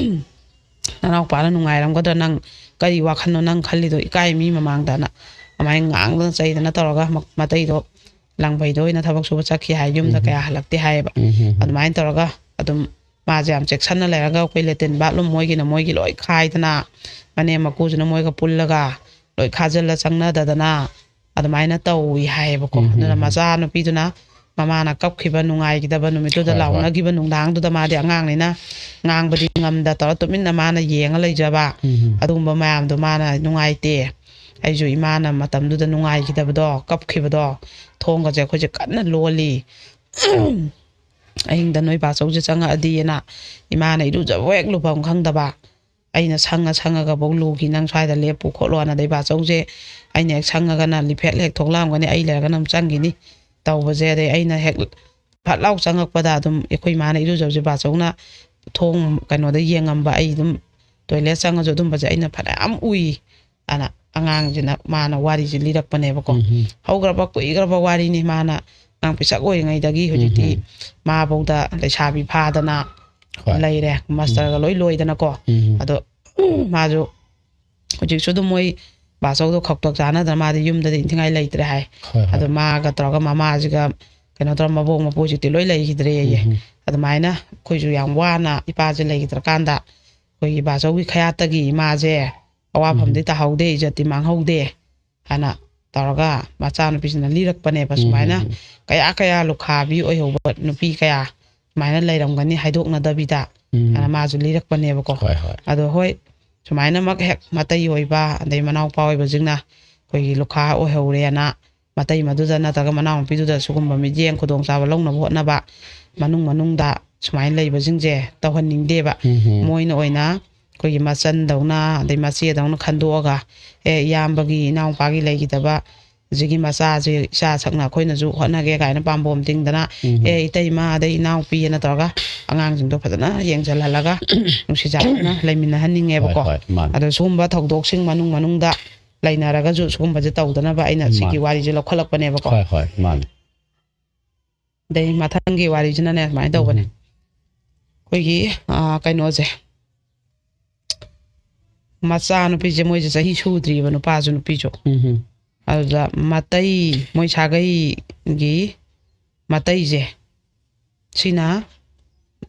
"ꯅꯅꯥꯎꯄꯥꯅ ꯅꯨꯡꯉꯥꯏꯔꯝꯒꯗ꯭ꯔꯥ? ꯅꯪ ꯀꯔꯤ ꯋꯥꯈꯜꯅꯣ ꯅꯪ ꯈꯜꯂꯤꯗꯣ? ꯏꯀꯥꯏ ꯃꯤ ꯃꯃꯥꯡꯗꯅ" ꯑꯗꯨꯃꯥꯏꯅ ꯉꯥꯡꯗꯅ ꯆꯩꯗꯅ ꯇꯧꯔꯒ ꯃ-, ꯃꯇꯩꯗꯣ ꯂꯪꯕꯩꯗ ꯑꯣꯏꯅ ꯊꯕꯛ ꯁꯨꯕ ꯆꯠꯈꯤ ꯍꯥꯏ, ꯌꯨꯝꯗ ꯎꯝ꯫ ꯀꯌꯥ ꯍꯜꯂꯛꯇꯦ ꯍꯥꯏꯌꯦꯕ꯫ ꯎꯝ, ꯎꯝ, ꯎꯝ꯫ ꯑꯗꯨꯃꯥꯏꯅ ꯇꯧꯔꯒ ꯑꯗꯨꯝ ꯃꯥꯁꯦ ꯌꯥꯝ ꯆꯦꯛꯁꯤꯟꯅ ꯂꯩꯔꯒ ꯑꯩꯈꯣꯏ ꯂꯦꯇ꯭ꯔꯤꯟ ꯕꯥꯠꯔꯨꯝ ꯃꯣꯏꯒꯤꯅ ꯃꯣꯏꯒꯤ ꯂꯣꯏ ꯈꯥꯏꯗꯅ, ꯃꯅꯦꯝ ꯃꯀꯨꯁꯤꯅ ꯃꯣꯏꯒ ꯄꯨꯜꯂꯒ ꯂꯣꯏ ꯈꯥꯖꯤꯜꯂ ꯆꯪꯅꯗꯗꯅ ꯑꯗꯨꯃꯥꯏꯅ ꯇꯧꯏ ꯍꯥꯏꯌꯦꯕꯀꯣ꯫ ꯎꯝ, ꯎꯝ, ꯑꯗꯨꯅ ꯎꯝ꯫ ꯃꯆꯥꯅꯨꯄꯤꯗꯨꯅ ꯃꯃꯥꯅ ꯀꯞꯈꯤꯕ, ꯅꯨꯡꯉꯥꯏꯈꯤꯗꯕ ꯅꯨꯃꯤꯠꯇꯨꯗ ꯍꯣꯏ, ꯍꯣꯏ꯫ ꯂꯥꯎꯅꯈꯤꯕ ꯅꯨꯡꯗꯥꯡꯗꯨꯗ, ꯃꯥꯗꯤ ꯑꯉꯥꯡꯅꯤꯅ ꯉꯥꯡꯕꯗꯤ ꯉꯝꯗ ꯇꯧꯔ ꯇꯨꯃꯤꯟꯅ ꯃꯥꯅ ꯌꯦꯡꯉ ꯂꯩꯖꯕ꯫ ꯎꯝ, ꯎꯝ꯫ ꯑꯗꯨꯒꯨꯝꯕ ꯃꯌꯥꯝꯗꯣ ꯃꯥꯅ ꯅꯨꯡꯉꯥꯏꯇꯦ꯫ ꯑꯩꯁꯨ ꯏꯃꯥꯅ ꯃꯇꯝꯗꯨꯗ ꯅꯨꯡꯉꯥꯏꯈꯤꯗꯕꯗꯣ, ꯀꯞꯈꯤꯕꯗꯣ, ꯊꯣꯡꯒꯁꯦ ꯑꯩꯈꯣꯏꯁꯦ ꯀꯟꯅ ꯂꯣꯜꯂꯤ꯫ "ꯑꯍꯤꯡꯗ ꯅꯣꯏ ꯕꯥꯆꯧꯁꯦ ꯆꯪꯉꯛꯑꯗꯤꯅ" ꯏꯃꯥꯅ ꯏꯔꯨꯖꯕ ꯍꯦꯛ ꯂꯨꯐꯝ ꯈꯪꯗꯕ꯫ ꯑꯩꯅ ꯁꯪꯉ ꯁꯪꯉꯒꯐꯧ ꯂꯨꯈꯤ, "ꯅꯪ ꯁ꯭ꯋꯥꯏꯗ ꯂꯦꯞꯄꯨ ꯈꯣꯠꯂꯨꯅ" ꯑꯗꯩ ꯕꯥꯆꯧꯁꯦ ꯑꯩꯅ ꯍꯦꯛ ꯁꯪꯉꯒꯅ ꯂꯤꯐꯦꯠ ꯍꯦꯛ ꯊꯣꯛꯂꯛꯑꯝꯒꯅꯤ, ꯑꯩ ꯂꯩꯔꯒꯅ ꯑꯃꯨꯛ ꯆꯪꯈꯤꯅꯤ ꯇꯧꯕꯁꯦ꯫ ꯑꯗꯩ ꯑꯩꯅ ꯍꯦꯛ ꯐꯠ ꯂꯥꯎ ꯆꯪꯉꯛꯄꯗ ꯑꯗꯨꯝ ꯑꯩꯈꯣꯏ ꯏꯃꯥꯅ ꯏꯔꯨꯖꯕꯁꯦ ꯕꯥꯆꯧꯅ ꯊꯣꯡ ꯀꯩꯅꯣꯗ ꯌꯦꯡꯉꯝꯕ, ꯑꯩ ꯑꯗꯨꯝ ꯇꯣꯏꯂꯦꯠ ꯆꯪꯉꯁꯨ ꯑꯗꯨꯝꯕꯁꯦ ꯑꯩꯅ ꯐꯅꯌꯥꯝ ꯎꯏ꯫ ꯑꯅ ꯑꯉꯥꯡꯁꯤꯅ ꯃꯥꯅ ꯋꯥꯔꯤꯁꯦ ꯂꯤꯔꯛꯄꯅꯦꯕꯀꯣ꯫ ꯎꯝ ꯍꯝ꯫ ꯍꯧꯈ꯭ꯔꯕ ꯀꯨꯏꯈ꯭ꯔꯕ ꯋꯥꯔꯤꯅꯤ꯫ ꯃꯥꯅ ꯑꯉꯥꯡ ꯄꯤꯁꯛ ꯑꯣꯏꯔꯤꯉꯩꯗꯒꯤ ꯍꯧꯖꯤꯛꯇꯤ ꯎꯝ ꯍꯝ꯫ ꯃꯥꯐꯧꯗ ꯂꯩꯁꯥꯕꯤ ꯐꯥꯗꯅ ꯍꯣꯏ꯫ ꯂꯩꯔꯦ, ꯃꯥꯁꯇꯔꯒ ꯎꯝ꯫ ꯂꯣꯏ ꯂꯣꯏꯗꯅꯀꯣ꯫ ꯎꯝ ꯍꯝ꯫ ꯑꯗꯣ ꯃꯥꯁꯨ ꯍꯧꯖꯤꯛꯁꯨ ꯑꯗꯨꯝ ꯃꯣꯏ ꯕꯥꯆꯧꯗꯣ ꯈꯧꯇꯛ ꯆꯥꯅꯗꯅ ꯃꯥꯗꯤ ꯌꯨꯝꯗꯗꯤ ꯏꯟꯊꯤꯉꯥꯏ ꯂꯩꯇ꯭ꯔꯦ ꯍꯥꯏ꯫ ꯍꯣꯏ, ꯍꯣꯏ꯫ ꯑꯗꯣ ꯃꯥꯒ ꯇꯧꯔꯒ ꯃꯃꯥꯁꯤꯒ ꯀꯩꯅꯣ ꯇꯧꯔ ꯃꯕꯣꯛ ꯃꯄꯨꯁꯤꯗꯤ ꯂꯣꯏ ꯂꯩꯈꯤꯗ꯭ꯔꯦꯌꯦ꯫ ꯎꯝ ꯍꯝ꯫ ꯑꯗꯨꯃꯥꯏꯅ ꯑꯩꯈꯣꯏꯁꯨ ꯌꯥꯝ ꯋꯥꯅ ꯏꯄꯥꯁꯦ ꯂꯩꯈꯤꯗ꯭ꯔꯀꯥꯟꯗ ꯑꯩꯈꯣꯏꯒꯤ ꯕꯥꯆꯧꯒꯤ ꯈꯌꯥꯠꯇꯒꯤ ꯏꯃꯥꯁꯦ ꯑꯋꯥꯐꯝꯗꯤ ꯎꯝ꯫ ꯇꯥꯍꯧꯗꯦ, ꯏꯖꯠꯇꯤ ꯃꯥꯡꯍꯧꯗꯦ ꯍꯥꯏꯅ ꯇꯧꯔꯒ ꯃꯆꯥꯅꯨꯄꯤꯁꯤꯅ ꯂꯤꯔꯛꯄꯅꯦꯕ꯫ ꯎꯝ, ꯁꯨꯃꯥꯏꯅ ꯎꯝ, ꯎꯝ꯫ ꯀꯌꯥ ꯀꯌꯥ ꯂꯨꯈꯥꯕꯤ ꯑꯣꯏꯍꯧꯕ ꯅꯨꯄꯤ ꯀꯌꯥ ꯁꯨꯃꯥꯏꯅ ꯂꯩꯔꯝꯒꯅꯤ ꯍꯥꯏꯗꯣꯛꯅꯗꯕꯤꯗ ꯎꯝ꯫ ꯍꯥꯏꯅ ꯃꯥꯁꯨ ꯂꯤꯔꯛꯄꯅꯦꯕꯀꯣ꯫ ꯍꯣꯏ, ꯍꯣꯏ꯫ ꯑꯗꯣ ꯍꯣꯏ, ꯁꯨꯃꯥꯏꯅꯃꯛ ꯍꯦꯛ ꯃꯇꯩ ꯑꯣꯏꯕ, ꯑꯗꯩ ꯃꯅꯥꯎꯄꯥ ꯑꯣꯏꯕꯁꯤꯡꯅ ꯑꯩꯈꯣꯏꯒꯤ ꯂꯨꯈꯥ ꯑꯣꯏꯍꯧꯔꯦꯅ ꯃꯇꯩ ꯃꯗꯨꯗ ꯅꯠꯇ꯭ꯔꯒ ꯃꯅꯥꯎꯅꯨꯄꯤꯗꯨꯗ ꯁꯤꯒꯨꯝꯕ ꯃꯤꯠꯌꯦꯡ ꯈꯨꯗꯣꯡꯆꯥꯕ ꯂꯧꯅꯕ ꯍꯣꯠꯅꯕ, ꯃꯅꯨꯡ ꯃꯅꯨꯡꯗ ꯁꯨꯃꯥꯏꯅ ꯂꯩꯕꯁꯤꯡꯁꯦ ꯇꯧꯍꯟꯅꯤꯡꯗꯦꯕ꯫ ꯎꯝ ꯍꯝ꯫ ꯃꯣꯏꯅ ꯑꯣꯏꯅ ꯑꯩꯈꯣꯏꯒꯤ ꯃꯆꯟꯗꯧꯅ, ꯑꯗꯩ ꯃꯆꯦꯗꯧꯅ ꯈꯟꯗꯣꯛꯑꯒ, "ꯑꯦ, ꯏꯌꯥꯝꯕꯒꯤ, ꯏꯅꯥꯎꯄꯥꯒꯤ ꯂꯩꯈꯤꯗꯕ ꯍꯧꯖꯤꯛꯀꯤ ꯃꯆꯥꯁꯦ ꯏꯆꯥ ꯁꯛꯅ ꯑꯩꯈꯣꯏꯅꯁꯨ ꯍꯣꯠꯅꯒꯦ" ꯀꯥꯏꯅ ꯄꯥꯝꯕꯣꯝ ꯇꯤꯡꯗꯅ, ꯎꯝ꯫ "ꯑꯦ, ꯏꯇꯩꯃ, ꯑꯗꯩ ꯏꯅꯥꯎꯄꯤꯑꯅ" ꯇꯧꯔꯒ ꯑꯉꯥꯡꯁꯤꯡꯗꯣ ꯐꯖꯅ ꯌꯦꯡꯁꯤꯜꯍꯜꯂꯒ ꯅꯨꯡꯁꯤ ꯆꯥꯟꯅꯅ ꯂꯩꯃꯤꯟꯅꯍꯟꯅꯤꯡꯉꯦꯕꯀꯣ꯫ ꯍꯣꯏ, ꯍꯣꯏ, ꯃꯥꯅꯦ꯫ ꯑꯗꯣ ꯁꯤꯒꯨꯝꯕ ꯊꯧꯗꯣꯛꯁꯤꯡ ꯃꯅꯨꯡ ꯃꯅꯨꯡꯗ ꯂꯩꯅꯔꯒꯁꯨ ꯁꯤꯒꯨꯝꯕꯁꯦ ꯇꯧꯗꯅꯕ ꯑꯩꯅ ꯁꯤꯒꯤ ꯃꯥꯅꯦ꯫ ꯋꯥꯔꯤꯁꯦ ꯂꯧꯈꯠꯂꯛꯄꯅꯦꯕꯀꯣ꯫ ꯍꯣꯏ, ꯍꯣꯏ, ꯃꯥꯅꯦ꯫ ꯑꯗꯩ ꯃꯊꯪꯒꯤ ꯋꯥꯔꯤꯁꯤꯅꯅꯦ ꯁꯨꯃꯥꯏꯅ ꯇꯧꯕꯅꯦ꯫ ꯎꯝ꯫ ꯑꯩꯈꯣꯏꯒꯤ, ꯑ, ꯀꯩꯅꯣꯁꯦ, ꯃꯆꯥ ꯅꯨꯄꯤꯁꯦ, ꯃꯣꯏꯁꯦ ꯆꯍꯤ ꯁꯨꯗ꯭ꯔꯤꯕ, ꯅꯨꯄꯥꯁꯨ ꯅꯨꯄꯤꯁꯨ꯫ ꯎꯝ꯫ ꯑꯗꯨꯗ ꯃꯇꯩ, ꯃꯣꯏ ꯁꯥꯒꯩꯒꯤ ꯃꯇꯩꯁꯦ, ꯁꯤꯅ,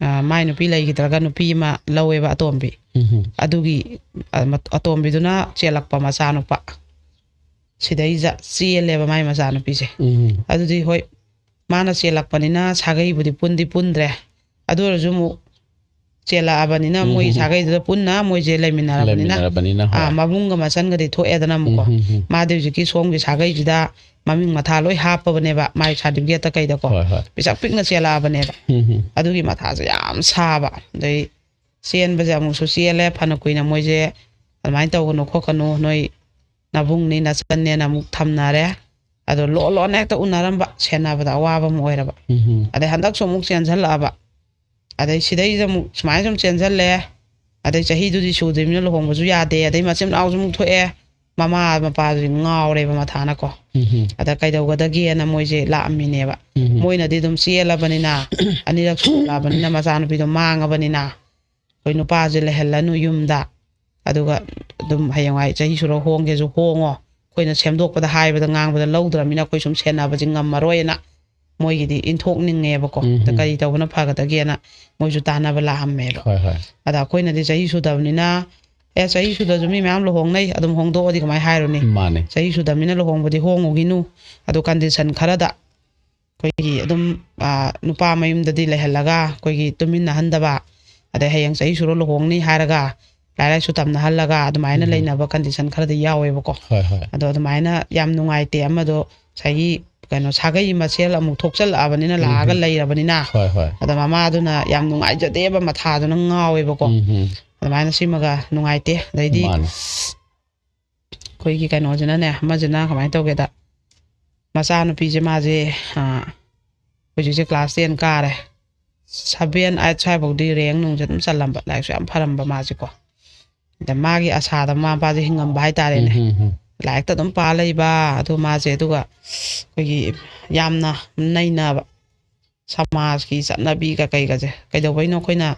ꯑ, ꯃꯥꯏ ꯅꯨꯄꯤ ꯂꯩꯈꯤꯗ꯭ꯔꯒ ꯅꯨꯄꯤ ꯑꯃ ꯂꯧꯋꯦꯕ, ꯑꯇꯣꯝꯕꯤ꯫ ꯎꯝ꯫ ꯑꯗꯨꯒꯤ, ꯑ, ꯃ-, ꯑꯇꯣꯝꯕꯤꯗꯨꯅ ꯆꯦꯜꯂꯛꯄ ꯃꯆꯥꯅꯨꯄꯥ꯫ ꯁꯤꯗꯩꯁꯤꯗ ꯆꯦꯜꯂꯦꯕ ꯃꯥꯏ ꯃꯆꯥꯅꯨꯄꯤꯁꯦ꯫ ꯎꯝ꯫ ꯑꯗꯨꯗꯤ ꯍꯣꯏ, ꯃꯥꯅ ꯆꯦꯜꯂꯛꯄꯅꯤꯅ ꯁꯥꯒꯩꯕꯨꯗꯤ ꯄꯨꯟꯗꯤ ꯄꯨꯟꯗ꯭ꯔꯦ꯫ ꯑꯗꯨ ꯑꯣꯏꯔꯁꯨ ꯑꯃꯨꯛ ꯆꯦꯜꯂꯛꯑꯕꯅꯤꯅ ꯃꯣꯏ ꯎꯝ꯫ ꯁꯥꯒꯩꯗꯨꯗ ꯄꯨꯟꯅ ꯃꯣꯏꯁꯦ ꯂꯩꯃꯤꯟꯅꯔꯕꯅꯤꯅ, ꯂꯩꯃꯤꯟꯅꯔꯕꯅꯤꯅ, ꯑꯥ, ꯍꯣꯏ꯫ ꯃꯕꯨꯡꯒ ꯃꯆꯟꯒꯗꯤ ꯊꯣꯛꯑꯦꯗꯅ ꯑꯃꯨꯛꯀꯣ꯫ ꯎꯝ, ꯎꯝ, ꯎꯝ꯫ ꯃꯥꯗꯤ ꯍꯧꯖꯤꯛꯀꯤ ꯁꯣꯝꯒꯤ ꯁꯥꯒꯩꯁꯤꯗ ꯃꯃꯤꯡ ꯃꯊꯥ ꯂꯣꯏ ꯍꯥꯞꯄꯕꯅꯦꯕ, ꯃꯥꯏ ꯁꯥꯔꯇꯤꯐꯤꯀꯦꯠꯇ ꯀꯩꯗꯀꯣ꯫ ꯍꯣꯏ, ꯍꯣꯏ꯫ ꯄꯤꯁꯛ ꯄꯤꯛꯅ ꯆꯦꯜꯂꯛꯑꯕꯅꯦꯕ꯫ ꯎꯝ, ꯎꯝ꯫ ꯑꯗꯨꯒꯤ ꯃꯊꯥꯁꯦ ꯌꯥꯝ ꯁꯥꯕ꯫ ꯑꯗꯩ ꯆꯦꯟꯕꯁꯦ ꯑꯃꯨꯛꯁꯨ ꯆꯦꯜꯂꯦ, ꯐꯅ ꯀꯨꯏꯅ ꯃꯣꯏꯁꯦ ꯑꯗꯨꯃꯥꯏꯅ ꯇꯧꯒꯅꯨ ꯈꯣꯠꯀꯅꯨ, ꯅꯣꯏ ꯅꯕꯨꯡꯅꯤ ꯅꯆꯟꯅꯦꯅ ꯑꯃꯨꯛ ꯊꯝꯅꯔꯦ꯫ ꯑꯗꯣ ꯂꯣꯟ ꯂꯣꯟꯅ ꯍꯦꯛꯇ ꯎꯅꯔꯝꯕ, ꯁꯦꯟꯅꯕꯗ ꯑꯋꯥꯕ ꯑꯃ ꯑꯣꯏꯔꯕ꯫ ꯎꯝ꯫ ꯑꯗꯩ ꯍꯟꯗꯛꯁꯨ ꯑꯃꯨꯛ ꯆꯦꯟꯁꯤꯜꯂꯛꯑꯕ꯫ ꯑꯗꯩ ꯁꯤꯗꯩꯗ ꯑꯃꯨꯛ ꯁꯨꯃꯥꯏꯅ ꯁꯨꯝ ꯆꯦꯟꯁꯤꯜꯂꯦ꯫ ꯑꯗꯩ ꯆꯍꯤꯗꯨꯗꯤ ꯁꯨꯗ꯭ꯔꯤꯕꯅꯤꯅ ꯂꯨꯍꯣꯡꯕꯁꯨ ꯌꯥꯗꯦ, ꯑꯗꯩ ꯃꯆꯤꯟ ꯃꯅꯥꯎꯁꯨ ꯑꯃꯨꯛ ꯊꯣꯛꯑꯦ꯫ ꯃꯃꯥ ꯃꯄꯥꯁꯨ ꯉꯥꯎꯔꯦꯕ ꯃꯊꯥꯅꯀꯣ꯫ ꯎꯝ ꯍꯝ. ꯑꯗ ꯀꯩꯗꯧꯒꯗꯒꯦꯅ ꯃꯣꯏꯁꯦ ꯂꯥꯛꯑꯝꯃꯤꯅꯦꯕ꯫ ꯎꯝ ꯍꯝ. ꯃꯣꯏꯅꯗꯤ ꯑꯗꯨꯝ ꯆꯦꯜꯂꯕꯅꯤꯅ, ꯑꯅꯤꯔꯛ ꯁꯨꯔꯛꯑꯕꯅꯤꯅ ꯃꯆꯥꯅꯨꯄꯤꯗꯣ ꯃꯥꯡꯉꯕꯅꯤꯅ, ꯑꯩꯈꯣꯏ ꯅꯨꯄꯥꯁꯦ ꯂꯩꯍꯜꯂꯅꯨ ꯌꯨꯝꯗ, ꯑꯗꯨꯒ ꯑꯗꯨꯝ ꯍꯌꯦꯡꯋꯥꯏ ꯆꯍꯤ ꯁꯨꯔ ꯍꯣꯡꯒꯦꯁꯨ ꯍꯣꯡꯉꯣ, ꯑꯩꯈꯣꯏꯅ ꯁꯦꯝꯗꯣꯛꯄꯗ ꯍꯥꯏꯕꯗ ꯉꯥꯡꯕꯗ ꯂꯧꯗ꯭ꯔꯕꯅꯤꯅ ꯑꯩꯈꯣꯏ ꯁꯨꯝ ꯁꯦꯟꯅꯕꯁꯦ ꯉꯝꯃꯔꯣꯏꯅ ꯃꯣꯏꯒꯤꯗꯤ ꯏꯟꯊꯣꯛꯅꯤꯡꯉꯦꯕꯀꯣ꯫ ꯎꯝ ꯑꯗ ꯍꯝ. ꯀꯔꯤ ꯇꯧꯕꯅ ꯐꯒꯗꯒꯦꯅ ꯃꯣꯏꯁꯨ ꯇꯥꯟꯅꯕ ꯂꯥꯛꯑꯝꯃꯦꯕ꯫ ꯍꯣꯏ ꯍꯣꯏ. ꯑꯗ ꯑꯩꯈꯣꯏꯅꯗꯤ ꯆꯍꯤ ꯁꯨꯗꯕꯅꯤꯅ, "ꯑꯦ, ꯆꯍꯤ ꯁꯨꯗꯁꯨ ꯃꯤ ꯃꯌꯥꯝ ꯂꯨꯍꯣꯡꯅꯩ, ꯑꯗꯨꯝ ꯍꯣꯡꯗꯣꯛꯑꯗꯤ ꯀꯃꯥꯏꯅ ꯍꯥꯏꯔꯨꯅꯤ? ꯃꯥꯅꯦ. ꯆꯍꯤ ꯁꯨꯗꯕꯅꯤꯅ ꯂꯨꯍꯣꯡꯕꯗꯤ ꯍꯣꯡꯉꯨꯒꯤꯅꯨ, ꯑꯗꯨ ꯀꯟꯗꯤꯁꯟ ꯈꯔꯗ ꯑꯩꯈꯣꯏꯒꯤ ꯑꯗꯨꯝ, ꯑ, ꯅꯨꯄꯥ ꯃꯌꯨꯝꯗꯗꯤ ꯂꯩꯍꯜꯂꯒ ꯑꯩꯈꯣꯏꯒꯤ ꯇꯨꯃꯤꯟꯅꯍꯟꯗꯕ, ꯑꯗꯩ ꯍꯌꯦꯡ ꯆꯍꯤ ꯁꯨꯔ ꯂꯨꯍꯣꯡꯅꯤ ꯍꯥꯏꯔꯒ ꯂꯥꯏꯔꯤꯛ ꯂꯥꯏꯁꯨ ꯇꯝꯅꯍꯜꯂꯒ ꯑꯗꯨꯃꯥꯏꯅ ꯎꯝ. ꯂꯩꯅꯕ ꯀꯟꯗꯤꯁꯟ ꯈꯔꯗꯤ ꯌꯥꯎꯋꯦꯕꯀꯣ꯫ ꯍꯣꯏ ꯍꯣꯏ. ꯑꯗꯣ ꯑꯗꯨꯃꯥꯏꯅ ꯌꯥꯝ ꯅꯨꯡꯉꯥꯏꯇꯦ꯫ ꯑꯃꯗꯣ ꯉꯁꯥꯏꯒꯤ ꯀꯩꯅꯣ ꯁꯥꯒꯩ ꯃꯁꯦꯜ ꯑꯃꯨꯛ ꯊꯣꯛꯆꯜꯂꯛꯑꯕꯅꯤꯅ, ꯎꯝ. ꯂꯥꯛꯑꯒ ꯂꯩꯔꯕꯅꯤꯅ, ꯍꯣꯏ ꯍꯣꯏ. ꯑꯗ ꯃꯃꯥꯗꯨꯅ ꯌꯥꯝ ꯅꯨꯡꯉꯥꯏꯖꯗꯦꯕ, ꯃꯊꯥꯗꯨꯅ ꯉꯥꯎꯋꯦꯕꯀꯣ꯫ ꯎꯝ ꯍꯝ. ꯑꯗꯨꯃꯥꯏꯅ ꯁꯤꯃꯒ ꯅꯨꯡꯉꯥꯏꯇꯦ꯫ ꯑꯗꯩꯗꯤ ꯃꯥꯅꯦ. ꯑꯩꯈꯣꯏꯒꯤ ꯀꯩꯅꯣꯁꯤꯅꯅꯦ, ꯑꯃꯁꯤꯅ ꯀꯃꯥꯏꯅ ꯇꯧꯒꯦꯗ, ꯃꯆꯥꯅꯨꯄꯤꯁꯦ ꯃꯥꯁꯦ, ꯑ, ꯍꯧꯖꯤꯛꯁꯦ class ten ꯀꯥꯔꯦ, seven eight ꯁ꯭ꯋꯥꯏꯐꯥꯎꯗꯤ rank ꯅꯨꯡꯁꯦ ꯑꯗꯨꯝ ꯆꯜꯂꯝꯕ, ꯂꯥꯏꯔꯤꯛꯁꯨ ꯌꯥꯝ ꯐꯔꯝꯕ ꯃꯥꯁꯦꯀꯣ꯫ ꯑꯗ ꯃꯥꯒꯤ ꯑꯁꯥꯗ ꯃꯃꯥ ꯃꯄꯥꯁꯦ ꯍꯤꯡꯉꯝꯕ ꯍꯥꯏꯇꯥꯔꯦꯅꯦ꯫ ꯎꯝ ꯍꯝ. ꯂꯥꯏꯔꯤꯛꯇ ꯑꯗꯨꯝ ꯄꯥ ꯂꯩꯕ ꯑꯗꯨ ꯃꯥꯁꯦ, ꯑꯗꯨꯒ ꯑꯩꯈꯣꯏꯒꯤ ꯌꯥꯝꯅ ꯅꯩꯅꯕ ꯁꯃꯥꯖꯀꯤ ꯆꯠꯅꯕꯤꯒ ꯀꯩꯒꯁꯦ, ꯀꯩꯗꯧꯕꯩꯅꯣ ꯑꯩꯈꯣꯏꯅ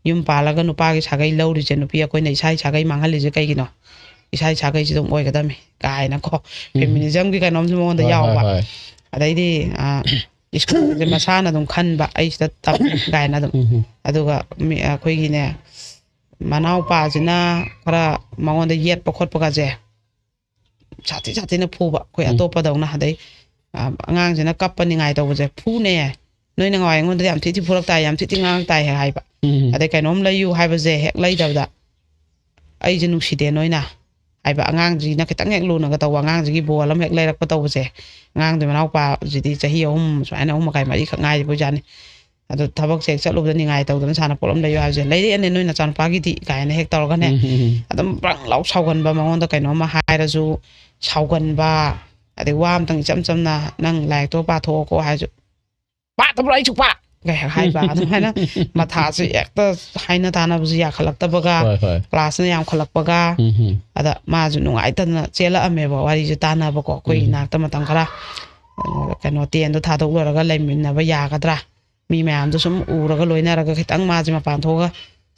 ꯌꯨꯝ ꯄꯥꯜꯂꯒ ꯅꯨꯄꯥꯒꯤ ꯁꯥꯒꯩ ꯂꯧꯔꯤꯁꯦ, ꯅꯨꯄꯤ ꯑꯩꯈꯣꯏꯅ ꯏꯁꯥꯒꯤ ꯁꯥꯒꯩ ꯃꯥꯡꯍꯜꯂꯤꯁꯦ ꯀꯩꯒꯤꯅꯣ? ꯏꯁꯥꯒꯤ ꯁꯥꯒꯩꯁꯤ ꯑꯗꯨꯝ ꯑꯣꯏꯒꯗꯕꯅꯤ ꯀꯥꯏꯅꯀꯣ, ꯎꯝ. feminismꯒꯤ ꯀꯩꯅꯣꯝꯁꯨ ꯃꯉꯣꯟꯗ ꯍꯣꯏ, ꯍꯣꯏ, ꯌꯥꯎꯕ꯫ ꯍꯣꯏ. ꯑꯗꯩꯗꯤ, ꯑ, schoolꯁꯦ ꯃꯁꯥꯅ ꯑꯗꯨꯝ ꯈꯟꯕ, "ꯑꯩ ꯁꯤꯗ ꯇꯝ" ꯀꯥꯏꯅ ꯑꯗꯨꯝ꯫ ꯎꯝ ꯍꯝ. ꯑꯗꯨꯒ ꯃꯤ-, ꯑꯩꯈꯣꯏꯒꯤꯅꯦ, ꯃꯅꯥꯎꯄꯥꯁꯤꯅ ꯈꯔ ꯃꯉꯣꯟꯗ ꯌꯦꯠꯄ ꯈꯣꯠꯄꯒꯁꯦ ꯁꯥꯊꯤ ꯁꯥꯊꯤꯅ ꯐꯨꯕ, ꯑꯩꯈꯣꯏ ꯎꯝ. ꯑꯇꯣꯞꯄꯗꯧꯅ꯫ ꯑꯗꯩ, ꯑ, ꯑꯉꯥꯡꯁꯤꯅ ꯀꯞꯄ ꯅꯤꯡꯉꯥꯏ ꯇꯧꯕꯁꯦ, "ꯐꯨꯅꯦ, ꯅꯣꯏꯅ ꯉꯥꯎ ꯑꯩꯉꯣꯟꯗ ꯌꯥꯝ ꯊꯤ ꯊꯤ ꯐꯨꯔꯛ ꯇꯥꯏ, ꯌꯥꯝ ꯊꯤ ꯊꯤ ꯉꯥꯡꯉꯛ ꯇꯥꯏ" ꯍꯥꯏꯕ꯫ ꯎꯝ. ꯑꯗꯩ ꯀꯩꯅꯣꯝ ꯂꯩꯌꯨ ꯍꯥꯏꯕꯁꯦ ꯍꯦꯛ ꯂꯩꯗꯕꯗ, "ꯑꯩꯁꯦ ꯅꯨꯡꯁꯤꯗꯦ ꯅꯣꯏꯅ" ꯍꯥꯏꯕ, ꯑꯉꯥꯡꯁꯤꯅ ꯈꯤꯇꯪ ꯍꯦꯛ ꯂꯨꯅꯒ ꯇꯧꯕ, ꯑꯉꯥꯡꯁꯤꯒꯤ ꯕꯣꯜ ꯑꯃ ꯍꯦꯛ ꯂꯩꯔꯛꯄ ꯇꯧꯕꯁꯦ, ꯑꯉꯥꯡꯗꯨ ꯃꯅꯥꯎꯄꯥꯁꯤꯗꯤ ꯆꯍꯤ ꯑꯍꯨꯝ ꯁꯨꯃꯥꯏꯅ, ꯑꯍꯨꯝ ꯃꯈꯥꯏ, ꯃꯔꯤꯈꯛ ꯉꯥꯏꯔꯤꯕ ꯑꯣꯏꯖꯥꯠꯅꯤ꯫ ꯑꯗꯣ ꯊꯕꯛꯁꯦ ꯍꯦꯛ ꯆꯠꯂꯨꯕꯗ ꯅꯤꯡꯉꯥꯏ ꯇꯧꯗꯅ ꯁꯥꯟꯅꯄꯣꯠ ꯑꯃ ꯂꯩꯌꯨ ꯍꯥꯏꯕꯁꯦ, "ꯂꯩꯔꯛꯑꯦꯅꯦ ꯅꯣꯏ ꯅꯆꯥꯅꯨꯄꯥꯒꯤꯗꯤ" ꯀꯥꯏꯅ ꯍꯦꯛ ꯇꯧꯔꯒꯅꯦ, ꯎꯝ, ꯎꯝ, ꯎꯝ. ꯑꯗꯨꯝ ꯕ꯭ꯔꯪ ꯂꯥꯎ ꯁꯥꯎꯒꯟꯕ, ꯃꯉꯣꯟꯗ ꯀꯩꯅꯣꯝꯃ ꯍꯥꯏꯔꯁꯨ ꯁꯥꯎꯒꯟꯕ, ꯑꯗꯩ ꯋꯥ ꯑꯝꯇꯪ ꯏꯆꯝ ꯆꯝꯅ "ꯅꯪ ꯂꯥꯏꯔꯤꯛꯇꯣ ꯄꯥꯊꯣꯛꯑꯣꯀꯣ" ꯍꯥꯏꯔꯁꯨ, "ꯄꯥꯗꯕ꯭ꯔꯣ ꯑꯩ ꯁꯨꯛꯄꯥ?" ꯀꯩ ꯍꯥꯏꯕ ꯑꯗꯨꯃꯥꯏꯅ ꯃꯊꯥꯁꯦ ꯍꯦꯛꯇ ꯍꯥꯏꯅ ꯇꯥꯅꯕꯁꯨ ꯌꯥꯈꯠꯂꯛꯇꯕꯒ, ꯍꯣꯏ ꯍꯣꯏ ꯀ꯭ꯂꯥꯁꯅ ꯌꯥꯝꯈꯠꯂꯛꯄꯒ, ꯎꯝ ꯑꯗ ꯃꯥꯁꯨ ꯅꯨꯡꯉꯥꯏꯇꯗꯅ ꯆꯦꯜꯂꯛꯑꯝꯃꯦꯕ, ꯋꯥꯔꯤꯁꯦ ꯇꯥꯟꯅꯕꯀꯣ ꯑꯩꯈꯣꯏ ꯎꯝ ꯏꯅꯥꯛꯇ ꯃꯇꯝ ꯈꯔ꯫ ꯑꯗꯨꯒ ꯀꯩꯅꯣ, ꯇꯦꯟꯗꯣ ꯊꯥꯗꯣꯛ ꯂꯣꯏꯔꯒ ꯂꯩꯃꯤꯟꯅꯕ ꯌꯥꯒꯗ꯭ꯔꯥ, ꯃꯤ ꯃꯌꯥꯝꯗꯣ ꯁꯨꯝ ꯎꯔꯒ ꯂꯣꯏꯅꯔꯒ ꯈꯤꯇꯪ ꯃꯥꯁꯦ ꯃꯄꯥꯟ ꯊꯣꯛꯑꯒ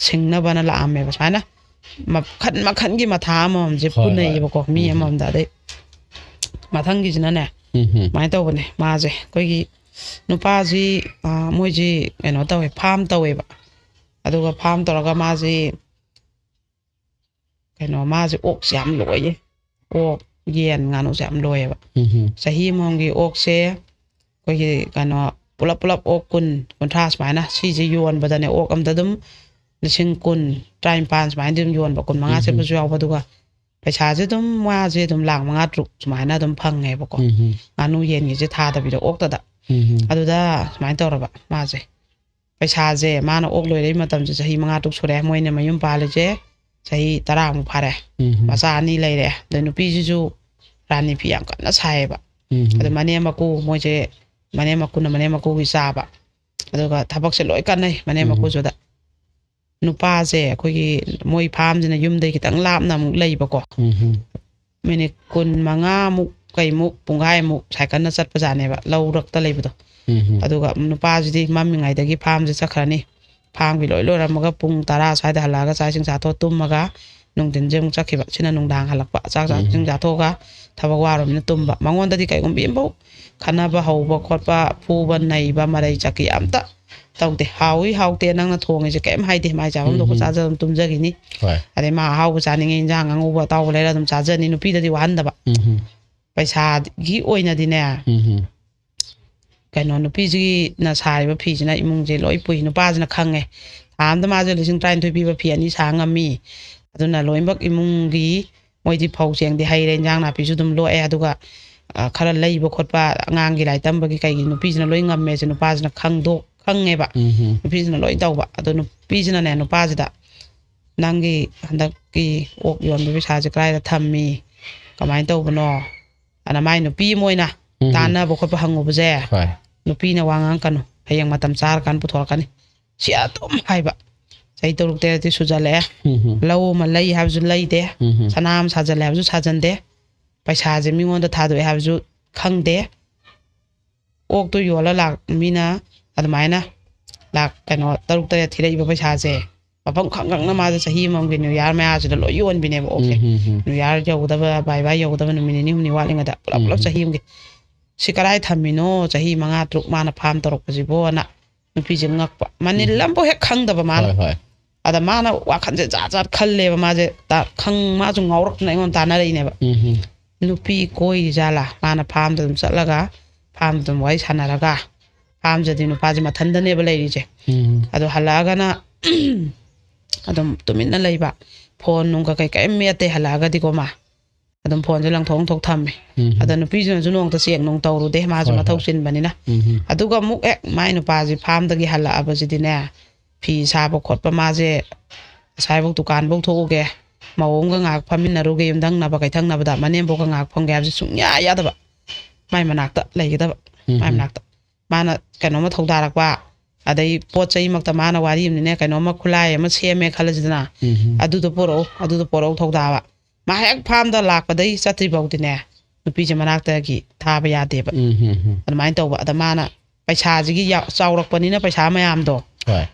ꯁꯤꯡꯅꯕꯅ ꯂꯥꯛꯑꯝꯃꯦꯕ꯫ ꯁꯨꯃꯥꯏꯅ ꯃꯈꯟ ꯃꯈꯟꯒꯤ ꯃꯊꯥ ꯑꯃꯃꯝꯁꯦ ꯍꯣꯏ, ꯍꯣꯏ꯫ ꯄꯨꯅꯩꯌꯦꯕꯀꯣ ꯃꯤ ꯎꯝ꯫ ꯑꯃꯃꯝꯗ꯫ ꯑꯗꯩ ꯃꯊꯪꯒꯤꯁꯤꯅꯅꯦ, ꯎꯝ ꯁꯨꯃꯥꯏꯅ ꯇꯧꯕꯅꯦ ꯃꯥꯁꯦ, ꯑꯩꯈꯣꯏꯒꯤ ꯅꯨꯄꯥꯁꯤ, ꯑ, ꯃꯣꯏꯁꯤ ꯀꯩꯅꯣ ꯇꯧꯋꯦ, ꯐꯥꯝ ꯇꯧꯋꯦꯕ꯫ ꯑꯗꯨꯒ ꯐꯥꯝ ꯇꯧꯔꯒ ꯃꯥꯁꯤ ꯀꯩꯅꯣ, ꯃꯥꯁꯦ ꯑꯣꯛꯁꯦ ꯌꯥꯝ ꯂꯣꯏꯌꯦ꯫ ꯑꯣꯛ, ꯌꯦꯟ, ꯉꯥꯅꯨꯁꯦ ꯌꯥꯝ ꯂꯣꯏꯌꯦꯕ꯫ ꯎꯝ ꯆꯍꯤ ꯑꯃꯃꯝꯒꯤ ꯑꯣꯛꯁꯦ ꯑꯩꯈꯣꯏꯒꯤ ꯀꯩꯅꯣ, ꯄꯨꯂꯞ ꯄꯨꯂꯞ ꯑꯣꯛ ꯀꯨꯟ, ꯀꯨꯟꯊ꯭ꯔꯥ ꯁꯨꯃꯥꯏꯅ, ꯁꯤꯁꯦ ꯌꯣꯟꯕꯗꯅꯦ ꯑꯣꯛ ꯑꯝꯗ ꯑꯗꯨꯝ ꯂꯤꯁꯤꯡ ꯀꯨꯟ, ꯇꯔꯥꯅꯤꯄꯥꯟ ꯁꯨꯃꯥꯏꯅ ꯑꯗꯨꯝ ꯌꯣꯟꯕ, ꯀꯨꯟ ꯃꯉꯥ ꯎꯝ꯫ ꯆꯠꯄꯁꯨ ꯌꯥꯎꯕ꯫ ꯑꯗꯨꯒ ꯄꯩꯁꯥꯁꯦ ꯑꯗꯨꯝ, ꯃꯥꯁꯦ ꯑꯗꯨꯝ ꯂꯥꯛ ꯃꯉꯥ ꯇꯔꯨꯛ ꯁꯨꯃꯥꯏꯅ ꯑꯗꯨꯝ ꯐꯪꯉꯦꯕꯀꯣ꯫ ꯎꯝ ꯉꯥꯅꯨ ꯌꯦꯟꯒꯤꯁꯦ ꯊꯥꯗꯕꯤꯗ ꯑꯣꯛꯇꯗ꯫ ꯎꯝ ꯑꯗꯨꯗ ꯁꯨꯃꯥꯏꯅ ꯇꯧꯔꯕ ꯃꯥꯁꯦ, ꯄꯩꯁꯥꯁꯦ ꯃꯥꯅ ꯑꯣꯛ ꯂꯣꯏꯔꯛꯏ ꯃꯇꯝꯁꯦ ꯆꯍꯤ ꯃꯉꯥ ꯇꯔꯨꯛ ꯁꯨꯔꯦ, ꯃꯣꯏꯅ ꯃꯌꯨꯝ ꯄꯥꯜꯂꯤꯁꯦ ꯆꯍꯤ ꯇꯔꯥꯃꯨꯛ ꯐꯥꯔꯦ꯫ ꯎꯝ ꯃꯆꯥ ꯑꯅꯤ ꯂꯩꯔꯦ꯫ ꯑꯗꯩ ꯅꯨꯄꯤꯁꯤꯁꯨ ꯔꯥꯅꯤ ꯐꯤ ꯌꯥꯝ ꯀꯟꯅ ꯁꯥꯏꯌꯦꯕ꯫ ꯎꯝ ꯑꯗꯨ ꯃꯅꯦꯝ ꯃꯀꯨ, ꯃꯣꯏꯁꯦ ꯃꯅꯦꯝ ꯃꯀꯨꯅ ꯃꯅꯦꯝ ꯃꯀꯨꯒꯤ ꯆꯥꯕ, ꯑꯗꯨꯒ ꯊꯕꯛꯁꯦ ꯂꯣꯏ ꯀꯟꯅꯩ ꯃꯅꯦꯝ ꯎꯝ꯫ ꯃꯀꯨꯁꯨꯗ꯫ ꯅꯨꯄꯥꯁꯦ ꯑꯩꯈꯣꯏꯒꯤ ꯃꯣꯏ ꯐꯥꯝꯁꯤꯅ ꯌꯨꯝꯗꯒꯤ ꯈꯤꯇꯪ ꯂꯥꯞꯅ ꯑꯃꯨꯛ ꯂꯩꯕꯀꯣ꯫ ꯎꯝ ꯃꯤꯅꯤꯠ ꯀꯨꯟ ꯃꯉꯥꯃꯨꯛ ꯀꯩꯃꯨꯛ, ꯄꯨꯡꯈꯥꯏꯃꯨꯛ ꯁꯥꯏꯀꯜꯅ ꯆꯠꯄꯖꯥꯠꯅꯦꯕ, ꯂꯧꯔꯛꯇ ꯂꯩꯕꯗꯣ꯫ ꯎꯝ ꯑꯗꯨꯒ ꯅꯨꯄꯥꯁꯤꯗꯤ ꯃꯝꯃꯤꯉꯩꯗꯒꯤ ꯐꯥꯝꯁꯦ ꯆꯠꯈ꯭ꯔꯅꯤ꯫ ꯐꯥꯝꯒꯤ ꯂꯣꯏ ꯂꯣꯏꯔꯝꯃꯒ ꯄꯨꯡ ꯇꯔꯥ ꯁ꯭ꯋꯥꯏꯗ ꯍꯜꯂꯛꯑꯒ ꯆꯥꯛ ꯏꯁꯤꯡ ꯆꯥꯊꯣꯛꯑ ꯇꯨꯝꯃꯒ ꯅꯨꯡꯊꯤꯟꯁꯦ ꯑꯃꯨꯛ ꯆꯠꯈꯤꯕ꯫ ꯁꯤꯅ ꯅꯨꯡꯗꯥꯡ ꯍꯜꯂꯛꯄ꯫ ꯆꯥꯛ ꯆꯥꯛ ꯎꯝ꯫ ꯏꯁꯤꯡ ꯆꯥꯊꯣꯛꯑꯒ ꯊꯕꯛ ꯋꯥꯔꯨꯕꯅꯤꯅ ꯇꯨꯝꯕ꯫ ꯃꯉꯣꯟꯗꯗꯤ ꯀꯩꯒꯨꯝꯕ ꯑꯃꯐꯥꯎ ꯈꯠꯅꯕ ꯍꯧꯕ ꯈꯣꯠꯄ, ꯐꯨꯕ ꯅꯩꯕ, ꯃꯔꯩ ꯆꯠꯈꯤ ꯑꯝꯇ ꯇꯧꯗꯦ꯫ ꯍꯥꯎꯏ ꯍꯥꯎꯇꯦ ꯅꯪꯅ ꯊꯣꯡꯉꯤꯁꯦ ꯀꯩꯝ ꯍꯥꯏꯗꯦ꯫ ꯃꯥꯏ ꯆꯥꯐꯝ ꯊꯣꯛꯄ ꯎꯝ꯫ ꯆꯥꯖ ꯑꯗꯨꯝ ꯇꯨꯝꯖꯈꯤꯅꯤ꯫ ꯍꯣꯏ꯫ ꯑꯗꯩ ꯃꯥ ꯑꯍꯥꯎꯕ ꯆꯥꯅꯤꯡꯉꯦ, ꯏꯟꯖꯥꯡ ꯑꯉꯧꯕ ꯑꯇꯥꯎꯕ ꯂꯩꯔ ꯑꯗꯨꯝ ꯆꯥꯖꯅꯤ꯫ ꯅꯨꯄꯤꯗꯗꯤ ꯋꯥꯍꯟꯗꯕ꯫ ꯎꯝ ꯄꯩꯁꯥꯒꯤ ꯑꯣꯏꯅꯗꯤꯅꯦ, ꯎꯝ ꯀꯩꯅꯣ, ꯅꯨꯄꯤꯁꯤꯅ ꯁꯥꯔꯤꯕ ꯐꯤꯁꯤꯅ ꯏꯃꯨꯡꯁꯦ ꯂꯣꯏ ꯄꯨꯏ꯫ ꯅꯨꯄꯥꯁꯤꯅ ꯈꯪꯉꯦ꯫ ꯊꯥ ꯑꯃꯗ ꯃꯥꯁꯦ ꯂꯤꯁꯤꯡ ꯇꯔꯥꯅꯤꯊꯣꯏ ꯄꯤꯕ ꯐꯤ ꯑꯅꯤ ꯁꯥ ꯉꯝꯃꯤ꯫ ꯑꯗꯨꯅ ꯂꯣꯏꯅꯃꯛ ꯏꯃꯨꯡꯒꯤ, ꯃꯣꯏꯗꯤ ꯐꯧ ꯆꯦꯡꯗꯤ ꯍꯩꯔꯦ, ꯏꯟꯖꯥꯡ ꯅꯥꯄꯤꯁꯨ ꯑꯗꯨꯝ ꯂꯣꯛꯑꯦ꯫ ꯑꯗꯨꯒ, ꯑ, ꯈꯔ ꯂꯩꯕ ꯈꯣꯠꯄ, ꯑꯉꯥꯡꯒꯤ ꯂꯥꯏꯔꯤꯛ ꯇꯝꯕꯒꯤ ꯀꯩꯒꯤ ꯅꯨꯄꯤꯁꯤꯅ ꯂꯣꯏ ꯉꯝꯃꯦꯁꯦ ꯅꯨꯄꯥꯁꯤꯅ ꯈꯪꯗꯣꯛ-, ꯈꯪꯉꯦꯕ꯫ ꯎꯝ ꯅꯨꯄꯤꯁꯤꯅ ꯂꯣꯏ ꯇꯧꯕ꯫ ꯑꯗꯣ ꯅꯨꯄꯤꯁꯤꯅꯅꯦ ꯅꯨꯄꯥꯁꯤꯗ, "ꯅꯪꯒꯤ ꯍꯟꯗꯛꯀꯤ ꯑꯣꯛ ꯌꯣꯟꯕ ꯄꯩꯁꯥꯁꯦ ꯀꯗꯥꯏꯗ ꯊꯝꯃꯤ? ꯀꯃꯥꯏꯅ ꯇꯧꯕꯅꯣ?" ꯑꯅ ꯃꯥꯏ ꯅꯨꯄꯤ ꯑꯃ ꯑꯣꯏꯅ ꯎꯝ꯫ ꯇꯥꯟꯅꯕ ꯈꯣꯠꯄ ꯍꯪꯉꯨꯕꯁꯦ ꯍꯣꯏ꯫ ꯅꯨꯄꯤꯅ ꯋꯥ ꯉꯥꯡꯉꯛꯀꯅꯨ꯫ ꯍꯌꯦꯡ ꯃꯇꯝ ꯆꯥꯔꯀꯥꯟꯗ ꯄꯨꯊꯣꯔꯛꯀꯅꯤ꯫ ꯁꯤ ꯑꯗꯨꯝ ꯍꯥꯏꯕ꯫ ꯆꯍꯤ ꯇꯔꯨꯛ ꯇꯔꯦꯠꯇꯤ ꯁꯨꯖꯜꯂꯛꯑꯦ꯫ ꯎꯝ ꯍꯝ꯫ ꯂꯧ ꯑꯃ ꯂꯩ ꯍꯥꯏꯕꯁꯨ ꯂꯩꯗꯦ꯫ ꯎꯝ ꯍꯝ꯫ ꯁꯅꯥ ꯑꯃ ꯁꯥꯖꯜꯂꯦ ꯍꯥꯏꯕꯁꯨ ꯁꯥꯖꯟꯗꯦ꯫ ꯄꯩꯁꯥꯁꯦ ꯃꯤꯉꯣꯟꯗ ꯊꯥꯗꯣꯛꯑꯦ ꯍꯥꯏꯕꯁꯨ ꯈꯪꯗꯦ꯫ ꯑꯣꯛꯇꯣ ꯌꯣꯜꯂ ꯂꯥꯛ ꯃꯤꯅ ꯑꯗꯨꯃꯥꯏꯅ ꯂꯥꯛ ꯀꯩꯅꯣ ꯇꯔꯨꯛ ꯇꯔꯦꯠ ꯊꯤꯔꯛꯏꯕ ꯄꯩꯁꯥꯁꯦ ꯃꯐꯝ ꯈꯪ ꯈꯪꯅ ꯃꯥꯁꯦ ꯆꯍꯤ ꯑꯃꯃꯝꯒꯤ ꯅ꯭ꯌꯨ ꯌꯥꯔ ꯃꯌꯥꯁꯤꯗ ꯂꯣꯏ ꯌꯣꯟꯕꯤꯅꯦꯕ ꯑꯣꯛꯁꯦ꯫ ꯎꯝ, ꯎꯝ, ꯎꯝ꯫ ꯅ꯭ꯌꯨ ꯌꯥꯔ ꯌꯧꯒꯗꯕ, ꯕꯥꯏ ꯕꯥꯏ ꯌꯧꯒꯗꯕ ꯅꯨꯃꯤꯠ ꯅꯤꯅꯤ ꯍꯨꯝꯅꯤ ꯋꯥꯠꯂꯤꯉꯩꯗ ꯄꯨꯂꯞ ꯄꯨꯂꯞ ꯎꯝ, ꯎꯝ꯫ ꯆꯍꯤ ꯑꯃꯒꯤ꯫ "ꯁꯤ ꯀꯗꯥꯏ ꯊꯝꯃꯤꯅꯣ? ꯆꯍꯤ ꯃꯉꯥ ꯇꯔꯨꯛ ꯃꯥꯅ ꯐꯥꯝ ꯇꯧꯔꯛꯄꯁꯤꯕꯣꯅ" ꯅꯨꯄꯤꯁꯦ ꯉꯛꯄ꯫ ꯃꯅꯤꯜ ꯎꯝ꯫ ꯑꯃꯐꯥꯎ ꯍꯦꯛ ꯈꯪꯗꯕ ꯃꯥꯅ꯫ ꯍꯣꯏ, ꯍꯣꯏ꯫ ꯑꯗ ꯃꯥꯅ ꯋꯥꯈꯜꯁꯦ ꯖꯥꯠ ꯖꯥꯠ ꯈꯜꯂꯦꯕ ꯃꯥꯁꯦ꯫ ꯇ-, ꯈꯪ-, ꯃꯥꯁꯨ ꯉꯥꯎꯔꯛꯇꯅ ꯑꯩꯉꯣꯟꯗ ꯇꯥꯟꯅꯔꯛꯏꯅꯦꯕ꯫ ꯎꯝ, ꯎꯝ꯫ ꯅꯨꯄꯤ ꯀꯣꯏꯔꯤꯖꯥꯠꯂꯥ? ꯃꯥꯅ ꯐꯥꯝꯗ ꯑꯗꯨꯝ ꯆꯠꯂꯒ, ꯐꯥꯝꯗ ꯑꯗꯨꯝ ꯋꯥꯔꯤ ꯁꯥꯟꯅꯔꯒ, ꯐꯥꯝꯁꯤꯗꯗꯤ ꯅꯨꯄꯥꯁꯦ ꯃꯊꯟꯗꯅꯦꯕ ꯂꯩꯔꯤꯁꯦ꯫ ꯎꯝ꯫ ꯑꯗꯣ ꯍꯜꯂꯛꯑꯒꯅ ꯑꯗꯨꯝ ꯇꯨꯃꯤꯟꯅ ꯂꯩꯕ꯫ ꯐꯣꯟ ꯅꯨꯡ ꯀꯩꯀꯩ ꯀꯔꯤꯝ ꯃꯦꯠꯇꯦ ꯍꯜꯂꯛꯑꯒꯗꯤꯀꯣ ꯃꯥ꯫ ꯑꯗꯨꯝ ꯐꯣꯟꯁꯦ ꯂꯪꯊꯣꯛ ꯂꯪꯊꯣꯛ ꯊꯝꯃꯦ꯫ ꯎꯝ꯫ ꯑꯗ ꯅꯨꯄꯤꯁꯤꯅꯁꯨ ꯅꯣꯡꯇ ꯆꯦꯛ ꯅꯨꯡ ꯇꯧꯔꯨꯗꯦ, ꯃꯥꯁꯨ ꯍꯣꯏ, ꯃꯊꯧ ꯍꯣꯏ꯫ ꯆꯤꯟꯕꯅꯤꯅ꯫ ꯎꯝ꯫ ꯑꯗꯨꯒ ꯑꯃꯨꯛ ꯍꯦꯛ ꯃꯥꯏ ꯅꯨꯄꯥꯁꯦ ꯐꯥꯝꯗꯒꯤ ꯍꯜꯂꯛꯑꯕꯁꯤꯗꯤꯅꯦ, ꯐꯤ ꯁꯥꯕ ꯈꯣꯠꯄ ꯃꯥꯁꯦ ꯉꯁꯥꯏꯐꯧ ꯗꯨꯀꯥꯟꯐꯧ ꯊꯣꯛꯎꯒꯦ, ꯃꯧ ꯑꯃꯒ ꯉꯥꯏꯍꯥꯛ ꯐꯝꯃꯤꯟꯅꯔꯨꯒꯦ, ꯌꯨꯝꯊꯪꯅꯕ ꯀꯩꯊꯪꯅꯕꯗ ꯃꯅꯦꯝꯕꯣꯛꯀ ꯉꯥꯏꯍꯥꯛ ꯐꯝꯒꯦ ꯍꯥꯏꯕꯁꯦ ꯁꯨꯡꯌꯥ ꯌꯥꯗꯕ꯫ ꯃꯥꯏ ꯃꯅꯥꯛꯇ ꯂꯩꯒꯗꯕ, ꯎꯝ꯫ ꯃꯥꯏ ꯃꯅꯥꯛꯇ꯫ ꯃꯥꯅ ꯀꯩꯅꯣꯝꯃ ꯊꯧꯗꯥꯔꯛꯄ, ꯑꯗꯩ ꯄꯣꯠ ꯆꯩꯃꯛꯇ ꯃꯥꯅ ꯋꯥꯔꯤ ꯑꯃꯅꯤꯅꯦ, ꯀꯩꯅꯣꯝꯃ ꯈꯨꯠꯂꯥꯏ ꯑꯃ ꯁꯦꯝꯃꯦ ꯈꯜꯂꯁꯤꯗꯅ, ꯎꯝ꯫ ꯑꯗꯨꯗꯣ ꯄꯣꯔꯛꯎ, ꯑꯗꯨꯗꯣ ꯄꯣꯔꯛꯎ ꯊꯧꯗꯥꯕ꯫ ꯃꯥ ꯍꯦꯛ ꯐꯥꯝꯗ ꯂꯥꯛꯄꯗꯩ ꯆꯠꯇ꯭ꯔꯤ ꯐꯥꯎꯗꯤꯅꯦ, ꯅꯨꯄꯤꯁꯦ ꯃꯅꯥꯛꯇꯒꯤ ꯊꯥꯕ ꯌꯥꯗꯦꯕ꯫ ꯎꯝ, ꯎꯝ, ꯎꯝ꯫ ꯑꯗꯨꯃꯥꯏꯅ ꯇꯧꯕ꯫ ꯑꯗ ꯃꯥꯅ ꯄꯩꯁꯥꯁꯤꯒꯤ ꯌꯥ-, ꯆꯥꯎꯔꯛꯄꯅꯤꯅ ꯄꯩꯁꯥ ꯃꯌꯥꯝꯗꯣ ꯍꯣꯏ꯫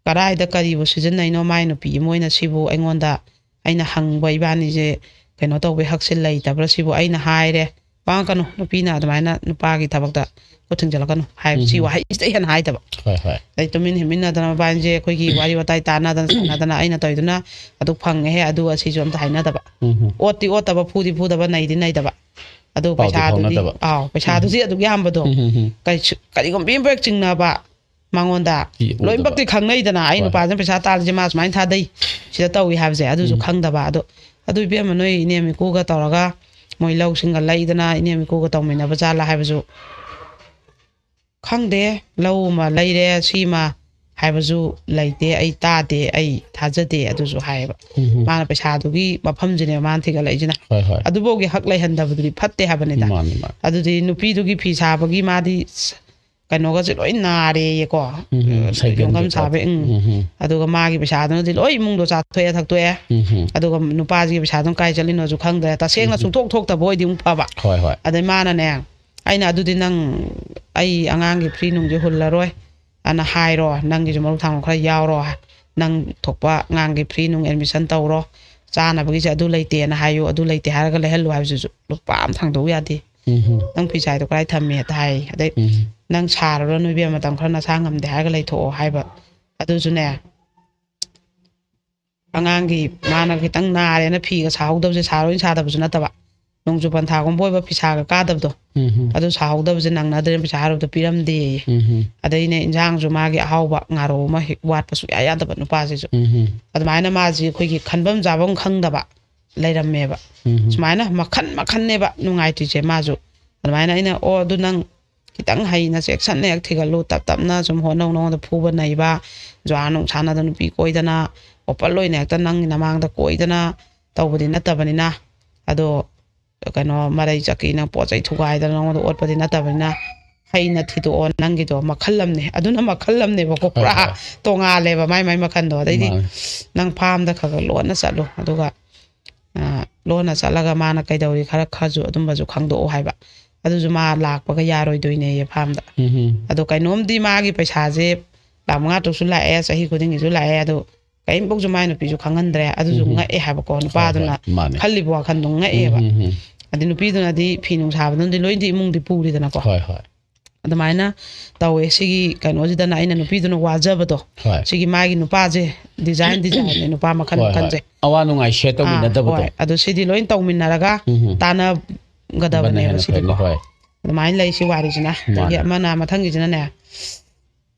ꯀꯗꯥꯏꯗ ꯀꯔꯤꯕꯨ ꯁꯤꯖꯤꯟꯅꯩꯅꯣ ꯃꯥꯏ ꯅꯨꯄꯤ ꯃꯣꯏꯅ ꯁꯤꯕꯨ ꯑꯩꯉꯣꯟꯗ ꯑꯩꯅ ꯍꯪꯕ ꯏꯕꯥꯅꯤꯁꯦ ꯀꯩꯅꯣ ꯇꯧꯕꯩ ꯍꯛꯁꯦ ꯂꯩꯇꯕ꯭ꯔꯥ ꯁꯤꯕꯨ ꯑꯩꯅ ꯍꯥꯏꯔꯦ꯫ "ꯄꯥꯡꯉꯛꯀꯅꯨ, ꯅꯨꯄꯤꯅ ꯑꯗꯨꯃꯥꯏꯅ ꯅꯨꯄꯥꯒꯤ ꯊꯕꯛꯇ ꯈꯨꯠ ꯊꯤꯡꯖꯤꯜꯂꯛꯀꯅꯨ" ꯍꯥꯏꯕ, ꯁꯤ ꯎꯝ꯫ ꯋꯥꯍꯩꯁꯤꯗ ꯍꯦꯟꯅ ꯍꯥꯏꯗꯕ꯫ ꯍꯣꯏ, ꯍꯣꯏ꯫ ꯑꯗꯩ ꯇꯨꯃꯤꯟ ꯍꯤꯞꯃꯤꯟꯅꯗꯅ ꯃꯕꯥꯅꯤꯁꯦ ꯑꯩꯈꯣꯏꯒꯤ ꯋꯥꯔꯤ ꯋꯥꯇꯥꯏ ꯇꯥꯟꯅꯗꯅ ꯁꯥꯟꯅꯗꯅ ꯑꯩꯅ ꯇꯧꯔꯤꯗꯨꯅ ꯑꯗꯨ ꯐꯪꯉꯦꯍꯦ, ꯑꯗꯨ ꯑꯁꯤꯁꯨ ꯑꯝꯇ ꯍꯥꯏꯅꯗꯕ꯫ ꯎꯝ꯫ ꯑꯣꯠꯇꯤ ꯑꯣꯠꯇꯕ, ꯐꯨꯗꯤ ꯐꯨꯗꯕ, ꯅꯩꯗꯤ ꯅꯩꯗꯕ꯫ ꯑꯗꯨ ꯄꯥꯎꯗꯤ ꯄꯩꯁꯥꯗꯨꯗꯤ, ꯐꯥꯎꯅꯗꯕ꯫ ꯑꯥꯎ, ꯄꯩꯁꯥꯗꯨꯗꯤ ꯎꯝ꯫ ꯑꯗꯨꯛ ꯌꯥꯝꯕꯗꯣ꯫ ꯎꯝ, ꯎꯝ, ꯎꯝ꯫ ꯀꯩꯁꯨ, ꯀꯔꯤꯒꯨꯝꯕ ꯑꯃ ꯍꯦꯛ ꯆꯤꯡꯅꯕ ꯃꯉꯣꯟꯗ ꯀꯤ ꯑꯣꯏꯗꯕ꯫ ꯂꯣꯏꯅꯃꯛꯇꯤ ꯈꯪꯅꯩꯗꯅ, ꯑꯩ ꯍꯣꯏ, ꯍꯣꯏ꯫ ꯅꯨꯄꯥꯁꯤꯅ ꯄꯩꯁꯥ ꯇꯥꯜꯂꯤꯁꯦ ꯃꯥ ꯁꯨꯃꯥꯏꯅ ꯊꯥꯗꯩ, ꯁꯤꯗ ꯇꯧꯏ ꯍꯥꯏꯕꯁꯦ, ꯑꯗꯨꯁꯨ ꯎꯝ꯫ ꯈꯪꯗꯕ꯫ ꯑꯗꯣ, ꯑꯗꯨ ꯏꯕꯦꯝꯃ ꯅꯣꯏ ꯏꯅꯦꯝ ꯏꯀꯨꯒ ꯇꯧꯔꯒ ꯃꯣꯏ ꯂꯧꯁꯤꯡꯒ ꯂꯩꯗꯅ ꯏꯅꯦꯝ ꯏꯀꯨꯒ ꯇꯧꯃꯤꯟꯅꯕ ꯖꯥꯠꯂꯥ ꯍꯥꯏꯕꯁꯨ ꯈꯪꯗꯦ꯫ "ꯂꯧ ꯑꯃ ꯂꯩꯔꯦ, ꯁꯤꯃ" ꯍꯥꯏꯕꯁꯨ ꯂꯩꯇꯦ, "ꯑꯩ ꯇꯥꯗꯦ, ꯑꯩ ꯊꯥꯖꯗꯦ" ꯑꯗꯨꯁꯨ ꯍꯥꯏꯌꯦꯕ꯫ ꯎꯝ꯫ ꯃꯥꯅ ꯄꯩꯁꯥꯗꯨꯒꯤ ꯃꯐꯝꯁꯤꯅꯦꯕ ꯃꯥꯅ ꯊꯤꯒꯠꯂꯛꯏꯁꯤꯅ꯫ ꯍꯣꯏ, ꯍꯣꯏ꯫ ꯑꯗꯨꯐꯥꯎꯒꯤ ꯍꯛ ꯂꯩꯍꯟꯗꯕꯗꯨꯗꯤ ꯐꯠꯇꯦ ꯍꯥꯏꯕꯅꯤꯗ꯫ ꯃꯥꯅꯤ, ꯃꯥꯅꯤ꯫ ꯑꯗꯨꯗꯤ ꯅꯨꯄꯤꯗꯨꯒꯤ ꯐꯤ ꯁꯥꯕꯒꯤ ꯃꯥꯗꯤ ꯁ-, ꯀꯩꯅꯣꯒꯁꯦ ꯂꯣꯏ ꯅꯥꯔꯦꯌꯦꯀꯣ꯫ ꯎꯝ, ꯁꯥꯏꯀꯜ ꯌꯣꯡꯈꯝ ꯀꯩꯀꯥ꯫ ꯁꯥꯕꯩ, ꯎꯝ꯫ ꯎꯝ꯫ ꯑꯗꯨꯒ ꯃꯥꯒꯤ ꯄꯩꯁꯥꯗꯨꯅꯗꯤ ꯂꯣꯏ ꯏꯃꯨꯡꯗꯣ ꯆꯥꯊꯣꯛꯑꯦ ꯊꯛꯇꯣꯛꯑꯦ꯫ ꯎꯝ꯫ ꯑꯗꯨꯒ ꯅꯨꯄꯥꯁꯤꯒꯤ ꯄꯩꯁꯥꯗꯨꯅ ꯀꯥꯏ ꯆꯠꯂꯤꯅꯣꯁꯨ ꯈꯪꯗ꯭ꯔꯦ꯫ ꯇꯁꯦꯡꯅ ꯎꯝ꯫ ꯁꯨꯡꯊꯣꯛ ꯊꯣꯛꯇꯕ ꯑꯣꯏꯗꯤ ꯑꯃꯨꯛ ꯐꯕ꯫ ꯍꯣꯏ, ꯍꯣꯏ꯫ ꯑꯗꯩ ꯃꯥꯅꯅꯦ, "ꯑꯩꯅ ꯑꯗꯨꯗꯤ ꯅꯪ, ꯑꯩ ꯑꯉꯥꯡꯒꯤ ꯐ꯭ꯔꯤ ꯅꯨꯡꯁꯦ ꯍꯨꯜꯂꯔꯣꯏ, ꯑꯅ ꯍꯥꯏꯔꯣ, ꯅꯪꯒꯤꯁꯨ ꯃꯔꯨꯞ ꯊꯥꯡꯒꯨ ꯈꯔ ꯌꯥꯎꯔꯣ, ꯅꯪ ꯊꯣꯛꯄ ꯑꯉꯥꯡꯒꯤ ꯐ꯭ꯔꯤ ꯅꯨꯡ ꯑꯦꯗꯃꯤꯁꯟ ꯇꯧꯔꯣ, ꯆꯥꯅꯕꯒꯤꯁꯦ ꯑꯗꯨ ꯂꯩꯇꯦꯅ ꯍꯥꯏꯌꯨ, ꯑꯗꯨ ꯂꯩꯇꯦ ꯍꯥꯏꯔꯒ ꯂꯩꯍꯜꯂꯨ ꯍꯥꯏꯕꯁꯤꯁꯨ ꯂꯨꯄꯥ ꯑꯃ ꯊꯥꯡꯗꯣꯛꯎ ꯌꯥꯗꯦ꯫ ꯎꯝ꯫ ꯅꯪ ꯐꯤꯁꯥꯏꯗꯣ ꯀꯗꯥꯏ ꯊꯝꯃꯦ?" ꯍꯥꯏ꯫ ꯑꯗꯩ ꯎꯝ꯫ "ꯅꯪ ꯁꯥꯔꯨꯔꯅꯨ ꯏꯕꯦꯝꯃ, ꯃꯇꯝ ꯈꯔ ꯅꯁꯥ ꯉꯝꯗꯦ ꯍꯥꯏꯔꯒ ꯂꯩꯊꯣꯛꯑꯣ" ꯍꯥꯏꯕ꯫ ꯑꯗꯨꯁꯨꯅꯦ, ꯑꯉꯥꯡꯒꯤ ꯃꯥꯅ ꯈꯤꯇꯪ ꯅꯥꯔꯦꯅ ꯐꯤꯒ ꯁꯥꯍꯧꯗꯕꯁꯦ, ꯁꯥꯔꯣꯏꯅ ꯁꯥꯗꯕꯁꯨ ꯅꯠꯇꯕ, ꯅꯣꯡꯖꯨ ꯄꯟꯊꯥꯒꯨꯝꯕ ꯑꯣꯏꯕ ꯐꯤꯁꯥꯒ ꯀꯥꯗꯕꯗꯣ, ꯎꯝ꯫ ꯑꯗꯨ ꯁꯥꯍꯧꯗꯕꯁꯦ ꯅꯪꯅꯗ꯭ꯔꯦꯅ ꯄꯩꯁꯥ ꯍꯥꯏꯔꯨꯕꯗ ꯄꯤꯔꯝꯗꯦꯌꯦ꯫ ꯎꯝ꯫ ꯑꯗꯩꯅꯦ, ꯏꯟꯖꯥꯡꯁꯨ ꯃꯥꯒꯤ ꯑꯍꯥꯎꯕ ꯉꯥꯔꯧ ꯑꯃ ꯍꯦꯛ ꯋꯥꯠꯄ ꯁꯨꯡꯌꯥ ꯌꯥꯗꯕ ꯅꯨꯄꯥꯁꯤꯁꯨ꯫ ꯎꯝ꯫ ꯑꯗꯨꯃꯥꯏꯅ ꯃꯥꯁꯤ ꯑꯩꯈꯣꯏꯒꯤ ꯈꯟꯐꯝ ꯆꯥꯐꯝ ꯈꯪꯗꯕ ꯂꯩꯔꯝꯃꯦꯕ꯫ ꯎꯝ꯫ ꯁꯨꯃꯥꯏꯅ ꯃꯈꯟ ꯃꯈꯟꯅꯦꯕ ꯅꯨꯡꯉꯥꯏꯇ꯭ꯔꯤꯁꯦ ꯃꯥꯁꯨ꯫ ꯑꯗꯨꯃꯥꯏꯅ ꯑꯩꯅ, "ꯑꯣ, ꯑꯗꯨ ꯅꯪ ꯈꯤꯇꯪ ꯍꯩꯅ ꯆꯦꯛꯁꯟꯅ ꯍꯦꯛ ꯊꯤꯒꯠꯂꯨ, ꯇꯞ ꯇꯞꯅ ꯁꯨꯝ ꯍꯣꯠꯅꯧ, ꯅꯉꯣꯟꯗ ꯐꯨꯕ ꯅꯩꯕ, ꯖꯨꯋꯥꯔ ꯅꯨꯡ ꯁꯥꯟꯅꯗꯅ ꯅꯨꯄꯤ ꯀꯣꯏꯗꯅ, open ꯑꯣꯏꯅ ꯍꯦꯛꯇ ꯅꯪꯒꯤ ꯅꯃꯥꯡꯗ ꯀꯣꯏꯗꯅ ꯇꯧꯕꯗꯤ ꯅꯠꯇꯕꯅꯤꯅ, ꯑꯗꯣ ꯀꯩꯅꯣ ꯃꯔꯩ ꯆꯀꯤ ꯅꯪ ꯄꯣꯠ ꯆꯩ ꯊꯨꯒꯥꯏꯗꯅ ꯅꯉꯣꯟꯗ ꯑꯣꯠꯄꯗꯤ ꯅꯠꯇꯕꯅꯤꯅ ꯍꯩꯅ ꯊꯤꯗꯣꯛꯑꯣ, ꯅꯪꯒꯤꯗꯣ ꯃꯈꯜ ꯑꯃꯅꯦ"꯫ ꯑꯗꯨꯅ ꯃꯈꯜ ꯑꯃꯅꯦꯕꯀꯣ, ꯍꯣꯏ, ꯄꯨꯔꯥ ꯍꯣꯏ꯫ ꯇꯣꯉꯥꯜꯂꯦꯕ ꯃꯥꯏ ꯃꯥꯏ ꯃꯈꯜꯗꯣ꯫ ꯑꯗꯩꯗꯤ ꯃꯥꯅꯦ꯫ "ꯅꯪ ꯐꯥꯔꯝꯗ ꯈꯔ ꯈꯔ ꯂꯣꯟꯅ ꯆꯠꯂꯣ, ꯑꯗꯨꯒ ꯑ, ꯂꯣꯟꯅ ꯆꯠꯂꯒ ꯃꯥꯅ ꯀꯩꯗꯧꯔꯤ ꯈꯔ, ꯈꯔꯁꯨ ꯑꯗꯨꯝꯕꯁꯨ ꯈꯪꯗꯣꯛꯑꯣ" ꯍꯥꯏꯕ꯫ ꯑꯗꯨꯁꯨ ꯃꯥ ꯂꯥꯛꯄꯒ ꯌꯥꯔꯣꯏꯗꯣꯏꯅꯦꯌꯦ ꯐꯥꯔꯝꯗ꯫ ꯎꯝ꯫ ꯑꯗꯣ ꯀꯩꯅꯣꯝꯗꯤ ꯃꯥꯒꯤ ꯄꯩꯁꯥꯁꯦ ꯂꯥꯛ ꯃꯉꯥ ꯇꯔꯨꯛꯁꯨ ꯂꯥꯛꯑꯦ, ꯆꯍꯤ ꯈꯨꯗꯤꯡꯒꯤꯁꯨ ꯂꯥꯛꯑꯦ, ꯑꯗꯣ ꯀꯔꯤꯝꯐꯥꯎꯁꯨ ꯃꯥꯏ ꯅꯨꯄꯤꯁꯨ ꯈꯪꯍꯟꯗ꯭ꯔꯦ꯫ ꯑꯗꯨꯁꯨ ꯎꯝ꯫ ꯉꯛꯑꯦ ꯍꯥꯏꯕꯀꯣ, ꯍꯣꯏ, ꯅꯨꯄꯥꯗꯨꯅ ꯍꯣꯏ, ꯃꯥꯅꯦ꯫ ꯈꯜꯂꯤꯕ ꯋꯥꯈꯜꯗꯣ ꯉꯛꯑꯦꯕ꯫ ꯎꯝ, ꯎꯝ, ꯎꯝ꯫ ꯑꯗꯩ ꯅꯨꯄꯤꯗꯨꯅꯗꯤ ꯐꯤ ꯅꯨꯡ ꯁꯥꯕꯗꯨꯅꯗꯤ ꯂꯣꯏꯅꯗꯤ ꯏꯃꯨꯡꯗꯤ ꯄꯨꯔꯤꯗꯅꯀꯣ꯫ ꯍꯣꯏ, ꯍꯣꯏ꯫ ꯑꯗꯨꯃꯥꯏꯅ ꯇꯧꯋꯦ꯫ ꯁꯤꯒꯤ ꯀꯩꯅꯣꯁꯤꯗꯅ ꯑꯩꯅ ꯅꯨꯄꯤꯗꯨꯅ ꯋꯥꯖꯕꯗꯣ, ꯍꯣꯏ꯫ ꯁꯤꯒꯤ ꯃꯥꯒꯤ ꯅꯨꯄꯥꯁꯦ design, designꯅꯦ, ꯅꯨꯄꯥ ꯃꯈꯜ ꯍꯣꯏ, ꯍꯣꯏ꯫ ꯃꯈꯜꯁꯦ꯫ ꯑꯋꯥ ꯅꯨꯡꯉꯥꯏ share ꯑꯥ, ꯇꯧꯃꯤꯟꯅꯗꯕꯗꯣ꯫ ꯍꯣꯏ꯫ ꯑꯗꯣ ꯁꯤꯗꯤ ꯂꯣꯏ ꯇꯧꯃꯤꯟꯅꯔꯒ ꯎꯝ꯫ ꯇꯥꯟꯅꯒꯗꯕꯅꯦꯕ ꯑꯗꯨꯅ ꯍꯦꯟꯅ ꯁꯤꯗꯤꯀꯣ꯫ ꯐꯩꯅꯦ, ꯍꯣꯏ꯫ ꯑꯗꯨꯃꯥꯏꯅ ꯂꯩ ꯁꯤ ꯋꯥꯔꯤꯁꯤꯅ꯫ ꯑꯗꯒꯤ ꯃꯥꯅꯦ꯫ ꯑꯃꯅ ꯃꯊꯪꯒꯤꯁꯤꯅꯅꯦ,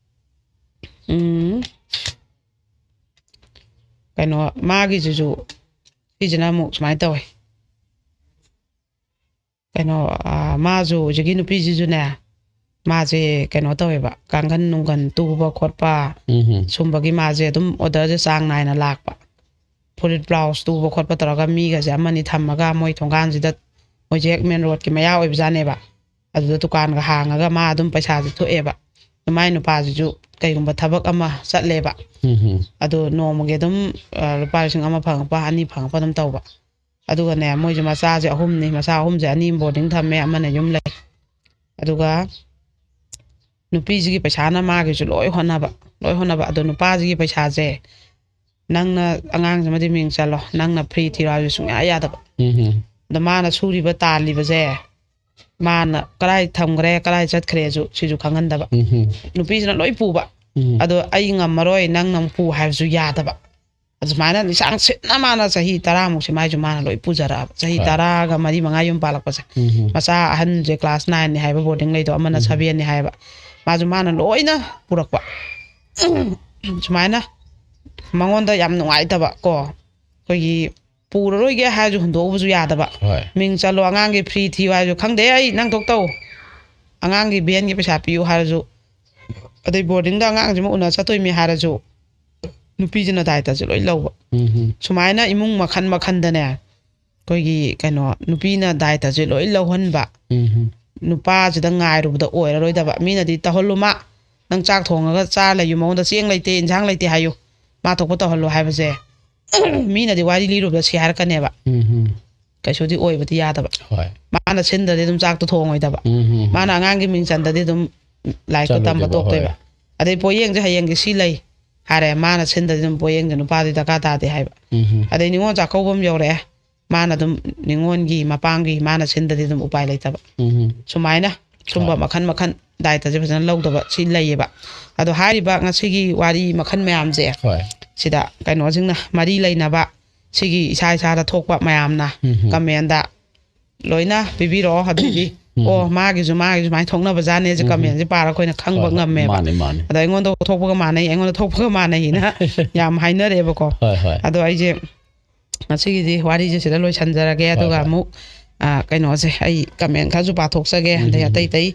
ꯎꯝ, ꯀꯩꯅꯣ, ꯃꯥꯒꯤꯁꯤꯁꯨ, ꯁꯤꯁꯤꯅ ꯑꯃꯨꯛ ꯁꯨꯃꯥꯏꯅ ꯇꯧꯋꯦ꯫ ꯀꯩꯅꯣ, ꯑꯥ, ꯃꯥꯁꯨ ꯍꯧꯖꯤꯛꯀꯤ ꯅꯨꯄꯤꯁꯤꯁꯨꯅꯦ, ꯃꯥꯁꯦ ꯀꯩꯅꯣ ꯇꯧꯋꯦꯕ, ꯀꯥꯡꯒꯟ ꯅꯨꯡꯒꯟ ꯇꯨꯕ ꯈꯣꯠꯄ, ꯎꯝ꯫ ꯁꯨꯝꯕꯒꯤ ꯃꯥꯁꯦ ꯑꯗꯨꯝ orderꯁꯦ ꯆꯥꯡ ꯅꯥꯏꯅ ꯂꯥꯛꯄ꯫ ꯐꯨꯔꯤꯠ blouse ꯇꯨꯕ ꯈꯣꯠꯄ ꯇꯧꯔꯒ ꯃꯤꯒꯁꯦ ꯑꯃꯅꯤ ꯊꯝꯃꯒ ꯃꯣꯏ ꯊꯣꯡꯒꯥꯟꯁꯤꯗ, ꯃꯣꯏꯁꯦ ꯍꯦꯛ main roadꯀꯤ ꯃꯌꯥ ꯑꯣꯏꯕꯖꯥꯠꯅꯦꯕ꯫ ꯑꯗꯨꯗ ꯗꯨꯀꯥꯟꯒ ꯍꯥꯡꯉꯒ ꯃꯥ ꯑꯗꯨꯝ ꯄꯩꯁꯥꯁꯦ ꯊꯣꯛꯑꯦꯕ꯫ ꯑꯗꯨ ꯃꯥꯏ ꯅꯨꯄꯥꯁꯤꯁꯨ ꯀꯩꯒꯨꯝꯕ ꯊꯕꯛ ꯑꯃ ꯆꯠꯂꯦꯕ꯫ ꯎꯝ ꯎꯝ ꯑꯗꯣ ꯅꯣꯡꯃꯒꯤ ꯑꯗꯨꯝ ꯑ, ꯂꯨꯄꯥ ꯂꯤꯁꯤꯡ ꯑꯃ ꯐꯪꯉꯛꯄ, ꯑꯅꯤ ꯐꯪꯉꯛꯄ ꯑꯗꯨꯝ ꯇꯧꯕ꯫ ꯑꯗꯨꯒꯅꯦ, ꯃꯣꯏꯁꯦ ꯃꯆꯥꯁꯦ ꯑꯍꯨꯝꯅꯤ, ꯃꯆꯥ ꯑꯍꯨꯝꯁꯦ ꯑꯅꯤ ꯕꯣꯔꯗꯤꯡ ꯊꯝꯃꯦ, ꯑꯃꯅ ꯌꯨꯝ ꯂꯩ꯫ ꯑꯗꯨꯒ ꯅꯨꯄꯤꯁꯤꯒꯤ ꯄꯩꯁꯥꯅ ꯃꯥꯒꯤꯁꯨ ꯂꯣꯏ ꯍꯣꯠꯅꯕ, ꯂꯣꯏ ꯍꯣꯠꯅꯕ꯫ ꯑꯗꯣ ꯅꯨꯄꯥꯁꯤꯒꯤ ꯄꯩꯁꯥꯁꯦ, "ꯅꯪꯅ ꯑꯉꯥꯡꯁꯤꯃꯗꯤ ꯃꯤꯡ ꯆꯜꯂꯣ, ꯅꯪꯅ ꯐ꯭ꯔꯤ ꯊꯤꯔꯣ" ꯍꯥꯏꯕꯁꯨ ꯁꯨꯡꯌꯥ ꯌꯥꯗꯕ꯫ ꯎꯝ ꯎꯝ ꯑꯗꯣ ꯃꯥꯅ ꯁꯨꯔꯤꯕ ꯇꯥꯜꯂꯤꯕꯁꯦ, ꯃꯥꯅ ꯀꯗꯥꯏ ꯊꯝꯈ꯭ꯔꯦ, ꯀꯗꯥꯏ ꯆꯠꯈ꯭ꯔꯦꯁꯨ ꯁꯤꯁꯨ ꯈꯪꯍꯟꯗꯕ꯫ ꯎꯝ ꯎꯝ ꯅꯨꯄꯤꯁꯤꯅ ꯂꯣꯏ ꯄꯨꯕ꯫ ꯎꯝ ꯑꯗꯣ "ꯑꯩ ꯉꯝꯃꯔꯣꯏ, ꯅꯪꯅ ꯑꯃꯨꯛ ꯄꯨ" ꯍꯥꯏꯕꯁꯨ ꯌꯥꯗꯕ꯫ ꯑꯗꯨꯃꯥꯏꯅ ꯂꯤꯁꯥꯡ ꯁꯤꯠꯅ ꯃꯥꯅ ꯆꯍꯤ ꯇꯔꯥꯃꯨꯛꯁꯦ ꯃꯥꯏꯁꯨ ꯃꯥꯅ ꯂꯣꯏ ꯄꯨꯖꯔꯛꯑꯕ꯫ ꯆꯍꯤ ꯍꯣꯏ. ꯇꯔꯥꯒ ꯃꯔꯤ ꯃꯉꯥ ꯌꯨꯝ ꯄꯥꯜꯂꯛꯄꯁꯦ꯫ ꯎꯝ ꯎꯝ ꯃꯆꯥ ꯑꯍꯟꯁꯦ ꯀ꯭ꯂꯥꯁ ꯅꯥꯏꯟꯅꯤ ꯍꯥꯏꯕ, ꯕꯣꯔꯗꯤꯡ ꯂꯩꯗꯣ, ꯑꯃꯅ ꯎꯝ. ꯁꯚꯦꯟꯅꯤ ꯍꯥꯏꯕ꯫ ꯃꯥꯁꯨ ꯃꯥꯅ ꯂꯣꯏꯅ ꯄꯨꯔꯛꯄ꯫ ꯁꯨꯃꯥꯏꯅ ꯃꯉꯣꯟꯗ ꯌꯥꯝ ꯅꯨꯡꯉꯥꯏꯇꯕ ꯀꯣ, ꯑꯩꯈꯣꯏꯒꯤ ꯄꯨꯔꯔꯣꯏꯒꯦ ꯍꯥꯏꯔꯁꯨ ꯍꯨꯟꯗꯣꯛꯎꯕꯁꯨ ꯌꯥꯗꯕ꯫ ꯍꯣꯏ. "ꯃꯤꯡ ꯆꯜꯂꯣ, ꯑꯉꯥꯡꯒꯤ ꯐ꯭ꯔꯤ ꯊꯤꯌꯨ" ꯍꯥꯏꯔꯁꯨ "ꯈꯪꯗꯦ, ꯑꯩ ꯅꯪ ꯊꯣꯛ ꯇꯧ, ꯑꯉꯥꯡꯒꯤ ꯚꯦꯟꯒꯤ ꯄꯩꯁꯥ ꯄꯤꯌꯨ" ꯍꯥꯏꯔꯁꯨ, ꯑꯗꯩ ꯕꯣꯔꯗꯤꯡꯗ ꯑꯉꯥꯡꯁꯤꯃ ꯎꯅ ꯆꯠꯇꯣꯏꯃꯤ ꯍꯥꯏꯔꯁꯨ, ꯅꯨꯄꯤꯁꯤꯅ ꯗꯥꯏꯇꯁꯦ ꯂꯣꯏ ꯂꯧꯕ꯫ ꯎꯝ ꯎꯝ ꯁꯨꯃꯥꯏꯅ ꯏꯃꯨꯡ ꯃꯈꯜ ꯃꯈꯜꯗꯅꯦ, ꯑꯩꯈꯣꯏꯒꯤ ꯀꯩꯅꯣ, ꯅꯨꯄꯤꯅ ꯗꯥꯏꯇꯁꯦ ꯂꯣꯏ ꯂꯧꯍꯟꯕ꯫ ꯎꯝ ꯎꯝ ꯅꯨꯄꯥꯁꯤꯗ ꯉꯥꯏꯔꯨꯕꯗ ꯑꯣꯏꯔꯔꯣꯏꯗꯕ꯫ ꯃꯤꯅꯗꯤ "ꯇꯧꯍꯜꯂꯨ ꯃꯥ, ꯅꯪ ꯆꯥꯛ ꯊꯣꯡꯉꯒ ꯆꯥ ꯂꯩꯌꯨ, ꯃꯉꯣꯟꯗ ꯆꯦꯡ ꯂꯩꯇꯦ, ꯏꯟꯁꯥꯡ ꯂꯩꯇꯦ ꯍꯥꯏꯌꯨ, ꯃꯥ ꯊꯣꯛꯄ ꯇꯧꯍꯜꯂꯨ" ꯍꯥꯏꯕꯁꯦ, ꯃꯤꯅꯗꯤ ꯋꯥꯔꯤ ꯂꯤꯔꯨꯕꯗ ꯁꯤ ꯍꯥꯏꯔꯛꯀꯅꯦꯕ꯫ ꯎꯝ ꯎꯝ ꯀꯩꯁꯨꯗꯤ ꯑꯣꯏꯕꯗꯤ ꯌꯥꯗꯕ꯫ ꯍꯣꯏ. ꯃꯥꯅ ꯁꯤꯟꯗ꯭ꯔꯗꯤ ꯑꯗꯨꯝ ꯆꯥꯛꯇꯣ ꯊꯣꯡꯉꯣꯏꯗꯕ꯫ ꯎꯝ ꯎꯝ ꯃꯥꯅ ꯑꯉꯥꯡꯒꯤ ꯃꯤꯡ ꯆꯟꯗꯗꯤ ꯑꯗꯨꯝ ꯂꯥꯏꯔꯤꯛꯇꯣ ꯇꯝꯕ ꯆꯠꯂꯣꯏꯗꯕ, ꯇꯣꯛꯇꯣꯏꯕ꯫ ꯍꯣꯏ. ꯑꯗꯩ "ꯄꯣꯌꯦꯡꯁꯦ ꯍꯌꯦꯡꯒꯤ ꯁꯤ ꯂꯩ" ꯍꯥꯏꯔꯦ, ꯃꯥꯅ ꯁꯤꯟꯗ꯭ꯔꯗꯤ ꯑꯗꯨꯝ ꯄꯣꯌꯦꯡꯁꯦ ꯅꯨꯄꯥꯗꯨꯗꯤ ꯗꯔꯀꯥꯔ ꯇꯥꯗꯦ ꯍꯥꯏꯕ꯫ ꯎꯝ ꯎꯝ ꯑꯗꯩ ꯅꯤꯉꯣꯜ ꯆꯥꯛꯀꯧꯕ ꯑꯃ ꯌꯧꯔꯛꯑꯦ, ꯃꯥꯅ ꯑꯗꯨꯝ ꯅꯤꯉꯣꯜꯒꯤ ꯃꯄꯥꯝꯒꯤ ꯃꯥꯅ ꯁꯤꯟꯗ꯭ꯔꯗꯤ ꯑꯗꯨꯝ ꯎꯄꯥꯏ ꯂꯩꯇꯕ꯫ ꯎꯝ ꯎꯝ ꯁꯨꯃꯥꯏꯅ ꯁꯨꯝꯕ ꯍꯣꯏ. ꯃꯈꯜ ꯃꯈꯜ ꯗꯥꯏꯇꯁꯦ ꯐꯖꯅ ꯂꯧꯗꯕ ꯁꯤ ꯂꯩꯌꯦꯕ꯫ ꯑꯗꯣ ꯍꯥꯏꯔꯤꯕ ꯉꯁꯤꯒꯤ ꯋꯥꯔꯤ ꯃꯈꯜ ꯃꯌꯥꯝꯁꯦ, ꯍꯣꯏ. ꯁꯤꯗ ꯀꯩꯅꯣꯁꯤꯡꯅ ꯃꯔꯤ ꯂꯩꯅꯕ, ꯁꯤꯒꯤ ꯏꯁꯥ ꯏꯁꯥꯗ ꯊꯣꯛꯄ ꯃꯌꯥꯝꯅ ꯎꯝ ꯎꯝ. ꯀꯃꯦꯟꯗ ꯂꯣꯏꯅ ꯄꯤꯕꯤꯔꯛꯑꯣ꯫ ꯑꯗꯨꯗꯤ ꯎꯝ. "ꯑꯣ, ꯃꯥꯒꯤꯁꯨ ꯃꯥꯒꯤꯁꯨ ꯁꯨꯃꯥꯏꯅ ꯊꯣꯛꯅꯕꯖꯥꯠꯅꯦꯁꯦ" ꯎꯝ. ꯀꯃꯦꯟꯁꯦ ꯄꯥꯔꯒ ꯑꯩꯈꯣꯏꯅ ꯈꯪꯕ ꯍꯣꯏ, ꯍꯣꯏ. ꯉꯝꯃꯦꯕ꯫ ꯃꯥꯅꯦ, ꯃꯥꯅꯦ. ꯑꯗꯣ "ꯑꯩꯉꯣꯟꯗ ꯊꯣꯛꯄꯒ ꯃꯥꯟꯅꯩ, ꯑꯩꯉꯣꯟꯗ ꯊꯣꯛꯄꯒ ꯃꯥꯟꯅꯩꯅ" ꯌꯥꯝ ꯍꯥꯏꯅꯔꯦꯕꯀꯣ꯫ ꯍꯣꯏ, ꯍꯣꯏ. ꯑꯗꯣ ꯑꯩꯁꯦ ꯉꯁꯤꯒꯤꯗꯤ ꯋꯥꯔꯤꯁꯦ ꯁꯤꯗ ꯂꯣꯏꯁꯟꯖꯔꯒꯦ꯫ ꯑꯗꯨꯒ ꯍꯣꯏ. ꯑꯃꯨꯛ ꯑ, ꯀꯩꯅꯣꯁꯦ, ꯑꯩ ꯀꯃꯦꯟ ꯈꯔꯁꯨ ꯄꯥꯊꯣꯛꯆꯒꯦ, ꯑꯗꯩ ꯎꯝ꯫ ꯑꯇꯩ ꯑꯇꯩ,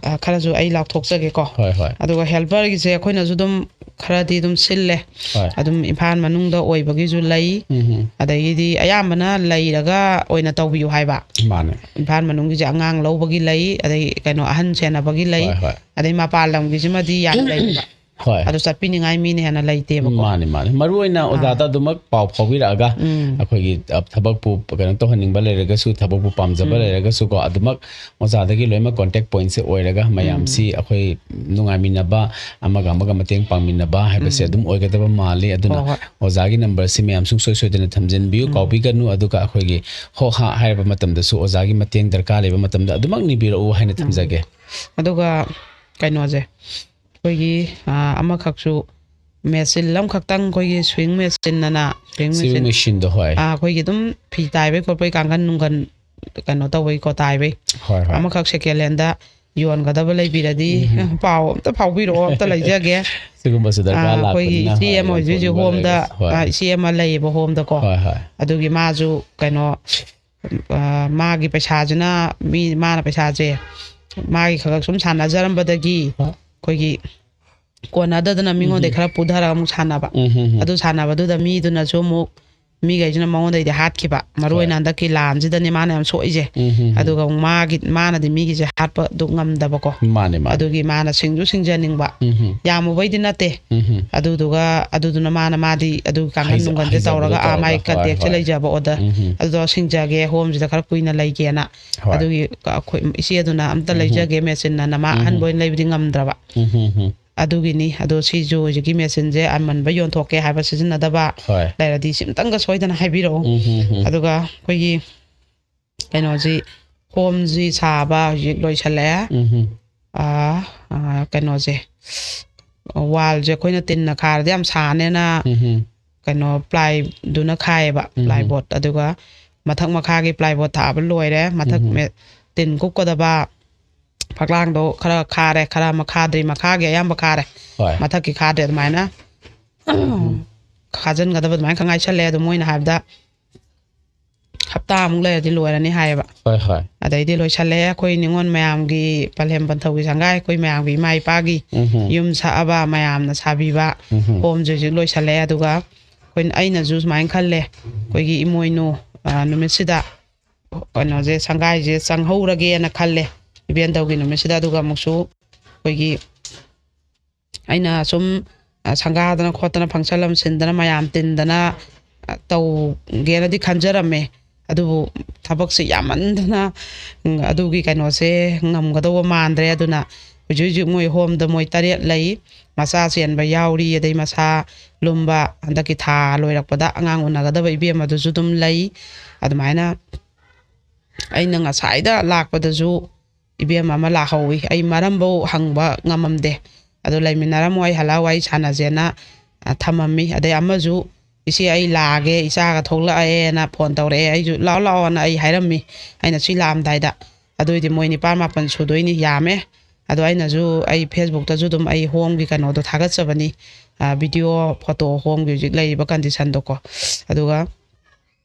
ꯑ, ꯈꯔꯁꯨ ꯑꯩ ꯂꯥꯎꯊꯣꯛꯆꯒꯦꯀꯣ꯫ ꯍꯣꯏ, ꯍꯣꯏ꯫ ꯑꯗꯨꯒ helperꯒꯤꯁꯦ ꯑꯩꯈꯣꯏꯅꯁꯨ ꯑꯗꯨꯝ ꯈꯔꯗꯤ ꯑꯗꯨꯝ ꯁꯤꯜꯂꯦ꯫ ꯍꯣꯏ꯫ ꯑꯗꯨꯝ ꯏꯝꯐꯥꯜ ꯃꯅꯨꯡꯗ ꯑꯣꯏꯕꯒꯤꯁꯨ ꯂꯩ, ꯎꯝ꯫ ꯑꯗꯒꯤꯗꯤ ꯑꯌꯥꯝꯕꯅ ꯂꯩꯔꯒ ꯑꯣꯏꯅ ꯇꯧꯕꯤꯌꯨ ꯍꯥꯏꯕ꯫ ꯃꯥꯅꯦ꯫ ꯏꯝꯐꯥꯜ ꯃꯅꯨꯡꯒꯤꯁꯦ ꯑꯉꯥꯡ ꯂꯧꯕꯒꯤ ꯂꯩ, ꯑꯗꯩ ꯀꯩꯅꯣ, ꯑꯍꯟ ꯁꯦꯟꯅꯕꯒꯤ ꯂꯩ, ꯍꯣꯏ, ꯍꯣꯏ꯫ ꯑꯗꯩ ꯃꯄꯥꯟ ꯂꯝꯒꯤꯁꯤꯃꯗꯤ ꯌꯥꯝ ꯂꯩꯕ꯫ ꯍꯣꯏ꯫ ꯑꯗꯨ ꯆꯠꯄꯤꯅꯤꯡꯉꯥꯏ ꯃꯤꯅ ꯍꯦꯟꯅ ꯂꯩꯇꯦꯕꯀꯣ꯫ ꯃꯥꯅꯦ, ꯃꯥꯅꯦ꯫ ꯃꯔꯨ ꯑꯣꯏꯅ ꯑꯥ꯫ ꯑꯣꯖꯥꯗ ꯑꯗꯨꯃꯛ ꯄꯥꯎ ꯐꯥꯎꯕꯤꯔꯛꯑꯒ, ꯎꯝ꯫ ꯑꯩꯈꯣꯏꯒꯤ, ꯑ, ꯊꯕꯛꯄꯨ ꯀꯩꯅꯣ ꯇꯧꯍꯟꯅꯤꯡꯕ ꯂꯩꯔꯒꯁꯨ, ꯊꯕꯛꯄꯨ ꯄꯥꯝꯖꯕ ꯎꯝ꯫ ꯂꯩꯔꯒꯁꯨꯀꯣ, ꯑꯗꯨꯃꯛ ꯑꯣꯖꯥꯗꯒꯤ ꯂꯣꯏꯅꯃꯛ contact pointꯁꯦ ꯑꯣꯏꯔꯒ ꯃꯌꯥꯝꯁꯤ ꯎꯝ꯫ ꯑꯩꯈꯣꯏ ꯅꯨꯡꯉꯥꯏꯃꯤꯟꯅꯕ, ꯑꯃꯒ ꯑꯃꯒ ꯃꯇꯦꯡ ꯄꯥꯡꯃꯤꯟꯅꯕ ꯍꯥꯏꯕꯁꯦ ꯎꯝ꯫ ꯑꯗꯨꯝ ꯑꯣꯏꯒꯗꯕ ꯃꯥꯜꯂꯤ꯫ ꯑꯗꯨꯅ ꯍꯣꯏ, ꯍꯣꯏ꯫ ꯑꯣꯖꯥꯒꯤ numberꯁꯤ ꯃꯌꯥꯝ ꯁꯨꯡꯁꯣꯏ ꯁꯣꯏꯗꯅ ꯊꯝꯖꯤꯟꯕꯤꯌꯨ, ꯎꯝ꯫ ꯀꯥꯎꯕꯤꯒꯅꯨ꯫ ꯑꯗꯨꯒ ꯑꯩꯈꯣꯏꯒꯤ ꯍꯣ ꯍꯥ ꯍꯥꯏꯔꯕ ꯃꯇꯝꯗꯁꯨ ꯑꯣꯖꯥꯒꯤ ꯃꯇꯦꯡ ꯗꯔꯀꯥꯔ ꯂꯩꯕ ꯃꯇꯝꯗ ꯑꯗꯨꯃꯛ ꯅꯤꯕꯤꯔꯛꯎ ꯍꯥꯏꯅ ꯎꯝ꯫ ꯊꯝꯖꯒꯦ꯫ ꯑꯗꯨꯒ ꯀꯩꯅꯣꯁꯦ, ꯑꯩꯈꯣꯏꯒꯤ, ꯑ, ꯑꯃꯈꯛꯁꯨ, machine ꯑꯃꯈꯛꯇꯪ, ꯑꯩꯈꯣꯏꯒꯤ sewing machine ꯑꯅ, sewing sewing machine꯫ Machineꯗꯣ, ꯍꯣꯏ꯫ ꯑ, ꯑꯩꯈꯣꯏꯒꯤ ꯑꯗꯨꯝ ꯐꯤ ꯇꯥꯏꯕꯩ ꯈꯣꯠꯄꯩ ꯀꯥꯡꯒꯟ ꯅꯨꯡꯒꯟ ꯀꯩꯅꯣ ꯇꯧꯕꯩꯀꯣ, ꯇꯥꯏꯕꯩ꯫ ꯍꯣꯏ, ꯍꯣꯏ꯫ ꯑꯃꯈꯛ second handꯗ ꯌꯣꯟꯒꯗꯕ ꯂꯩꯕꯤꯔꯗꯤ, ꯎꯝ꯫ ꯄꯥꯎ ꯑꯝꯇ ꯐꯥꯎꯕꯤꯔꯛꯑꯣ, ꯑꯝꯇ ꯂꯩꯖꯒꯦ꯫ ꯁꯤꯒꯨꯝꯕ ꯁꯨ ꯗꯔꯀꯥꯔ ꯑ, ꯑꯩꯈꯣꯏꯒꯤ ꯂꯥꯛꯄꯅꯤꯅ, ꯏꯆꯦ ꯍꯣꯏ, ꯑꯃ ꯑꯣꯏꯁꯨ ꯍꯧꯖꯤꯛ ꯌꯣꯟꯊꯣꯛꯅꯤꯡꯕ ꯍꯣꯝꯗ, ꯂꯩꯔꯒꯁꯨ, ꯍꯣꯏ꯫ ꯑ, ꯏꯆꯦ ꯑꯃ ꯂꯩꯌꯦꯕ ꯍꯣꯝꯗꯀꯣ꯫ ꯍꯣꯏ, ꯍꯣꯏ꯫ ꯑꯗꯨꯒꯤ ꯃꯥꯁꯨ ꯀꯩꯅꯣ, ꯑ, ꯃꯥꯒꯤ ꯄꯩꯁꯥꯁꯤꯅ, ꯃꯤ, ꯃꯥꯅ ꯄꯩꯁꯥꯁꯦ ꯃꯥꯒꯤ ꯈꯔ ꯈꯔ ꯁꯨꯝ ꯁꯥꯟꯅꯖꯔꯝꯕꯗꯒꯤ ꯍꯣꯏ꯫ ꯑꯩꯈꯣꯏꯒꯤ ꯀꯣꯟꯅꯗꯗꯅ ꯃꯤꯉꯣꯟꯗꯩ ꯎꯝ꯫ ꯈꯔ ꯄꯨꯊꯔꯒ ꯑꯃꯨꯛ ꯁꯥꯟꯅꯕ꯫ ꯎꯝ, ꯎꯝ, ꯎꯝ꯫ ꯑꯗꯨ ꯁꯥꯟꯅꯕꯗꯨꯗ ꯃꯤꯗꯨꯅꯁꯨ ꯑꯃꯨꯛ, ꯃꯤꯈꯩꯁꯤꯅ ꯃꯉꯣꯟꯗꯩꯗꯤ ꯍꯥꯠꯈꯤꯕ꯫ ꯃꯔꯨ ꯍꯣꯏ꯫ ꯑꯣꯏꯅ ꯍꯟꯗꯛꯀꯤ ꯂꯥꯟꯁꯤꯗꯅꯦ ꯃꯥꯅ ꯌꯥꯝ ꯁꯣꯛꯏꯁꯦ꯫ ꯎꯝ, ꯎꯝ, ꯎꯝ꯫ ꯑꯗꯨꯒ ꯑꯃꯨꯛ ꯃꯥꯒꯤ, ꯃꯥꯅꯗꯤ ꯃꯤꯒꯤꯁꯦ ꯍꯥꯠꯄꯗꯨ ꯉꯝꯗꯕꯀꯣ꯫ ꯃꯥꯅꯦ, ꯃꯥꯅꯦ꯫ ꯑꯗꯨꯒꯤ ꯃꯥꯅ ꯁꯤꯡꯁꯨ ꯁꯤꯡꯖꯅꯤꯡꯕ꯫ ꯎꯝ, ꯎꯝ꯫ ꯌꯥꯝꯃꯨꯕꯩꯗꯤ ꯅꯠꯇꯦ꯫ ꯎꯝ, ꯎꯝ꯫ ꯑꯗꯨꯗꯨꯒ, ꯑꯗꯨꯗꯨꯅ ꯃꯥꯅ, ꯃꯥꯗꯤ ꯑꯗꯨꯒꯤ ꯀꯥꯡꯈꯟ ꯍꯩꯖ-, ꯅꯨꯡꯒꯟꯁꯦ ꯍꯩꯖꯕꯗꯣ ꯇꯧꯔꯒ, ꯑꯥ, ꯇꯧꯔꯒ, ꯃꯥꯏ ꯍꯣꯏ, contactꯁꯦ ꯍꯣꯏ꯫ ꯂꯩꯖꯕ order꯫ ꯎꯝ, ꯎꯝ꯫ ꯑꯗꯨꯗꯣ ꯁꯤꯡꯖꯒꯦ, ꯍꯣꯝꯁꯤꯗ ꯈꯔ ꯀꯨꯏꯅ ꯂꯩꯒꯦꯅ꯫ ꯍꯣꯏ꯫ ꯑꯗꯨꯒꯤ ꯑꯩꯈꯣꯏ ꯏꯆꯦꯗꯨꯅ ꯑꯝꯇ ꯎꯝ, ꯎꯝ꯫ ꯂꯩꯖꯒꯦ ꯃꯦꯆꯤꯟ ꯑꯅ, ꯃꯥ ꯎꯝ, ꯎꯝ꯫ ꯑꯍꯟꯕ ꯑꯣꯏꯅ ꯂꯩꯕꯗꯤ ꯉꯝꯗ꯭ꯔꯕ꯫ ꯎꯝ, ꯎꯝ, ꯎꯝ꯫ ꯑꯗꯨꯒꯤꯅꯤ꯫ ꯑꯗꯣ ꯁꯤꯁꯨ ꯍꯧꯖꯤꯛꯀꯤ ꯃꯦꯆꯤꯟꯁꯦ ꯑꯃꯟꯕ ꯌꯣꯟꯊꯣꯛꯀꯦ ꯍꯥꯏꯕ ꯁꯤꯖꯤꯟꯅꯗꯕ ꯍꯣꯏ꯫ ꯂꯩꯔꯗꯤ ꯁꯤꯝꯇꯪꯒ ꯁꯣꯏꯗꯅ ꯍꯥꯏꯕꯤꯔꯛꯑꯣ꯫ ꯎꯝ, ꯎꯝ, ꯎꯝ꯫ ꯑꯗꯨꯒ ꯑꯩꯈꯣꯏꯒꯤ ꯀꯩꯅꯣꯁꯤ, ꯍꯣꯝꯁꯤ ꯁꯥꯕ ꯍꯧꯖꯤꯛ ꯂꯣꯏꯁꯜꯂꯛꯑꯦ꯫ ꯎꯝ, ꯎꯝ꯫ ꯑꯥ, ꯑꯥ, ꯀꯩꯅꯣꯁꯦ, wallꯁꯦ ꯑꯩꯈꯣꯏꯅ ꯇꯤꯟꯅ ꯈꯥꯔꯗꯤ ꯌꯥꯝ ꯁꯥꯅꯦꯅ ꯎꯝ, ꯎꯝ꯫ ꯀꯩꯅꯣ plyꯗꯨꯅ ꯈꯥꯏꯌꯦꯕ, ꯎꯝ, ꯎꯝ꯫ Plyboard꯫ ꯑꯗꯨꯒ ꯃꯊꯛ ꯃꯈꯥꯒꯤ plyboard ꯊꯥꯕ ꯂꯣꯏꯔꯦ꯫ ꯃꯊꯛ ꯎꯝ, ꯎꯝ꯫ ꯃꯦ-, ꯇꯤꯟ ꯀꯨꯞꯀꯗꯕ ꯐꯛꯂꯥꯡꯗꯣ ꯈꯔ ꯈꯥꯔꯦ, ꯈꯔ ꯑꯃ ꯈꯥꯗ꯭ꯔꯤ, ꯃꯈꯥꯒꯤ ꯑꯌꯥꯝꯕ ꯈꯥꯔꯦ꯫ ꯍꯣꯏ꯫ ꯃꯊꯛꯀꯤ ꯈꯥꯗ꯭ꯔꯦ꯫ ꯑꯗꯨꯃꯥꯏꯅ ꯎꯝ꯫ ꯈꯥꯖꯤꯟꯒꯗꯕ ꯑꯗꯨꯃꯥꯏꯅ ꯈꯔ ꯉꯥꯏꯁꯜꯂꯦ꯫ ꯑꯗꯣ ꯃꯣꯏꯅ ꯍꯥꯏꯕꯗ ꯍꯞꯇꯥꯃꯨꯛ ꯂꯩꯔꯗꯤ ꯂꯣꯏꯔꯅꯤ ꯍꯥꯏꯌꯦꯕ꯫ ꯍꯣꯏ ꯍꯣꯏ꯫ ꯑꯗꯩꯗꯤ ꯂꯣꯏꯁꯜꯂꯛꯑꯦ꯫ ꯑꯩꯈꯣꯏ ꯅꯤꯉꯣꯜ ꯃꯌꯥꯝꯒꯤ ꯄꯂꯦꯝ ꯄꯟꯊꯧꯒꯤ ꯁꯪꯒꯥꯏ, ꯑꯩꯈꯣꯏ ꯃꯌꯥꯝꯒꯤ ꯏꯃꯥ ꯏꯄꯥꯒꯤ ꯎꯝ ꯍꯝ꯫ ꯌꯨꯝ ꯁꯛꯑꯕ, ꯃꯌꯥꯝꯅ ꯁꯥꯕꯤꯕ ꯎꯝ ꯍꯝ꯫ ꯍꯣꯝꯁꯦ ꯍꯧꯖꯤꯛ ꯂꯣꯏꯁꯜꯂꯛꯑꯦ꯫ ꯑꯗꯨꯒ ꯑꯩꯈꯣꯏꯅ, ꯑꯩꯅꯁꯨ ꯁꯨꯃꯥꯏꯅ ꯈꯜꯂꯦ, ꯑꯩꯈꯣꯏꯒꯤ ꯏꯃꯣꯏꯅꯨ, ꯑ, ꯅꯨꯃꯤꯠꯁꯤꯗ ꯀꯩꯅꯣꯁꯦ, ꯁꯪꯒꯥꯏꯁꯦ ꯆꯪꯍꯧꯔꯒꯦꯅ ꯈꯜꯂꯦ, ꯏꯕꯦꯟꯗꯧꯒꯤ ꯅꯨꯃꯤꯠꯁꯤꯗ꯫ ꯑꯗꯨꯒ ꯑꯃꯨꯛꯁꯨ ꯑꯩꯈꯣꯏꯒꯤ, ꯑꯩꯅ ꯁꯨꯝ, ꯑ, ꯁꯪꯒꯥꯗꯅ ꯈꯣꯠꯇꯅ, ꯐꯪꯁꯟ ꯑꯃ ꯁꯤꯟꯗꯅ, ꯃꯌꯥꯝ ꯇꯤꯟꯗꯅ, ꯑ, ꯇꯧꯒꯦꯅꯗꯤ ꯈꯟꯖꯔꯝꯃꯦ꯫ ꯑꯗꯨꯕꯨ ꯊꯕꯛꯁꯦ ꯌꯥꯝꯃꯟꯗꯅ, ꯎꯝ, ꯑꯗꯨꯒꯤ ꯀꯩꯅꯣꯁꯦ ꯉꯝꯒꯗꯧꯕ ꯃꯥꯟꯗ꯭ꯔꯦ꯫ ꯑꯗꯨꯅ ꯍꯧꯖꯤꯛ ꯍꯧꯖꯤꯛ ꯃꯣꯏ ꯍꯣꯝꯗ ꯃꯣꯏ ꯇꯔꯦꯠ ꯂꯩ, ꯃꯆꯥ ꯆꯦꯟꯕ ꯌꯥꯎꯔꯤ, ꯑꯗꯩ ꯃꯁꯥ ꯂꯨꯝꯕ, ꯍꯟꯗꯛꯀꯤ ꯊꯥ ꯂꯣꯏꯔꯛꯄꯗ ꯑꯉꯥꯡ ꯎꯅꯒꯗꯕ ꯏꯕꯦꯝ ꯑꯗꯨꯁꯨ ꯑꯗꯨꯝ ꯂꯩ꯫ ꯑꯗꯨꯃꯥꯏꯅ ꯑꯩꯅ ꯉꯁꯥꯏꯗ ꯂꯥꯛꯄꯗꯁꯨ ꯏꯕꯦꯝ ꯑꯃ ꯂꯥꯛꯍꯧꯋꯤ, ꯑꯩ ꯃꯔꯝꯐꯧ ꯍꯪꯕ ꯉꯝꯃꯝꯗꯦ꯫ ꯑꯗꯣ ꯂꯩꯃꯤꯟꯅꯔꯝꯃꯣ, ꯑꯩ ꯍꯜꯂꯛꯑ ꯋꯥꯔꯤ ꯁꯥꯟꯅꯁꯦꯅ, ꯑ, ꯊꯝꯃꯝꯃꯤ꯫ ꯑꯗꯩ ꯑꯃꯁꯨ, "ꯏꯆꯦ, ꯑꯩ ꯂꯥꯛꯑꯒꯦ, ꯏꯆꯥꯒ ꯊꯣꯛꯂꯛꯑꯦꯅ" ꯐꯣꯟ ꯇꯧꯔꯛꯑꯦ꯫ ꯑꯩꯁꯨ "ꯂꯥꯛꯑꯣ, ꯂꯥꯛꯑꯣꯅ" ꯑꯩ ꯍꯥꯏꯔꯝꯃꯤ, ꯑꯩꯅ ꯁꯤ ꯂꯥꯛꯑꯝꯗꯥꯏꯗ꯫ ꯑꯗꯨꯏꯗꯤ ꯃꯣꯏ ꯅꯤꯄꯥꯜ ꯃꯥꯄꯜ ꯁꯨꯗꯣꯏꯅꯤ, ꯌꯥꯝꯃꯦ꯫ ꯑꯗꯣ ꯑꯩꯅꯁꯨ ꯑꯩ ꯐꯦꯁꯕꯨꯛꯇꯁꯨ ꯑꯗꯨꯝ ꯑꯩ ꯍꯣꯝꯒꯤ ꯀꯩꯅꯣꯗꯣ ꯊꯥꯒꯠꯆꯕꯅꯤ, ꯑ, ꯚꯤꯗꯤꯑꯣ, ꯐꯣꯇꯣ, ꯍꯣꯝꯒꯤ ꯍꯧꯖꯤꯛ ꯂꯩꯔꯤꯕ ꯀꯟꯗꯤꯁꯟꯗꯣꯀꯣ꯫ ꯑꯗꯨꯒ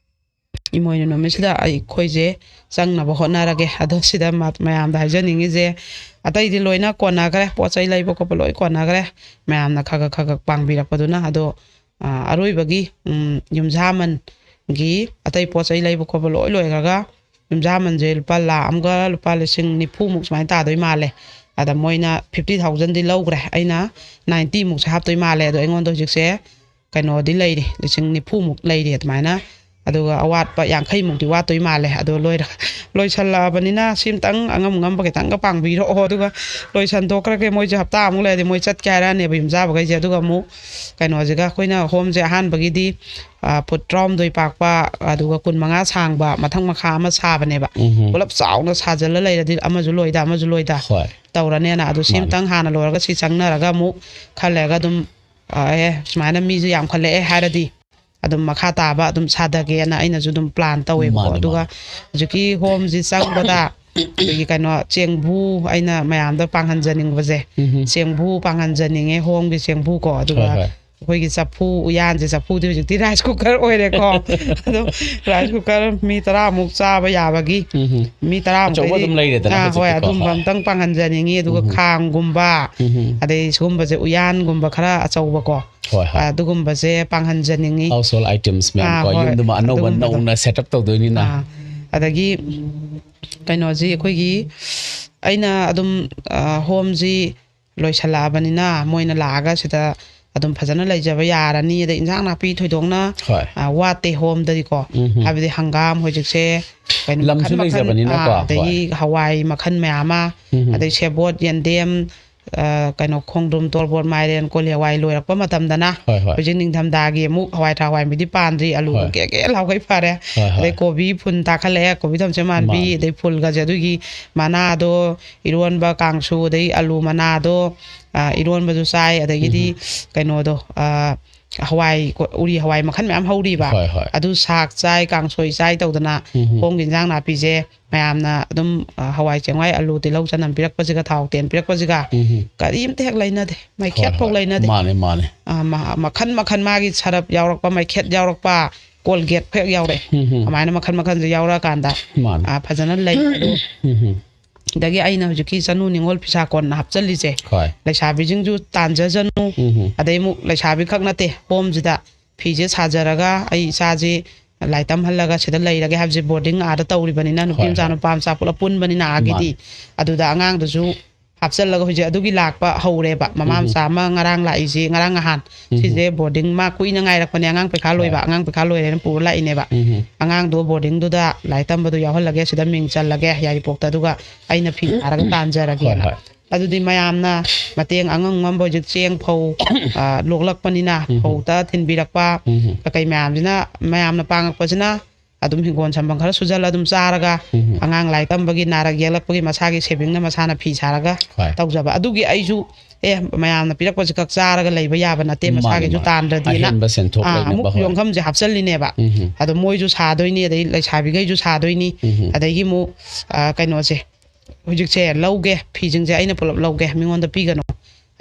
ꯏꯃꯣꯏꯅꯨ ꯅꯨꯃꯤꯠꯁꯤꯗ ꯑꯩꯈꯣꯏꯁꯦ ꯆꯪꯅꯕ ꯍꯣꯠꯅꯔꯒꯦ꯫ ꯑꯗꯣ ꯁꯤꯗ ꯃ-, ꯃꯌꯥꯝꯗ ꯍꯥꯏꯖꯅꯤꯡꯉꯤꯁꯦ, ꯑꯇꯩꯗꯤ ꯂꯣꯏꯅ ꯀꯣꯟꯅꯈ꯭ꯔꯦ, ꯄꯣꯠ ꯆꯩ ꯂꯩꯕ ꯈꯣꯠꯄ ꯂꯣꯏ ꯀꯣꯟꯅꯈ꯭ꯔꯦ, ꯃꯌꯥꯝꯅ ꯈꯔ ꯈꯔ ꯈꯔ ꯈꯔ ꯄꯥꯡꯕꯤꯔꯛꯄꯗꯨꯅ꯫ ꯑꯗꯣ, ꯑ, ꯑꯔꯣꯏꯕꯒꯤ, ꯎꯝ, ꯌꯨꯝꯁꯥꯃꯟꯒꯤ ꯑꯇꯩ ꯄꯣꯠ ꯆꯩ ꯂꯩꯕ ꯈꯣꯠꯄ ꯂꯣꯏ ꯂꯣꯏꯈ꯭ꯔꯒ, ꯌꯨꯝꯁꯥꯃꯟꯁꯦ ꯂꯨꯄꯥ ꯂꯥꯈ ꯑꯃꯒ ꯂꯨꯄꯥ ꯂꯤꯁꯤꯡ ꯅꯤꯐꯨꯃꯨꯛ ꯁꯨꯃꯥꯏꯅ ꯇꯥꯗꯣꯏ ꯃꯥꯜꯂꯦ꯫ ꯑꯗ ꯃꯣꯏꯅ fifty thousandꯗꯤ ꯂꯧꯈ꯭ꯔꯦ, ꯑꯩꯅ ninety ꯃꯨꯛꯁꯦ ꯍꯥꯞꯇꯣꯏ ꯃꯥꯜꯂꯦ꯫ ꯑꯗꯣ ꯑꯩꯉꯣꯟꯗ ꯍꯧꯖꯤꯛꯁꯦ ꯀꯩꯅꯣꯗꯤ ꯂꯩꯔꯤ, ꯂꯤꯁꯤꯡ ꯅꯤꯐꯨꯃꯨꯛ ꯂꯩꯔꯤ ꯑꯗꯨꯃꯥꯏꯅ꯫ ꯑꯗꯨꯒ ꯑꯋꯥꯠꯄ ꯌꯥꯡꯈꯩꯃꯨꯛꯇꯤ ꯋꯥꯠꯇꯣꯏ ꯃꯥꯜꯂꯦ꯫ ꯑꯗꯣ ꯂꯣꯏꯔ-, ꯂꯣꯏꯁꯜꯂꯛꯑꯕꯅꯤꯅ ꯁꯤꯝꯇꯪ ꯑꯉꯝ ꯑꯉꯝꯕ ꯈꯤꯇꯪꯒ ꯄꯥꯡꯕꯤꯔꯛꯑꯣ꯫ ꯑꯗꯨꯒ ꯂꯣꯏꯁꯟꯗꯣꯛꯈ꯭ꯔꯒꯦ꯫ ꯃꯣꯏꯁꯦ ꯍꯞꯇꯥ ꯑꯃꯨꯛ ꯂꯩꯔꯗꯤ ꯃꯣꯏ ꯆꯠꯀꯦ ꯍꯥꯏꯔꯛꯑꯅꯦꯕ ꯌꯨꯝꯖꯥꯕꯈꯩꯁꯦ꯫ ꯑꯗꯨꯒ ꯑꯃꯨꯛ ꯀꯩꯅꯣꯁꯤꯒ, ꯑꯩꯈꯣꯏꯅ ꯍꯣꯝꯁꯦ ꯑꯍꯥꯟꯕꯒꯤꯗꯤ, ꯑ, ꯐꯨꯠ ꯇꯔꯥꯍꯨꯝꯗꯣꯏ ꯄꯥꯛꯄ, ꯑꯗꯨꯒ ꯀꯨꯟꯃꯉꯥ ꯁꯥꯡꯕ ꯃꯊꯛ ꯃꯈꯥ ꯑꯃ ꯁꯥꯕꯅꯦꯕ꯫ ꯎꯝ ꯍꯝ꯫ ꯄꯨꯂꯞ ꯆꯥꯎꯅ ꯁꯥꯖꯜꯂ ꯂꯩꯔꯗꯤ ꯑꯃꯁꯨ ꯂꯣꯏꯗ, ꯑꯃꯁꯨ ꯂꯣꯏꯗ ꯍꯣꯏ꯫ ꯇꯧꯔꯅꯦꯅ꯫ ꯑꯗꯨ ꯃꯥꯅꯦ꯫ ꯁꯤꯝꯇꯪ ꯍꯥꯟꯅ ꯂꯣꯏꯔꯒ ꯁꯤ ꯆꯪꯅꯔꯒ ꯑꯃꯨꯛ ꯈꯔ ꯂꯩꯔꯒ ꯑꯗꯨꯝ, ꯑ, ꯑꯦ, ꯁꯨꯃꯥꯏꯅ ꯃꯤꯁꯨ ꯌꯥꯝꯈꯠꯂꯛꯑꯦ ꯍꯥꯏꯔꯗꯤ ꯑꯗꯨꯝ ꯃꯈꯥ ꯇꯥꯕ ꯑꯗꯨꯝ ꯁꯥꯊꯒꯦꯅ ꯑꯩꯅꯁꯨ ꯑꯗꯨꯝ plan ꯇꯧꯋꯦꯕꯀꯣ꯫ ꯃꯥꯅꯦ, ꯑꯗꯨꯒ ꯃꯥꯅꯦ꯫ ꯍꯧꯖꯤꯛꯀꯤ ꯍꯣꯝꯁꯤ ꯆꯪꯕꯗ ꯑꯩꯈꯣꯏꯒꯤ ꯀꯩꯅꯣ ꯆꯦꯡꯕꯨ, ꯑꯩꯅ ꯃꯌꯥꯝꯗ ꯄꯥꯡꯍꯟꯖꯅꯤꯡꯕꯁꯦ, ꯎꯝ ꯍꯝ꯫ ꯆꯦꯡꯕꯨ ꯄꯥꯡꯍꯟꯖꯅꯤꯡꯉꯦ, ꯍꯣꯝꯒꯤ ꯆꯦꯡꯕꯨ ꯀꯣ꯫ ꯑꯗꯨꯒ ꯍꯣꯏ, ꯍꯣꯏ꯫ ꯑꯩꯈꯣꯏꯒꯤ ꯆꯐꯨ ꯎꯌꯥꯟꯁꯦ, ꯆꯐꯨꯗꯤ ꯍꯧꯖꯤꯛꯇꯤ ꯔꯥꯏꯁ ꯀꯨꯀꯔ ꯑꯣꯏꯔꯦꯀꯣ꯫ ꯑꯗꯨꯝ ꯔꯥꯏꯁ ꯀꯨꯀꯔ ꯃꯤ ꯇꯔꯥꯃꯨꯛ ꯆꯥꯕ ꯌꯥꯕꯒꯤ, ꯎꯝ꯫ ꯃꯤ ꯇꯔꯥꯃꯨꯛ ꯑꯆꯧꯕ ꯑꯗꯨꯝ ꯂꯩꯔꯦꯗꯅ ꯑꯥ, ꯍꯣꯏ, ꯍꯧꯖꯤꯛꯇꯤꯀꯣ꯫ ꯑꯗꯨꯝꯕ ꯍꯣꯏ꯫ ꯑꯝꯇꯪ ꯄꯥꯡꯍꯟꯖꯅꯤꯡꯉꯤ꯫ ꯑꯗꯨꯒ ꯎꯝ꯫ ꯈꯥꯡꯒꯨꯝꯕ, ꯎꯝ꯫ ꯑꯗꯩ ꯁꯤꯒꯨꯝꯕꯁꯦ, ꯎꯌꯥꯟꯒꯨꯝꯕ ꯈꯔ ꯑꯆꯧꯕꯀꯣ, ꯍꯣꯏ, ꯍꯣꯏ꯫ ꯑꯗꯨꯒꯨꯝꯕꯁꯦ ꯄꯥꯡꯍꯟꯖꯅꯤꯡꯉꯤ꯫ Household items ꯃꯌꯥꯝ ꯑꯥ, ꯀꯣ, ꯍꯣꯏ, ꯌꯨꯝꯗꯨꯃ ꯑꯅꯧꯕ ꯑꯗꯨꯒꯨꯝꯕꯗꯣ꯫ ꯅꯧꯅ set up ꯇꯧꯗꯣꯏꯅꯤꯅ꯫ ꯑꯥ, ꯑꯗꯒꯤ ꯀꯩꯅꯣꯁꯤ ꯑꯩꯈꯣꯏꯒꯤ, ꯑꯩꯅ ꯑꯗꯨꯝ, ꯑꯥ, ꯍꯣꯝꯁꯤ ꯂꯣꯏꯁꯜꯂꯛꯑꯕꯅꯤꯅ, ꯃꯣꯏꯅ ꯂꯥꯛꯑꯒ ꯁꯤꯗ ꯑꯗꯨꯝ ꯐꯖꯅ ꯂꯩꯖꯕ ꯌꯥꯔꯅꯤ꯫ ꯑꯗꯩ ꯏꯟꯁꯥꯡ ꯅꯥꯄꯤ ꯊꯣꯏꯗꯣꯛꯅ, ꯍꯣꯏ꯫ ꯑꯥ, ꯋꯥꯠꯇꯦ ꯍꯣꯝꯗꯗꯤꯀꯣ꯫ ꯎꯝ꯫ ꯍꯥꯏꯕꯗꯤ ꯍꯪꯒꯥꯝ ꯍꯧꯖꯤꯛꯁꯦ ꯀꯩꯅꯣ, ꯂꯝꯁꯨ ꯃꯈꯟ ꯃꯈꯟ, ꯂꯩꯖꯕꯅꯤꯅꯀꯣ, ꯑꯥ, ꯑꯗꯒꯤ ꯍꯣꯏ꯫ ꯍꯋꯥꯏ ꯃꯈꯜ ꯃꯌꯥꯝ ꯑꯃ, ꯎꯝ꯫ ꯑꯗꯩ ꯁꯦꯕꯣꯠ, ꯌꯦꯟꯗꯦꯝ, ꯑꯥ, ꯀꯩꯅꯣ, ꯈꯣꯡꯗ꯭ꯔꯨꯝ, ꯇꯣꯔꯕꯣꯠ, ꯃꯥꯏꯔꯦꯟ, ꯀꯣꯂꯤ ꯍꯋꯥꯏ ꯂꯣꯏꯔꯛꯄ ꯃꯇꯝꯗꯅ, ꯍꯣꯏ, ꯍꯣꯏ꯫ ꯍꯧꯖꯤꯛ ꯅꯤꯡꯊꯝꯊꯥꯒꯤ ꯑꯃꯨꯛ ꯍꯋꯥꯏ ꯊ꯭ꯔꯥꯛ ꯍꯋꯥꯏ ꯃꯨꯕꯤꯗꯤ ꯄꯥꯟꯗ꯭ꯔꯤ, ꯑꯂꯨ ꯍꯣꯏ꯫ ꯀꯦ ꯀꯦ ꯂꯥꯎꯒꯩ ꯐꯔꯦ꯫ ꯍꯣꯏ, ꯍꯣꯏ꯫ ꯑꯗꯩ ꯀꯣꯕꯤ ꯐꯨꯜ ꯇꯥꯈꯠꯂꯛꯑꯦ, ꯀꯣꯕꯤ ꯊꯝꯆꯦꯠ ꯃꯥꯟꯕꯤ, ꯃꯥꯅꯤ꯫ ꯑꯗꯩ ꯐꯨꯜꯒꯁꯦ, ꯑꯗꯨꯒꯤ ꯃꯅꯥꯗꯣ, ꯏꯔꯣꯟꯕ, ꯀꯥꯡꯁꯨ, ꯑꯗꯩ ꯑꯂꯨ ꯃꯅꯥꯗꯣ, ꯑꯥ, ꯏꯔꯣꯟꯕꯁꯨ ꯆꯥꯏ, ꯑꯗꯒꯤꯗꯤ ꯎꯝ꯫ ꯀꯩꯅꯣꯗꯣ, ꯑꯥ, ꯍꯋꯥꯏ, ꯎꯔꯤ ꯍꯋꯥꯏ ꯃꯈꯜ ꯃꯌꯥꯝ ꯍꯧꯔꯤꯕ꯫ ꯍꯣꯏ, ꯍꯣꯏ꯫ ꯑꯗꯨ ꯁꯥꯛ ꯆꯥꯏ, ꯀꯥꯡꯁꯣꯏ ꯆꯥꯏ ꯇꯧꯗꯅ, ꯎꯝ꯫ ꯍꯣꯝꯒꯤ ꯏꯟꯖꯥꯡ ꯅꯥꯄꯤꯁꯦ ꯃꯌꯥꯝꯅ ꯑꯗꯨꯝ, ꯑ, ꯍꯋꯥꯏ ꯆꯦꯡꯋꯥꯏ, ꯑꯂꯨ, ꯇꯤꯜꯍꯧ, ꯆꯅꯝ ꯄꯤꯔꯛꯄꯁꯤꯒ, ꯊꯥꯎ ꯇꯦꯟ ꯄꯤꯔꯛꯄꯁꯤꯒ ꯎꯝ꯫ ꯀꯔꯤꯝꯇ ꯍꯦꯛ ꯂꯩꯅꯗꯦ꯫ ꯍꯣꯏ, ꯃꯩꯈꯦꯠ ꯐꯥꯎ ꯍꯣꯏ꯫ ꯂꯩꯅꯗꯦ꯫ ꯃꯥꯅꯦ, ꯃꯥꯅꯦ꯫ ꯑ, ꯃ-, ꯃꯈꯟ ꯃꯈꯟ, ꯃꯥꯒꯤ ꯁꯔꯞ ꯌꯥꯎꯔꯛꯄ, ꯃꯩꯈꯦꯠ ꯌꯥꯎꯔꯛꯄ, ꯀꯣꯜꯒꯦꯠ ꯍꯦꯛ ꯌꯥꯎꯔꯛꯑꯦ꯫ ꯎꯝ, ꯎꯝ꯫ ꯑꯗꯨꯃꯥꯏꯅ ꯃꯈꯟ ꯃꯈꯟꯁꯦ ꯌꯥꯎꯔꯛꯑꯀꯥꯟꯗ, ꯃꯥꯅꯦ꯫ ꯑ, ꯐꯖꯅ ꯂꯩ꯫ ꯑꯗꯣ ꯎꯝ, ꯎꯝ꯫ ꯑꯗꯒꯤ ꯑꯩꯅ ꯍꯧꯖꯤꯛꯀꯤ ꯆꯅꯨ ꯅꯤꯉꯣꯜ ꯐꯤꯁꯥ ꯀꯣꯟꯅ ꯍꯥꯞꯆꯜꯂꯤꯁꯦ, ꯍꯣꯏ꯫ ꯂꯩꯁꯥꯕꯤꯁꯤꯡꯁꯨ ꯇꯥꯟꯖꯖꯅꯨ, ꯎꯝ, ꯎꯝ꯫ ꯑꯗꯩ ꯑꯃꯨꯛ ꯂꯩꯁꯥꯕꯤ ꯈꯛ ꯅꯠꯇꯦ, ꯍꯣꯝꯁꯤꯗ ꯐꯤꯁꯦ ꯁꯥꯖꯔꯒ ꯑꯩ ꯏꯆꯥꯁꯦ ꯂꯥꯏ ꯇꯝꯍꯜꯂꯒ ꯁꯤꯗ ꯂꯩꯔꯒꯦ ꯍꯥꯏꯕꯁꯦ, ꯕꯣꯔꯗꯤꯡ ꯑꯥꯗ ꯇꯧꯔꯤꯕꯅꯤꯅ, ꯅꯨꯄꯤ ꯍꯣꯏ, ꯃꯆꯥ ꯍꯣꯏ꯫ ꯅꯨꯄꯥ ꯃꯆꯥ ꯄꯨꯂꯞ ꯄꯨꯟꯕꯅꯤꯅ ꯑꯥꯒꯤꯗꯤ꯫ ꯃꯥꯅꯤ꯫ ꯑꯗꯨꯗ ꯑꯉꯥꯡꯗꯨꯁꯨ ꯍꯥꯞꯆꯜꯂꯒ ꯍꯧꯖꯤꯛ ꯑꯗꯨꯒꯤ ꯂꯥꯛꯄ ꯍꯧꯔꯦꯕ꯫ ꯃꯃꯥ ꯎꯝ꯫ ꯃꯆꯥ ꯑꯃ ꯉꯔꯥꯡ ꯂꯥꯛꯏꯁꯦ, ꯉꯔꯥꯡ ꯅꯍꯥꯟ꯫ ꯎꯝ꯫ ꯁꯤꯁꯦ ꯕꯣꯔꯗꯤꯡ ꯃꯥ ꯀꯨꯏꯅ ꯉꯥꯏꯔꯛꯄꯅꯦ, ꯑꯉꯥꯡ ꯄꯩꯈꯥ ꯂꯣꯏꯕ, ꯍꯣꯏ꯫ ꯑꯉꯥꯡ ꯄꯩꯈꯥ ꯂꯣꯏꯔꯦꯅ ꯄꯨꯔ ꯂꯥꯛꯏꯅꯦꯕ꯫ ꯎꯝ꯫ ꯑꯉꯥꯡꯗꯣ ꯕꯣꯔꯗꯤꯡꯗꯨꯗ ꯂꯥꯏꯔꯤꯛ ꯇꯝꯕꯗꯣ ꯌꯥꯎꯍꯜꯂꯒꯦ, ꯁꯤꯗ ꯃꯤꯡ ꯆꯜꯂꯒꯦ ꯌꯥꯏꯔꯤꯄꯣꯛꯇ, ꯑꯗꯨꯒ ꯑꯩꯅ ꯐꯤ ꯁꯥꯔꯒ ꯇꯥꯟꯖꯔꯒꯦꯅ꯫ ꯍꯣꯏ, ꯍꯣꯏ꯫ ꯑꯗꯨꯗꯤ ꯃꯌꯥꯝꯅ ꯃꯇꯦꯡ ꯑꯉꯝ ꯑꯉꯝꯕ, ꯍꯧꯖꯤꯛ ꯆꯦꯡ ꯐꯧ, ꯑ, ꯂꯣꯛꯂꯛꯄꯅꯤꯅ, ꯎꯝ꯫ ꯐꯧꯇ ꯊꯤꯟꯕꯤꯔꯛꯄ, ꯎꯝ꯫ ꯀꯩꯀꯩ ꯃꯌꯥꯝꯁꯤꯅ, ꯃꯌꯥꯝꯅ ꯄꯥꯡꯉꯛꯄꯁꯤꯅ ꯑꯗꯨꯝ ꯍꯤꯡꯒꯣꯜ ꯁꯝꯕꯜ ꯈꯔ ꯁꯨꯖꯜꯂ ꯑꯗꯨꯝ ꯆꯥꯔꯒ, ꯎꯝ꯫ ꯑꯉꯥꯡ ꯂꯥꯏꯔꯤꯛ ꯇꯝꯕꯒꯤ, ꯅꯥꯔꯛ ꯌꯦꯛꯂꯛꯄꯒꯤ ꯃꯁꯥꯒꯤ ꯁꯦꯚꯤꯡꯅ ꯃꯁꯥꯅ ꯐꯤ ꯁꯥꯔꯒ ꯍꯣꯏ꯫ ꯇꯧꯖꯕ꯫ ꯑꯗꯨꯒꯤ ꯑꯩꯁꯨ, ꯑꯦ, ꯃꯌꯥꯝꯅ ꯄꯤꯔꯛꯄꯁꯦ ꯈꯛ ꯆꯥꯔꯒ ꯂꯩꯕ ꯌꯥꯕ ꯅꯠꯇꯦ, ꯃꯥꯅꯦ, ꯃꯁꯥꯒꯤꯁꯨ ꯃꯥꯅꯦ꯫ ꯇꯥꯟꯗ꯭ꯔꯗꯤꯅ, ꯑꯍꯦꯟꯕ ꯁꯦꯟꯊꯣꯛ ꯑꯥ, ꯂꯩꯅꯕ, ꯑꯃꯨꯛ ꯍꯣꯏ꯫ ꯌꯣꯟꯐꯝꯁꯦ ꯍꯥꯞꯆꯜꯂꯤꯅꯦꯕ꯫ ꯎꯝ꯫ ꯑꯗꯣ ꯃꯣꯏꯁꯨ ꯁꯥꯗꯣꯏꯅꯤ, ꯑꯗꯩ ꯂꯩꯁꯥꯕꯤꯈꯩꯁꯨ ꯁꯥꯗꯣꯏꯅꯤ, ꯎꯝ꯫ ꯑꯗꯒꯤ ꯑꯃꯨꯛ, ꯑ, ꯀꯩꯅꯣꯁꯦ, ꯍꯧꯖꯤꯛꯁꯦ ꯂꯧꯒꯦ, ꯐꯤꯁꯤꯡꯁꯦ ꯑꯩꯅ ꯄꯨꯂꯞ ꯂꯧꯒꯦ, ꯃꯤꯉꯣꯟꯗ ꯄꯤꯒꯅꯨ,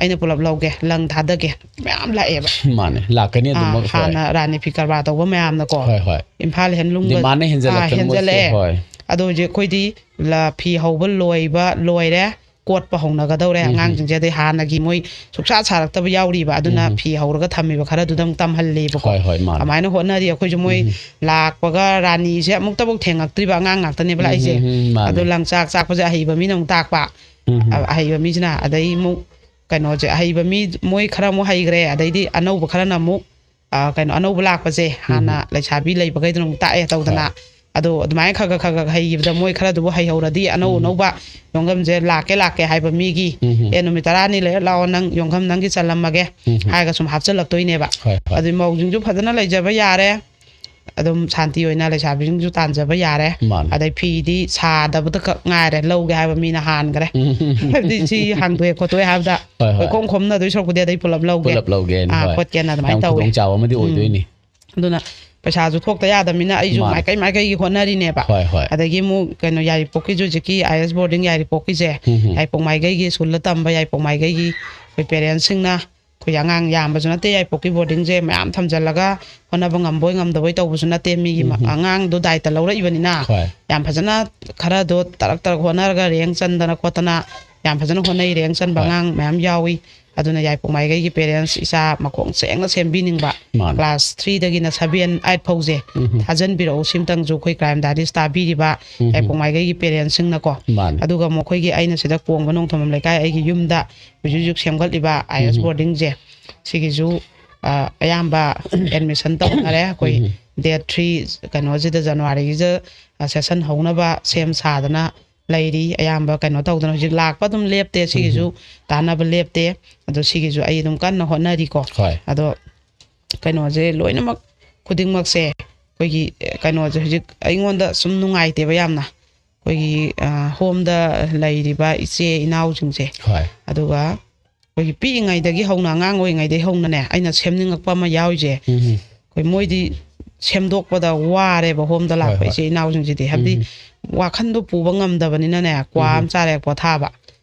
ꯑꯩꯅ ꯄꯨꯂꯞ ꯂꯧꯒꯦ, ꯂꯪ ꯊꯥꯗꯒꯦ, ꯃꯌꯥꯝ ꯂꯥꯛꯑꯦꯕ꯫ ꯃꯥꯅꯦ, ꯂꯥꯛꯀꯅꯤ ꯑꯥ, ꯑꯗꯨꯃꯛ꯫ ꯍꯣꯏ꯫ ꯍꯥꯟꯅ ꯔꯥꯅꯤ ꯐꯤ ꯀꯔꯕꯥꯔ ꯇꯧꯕ ꯃꯌꯥꯝꯅꯀꯣ, ꯍꯣꯏ, ꯍꯣꯏ꯫ ꯏꯝꯐꯥꯜ ꯍꯦꯟꯂꯨꯝꯒ ꯗꯤꯃꯥꯟꯅ ꯍꯦꯟꯖꯜꯂꯛꯇꯅ ꯃꯣꯏꯁꯦ, ꯍꯦꯟꯖꯜꯂꯛꯑꯦ꯫ ꯍꯣꯏ꯫ ꯑꯗꯣ ꯍꯧꯖꯤꯛ ꯑꯩꯈꯣꯏꯗꯤ ꯂ- ꯐꯤ ꯍꯧꯕ ꯂꯣꯏꯕ ꯂꯣꯏꯔꯦ, ꯀꯣꯠꯄ ꯍꯧꯅꯒꯗꯧꯔꯦ꯫ ꯎꯝ, ꯎꯝ꯫ ꯑꯉꯥꯡꯁꯤꯡꯁꯦ ꯑꯗꯩ ꯍꯥꯟꯅꯒꯤ ꯃꯣꯏ ꯁꯨꯡꯁꯥ ꯁꯥꯔꯛꯇꯕ ꯌꯥꯎꯔꯤꯕ, ꯑꯗꯨꯅ ꯎꯝ, ꯎꯝ꯫ ꯐꯤ ꯍꯧꯔꯒ ꯊꯝꯃꯤꯕ ꯈꯔꯗꯨꯗ ꯑꯃꯨꯛ ꯇꯝꯍꯜꯂꯦꯕꯀꯣ꯫ ꯍꯣꯏ, ꯍꯣꯏ, ꯃꯥꯅꯦ꯫ ꯑꯗꯨꯃꯥꯏꯅ ꯍꯣꯠꯅꯔꯤ ꯑꯩꯈꯣꯏꯁꯨ꯫ ꯃꯣꯏ ꯎꯝ, ꯎꯝ꯫ ꯂꯥꯛꯄꯒ ꯔꯥꯅꯤꯁꯦ ꯑꯃꯨꯛꯇꯕꯨ ꯊꯦꯡꯉꯛꯇ꯭ꯔꯤꯕ ꯑꯉꯥꯡ ꯉꯥꯛꯇꯅꯦꯕ ꯎꯝ, ꯂꯥꯛꯏꯁꯦ꯫ ꯎꯝ, ꯎꯝ, ꯃꯥꯅꯦ꯫ ꯑꯗꯣ ꯂꯪꯆꯥꯛ ꯆꯥꯛꯄꯁꯦ ꯑꯍꯩꯕ ꯃꯤꯅ ꯑꯃꯨꯛ ꯇꯥꯛꯄ꯫ ꯎꯝ, ꯎꯝ꯫ ꯑ- ꯑꯍꯩꯕ ꯃꯤꯁꯤꯅ꯫ ꯑꯗꯩ ꯑꯃꯨꯛ ꯀꯩꯅꯣꯁꯦ, ꯑꯍꯩꯕ ꯃꯤ ꯃꯣꯏ ꯈꯔ ꯑꯃꯨꯛ ꯍꯩꯈ꯭ꯔꯦ, ꯑꯗꯩꯗꯤ ꯑꯅꯧꯕ ꯈꯔꯅ ꯑꯃꯨꯛ ꯑ, ꯀꯩꯅꯣ, ꯑꯅꯧꯕ ꯂꯥꯛꯄꯁꯦ ꯍꯥꯟꯅ ꯎꯝ꯫ ꯂꯩꯁꯥꯕꯤ ꯂꯩꯕꯈꯩꯗꯨꯅ ꯑꯃꯨꯛ ꯇꯥꯛꯑꯦ ꯇꯧꯗꯅ꯫ ꯍꯣꯏ꯫ ꯑꯗꯣ ꯑꯗꯨꯃꯥꯏꯅ ꯈꯔ ꯈꯔ ꯈꯔ ꯈꯔ ꯍꯩꯈꯤꯕꯗ ꯃꯣꯏ ꯈꯔꯗꯨꯕꯨ ꯍꯩꯍꯧꯔꯗꯤ ꯑꯅꯧ ꯎꯝ꯫ ꯑꯅꯧꯕ ꯌꯣꯡꯈꯝꯁꯦ ꯂꯥꯛꯀꯦ ꯂꯥꯛꯀꯦ ꯍꯥꯏꯕ ꯃꯤꯒꯤ, ꯎꯝ꯫ "ꯑꯦ, ꯅꯨꯃꯤꯠ ꯇꯔꯥꯅꯤ ꯂꯩꯔ ꯂꯥꯛꯑꯣ, ꯅꯪ ꯌꯣꯡꯈꯝ ꯅꯪꯒꯤ ꯆꯜꯂꯝꯃꯒꯦ" ꯎꯝ꯫ ꯍꯥꯏꯔꯒ ꯁꯨꯝ ꯍꯥꯞꯆꯤꯜꯂꯛꯇꯣꯏꯅꯦꯕ꯫ ꯍꯣꯏ, ꯍꯣꯏ꯫ ꯑꯗꯨ ꯃꯧꯁꯤꯡꯁꯨ ꯐꯖꯅ ꯂꯩꯖꯕ ꯌꯥꯔꯦ, ꯑꯗꯨꯝ ꯁꯥꯟꯇꯤ ꯑꯣꯏꯅ ꯂꯩꯁꯥꯕꯤꯁꯤꯡꯁꯨ ꯇꯥꯟꯖꯕ ꯌꯥꯔꯦ꯫ ꯃꯥꯅꯦ꯫ ꯑꯗꯩ ꯐꯤꯗꯤ ꯁꯥꯗꯕꯗ ꯈꯛ ꯉꯥꯏꯔꯦ, ꯂꯧꯒꯦ ꯍꯥꯏꯕ ꯃꯤꯅ ꯍꯥꯟꯈ꯭ꯔꯦ꯫ ꯎꯝ꯫ ꯍꯥꯏꯕꯗꯤ ꯁꯤ ꯍꯥꯡꯗꯣꯛꯑꯦ ꯈꯣꯠꯇꯣꯛꯑꯦ ꯍꯥꯏꯕꯗ ꯍꯣꯏ, ꯍꯣꯏ꯫ ꯀꯣꯏꯈꯣꯝ ꯈꯣꯝꯅꯗꯣꯏ ꯁꯔꯨꯛꯄꯨꯗꯤ ꯑꯗꯩ ꯄꯨꯂꯞ ꯂꯧꯒꯦ꯫ ꯄꯨꯂꯞ ꯂꯧꯒꯦꯅ, ꯑꯥ, ꯍꯣꯏ꯫ ꯈꯣꯠꯀꯦꯅ ꯑꯗꯨꯃꯥꯏꯅ ꯌꯥꯝ ꯇꯧꯋꯦ꯫ ꯈꯨꯗꯣꯡꯆꯥꯕ ꯑꯃꯗꯤ ꯎꯝ꯫ ꯑꯣꯏꯗꯣꯏꯅꯤ꯫ ꯑꯗꯨꯅ ꯄꯩꯁꯥꯁꯨ ꯊꯣꯛꯇ ꯌꯥꯗꯕꯅꯤꯅ ꯑꯩꯁꯨ ꯃꯥꯅꯦ꯫ ꯃꯥꯏꯀꯩ ꯃꯥꯏꯀꯩꯒꯤ ꯍꯣꯠꯅꯔꯤꯅꯦꯕ꯫ ꯍꯣꯏ, ꯍꯣꯏ꯫ ꯑꯗꯒꯤ ꯑꯃꯨꯛ ꯀꯩꯅꯣ, ꯌꯥꯏꯔꯤꯄꯣꯛꯀꯤꯁꯨ ꯍꯧꯖꯤꯛꯀꯤ ꯑꯥꯏ ꯑꯦꯁ ꯕꯣꯔꯗꯤꯡ ꯌꯥꯏꯔꯤꯄꯣꯛꯀꯤꯁꯦ, ꯎꯝ, ꯎꯝ꯫ ꯌꯥꯏꯔꯤꯄꯣꯛ ꯃꯥꯏꯀꯩꯒꯤ ꯁ꯭ꯀꯨꯜꯗ ꯇꯝꯕ ꯌꯥꯏꯔꯤꯄꯣꯛ ꯃꯥꯏꯀꯩꯒꯤ ꯑꯩꯈꯣꯏ ꯄꯦꯔꯦꯟꯁꯁꯤꯡꯅ, ꯑꯩꯈꯣꯏ ꯑꯉꯥꯡ ꯌꯥꯝꯕꯁꯨ ꯅꯠꯇꯦ, ꯌꯥꯏꯔꯤꯄꯣꯛꯀꯤ ꯕꯣꯔꯗꯤꯡꯁꯦ ꯃꯌꯥꯝ ꯊꯝꯖꯤꯜꯂꯒ ꯍꯣꯠꯅꯕ ꯉꯝꯕꯣꯏ ꯉꯝꯗꯕꯣꯏ ꯇꯧꯕꯁꯨ ꯅꯠꯇꯦ, ꯃꯤꯒꯤ ꯃ- ꯎꯝ, ꯎꯝ꯫ ꯑꯉꯥꯡꯗꯣ ꯗꯥꯏꯇ ꯂꯧꯔꯛꯏꯕꯅꯤꯅ꯫ ꯍꯣꯏ꯫ ꯌꯥꯝ ꯐꯖꯅ ꯈꯔꯗꯣ ꯇꯔꯛ ꯇꯔꯛ ꯍꯣꯠꯅꯔꯒ ꯔꯦꯡ ꯆꯟꯗꯅ ꯈꯣꯠꯇꯅ ꯌꯥꯝ ꯐꯖꯅ ꯍꯣꯠꯅꯩ, ꯔꯦꯡ ꯆꯟꯕ ꯍꯣꯏ꯫ ꯑꯉꯥꯡ ꯃꯌꯥꯝ ꯌꯥꯎꯏ꯫ ꯑꯗꯨꯅ ꯌꯥꯏꯔꯤꯄꯣꯛ ꯃꯥꯏꯀꯩꯒꯤ ꯄꯦꯔꯦꯟꯁ ꯏꯆꯥ ꯃꯈꯣꯡ ꯁꯦꯡꯅ ꯁꯦꯝꯕꯤꯅꯤꯡꯕ, ꯃꯥꯅꯦ꯫ ꯀ꯭ꯂꯥꯁ ꯊ꯭ꯔꯤꯗꯒꯤꯅ ꯁꯚꯦꯟ ꯑꯩꯠ ꯐꯥꯎꯁꯦ ꯎꯝ, ꯎꯝ꯫ ꯊꯥꯖꯟꯕꯤꯔꯛꯎ꯫ ꯁꯤꯝꯇꯪꯁꯨ ꯑꯩꯈꯣꯏ ꯀ꯭ꯔꯥꯏꯝ ꯗꯥꯏꯔꯤꯁ ꯇꯥꯕꯤꯔꯤꯕ ꯎꯝ, ꯎꯝ꯫ ꯌꯥꯏꯔꯤꯄꯣꯛ ꯃꯥꯏꯀꯩꯒꯤ ꯄꯦꯔꯦꯟꯁꯁꯤꯡꯅꯀꯣ꯫ ꯃꯥꯅꯦ꯫ ꯑꯗꯨꯒ ꯑꯃꯨꯛ ꯑꯩꯈꯣꯏꯒꯤ, ꯑꯩꯅ ꯁꯤꯗ ꯀꯣꯡꯕ ꯅꯣꯡꯊꯝꯕꯝ ꯂꯩꯀꯥꯏ, ꯑꯩꯒꯤ ꯌꯨꯝꯗ ꯍꯧꯖꯤꯛ ꯍꯧꯖꯤꯛ ꯁꯦꯝꯒꯠꯂꯤꯕ ꯑꯥꯏ ꯑꯦꯁ ꯎꯝ꯫ ꯕꯣꯔꯗꯤꯡꯁꯦ, ꯁꯤꯒꯤꯁꯨ, ꯑ, ꯑꯌꯥꯝꯕ ꯑꯦꯗꯃꯤꯁꯟ ꯇꯧꯅꯔꯦ꯫ ꯑꯩꯈꯣꯏ ꯎꯝ꯫ ꯗꯦꯠ ꯊ꯭ꯔꯤ ꯀꯩꯅꯣꯁꯤꯗ, ꯖꯅꯋꯥꯔꯤꯒꯤꯁꯤꯗ, ꯑ, ꯁꯦꯁꯟ ꯍꯧꯅꯕ ꯁꯦꯝ ꯁꯥꯗꯅ ꯂꯩꯔꯤ꯫ ꯑꯌꯥꯝꯕ ꯀꯩꯅꯣ ꯇꯧꯗꯅ ꯍꯧꯖꯤꯛ ꯂꯥꯛꯄ ꯑꯗꯨꯝ ꯂꯦꯞꯇꯦ꯫ ꯁꯤꯒꯤꯁꯨ ꯎꯝ꯫ ꯇꯥꯟꯅꯕ ꯂꯦꯞꯇꯦ꯫ ꯑꯗꯣ ꯁꯤꯒꯤꯁꯨ ꯑꯩ ꯑꯗꯨꯝ ꯀꯟꯅ ꯍꯣꯠꯅꯔꯤꯀꯣ꯫ ꯍꯣꯏ꯫ ꯑꯗꯣ ꯀꯩꯅꯣꯁꯦ ꯂꯣꯏꯅꯃꯛ, ꯈꯨꯗꯤꯡꯃꯛꯁꯦ ꯑꯩꯈꯣꯏꯒꯤ, ꯑꯦ, ꯀꯩꯅꯣꯁꯦ ꯍꯧꯖꯤꯛ ꯑꯩꯉꯣꯟꯗ ꯁꯨꯝ ꯅꯨꯡꯉꯥꯏꯇꯦꯕ ꯌꯥꯝꯅ꯫ ꯑꯩꯈꯣꯏꯒꯤ, ꯑ, ꯍꯣꯝꯗ ꯂꯩꯔꯤꯕ ꯏꯆꯦ ꯏꯅꯥꯎꯁꯤꯡꯁꯦ, ꯍꯣꯏ꯫ ꯑꯗꯨꯒ ꯑꯩꯈꯣꯏꯒꯤ ꯄꯤꯛꯏꯉꯩꯗꯒꯤ ꯍꯧꯅ, ꯑꯉꯥꯡ ꯑꯣꯏꯔꯤꯉꯩꯗꯒꯤ ꯍꯧꯅꯅꯦ, ꯑꯩꯅ ꯁꯦꯝꯅꯤꯡꯉꯛꯄ ꯑꯃ ꯌꯥꯎꯔꯤꯁꯦ, ꯎꯝ꯫ ꯑꯩꯈꯣꯏ ꯃꯣꯏꯗꯤ ꯁꯦꯝꯗꯣꯛꯄꯗ ꯋꯥꯔꯦꯕ, ꯍꯣꯝꯗ ꯍꯣꯏ, ꯂꯥꯛꯄ ꯍꯣꯏ꯫ ꯏꯆꯤꯜ ꯏꯅꯥꯎꯁꯤꯡꯁꯤꯗꯤ꯫ ꯍꯥꯏꯕꯗꯤ ꯎꯝ꯫ ꯋꯥꯈꯟꯗꯣ ꯄꯨꯕ ꯉꯝꯗꯕꯅꯤꯅꯅꯦ, ꯀ꯭ꯋꯥ ꯎꯝ꯫ ꯑꯃ ꯆꯥꯔꯦ ꯄꯣꯊꯥꯕ,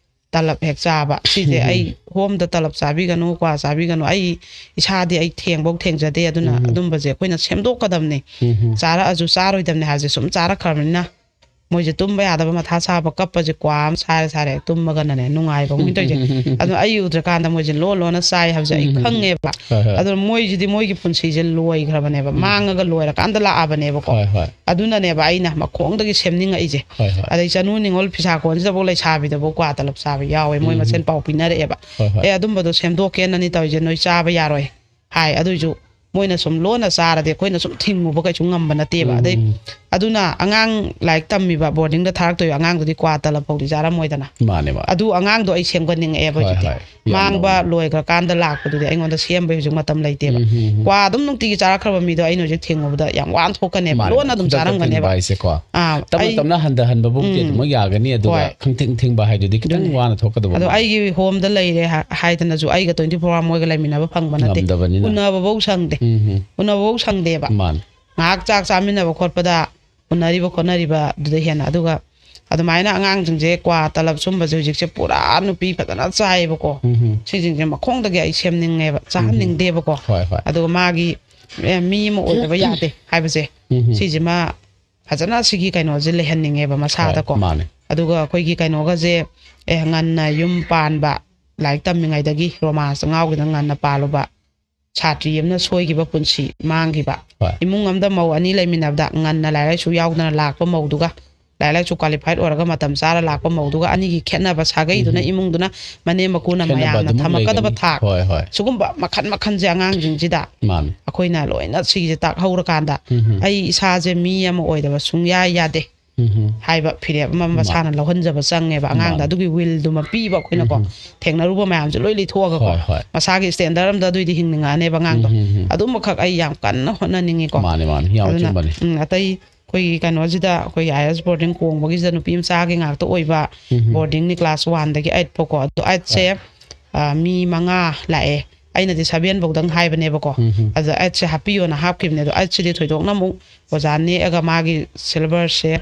ꯇꯂꯞ ꯍꯦꯛ ꯆꯥꯕ ꯁꯤꯁꯦ꯫ ꯑꯩ ꯍꯣꯝꯗ ꯇꯂꯞ ꯆꯥꯕꯤꯒꯅꯨ, ꯀ꯭ꯋꯥ ꯆꯥꯕꯤꯒꯅꯨ, ꯑꯩ ꯏꯁꯥꯗꯤ ꯑꯩ ꯊꯦꯡꯕꯧ ꯊꯦꯡꯖꯗꯦ꯫ ꯑꯗꯨꯅ ꯑꯗꯨꯝꯕꯁꯦ ꯑꯩꯈꯣꯏꯅ ꯁꯦꯝꯗꯣꯛꯀꯗꯕꯅꯤ꯫ ꯆꯥꯔꯛꯑꯁꯨ ꯆꯥꯔꯣꯏꯗꯕꯅꯤ ꯍꯥꯏꯕꯁꯦ ꯁꯨꯝ ꯆꯥꯔꯛꯈ꯭ꯔꯕꯅꯤꯅ ꯃꯣꯏꯁꯦ ꯇꯨꯝꯕ ꯌꯥꯗꯕ, ꯃꯊꯥ ꯁꯥꯕ, ꯀꯞꯄꯁꯦ ꯀ꯭ꯋꯥ ꯑꯃ ꯁꯥꯔꯦ ꯁꯥꯔꯦ ꯇꯨꯝꯃꯒꯅꯅꯦ ꯅꯨꯡꯉꯥꯏꯕ ꯑꯃ ꯇꯧꯔꯤꯁꯦ꯫ ꯑꯗꯣ ꯑꯩ ꯎꯗ꯭ꯔꯀꯥꯟꯗ ꯃꯣꯏꯁꯦ ꯂꯣꯟ ꯂꯣꯟꯅ ꯆꯥꯏ ꯍꯥꯏꯕꯁꯦ ꯑꯩ ꯈꯪꯉꯦꯕ꯫ ꯑꯗꯨꯅ ꯃꯣꯏꯁꯤꯗꯤ ꯃꯣꯏꯒꯤ ꯄꯨꯟꯁꯤꯁꯦ ꯂꯣꯏꯈ꯭ꯔꯕꯅꯦꯕ, ꯃꯥꯡꯉꯒ ꯂꯣꯏꯔꯀꯥꯟꯗ ꯂꯥꯛꯑꯕꯅꯦꯕꯀꯣ꯫ ꯑꯗꯨꯅꯅꯦꯕ ꯑꯩꯅ ꯃꯈꯣꯡꯗꯒꯤ ꯁꯦꯝꯅꯤꯡꯉꯛꯏꯁꯦ꯫ ꯑꯗꯩ ꯆꯅꯨ ꯅꯤꯉꯣꯜ ꯐꯤꯁꯥ ꯀꯣꯟꯁꯤꯗꯐꯥꯎ ꯂꯩꯁꯥꯕꯤꯗꯐꯥꯎ ꯀ꯭ꯋꯥ ꯇꯂꯞ ꯆꯥꯕ ꯌꯥꯎꯋꯦ, ꯃꯣꯏ ꯃꯁꯦꯟ ꯄꯥꯎ ꯄꯤꯅꯔꯛꯑꯦꯕ꯫ "ꯑꯦ, ꯑꯗꯨꯝꯕꯗꯣ ꯁꯦꯝꯗꯣꯛꯀꯦꯅꯅꯤ ꯇꯧꯔꯤꯁꯦ, ꯅꯣꯏ ꯆꯥꯕ ꯌꯥꯔꯣꯏ" ꯍꯥꯏ꯫ ꯑꯗꯨꯏꯁꯨ ꯃꯣꯏꯅ ꯁꯨꯝ ꯂꯣꯟꯅ ꯆꯥꯔꯗꯤ ꯑꯩꯈꯣꯏꯅ ꯁꯨꯝ ꯊꯤꯡꯉꯨꯕ ꯀꯩꯁꯨ ꯉꯝꯕ ꯅꯠꯇꯦꯕ꯫ ꯑꯗꯩ ꯑꯗꯨꯅ ꯑꯉꯥꯡ ꯂꯥꯏꯔꯤꯛ ꯇꯝꯃꯤꯕ ꯕꯣꯔꯗꯤꯡꯗ ꯊꯥꯔꯛꯇꯣꯏꯕ ꯑꯉꯥꯡꯗꯨꯗꯤ ꯀ꯭ꯋꯥ ꯇꯂꯞ ꯐꯥꯎꯗꯤ ꯆꯥꯔꯝꯃꯣꯏꯗꯅ꯫ ꯃꯥꯅꯦ, ꯃꯥꯅꯦ꯫ ꯑꯗꯨ ꯑꯉꯥꯡꯗꯣ ꯑꯩ ꯁꯦꯝꯒꯠꯅꯤꯡꯉꯛꯑꯦꯕ ꯍꯣꯏ, ꯍꯧꯖꯤꯛꯇꯤ꯫ ꯍꯣꯏ꯫ ꯌꯥꯝ ꯃꯥꯡꯕ ꯅꯧꯅ꯫ ꯂꯣꯏꯈ꯭ꯔꯀꯥꯟꯗ ꯂꯥꯛꯄꯗꯨꯗꯤ ꯑꯩꯉꯣꯟꯗ ꯁꯦꯝꯕꯩ ꯍꯧꯖꯤꯛ ꯃꯇꯝ ꯂꯩꯇꯦꯕ꯫ ꯎꯝ, ꯎꯝ, ꯎꯝ꯫ ꯀ꯭ꯋꯥ ꯑꯗꯨꯝ ꯅꯨꯡꯇꯤꯒꯤ ꯆꯥꯔꯛꯈ꯭ꯔꯕ ꯃꯤꯗꯣ ꯑꯩꯅ ꯍꯧꯖꯤꯛ ꯊꯤꯡꯉꯨꯕꯗ ꯌꯥꯝ ꯋꯥꯅ ꯊꯣꯛꯀꯅꯦꯕ꯫ ꯃꯥꯅꯦ, ꯂꯣꯟꯅ ꯑꯗꯨꯝ ꯈꯨꯗꯛꯇ ꯆꯥꯔꯝꯒꯅꯦꯕ꯫ ꯊꯤꯡꯕ ꯍꯥꯏꯁꯦꯀꯣ꯫ ꯑꯥ, ꯇꯞꯅ ꯑꯩ ꯇꯞꯅ ꯍꯟꯊꯍꯟꯕꯕꯨꯗꯤ ꯎꯝ꯫ ꯑꯗꯨꯃꯛ ꯌꯥꯒꯅꯤ, ꯑꯗꯨꯒ ꯍꯣꯏ꯫ ꯈꯪꯊꯦꯡ ꯊꯦꯡꯕ ꯍꯥꯏꯗꯨꯗꯤ ꯈꯤꯇꯪ ꯑꯗꯨꯅꯦ꯫ ꯋꯥꯅ ꯊꯣꯛꯀꯗꯕ ꯑꯗꯣ ꯃꯥꯜꯂꯦ꯫ ꯑꯩꯒꯤ ꯍꯣꯝꯗ ꯂꯩꯔꯦ ꯍꯥ-, ꯍꯥꯏꯗꯅꯁꯨ ꯑꯩꯒ twenty four hour ꯃꯣꯏꯒ ꯂꯩꯃꯤꯟꯅꯕ ꯐꯪꯕ ꯅꯠꯇꯦ꯫ ꯉꯝꯗꯕꯅꯤꯅ꯫ ꯎꯅꯕꯐꯧ ꯁꯪꯗꯦ꯫ ꯎꯝ, ꯎꯝ꯫ ꯎꯅꯕꯐꯧ ꯁꯪꯗꯦꯕ꯫ ꯃꯥꯅꯦ꯫ ꯉꯥꯏꯍꯥꯛ ꯆꯥꯛ ꯆꯥꯃꯤꯟꯅꯕ ꯈꯣꯠꯄꯗ ꯎꯅꯔꯤꯕ ꯈꯣꯠꯅꯔꯤꯕ ꯑꯗꯨꯗ ꯍꯦꯟꯅ꯫ ꯑꯗꯨꯒ ꯑꯗꯨꯃꯥꯏꯅ ꯑꯉꯥꯡꯁꯤꯡꯁꯦ ꯀ꯭ꯋꯥ ꯇꯂꯞ ꯁꯨꯝꯕꯁꯦ ꯍꯧꯖꯤꯛꯁꯦ ꯄꯨꯔꯥ ꯅꯨꯄꯤ ꯐꯖꯅ ꯆꯥꯏꯌꯦꯕꯀꯣ꯫ ꯎꯝ, ꯎꯝ꯫ ꯁꯤꯁꯤꯡꯁꯦ ꯃꯈꯣꯡꯗꯒꯤ ꯑꯩ ꯁꯦꯝꯅꯤꯡꯉꯦꯕ, ꯎꯝ, ꯎꯝ꯫ ꯆꯥꯍꯟꯅꯤꯡꯗꯦꯕꯀꯣ꯫ ꯍꯣꯏ, ꯍꯣꯏ꯫ ꯑꯗꯨꯒ ꯃꯥꯒꯤ, ꯑꯦ, ꯃꯤ ꯑꯃ ꯑꯣꯏꯗꯕ ꯌꯥꯗꯦ ꯍꯥꯏꯕꯁꯦ ꯎꯝ, ꯎꯝ꯫ ꯁꯤꯁꯤꯃ ꯐꯖꯅ ꯁꯤꯒꯤ ꯀꯩꯅꯣꯁꯦ ꯂꯩꯍꯟꯅꯤꯡꯉꯦꯕ ꯃꯁꯥꯗꯀꯣ꯫ ꯍꯣꯏ, ꯃꯥꯅꯦ꯫ ꯑꯗꯨꯒ ꯑꯩꯈꯣꯏꯒꯤ ꯀꯩꯅꯣꯒꯁꯦ, ꯑꯦ, ꯉꯟꯅ ꯌꯨꯝ ꯄꯥꯟꯕ, ꯂꯥꯏꯔꯤꯛ ꯇꯝꯃꯤꯉꯩꯗꯒꯤ ꯔꯣꯃꯥꯟꯁ ꯉꯥꯎꯈꯤꯗꯅ ꯉꯟꯅ ꯄꯥꯜꯂꯨꯕ, ꯁꯥꯇ꯭ꯔꯤ ꯑꯃꯅ ꯁꯣꯏꯈꯤꯕ ꯄꯨꯟꯁꯤ ꯃꯥꯡꯈꯤꯕ꯫ ꯍꯣꯏ꯫ ꯏꯃꯨꯡ ꯑꯃꯗ ꯃꯧ ꯑꯅꯤ ꯂꯩꯃꯤꯟꯅꯕꯗ ꯉꯟꯅ ꯂꯥꯏꯔꯤꯛ ꯂꯥꯏꯁꯨ ꯌꯥꯎꯗꯅ ꯂꯥꯛꯄ ꯃꯧꯗꯨꯒ, ꯂꯥꯏꯔꯤꯛ ꯂꯥꯏꯁꯨ qualified ꯑꯣꯏꯔꯒ ꯃꯇꯝ ꯆꯥꯔ ꯂꯥꯛꯄ ꯃꯧꯗꯨꯒ, ꯑꯅꯤꯒꯤ ꯈꯦꯠꯅꯕ, ꯁꯥꯒꯩꯗꯨꯅ ꯎꯝ꯫ ꯏꯃꯨꯡꯗꯨꯅ ꯃꯅꯦꯝ ꯃꯀꯨꯅ ꯈꯦꯠꯅꯕ ꯃꯌꯥꯝꯅ ꯑꯗꯨꯃꯛ ꯊꯝꯃꯛꯀꯗꯕ ꯂꯩꯒꯅꯤ꯫ ꯊꯥꯛ꯫ ꯍꯣꯏ, ꯍꯣꯏ꯫ ꯁꯤꯒꯨꯝꯕ ꯃꯈꯟ ꯃꯈꯟꯁꯦ ꯑꯉꯥꯡꯁꯤꯡꯁꯤꯗ ꯃꯥꯅꯤ꯫ ꯑꯩꯈꯣꯏꯅ ꯂꯣꯏꯅ ꯁꯤꯒꯤꯁꯦ ꯇꯥꯛꯍꯧꯔꯀꯥꯟꯗ ꯎꯝ꯫ ꯑꯩ ꯏꯁꯥꯁꯦ ꯃꯤ ꯑꯃ ꯑꯣꯏꯗꯕ ꯁꯨꯡꯌꯥ ꯌꯥꯗꯦ ꯎꯝ꯫ ꯍꯥꯏꯕ ꯐꯤꯔꯦꯞ ꯑꯃ ꯃꯥ-, ꯃꯁꯥꯅ ꯂꯧꯍꯟꯖꯕ ꯆꯪꯉꯦꯕ꯫ ꯑꯉꯥꯡꯗ ꯃꯥꯅꯤ꯫ ꯑꯗꯨꯒꯤ willꯗꯨꯃ ꯄꯤꯕ ꯑꯩꯈꯣꯏꯅꯀꯣ꯫ ꯎꯝ꯫ ꯊꯦꯡꯅꯔꯨꯕ ꯃꯌꯥꯝꯁꯦ ꯂꯣꯏ ꯂꯩꯊꯣꯛꯑꯒꯀꯣ꯫ ꯍꯣꯏ, ꯍꯣꯏ꯫ ꯃꯁꯥꯒꯤ standard ꯑꯃꯗ ꯑꯗꯨꯏꯗꯤ ꯍꯤꯡꯅꯤꯡꯉꯛꯑꯅꯦꯕ ꯑꯉꯥꯡꯗꯣ꯫ ꯎꯝ, ꯎꯝ, ꯎꯝ꯫ ꯑꯗꯨꯃꯈꯛ ꯑꯩ ꯌꯥꯝ ꯀꯟꯅ ꯍꯣꯠꯅꯅꯤꯡꯉꯤꯀꯣ꯫ ꯃꯥꯅꯤ, ꯃꯥꯅꯤ꯫ ꯌꯥꯝ ꯑꯗꯨꯅ, ꯑꯆꯨꯝꯕꯅꯤ꯫ ꯎꯝ, ꯑꯇꯩ ꯑꯩꯈꯣꯏꯒꯤ ꯀꯩꯅꯣꯁꯤꯗ ꯑꯩꯈꯣꯏꯒꯤ I S boarding ꯀꯣꯡꯕꯒꯤꯁꯤꯗ ꯅꯨꯄꯤ ꯃꯆꯥꯒꯤ ꯉꯥꯛꯇ ꯑꯣꯏꯕ ꯎꯝ꯫ Boardingꯅꯤ class oneꯗꯒꯤ eight ꯐꯥꯎꯀꯣ꯫ ꯑꯗꯣ eightꯁꯦ, ꯍꯣꯏ꯫ ꯑ, ꯃꯤ ꯃꯉꯥ ꯂꯥꯛꯑꯦ꯫ ꯑꯩꯅꯗꯤ seven ꯐꯧꯗꯪ ꯍꯥꯏꯕꯅꯦꯕꯀꯣ꯫ ꯎꯝ, ꯎꯝ꯫ ꯑꯗ eightꯁꯦ ꯍꯥꯞꯄꯤꯌꯣꯅ ꯍꯥꯞꯈꯤꯕꯅꯦ꯫ ꯑꯗꯣ eightꯁꯤꯗꯤ ꯊꯣꯏꯗꯣꯛꯅ ꯑꯃꯨꯛ ꯑꯣꯖꯥ ꯅꯦꯛꯑꯒ ꯃꯥꯒꯤ syllabussꯦ,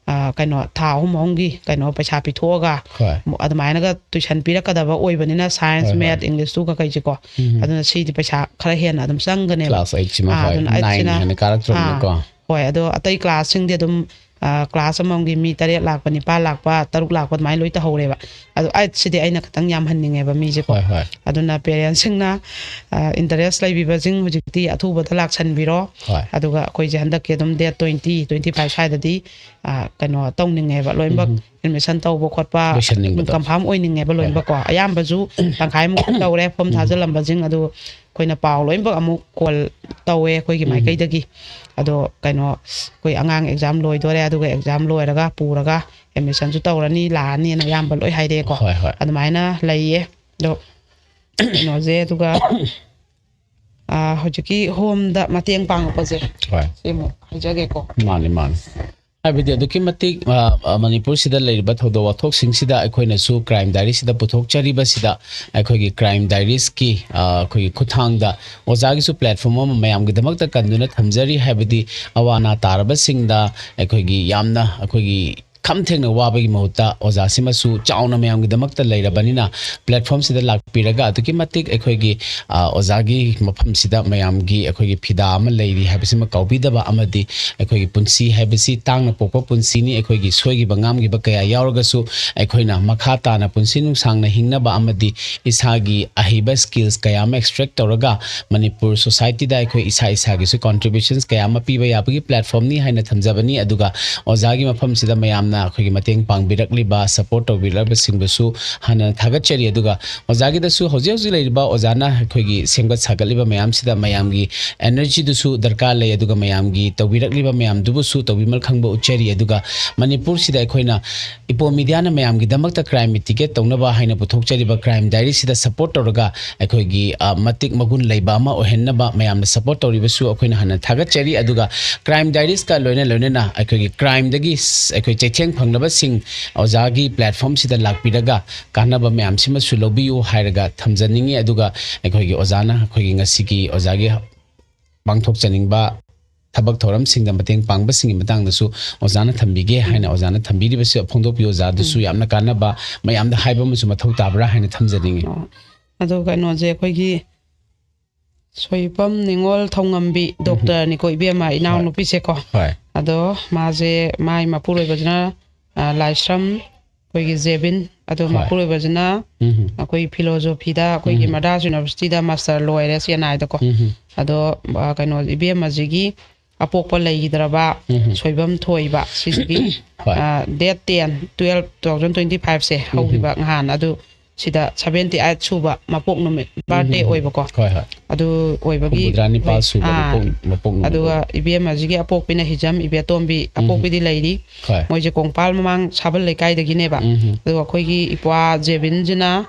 ꯑ, ꯑ, ꯀꯩꯅꯣ, ꯊꯥ ꯑꯍꯨꯝ ꯑꯍꯨꯝꯒꯤ ꯀꯩꯅꯣ ꯄꯩꯁꯥ ꯄꯤꯊꯣꯛꯑꯒ, ꯍꯣꯏ꯫ ꯑꯗꯨꯃꯥꯏꯅꯒ tuition ꯄꯤꯔꯛꯀꯗꯕ ꯑꯣꯏꯕꯅꯤꯅ, science, ꯍꯣꯏ, ꯍꯣꯏ꯫ math, English ꯇꯨ ꯀꯩꯀꯩꯁꯦꯀꯣ꯫ ꯎꯝ꯫ ꯑꯗꯨꯅ ꯁꯤꯗꯤ ꯄꯩꯁꯥ ꯈꯔ ꯍꯦꯟꯅ ꯑꯗꯨꯝ ꯆꯪꯒꯅꯦꯕ꯫ Class eight ꯁꯤꯃ, ꯑꯥ, ꯍꯣꯏ, ꯑꯗꯨꯅ nine ꯑꯩꯠꯁꯤꯅ, ꯍꯥꯏꯅ ꯀꯥꯔꯛꯇ꯭ꯔꯕꯅꯤꯅꯀꯣ꯫ ꯑꯥ, ꯍꯣꯏ, ꯑꯗꯣ ꯑꯇꯩ class ꯁꯤꯡꯗꯤ ꯑꯗꯨꯝ, ꯑ, class ꯑꯃꯃꯝꯒꯤ ꯃꯤ ꯇꯔꯦꯠ ꯂꯥꯛꯄ, ꯅꯤꯄꯥꯜ ꯂꯥꯛꯄ, ꯇꯔꯨꯛ ꯂꯥꯛꯄ ꯑꯗꯨꯃꯥꯏꯅ ꯂꯣꯏ ꯇꯧꯍꯧꯔꯦꯕ꯫ ꯑꯗꯣ ꯑꯩꯠꯁꯤꯗꯤ ꯑꯩꯅ ꯈꯤꯇꯪ ꯌꯥꯝꯍꯟꯅꯤꯡꯉꯦꯕ ꯃꯤꯁꯦꯀꯣ꯫ ꯍꯣꯏ, ꯍꯣꯏ꯫ ꯑꯗꯨꯅ parent ꯁꯤꯡꯅ, ꯑ, interest ꯂꯩꯕꯤꯕꯁꯤꯡ ꯍꯧꯖꯤꯛꯇꯤ ꯑꯊꯨꯕꯗ ꯂꯥꯛꯁꯟꯕꯤꯔꯣ꯫ ꯍꯣꯏ꯫ ꯑꯗꯨꯒ ꯑꯩꯈꯣꯏꯁꯦ ꯍꯟꯗꯛꯀꯤ ꯑꯗꯨꯝ date twenty, twenty five ꯁ꯭ꯋꯥꯏꯗꯗꯤ, ꯑ, ꯀꯩꯅꯣ ꯇꯧꯅꯤꯡꯉꯦꯕ, ꯂꯣꯏꯅꯃꯛ ꯎꯝ꯫ admission ꯇꯧꯕ ꯈꯣꯠꯄ ꯂꯣꯏꯁꯟꯅꯤꯡꯕꯗꯣ꯫ confirm ꯑꯣꯏꯅꯤꯡꯉꯦꯕ ꯍꯣꯏ, ꯍꯣꯏ꯫ ꯂꯣꯏꯅꯃꯛꯀꯣ꯫ ꯑꯌꯥꯝꯕꯁꯨ ꯇꯪꯈꯥꯏꯃꯨꯛ ꯇꯧꯔꯦ form ꯎꯝ꯫ ꯊꯥꯖꯤꯜꯂꯝꯕꯁꯤꯡ꯫ ꯑꯗꯨ ꯑꯩꯈꯣꯏꯅ ꯄꯥꯎ ꯂꯣꯏꯅꯃꯛ ꯑꯃꯨꯛ call ꯇꯧꯋꯦ ꯑꯩꯈꯣꯏꯒꯤ ꯎꯝ꯫ ꯃꯥꯏꯀꯩꯗꯒꯤ꯫ ꯑꯗꯣ ꯀꯩꯅꯣ, ꯑꯩꯈꯣꯏ ꯑꯉꯥꯡ exam ꯂꯣꯏꯗꯣꯔꯦ, ꯑꯗꯨꯒ exam ꯂꯣꯏꯔꯒ ꯄꯨꯔꯒ admission ꯁꯨ ꯇꯧꯔꯅꯤ, ꯂꯥꯛꯑꯅꯤꯅ ꯑꯌꯥꯝꯕ ꯂꯣꯏ ꯍꯥꯏꯔꯛꯑꯦꯀꯣ꯫ ꯍꯣꯏ, ꯍꯣꯏ꯫ ꯑꯗꯨꯃꯥꯏꯅ ꯂꯩꯌꯦ꯫ ꯑꯗꯣ ꯀꯩꯅꯣꯁꯦ, ꯑꯗꯨꯒ, ꯑ, ꯍꯧꯖꯤꯛꯀꯤ home ꯗ ꯃꯇꯦꯡ ꯄꯥꯡꯉꯛꯄꯁꯦ, ꯍꯣꯏ꯫ ꯁꯤ ꯑꯃꯨꯛ ꯍꯥꯏꯖꯒꯦꯀꯣ꯫ ꯃꯥꯅꯤ, ꯃꯥꯅꯤ꯫ ꯍꯥꯏꯕꯗꯤ ꯑꯗꯨꯛꯀꯤ ꯃꯇꯤꯛ, ꯑ, ꯑ, ꯃꯅꯤꯄꯨꯔꯁꯤꯗ ꯂꯩꯔꯤꯕ ꯊꯧꯗꯣꯛ ꯋꯥꯊꯣꯛꯁꯤꯡꯁꯤꯗ ꯑꯩꯈꯣꯏꯅꯁꯨ Crime Diaries ꯁꯤꯗ ꯄꯨꯊꯣꯛꯆꯔꯤꯕꯁꯤꯗ, ꯑꯩꯈꯣꯏꯒꯤ Crime Diaries ꯀꯤ, ꯑ, ꯑꯩꯈꯣꯏꯒꯤ ꯈꯨꯠꯊꯥꯡꯗ ꯑꯣꯖꯥꯒꯤꯁꯨ platform ꯑꯃ ꯃꯌꯥꯝꯒꯤꯗꯃꯛꯇ ꯀꯟꯗꯨꯅ ꯊꯝꯖꯔꯤ꯫ ꯍꯥꯏꯕꯗꯤ ꯑꯋꯥ ꯑꯅꯥ ꯇꯥꯔꯕꯁꯤꯡꯗ ꯑꯩꯈꯣꯏꯒꯤ ꯌꯥꯝꯅ ꯑꯩꯈꯣꯏꯒꯤ ꯈꯝ ꯊꯦꯡꯅ ꯋꯥꯕꯒꯤ ꯃꯍꯨꯠꯇ ꯑꯣꯖꯥꯁꯤꯃꯁꯨ ꯆꯥꯎꯅ ꯃꯌꯥꯝꯒꯤꯗꯃꯛꯇ ꯂꯩꯔꯕꯅꯤꯅ, platform ꯁꯤꯗ ꯂꯥꯛꯄꯤꯔꯒ ꯑꯗꯨꯛꯀꯤ ꯃꯇꯤꯛ ꯑꯩꯈꯣꯏꯒꯤ, ꯑ, ꯑꯣꯖꯥꯒꯤ ꯃꯐꯝꯁꯤꯗ ꯃꯌꯥꯝꯒꯤ ꯑꯩꯈꯣꯏꯒꯤ ꯐꯤꯗꯥ ꯑꯃ ꯂꯩꯔꯤ ꯍꯥꯏꯕꯁꯤꯃ ꯀꯥꯎꯕꯤꯗꯕ, ꯑꯃꯗꯤ ꯑꯩꯈꯣꯏꯒꯤ ꯄꯨꯟꯁꯤ ꯍꯥꯏꯕꯁꯤ ꯇꯥꯡꯅ ꯄꯣꯛꯄ ꯄꯨꯟꯁꯤꯅꯤ꯫ ꯑꯩꯈꯣꯏꯒꯤ ꯁꯣꯏꯈꯤꯕ ꯉꯥꯝꯈꯤꯕ ꯀꯌꯥ ꯌꯥꯎꯔꯒꯁꯨ ꯑꯩꯈꯣꯏꯅ ꯃꯈꯥ ꯇꯥꯅ ꯄꯨꯟꯁꯤ ꯅꯨꯡꯁꯥꯡꯅ ꯍꯤꯡꯅꯕ ꯑꯃꯗꯤ ꯏꯁꯥꯒꯤ ꯑꯍꯩꯕ skills ꯀꯌꯥ ꯑꯃ extract ꯇꯧꯔꯒ ꯃꯅꯤꯄꯨꯔ society ꯗ ꯑꯩꯈꯣꯏ ꯏꯁꯥ ꯏꯁꯥꯒꯤꯁꯨ contributions ꯀꯌꯥ ꯑꯃ ꯄꯤꯕ ꯌꯥꯕꯒꯤ platform ꯅꯤ ꯍꯥꯏꯅ ꯊꯝꯖꯕꯅꯤ꯫ ꯑꯗꯨꯒ ꯑꯣꯖꯥꯒꯤ ꯃꯐꯝꯁꯤꯗ ꯃꯌꯥꯝꯅ ꯑꯩꯈꯣꯏꯒꯤ ꯃꯇꯦꯡ ꯄꯥꯡꯕꯤꯔꯛꯂꯤꯕ, support ꯇꯧꯕꯤꯔꯛꯂꯤꯕꯁꯤꯡꯕꯨꯁꯨ ꯍꯥꯟꯅ ꯊꯥꯒꯠꯆꯔꯤ꯫ ꯑꯗꯨꯒ ꯑꯣꯖꯥꯒꯤꯗꯁꯨ ꯍꯧꯖꯤꯛ ꯍꯧꯖꯤꯛ ꯂꯩꯔꯤꯕ ꯑꯣꯖꯥꯅ ꯑꯩꯈꯣꯏꯒꯤ ꯁꯦꯝꯒꯠ ꯁꯥꯒꯠꯂꯤꯕ ꯃꯌꯥꯝꯁꯤꯗ ꯃꯌꯥꯝꯒꯤ energy ꯗꯨꯁꯨ ꯗꯔꯀꯥꯔ ꯂꯩ, ꯑꯗꯨꯒ ꯃꯌꯥꯝꯒꯤ ꯇꯧꯕꯤꯔꯛꯂꯤꯕ ꯃꯌꯥꯝꯗꯨꯕꯨꯁꯨ ꯇꯧꯕꯤꯃꯜ ꯈꯪꯕ ꯎꯠꯆꯔꯤ꯫ ꯑꯗꯨꯒ ꯃꯅꯤꯄꯨꯔꯁꯤꯗ ꯑꯩꯈꯣꯏꯅ ꯏꯄꯣ media ꯅ ꯃꯌꯥꯝꯒꯤꯗꯃꯛꯇ crime mitigate ꯇꯧꯅꯕ ꯍꯥꯏꯅ ꯄꯨꯊꯣꯛꯆꯔꯤꯕ Crime Diaries ꯁꯤꯗ support ꯇꯧꯔꯒ ꯑꯩꯈꯣꯏꯒꯤ, ꯑ, ꯃꯇꯤꯛ ꯃꯒꯨꯟ ꯂꯩꯕ ꯑꯃ ꯑꯣꯏꯍꯟꯅꯕ ꯃꯌꯥꯝꯅ support ꯇꯧꯔꯤꯕꯁꯨ ꯑꯩꯈꯣꯏꯅ ꯍꯟꯅ ꯊꯥꯒꯠꯆꯔꯤ꯫ ꯑꯗꯨꯒ Crime Diaries ꯀ ꯂꯣꯏꯅ ꯂꯣꯏꯅꯅ ꯑꯩꯈꯣꯏꯒꯤ crime ꯗꯒꯤ ꯁ-, ꯑꯩꯈꯣꯏ ꯆꯩꯊꯦꯡ ꯐꯪꯂꯕꯁꯤꯡ ꯑꯣꯖꯥꯒꯤ platform ꯁꯤꯗ ꯂꯥꯛꯄꯤꯔꯒ ꯀꯥꯟꯅꯕ ꯃꯌꯥꯝꯁꯤꯃꯁꯨ ꯂꯧꯕꯤꯌꯨ ꯍꯥꯏꯔꯒ ꯊꯝꯖꯅꯤꯡꯉꯤ꯫ ꯑꯗꯨꯒ ꯑꯩꯈꯣꯏꯒꯤ ꯑꯣꯖꯥꯅ ꯑꯩꯈꯣꯏꯒꯤ ꯉꯁꯤꯒꯤ ꯑꯣꯖꯥꯒꯤ ꯄꯥꯡꯊꯣꯛꯆꯅꯤꯡꯕ ꯊꯕꯛ ꯊꯧꯔꯝꯁꯤꯡꯗ ꯃꯇꯦꯡ ꯄꯥꯡꯕꯁꯤꯡꯒꯤ ꯃꯇꯥꯡꯗꯁꯨ ꯑꯣꯖꯥꯅ ꯊꯝꯕꯤꯒꯦ ꯍꯥꯏꯅ ꯑꯣꯖꯥꯅ ꯊꯝꯕꯤꯔꯤꯕꯁꯤ ꯐꯣꯡꯗꯣꯛꯄꯤꯌꯨ꯫ ꯑꯣꯖꯥꯗꯁꯨ ꯎꯝ꯫ ꯌꯥꯝꯅ ꯀꯥꯟꯅꯕ, ꯃꯌꯥꯝꯗ ꯍꯥꯏꯕ ꯑꯃꯁꯨ ꯃꯊꯧ ꯇꯥꯕ꯭ꯔꯥ ꯍꯥꯏꯅ ꯊꯝꯖꯅꯤꯡꯉꯤ꯫ ꯑꯣ꯫ ꯑꯗꯣ ꯀꯩꯅꯣꯁꯦ, ꯑꯩꯈꯣꯏꯒꯤ ꯁꯣꯏꯄꯝ ꯅꯤꯉꯣꯜ ꯊꯧꯉꯝꯕꯤ ꯎꯝ꯫ ꯗꯣꯛꯇꯔꯅꯤꯀꯣ, ꯏꯕꯦꯝꯃ, ꯍꯣꯏ꯫ ꯏꯅꯥꯎꯅꯨꯄꯤꯁꯦꯀꯣ꯫ ꯍꯣꯏ꯫ ꯑꯗꯣ ꯃꯥꯁꯦ, ꯃꯥꯏ ꯃꯄꯨꯔꯣꯏꯕꯁꯤꯅ, ꯑ, ꯂꯥꯏꯁ꯭ꯔꯝ, ꯑꯩꯈꯣꯏꯒꯤ ꯖꯦꯕꯤꯟ, ꯑꯗꯣ ꯍꯣꯏ꯫ ꯃꯄꯨꯔꯣꯏꯕꯁꯤꯅ ꯎꯝ꯫ ꯑꯩꯈꯣꯏ ꯐꯤꯂꯣꯖꯣꯐꯤꯗ, ꯑꯩꯈꯣꯏꯒꯤ ꯎꯝ꯫ ꯃꯗ꯭ꯔꯥꯁ ꯌꯨꯅꯤꯚꯔꯁꯤꯇꯤꯗ ꯃꯥꯁꯇꯔ ꯂꯣꯏꯔꯦ, ꯆꯦꯟꯅꯥꯏꯗꯀꯣ꯫ ꯎꯝ꯫ ꯑꯗꯣ, ꯑ, ꯀꯩꯅꯣ, ꯏꯕꯦꯝꯃꯁꯤꯒꯤ ꯑꯄꯣꯛꯄ ꯂꯩꯈꯤꯗ꯭ꯔꯕ ꯎꯝ꯫ ꯁꯣꯏꯕꯝ ꯊꯣꯏꯕ, ꯁꯤꯁꯤꯒꯤ, ꯍꯣꯏ꯫ ꯑ, date ten, twelve, two thousand twenty five ꯁꯦ ꯎꯝ꯫ ꯍꯧꯈꯤꯕ ꯅꯍꯥꯟ, ꯑꯗꯨ ꯁꯤꯗ seventy eight ꯁꯨꯕ ꯃꯄꯣꯛ ꯅꯨꯃꯤꯠ, ꯎꯝ꯫ Birthday ꯑꯣꯏꯕꯀꯣ꯫ ꯍꯣꯏ, ꯍꯣꯏ꯫ ꯑꯗꯨ ꯑꯣꯏꯕꯒꯤ ꯍꯨꯝꯐꯨꯇꯔꯥ ꯅꯤꯄꯥꯜ ꯑꯩꯈꯣꯏ, ꯁꯨꯕ ꯑꯥ, ꯃꯄꯣꯛ, ꯃꯄꯣꯛ ꯅꯨꯃꯤꯠ꯫ ꯑꯗꯨꯒ ꯏꯕꯦꯝꯃꯁꯤꯒꯤ ꯑꯄꯣꯛꯄꯤꯅ ꯍꯤꯖꯝ ꯏꯕꯦꯇꯣꯝꯕꯤ, ꯎꯝ꯫ ꯑꯄꯣꯛꯄꯤꯗꯤ ꯂꯩꯔꯤ꯫ ꯍꯣꯏ꯫ ꯃꯣꯏꯁꯦ ꯀꯣꯡꯄꯥꯜ ꯃꯃꯥꯡ ꯁꯥꯕꯜ ꯂꯩꯀꯥꯏꯗꯒꯤꯅꯦꯕ꯫ ꯎꯝ꯫ ꯑꯗꯨꯒ ꯑꯩꯈꯣꯏꯒꯤ ꯏꯄ꯭ꯋꯥ ꯖꯦꯕꯤꯟꯁꯤꯅ,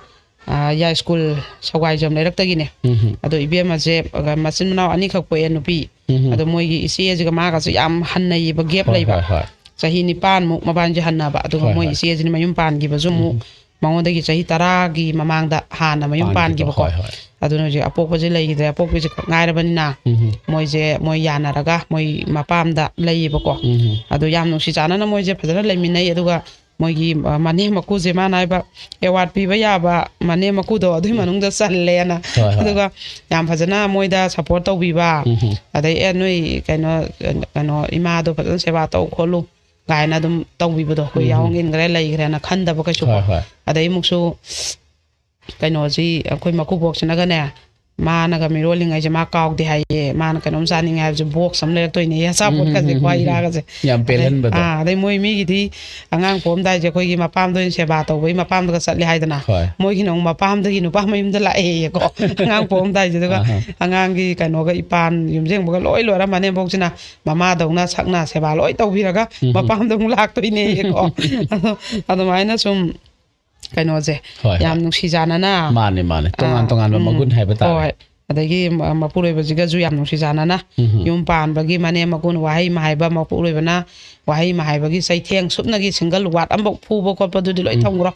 ꯑꯥ, ꯌꯥꯏꯁ꯭ꯀꯨꯜ ꯁꯧꯒꯥꯏꯖꯝ ꯂꯩꯔꯛꯇꯒꯤꯅꯦ꯫ ꯎꯝ꯫ ꯑꯗꯣ ꯏꯕꯦꯝꯃꯁꯦ, ꯑ, ꯃꯆꯤꯟ ꯃꯅꯥꯎ ꯑꯅꯤꯈꯛ ꯄꯣꯛꯑꯦ, ꯅꯨꯄꯤ꯫ ꯎꯝ꯫ ꯑꯗꯣ ꯃꯣꯏꯒꯤ ꯏꯆꯦꯁꯤꯒ ꯃꯥꯒꯁꯨ ꯌꯥꯝ ꯍꯟꯅꯩꯌꯦꯕ, gap ꯍꯣꯏ, ꯂꯩꯕ꯫ ꯍꯣꯏ, ꯍꯣꯏ꯫ ꯆꯍꯤ ꯅꯤꯄꯥꯟꯃꯨꯛ ꯃꯕꯥꯅꯤꯁꯦ ꯍꯟꯅꯕ꯫ ꯑꯗꯨꯒ ꯍꯣꯏ, ꯃꯣꯏ ꯍꯣꯏ꯫ ꯏꯆꯦꯁꯤꯅ ꯃꯌꯨꯝ ꯄꯥꯟꯈꯤꯕꯁꯨ ꯑꯃꯨꯛ ꯎꯝ꯫ ꯃꯉꯣꯟꯗꯒꯤ ꯆꯍꯤ ꯇꯔꯥꯒꯤ ꯃꯃꯥꯡꯗ ꯍꯥꯟꯅ ꯃꯌꯨꯝ ꯄꯥꯟꯈꯤꯕ, ꯄꯥꯟꯈꯤꯕꯀꯣ꯫ ꯍꯣꯏ, ꯍꯣꯏ꯫ ꯑꯗꯨꯅ ꯍꯧꯖꯤꯛ ꯑꯄꯣꯛꯄꯁꯦ ꯂꯩꯈꯤꯗ꯭ꯔꯦ, ꯑꯄꯣꯛꯄꯤꯁꯦ ꯈꯛ ꯉꯥꯏꯔꯕꯅꯤꯅ ꯎꯝ꯫ ꯃꯣꯏꯁꯦ, ꯃꯣꯏ ꯌꯥꯅꯔꯒ ꯃꯣꯏ ꯃꯄꯥꯝꯗ ꯂꯩꯌꯦꯕꯀꯣ꯫ ꯎꯝ꯫ ꯑꯗꯣ ꯌꯥꯝ ꯅꯨꯡꯁꯤ ꯆꯥꯟꯅꯅ ꯃꯣꯏꯁꯦ ꯐꯖꯅ ꯂꯩꯃꯤꯟꯅꯩ꯫ ꯑꯗꯨꯒ ꯃꯣꯏꯒꯤ, ꯑ, ꯃꯅꯦꯝ ꯃꯀꯨꯁꯦ, ꯃꯥꯅ ꯍꯥꯏꯕ, award ꯄꯤꯕ ꯌꯥꯕ ꯃꯅꯦꯝ ꯃꯀꯨꯗꯣ ꯑꯗꯨꯒꯤ ꯎꯝ꯫ ꯃꯅꯨꯡꯗ ꯆꯜꯂꯦꯅ꯫ ꯍꯣꯏ, ꯍꯣꯏ꯫ ꯑꯗꯨꯒ ꯌꯥꯝ ꯐꯖꯅ ꯃꯣꯏꯗ support ꯇꯧꯕꯤꯕ꯫ ꯎꯝ꯫ ꯑꯗꯩ, "ꯑꯦ, ꯅꯣꯏ ꯀꯩꯅꯣ, ꯀꯩꯅꯣ, ꯏꯃꯥꯗꯣ ꯐꯖꯅ ꯁꯦꯕꯥ ꯇꯧ ꯈꯣꯠꯂꯨ" ꯀꯥꯏꯅ ꯑꯗꯨꯝ ꯇꯧꯕꯤꯕꯗꯣ, ꯑꯩꯈꯣꯏ ꯎꯝ꯫ ꯌꯥꯎꯍꯟꯈꯤꯗ꯭ꯔꯦ, ꯂꯩꯈ꯭ꯔꯦꯅ ꯈꯟꯗꯕ ꯀꯩꯁꯨꯀꯣ꯫ ꯍꯣꯏ, ꯍꯣꯏ꯫ ꯑꯗꯩ ꯑꯃꯨꯛꯁꯨ ꯀꯩꯅꯣꯁꯤ, ꯑꯩꯈꯣꯏ ꯃꯀꯨꯕꯣꯛꯁꯤꯅꯒꯅꯦ, ꯃꯥꯅꯒ ꯃꯤꯔꯣꯜꯂꯤꯉꯩꯁꯦ ꯃꯥ ꯀꯥꯎꯗꯦ ꯍꯥꯏꯌꯦ꯫ ꯃꯥꯅ ꯀꯩꯅꯣꯝ ꯆꯥꯅꯤꯡꯉꯦ ꯍꯥꯏꯕꯁꯦ, box ꯑꯃ ꯂꯩꯔꯛꯇꯣꯏꯅꯦ, ꯑꯆꯥꯄꯣꯠꯀꯁꯦꯀꯣ, ꯎꯝ, ꯎꯝ, ꯎꯝ, ꯎꯝ꯫ ꯍꯩ ꯔꯥꯒꯁꯦ꯫ ꯌꯥꯝ ꯑꯗꯩ, ꯄꯦꯜꯍꯟꯕꯗꯣ꯫ ꯑꯥ, ꯑꯗꯩ ꯃꯣꯏ ꯃꯤꯒꯤꯗꯤ ꯑꯉꯥꯡ ꯄꯣꯛꯑꯝꯗꯥꯏꯁꯦ ꯑꯩꯈꯣꯏꯒꯤ ꯃꯄꯥꯝꯗ ꯑꯣꯏꯅ ꯁꯦꯕꯥ ꯇꯧꯕꯒꯤ ꯃꯄꯥꯝꯗꯒ ꯆꯠꯂꯦ ꯍꯥꯏꯗꯅ꯫ ꯍꯣꯏ꯫ ꯃꯣꯏꯒꯤꯅ ꯑꯃꯨꯛ ꯃꯄꯥꯝꯗꯒꯤ ꯅꯨꯄꯥ ꯃꯌꯨꯝꯗ ꯂꯥꯛꯑꯦꯌꯦꯀꯣ꯫ ꯑꯉꯥꯡ ꯄꯣꯛꯑꯝꯗꯥꯏꯁꯦ, ꯑꯗꯨꯒ ꯑꯍꯥ꯫ ꯑꯉꯥꯡꯒꯤ ꯀꯩꯅꯣꯒ, ꯏꯄꯥꯟ ꯌꯨꯝꯖꯦꯡꯕꯒ ꯂꯣꯏ ꯂꯣꯏꯔ, ꯃꯅꯦꯝꯕꯣꯛꯁꯤꯅ ꯃꯃꯥꯗꯧꯅ ꯁꯛꯅ ꯁꯦꯕꯥ ꯂꯣꯏ ꯇꯧꯕꯤꯔꯒ ꯎꯝ꯫ ꯃꯄꯥꯝꯗ ꯑꯃꯨꯛ ꯂꯥꯛꯇꯣꯏꯅꯦꯌꯦꯀꯣ꯫ ꯑꯗꯣ ꯑꯗꯨꯃꯥꯏꯅ ꯁꯨꯝ ꯀꯩꯅꯣꯁꯦ, ꯍꯣꯏ, ꯌꯥꯝ ꯍꯣꯏ꯫ ꯅꯨꯡꯁꯤ ꯆꯥꯟꯅꯅ, ꯃꯥꯅꯦ, ꯃꯥꯅꯦ꯫ ꯇꯣꯉꯥꯟ ꯑꯥ, ꯇꯣꯉꯥꯟꯕ ꯎꯝ, ꯃꯒꯨꯟ ꯍꯥꯏꯕ ꯇꯥꯔꯦ꯫ ꯍꯣꯏ꯫ ꯑꯗꯒꯤ ꯃ-, ꯃꯄꯨꯔꯣꯏꯕꯁꯤꯒꯁꯨ ꯌꯥꯝ ꯅꯨꯡꯁꯤ ꯆꯥꯟꯅꯅ ꯎꯝ꯫ ꯌꯨꯝ ꯄꯥꯟꯕꯒꯤ ꯃꯅꯦꯝ ꯃꯀꯨꯅ ꯋꯥꯍꯩ ꯑꯃ ꯍꯥꯏꯕ, ꯃꯄꯨꯔꯣꯏꯕꯅ ꯋꯥꯍꯩ ꯑꯃ ꯍꯥꯏꯕꯒꯤ ꯆꯩꯊꯦꯡ ꯁꯨꯞꯅꯒꯤ single word ꯑꯃꯐꯥꯎ ꯐꯨꯕ ꯈꯣꯠꯄꯗꯨꯗꯤ ꯂꯣꯏ ꯎꯝ꯫ ꯊꯝꯈ꯭ꯔꯣ꯫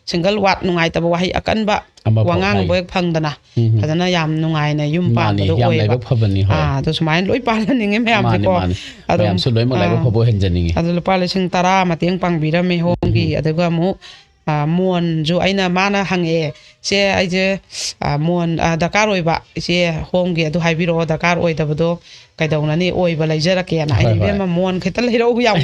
ꯁꯤꯡꯒꯜ ꯋꯥꯔꯗ ꯅꯨꯡꯉꯥꯏꯇꯕ ꯋꯥꯍꯩ ꯑꯀꯟꯕ ꯑꯃꯐꯥꯎ ꯋꯥꯉꯥꯡꯕ ꯍꯥꯏ- ꯍꯦꯛ ꯐꯪꯗꯅ ꯎꯝ. ꯐꯖꯅ ꯌꯥꯝ ꯅꯨꯡꯉꯥꯏꯅ ꯌꯨꯝ ꯃꯥꯅꯤ, ꯄꯥꯟꯕꯗꯣ ꯌꯥꯝ ꯑꯣꯏꯌꯦꯕ꯫ ꯂꯥꯏꯕꯛ ꯐꯕꯅꯤ, ꯍꯣꯏ꯫ ꯑꯥ, ꯑꯗꯣ ꯁꯨꯃꯥꯏꯅ ꯂꯣꯏ ꯄꯥꯜꯍꯟꯅꯤꯡꯉꯦ ꯃꯥꯅꯤ, ꯃꯌꯥꯝꯁꯦꯀꯣ꯫ ꯃꯥꯅꯤ꯫ ꯑꯗꯨꯝ, ꯃꯌꯥꯝꯁꯨ ꯂꯣꯏꯅꯃꯛ ꯂꯥꯏꯕꯛ ꯑꯥ꯫ ꯐꯕ ꯑꯣꯏꯍꯟꯖꯅꯤꯡꯉꯤ꯫ ꯑꯗꯨ ꯂꯨꯄꯥ ꯂꯤꯁꯤꯡ ꯇꯔꯥ ꯃꯇꯦꯡ ꯄꯥꯡꯕꯤꯔꯝꯃꯦ ꯍꯣꯝꯒꯤ꯫ ꯑꯗꯨꯒ ꯑꯃꯨꯛ, ꯑꯥ, ꯃꯣꯟꯁꯨ ꯑꯩꯅ, ꯃꯥꯅ ꯍꯪꯉꯛꯑꯦ, "ꯆꯦ, ꯑꯩꯁꯦ, ꯑꯥ, ꯃꯣꯟ, ꯑꯥ, ꯗꯔꯀꯥꯔ ꯑꯣꯏꯕ, ꯏꯆꯦ, ꯍꯣꯝꯒꯤ ꯑꯗꯨ ꯍꯥꯏꯕꯤꯔꯛꯑꯣ, ꯗꯔꯀꯥꯔ ꯑꯣꯏꯗꯕꯗꯣ ꯀꯩꯗꯧꯅꯅꯤ, ꯑꯣꯏꯕ ꯂꯩꯖꯔꯛꯀꯦꯅ." ꯑꯩꯅ, ꯍꯣꯏ, ꯍꯣꯏ꯫ "ꯏꯕꯦꯝꯃ, ꯃꯣꯟ ꯈꯤꯇ ꯂꯩꯔꯛꯎ, ꯌꯥꯝ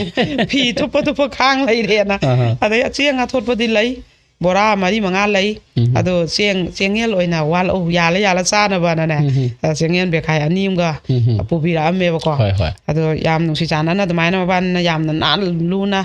ꯐꯤ ꯊꯨꯞꯄ ꯊꯨꯞꯄ ꯈꯥꯡ ꯂꯩꯔꯦꯅ"꯫ ꯑꯍꯥ꯫ ꯑꯗꯩ ꯆꯦꯡ ꯑꯊꯣꯠꯄꯗꯤ ꯂꯩ, ꯕꯣꯔꯥ ꯃꯔꯤ ꯃꯉꯥ ꯂꯩ꯫ ꯎꯝ꯫ ꯑꯗꯣ ꯆꯦꯡ, ꯆꯦꯡꯌꯦꯟ ꯑꯣꯏꯅ ꯋꯥꯠꯂꯛꯎ, ꯌꯥꯜꯂ ꯌꯥꯜꯂ ꯆꯥꯅꯕꯅꯅꯦ꯫ ꯎꯝ꯫ ꯑ, ꯆꯦꯡꯌꯦꯟ ꯕꯦꯈꯥꯏ ꯑꯅꯤ ꯑꯃꯒ ꯎꯝ꯫ ꯄꯨꯕꯤꯔꯛꯑꯝꯃꯦꯕꯀꯣ꯫ ꯍꯣꯏ, ꯍꯣꯏ꯫ ꯑꯗꯣ ꯌꯥꯝ ꯅꯨꯡꯁꯤ ꯆꯥꯟꯅꯅ ꯑꯗꯨꯃꯥꯏꯅ ꯃꯕꯥꯅꯤꯅ ꯌꯥꯝꯅ ꯅꯥꯟꯅ ꯂꯨꯅ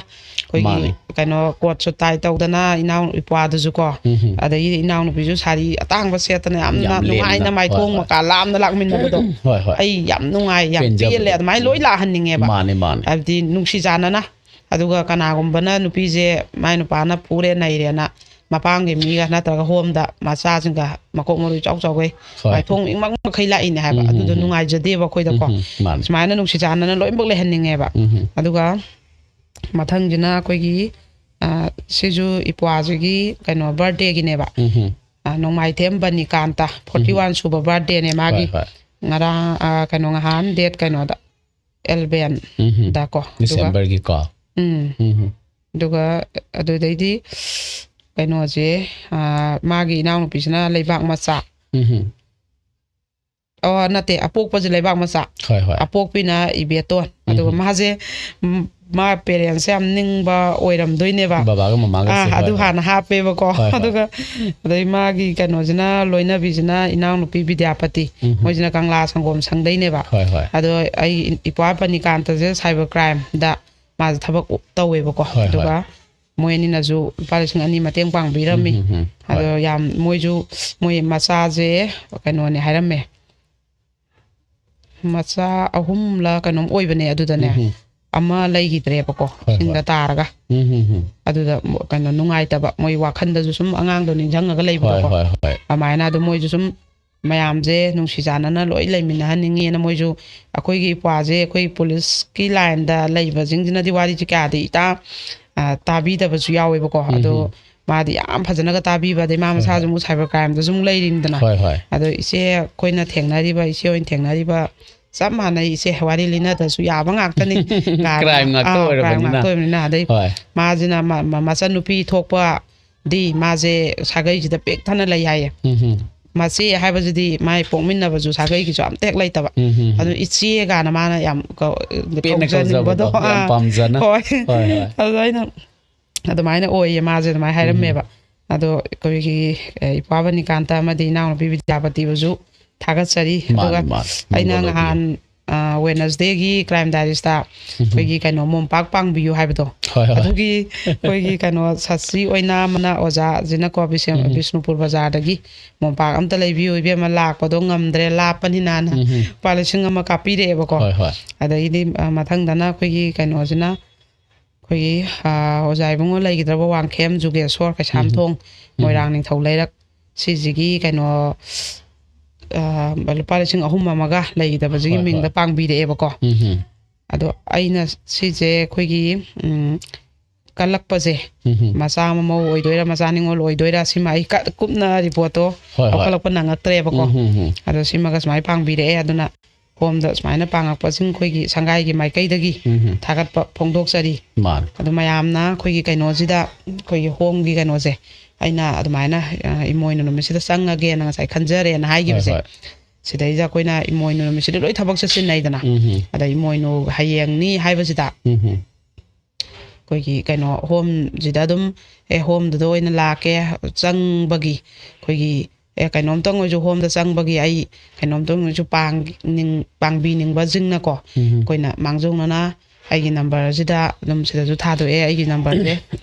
ꯑꯩꯈꯣꯏꯒꯤ ꯃꯥꯅꯤ꯫ ꯀꯩꯅꯣ ꯀꯣꯠꯁꯨ ꯇꯥꯏ ꯇꯧꯗꯅ ꯏꯅꯥꯎ ꯏꯄ꯭ꯋꯥꯗꯨꯁꯨꯀꯣ꯫ ꯎꯝ꯫ ꯑꯗꯒꯤ ꯏꯅꯥꯎꯅꯨꯄꯤꯁꯨ ꯁꯥꯔꯤ ꯑꯇꯥꯡꯕ ꯁꯦꯠꯇꯅ ꯌꯥꯝꯅ ꯌꯥꯝ ꯅꯨꯡꯉꯥꯏꯅ ꯂꯦꯝꯅ꯫ ꯃꯥꯏꯊꯣꯡ ꯍꯣꯏ, ꯍꯣꯏ꯫ ꯃꯀꯥ ꯂꯥꯝꯅ ꯂꯥꯛꯃꯤꯟꯅꯕꯗꯣ꯫ ꯍꯣꯏ, ꯍꯣꯏ꯫ ꯑꯩ ꯌꯥꯝ ꯅꯨꯡꯉꯥꯏ, ꯌꯥꯝ ꯄꯦꯟꯖꯕꯗꯣ꯫ ꯄꯦꯜꯂꯦ꯫ ꯑꯗꯨꯃꯥꯏꯅ ꯂꯣꯏ ꯂꯥꯛꯍꯟꯅꯤꯡꯉꯦꯕ꯫ ꯃꯥꯅꯦ, ꯃꯥꯅꯦ꯫ ꯍꯥꯏꯕꯗꯤ ꯅꯨꯡꯁꯤ ꯆꯥꯟꯅꯅ꯫ ꯑꯗꯨꯒ ꯀꯅꯥꯒꯨꯝꯕꯅ ꯅꯨꯄꯤꯁꯦ ꯃꯥꯏ ꯅꯨꯄꯥꯅ ꯐꯨꯔꯦ ꯅꯩꯔꯦꯅ ꯃꯄꯥꯝꯒꯤ ꯃꯤꯒ ꯅꯠꯇ꯭ꯔꯒ ꯍꯣꯝꯗ ꯃꯆꯥꯁꯤꯡꯒ ꯃꯀꯣꯛ ꯃꯔꯨ ꯏꯆꯥꯎ ꯆꯥꯎꯒꯩ ꯍꯣꯏ꯫ ꯃꯥꯏꯊꯣꯡ ꯏꯪꯃꯪ ꯃꯈꯩ ꯂꯥꯛꯏꯅꯦ ꯍꯥꯏꯕ꯫ ꯎꯝ, ꯑꯗꯨꯗꯣ ꯎꯝ, ꯎꯝ꯫ ꯅꯨꯡꯉꯥꯏꯖꯗꯦꯕ ꯑꯩꯈꯣꯏꯗꯀꯣ꯫ ꯎꯝ, ꯎꯝ, ꯃꯥꯅꯦ꯫ ꯁꯨꯃꯥꯏꯅ ꯅꯨꯡꯁꯤ ꯆꯥꯟꯅꯅ ꯂꯣꯏꯅꯃꯛ ꯂꯩꯍꯟꯅꯤꯡꯉꯦꯕ꯫ ꯎꯝ, ꯎꯝ꯫ ꯑꯗꯨꯒ ꯃꯊꯪꯁꯤꯅ ꯑꯩꯈꯣꯏꯒꯤ, ꯑ, ꯁꯤꯁꯨ ꯏꯄ꯭ꯋꯥꯁꯤꯒꯤ ꯀꯩꯅꯣ ꯕꯥꯔꯗꯦꯒꯤꯅꯦꯕ꯫ ꯎꯝ, ꯎꯝ꯫ ꯑ, ꯅꯣꯡꯃꯥꯏꯊꯦꯝ ꯕꯅꯤꯀꯥꯟꯇ, ꯐꯣꯔꯇꯤ ꯋꯥꯟ ꯁꯨꯕ ꯕꯥꯔꯗꯦꯅꯦ ꯃꯥꯒꯤ꯫ ꯍꯣꯏ, ꯍꯣꯏ꯫ ꯉꯔꯥꯡ, ꯑ, ꯀꯩꯅꯣ, ꯉꯍꯥꯟ ꯗꯦꯠ ꯀꯩꯅꯣꯗ, ꯑꯦꯂꯚꯦꯟ ꯎꯝ, ꯎꯝ꯫ ꯗꯀꯣ꯫ ꯑꯗꯨꯒ, ꯗꯤꯁꯦꯝꯕꯔꯒꯤꯀꯣ꯫ ꯎꯝ꯫ ꯎꯝ, ꯎꯝ꯫ ꯑꯗꯨꯒ ꯑꯗꯨꯗꯩꯗꯤ ꯀꯩꯅꯣꯁꯦ, ꯑ, ꯃꯥꯒꯤ ꯏꯅꯥꯎꯅꯨꯄꯤꯁꯤꯅ ꯂꯩꯕꯥꯛ ꯃꯆꯥ꯫ ꯎꯝ, ꯎꯝ꯫ ꯑꯣ, ꯅꯠꯇꯦ, ꯑꯄꯣꯛꯄꯁꯦ ꯂꯩꯕꯥꯛ ꯃꯆꯥ꯫ ꯍꯣꯏ, ꯍꯣꯏ꯫ ꯑꯄꯣꯛꯄꯤꯅ ꯏꯕꯦꯇꯣꯟ꯫ ꯑꯗꯨꯒ ꯎꯝ꯫ ꯃꯥꯁꯦ, ꯎꯝ, ꯃꯥ ꯄꯦꯔꯦꯟꯁꯁꯦ ꯌꯥꯝ ꯅꯤꯡꯕ ꯑꯣꯏꯔꯝꯗꯣꯏꯅꯦꯕ꯫ ꯕꯕꯥꯒ ꯃꯃꯥꯒꯁꯦ, ꯑꯥ, ꯍꯣꯏ, ꯑꯗꯨ ꯍꯣꯏ꯫ ꯍꯥꯟꯅ ꯍꯥꯞꯄꯦꯕꯀꯣ꯫ ꯍꯣꯏ, ꯍꯣꯏ꯫ ꯑꯗꯨꯒ ꯑꯗꯩ ꯃꯥꯒꯤ ꯀꯩꯅꯣꯁꯤꯅ, ꯂꯣꯏꯅꯕꯤꯁꯤꯅ ꯏꯅꯥꯎꯅꯨꯄꯤ ꯕꯤꯗ꯭ꯌꯥꯄꯇꯤ꯫ ꯎꯝ꯫ ꯃꯣꯏꯁꯤꯅ ꯀꯪꯂꯥ ꯁꯪꯒꯣꯝ ꯁꯪꯗꯩꯅꯦꯕ꯫ ꯍꯣꯏ, ꯍꯣꯏ꯫ ꯑꯗꯣ ꯑꯩ ꯏꯄ꯭ꯋꯥ ꯄꯅꯤꯀꯥꯟꯇꯁꯦ cyber crime ꯗ ꯃꯥꯁꯦ ꯊꯕꯛ ꯇꯧꯋꯦꯕꯀꯣ꯫ ꯍꯣꯏ, ꯍꯣꯏ꯫ ꯑꯗꯨꯒ ꯃꯣꯏ ꯑꯅꯤꯅꯁꯨ ꯂꯨꯄꯥ ꯂꯤꯁꯤꯡ ꯑꯅꯤ ꯃꯇꯦꯡ ꯄꯥꯡꯕꯤꯔꯝꯃꯤ꯫ ꯎꯝ, ꯎꯝ, ꯎꯝ꯫ ꯍꯣꯏ꯫ ꯑꯗꯣ ꯌꯥꯝ, ꯃꯣꯏꯁꯨ, ꯃꯣꯏ ꯃꯆꯥꯁꯦ ꯀꯩꯅꯣꯅꯦ ꯍꯥꯏꯔꯝꯃꯦ, ꯃꯆꯥ ꯑꯍꯨꯝꯂ ꯀꯩꯅꯣꯝ ꯑꯣꯏꯕꯅꯦ꯫ ꯑꯗꯨꯗꯅꯦ, ꯎꯝ, ꯎꯝ꯫ ꯑꯃ ꯂꯩꯈꯤꯗ꯭ꯔꯦꯕꯀꯣ, ꯍꯣꯏ, ꯍꯣꯏ꯫ ꯏꯁꯤꯡꯗ ꯇꯥꯔꯒ꯫ ꯎꯝ, ꯎꯝ, ꯎꯝ꯫ ꯑꯗꯨꯗ ꯃꯣ-, ꯀꯩꯅꯣ, ꯅꯨꯡꯉꯥꯏꯇꯕ, ꯃꯣꯏ ꯋꯥꯈꯟꯗꯁꯨ ꯁꯨꯝ ꯑꯉꯥꯡꯗꯣ ꯅꯤꯡꯁꯤꯡꯉꯒ ꯂꯩꯕꯗꯣꯀꯣ꯫ ꯍꯣꯏ, ꯍꯣꯏ, ꯍꯣꯏ꯫ ꯑꯗꯨꯃꯥꯏꯅ ꯑꯗꯨꯝ ꯃꯣꯏꯁꯨ ꯁꯨꯝ ꯃꯌꯥꯝꯁꯦ ꯅꯨꯡꯁꯤ ꯆꯥꯟꯅꯅ ꯂꯣꯏ ꯂꯩꯃꯤꯟꯅꯍꯟꯅꯤꯡꯉꯦꯅ ꯃꯣꯏꯁꯨ, ꯑꯩꯈꯣꯏꯒꯤ ꯏꯄ꯭ꯋꯥꯁꯦ ꯑꯩꯈꯣꯏ ꯄꯨꯂꯤꯁꯀꯤ ꯂꯥꯏꯟꯗ ꯂꯩꯕꯁꯤꯡꯁꯤꯅꯗꯤ ꯋꯥꯔꯤꯁꯦ ꯀꯌꯥꯗꯤ ꯏꯇꯥ, ꯑ, ꯇꯥꯕꯤꯗꯕꯁꯨ ꯌꯥꯎꯋꯦꯕꯀꯣ꯫ ꯑꯗꯣ ꯎꯝ, ꯎꯝ꯫ ꯃꯥꯗꯤ ꯌꯥꯝ ꯐꯖꯅꯒ ꯇꯥꯕꯤꯕ, ꯑꯗꯩ ꯃꯥ ꯃꯁꯥꯁꯨ ꯑꯃꯨꯛ ꯁꯥꯏꯕꯔ ꯀ꯭ꯔꯥꯏꯝꯗꯁꯨ ꯑꯃꯨꯛ ꯂꯩꯔꯤꯅꯤꯗꯅ꯫ ꯍꯣꯏ ꯍꯣꯏ꯫ ꯑꯗꯣ ꯏꯆꯦ ꯑꯩꯈꯣꯏꯅ ꯊꯦꯡꯅꯔꯤꯕ, ꯏꯆꯦ ꯑꯣꯏꯅ ꯊꯦꯡꯅꯔꯤꯕ, ꯆꯞ ꯃꯥꯟꯅꯩ ꯏꯆꯦ, ꯋꯥꯔꯤ ꯂꯤꯅꯗ꯭ꯔꯁꯨ ꯌꯥꯕ ꯉꯥꯛꯇꯅꯤ꯫ ꯀꯥꯔꯅ- Crime ꯉꯥꯛꯇ ꯑꯥ, crime ꯑꯣꯏꯔꯕꯅꯤꯅ꯫ ꯉꯥꯛꯇ ꯑꯣꯏꯕꯅꯤꯅ꯫ ꯑꯗꯩ ꯍꯣꯏ꯫ ꯃꯥꯁꯤꯅ ꯃ- ꯃ- ꯃꯆꯟꯅꯨꯄꯤ ꯊꯣꯛꯄꯗꯤ ꯃꯥꯁꯦ ꯁꯥꯒꯩꯁꯤꯗ ꯄꯤꯛ ꯊꯟꯅ ꯂꯩ ꯍꯥꯏꯌꯦ꯫ ꯎꯝ ꯍꯝ꯫ ꯃꯆꯦ ꯍꯥꯏꯕꯁꯤꯗꯤ ꯃꯥꯏ ꯄꯣꯛꯃꯤꯟꯅꯕꯁꯨ ꯁꯥꯒꯩꯒꯤꯁꯨ ꯑꯝꯇ ꯍꯦꯛ ꯂꯩꯇꯕ꯫ ꯎꯝ ꯍꯝ꯫ ꯑꯗꯨ ꯏꯆꯦ ꯀꯥꯏꯅ ꯃꯥꯅ ꯌꯥꯝ ꯀ- ꯄꯦꯟꯅ ꯀꯧꯖꯅꯤꯡꯕꯗꯣ꯫ ꯀꯧꯖꯕꯗꯣ, ꯌꯥꯝ ꯑꯥ, ꯄꯥꯝꯖꯅ꯫ ꯍꯣꯏ꯫ ꯍꯣꯏ ꯍꯣꯏ꯫ ꯑꯗꯨ ꯑꯩꯅ ꯑꯗꯨꯃꯥꯏꯅ ꯑꯣꯏꯌꯦ ꯃꯥꯁꯦ ꯑꯗꯨꯃꯥꯏꯅ ꯍꯥꯏꯔꯝꯃꯦꯕ꯫ ꯑꯗꯣ ꯑꯩꯈꯣꯏꯒꯤ ꯑꯦ, ꯏꯄ꯭ꯋꯥ ꯕꯅꯤꯀꯥꯟꯇ ꯑꯃꯗꯤ ꯏꯅꯥꯎꯅꯨꯄꯤ ꯕꯤꯗ꯭ꯌꯥꯄꯇꯤꯕꯨꯁꯨ ꯊꯥꯒꯠꯆꯔꯤ꯫ ꯑꯗꯨꯒ ꯃꯥꯅꯤ, ꯃꯥꯅꯤ꯫ ꯑꯩꯅ ꯃꯪꯒꯣꯜ ꯅꯍꯥꯟ ꯋꯦꯅꯁꯗꯦꯒꯤ ꯀ꯭ꯔꯥꯏꯝ ꯗꯥꯏꯔꯤꯁꯇ ꯑꯩꯈꯣꯏꯒꯤ ꯀꯩꯅꯣ ꯃꯣꯝꯄꯥꯛ ꯄꯥꯡꯕꯤꯌꯨ ꯍꯥꯏꯕꯗꯣ, ꯍꯣꯏ ꯍꯣꯏ꯫ ꯑꯗꯨꯒꯤ ꯑꯩꯈꯣꯏꯒꯤ ꯀꯩꯅꯣ ꯁꯥꯁꯤ ꯑꯣꯏꯅ ꯑꯃꯅ ꯑꯣꯖꯥ ꯖꯤꯅꯀꯣ ꯕꯤꯁꯦꯝ- ꯎꯝ꯫ ꯕꯤꯁꯅꯨꯄꯨꯔ ꯕꯖꯥꯔꯗꯒꯤ ꯃꯣꯝꯄꯥꯛ ꯑꯝꯇ ꯂꯩꯕꯤꯌꯨ ꯏꯕꯦꯝꯃ, ꯂꯥꯛꯄꯗꯣ ꯉꯝꯗ꯭ꯔꯦ ꯂꯥꯞꯄꯅꯤꯅꯅ ꯎꯝ꯫ ꯂꯨꯄꯥ ꯂꯤꯁꯤꯡ ꯑꯃ ꯀꯥꯞꯄꯤꯔꯛꯑꯦꯕꯀꯣ꯫ ꯍꯣꯏ ꯍꯣꯏ꯫ ꯑꯗꯒꯤꯗꯤ ꯑ, ꯃꯊꯪꯗꯅ ꯑꯩꯈꯣꯏꯒꯤ ꯀꯩꯅꯣꯁꯤꯅ ꯑꯩꯈꯣꯏꯒꯤ ꯑ, ꯑꯣꯖꯥ ꯏꯕꯨꯡꯉꯣ ꯂꯩꯈꯤꯗ꯭ꯔꯕ ꯋꯥꯡꯈꯦꯝ ꯖꯨꯒꯦꯁꯣꯔ ꯀꯩꯁꯥꯝꯊꯣꯡ ꯃꯣꯏꯔꯥꯡ ꯅꯤꯡꯊꯧ ꯂꯩꯔꯛ ꯁꯤꯁꯤꯒꯤ ꯀꯩꯅꯣ ꯑ, ꯂꯨꯄꯥ ꯂꯤꯁꯤꯡ ꯑꯍꯨꯝ ꯑꯃꯒ ꯂꯩꯈꯤꯗꯕꯁꯤꯒꯤ ꯍꯣꯏ, ꯍꯣꯏ꯫ ꯃꯤꯡꯗ ꯄꯥꯡꯕꯤꯔꯛꯑꯦꯕꯀꯣ꯫ ꯎꯝ ꯍꯝ꯫ ꯑꯗꯣ ꯑꯩꯅ ꯁꯤꯁꯦ ꯑꯩꯈꯣꯏꯒꯤ ꯎꯝ, ꯀꯜꯂꯛꯄꯁꯦ ꯎꯝ ꯍꯝ꯫ ꯃꯆꯥ ꯃꯃꯧ ꯑꯣꯏꯗꯣꯏꯔꯥ ꯃꯆꯥ ꯅꯤꯉꯣꯜ ꯑꯣꯏꯗꯣꯏꯔꯥ ꯁꯤꯃ ꯑꯩ ꯀ- ꯀꯨꯞꯅ ꯔꯤꯄꯣꯔꯠꯇꯣ ꯍꯣꯏ, ꯍꯣꯏ꯫ ꯂꯧꯈꯠꯂꯛꯄ ꯅꯪꯉꯛꯇ꯭ꯔꯦꯕꯀꯣ꯫ ꯎꯝ ꯍꯝ ꯍꯝ꯫ ꯑꯗꯣ ꯁꯤꯃꯒ ꯁꯨꯃꯥꯏꯅ ꯄꯥꯡꯕꯤꯔꯛꯑꯦ꯫ ꯑꯗꯨꯅ ꯍꯣꯝꯗ ꯁꯨꯃꯥꯏꯅ ꯄꯥꯡꯉꯛꯄꯁꯤꯡ ꯑꯩꯈꯣꯏꯒꯤ ꯁꯪꯒꯥꯏꯒꯤ ꯃꯥꯏꯀꯩꯗꯒꯤ ꯎꯝ ꯍꯝ꯫ ꯊꯥꯒꯠꯄ ꯐꯣꯡꯗꯣꯛꯆꯔꯤ꯫ ꯃꯥꯅꯤ꯫ ꯑꯗꯨ ꯃꯌꯥꯝꯅ ꯑꯩꯈꯣꯏꯒꯤ ꯀꯩꯅꯣꯁꯤꯗ ꯑꯩꯈꯣꯏꯒꯤ ꯍꯣꯝꯒꯤ ꯀꯩꯅꯣꯁꯦ ꯑꯩꯅ ꯑꯗꯨꯃꯥꯏꯅ ꯑ, ꯏꯃꯣꯏꯅꯨ ꯅꯨꯃꯤꯠꯁꯤꯗ ꯆꯪꯉꯒꯦꯅ ꯉꯁꯥꯏ ꯈꯟꯖꯔꯦꯅ ꯍꯥꯏꯈꯤꯕꯁꯦ꯫ ꯍꯣꯏ, ꯍꯣꯏ꯫ ꯁꯤꯗꯩꯁꯤꯗ ꯑꯩꯈꯣꯏꯅ ꯏꯃꯣꯏꯅꯨ ꯅꯨꯃꯤꯠꯁꯤꯗꯤ ꯂꯣꯏ ꯊꯕꯛꯁꯦ ꯆꯤꯟꯅꯩꯗꯅ꯫ ꯎꯝ ꯍꯝ꯫ ꯑꯗ ꯏꯃꯣꯏꯅꯨ ꯍꯌꯦꯡꯅꯤ ꯍꯥꯏꯕꯁꯤꯗ ꯎꯝ ꯍꯝ꯫ ꯑꯩꯈꯣꯏꯒꯤ ꯀꯩꯅꯣ ꯍꯣꯝꯁꯤꯗ ꯑꯗꯨꯝ ꯑꯦ ꯍꯣꯝꯗꯨꯗ ꯑꯣꯏꯅ ꯂꯥꯛꯀꯦ ꯆꯪꯕꯒꯤ ꯑꯩꯈꯣꯏꯒꯤ ꯑꯦ ꯀꯩꯅꯣꯝꯇꯪ ꯑꯣꯏꯁꯨ ꯍꯣꯝꯗ ꯆꯪꯕꯒꯤ ꯑꯩ ꯀꯩꯅꯣꯝꯇꯪ ꯑꯣꯏꯁꯨ ꯄꯥꯡꯅꯤꯡ- ꯄꯥꯡꯕꯤꯅꯤꯡꯕꯁꯤꯡꯅꯀꯣ ꯎꯝ ꯍꯝ꯫ ꯑꯩꯈꯣꯏꯅ ꯃꯥꯡꯖꯧꯅꯅ ꯑꯩꯒꯤ ꯅꯝꯕꯔꯁꯤꯗ ꯑꯗꯨꯝ ꯁꯤꯗꯁꯨ ꯊꯥꯗꯣꯛꯑꯦ꯫ ꯑꯩꯒꯤ ꯅꯝꯕꯔꯁꯦ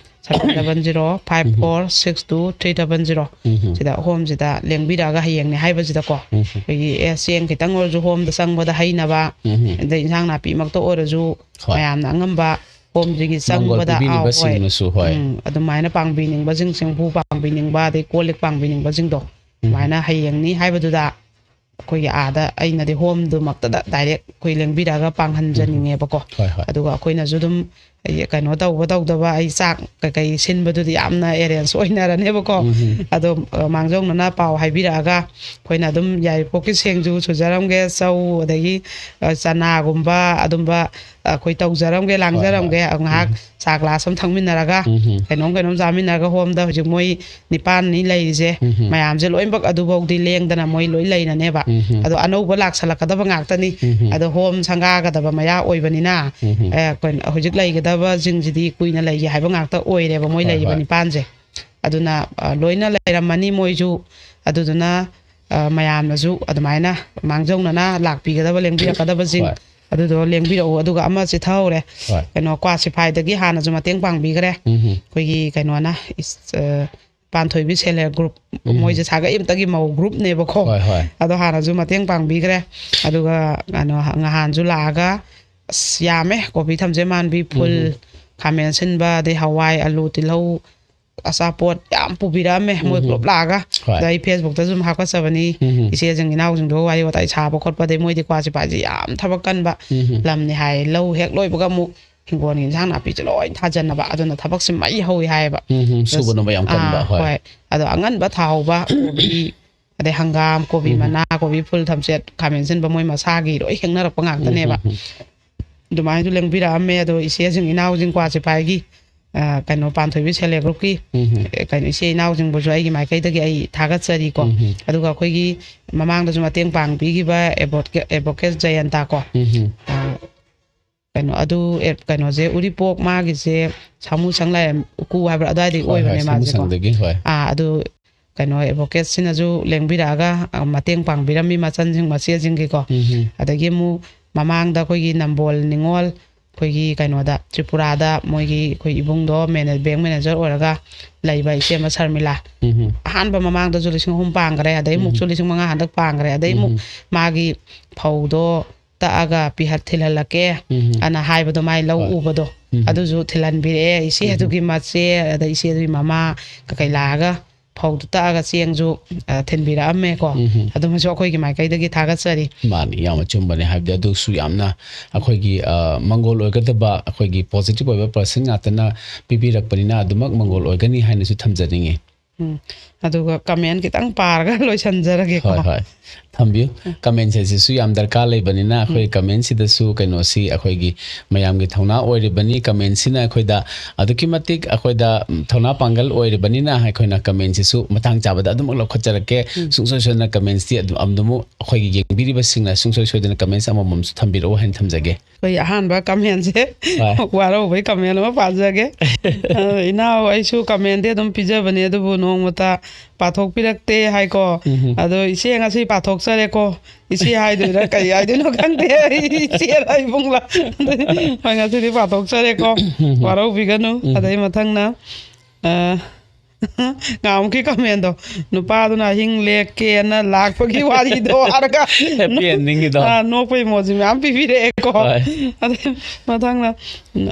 seven double zero five four six two three double zero꯫ ꯎꯝ ꯍꯝ꯫ ꯁꯤꯗ ꯍꯣꯝꯁꯤꯗ ꯂꯦꯡꯕꯤꯔꯛꯑꯒ ꯍꯌꯦꯡꯅꯦ ꯍꯥꯏꯕꯁꯤꯗꯀꯣ ꯎꯝ ꯍꯝ꯫ ꯑꯩꯈꯣꯏꯒꯤ ꯑꯦ ꯆꯦꯡ ꯈꯤꯇꯪ ꯑꯣꯏꯔꯁꯨ ꯍꯣꯝꯗ ꯆꯪꯕꯗ ꯍꯩꯅꯕ, ꯎꯝ ꯍꯝ꯫ ꯑꯗꯩ ꯏꯟꯁꯥꯡ ꯅꯥꯄꯤꯃꯛꯇ ꯑꯣꯏꯔꯁꯨ ꯍꯣꯏ꯫ ꯃꯌꯥꯝꯅ ꯑꯉꯝꯕ ꯍꯣꯝꯁꯤꯒꯤ ꯃꯪꯒꯣꯜ ꯆꯪꯕꯗ ꯑꯥ, ꯍꯣꯏ꯫ ꯄꯤꯕꯤꯔꯤꯕꯁꯤꯡꯅꯁꯨ, ꯍꯣꯏ꯫ ꯎꯝ, ꯑꯗꯨꯃꯥꯏꯅ ꯄꯥꯡꯕꯤꯅꯤꯡꯕꯁꯤꯡ, ꯆꯦꯡꯐꯨ ꯄꯥꯡꯕꯤꯅꯤꯡꯕ, ꯆꯦꯡ ꯀꯣꯜ ꯂꯤꯛ ꯄꯥꯡꯕꯤꯅꯤꯡꯕꯁꯤꯡꯗꯣ ꯎꯝ꯫ ꯑꯗꯨꯃꯥꯏꯅ ꯍꯌꯦꯡꯅꯤ ꯍꯥꯏꯕꯗꯨꯗ ꯑꯩꯈꯣꯏꯒꯤ ꯑꯥꯗ ꯑꯩꯅꯗꯤ ꯍꯣꯝꯗꯨꯃꯛꯇꯗ ꯗꯥꯏꯔꯦꯛ ꯑꯩꯈꯣꯏ ꯂꯦꯡꯕꯤꯔꯛꯑꯒ ꯄꯥꯡꯍꯟꯖꯅꯤꯡꯉꯦꯕꯀꯣ꯫ ꯍꯣꯏ, ꯍꯣꯏ꯫ ꯑꯗꯨꯒ ꯑꯩꯈꯣꯏꯅꯁꯨ ꯑꯗꯨꯝ, ꯑꯩ ꯀꯩꯅꯣ ꯇꯧꯕ ꯇꯧꯗꯕ, ꯑꯩ ꯆꯥꯛ ꯀꯩꯀꯩ ꯁꯤꯟꯕꯗꯨꯗꯤ ꯌꯥꯝꯅ ꯑꯦꯔꯦꯟꯖ ꯑꯣꯏꯅꯔꯅꯦꯕꯀꯣ꯫ ꯎꯝ꯫ ꯑꯗꯣ ꯑ, ꯃꯥꯡꯖꯧꯅꯅ ꯄꯥꯎ ꯍꯥꯏꯕꯤꯔꯛꯑꯒ ꯑꯩꯈꯣꯏꯅ ꯑꯗꯨꯝ ꯌꯥꯏꯔꯤꯄꯣꯛꯀꯤ ꯁꯦꯡꯖꯨ ꯁꯨꯖꯔꯝꯒꯦ, ꯆꯧ, ꯑꯗꯒꯤ ꯑ, ꯆꯅꯥꯒꯨꯝꯕ ꯑꯗꯨꯝꯕ ꯑꯩꯈꯣꯏ ꯇꯧꯖꯔꯝꯒꯦ, ꯂꯥꯡꯖꯔꯝꯒꯦ꯫ ꯉꯥꯏꯍꯥꯛ ꯎꯝ꯫ ꯆꯥ ꯒ꯭ꯂꯥꯁ ꯑꯃ ꯊꯛꯃꯤꯟꯅꯔꯒ ꯎꯝ꯫ ꯀꯩꯅꯣꯝ ꯀꯩꯅꯣꯝ ꯆꯥꯃꯤꯟꯅꯔꯒ ꯍꯣꯝꯗ ꯍꯧꯖꯤꯛ ꯃꯣꯏ ꯅꯤꯄꯥꯟꯅꯤ ꯂꯩꯔꯤꯁꯦ꯫ ꯎꯝ꯫ ꯃꯌꯥꯝꯁꯦ ꯂꯣꯏꯅꯃꯛ ꯑꯗꯨꯐꯥꯎꯗꯤ ꯂꯦꯡꯗꯅ ꯃꯣꯏ ꯂꯣꯏ ꯂꯩꯔꯅꯦꯕ꯫ ꯎꯝ꯫ ꯑꯗꯣ ꯑꯅꯧꯕ ꯂꯥꯛꯁꯜꯂꯛꯀꯗꯕ ꯉꯥꯛꯇꯅꯤ꯫ ꯎꯝ꯫ ꯑꯗꯣ ꯍꯣꯝ ꯁꯪꯒꯥꯒꯗꯕ ꯃꯌꯥ ꯑꯣꯏꯕꯅꯤꯅ, ꯎꯝ꯫ ꯑꯦ, ꯑꯩꯈꯣꯏ ꯍꯧꯖꯤꯛ ꯂꯩꯒꯗꯕꯁꯤꯡꯁꯤꯗꯤ ꯀꯨꯏꯅ ꯂꯩꯒꯦ ꯍꯥꯏꯕ ꯉꯥꯛꯇ ꯑꯣꯏꯔꯦꯕ, ꯃꯣꯏ ꯍꯣꯏ, ꯂꯩꯔꯤꯕ ꯍꯣꯏ꯫ ꯅꯤꯄꯥꯟꯁꯦ꯫ ꯑꯗꯨꯅ ꯑ, ꯂꯣꯏꯅ ꯂꯩꯔꯝꯃꯅꯤ ꯃꯣꯏꯁꯨ꯫ ꯑꯗꯨꯗꯨꯅ ꯑ, ꯃꯌꯥꯝꯅꯁꯨ ꯑꯗꯨꯃꯥꯏꯅ ꯃꯥꯡꯖꯧꯅꯅ ꯂꯥꯛꯄꯤꯒꯗꯕ, ꯂꯦꯡꯕꯤꯔꯛꯀꯗꯕꯁꯤꯡ ꯍꯣꯏ꯫ ꯑꯗꯨꯗꯣ ꯂꯦꯡꯕꯤꯔꯛꯎ꯫ ꯑꯗꯨꯒ ꯑꯃ ꯆꯤꯊꯍꯧꯔꯦ, ꯍꯣꯏ꯫ ꯀꯩꯅꯣ, ꯀ꯭ꯋꯥ ꯁꯤꯐꯥꯏꯗꯒꯤ ꯍꯥꯟꯅꯁꯨ ꯃꯇꯦꯡ ꯄꯥꯡꯕꯤꯈ꯭ꯔꯦ꯫ ꯎꯝ꯫ ꯑꯩꯈꯣꯏꯒꯤ ꯀꯩꯅꯣꯅ ꯏꯁ-, ꯑ, ꯄꯥꯟꯊꯣꯏꯕꯤ ꯁꯦꯜꯐ ꯍꯦꯜꯞ ꯒ꯭ꯔꯨꯞ, ꯎꯝ꯫ ꯃꯣꯏꯁꯦ ꯁꯥꯒꯩ ꯑꯃꯇꯒꯤ ꯃꯧ ꯒ꯭ꯔꯨꯞꯅꯦꯕꯀꯣ꯫ ꯍꯣꯏ, ꯍꯣꯏ꯫ ꯑꯗꯣ ꯍꯥꯟꯅꯁꯨ ꯃꯇꯦꯡ ꯄꯥꯡꯕꯤꯈ꯭ꯔꯦ꯫ ꯑꯗꯨꯒ ꯀꯩꯅꯣ, ꯉꯍꯥꯟꯁꯨ ꯂꯥꯛꯑꯒ, ꯑꯁ, ꯌꯥꯝꯃꯦ, ꯀꯣꯕꯤ, ꯊꯝꯆꯦꯠ ꯃꯥꯟꯕꯤ, ꯐꯨꯜ, ꯎꯝ꯫ ꯈꯥꯃꯦꯟ ꯑꯁꯤꯟꯕ, ꯑꯗꯩ ꯍꯋꯥꯏ, ꯑꯂꯨ, ꯇꯤꯜꯍꯧ, ꯑꯆꯥꯄꯣꯠ ꯌꯥꯝ ꯄꯨꯕꯤꯔꯛꯑꯝꯃꯦ, ꯃꯣꯏ ꯎꯝ꯫ ꯄꯨꯂꯞ ꯂꯥꯛꯑꯒ꯫ ꯍꯣꯏ꯫ ꯑꯗ ꯑꯩ ꯐꯦꯁꯕꯨꯛꯇꯁꯨ ꯑꯗꯨꯝ ꯍꯥꯞꯀꯠꯆꯕꯅꯤ꯫ ꯎꯝ꯫ ꯏꯆꯦꯁꯤꯡ ꯏꯅꯥꯎꯁꯤꯡꯗꯣ ꯋꯥꯔꯤ ꯋꯥꯇꯥꯏ ꯁꯥꯕ ꯈꯣꯠꯄ, ꯑꯗꯩ ꯃꯣꯏꯗꯤ ꯀ꯭ꯋꯥ ꯁꯤꯐꯥꯏꯁꯦ ꯌꯥꯝ ꯊꯕꯛ ꯀꯟꯕ ꯎꯝ꯫ ꯂꯝꯅꯤ ꯍꯥꯏ꯫ ꯂꯧ ꯍꯦꯛ ꯂꯣꯏꯕꯒ ꯑꯃꯨꯛ ꯍꯤꯡꯒꯣꯜꯒꯤ ꯏꯟꯁꯥꯡ ꯅꯥꯄꯤꯁꯦ ꯂꯣꯏ ꯊꯥꯖꯟꯅꯕ, ꯑꯗꯨꯅ ꯊꯕꯛꯁꯦ ꯃꯩ ꯍꯧꯋꯤ ꯍꯥꯏꯌꯦꯕ꯫ ꯎꯝ꯫ ꯁꯨꯕ ꯅꯣꯝꯕ ꯌꯥꯝ ꯀꯟꯕ꯫ ꯑꯥ, ꯍꯣꯏ꯫ ꯍꯣꯏ꯫ ꯑꯗꯣ ꯑꯉꯟꯕ ꯊꯥꯍꯧꯕ ꯀꯣꯕꯤ, ꯑꯗꯩ ꯍꯪꯒꯥꯝ, ꯀꯣꯕꯤ ꯎꯝ꯫ ꯃꯅꯥ, ꯀꯣꯕꯤ ꯐꯨꯜ, ꯊꯝꯆꯦꯠ, ꯈꯥꯃꯦꯟ ꯑꯁꯤꯟꯕ, ꯃꯣꯏ ꯃꯁꯥꯒꯤ ꯂꯣꯏ ꯍꯦꯛꯅꯔꯛꯄ ꯉꯥꯛꯇꯅꯦꯕ꯫ ꯎꯝ꯫ ꯑꯗꯨꯃꯥꯏꯅꯁꯨ ꯂꯦꯡꯕꯤꯔꯛꯑꯝꯃꯦ꯫ ꯑꯗꯣ ꯏꯆꯦꯁꯤꯡ ꯏꯅꯥꯎꯁꯤꯡ ꯀ꯭ꯋꯥ ꯁꯤꯐꯥꯏꯒꯤ, ꯑ, ꯀꯩꯅꯣ, ꯄꯥꯟꯊꯣꯏꯕꯤ ꯁꯦꯜꯐ ꯍꯦꯜꯞ ꯒ꯭ꯔꯨꯞꯀꯤ, ꯎꯝ꯫ ꯑ, ꯀꯩꯅꯣ, ꯏꯆꯦ ꯏꯅꯥꯎꯁꯤꯡꯕꯨꯁꯨ ꯑꯩꯒꯤ ꯃꯥꯏꯀꯩꯗꯒꯤ ꯑꯩ ꯊꯥꯒꯠꯆꯔꯤꯀꯣ꯫ ꯎꯝ꯫ ꯑꯗꯨꯒ ꯑꯩꯈꯣꯏꯒꯤ ꯃꯃꯥꯡꯗꯁꯨ ꯃꯇꯦꯡ ꯄꯥꯡꯕꯤꯈꯤꯕ ꯑꯦꯗꯚꯣꯀꯦ-, ꯑꯦꯗꯚꯣꯀꯦꯠ ꯖꯌꯟꯇ ꯀꯣ, ꯎꯝ꯫ ꯑ, ꯀꯩꯅꯣ, ꯑꯗꯨ, ꯑꯦ, ꯀꯩꯅꯣꯁꯦ, ꯎꯔꯤꯄꯣꯛ ꯃꯥꯒꯤꯁꯦ ꯁꯥꯃꯨ ꯁꯪ ꯂꯥꯏꯔꯦꯝ ꯎꯀꯨ ꯍꯥꯏꯕ꯭ꯔꯥ, ꯑꯗꯨꯋꯥꯏꯗꯒꯤ ꯍꯣꯏ, ꯍꯣꯏ, ꯑꯣꯏꯕꯅꯦ ꯁꯥꯃꯨ ꯃꯥꯁꯦꯀꯣ꯫ ꯁꯪꯗꯒꯤ, ꯍꯣꯏ꯫ ꯑꯥ, ꯑꯗꯨ ꯀꯩꯅꯣ, ꯑꯦꯗꯚꯣꯀꯦꯠꯁꯤꯅꯁꯨ ꯂꯦꯡꯕꯤꯔꯛꯑꯒ, ꯑ, ꯃꯇꯦꯡ ꯄꯥꯡꯕꯤꯔꯝꯃꯤ ꯃꯆꯟꯁꯤꯡ ꯃꯆꯦꯁꯤꯡꯒꯤꯀꯣ꯫ ꯎꯝ꯫ ꯑꯗꯒꯤ ꯑꯃꯨꯛ ꯃꯃꯥꯡꯗ ꯑꯩꯈꯣꯏꯒꯤ ꯅꯝꯕꯣꯜ ꯅꯤꯉꯣꯜ, ꯑꯩꯈꯣꯏꯒꯤ ꯀꯩꯅꯣꯗ, ꯇ꯭ꯔꯤꯄꯨꯔꯥꯗ ꯃꯣꯏꯒꯤ, ꯑꯩꯈꯣꯏ ꯏꯕꯨꯡꯗꯣ ꯃꯦꯅꯦ-, ꯕꯦꯡ ꯃꯦꯅꯦꯖꯔ ꯑꯣꯏꯔꯒ ꯂꯩꯕ ꯏꯆꯦ ꯑꯃ ꯁꯔꯃꯤꯂꯥ꯫ ꯎꯝ꯫ ꯑꯍꯥꯟꯕ ꯃꯃꯥꯡꯗꯁꯨ ꯂꯤꯁꯤꯡ ꯑꯍꯨꯝ ꯄꯥꯡꯈ꯭ꯔꯦ, ꯑꯗꯩ ꯑꯃꯨꯛꯁꯨ ꯎꯝ꯫ ꯂꯤꯁꯤꯡ ꯃꯉꯥ ꯍꯟꯗꯛ ꯄꯥꯡꯈ꯭ꯔꯦ, ꯑꯗꯩ ꯑꯃꯨꯛ ꯎꯝ꯫ ꯃꯥꯒꯤ ꯐꯧꯗꯣ ꯇꯛꯑꯒ ꯄꯤꯍꯠ-, ꯊꯤꯜꯍꯜꯂꯛꯀꯦ ꯎꯝ꯫ ꯑꯅ ꯍꯥꯏꯕꯗꯣ, ꯃꯥꯏ ꯂꯧ ꯍꯣꯏ꯫ ꯎꯕꯗꯣ, ꯎꯝ꯫ ꯑꯗꯨꯁꯨ ꯊꯤꯜꯍꯟꯕꯤꯔꯛꯑꯦ꯫ ꯏꯆꯦ ꯎꯝ꯫ ꯑꯗꯨꯒꯤ ꯃꯆꯦ, ꯑꯗꯩ ꯏꯆꯦ ꯑꯗꯨꯒꯤ ꯃꯃꯥ ꯀꯩꯀꯩ ꯂꯥꯛꯑꯒ ꯐꯧꯗꯨ ꯇꯛꯑꯒ ꯆꯦꯡꯁꯨ, ꯑ, ꯊꯤꯟꯕꯤꯔꯛꯑꯝꯃꯦꯀꯣ꯫ ꯎꯝ꯫ ꯑꯗꯨꯃꯁꯨ ꯑꯩꯈꯣꯏꯒꯤ ꯃꯥꯏꯀꯩꯗꯒꯤ ꯊꯥꯒꯠꯆꯔꯤ꯫ ꯃꯥꯅꯤ, ꯌꯥꯝ ꯑꯆꯨꯝꯕꯅꯦ꯫ ꯍꯥꯏꯕꯗꯤ ꯑꯗꯨꯁꯨ ꯌꯥꯝꯅ ꯑꯩꯈꯣꯏꯒꯤ, ꯑ, ꯃꯪꯒꯣꯜ ꯑꯣꯏꯒꯗꯕ, ꯑꯩꯈꯣꯏꯒꯤ positive ꯑꯣꯏꯕ person ꯉꯥꯛꯇꯅ ꯄꯤꯕꯤꯔꯛꯄꯅꯤꯅ ꯑꯗꯨꯃꯛ ꯃꯪꯒꯣꯜ ꯑꯣꯏꯒꯅꯤ ꯍꯥꯏꯅꯁꯨ ꯊꯝꯖꯅꯤꯡꯉꯤ꯫ ꯎꯝ꯫ ꯑꯗꯨꯒ comment ꯈꯤꯇꯪ ꯄꯥꯔꯒ ꯂꯣꯏꯁꯤꯟꯖꯔꯒꯦꯀꯣ꯫ ꯍꯣꯏ, ꯍꯣꯏ꯫ ꯊꯝꯕꯤꯌꯨ꯫ ꯎꯝ꯫ Comment ꯁꯤꯁꯨ ꯌꯥꯝ ꯗꯔꯀꯥꯔ ꯂꯩꯕꯅꯤꯅ ꯑꯩꯈꯣꯏ ꯎꯝ꯫ Comment ꯁꯤꯗꯁꯨ ꯀꯩꯅꯣꯁꯤ ꯑꯩꯈꯣꯏꯒꯤ ꯃꯌꯥꯝꯒꯤ ꯊꯧꯅꯥ ꯑꯣꯏꯔꯤꯕꯅꯤ꯫ Comment ꯁꯤꯅ ꯑꯩꯈꯣꯏꯗ ꯑꯗꯨꯛꯀꯤ ꯃꯇꯤꯛ ꯑꯩꯈꯣꯏꯗ, ꯎꯝ, ꯊꯧꯅꯥ ꯄꯥꯡꯒꯜ ꯑꯣꯏꯔꯤꯕꯅꯤꯅ ꯑꯩꯈꯣꯏꯅ comment ꯁꯤꯁꯨ ꯃꯇꯥꯡ ꯆꯥꯕꯗ ꯑꯗꯨꯃꯛ ꯂꯧꯈꯠꯆꯔꯛꯀꯦ꯫ ꯎꯝ꯫ ꯁꯨꯡꯁꯣꯏ ꯁꯣꯏꯗꯅ comment ꯇꯤ ꯑꯗꯨꯝ, ꯑꯗꯨꯃꯛ ꯑꯩꯈꯣꯏꯒꯤ ꯌꯦꯡꯕꯤꯔꯤꯕꯁꯤꯡꯅ ꯁꯨꯡꯁꯣꯏ ꯁꯣꯏꯗꯅ comments ꯑꯃꯃꯝꯁꯨ ꯊꯝꯕꯤꯔꯛꯎ ꯍꯥꯏꯅ ꯊꯝꯖꯒꯦ꯫ ꯑꯩꯈꯣꯏ ꯑꯍꯥꯟꯕ comment ꯁꯦ ꯍꯣꯏ꯫ ꯋꯥꯔꯧꯕꯩ comment ꯑꯃ ꯄꯥꯖꯒꯦ꯫ ꯑ, ꯏꯅꯥꯎ, ꯑꯩꯁꯨ comment ꯇꯤ ꯑꯗꯨꯝ ꯄꯤꯖꯕꯅꯦ, ꯑꯗꯨꯕꯨ ꯅꯣꯡꯃꯇ ꯄꯥꯊꯣꯛꯄꯤꯔꯛꯇꯦ ꯍꯥꯏꯀꯣ꯫ ꯎꯝ꯫ ꯑꯗꯣ ꯏꯆꯦ ꯉꯁꯤ ꯄꯥꯊꯣꯛꯆꯔꯦꯀꯣ꯫ ꯏꯆꯦ ꯍꯥꯏꯗꯣꯏꯔꯥ ꯀꯩ ꯍꯥꯏꯗꯣꯏꯅꯣ ꯈꯪꯗꯦ꯫ ꯑꯩ ꯏꯆꯦꯔ ꯏꯕꯨꯡꯂ꯫ ꯍꯣꯏ, ꯉꯁꯤꯗꯤ ꯄꯥꯊꯣꯛꯆꯔꯦꯀꯣ꯫ ꯎꯝ꯫ ꯋꯥꯔꯧꯕꯤꯒꯅꯨ꯫ ꯎꯝ꯫ ꯑꯗꯩ ꯃꯊꯪꯅ, ꯑ, ꯉꯥꯃꯨꯛꯀꯤ comment ꯗꯣ, ꯅꯨꯄꯥꯗꯨꯅ ꯑꯍꯤꯡ ꯂꯦꯛꯀꯦꯅ ꯂꯥꯛꯄꯒꯤ ꯋꯥꯔꯤꯗꯣ ꯍꯥꯏꯔꯒ happy ending ꯒꯤꯗꯣ꯫ ꯑ, ꯅꯣꯛꯄ emoji ꯃꯌꯥꯝ ꯄꯤꯕꯤꯔꯛꯑꯦꯀꯣ꯫ ꯍꯣꯏ꯫ ꯑꯗꯩ ꯃꯊꯪꯅ,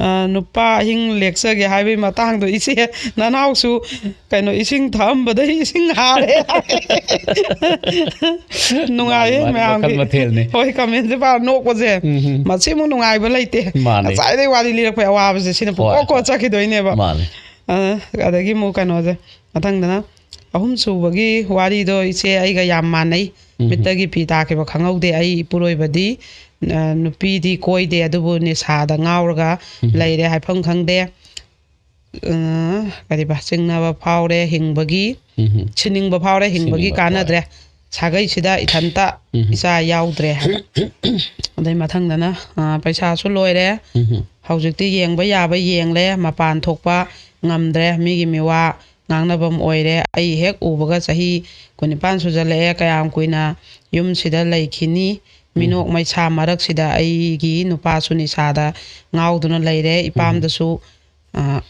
ꯑ, ꯅꯨꯄꯥ ꯑꯍꯤꯡ ꯂꯦꯛꯆꯒꯦ ꯍꯥꯏꯕꯒꯤ ꯃꯇꯥꯡꯗꯣ, "ꯏꯆꯦ, ꯅꯅꯥꯎꯁꯨ ꯀꯩꯅꯣ, ꯏꯁꯤꯡ ꯊꯛꯑꯝꯕꯗꯩ ꯏꯁꯤꯡ ꯍꯥꯔꯦ" ꯍꯥꯏ꯫ ꯅꯨꯡꯉꯥꯏꯌꯦ ꯃꯥꯅꯤ, ꯃꯥꯅꯤ, ꯃꯌꯥꯝꯒꯤ꯫ ꯃꯈꯜ ꯃꯊꯦꯜꯅꯤ꯫ ꯍꯣꯏ, comment ꯁꯦ ꯄꯥꯔ ꯅꯣꯛꯄꯁꯦ꯫ ꯎꯝ, ꯎꯝ꯫ ꯃꯁꯤꯃꯨꯛ ꯅꯨꯡꯉꯥꯏꯕ ꯂꯩꯇꯦ꯫ ꯃꯥꯅꯤ꯫ ꯉꯁꯥꯏꯗꯩ ꯋꯥꯔꯤ ꯂꯤꯔꯛꯄꯩ ꯑꯋꯥꯕꯁꯦ ꯁꯤꯅ ꯍꯣꯏ, ꯄꯨꯡꯀꯣꯛ ꯀꯣꯛ ꯍꯣꯏ꯫ ꯆꯠꯈꯤꯗꯣꯏꯅꯦꯕ꯫ ꯃꯥꯅꯤ꯫ ꯑ, ꯑꯗꯒꯤ ꯑꯃꯨꯛ ꯀꯩꯅꯣꯁꯦ, ꯃꯊꯪꯗꯅ ꯑꯍꯨꯝꯁꯨꯕꯒꯤ ꯋꯥꯔꯤꯗꯣ, ꯏꯆꯦ, ꯑꯩꯒ ꯌꯥꯝ ꯃꯥꯟꯅꯩ꯫ ꯎꯝ꯫ ꯃꯤꯠꯇꯒꯤ ꯄꯤ ꯇꯥꯈꯤꯕ ꯈꯪꯍꯧꯗꯦ꯫ ꯑꯩ ꯏꯄꯨꯔꯣꯏꯕꯗꯤ, ꯑ, ꯅꯨꯄꯤꯗꯤ ꯀꯣꯏꯗꯦ, ꯑꯗꯨꯕꯨ ꯅꯤꯁꯥꯗ ꯉꯥꯎꯔꯒ ꯎꯝ꯫ ꯂꯩꯔꯦ, ꯍꯥꯏꯐꯝ ꯈꯪꯗꯦ꯫ ꯑ, ꯀꯔꯤꯕ, ꯆꯤꯡꯅꯕ ꯐꯥꯎꯔꯦ ꯍꯤꯡꯕꯒꯤ, ꯎꯝ꯫ ꯁꯤꯅꯤꯡꯕ ꯐꯥꯎꯔꯦ ꯍꯤꯡꯕꯒꯤ, ꯁꯤꯅꯤꯡꯕ ꯐꯥꯎꯔꯦ꯫ ꯀꯥꯟꯅꯗ꯭ꯔꯦ꯫ ꯁꯥꯒꯩꯁꯤꯗ ꯏꯊꯟꯇ ꯎꯝ꯫ ꯏꯆꯥ ꯌꯥꯎꯗ꯭ꯔꯦ꯫ ꯑꯗꯩ ꯃꯊꯪꯗꯅ, ꯑ, ꯄꯩꯁꯥꯁꯨ ꯂꯣꯏꯔꯦ꯫ ꯎꯝ꯫ ꯍꯧꯖꯤꯛꯇꯤ ꯌꯦꯡꯕ ꯌꯥꯕ ꯌꯦꯡꯂꯦ, ꯃꯄꯥꯟ ꯊꯣꯛꯄ ꯉꯝꯗ꯭ꯔꯦ, ꯃꯤꯒꯤ ꯃꯤꯋꯥ ꯉꯥꯡꯅꯐꯝ ꯑꯣꯏꯔꯦ꯫ ꯑꯩ ꯍꯦꯛ ꯎꯕꯒ ꯆꯍꯤ ꯀꯨꯟꯅꯤꯄꯥꯟ ꯁꯨꯖꯜꯂꯛꯑꯦ, ꯀꯌꯥꯝ ꯀꯨꯏꯅ ꯌꯨꯝꯁꯤꯗ ꯂꯩꯈꯤꯅꯤ? ꯎꯝ꯫ ꯃꯤꯅꯣꯛ ꯃꯩꯁꯥ ꯃꯔꯛꯁꯤꯗ ꯑꯩꯒꯤ ꯅꯨꯄꯥꯁꯨ ꯅꯤꯁꯥꯗ ꯉꯥꯎꯗꯨꯅ ꯂꯩꯔꯦ꯫ ꯎꯝ꯫ ꯏꯄꯥꯝꯗꯁꯨ, ꯑ,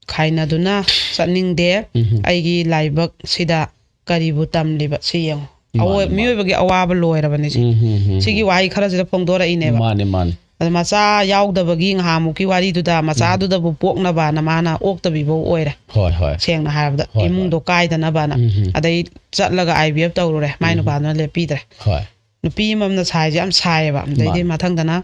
ꯈꯥꯏꯅꯗꯨꯅ ꯆꯠꯅꯤꯡꯗꯦ꯫ ꯎꯝ꯫ ꯑꯩꯒꯤ ꯂꯥꯏꯕꯛꯁꯤꯗ ꯀꯔꯤꯕꯨ ꯇꯝꯂꯤꯕ? ꯁꯤ ꯌꯦꯡꯉꯨ꯫ ꯃꯥꯅꯦ, ꯑꯋꯣꯏ-, ꯃꯥꯅꯦ꯫ ꯃꯤꯑꯣꯏꯕꯒꯤ ꯑꯋꯥꯕ ꯂꯣꯏꯔꯕꯅꯤ ꯁꯤ꯫ ꯎꯝ, ꯎꯝ, ꯎꯝ, ꯁꯤꯒꯤ ꯎꯝ꯫ ꯋꯥꯍꯩ ꯈꯔꯁꯤꯗ ꯐꯣꯡꯗꯣꯔꯛꯏꯅꯦꯕ꯫ ꯃꯥꯅꯦ, ꯃꯥꯅꯦ꯫ ꯑꯗ ꯃꯆꯥ ꯌꯥꯎꯗꯕꯒꯤ ꯉꯍꯥꯃꯨꯛꯀꯤ ꯋꯥꯔꯤꯗꯨꯗ ꯃꯆꯥꯗꯨꯗꯕꯨ ꯄꯣꯛꯅꯕꯅ ꯃꯥꯅ ꯑꯣꯛꯇꯕꯤꯐꯧ ꯑꯣꯏꯔꯦ꯫ ꯍꯣꯏ ꯍꯣꯏ ꯁꯦꯡꯅ ꯍꯥꯏꯔꯕꯗ ꯍꯣꯏ, ꯍꯣꯏ꯫ ꯏꯃꯨꯡꯗꯣ ꯀꯥꯏꯗꯅꯕꯅ꯫ ꯎꯝ, ꯎꯝ꯫ ꯑꯗꯩ ꯆꯠꯂꯒ ꯑꯥꯏ ꯕꯤ ꯑꯦꯐ ꯇꯧꯔꯨꯔꯦ, ꯃꯥꯏ ꯎꯝ꯫ ꯅꯨꯄꯥꯗꯨꯅ ꯂꯦꯞꯄꯤꯗ꯭ꯔꯦ꯫ ꯍꯣꯏ ꯅꯨꯄꯤ ꯑꯃꯃꯝꯅ ꯁꯥꯏꯁꯦ ꯌꯥꯝ ꯁꯥꯏꯌꯦꯕ꯫ ꯑꯗꯩꯗꯤ ꯃꯥꯅꯤ꯫ ꯃꯊꯪꯗꯅ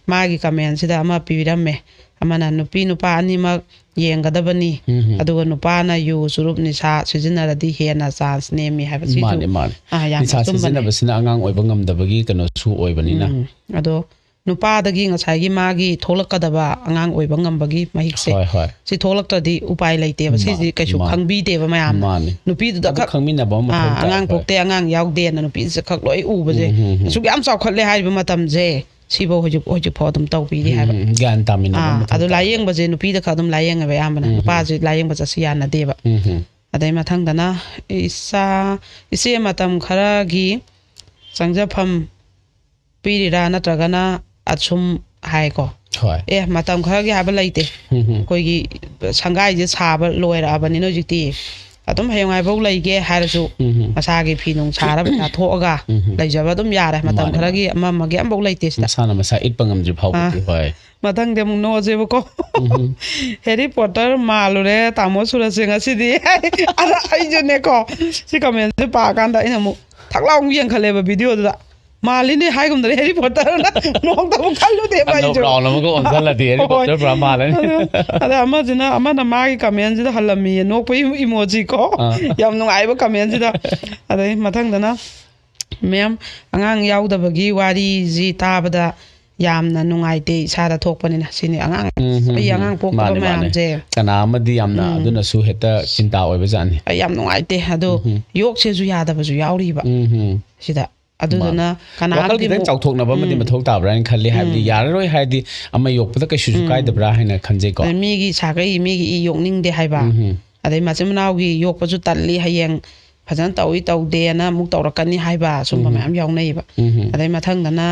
ꯃꯥꯒꯤ ꯀꯃꯦꯟꯁꯤꯗ ꯑꯃ ꯄꯤꯕꯤꯔꯝꯃꯦ, ꯑꯃꯅ ꯅꯨꯄꯤ ꯅꯨꯄꯥ ꯑꯅꯤꯃꯛ ꯌꯦꯡꯒꯗꯕꯅꯤ, ꯎꯝ, ꯎꯝ꯫ ꯑꯗꯨꯒ ꯅꯨꯄꯥꯅ ꯌꯨ ꯆꯨꯔꯨꯞ ꯅꯤꯁꯥ ꯁꯤꯖꯤꯟꯅꯔꯗꯤ ꯍꯦꯟꯅ ꯆꯥꯟꯁ ꯅꯦꯝꯃꯤ ꯍꯥꯏꯕ꯫ ꯁꯤꯁꯨ ꯃꯥꯅꯦ ꯃꯥꯅꯦ꯫ ꯑꯥ, ꯌꯥꯝꯅ ꯅꯤꯁꯥ ꯑꯆꯨꯝꯕꯅꯦ꯫ ꯁꯤꯖꯤꯟꯅꯕꯁꯤꯅ ꯑꯉꯥꯡ ꯑꯣꯏꯕ ꯉꯝꯗꯕꯒꯤ ꯀꯩꯅꯣꯁꯨ ꯑꯣꯏꯕꯅꯤꯅ꯫ ꯎꯝ, ꯑꯗꯣ ꯅꯨꯄꯥꯗꯒꯤ ꯉꯁꯥꯏꯒꯤ ꯃꯥꯒꯤ ꯊꯣꯛꯂꯛꯀꯗꯕ ꯑꯉꯥꯡ ꯑꯣꯏꯕ ꯉꯝꯕꯒꯤ ꯃꯍꯤꯛꯁꯦ, ꯍꯣꯏ ꯍꯣꯏ꯫ ꯁꯤ ꯊꯣꯛꯂꯛꯇ꯭ꯔꯗꯤ ꯎꯄꯥꯏ ꯂꯩꯇꯦꯕ꯫ ꯃꯥꯅꯤ, ꯁꯤꯁꯤ ꯀꯩꯁꯨ ꯃꯥꯅꯤ꯫ ꯈꯪꯕꯤꯗꯦꯕ ꯃꯌꯥꯝꯅ꯫ ꯃꯥꯅꯤ꯫ ꯅꯨꯄꯤꯗꯨꯗ ꯑꯗꯨ ꯈꯛ ꯈꯪꯃꯤꯟꯅꯕ ꯑꯃ ꯃꯊꯧ ꯑꯥ, ꯇꯥꯏ, ꯑꯉꯥꯡ ꯍꯣꯏ꯫ ꯄꯣꯛꯇꯦ, ꯑꯉꯥꯡ ꯌꯥꯎꯗꯦꯅ ꯅꯨꯄꯤꯁꯦ ꯈꯛ ꯂꯣꯏ ꯎꯕꯁꯦ꯫ ꯎꯝ, ꯎꯝ, ꯎꯝ꯫ ꯑꯁꯨꯛ ꯌꯥꯝ ꯆꯥꯎꯈꯠꯂꯦ ꯍꯥꯏꯔꯤꯕ ꯃꯇꯝꯁꯦ, ꯁꯤꯐꯧ ꯍꯧꯖꯤꯛ ꯍꯧꯖꯤꯛꯐꯥꯎ ꯑꯗꯨꯝ ꯇꯧꯕꯤꯔꯤ ꯍꯥꯏꯕ꯫ ꯎꯝ, ꯒ꯭ꯌꯥꯟ ꯇꯥꯃꯤꯟꯅꯕ ꯑꯥ, ꯑꯃ ꯃꯊꯧ ꯑꯗꯨ ꯇꯥꯏ꯫ ꯂꯥꯏꯌꯦꯡꯕꯁꯦ ꯅꯨꯄꯤꯗ ꯈꯛ ꯑꯗꯨꯝ ꯂꯥꯏꯌꯦꯡꯉꯦꯕ ꯑꯌꯥꯝꯕꯅ꯫ ꯎꯝ, ꯎꯝ꯫ ꯅꯨꯄꯥꯁꯦ ꯂꯥꯏꯌꯦꯡꯕ ꯆꯠꯁꯤ ꯌꯥꯅꯗꯦꯕ꯫ ꯎꯝ, ꯎꯝ꯫ ꯑꯗꯩ ꯃꯊꯪꯗꯅ ꯏꯆꯥ, ꯏꯆꯦ ꯃꯇꯝ ꯈꯔꯒꯤ ꯆꯪꯖꯐꯝ ꯄꯤꯔꯤꯔꯥ ꯅꯠꯇ꯭ꯔꯒꯅ ꯑꯁꯨꯝ ꯍꯥꯏꯀꯣ꯫ ꯍꯣꯏ꯫ ꯑꯦ, ꯃꯇꯝ ꯈꯔꯒꯤ ꯍꯥꯏꯕ ꯂꯩꯇꯦ꯫ ꯎꯝ, ꯎꯝ꯫ ꯑꯩꯈꯣꯏꯒꯤ ꯁꯪꯒꯥꯏꯁꯦ ꯁꯥꯕ ꯂꯣꯏꯔꯛꯑꯕꯅꯤꯅ ꯍꯧꯖꯤꯛꯇꯤ ꯑꯗꯨꯝ ꯍꯌꯦꯡꯋꯥꯏꯐꯧ ꯂꯩꯒꯦ ꯍꯥꯏꯔꯁꯨ ꯎꯝ, ꯎꯝ꯫ ꯃꯁꯥꯒꯤ ꯐꯤ ꯅꯨꯡ ꯁꯥꯔ ꯄꯩꯁꯥ ꯊꯣꯛꯑꯒ ꯎꯝ, ꯎꯝ꯫ ꯂꯩꯖꯕ ꯑꯗꯨꯝ ꯌꯥꯔꯦ꯫ ꯃꯇꯝ ꯃꯥꯅꯦ, ꯈꯔꯒꯤ ꯑꯃ ꯑꯃꯒꯤ ꯑꯝꯐꯧ ꯂꯩꯇꯦ ꯁꯤꯗ꯫ ꯃꯁꯥꯅ ꯃꯁꯥ ꯏꯠꯄ ꯉꯝꯗ꯭ꯔꯤ ꯐꯥꯎꯕꯗꯤ, ꯑꯥ꯫ ꯍꯣꯏ꯫ ꯃꯊꯪꯗꯤ ꯑꯃꯨꯛ ꯅꯣꯛꯑꯁꯦꯕꯀꯣ꯫ ꯎꯝ, ꯎꯝ꯫ ꯍꯦꯔꯤ ꯄꯣꯇꯔ ꯃꯥꯜꯂꯨꯔꯦ ꯇꯥꯃꯣ ꯁꯨꯔꯖꯁꯦ ꯉꯁꯤꯗꯤ꯫ ꯑꯗ ꯑꯩꯁꯨꯅꯦꯀꯣ, ꯁꯤ ꯀꯃꯦꯟꯁꯦ ꯄꯥꯀꯥꯟꯗ ꯑꯩꯅ ꯑꯃꯨꯛ ꯊꯛ ꯂꯥꯎ ꯑꯃꯨꯛ ꯌꯦꯡꯈꯠꯂꯦꯕ ꯚꯤꯗꯤꯑꯣꯗꯨꯗ꯫ ꯃꯥꯜꯂꯤꯅꯦ ꯍꯥꯏꯒꯨꯝꯗꯅ ꯍꯦꯔꯤ ꯄꯣꯇꯔꯅ ꯅꯣꯡꯇꯕꯨ ꯈꯜꯂꯨꯗꯦꯕ ꯑꯅꯧ ꯑꯩꯁꯨ꯫ ꯔꯥꯎꯟ ꯑꯃꯒ ꯑꯣꯟꯁꯤꯜꯂꯗꯤ ꯍꯦꯔꯤ ꯍꯣꯏ꯫ ꯄꯣꯇꯔ ꯄꯨꯔꯥ ꯃꯥꯜꯂꯅꯤ꯫ ꯑꯗꯨ, ꯑꯗ ꯑꯃꯁꯤꯅ, ꯑꯃꯅ ꯃꯥꯒꯤ ꯀꯃꯦꯟꯁꯤꯗ ꯍꯜꯂꯝꯃꯤꯌꯦ, ꯅꯣꯛꯄ ꯏꯃꯣꯖꯤ ꯀꯣ꯫ ꯑꯥ꯫ ꯌꯥꯝ ꯅꯨꯡꯉꯥꯏꯕ ꯀꯃꯦꯟꯁꯤꯗ꯫ ꯑꯗꯩ ꯃꯊꯪꯗꯅ, "ꯃꯦꯝ, ꯑꯉꯥꯡ ꯌꯥꯎꯗꯕꯒꯤ ꯋꯥꯔꯤꯁꯤ ꯇꯥꯕꯗ ꯌꯥꯝꯅ ꯅꯨꯡꯉꯥꯏꯇꯦ, ꯏꯁꯥꯗ ꯊꯣꯛꯄꯅꯤꯅ", ꯁꯤꯅꯤ꯫ ꯑꯉꯥꯡ, ꯎꯝ, ꯎꯝ, ꯑꯩ ꯑꯉꯥꯡ ꯄꯣꯛꯇꯕ ꯃꯥꯅꯦ, ꯃꯥꯅꯦ꯫ ꯃꯌꯥꯝꯁꯦ꯫ ꯀꯅꯥ ꯑꯃꯗꯤ ꯌꯥꯝꯅ ꯎꯝ꯫ ꯑꯗꯨꯅꯁꯨ ꯍꯦꯛꯇ ꯆꯤꯟꯇꯥ ꯑꯣꯏꯕ ꯖꯥꯠꯅꯤ꯫ ꯑꯩ ꯌꯥꯝ ꯅꯨꯡꯉꯥꯏꯇꯦ꯫ ꯑꯗꯣ ꯎꯝ, ꯎꯝ꯫ ꯌꯣꯛꯁꯦꯁꯨ ꯌꯥꯗꯕꯁꯨ ꯌꯥꯎꯔꯤꯕ ꯎꯝ, ꯎꯝ꯫ ꯁꯤꯗ꯫ ꯑꯗꯨꯗꯨꯅ ꯃꯥꯅꯦ꯫ ꯀꯅꯥ ꯋꯥꯈꯜ ꯑꯃꯗꯤ ꯈꯤꯇꯪ ꯑꯃꯨꯛ ꯆꯥꯎꯊꯣꯛꯅꯕ ꯑꯃꯗꯤ ꯎꯝ꯫ ꯃꯊꯧ ꯇꯥꯕ꯭ꯔꯥ ꯍꯥꯏꯅ ꯈꯜꯂꯤ꯫ ꯍꯥꯏꯕꯗꯤ ꯎꯝ꯫ ꯌꯥꯔꯔꯣꯏ ꯍꯥꯏꯔꯗꯤ ꯑꯃ ꯌꯣꯛꯄꯗ ꯀꯩꯁꯨꯁꯨ ꯎꯝ꯫ ꯀꯥꯏꯗꯕ꯭ꯔꯥ ꯍꯥꯏꯅ ꯈꯟꯖꯩꯀꯣ꯫ ꯑꯗꯩ ꯃꯤꯒꯤ ꯁꯥꯒꯩ, ꯃꯤꯒꯤ ꯏ ꯌꯣꯛꯅꯤꯡꯗꯦ ꯍꯥꯏꯕ꯫ ꯎꯝ, ꯎꯝ꯫ ꯑꯗꯩ ꯃꯆꯤꯟ ꯃꯅꯥꯎꯒꯤ ꯌꯣꯛꯄꯁꯨ ꯇꯜꯂꯤ, ꯍꯌꯦꯡ ꯐꯖꯅ ꯇꯧꯏ ꯇꯧꯗꯦꯅ ꯑꯃꯨꯛ ꯇꯧꯔꯛꯀꯅꯤ ꯍꯥꯏꯕ, ꯁꯨꯝꯕ ꯎꯝ꯫ ꯃꯌꯥꯝ ꯌꯥꯎꯅꯩꯌꯦꯕ꯫ ꯎꯝ꯫ ꯑꯗꯩ ꯃꯊꯪꯗꯅ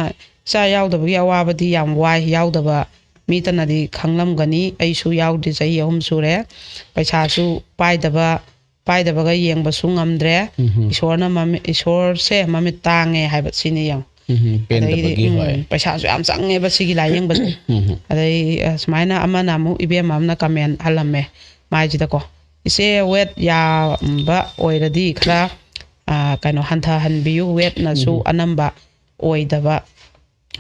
ꯏꯆꯥ ꯌꯥꯎꯗꯕꯒꯤ ꯑꯋꯥꯕꯗꯤ ꯌꯥꯝ ꯋꯥꯏ, ꯌꯥꯎꯗꯕ ꯃꯤꯇꯅꯗꯤ ꯈꯪꯂꯝꯒꯅꯤ꯫ ꯑꯩꯁꯨ ꯌꯥꯎꯗ꯭ꯔꯤ ꯆꯍꯤ ꯑꯍꯨꯝ ꯁꯨꯔꯦ꯫ ꯄꯩꯁꯥꯁꯨ ꯄꯥꯏꯗꯕ, ꯄꯥꯏꯗꯕꯒ ꯌꯦꯡꯕꯁꯨ ꯉꯝꯗ꯭ꯔꯦ꯫ ꯎꯝ꯫ ꯏꯁꯣꯔꯅ ꯃꯃꯤ-, ꯏꯁꯣꯔꯁꯦ ꯃꯃꯤꯠ ꯇꯥꯡꯉꯦ ꯍꯥꯏꯕ ꯁꯤꯅꯤ ꯌꯦꯡꯉꯨ꯫ ꯎꯝ, ꯑꯗꯩꯗꯤ ꯄꯦꯟꯗꯕꯒꯤ, ꯍꯣꯏ. ꯎꯝ, ꯄꯩꯁꯥꯁꯨ ꯌꯥꯝ ꯆꯪꯉꯦꯕ ꯁꯤꯒꯤ ꯂꯥꯏꯌꯦꯡꯕꯁꯦ꯫ ꯎꯝ, ꯑꯗꯩ ꯑ, ꯁꯨꯃꯥꯏꯅ ꯑꯃꯅ ꯑꯃꯨꯛ, ꯏꯕꯦꯝꯃ ꯑꯃꯅ ꯀꯃꯦꯟ ꯍꯜꯂꯝꯃꯦ ꯃꯥꯏꯁꯤꯗꯀꯣ, "ꯏꯆꯦ, ꯋꯦꯠ ꯌꯥꯝꯕ ꯑꯣꯏꯔꯗꯤ ꯈꯔ ꯑ, ꯀꯩꯅꯣ, ꯍꯟꯊꯍꯟꯕꯤꯌꯨ, ꯋꯦꯠꯅꯁꯨ ꯎꯝ. ꯑꯅꯝꯕ ꯑꯣꯏꯗꯕ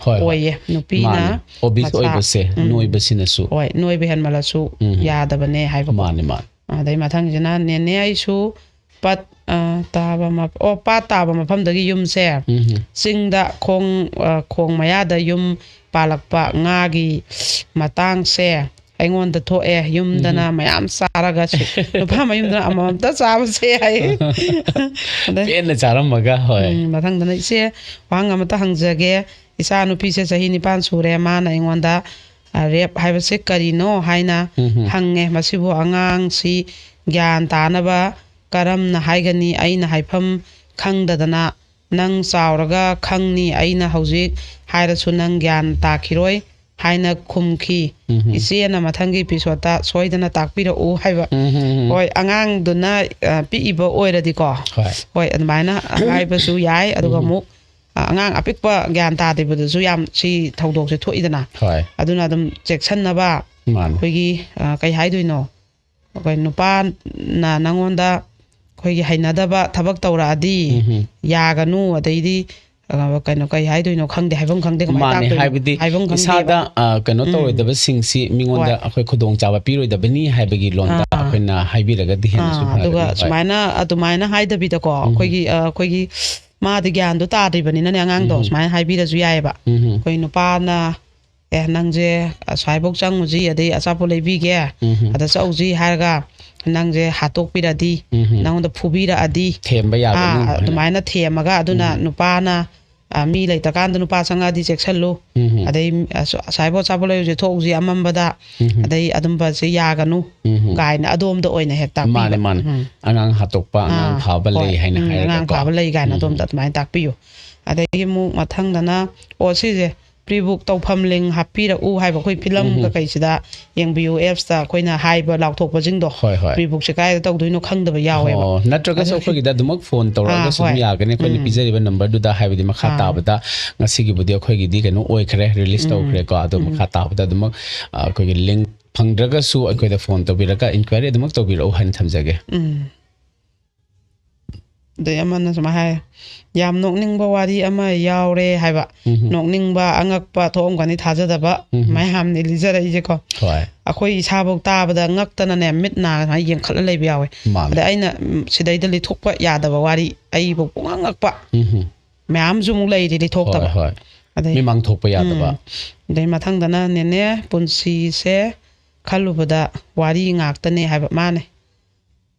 ꯍꯣꯏ, ꯍꯣꯏ. ꯑꯣꯏꯌꯦ ꯅꯨꯄꯤꯅ ꯃꯥꯅꯦ. ꯑꯣꯕꯤꯁ ꯃꯆꯥ-" ꯑꯣꯏꯕꯁꯦ, ꯎꯝ. ꯅꯣꯏꯕꯁꯤꯅꯁꯨ. ꯍꯣꯏ, ꯅꯣꯏꯕ ꯍꯦꯟꯃꯜꯂꯁꯨ ꯎꯝ. ꯌꯥꯗꯕꯅꯦ ꯍꯥꯏꯕꯀꯣ꯫ ꯃꯥꯅꯦ, ꯃꯥꯅꯦ. ꯑꯗꯩ ꯃꯊꯪꯁꯤꯅ, "ꯅꯦꯅꯦ, ꯑꯩꯁꯨ ꯄꯠ ꯑ, ꯇꯥꯕ ꯃꯐ-, ꯑꯣ, ꯄꯥꯠ ꯇꯥꯕ ꯃꯐꯝꯗꯒꯤ ꯌꯨꯝꯁꯦ ꯎꯝ. ꯆꯤꯡꯗ ꯈꯣꯡ ꯑ, ꯈꯣꯡ ꯃꯌꯥꯗ ꯌꯨꯝ ꯄꯥꯜꯂꯛꯄ ꯉꯥꯒꯤ ꯃꯇꯥꯡꯁꯦ ꯑꯩꯉꯣꯟꯗ ꯊꯣꯛꯑꯦ꯫ ꯌꯨꯝꯗꯅ ꯃꯌꯥꯝ ꯆꯥꯔꯒ ꯁꯤ-, ꯅꯨꯄꯥ ꯃꯌꯨꯝꯗꯅ ꯑꯃꯃꯝꯇ ꯆꯥꯕꯁꯦ" ꯍꯥꯏꯌꯦ꯫ ꯑꯗꯩ ꯄꯦꯟꯅ ꯆꯥꯔꯝꯃꯒ, ꯍꯣꯏ. ꯎꯝ, ꯃꯊꯪꯗꯅ, "ꯏꯆꯦ, ꯋꯥꯍꯪ ꯑꯃꯇ ꯍꯪꯖꯒꯦ꯫ ꯏꯆꯥ ꯅꯨꯄꯤꯁꯦ ꯆꯍꯤ ꯅꯤꯄꯥꯟ ꯁꯨꯔꯦ꯫ ꯃꯥꯅ ꯑꯩꯉꯣꯟꯗ, ꯑ, ꯔꯦꯞ ꯍꯥꯏꯕꯁꯦ ꯀꯔꯤꯅꯣ ꯍꯥꯏꯅ ꯎꯝ. ꯍꯪꯉꯦ꯫ ꯃꯁꯤꯕꯨ ꯑꯉꯥꯡꯁꯤ ꯒ꯭ꯌꯥꯟ ꯇꯥꯅꯕ ꯀꯔꯝꯅ ꯍꯥꯏꯒꯅꯤ? ꯑꯩꯅ ꯍꯥꯏꯐꯝ ꯈꯪꯗꯗꯅ, 'ꯅꯪ ꯆꯥꯎꯔꯒ ꯈꯪꯅꯤ, ꯑꯩꯅ ꯍꯧꯖꯤꯛ ꯍꯥꯏꯔꯁꯨ ꯅꯪ ꯒ꯭ꯌꯥꯟ ꯇꯥꯈꯤꯔꯣꯏ' ꯍꯥꯏꯅ ꯈꯨꯝꯈꯤ꯫ ꯎꯝ. "ꯏꯆꯦꯅ ꯃꯊꯪꯒꯤ ꯏꯄꯤꯁꯣꯠꯇ ꯁꯣꯏꯗꯅ ꯇꯥꯛꯄꯤꯔꯛꯎ" ꯍꯥꯏꯕ꯫ ꯎꯝ. ꯍꯣꯏ, ꯑꯉꯥꯡꯗꯨꯅ ꯑ, ꯄꯤꯛꯏꯕ ꯑꯣꯏꯔꯗꯤꯀꯣ, ꯍꯣꯏ. ꯍꯣꯏ, ꯑꯗꯨꯃꯥꯏꯅ ꯍꯥꯏꯕꯁꯨ ꯌꯥꯏ꯫ ꯑꯗꯨꯒ ꯎꯝ. ꯑꯃꯨꯛ ꯑ, ꯑꯉꯥꯡ ꯑꯄꯤꯛꯄ ꯒ꯭ꯌꯥꯟ ꯇꯥꯗ꯭ꯔꯤꯕꯗꯁꯨ ꯌꯥꯝ ꯁꯤ ꯊꯧꯗꯣꯛꯁꯦ ꯊꯣꯛꯏꯗꯅ꯫ ꯍꯣꯏ. ꯑꯗꯨꯅ ꯑꯗꯨꯝ ꯆꯦꯛꯁꯤꯟꯅꯕ ꯃꯥꯅꯦ. ꯑꯩꯈꯣꯏꯒꯤ, ꯑ, ꯀꯩ ꯍꯥꯏꯗꯣꯏꯅꯣ, ꯑꯩꯈꯣꯏ ꯅꯨꯄꯥꯅ ꯅꯪꯉꯣꯟꯗ ꯑꯩꯈꯣꯏꯒꯤ ꯍꯩꯅꯗꯕ ꯊꯕꯛ ꯇꯧꯔꯛꯑꯗꯤ ꯎꯝ. ꯌꯥꯒꯅꯨ, ꯑꯗꯩꯗꯤ ꯑ, ꯀꯩꯅꯣ, ꯀꯩ ꯍꯥꯏꯗꯣꯏꯅꯣ ꯈꯪꯗꯦ, ꯍꯥꯏꯐꯝ ꯈꯪꯗꯦ, ꯀꯃꯥꯏꯅ ꯃꯥꯅꯦ, ꯇꯥꯛꯇꯣꯏꯅꯣ? ꯍꯥꯏꯕꯗꯤ ꯍꯥꯏꯐꯝ ꯈꯪꯗꯦꯕ꯫ ꯏꯁꯥꯗ ꯑ, ꯀꯩꯅꯣ ꯎꯝ. ꯇꯧꯔꯣꯏꯗꯕꯁꯤꯡꯁꯤ ꯃꯤꯉꯣꯟꯗ ꯍꯣꯏ. ꯑꯩꯈꯣꯏ ꯈꯨꯗꯣꯡꯆꯥꯕ ꯄꯤꯔꯣꯏꯗꯕꯅꯤ ꯍꯥꯏꯕꯒꯤ ꯂꯣꯟꯗ ꯑꯥ. ꯑꯩꯈꯣꯏꯅ ꯍꯥꯏꯕꯤꯔꯒꯗꯤ ꯍꯦꯟꯅꯁꯨ ꯑꯥ, ꯑꯗꯨꯒ ꯐꯔꯒꯅꯤ꯫ ꯍꯣꯏ. ꯁꯨꯃꯥꯏꯅ, ꯑꯗꯨꯃꯥꯏꯅ ꯍꯥꯏꯗꯕꯤꯗꯀꯣ, ꯎꯝ. ꯑꯩꯈꯣꯏꯒꯤ, ꯑ, ꯑꯩꯈꯣꯏꯒꯤ ꯃꯥꯗꯤ ꯒ꯭ꯌꯥꯟꯗꯣ ꯇꯥꯗ꯭ꯔꯤꯕꯅꯤꯅꯅꯦ, ꯑꯉꯥꯡꯗꯣ, ꯎꯝ. ꯁꯨꯃꯥꯏꯅ ꯍꯥꯏꯕꯤꯔꯁꯨ ꯌꯥꯏꯑꯕ꯫ ꯎꯝ. ꯑꯩꯈꯣꯏ ꯅꯨꯄꯥꯅ, "ꯑꯦ, ꯅꯪꯁꯦ ꯑꯁ꯭ꯋꯥꯏꯐꯧ ꯆꯪꯉꯨꯁꯤ, ꯑꯗꯩ ꯑꯆꯥꯄꯣꯠ ꯂꯩꯕꯤꯒꯦ, ꯎꯝ. ꯑꯗ ꯆꯠꯂꯨꯁꯤ" ꯍꯥꯏꯔꯒ ꯅꯪꯁꯦ ꯍꯥꯠꯇꯣꯛꯄꯤꯔꯗꯤ, ꯎꯝ. ꯅꯪꯉꯣꯟꯗ ꯐꯨꯕꯤꯔꯛꯑꯗꯤ, ꯊꯦꯝꯕ ꯌꯥꯒꯅꯨ ꯑꯥ, ꯍꯥꯏꯅ. ꯑꯗꯨꯃꯥꯏꯅ ꯊꯦꯝꯃꯒ, ꯑꯗꯨꯅ ꯎꯝ. ꯅꯨꯄꯥꯅ, ꯑ, "ꯃꯤ ꯂꯩꯇ꯭ꯔꯀꯥꯟꯗ ꯅꯨꯄꯥ ꯆꯪꯉꯛꯑꯗꯤ ꯆꯦꯛꯁꯤꯜꯂꯨ", ꯎꯝ. ꯑꯗꯩ, "ꯑꯁ-, ꯑꯁ꯭ꯋꯥꯏꯐꯥꯎ ꯑꯆꯥꯄꯣꯠ ꯂꯩꯔꯨꯁꯦ, ꯊꯣꯛꯎꯁꯤ, ꯑꯃꯝꯕꯗ", ꯎꯝ. ꯑꯗꯩ ꯑꯗꯨꯝꯕꯁꯦ ꯌꯥꯒꯅꯨ ꯎꯝ. ꯀꯥꯏꯅ ꯑꯗꯣꯝꯗ ꯑꯣꯏꯅ ꯍꯦꯛ ꯇꯥꯛꯄꯤꯕ꯫ ꯃꯥꯅꯦ, ꯃꯥꯅꯦ. ꯎꯝ. ꯑꯉꯥꯡ ꯍꯥꯠꯇꯣꯛꯄ, ꯑꯉꯥꯡ ꯑꯥ, ꯐꯥꯕ ꯍꯣꯏ. ꯂꯩ ꯍꯥꯏꯅ ꯎꯝ, ꯍꯥꯏꯔꯒꯀꯣ. "ꯑꯉꯥꯡ ꯐꯥꯕ ꯂꯩ" ꯀꯥꯏꯅ ꯎꯝ. ꯑꯗꯣꯝꯗ ꯑꯗꯨꯃꯥꯏꯅ ꯇꯥꯛꯄꯤꯌꯨ꯫ ꯑꯗꯒꯤ ꯑꯃꯨꯛ ꯃꯊꯪꯗꯅ, "ꯑꯣ, ꯁꯤꯁꯦ ꯄ꯭ꯔꯤꯕꯨꯛ ꯇꯧꯐꯝ ꯂꯤꯡ ꯍꯥꯞꯄꯤꯔꯛꯎ ꯍꯥꯏꯕ ꯑꯩꯈꯣꯏ ꯐꯤꯂꯝ ꯎꯝ꯫ ꯀꯩꯀꯩꯁꯤꯗ ꯌꯦꯡꯕꯤꯌꯨ ꯑꯦꯞꯁꯇ ꯑꯩꯈꯣꯏꯅ ꯍꯥꯏꯕ ꯂꯥꯎꯊꯣꯛꯄꯁꯤꯡꯗꯣ꯫ ꯍꯣꯏ, ꯍꯣꯏ꯫ ꯄ꯭ꯔꯤꯕꯨꯛꯁꯦ ꯀꯥꯏꯗ ꯇꯧꯗꯣꯏꯅꯣ ꯈꯪꯗꯕ ꯌꯥꯎꯋꯦꯕ꯫ ꯑꯣ, ꯅꯠꯇ꯭ꯔꯒꯁꯨ ꯑꯗꯨ ꯑꯩꯈꯣꯏꯒꯤꯗ ꯑꯗꯨꯃꯛ ꯐꯣꯟ ꯑꯥ, ꯇꯧꯔꯛꯑꯒꯁꯨ ꯑꯗꯨꯝ ꯍꯣꯏ꯫ ꯌꯥꯒꯅꯤ꯫ ꯑꯩꯈꯣꯏꯅ ꯎꯝ꯫ ꯄꯤꯖꯔꯤꯕ ꯅꯝꯕꯔꯗꯨꯗ, ꯍꯥꯏꯕꯗꯤ ꯃꯈꯥ ꯑꯥ꯫ ꯇꯥꯕꯗ ꯉꯁꯤꯒꯤꯕꯨꯗꯤ ꯑꯩꯈꯣꯏꯒꯤꯗꯤ ꯀꯩꯅꯣ ꯑꯣꯏꯈ꯭ꯔꯦ, ꯔꯤꯂꯤꯁ ꯎꯝ꯫ ꯇꯧꯈ꯭ꯔꯦꯀꯣ꯫ ꯑꯗꯣ ꯎꯝ꯫ ꯃꯈꯥ ꯇꯥꯕꯗ ꯑꯗꯨꯃꯛ, ꯑ, ꯑꯩꯈꯣꯏꯒꯤ ꯂꯤꯡ ꯐꯪꯗ꯭ꯔꯒꯁꯨ ꯑꯩꯈꯣꯏꯗ ꯐꯣꯟ ꯇꯧꯕꯤꯔꯒ ꯏꯟꯀ꯭ꯋꯥꯏꯔꯤ ꯑꯗꯨꯃꯛ ꯇꯧꯕꯤꯔꯛꯎ ꯍꯥꯏꯅ ꯊꯝꯖꯒꯦ꯫ ꯎꯝ꯫ ꯑꯗꯩ ꯑꯃꯅ ꯁꯨꯃꯥꯏꯅ ꯍꯥꯏ, "ꯌꯥꯝ ꯅꯣꯛꯅꯤꯡꯕ ꯋꯥꯔꯤ ꯑꯃ ꯌꯥꯎꯔꯦ" ꯍꯥꯏꯕ꯫ ꯎꯝ꯫ ꯅꯣꯛꯅꯤꯡꯕ, ꯑꯉꯛꯄ ꯊꯣꯛꯑꯝꯒꯅꯤ ꯊꯥꯖꯗꯕ ꯎꯝ꯫ ꯃꯌꯥꯝꯅꯤ ꯂꯤꯖꯔꯛꯏꯁꯦꯀꯣ꯫ ꯍꯣꯏ꯫ ꯑꯩꯈꯣꯏ ꯏꯁꯥꯐꯧ ꯇꯥꯕꯗ ꯉꯛꯇꯅꯅꯦ, ꯃꯤꯠ ꯅꯥ ꯁꯨꯃꯥꯏꯅ ꯌꯦꯡꯈꯠꯂ ꯂꯩꯕ ꯌꯥꯎꯋꯦ꯫ ꯃꯥꯅꯦ꯫ ꯑꯗ ꯑꯩꯅ, ꯎꯝ, ꯁꯤꯗꯩꯗ ꯂꯤꯊꯣꯛꯄ ꯌꯥꯗꯕ ꯋꯥꯔꯤ, ꯑꯩꯕꯨ ꯄꯨꯡꯉꯛ ꯉꯛꯄ ꯎꯝ꯫ ꯃꯌꯥꯝꯁꯨ ꯑꯃꯨꯛ ꯂꯩꯔꯤ ꯂꯤꯊꯣꯛꯇꯕ꯫ ꯍꯣꯏ, ꯍꯣꯏ꯫ ꯑꯗꯩ ꯃꯤꯃꯥꯡ ꯊꯣꯛꯄ ꯌꯥꯗꯕ꯫ ꯎꯝ꯫ ꯑꯗꯩ ꯃꯊꯪꯗꯅ, "ꯅꯦꯅꯦ, ꯄꯨꯟꯁꯤꯁꯦ ꯈꯜꯂꯨꯕꯗ ꯋꯥꯔꯤ ꯉꯥꯛꯇꯅꯦ" ꯍꯥꯏꯕ ꯃꯥꯅꯦ꯫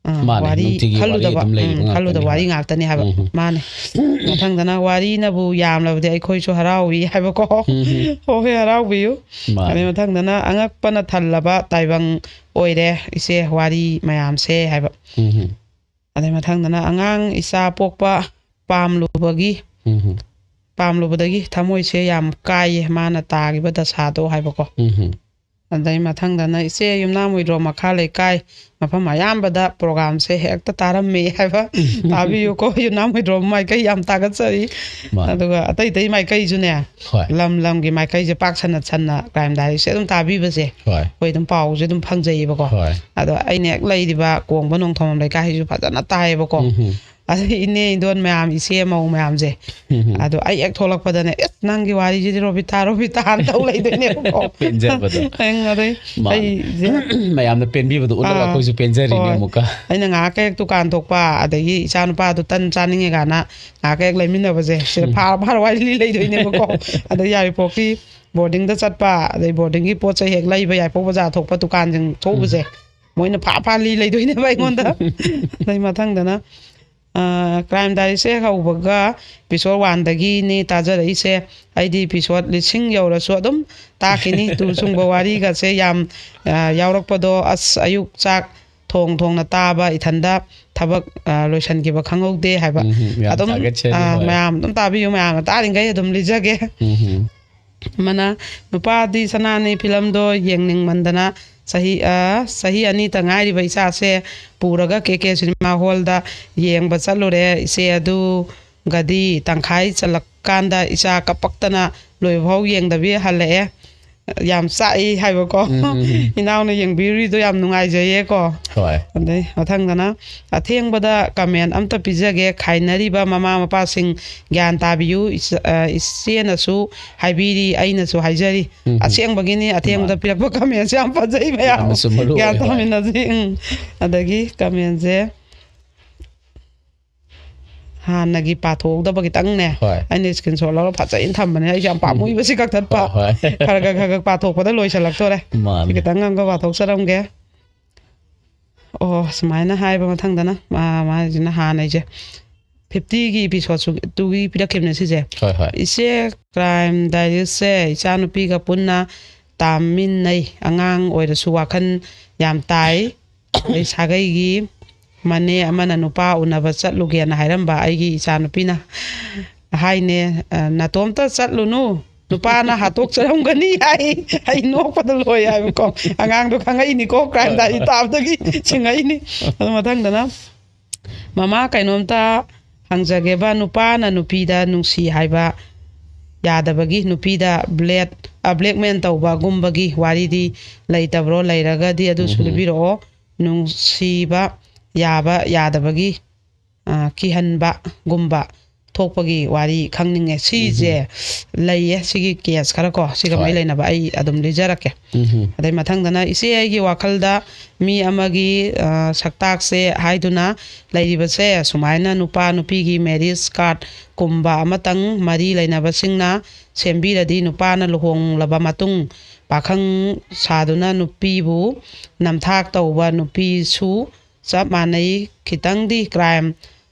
ꯑꯥ, ꯃꯥꯅꯦ, ꯋꯥꯔꯤ ꯅꯨꯡꯇꯤꯒꯤ ꯋꯥꯔꯤ ꯈꯜꯂꯨꯗꯕ, ꯑꯗꯨꯝ ꯂꯩꯔꯤꯕ ꯎꯝ, ꯉꯥꯛꯇꯅꯤ, ꯈꯜꯂꯨꯗꯕ ꯋꯥꯔꯤ ꯍꯣꯏ꯫ ꯉꯥꯛꯇꯅꯤ ꯍꯥꯏꯕ꯫ ꯎꯝ꯫ ꯃꯥꯅꯦ꯫ ꯃꯊꯪꯗꯅ, "ꯋꯥꯔꯤꯅꯕꯨ ꯌꯥꯝꯂꯕꯗꯤ ꯑꯩꯈꯣꯏꯁꯨ ꯍꯔꯥꯎꯏ" ꯍꯥꯏꯕꯀꯣ꯫ ꯎꯝ꯫ ꯍꯣꯏ, ꯍꯣꯏ, ꯍꯔꯥꯎꯕꯤꯌꯨ꯫ ꯃꯥꯅꯦ꯫ ꯑꯗꯩ ꯃꯊꯪꯗꯅ, "ꯑꯉꯛꯄꯅ ꯊꯜꯂꯕ ꯇꯥꯏꯕꯪ ꯑꯣꯏꯔꯦ ꯏꯆꯦ ꯋꯥꯔꯤ ꯃꯌꯥꯝꯁꯦ" ꯍꯥꯏꯕ꯫ ꯎꯝ꯫ ꯑꯗꯩ ꯃꯊꯪꯗꯅ, "ꯑꯉꯥꯡ ꯏꯆꯥ ꯄꯣꯛꯄ ꯄꯥꯝꯂꯨꯕꯒꯤ, ꯎꯝ꯫ ꯄꯥꯝꯂꯨꯕꯗꯒꯤ ꯊꯃꯣꯏꯁꯦ ꯌꯥꯝ ꯀꯥꯏꯌꯦ ꯃꯥꯅ ꯇꯥꯈꯤꯕ ꯗꯁꯥꯗꯣ" ꯍꯥꯏꯕꯀꯣ꯫ ꯎꯝ꯫ ꯑꯗꯩ ꯃꯊꯪꯗꯅ, "ꯏꯆꯦ ꯌꯨꯝꯅꯥꯝ ꯍꯨꯏꯗ꯭ꯔꯣꯝ ꯃꯈꯥ ꯂꯩꯀꯥꯏ ꯃꯐꯝ ꯑꯌꯥꯝꯕꯗ ꯄ꯭ꯔꯣꯒꯥꯝꯁꯦ ꯍꯦꯛꯇ ꯇꯥꯔꯝꯃꯦ" ꯍꯥꯏꯕ꯫ ꯇꯥꯕꯤꯌꯨꯀꯣ, ꯌꯨꯝꯅꯥꯝ ꯍꯨꯏꯗ꯭ꯔꯣꯝ ꯃꯥꯏꯀꯩ ꯌꯥꯝ ꯊꯥꯒꯠꯆꯔꯤ꯫ ꯃꯥꯅꯦ꯫ ꯑꯗꯨꯒ ꯑꯇꯩ ꯑꯇꯩ ꯃꯥꯏꯀꯩꯁꯨꯅꯦ, ꯍꯣꯏ꯫ ꯂꯝ ꯂꯝꯒꯤ ꯃꯥꯏꯀꯩꯁꯦ ꯄꯥꯛ ꯁꯟꯅ ꯁꯟꯅ ꯀ꯭ꯔꯥꯏꯝ ꯗꯥꯏꯔꯤꯁꯦ ꯑꯗꯨꯝ ꯇꯥꯕꯤꯕꯁꯦ ꯍꯣꯏ꯫ ꯑꯩꯈꯣꯏ ꯑꯗꯨꯝ ꯄꯥꯎꯁꯦ ꯑꯗꯨꯝ ꯐꯪꯖꯩꯌꯦꯕꯀꯣ꯫ ꯍꯣꯏ꯫ ꯑꯗꯣ ꯑꯩꯅ ꯍꯦꯛ ꯂꯩꯔꯤꯕ ꯀꯣꯡꯕ ꯅꯣꯡꯊꯣꯝꯕꯝ ꯂꯩꯀꯥꯏꯁꯤꯁꯨ ꯐꯖꯅ ꯇꯥꯏꯌꯦꯕꯀꯣ꯫ ꯎꯝ꯫ ꯑꯗꯩ ꯏꯅꯦ ꯏꯟꯗꯣꯟ ꯃꯌꯥꯝ, ꯏꯆꯦ ꯃꯧ ꯃꯌꯥꯝꯁꯦ, ꯎꯝ꯫ ꯑꯗꯣ ꯑꯩ ꯍꯦꯛ ꯊꯣꯛꯂꯛꯄꯗꯅꯦ, "ꯑꯦꯁ, ꯅꯪꯒꯤ ꯋꯥꯔꯤꯁꯤꯗꯤ ꯔꯣꯕꯤꯇꯥ, ꯔꯣꯕꯤꯇꯥꯅ ꯇꯧ ꯂꯩꯗꯣꯏꯅꯦꯕꯀꯣ"꯫ ꯄꯦꯟꯖꯕꯗꯣ꯫ ꯑꯪ, ꯑꯗꯩ ꯃꯥꯅꯦ꯫ ꯑꯩꯁꯦ ꯃꯌꯥꯝꯅ ꯄꯦꯟꯕꯤꯕꯗꯣ ꯎꯠꯂꯒ ꯑꯥ, ꯑꯩꯈꯣꯏꯁꯨ ꯄꯦꯟꯖꯔꯤꯅꯦ ꯍꯣꯏ꯫ ꯑꯃꯨꯛꯀ꯫ ꯑꯩꯅ ꯉꯥꯏꯍꯥꯛ ꯍꯦꯛ ꯗꯨꯀꯥꯟ ꯊꯣꯛꯄ, ꯑꯗꯒꯤ ꯏꯆꯥ ꯅꯨꯄꯥꯗꯣ ꯇꯟ ꯆꯥꯅꯤꯡꯉꯦ ꯀꯥꯏꯅ ꯉꯥꯏꯍꯥꯛ ꯍꯦꯛ ꯂꯩꯃꯤꯟꯅꯕꯁꯦ, ꯁꯤꯗ ꯎꯝ꯫ ꯐꯥꯔ ꯐꯥꯔ ꯋꯥꯔꯤ ꯂꯤ ꯂꯩꯗꯣꯏꯅꯦꯕꯀꯣ꯫ ꯑꯗꯩ ꯌꯥꯏꯔꯤꯄꯣꯛꯀꯤ ꯕꯣꯔꯗꯤꯡꯗ ꯆꯠꯄ, ꯑꯗꯩ ꯕꯣꯔꯗꯤꯡꯒꯤ ꯄꯣꯠ ꯆꯩ ꯍꯦꯛ ꯂꯩꯕ, ꯌꯥꯏꯔꯤꯄꯣꯛ ꯕꯖꯥꯔ ꯊꯣꯛꯄ, ꯗꯨꯀꯥꯟꯁꯤꯡ ꯊꯣꯛꯎꯕꯁꯦ, ꯎꯝ꯫ ꯃꯣꯏꯅ ꯐꯥ ꯐꯥ ꯂꯤ ꯂꯩꯗꯣꯏꯅꯦꯕ ꯑꯩꯉꯣꯟꯗ꯫ ꯑꯗꯩ ꯃꯊꯪꯗꯅ, ꯑ, ꯀ꯭ꯔꯥꯏꯝ ꯗꯥꯏꯔꯤꯁꯦ ꯍꯧꯕꯒ ꯏꯄꯤꯁꯣꯗ ꯋꯥꯟꯗꯒꯤꯅꯦ ꯇꯥꯖꯔꯛꯏꯁꯦ꯫ ꯑꯩꯗꯤ ꯏꯄꯤꯁꯣꯗ ꯂꯤꯁꯤꯡ ꯌꯧꯔꯁꯨ ꯑꯗꯨꯝ ꯇꯥꯈꯤꯅꯤ꯫ ꯇꯨ ꯆꯨꯡꯕ ꯋꯥꯔꯤꯒꯁꯦ ꯌꯥꯝ, ꯑ, ꯌꯥꯎꯔꯛꯄꯗꯣ, ꯑꯁ, ꯑꯌꯨꯛ ꯆꯥꯛ ꯊꯣꯡ ꯊꯣꯡꯅ ꯇꯥꯕ, ꯏꯊꯟꯗ ꯊꯕꯛ, ꯑ, ꯂꯣꯏꯁꯤꯟꯈꯤꯕ ꯈꯪꯍꯧꯗꯦ ꯍꯥꯏꯕ꯫ ꯎꯝ, ꯌꯥꯝ ꯑꯗꯨꯝ, ꯊꯥꯒꯠꯆꯔꯤ, ꯑ, ꯍꯣꯏ꯫ ꯃꯌꯥꯝ ꯑꯗꯨꯝ ꯇꯥꯕꯤꯌꯨ, ꯃꯌꯥꯝꯅ ꯇꯥꯔꯤꯈꯩ ꯑꯗꯨꯝ ꯂꯤꯖꯒꯦ꯫ ꯎꯝ꯫ ꯑꯃꯅ, ꯅꯨꯄꯥꯗꯤ ꯁꯅꯥꯅꯤ ꯐꯤꯂꯝꯗꯣ ꯌꯦꯡꯅꯤꯡꯃꯟꯗꯅ ꯆꯍꯤ ꯑ, ꯆꯍꯤ ꯑꯅꯤꯇ ꯉꯥꯏꯔꯤꯕ ꯏꯆꯥꯁꯦ ꯄꯨꯔꯒ ꯀꯦ ꯀꯦ ꯁꯤꯅꯦꯃꯥ ꯍꯣꯜꯗ ꯌꯦꯡꯕ ꯆꯠꯂꯨꯔꯦ꯫ ꯏꯆꯦ ꯑꯗꯨꯒꯗꯤ ꯇꯪꯈꯥꯏ ꯆꯜꯂꯛꯀꯥꯟꯗ ꯏꯆꯥ ꯀꯞꯄꯛꯇꯅ ꯂꯣꯏꯕꯐꯥꯎ ꯌꯦꯡꯗꯕꯤ ꯍꯜꯂꯛꯑꯦ꯫ ꯌꯥꯝ ꯆꯥꯛꯏ ꯍꯥꯏꯕꯀꯣ꯫ ꯎꯝ, ꯎꯝ, ꯎꯝ꯫ ꯏꯅꯥꯎꯅ ꯌꯦꯡꯕꯤꯔꯨꯔꯤꯗꯣ ꯌꯥꯝ ꯅꯨꯡꯉꯥꯏꯖꯩꯌꯦꯀꯣ꯫ ꯍꯣꯏ꯫ ꯑꯗꯩ ꯃꯊꯪꯗꯅ, ꯑꯊꯦꯡꯕꯗ ꯀꯃꯦꯟ ꯑꯝꯇ ꯄꯤꯖꯒꯦ꯫ ꯈꯥꯏꯅꯔꯤꯕ ꯃꯃꯥ ꯃꯄꯥꯁꯤꯡ ꯒ꯭ꯌꯥꯟ ꯇꯥꯕꯤꯌꯨ꯫ ꯏꯆ-, ꯑ, ꯏꯆꯦꯅꯁꯨ ꯍꯥꯏꯕꯤꯔꯤ, ꯑꯩꯅꯁꯨ ꯍꯥꯏꯖꯔꯤ꯫ ꯎꯝ, ꯎꯝ꯫ ꯑꯁꯦꯡꯕꯒꯤꯅꯤ, ꯑꯊꯦꯡꯕꯗ ꯃꯥꯅꯤ꯫ ꯄꯤꯔꯛꯄ ꯀꯃꯦꯟꯁꯦ ꯌꯥꯝ ꯐꯖꯩ ꯃꯌꯥꯝ꯫ ꯌꯥꯝꯅꯁꯨ ꯃꯔꯨ ꯒ꯭ꯌꯥꯟ ꯑꯣꯏ, ꯍꯣꯏ꯫ ꯇꯥꯃꯤꯟꯅꯁꯤ꯫ ꯎꯝ꯫ ꯑꯗꯒꯤ ꯀꯃꯦꯟꯁꯦ ꯍꯥꯟꯅꯒꯤ ꯄꯥꯊꯣꯛꯍꯧꯗꯕ ꯈꯤꯇꯪꯅꯦ꯫ ꯍꯣꯏ꯫ ꯑꯩꯅ screenshot ꯂꯧꯔ ꯐꯖꯩꯅ ꯊꯝꯕꯅꯦ꯫ ꯑꯩꯁꯨ ꯌꯥꯝ ꯄꯥꯝꯃꯨꯏꯕ ꯁꯤ ꯀꯛꯊꯠꯄ꯫ ꯍꯣꯏ, ꯍꯣꯏ꯫ ꯈꯔ ꯈꯔ ꯈꯔ ꯈꯔ ꯄꯥꯊꯣꯛꯄꯗ ꯂꯣꯏꯁꯤꯜꯂꯛꯇꯣꯔꯦ꯫ ꯃꯥꯅꯦ꯫ ꯁꯤ ꯈꯤꯇꯪ ꯑꯃꯒ ꯄꯥꯊꯣꯛꯆꯔꯝꯒꯦ꯫ ꯑꯣ, ꯁꯨꯃꯥꯏꯅ ꯍꯥꯏꯕ ꯃꯊꯪꯗꯅ, ꯃꯥ-, ꯃꯥꯁꯤꯅ ꯍꯥꯟꯅ ꯑꯩꯁꯦ fiftyꯒꯤ episodeꯁꯨ ꯇꯨꯒꯤ ꯄꯤꯔꯛꯈꯤꯕꯅꯦ ꯁꯤꯁꯦ꯫ ꯍꯣꯏ, ꯍꯣꯏ꯫ "ꯏꯆꯦ, Crime Diariesꯁꯦ ꯏꯆꯥꯅꯨꯄꯤꯒ ꯄꯨꯟꯅ ꯇꯥꯃꯤꯟꯅꯩ꯫ ꯑꯉꯥꯡ ꯑꯣꯏꯔꯁꯨ ꯋꯥꯈꯜ ꯌꯥꯝ ꯇꯥꯏ꯫ ꯑꯗꯩ ꯁꯥꯒꯩꯒꯤ ꯃꯅꯦ ꯑꯃꯅ ꯅꯨꯄꯥ ꯎꯅꯕ ꯆꯠꯂꯨꯒꯦꯅ ꯍꯥꯏꯔꯝꯕ ꯑꯩꯒꯤ ꯏꯆꯥꯅꯨꯄꯤꯅ ꯍꯥꯏꯅꯦ, ꯑ, 'ꯅꯇꯣꯝꯇ ꯆꯠꯂꯨꯅꯨ, ꯅꯨꯄꯥꯅ ꯍꯥꯠꯇꯣꯛꯆꯔꯝꯒꯅꯤ' ꯍꯥꯏ꯫ ꯑꯩ ꯅꯣꯛꯄꯗ ꯂꯣꯏ ꯍꯥꯏꯕꯀꯣ꯫ ꯑꯉꯥꯡꯗꯣ ꯈꯪꯉꯛꯏꯅꯤꯀꯣ Crime Diary ꯇꯥꯕꯗꯒꯤ ꯁꯤꯡꯉꯛꯏꯅꯤ꯫ ꯑꯗꯨ ꯃꯊꯪꯗꯅ, ꯃꯃꯥ, ꯀꯩꯅꯣꯝꯇ ꯍꯪꯖꯒꯦꯕ, ꯅꯨꯄꯥꯅ ꯅꯨꯄꯤꯗ ꯅꯨꯡꯁꯤ ꯍꯥꯏꯕ ꯌꯥꯗꯕꯒꯤ, ꯅꯨꯄꯤꯗ ꯕ꯭ꯂꯦꯠ-, ꯑ, blackmail ꯇꯧꯕꯒꯨꯝꯕꯒꯤ ꯋꯥꯔꯤꯗꯤ ꯂꯩꯇꯕ꯭ꯔꯣ? ꯂꯩꯔꯒꯗꯤ ꯑꯗꯨꯁꯨ ꯎꯝ꯫ ꯂꯤꯕꯤꯔꯛꯑꯣ꯫ ꯅꯨꯡꯁꯤꯕ ꯌꯥꯕ ꯌꯥꯗꯕꯒꯤ, ꯑ, ꯀꯤꯍꯟꯕꯒꯨꯝꯕ ꯊꯣꯛꯄꯒꯤ ꯋꯥꯔꯤ ꯈꯪꯅꯤꯡꯉꯦ꯫ ꯁꯤꯁꯦ ꯎꯝ꯫ ꯂꯩꯌꯦ, ꯁꯤꯒꯤ case ꯈꯔ ꯀꯣ, ꯁꯤꯒ ꯃꯔꯤ ꯍꯣꯏ꯫ ꯂꯩꯅꯕ ꯑꯩ ꯑꯗꯨꯝ ꯂꯤꯖꯔꯛꯀꯦ꯫ ꯎꯝ꯫ ꯑꯗꯩ ꯃꯊꯪꯗꯅ, ꯏꯆꯦ, ꯑꯩꯒꯤ ꯋꯥꯈꯜꯗ ꯃꯤ ꯑꯃꯒꯤ, ꯑ, ꯁꯛꯇꯥꯛꯁꯦ ꯍꯥꯏꯗꯨꯅ ꯂꯩꯔꯤꯕꯁꯦ, ꯁꯨꯃꯥꯏꯅ ꯅꯨꯄꯥ ꯅꯨꯄꯤꯒꯤ marriage cardꯀꯨꯝꯕ ꯑꯃꯇꯪ ꯃꯔꯤ ꯂꯩꯅꯕꯁꯤꯡꯅ ꯁꯦꯝꯕꯤꯔꯗꯤ, ꯅꯨꯄꯥꯅ ꯂꯨꯍꯣꯡꯂꯕ ꯃꯇꯨꯡ ꯄꯥꯈꯪ ꯁꯥꯗꯨꯅ ꯅꯨꯄꯤꯕꯨ ꯅꯝꯊꯥꯛ ꯇꯧꯕ ꯅꯨꯄꯤꯁꯨ ꯆꯞ ꯃꯥꯟꯅꯩ꯫ ꯈꯤꯇꯪꯗꯤ crime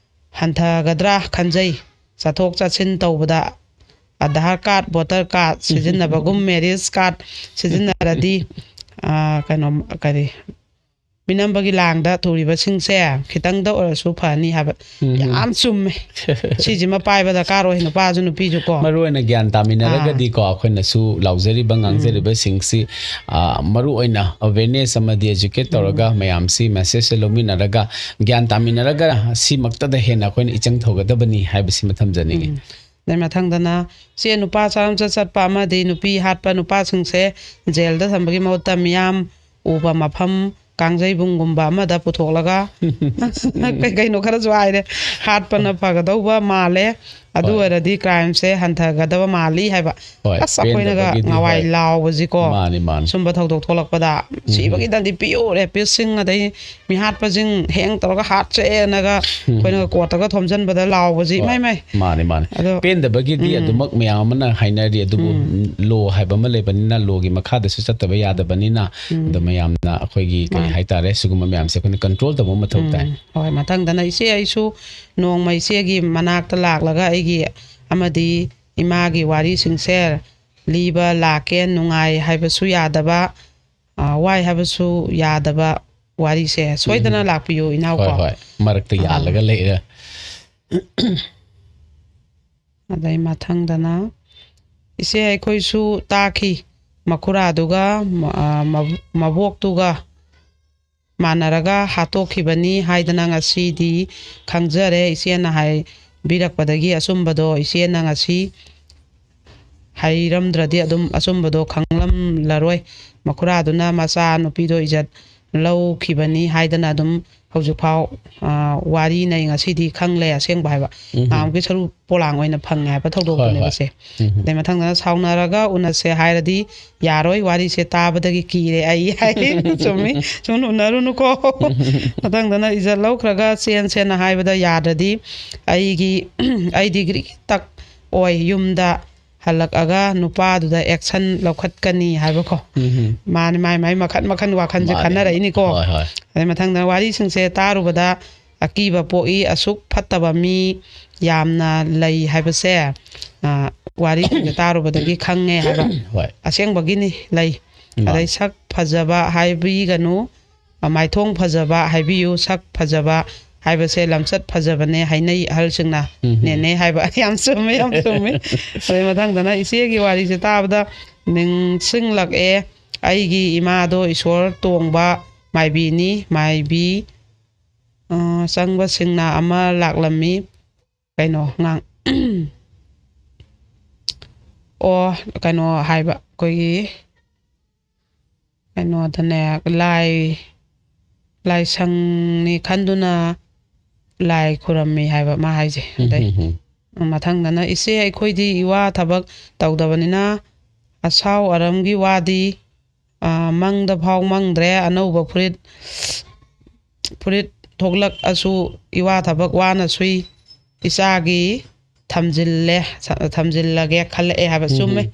ꯍꯟꯊꯒꯗ꯭ꯔꯥ ꯈꯟꯖꯩ꯫ ꯆꯠꯊꯣꯛ ꯆꯠꯁꯤꯟ ꯇꯧꯕꯗ Aadhaar card, voter card ꯁꯤꯖꯤꯟꯅꯕꯒꯨꯝ, marriage card ꯁꯤꯖꯤꯟꯅꯔꯗꯤ, ꯑ, ꯀꯩꯅꯣ, ꯀꯔꯤ, ꯃꯤꯅꯝꯕꯒꯤ ꯂꯥꯡꯗ ꯊꯨꯔꯤꯕꯁꯤꯡꯁꯦ ꯈꯤꯇꯪꯗ ꯑꯣꯏꯔꯁꯨ ꯐꯅꯤ ꯍꯥꯏꯕ꯫ ꯎꯝ꯫ ꯌꯥꯝ ꯆꯨꯝꯃꯦ꯫ ꯁꯤꯁꯤꯃ ꯄꯥꯏꯕ ꯗꯔꯀꯥꯔ ꯑꯣꯏ, ꯅꯨꯄꯥꯁꯨ ꯅꯨꯄꯤꯁꯨ ꯀꯣ꯫ ꯃꯔꯨ ꯑꯣꯏꯅ ꯒ꯭ꯌꯥꯟ ꯇꯥꯃꯤꯟꯅꯔꯒꯗꯤꯀꯣ, ꯑꯩꯈꯣꯏꯅꯁꯨ ꯂꯥꯎꯖꯔꯤꯕ ꯉꯥꯡꯖꯔꯤꯕꯁꯤꯡꯁꯤ, ꯑ, ꯃꯔꯨ ꯑꯣꯏꯅ awareness ꯑꯃꯗꯤ educate ꯇꯧꯔꯒ, ꯃꯌꯥꯝꯁꯤ message ꯁꯦ ꯂꯧꯃꯤꯟꯅꯔꯒ, ꯒ꯭ꯌꯥꯟ ꯇꯥꯃꯤꯟꯅꯔꯒ, ꯁꯤꯃꯛꯇꯗ ꯍꯦꯟꯅ ꯑꯩꯈꯣꯏꯅ ꯏꯆꯪ ꯊꯧꯒꯗꯕꯅꯤ ꯍꯥꯏꯕꯁꯤꯃ ꯊꯝꯖꯅꯤꯡꯉꯤ꯫ ꯎꯝ꯫ ꯑꯗꯩ ꯃꯊꯪꯗꯅ, ꯁꯦ ꯅꯨꯄꯥ ꯆꯥꯔꯝꯆꯠ ꯆꯠꯄ ꯑꯃꯗꯤ ꯅꯨꯄꯤ ꯍꯥꯠꯄ ꯅꯨꯄꯥꯁꯤꯡꯁꯦ ꯖꯦꯜꯗ ꯊꯝꯕꯒꯤ ꯃꯍꯨꯠꯇ ꯃꯤꯌꯥꯝ ꯎꯕ ꯃꯐꯝ, ꯀꯥꯡꯖꯩꯕꯨꯡꯒꯨꯝꯕ ꯑꯃꯗ ꯄꯨꯊꯣꯛꯂꯒ ꯀꯩ ꯀꯩꯅꯣ ꯈꯔꯁꯨ ꯍꯥꯏꯔꯦ, ꯍꯥꯠꯄꯅ ꯐꯒꯗꯧꯕ ꯃꯥꯜꯂꯦ꯫ ꯑꯗꯨ ꯍꯣꯏ꯫ ꯑꯣꯏꯔꯗꯤ crime ꯁꯦ ꯍꯟꯊꯒꯗꯕ ꯃꯥꯜꯂꯤ ꯍꯥꯏꯕ꯫ ꯍꯣꯏ, ꯑꯁ, ꯑꯩꯈꯣꯏꯅꯒ ꯄꯦꯟꯗꯕꯒꯤꯗꯤ, ꯉꯋꯥꯏ ꯍꯣꯏ꯫ ꯂꯥꯎꯕꯁꯤꯀꯣ, ꯃꯥꯅꯤ, ꯃꯥꯅꯤ꯫ ꯁꯨꯝꯕ ꯊꯧꯗꯣꯛ ꯊꯣꯛꯂꯛꯄꯗ, ꯁꯤꯕꯒꯤ ꯗꯟꯗꯤ ꯄꯤꯌꯨ, rapist ꯁꯤꯡ ꯑꯗꯩ ꯃꯤꯍꯥꯠꯄꯁꯤꯡ ꯍꯦꯡ ꯇꯧꯔꯒ ꯍꯥꯠꯆꯦꯅꯒ ꯑꯩꯈꯣꯏꯅꯒ court ꯇꯒ ꯊꯣꯝꯖꯤꯟꯕꯗ ꯂꯥꯎꯕꯁꯤ, ꯍꯣꯏ꯫ ꯏꯃꯥꯏ ꯃꯥꯏ꯫ ꯃꯥꯅꯤ, ꯃꯥꯅꯤ꯫ ꯑꯗꯣ ꯄꯦꯟꯗꯕꯒꯤꯗꯤ ꯑꯗꯨꯃꯛ ꯃꯌꯥꯝ ꯑꯃꯅ ꯍꯥꯏꯅꯔꯤ, ꯑꯗꯨꯕꯨ law ꯍꯥꯏꯕ ꯑꯃ ꯂꯩꯕꯅꯤꯅ, law ꯒꯤ ꯃꯈꯥꯗꯁꯨ ꯆꯠꯇꯕ ꯌꯥꯗꯕꯅꯤꯅ, ꯑꯗꯣ ꯃꯌꯥꯝꯅ ꯑꯩꯈꯣꯏꯒꯤ ꯀꯩ ꯃꯥꯅꯤ꯫ ꯍꯥꯏꯇꯥꯔꯦ, ꯁꯤꯒꯨꯝꯕ ꯃꯌꯥꯝꯁꯦ ꯑꯩꯈꯣꯏꯅ control ꯇꯧꯕ ꯃꯊꯧ ꯇꯥꯏ꯫ ꯎꯝ꯫ ꯍꯣꯏ, ꯃꯊꯪꯗꯅ ꯏꯆꯦ, ꯑꯩꯁꯨ ꯅꯣꯡꯃ ꯏꯆꯦꯒꯤ ꯃꯅꯥꯛꯇ ꯂꯥꯛꯂꯒ ꯑꯩꯒꯤ ꯑꯃꯗꯤ ꯏꯃꯥꯒꯤ ꯋꯥꯔꯤꯁꯤꯡꯁꯦ ꯂꯤꯕ ꯂꯥꯛꯀꯦ, ꯅꯨꯡꯉꯥꯏ ꯍꯥꯏꯕꯁꯨ ꯌꯥꯗꯕ, ꯑ, ꯋꯥꯏ ꯍꯥꯏꯕꯁꯨ ꯌꯥꯗꯕ ꯋꯥꯔꯤꯁꯦ ꯁꯣꯏꯗꯅ ꯂꯥꯛꯄꯤꯌꯨ, ꯏꯅꯥꯎꯀꯣ꯫ ꯍꯣꯏ, ꯍꯣꯏ꯫ ꯃꯔꯛꯇ ꯑꯥ꯫ ꯌꯥꯜꯂꯒ ꯂꯩꯔꯦ꯫ ꯑꯗꯩ ꯃꯊꯪꯗꯅ, ꯏꯆꯦ, ꯑꯩꯈꯣꯏꯁꯨ ꯇꯥꯈꯤ, ꯃꯈꯨꯔꯥꯗꯨꯒ, ꯃ-, ꯑ, ꯃꯕ-, ꯃꯕꯣꯛꯇꯨꯒ ꯃꯥꯟꯅꯔꯒ ꯍꯥꯠꯇꯣꯛꯈꯤꯕꯅꯤ ꯍꯥꯏꯗꯅ ꯉꯁꯤꯗꯤ ꯈꯪꯖꯔꯦ꯫ ꯏꯆꯦꯅ ꯍꯥꯏꯕꯤꯔꯛꯄꯗꯒꯤ ꯑꯆꯨꯝꯕꯗꯣ ꯏꯆꯦꯅ ꯉꯁꯤ ꯍꯥꯏꯔꯝꯗ꯭ꯔꯗꯤ ꯑꯗꯨꯝ ꯑꯆꯨꯝꯕꯗꯣ ꯈꯪꯂꯝꯂꯔꯣꯏ꯫ ꯃꯈꯨꯔꯥꯗꯨꯅ ꯃꯆꯥ ꯅꯨꯄꯤꯗꯣ ꯏꯖꯠ ꯂꯧꯈꯤꯕꯅꯤ ꯍꯥꯏꯗꯅ ꯑꯗꯨꯝ ꯍꯧꯖꯤꯛꯐꯥꯎ, ꯑ, ꯋꯥꯔꯤ ꯅꯩ, ꯉꯁꯤꯗꯤ ꯈꯪꯂꯦ ꯑꯁꯦꯡꯕ ꯍꯥꯏꯕ꯫ ꯅꯍꯥꯟꯃꯨꯛꯀꯤ ꯁꯔꯨ ꯄꯣꯂꯥꯡ ꯑꯣꯏꯅ ꯐꯪꯉꯦ ꯍꯥꯏꯕ ꯊꯧꯗꯣꯛꯇꯨꯅꯦꯕ ꯁꯦ꯫ ꯑꯗꯩ ꯃꯊꯪꯗꯅ, "ꯁꯥꯎꯅꯔꯒ ꯎꯅꯁꯦ ꯍꯥꯏꯔꯗꯤ ꯌꯥꯔꯣꯏ, ꯋꯥꯔꯤꯁꯦ ꯇꯥꯕꯗꯒꯤ ꯀꯤꯔꯦ ꯑꯩ" ꯍꯥꯏ꯫ ꯁꯨꯝ ꯎꯅꯔꯨꯅꯨꯀꯣ꯫ ꯃꯊꯪꯗꯅ, "ꯏꯖꯠ ꯂꯧꯈ꯭ꯔꯒ ꯆꯦꯟꯁꯦꯅ ꯍꯥꯏꯕꯗ ꯌꯥꯗ꯭ꯔꯗꯤ ꯑꯩꯒꯤ, ꯑꯩꯗꯤ ꯒ꯭ꯔꯤꯇꯛ ꯑꯣꯏ, ꯌꯨꯝꯗ ꯍꯜꯂꯛꯑꯒ ꯅꯨꯄꯥꯗꯨꯗ action ꯂꯧꯈꯠꯀꯅꯤ" ꯍꯥꯏꯕꯀꯣ꯫ ꯃꯥꯅꯤ, ꯃꯥꯏ ꯃꯥꯏ ꯃꯈꯟ ꯃꯈꯟ ꯋꯥꯈꯜꯁꯦ ꯃꯥꯅꯤ꯫ ꯈꯟꯅꯔꯛꯏꯅꯤꯀꯣ꯫ ꯍꯣꯏ, ꯍꯣꯏ꯫ ꯑꯗꯩ ꯃꯊꯪꯗ, "ꯋꯥꯔꯤꯁꯤꯡꯁꯦ ꯇꯥꯔꯨꯕꯗ ꯑꯀꯤꯕ ꯄꯣꯛꯏ, ꯑꯁꯨꯛ ꯐꯠꯇꯕ ꯃꯤ ꯌꯥꯝꯅ ꯂꯩ ꯍꯥꯏꯕꯁꯦ, ꯑ, ꯋꯥꯔꯤꯁꯤꯡꯁꯦ ꯇꯥꯔꯨꯕꯗꯒꯤ ꯈꯪꯉꯦ" ꯍꯥꯏꯕ꯫ ꯍꯣꯏ꯫ ꯑꯁꯦꯡꯕꯒꯤꯅꯤ, ꯂꯩ꯫ ꯃꯥꯅꯤ꯫ ꯑꯗꯩ, "ꯁꯛ ꯐꯖꯕ ꯍꯥꯏꯕꯤꯒꯅꯨ, ꯃꯥꯏꯊꯣꯡ ꯐꯖꯕ ꯍꯥꯏꯕꯤꯌꯨ, ꯁꯛ ꯐꯖꯕ ꯍꯥꯏꯕꯁꯦ ꯂꯝꯆꯠ ꯐꯖꯕꯅꯦ ꯍꯥꯏꯅꯩ ꯑꯍꯜꯁꯤꯡꯅ꯫ ꯎꯝ꯫ ꯅꯦꯅꯦ ꯍꯥꯏꯕ ꯌꯥꯝ ꯆꯨꯝꯃꯦ, ꯌꯥꯝ ꯆꯨꯝꯃꯦ꯫ ꯑꯗꯩ ꯃꯊꯪꯗꯅ ꯏꯆꯦꯒꯤ ꯋꯥꯔꯤꯁꯦ ꯇꯥꯕꯗ ꯅꯤꯡꯁꯤꯡꯂꯛꯑꯦ, ꯑꯩꯒꯤ ꯏꯃꯥꯗꯣ ꯏꯁꯣꯔ ꯇꯣꯡꯕ ꯃꯥꯏꯕꯤꯅꯤ꯫ ꯃꯥꯏꯕꯤ ꯑ, ꯆꯪꯕꯁꯤꯡꯅ ꯑꯃ ꯂꯥꯛꯂꯝꯃꯤ꯫ ꯀꯩꯅꯣ ꯉꯥꯡ ꯑꯣ, ꯀꯩꯅꯣ ꯍꯥꯏꯕ, ꯑꯩꯈꯣꯏꯒꯤ ꯀꯩꯅꯣꯗꯅꯦ, ꯂꯥꯏ ꯂꯥꯏꯁꯪꯅꯤ ꯈꯟꯗꯨꯅ ꯂꯥꯏ ꯈꯨꯔꯝꯃꯤ ꯍꯥꯏꯕ ꯃꯥ ꯍꯥꯏꯁꯦ꯫ ꯑꯗꯩ ꯎꯝ, ꯎꯝ, ꯃꯊꯪꯗꯅ, ꯏꯆꯦ, ꯑꯩꯈꯣꯏꯗꯤ ꯏꯋꯥ ꯊꯕꯛ ꯇꯧꯗꯕꯅꯤꯅ ꯑꯁꯥꯎ ꯑꯔꯝꯒꯤ ꯋꯥꯗꯤ, ꯑ, ꯃꯪꯗ ꯐꯥꯎ ꯃꯪꯗ꯭ꯔꯦ꯫ ꯑꯅꯧꯕ ꯐꯨꯔꯤꯠ ꯐꯨꯔꯤꯠ ꯊꯣꯛꯂꯛꯑꯁꯨ ꯏꯋꯥ ꯊꯕꯛ ꯋꯥꯅ ꯁꯨꯏ꯫ ꯏꯆꯥꯒꯤ ꯊꯝꯖꯤꯜꯂꯦ, ꯊꯝꯖꯤꯜꯂꯒꯦ ꯈꯜꯂꯛꯑꯦ ꯍꯥꯏꯕ꯫ ꯆꯨꯝꯃꯦ꯫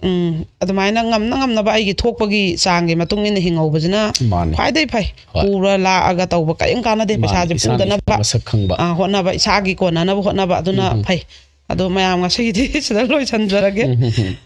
ꯎꯝ, ꯑꯗꯨꯃꯥꯏꯅ ꯉꯝꯅ ꯉꯝꯅꯕ ꯑꯩꯒꯤ ꯊꯣꯛꯄꯒꯤ ꯆꯥꯡꯒꯤ ꯃꯇꯨꯡ ꯏꯟꯅ ꯍꯤꯡꯍꯧꯕꯁꯤꯅ ꯃꯥꯅꯦ꯫ ꯈ꯭ꯋꯥꯏꯗꯒꯤ ꯐꯩ꯫ ꯍꯣꯏ꯫ ꯄꯨꯔ ꯂꯥꯛꯑꯒ ꯇꯧꯕ ꯀꯔꯤꯝ ꯀꯥꯟꯅꯗꯦ꯫ ꯃꯥꯅꯦ꯫ ꯄꯩꯁꯥꯁꯦ ꯏꯁꯥꯅ ꯄꯨꯗꯅꯕ, ꯏꯁꯥ ꯃꯁꯛ ꯈꯪꯕ꯫ ꯑ, ꯍꯣꯠꯅꯕ, ꯏꯁꯥꯒꯤ ꯀꯣꯟꯅꯅꯕ ꯍꯣꯠꯅꯕ ꯑꯗꯨꯅ ꯎꯝ꯫ ꯐꯩ꯫ ꯑꯗꯣ ꯃꯌꯥꯝ ꯉꯁꯤꯒꯤꯗꯤ ꯁꯤꯗ ꯂꯣꯏꯁꯟꯖꯔꯒꯦ꯫ ꯎꯝ, ꯎꯝ, ꯎꯝ꯫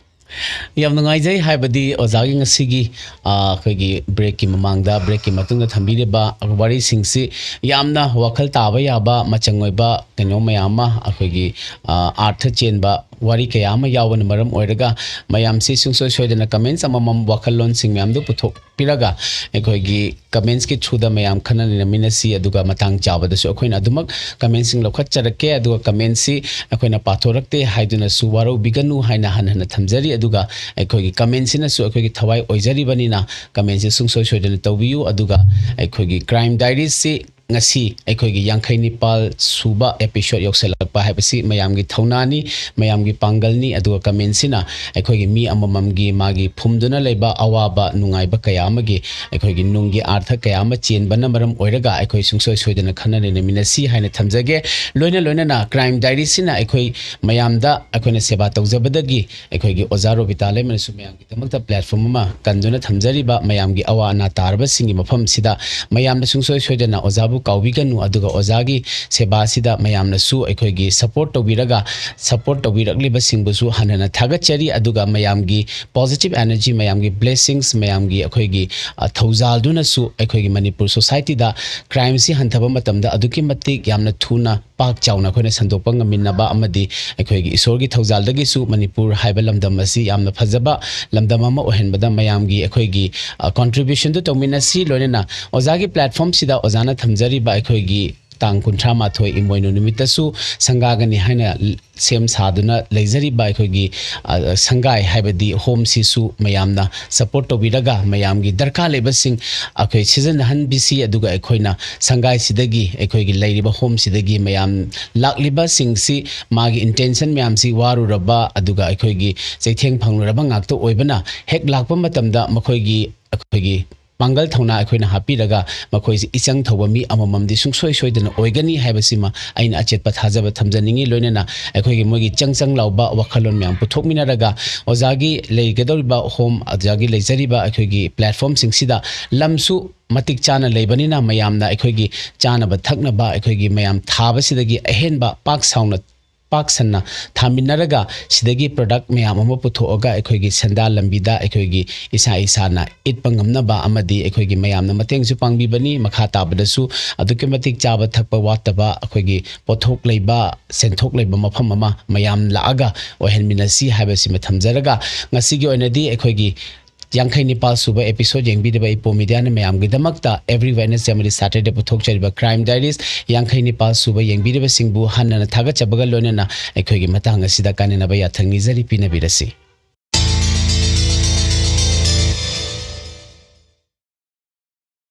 ꯌꯥꯝ ꯅꯨꯡꯉꯥꯏꯖꯩ, ꯍꯥꯏꯕꯗꯤ ꯑꯣꯖꯥꯒꯤ ꯉꯁꯤꯒꯤ, ꯑ, ꯑꯩꯈꯣꯏꯒꯤ breakꯀꯤ ꯃꯃꯥꯡꯗ, breakꯀꯤ ꯃꯇꯨꯡꯗ ꯊꯝꯕꯤꯔꯤꯕ ꯋꯥꯔꯤꯁꯤꯡꯁꯤ ꯌꯥꯝꯅ ꯋꯥꯈꯜ ꯇꯥꯕ ꯌꯥꯕ, ꯃꯆꯪ ꯑꯣꯏꯕ ꯀꯩꯅꯣ ꯃꯌꯥꯝ ꯑꯃ, ꯑꯩꯈꯣꯏꯒꯤ, ꯑ, ꯑꯥꯔꯊ ꯆꯦꯟꯕ ꯋꯥꯔꯤ ꯀꯌꯥ ꯑꯃ ꯌꯥꯎꯕꯅ ꯃꯔꯝ ꯑꯣꯏꯔꯒ, ꯃꯌꯥꯝꯁꯤ ꯁꯨꯡꯁꯣꯏ ꯁꯣꯏꯗꯅ comments ꯑꯃꯃꯝ, ꯋꯥꯈꯜꯂꯣꯟꯁꯤꯡ ꯃꯌꯥꯝꯗꯨ ꯄꯨꯊꯣꯛꯄꯤꯔꯒ, ꯑꯩꯈꯣꯏꯒꯤ commentsꯀꯤ throughꯗ ꯃꯌꯥꯝ ꯈꯟꯅ ꯅꯩꯅꯃꯤꯟꯅꯁꯤ꯫ ꯑꯗꯨꯒ ꯃꯇꯥꯡ ꯆꯥꯕꯗꯁꯨ ꯑꯩꯈꯣꯏꯅ ꯑꯗꯨꯃꯛ commentsꯁꯤꯡ ꯂꯧꯈꯠꯆꯔꯛꯀꯦ꯫ ꯑꯗꯨꯒ commentsꯁꯤ ꯑꯩꯈꯣꯏꯅ ꯄꯥꯊꯣꯔꯛꯇꯦ ꯍꯥꯏꯗꯨꯅꯁꯨ ꯋꯥꯔꯧꯕꯤꯒꯅꯨ ꯍꯥꯏꯅ ꯍꯟꯅ ꯍꯟꯅ ꯊꯝꯖꯔꯤ꯫ ꯑꯗꯨꯒ ꯑꯩꯈꯣꯏꯒꯤ commentsꯁꯤꯅꯁꯨ ꯑꯩꯈꯣꯏꯒꯤ ꯊꯋꯥꯏ ꯑꯣꯏꯖꯔꯤꯕꯅꯤꯅ, commentsꯁꯤ ꯁꯨꯡꯁꯣꯏ ꯁꯣꯏꯗꯅ ꯇꯧꯕꯤꯌꯨ꯫ ꯑꯗꯨꯒ ꯑꯩꯈꯣꯏꯒꯤ Crime Diariesꯁꯤ ꯉꯁꯤ ꯑꯩꯈꯣꯏꯒꯤ ꯌꯥꯡꯈꯩ ꯅꯤꯄꯥꯜ ꯁꯨꯕ episode ꯌꯧꯁꯜꯂꯛꯄ ꯍꯥꯏꯕꯁꯤ ꯃꯌꯥꯝꯒꯤ ꯊꯧꯅꯥꯅꯤ, ꯃꯌꯥꯝꯒꯤ ꯄꯥꯡꯒꯜꯅꯤ꯫ ꯑꯗꯨꯒ commentsꯁꯤꯅ ꯑꯩꯈꯣꯏꯒꯤ ꯃꯤ ꯑꯃꯃꯝꯒꯤ ꯃꯥꯒꯤ ꯐꯨꯝꯗꯨꯅ ꯂꯩꯕ ꯑꯋꯥꯕ ꯅꯨꯡꯉꯥꯏꯕ ꯀꯌꯥ ꯑꯃꯒꯤ, ꯑꯩꯈꯣꯏꯒꯤ ꯅꯨꯡꯒꯤ ꯑꯥꯔꯊ ꯀꯌꯥ ꯑꯃ ꯆꯦꯟꯕꯅ ꯃꯔꯝ ꯑꯣꯏꯔꯒ, ꯑꯩꯈꯣꯏ ꯁꯨꯡꯁꯣꯏ ꯁꯣꯏꯗꯅ ꯈꯟꯅ ꯅꯩꯅꯃꯤꯟꯅꯁꯤ ꯍꯥꯏꯅ ꯊꯝꯖꯒꯦ꯫ ꯂꯣꯏꯅ ꯂꯣꯏꯅꯅ Crime Diariesꯁꯤꯅ ꯑꯩꯈꯣꯏ ꯃꯌꯥꯝꯗ ꯑꯩꯈꯣꯏꯅ ꯁꯦꯕꯥ ꯇꯧꯖꯕꯗꯒꯤ ꯑꯩꯈꯣꯏꯒꯤ ꯑꯣꯖꯥ ꯔꯣꯕꯤꯇꯥ ꯂꯩꯃꯅꯁꯨ ꯃꯌꯥꯝꯒꯤꯗꯃꯛꯇ platform ꯑꯃ ꯀꯟꯗꯨꯅ ꯊꯝꯖꯔꯤꯕ, ꯃꯌꯥꯝꯒꯤ ꯑꯋꯥ ꯑꯅꯥ ꯇꯥꯔꯕꯁꯤꯡꯒꯤ ꯃꯐꯝꯁꯤꯗ ꯃꯌꯥꯝꯅ ꯁꯨꯡꯁꯣꯏ ꯁꯣꯏꯗꯅ ꯑꯣꯖꯥꯕꯨ ꯀꯥꯎꯕꯤꯒꯅꯨ꯫ ꯑꯗꯨꯒ ꯑꯣꯖꯥꯒꯤ ꯁꯦꯕꯥꯁꯤꯗ ꯃꯌꯥꯝꯅꯁꯨ ꯑꯩꯈꯣꯏꯒꯤ ꯁꯄꯣꯔꯠ ꯇꯧꯕꯤꯔꯒ, ꯁꯄꯣꯔꯠ ꯇꯧꯕꯤꯔꯛꯂꯤꯕꯁꯤꯡꯕꯨꯁꯨ ꯍꯟꯅ ꯍꯟꯅ ꯊꯥꯒꯠꯆꯔꯤ꯫ ꯑꯗꯨꯒ ꯃꯌꯥꯝꯒꯤ ꯄꯣꯖꯤꯇꯤꯚ ꯑꯦꯅꯔꯖꯤ, ꯃꯌꯥꯝꯒꯤ ꯕ꯭ꯂꯦꯁꯤꯡꯁ, ꯃꯌꯥꯝꯒꯤ ꯑꯩꯈꯣꯏꯒꯤ, ꯑ, ꯊꯧꯖꯥꯜꯗꯨꯅꯁꯨ ꯑꯩꯈꯣꯏꯒꯤ ꯃꯅꯤꯄꯨꯔ ꯁꯣꯁꯥꯏꯇꯤꯗ ꯀ꯭ꯔꯥꯏꯝꯁꯤ ꯍꯟꯊꯕ ꯃꯇꯝꯗ ꯑꯗꯨꯛꯀꯤ ꯃꯇꯤꯛ ꯌꯥꯝꯅ ꯊꯨꯅ ꯄꯥꯛ ꯆꯥꯎꯅ ꯑꯩꯈꯣꯏꯅ ꯁꯟꯗꯣꯛꯄ ꯉꯝꯃꯤꯟꯅꯕ ꯑꯃꯗꯤ ꯑꯩꯈꯣꯏꯒꯤ ꯏꯁꯣꯔꯒꯤ ꯊꯧꯖꯥꯜꯗꯒꯤꯁꯨ ꯃꯅꯤꯄꯨꯔ ꯍꯥꯏꯕ ꯂꯝꯗꯝ ꯑꯁꯤ ꯌꯥꯝꯅ ꯐꯖꯕ ꯂꯝꯗꯝ ꯑꯃ ꯑꯣꯏꯍꯟꯕꯗ ꯃꯌꯥꯝꯒꯤ ꯑꯩꯈꯣꯏꯒꯤ, ꯑ, ꯀꯣꯟꯇ꯭ꯔꯤꯕ꯭ꯌꯨꯁꯟꯗꯨ ꯇꯧꯃꯤꯟꯅꯁꯤ꯫ ꯂꯣꯏꯅꯅ ꯑꯣꯖꯥꯒꯤ ꯄ꯭ꯂꯦꯠꯐꯣꯝꯁꯤꯗ ꯑꯣꯖꯥꯅ ꯊꯝꯖꯔꯤꯕ ꯑꯩꯈꯣꯏꯒꯤ ꯇꯥꯡ ꯀꯨꯟꯊ꯭ꯔꯥ ꯃꯥꯊꯣꯏ ꯏꯃꯣꯏꯅꯨ ꯅꯨꯃꯤꯠꯇꯁꯨ ꯁꯪꯒꯥꯒꯅꯤ ꯍꯥꯏꯅ ꯁꯦꯝ ꯁꯥꯗꯨꯅ ꯂꯩꯖꯔꯤꯕ ꯑꯩꯈꯣꯏꯒꯤ, ꯑ, ꯁꯪꯒꯥꯏ ꯍꯥꯏꯕꯗꯤ ꯍꯣꯝꯁꯤꯁꯨ ꯃꯌꯥꯝꯅ ꯁꯄꯣꯔꯠ ꯇꯧꯕꯤꯔꯒ ꯃꯌꯥꯝꯒꯤ ꯗꯔꯀꯥꯔ ꯂꯩꯕꯁꯤꯡ ꯑꯩꯈꯣꯏ ꯁꯤꯖꯤꯟꯅꯍꯟꯕꯤꯁꯤ꯫ ꯑꯗꯨꯒ ꯑꯩꯈꯣꯏꯅ ꯁꯪꯒꯥꯏꯁꯤꯗꯒꯤ, ꯑꯩꯈꯣꯏꯒꯤ ꯂꯩꯔꯤꯕ ꯍꯣꯝꯁꯤꯗꯒꯤ ꯃꯌꯥꯝ ꯂꯥꯛꯂꯤꯕꯁꯤꯡꯁꯤ ꯃꯥꯒꯤ ꯏꯟꯇꯦꯟꯁꯟ ꯃꯌꯥꯝꯁꯤ ꯋꯥꯔꯨꯔꯕ, ꯑꯗꯨꯒ ꯑꯩꯈꯣꯏꯒꯤ ꯆꯩꯊꯦꯡ ꯐꯪꯂꯨꯔꯕ ꯉꯥꯛꯇ ꯑꯣꯏꯕꯅ, ꯍꯦꯛ ꯂꯥꯛꯄ ꯃꯇꯝꯗ ꯃꯈꯣꯏꯒꯤ, ꯑꯩꯈꯣꯏꯒꯤ ꯄꯥꯡꯒꯜ ꯊꯧꯅꯥ ꯑꯩꯈꯣꯏꯅ ꯍꯥꯞꯄꯤꯔꯒ ꯃꯈꯣꯏꯁꯤ ꯏꯆꯪ ꯊꯧꯕ ꯃꯤ ꯑꯃꯃꯝꯗꯤ ꯁꯨꯡꯁꯣꯏ ꯁꯣꯏꯗꯅ ꯑꯣꯏꯒꯅꯤ ꯍꯥꯏꯕꯁꯤꯃ ꯑꯩꯅ ꯑꯆꯦꯠꯄ ꯊꯥꯖꯕ ꯊꯝꯖꯅꯤꯡꯏ꯫ ꯂꯣꯏꯅꯅ ꯑꯩꯈꯣꯏꯒꯤ ꯃꯣꯏꯒꯤ ꯆꯪ ꯆꯪ ꯂꯥꯎꯕ ꯋꯥꯈꯜꯂꯣꯟ ꯃꯌꯥꯝ ꯄꯨꯊꯣꯛꯃꯤꯟꯅꯔꯒ ꯑꯣꯖꯥꯒꯤ ꯂꯩꯒꯗꯧꯔꯤꯕ ꯍꯣꯝ, ꯑꯣꯖꯥꯒꯤ ꯂꯩꯖꯔꯤꯕ ꯑꯩꯈꯣꯏꯒꯤ ꯄ꯭ꯂꯦꯠꯐꯣꯝꯁꯤꯡꯁꯤꯗ ꯂꯝꯁꯨ ꯃꯇꯤꯛ ꯆꯥꯅ ꯂꯩꯕꯅꯤꯅ ꯃꯌꯥꯝꯅ ꯑꯩꯈꯣꯏꯒꯤ ꯆꯥꯅꯕ ꯊꯛꯅꯕ ꯑꯩꯈꯣꯏꯒꯤ ꯃꯌꯥꯝ ꯊꯥꯕꯁꯤꯗꯒꯤ ꯑꯍꯦꯟꯕ ꯄꯥꯛ ꯁꯥꯎꯅ ꯄꯥꯛ ꯁꯟꯅ ꯊꯥꯃꯤꯟꯅꯔꯒ ꯁꯤꯗꯒꯤ ꯄ꯭ꯔꯗꯛ ꯃꯌꯥꯝ ꯑꯃ ꯄꯨꯊꯣꯛꯑꯒ ꯑꯩꯈꯣꯏꯒꯤ ꯁꯦꯟꯗꯥꯟ ꯂꯝꯕꯤꯗ ꯑꯩꯈꯣꯏꯒꯤ ꯏꯁꯥ ꯏꯁꯥꯅ ꯏꯠꯄ ꯉꯝꯅꯕ ꯑꯃꯗꯤ ꯑꯩꯈꯣꯏꯒꯤ ꯃꯌꯥꯝꯅ ꯃꯇꯦꯡꯁꯨ ꯄꯥꯡꯕꯤꯕꯅꯤ꯫ ꯃꯈꯥ ꯇꯥꯕꯗꯁꯨ ꯑꯗꯨꯛꯀꯤ ꯃꯇꯤꯛ ꯆꯥꯕ ꯊꯛꯄ ꯋꯥꯠꯇꯕ, ꯑꯩꯈꯣꯏꯒꯤ ꯄꯣꯠꯊꯣꯛ ꯂꯩꯕ, ꯁꯦꯟꯊꯣꯛ ꯂꯩꯕ ꯃꯐꯝ ꯑꯃ ꯃꯌꯥꯝ ꯂꯥꯛꯑꯒ ꯑꯣꯏꯍꯟꯃꯤꯟꯅꯁꯤ ꯍꯥꯏꯕꯁꯤꯃ ꯊꯝꯖꯔꯒ, ꯉꯁꯤꯒꯤ ꯑꯣꯏꯅꯗꯤ ꯑꯩꯈꯣꯏꯒꯤ ꯌꯥꯡꯈꯩ ꯅꯤꯄꯥꯜ ꯁꯨꯕ episode ꯌꯦꯡꯕꯤꯔꯤꯕ ꯏꯄꯣ ꯃꯤꯗꯤꯌꯥꯅ ꯃꯌꯥꯝꯒꯤꯗꯃꯛꯇ every Wednesday ꯑꯃꯗꯤ Saturday ꯄꯨꯊꯣꯛꯆꯔꯤꯕ Crime Diaries ꯌꯥꯡꯈꯩ ꯅꯤꯄꯥꯜ ꯁꯨꯕ ꯌꯦꯡꯕꯤꯔꯤꯕꯁꯤꯡꯕꯨ ꯍꯟꯅ ꯍꯟꯅ ꯊꯥꯒꯠꯆꯕꯒ ꯂꯣꯏꯅꯅ ꯑꯩꯈꯣꯏꯒꯤ ꯃꯇꯥꯡ ꯑꯁꯤꯗ ꯀꯥꯏꯅꯅꯕ ꯌꯥꯊꯪ ꯅꯤꯖꯔꯤ, ꯄꯤꯅꯕꯤꯔꯁꯤ꯫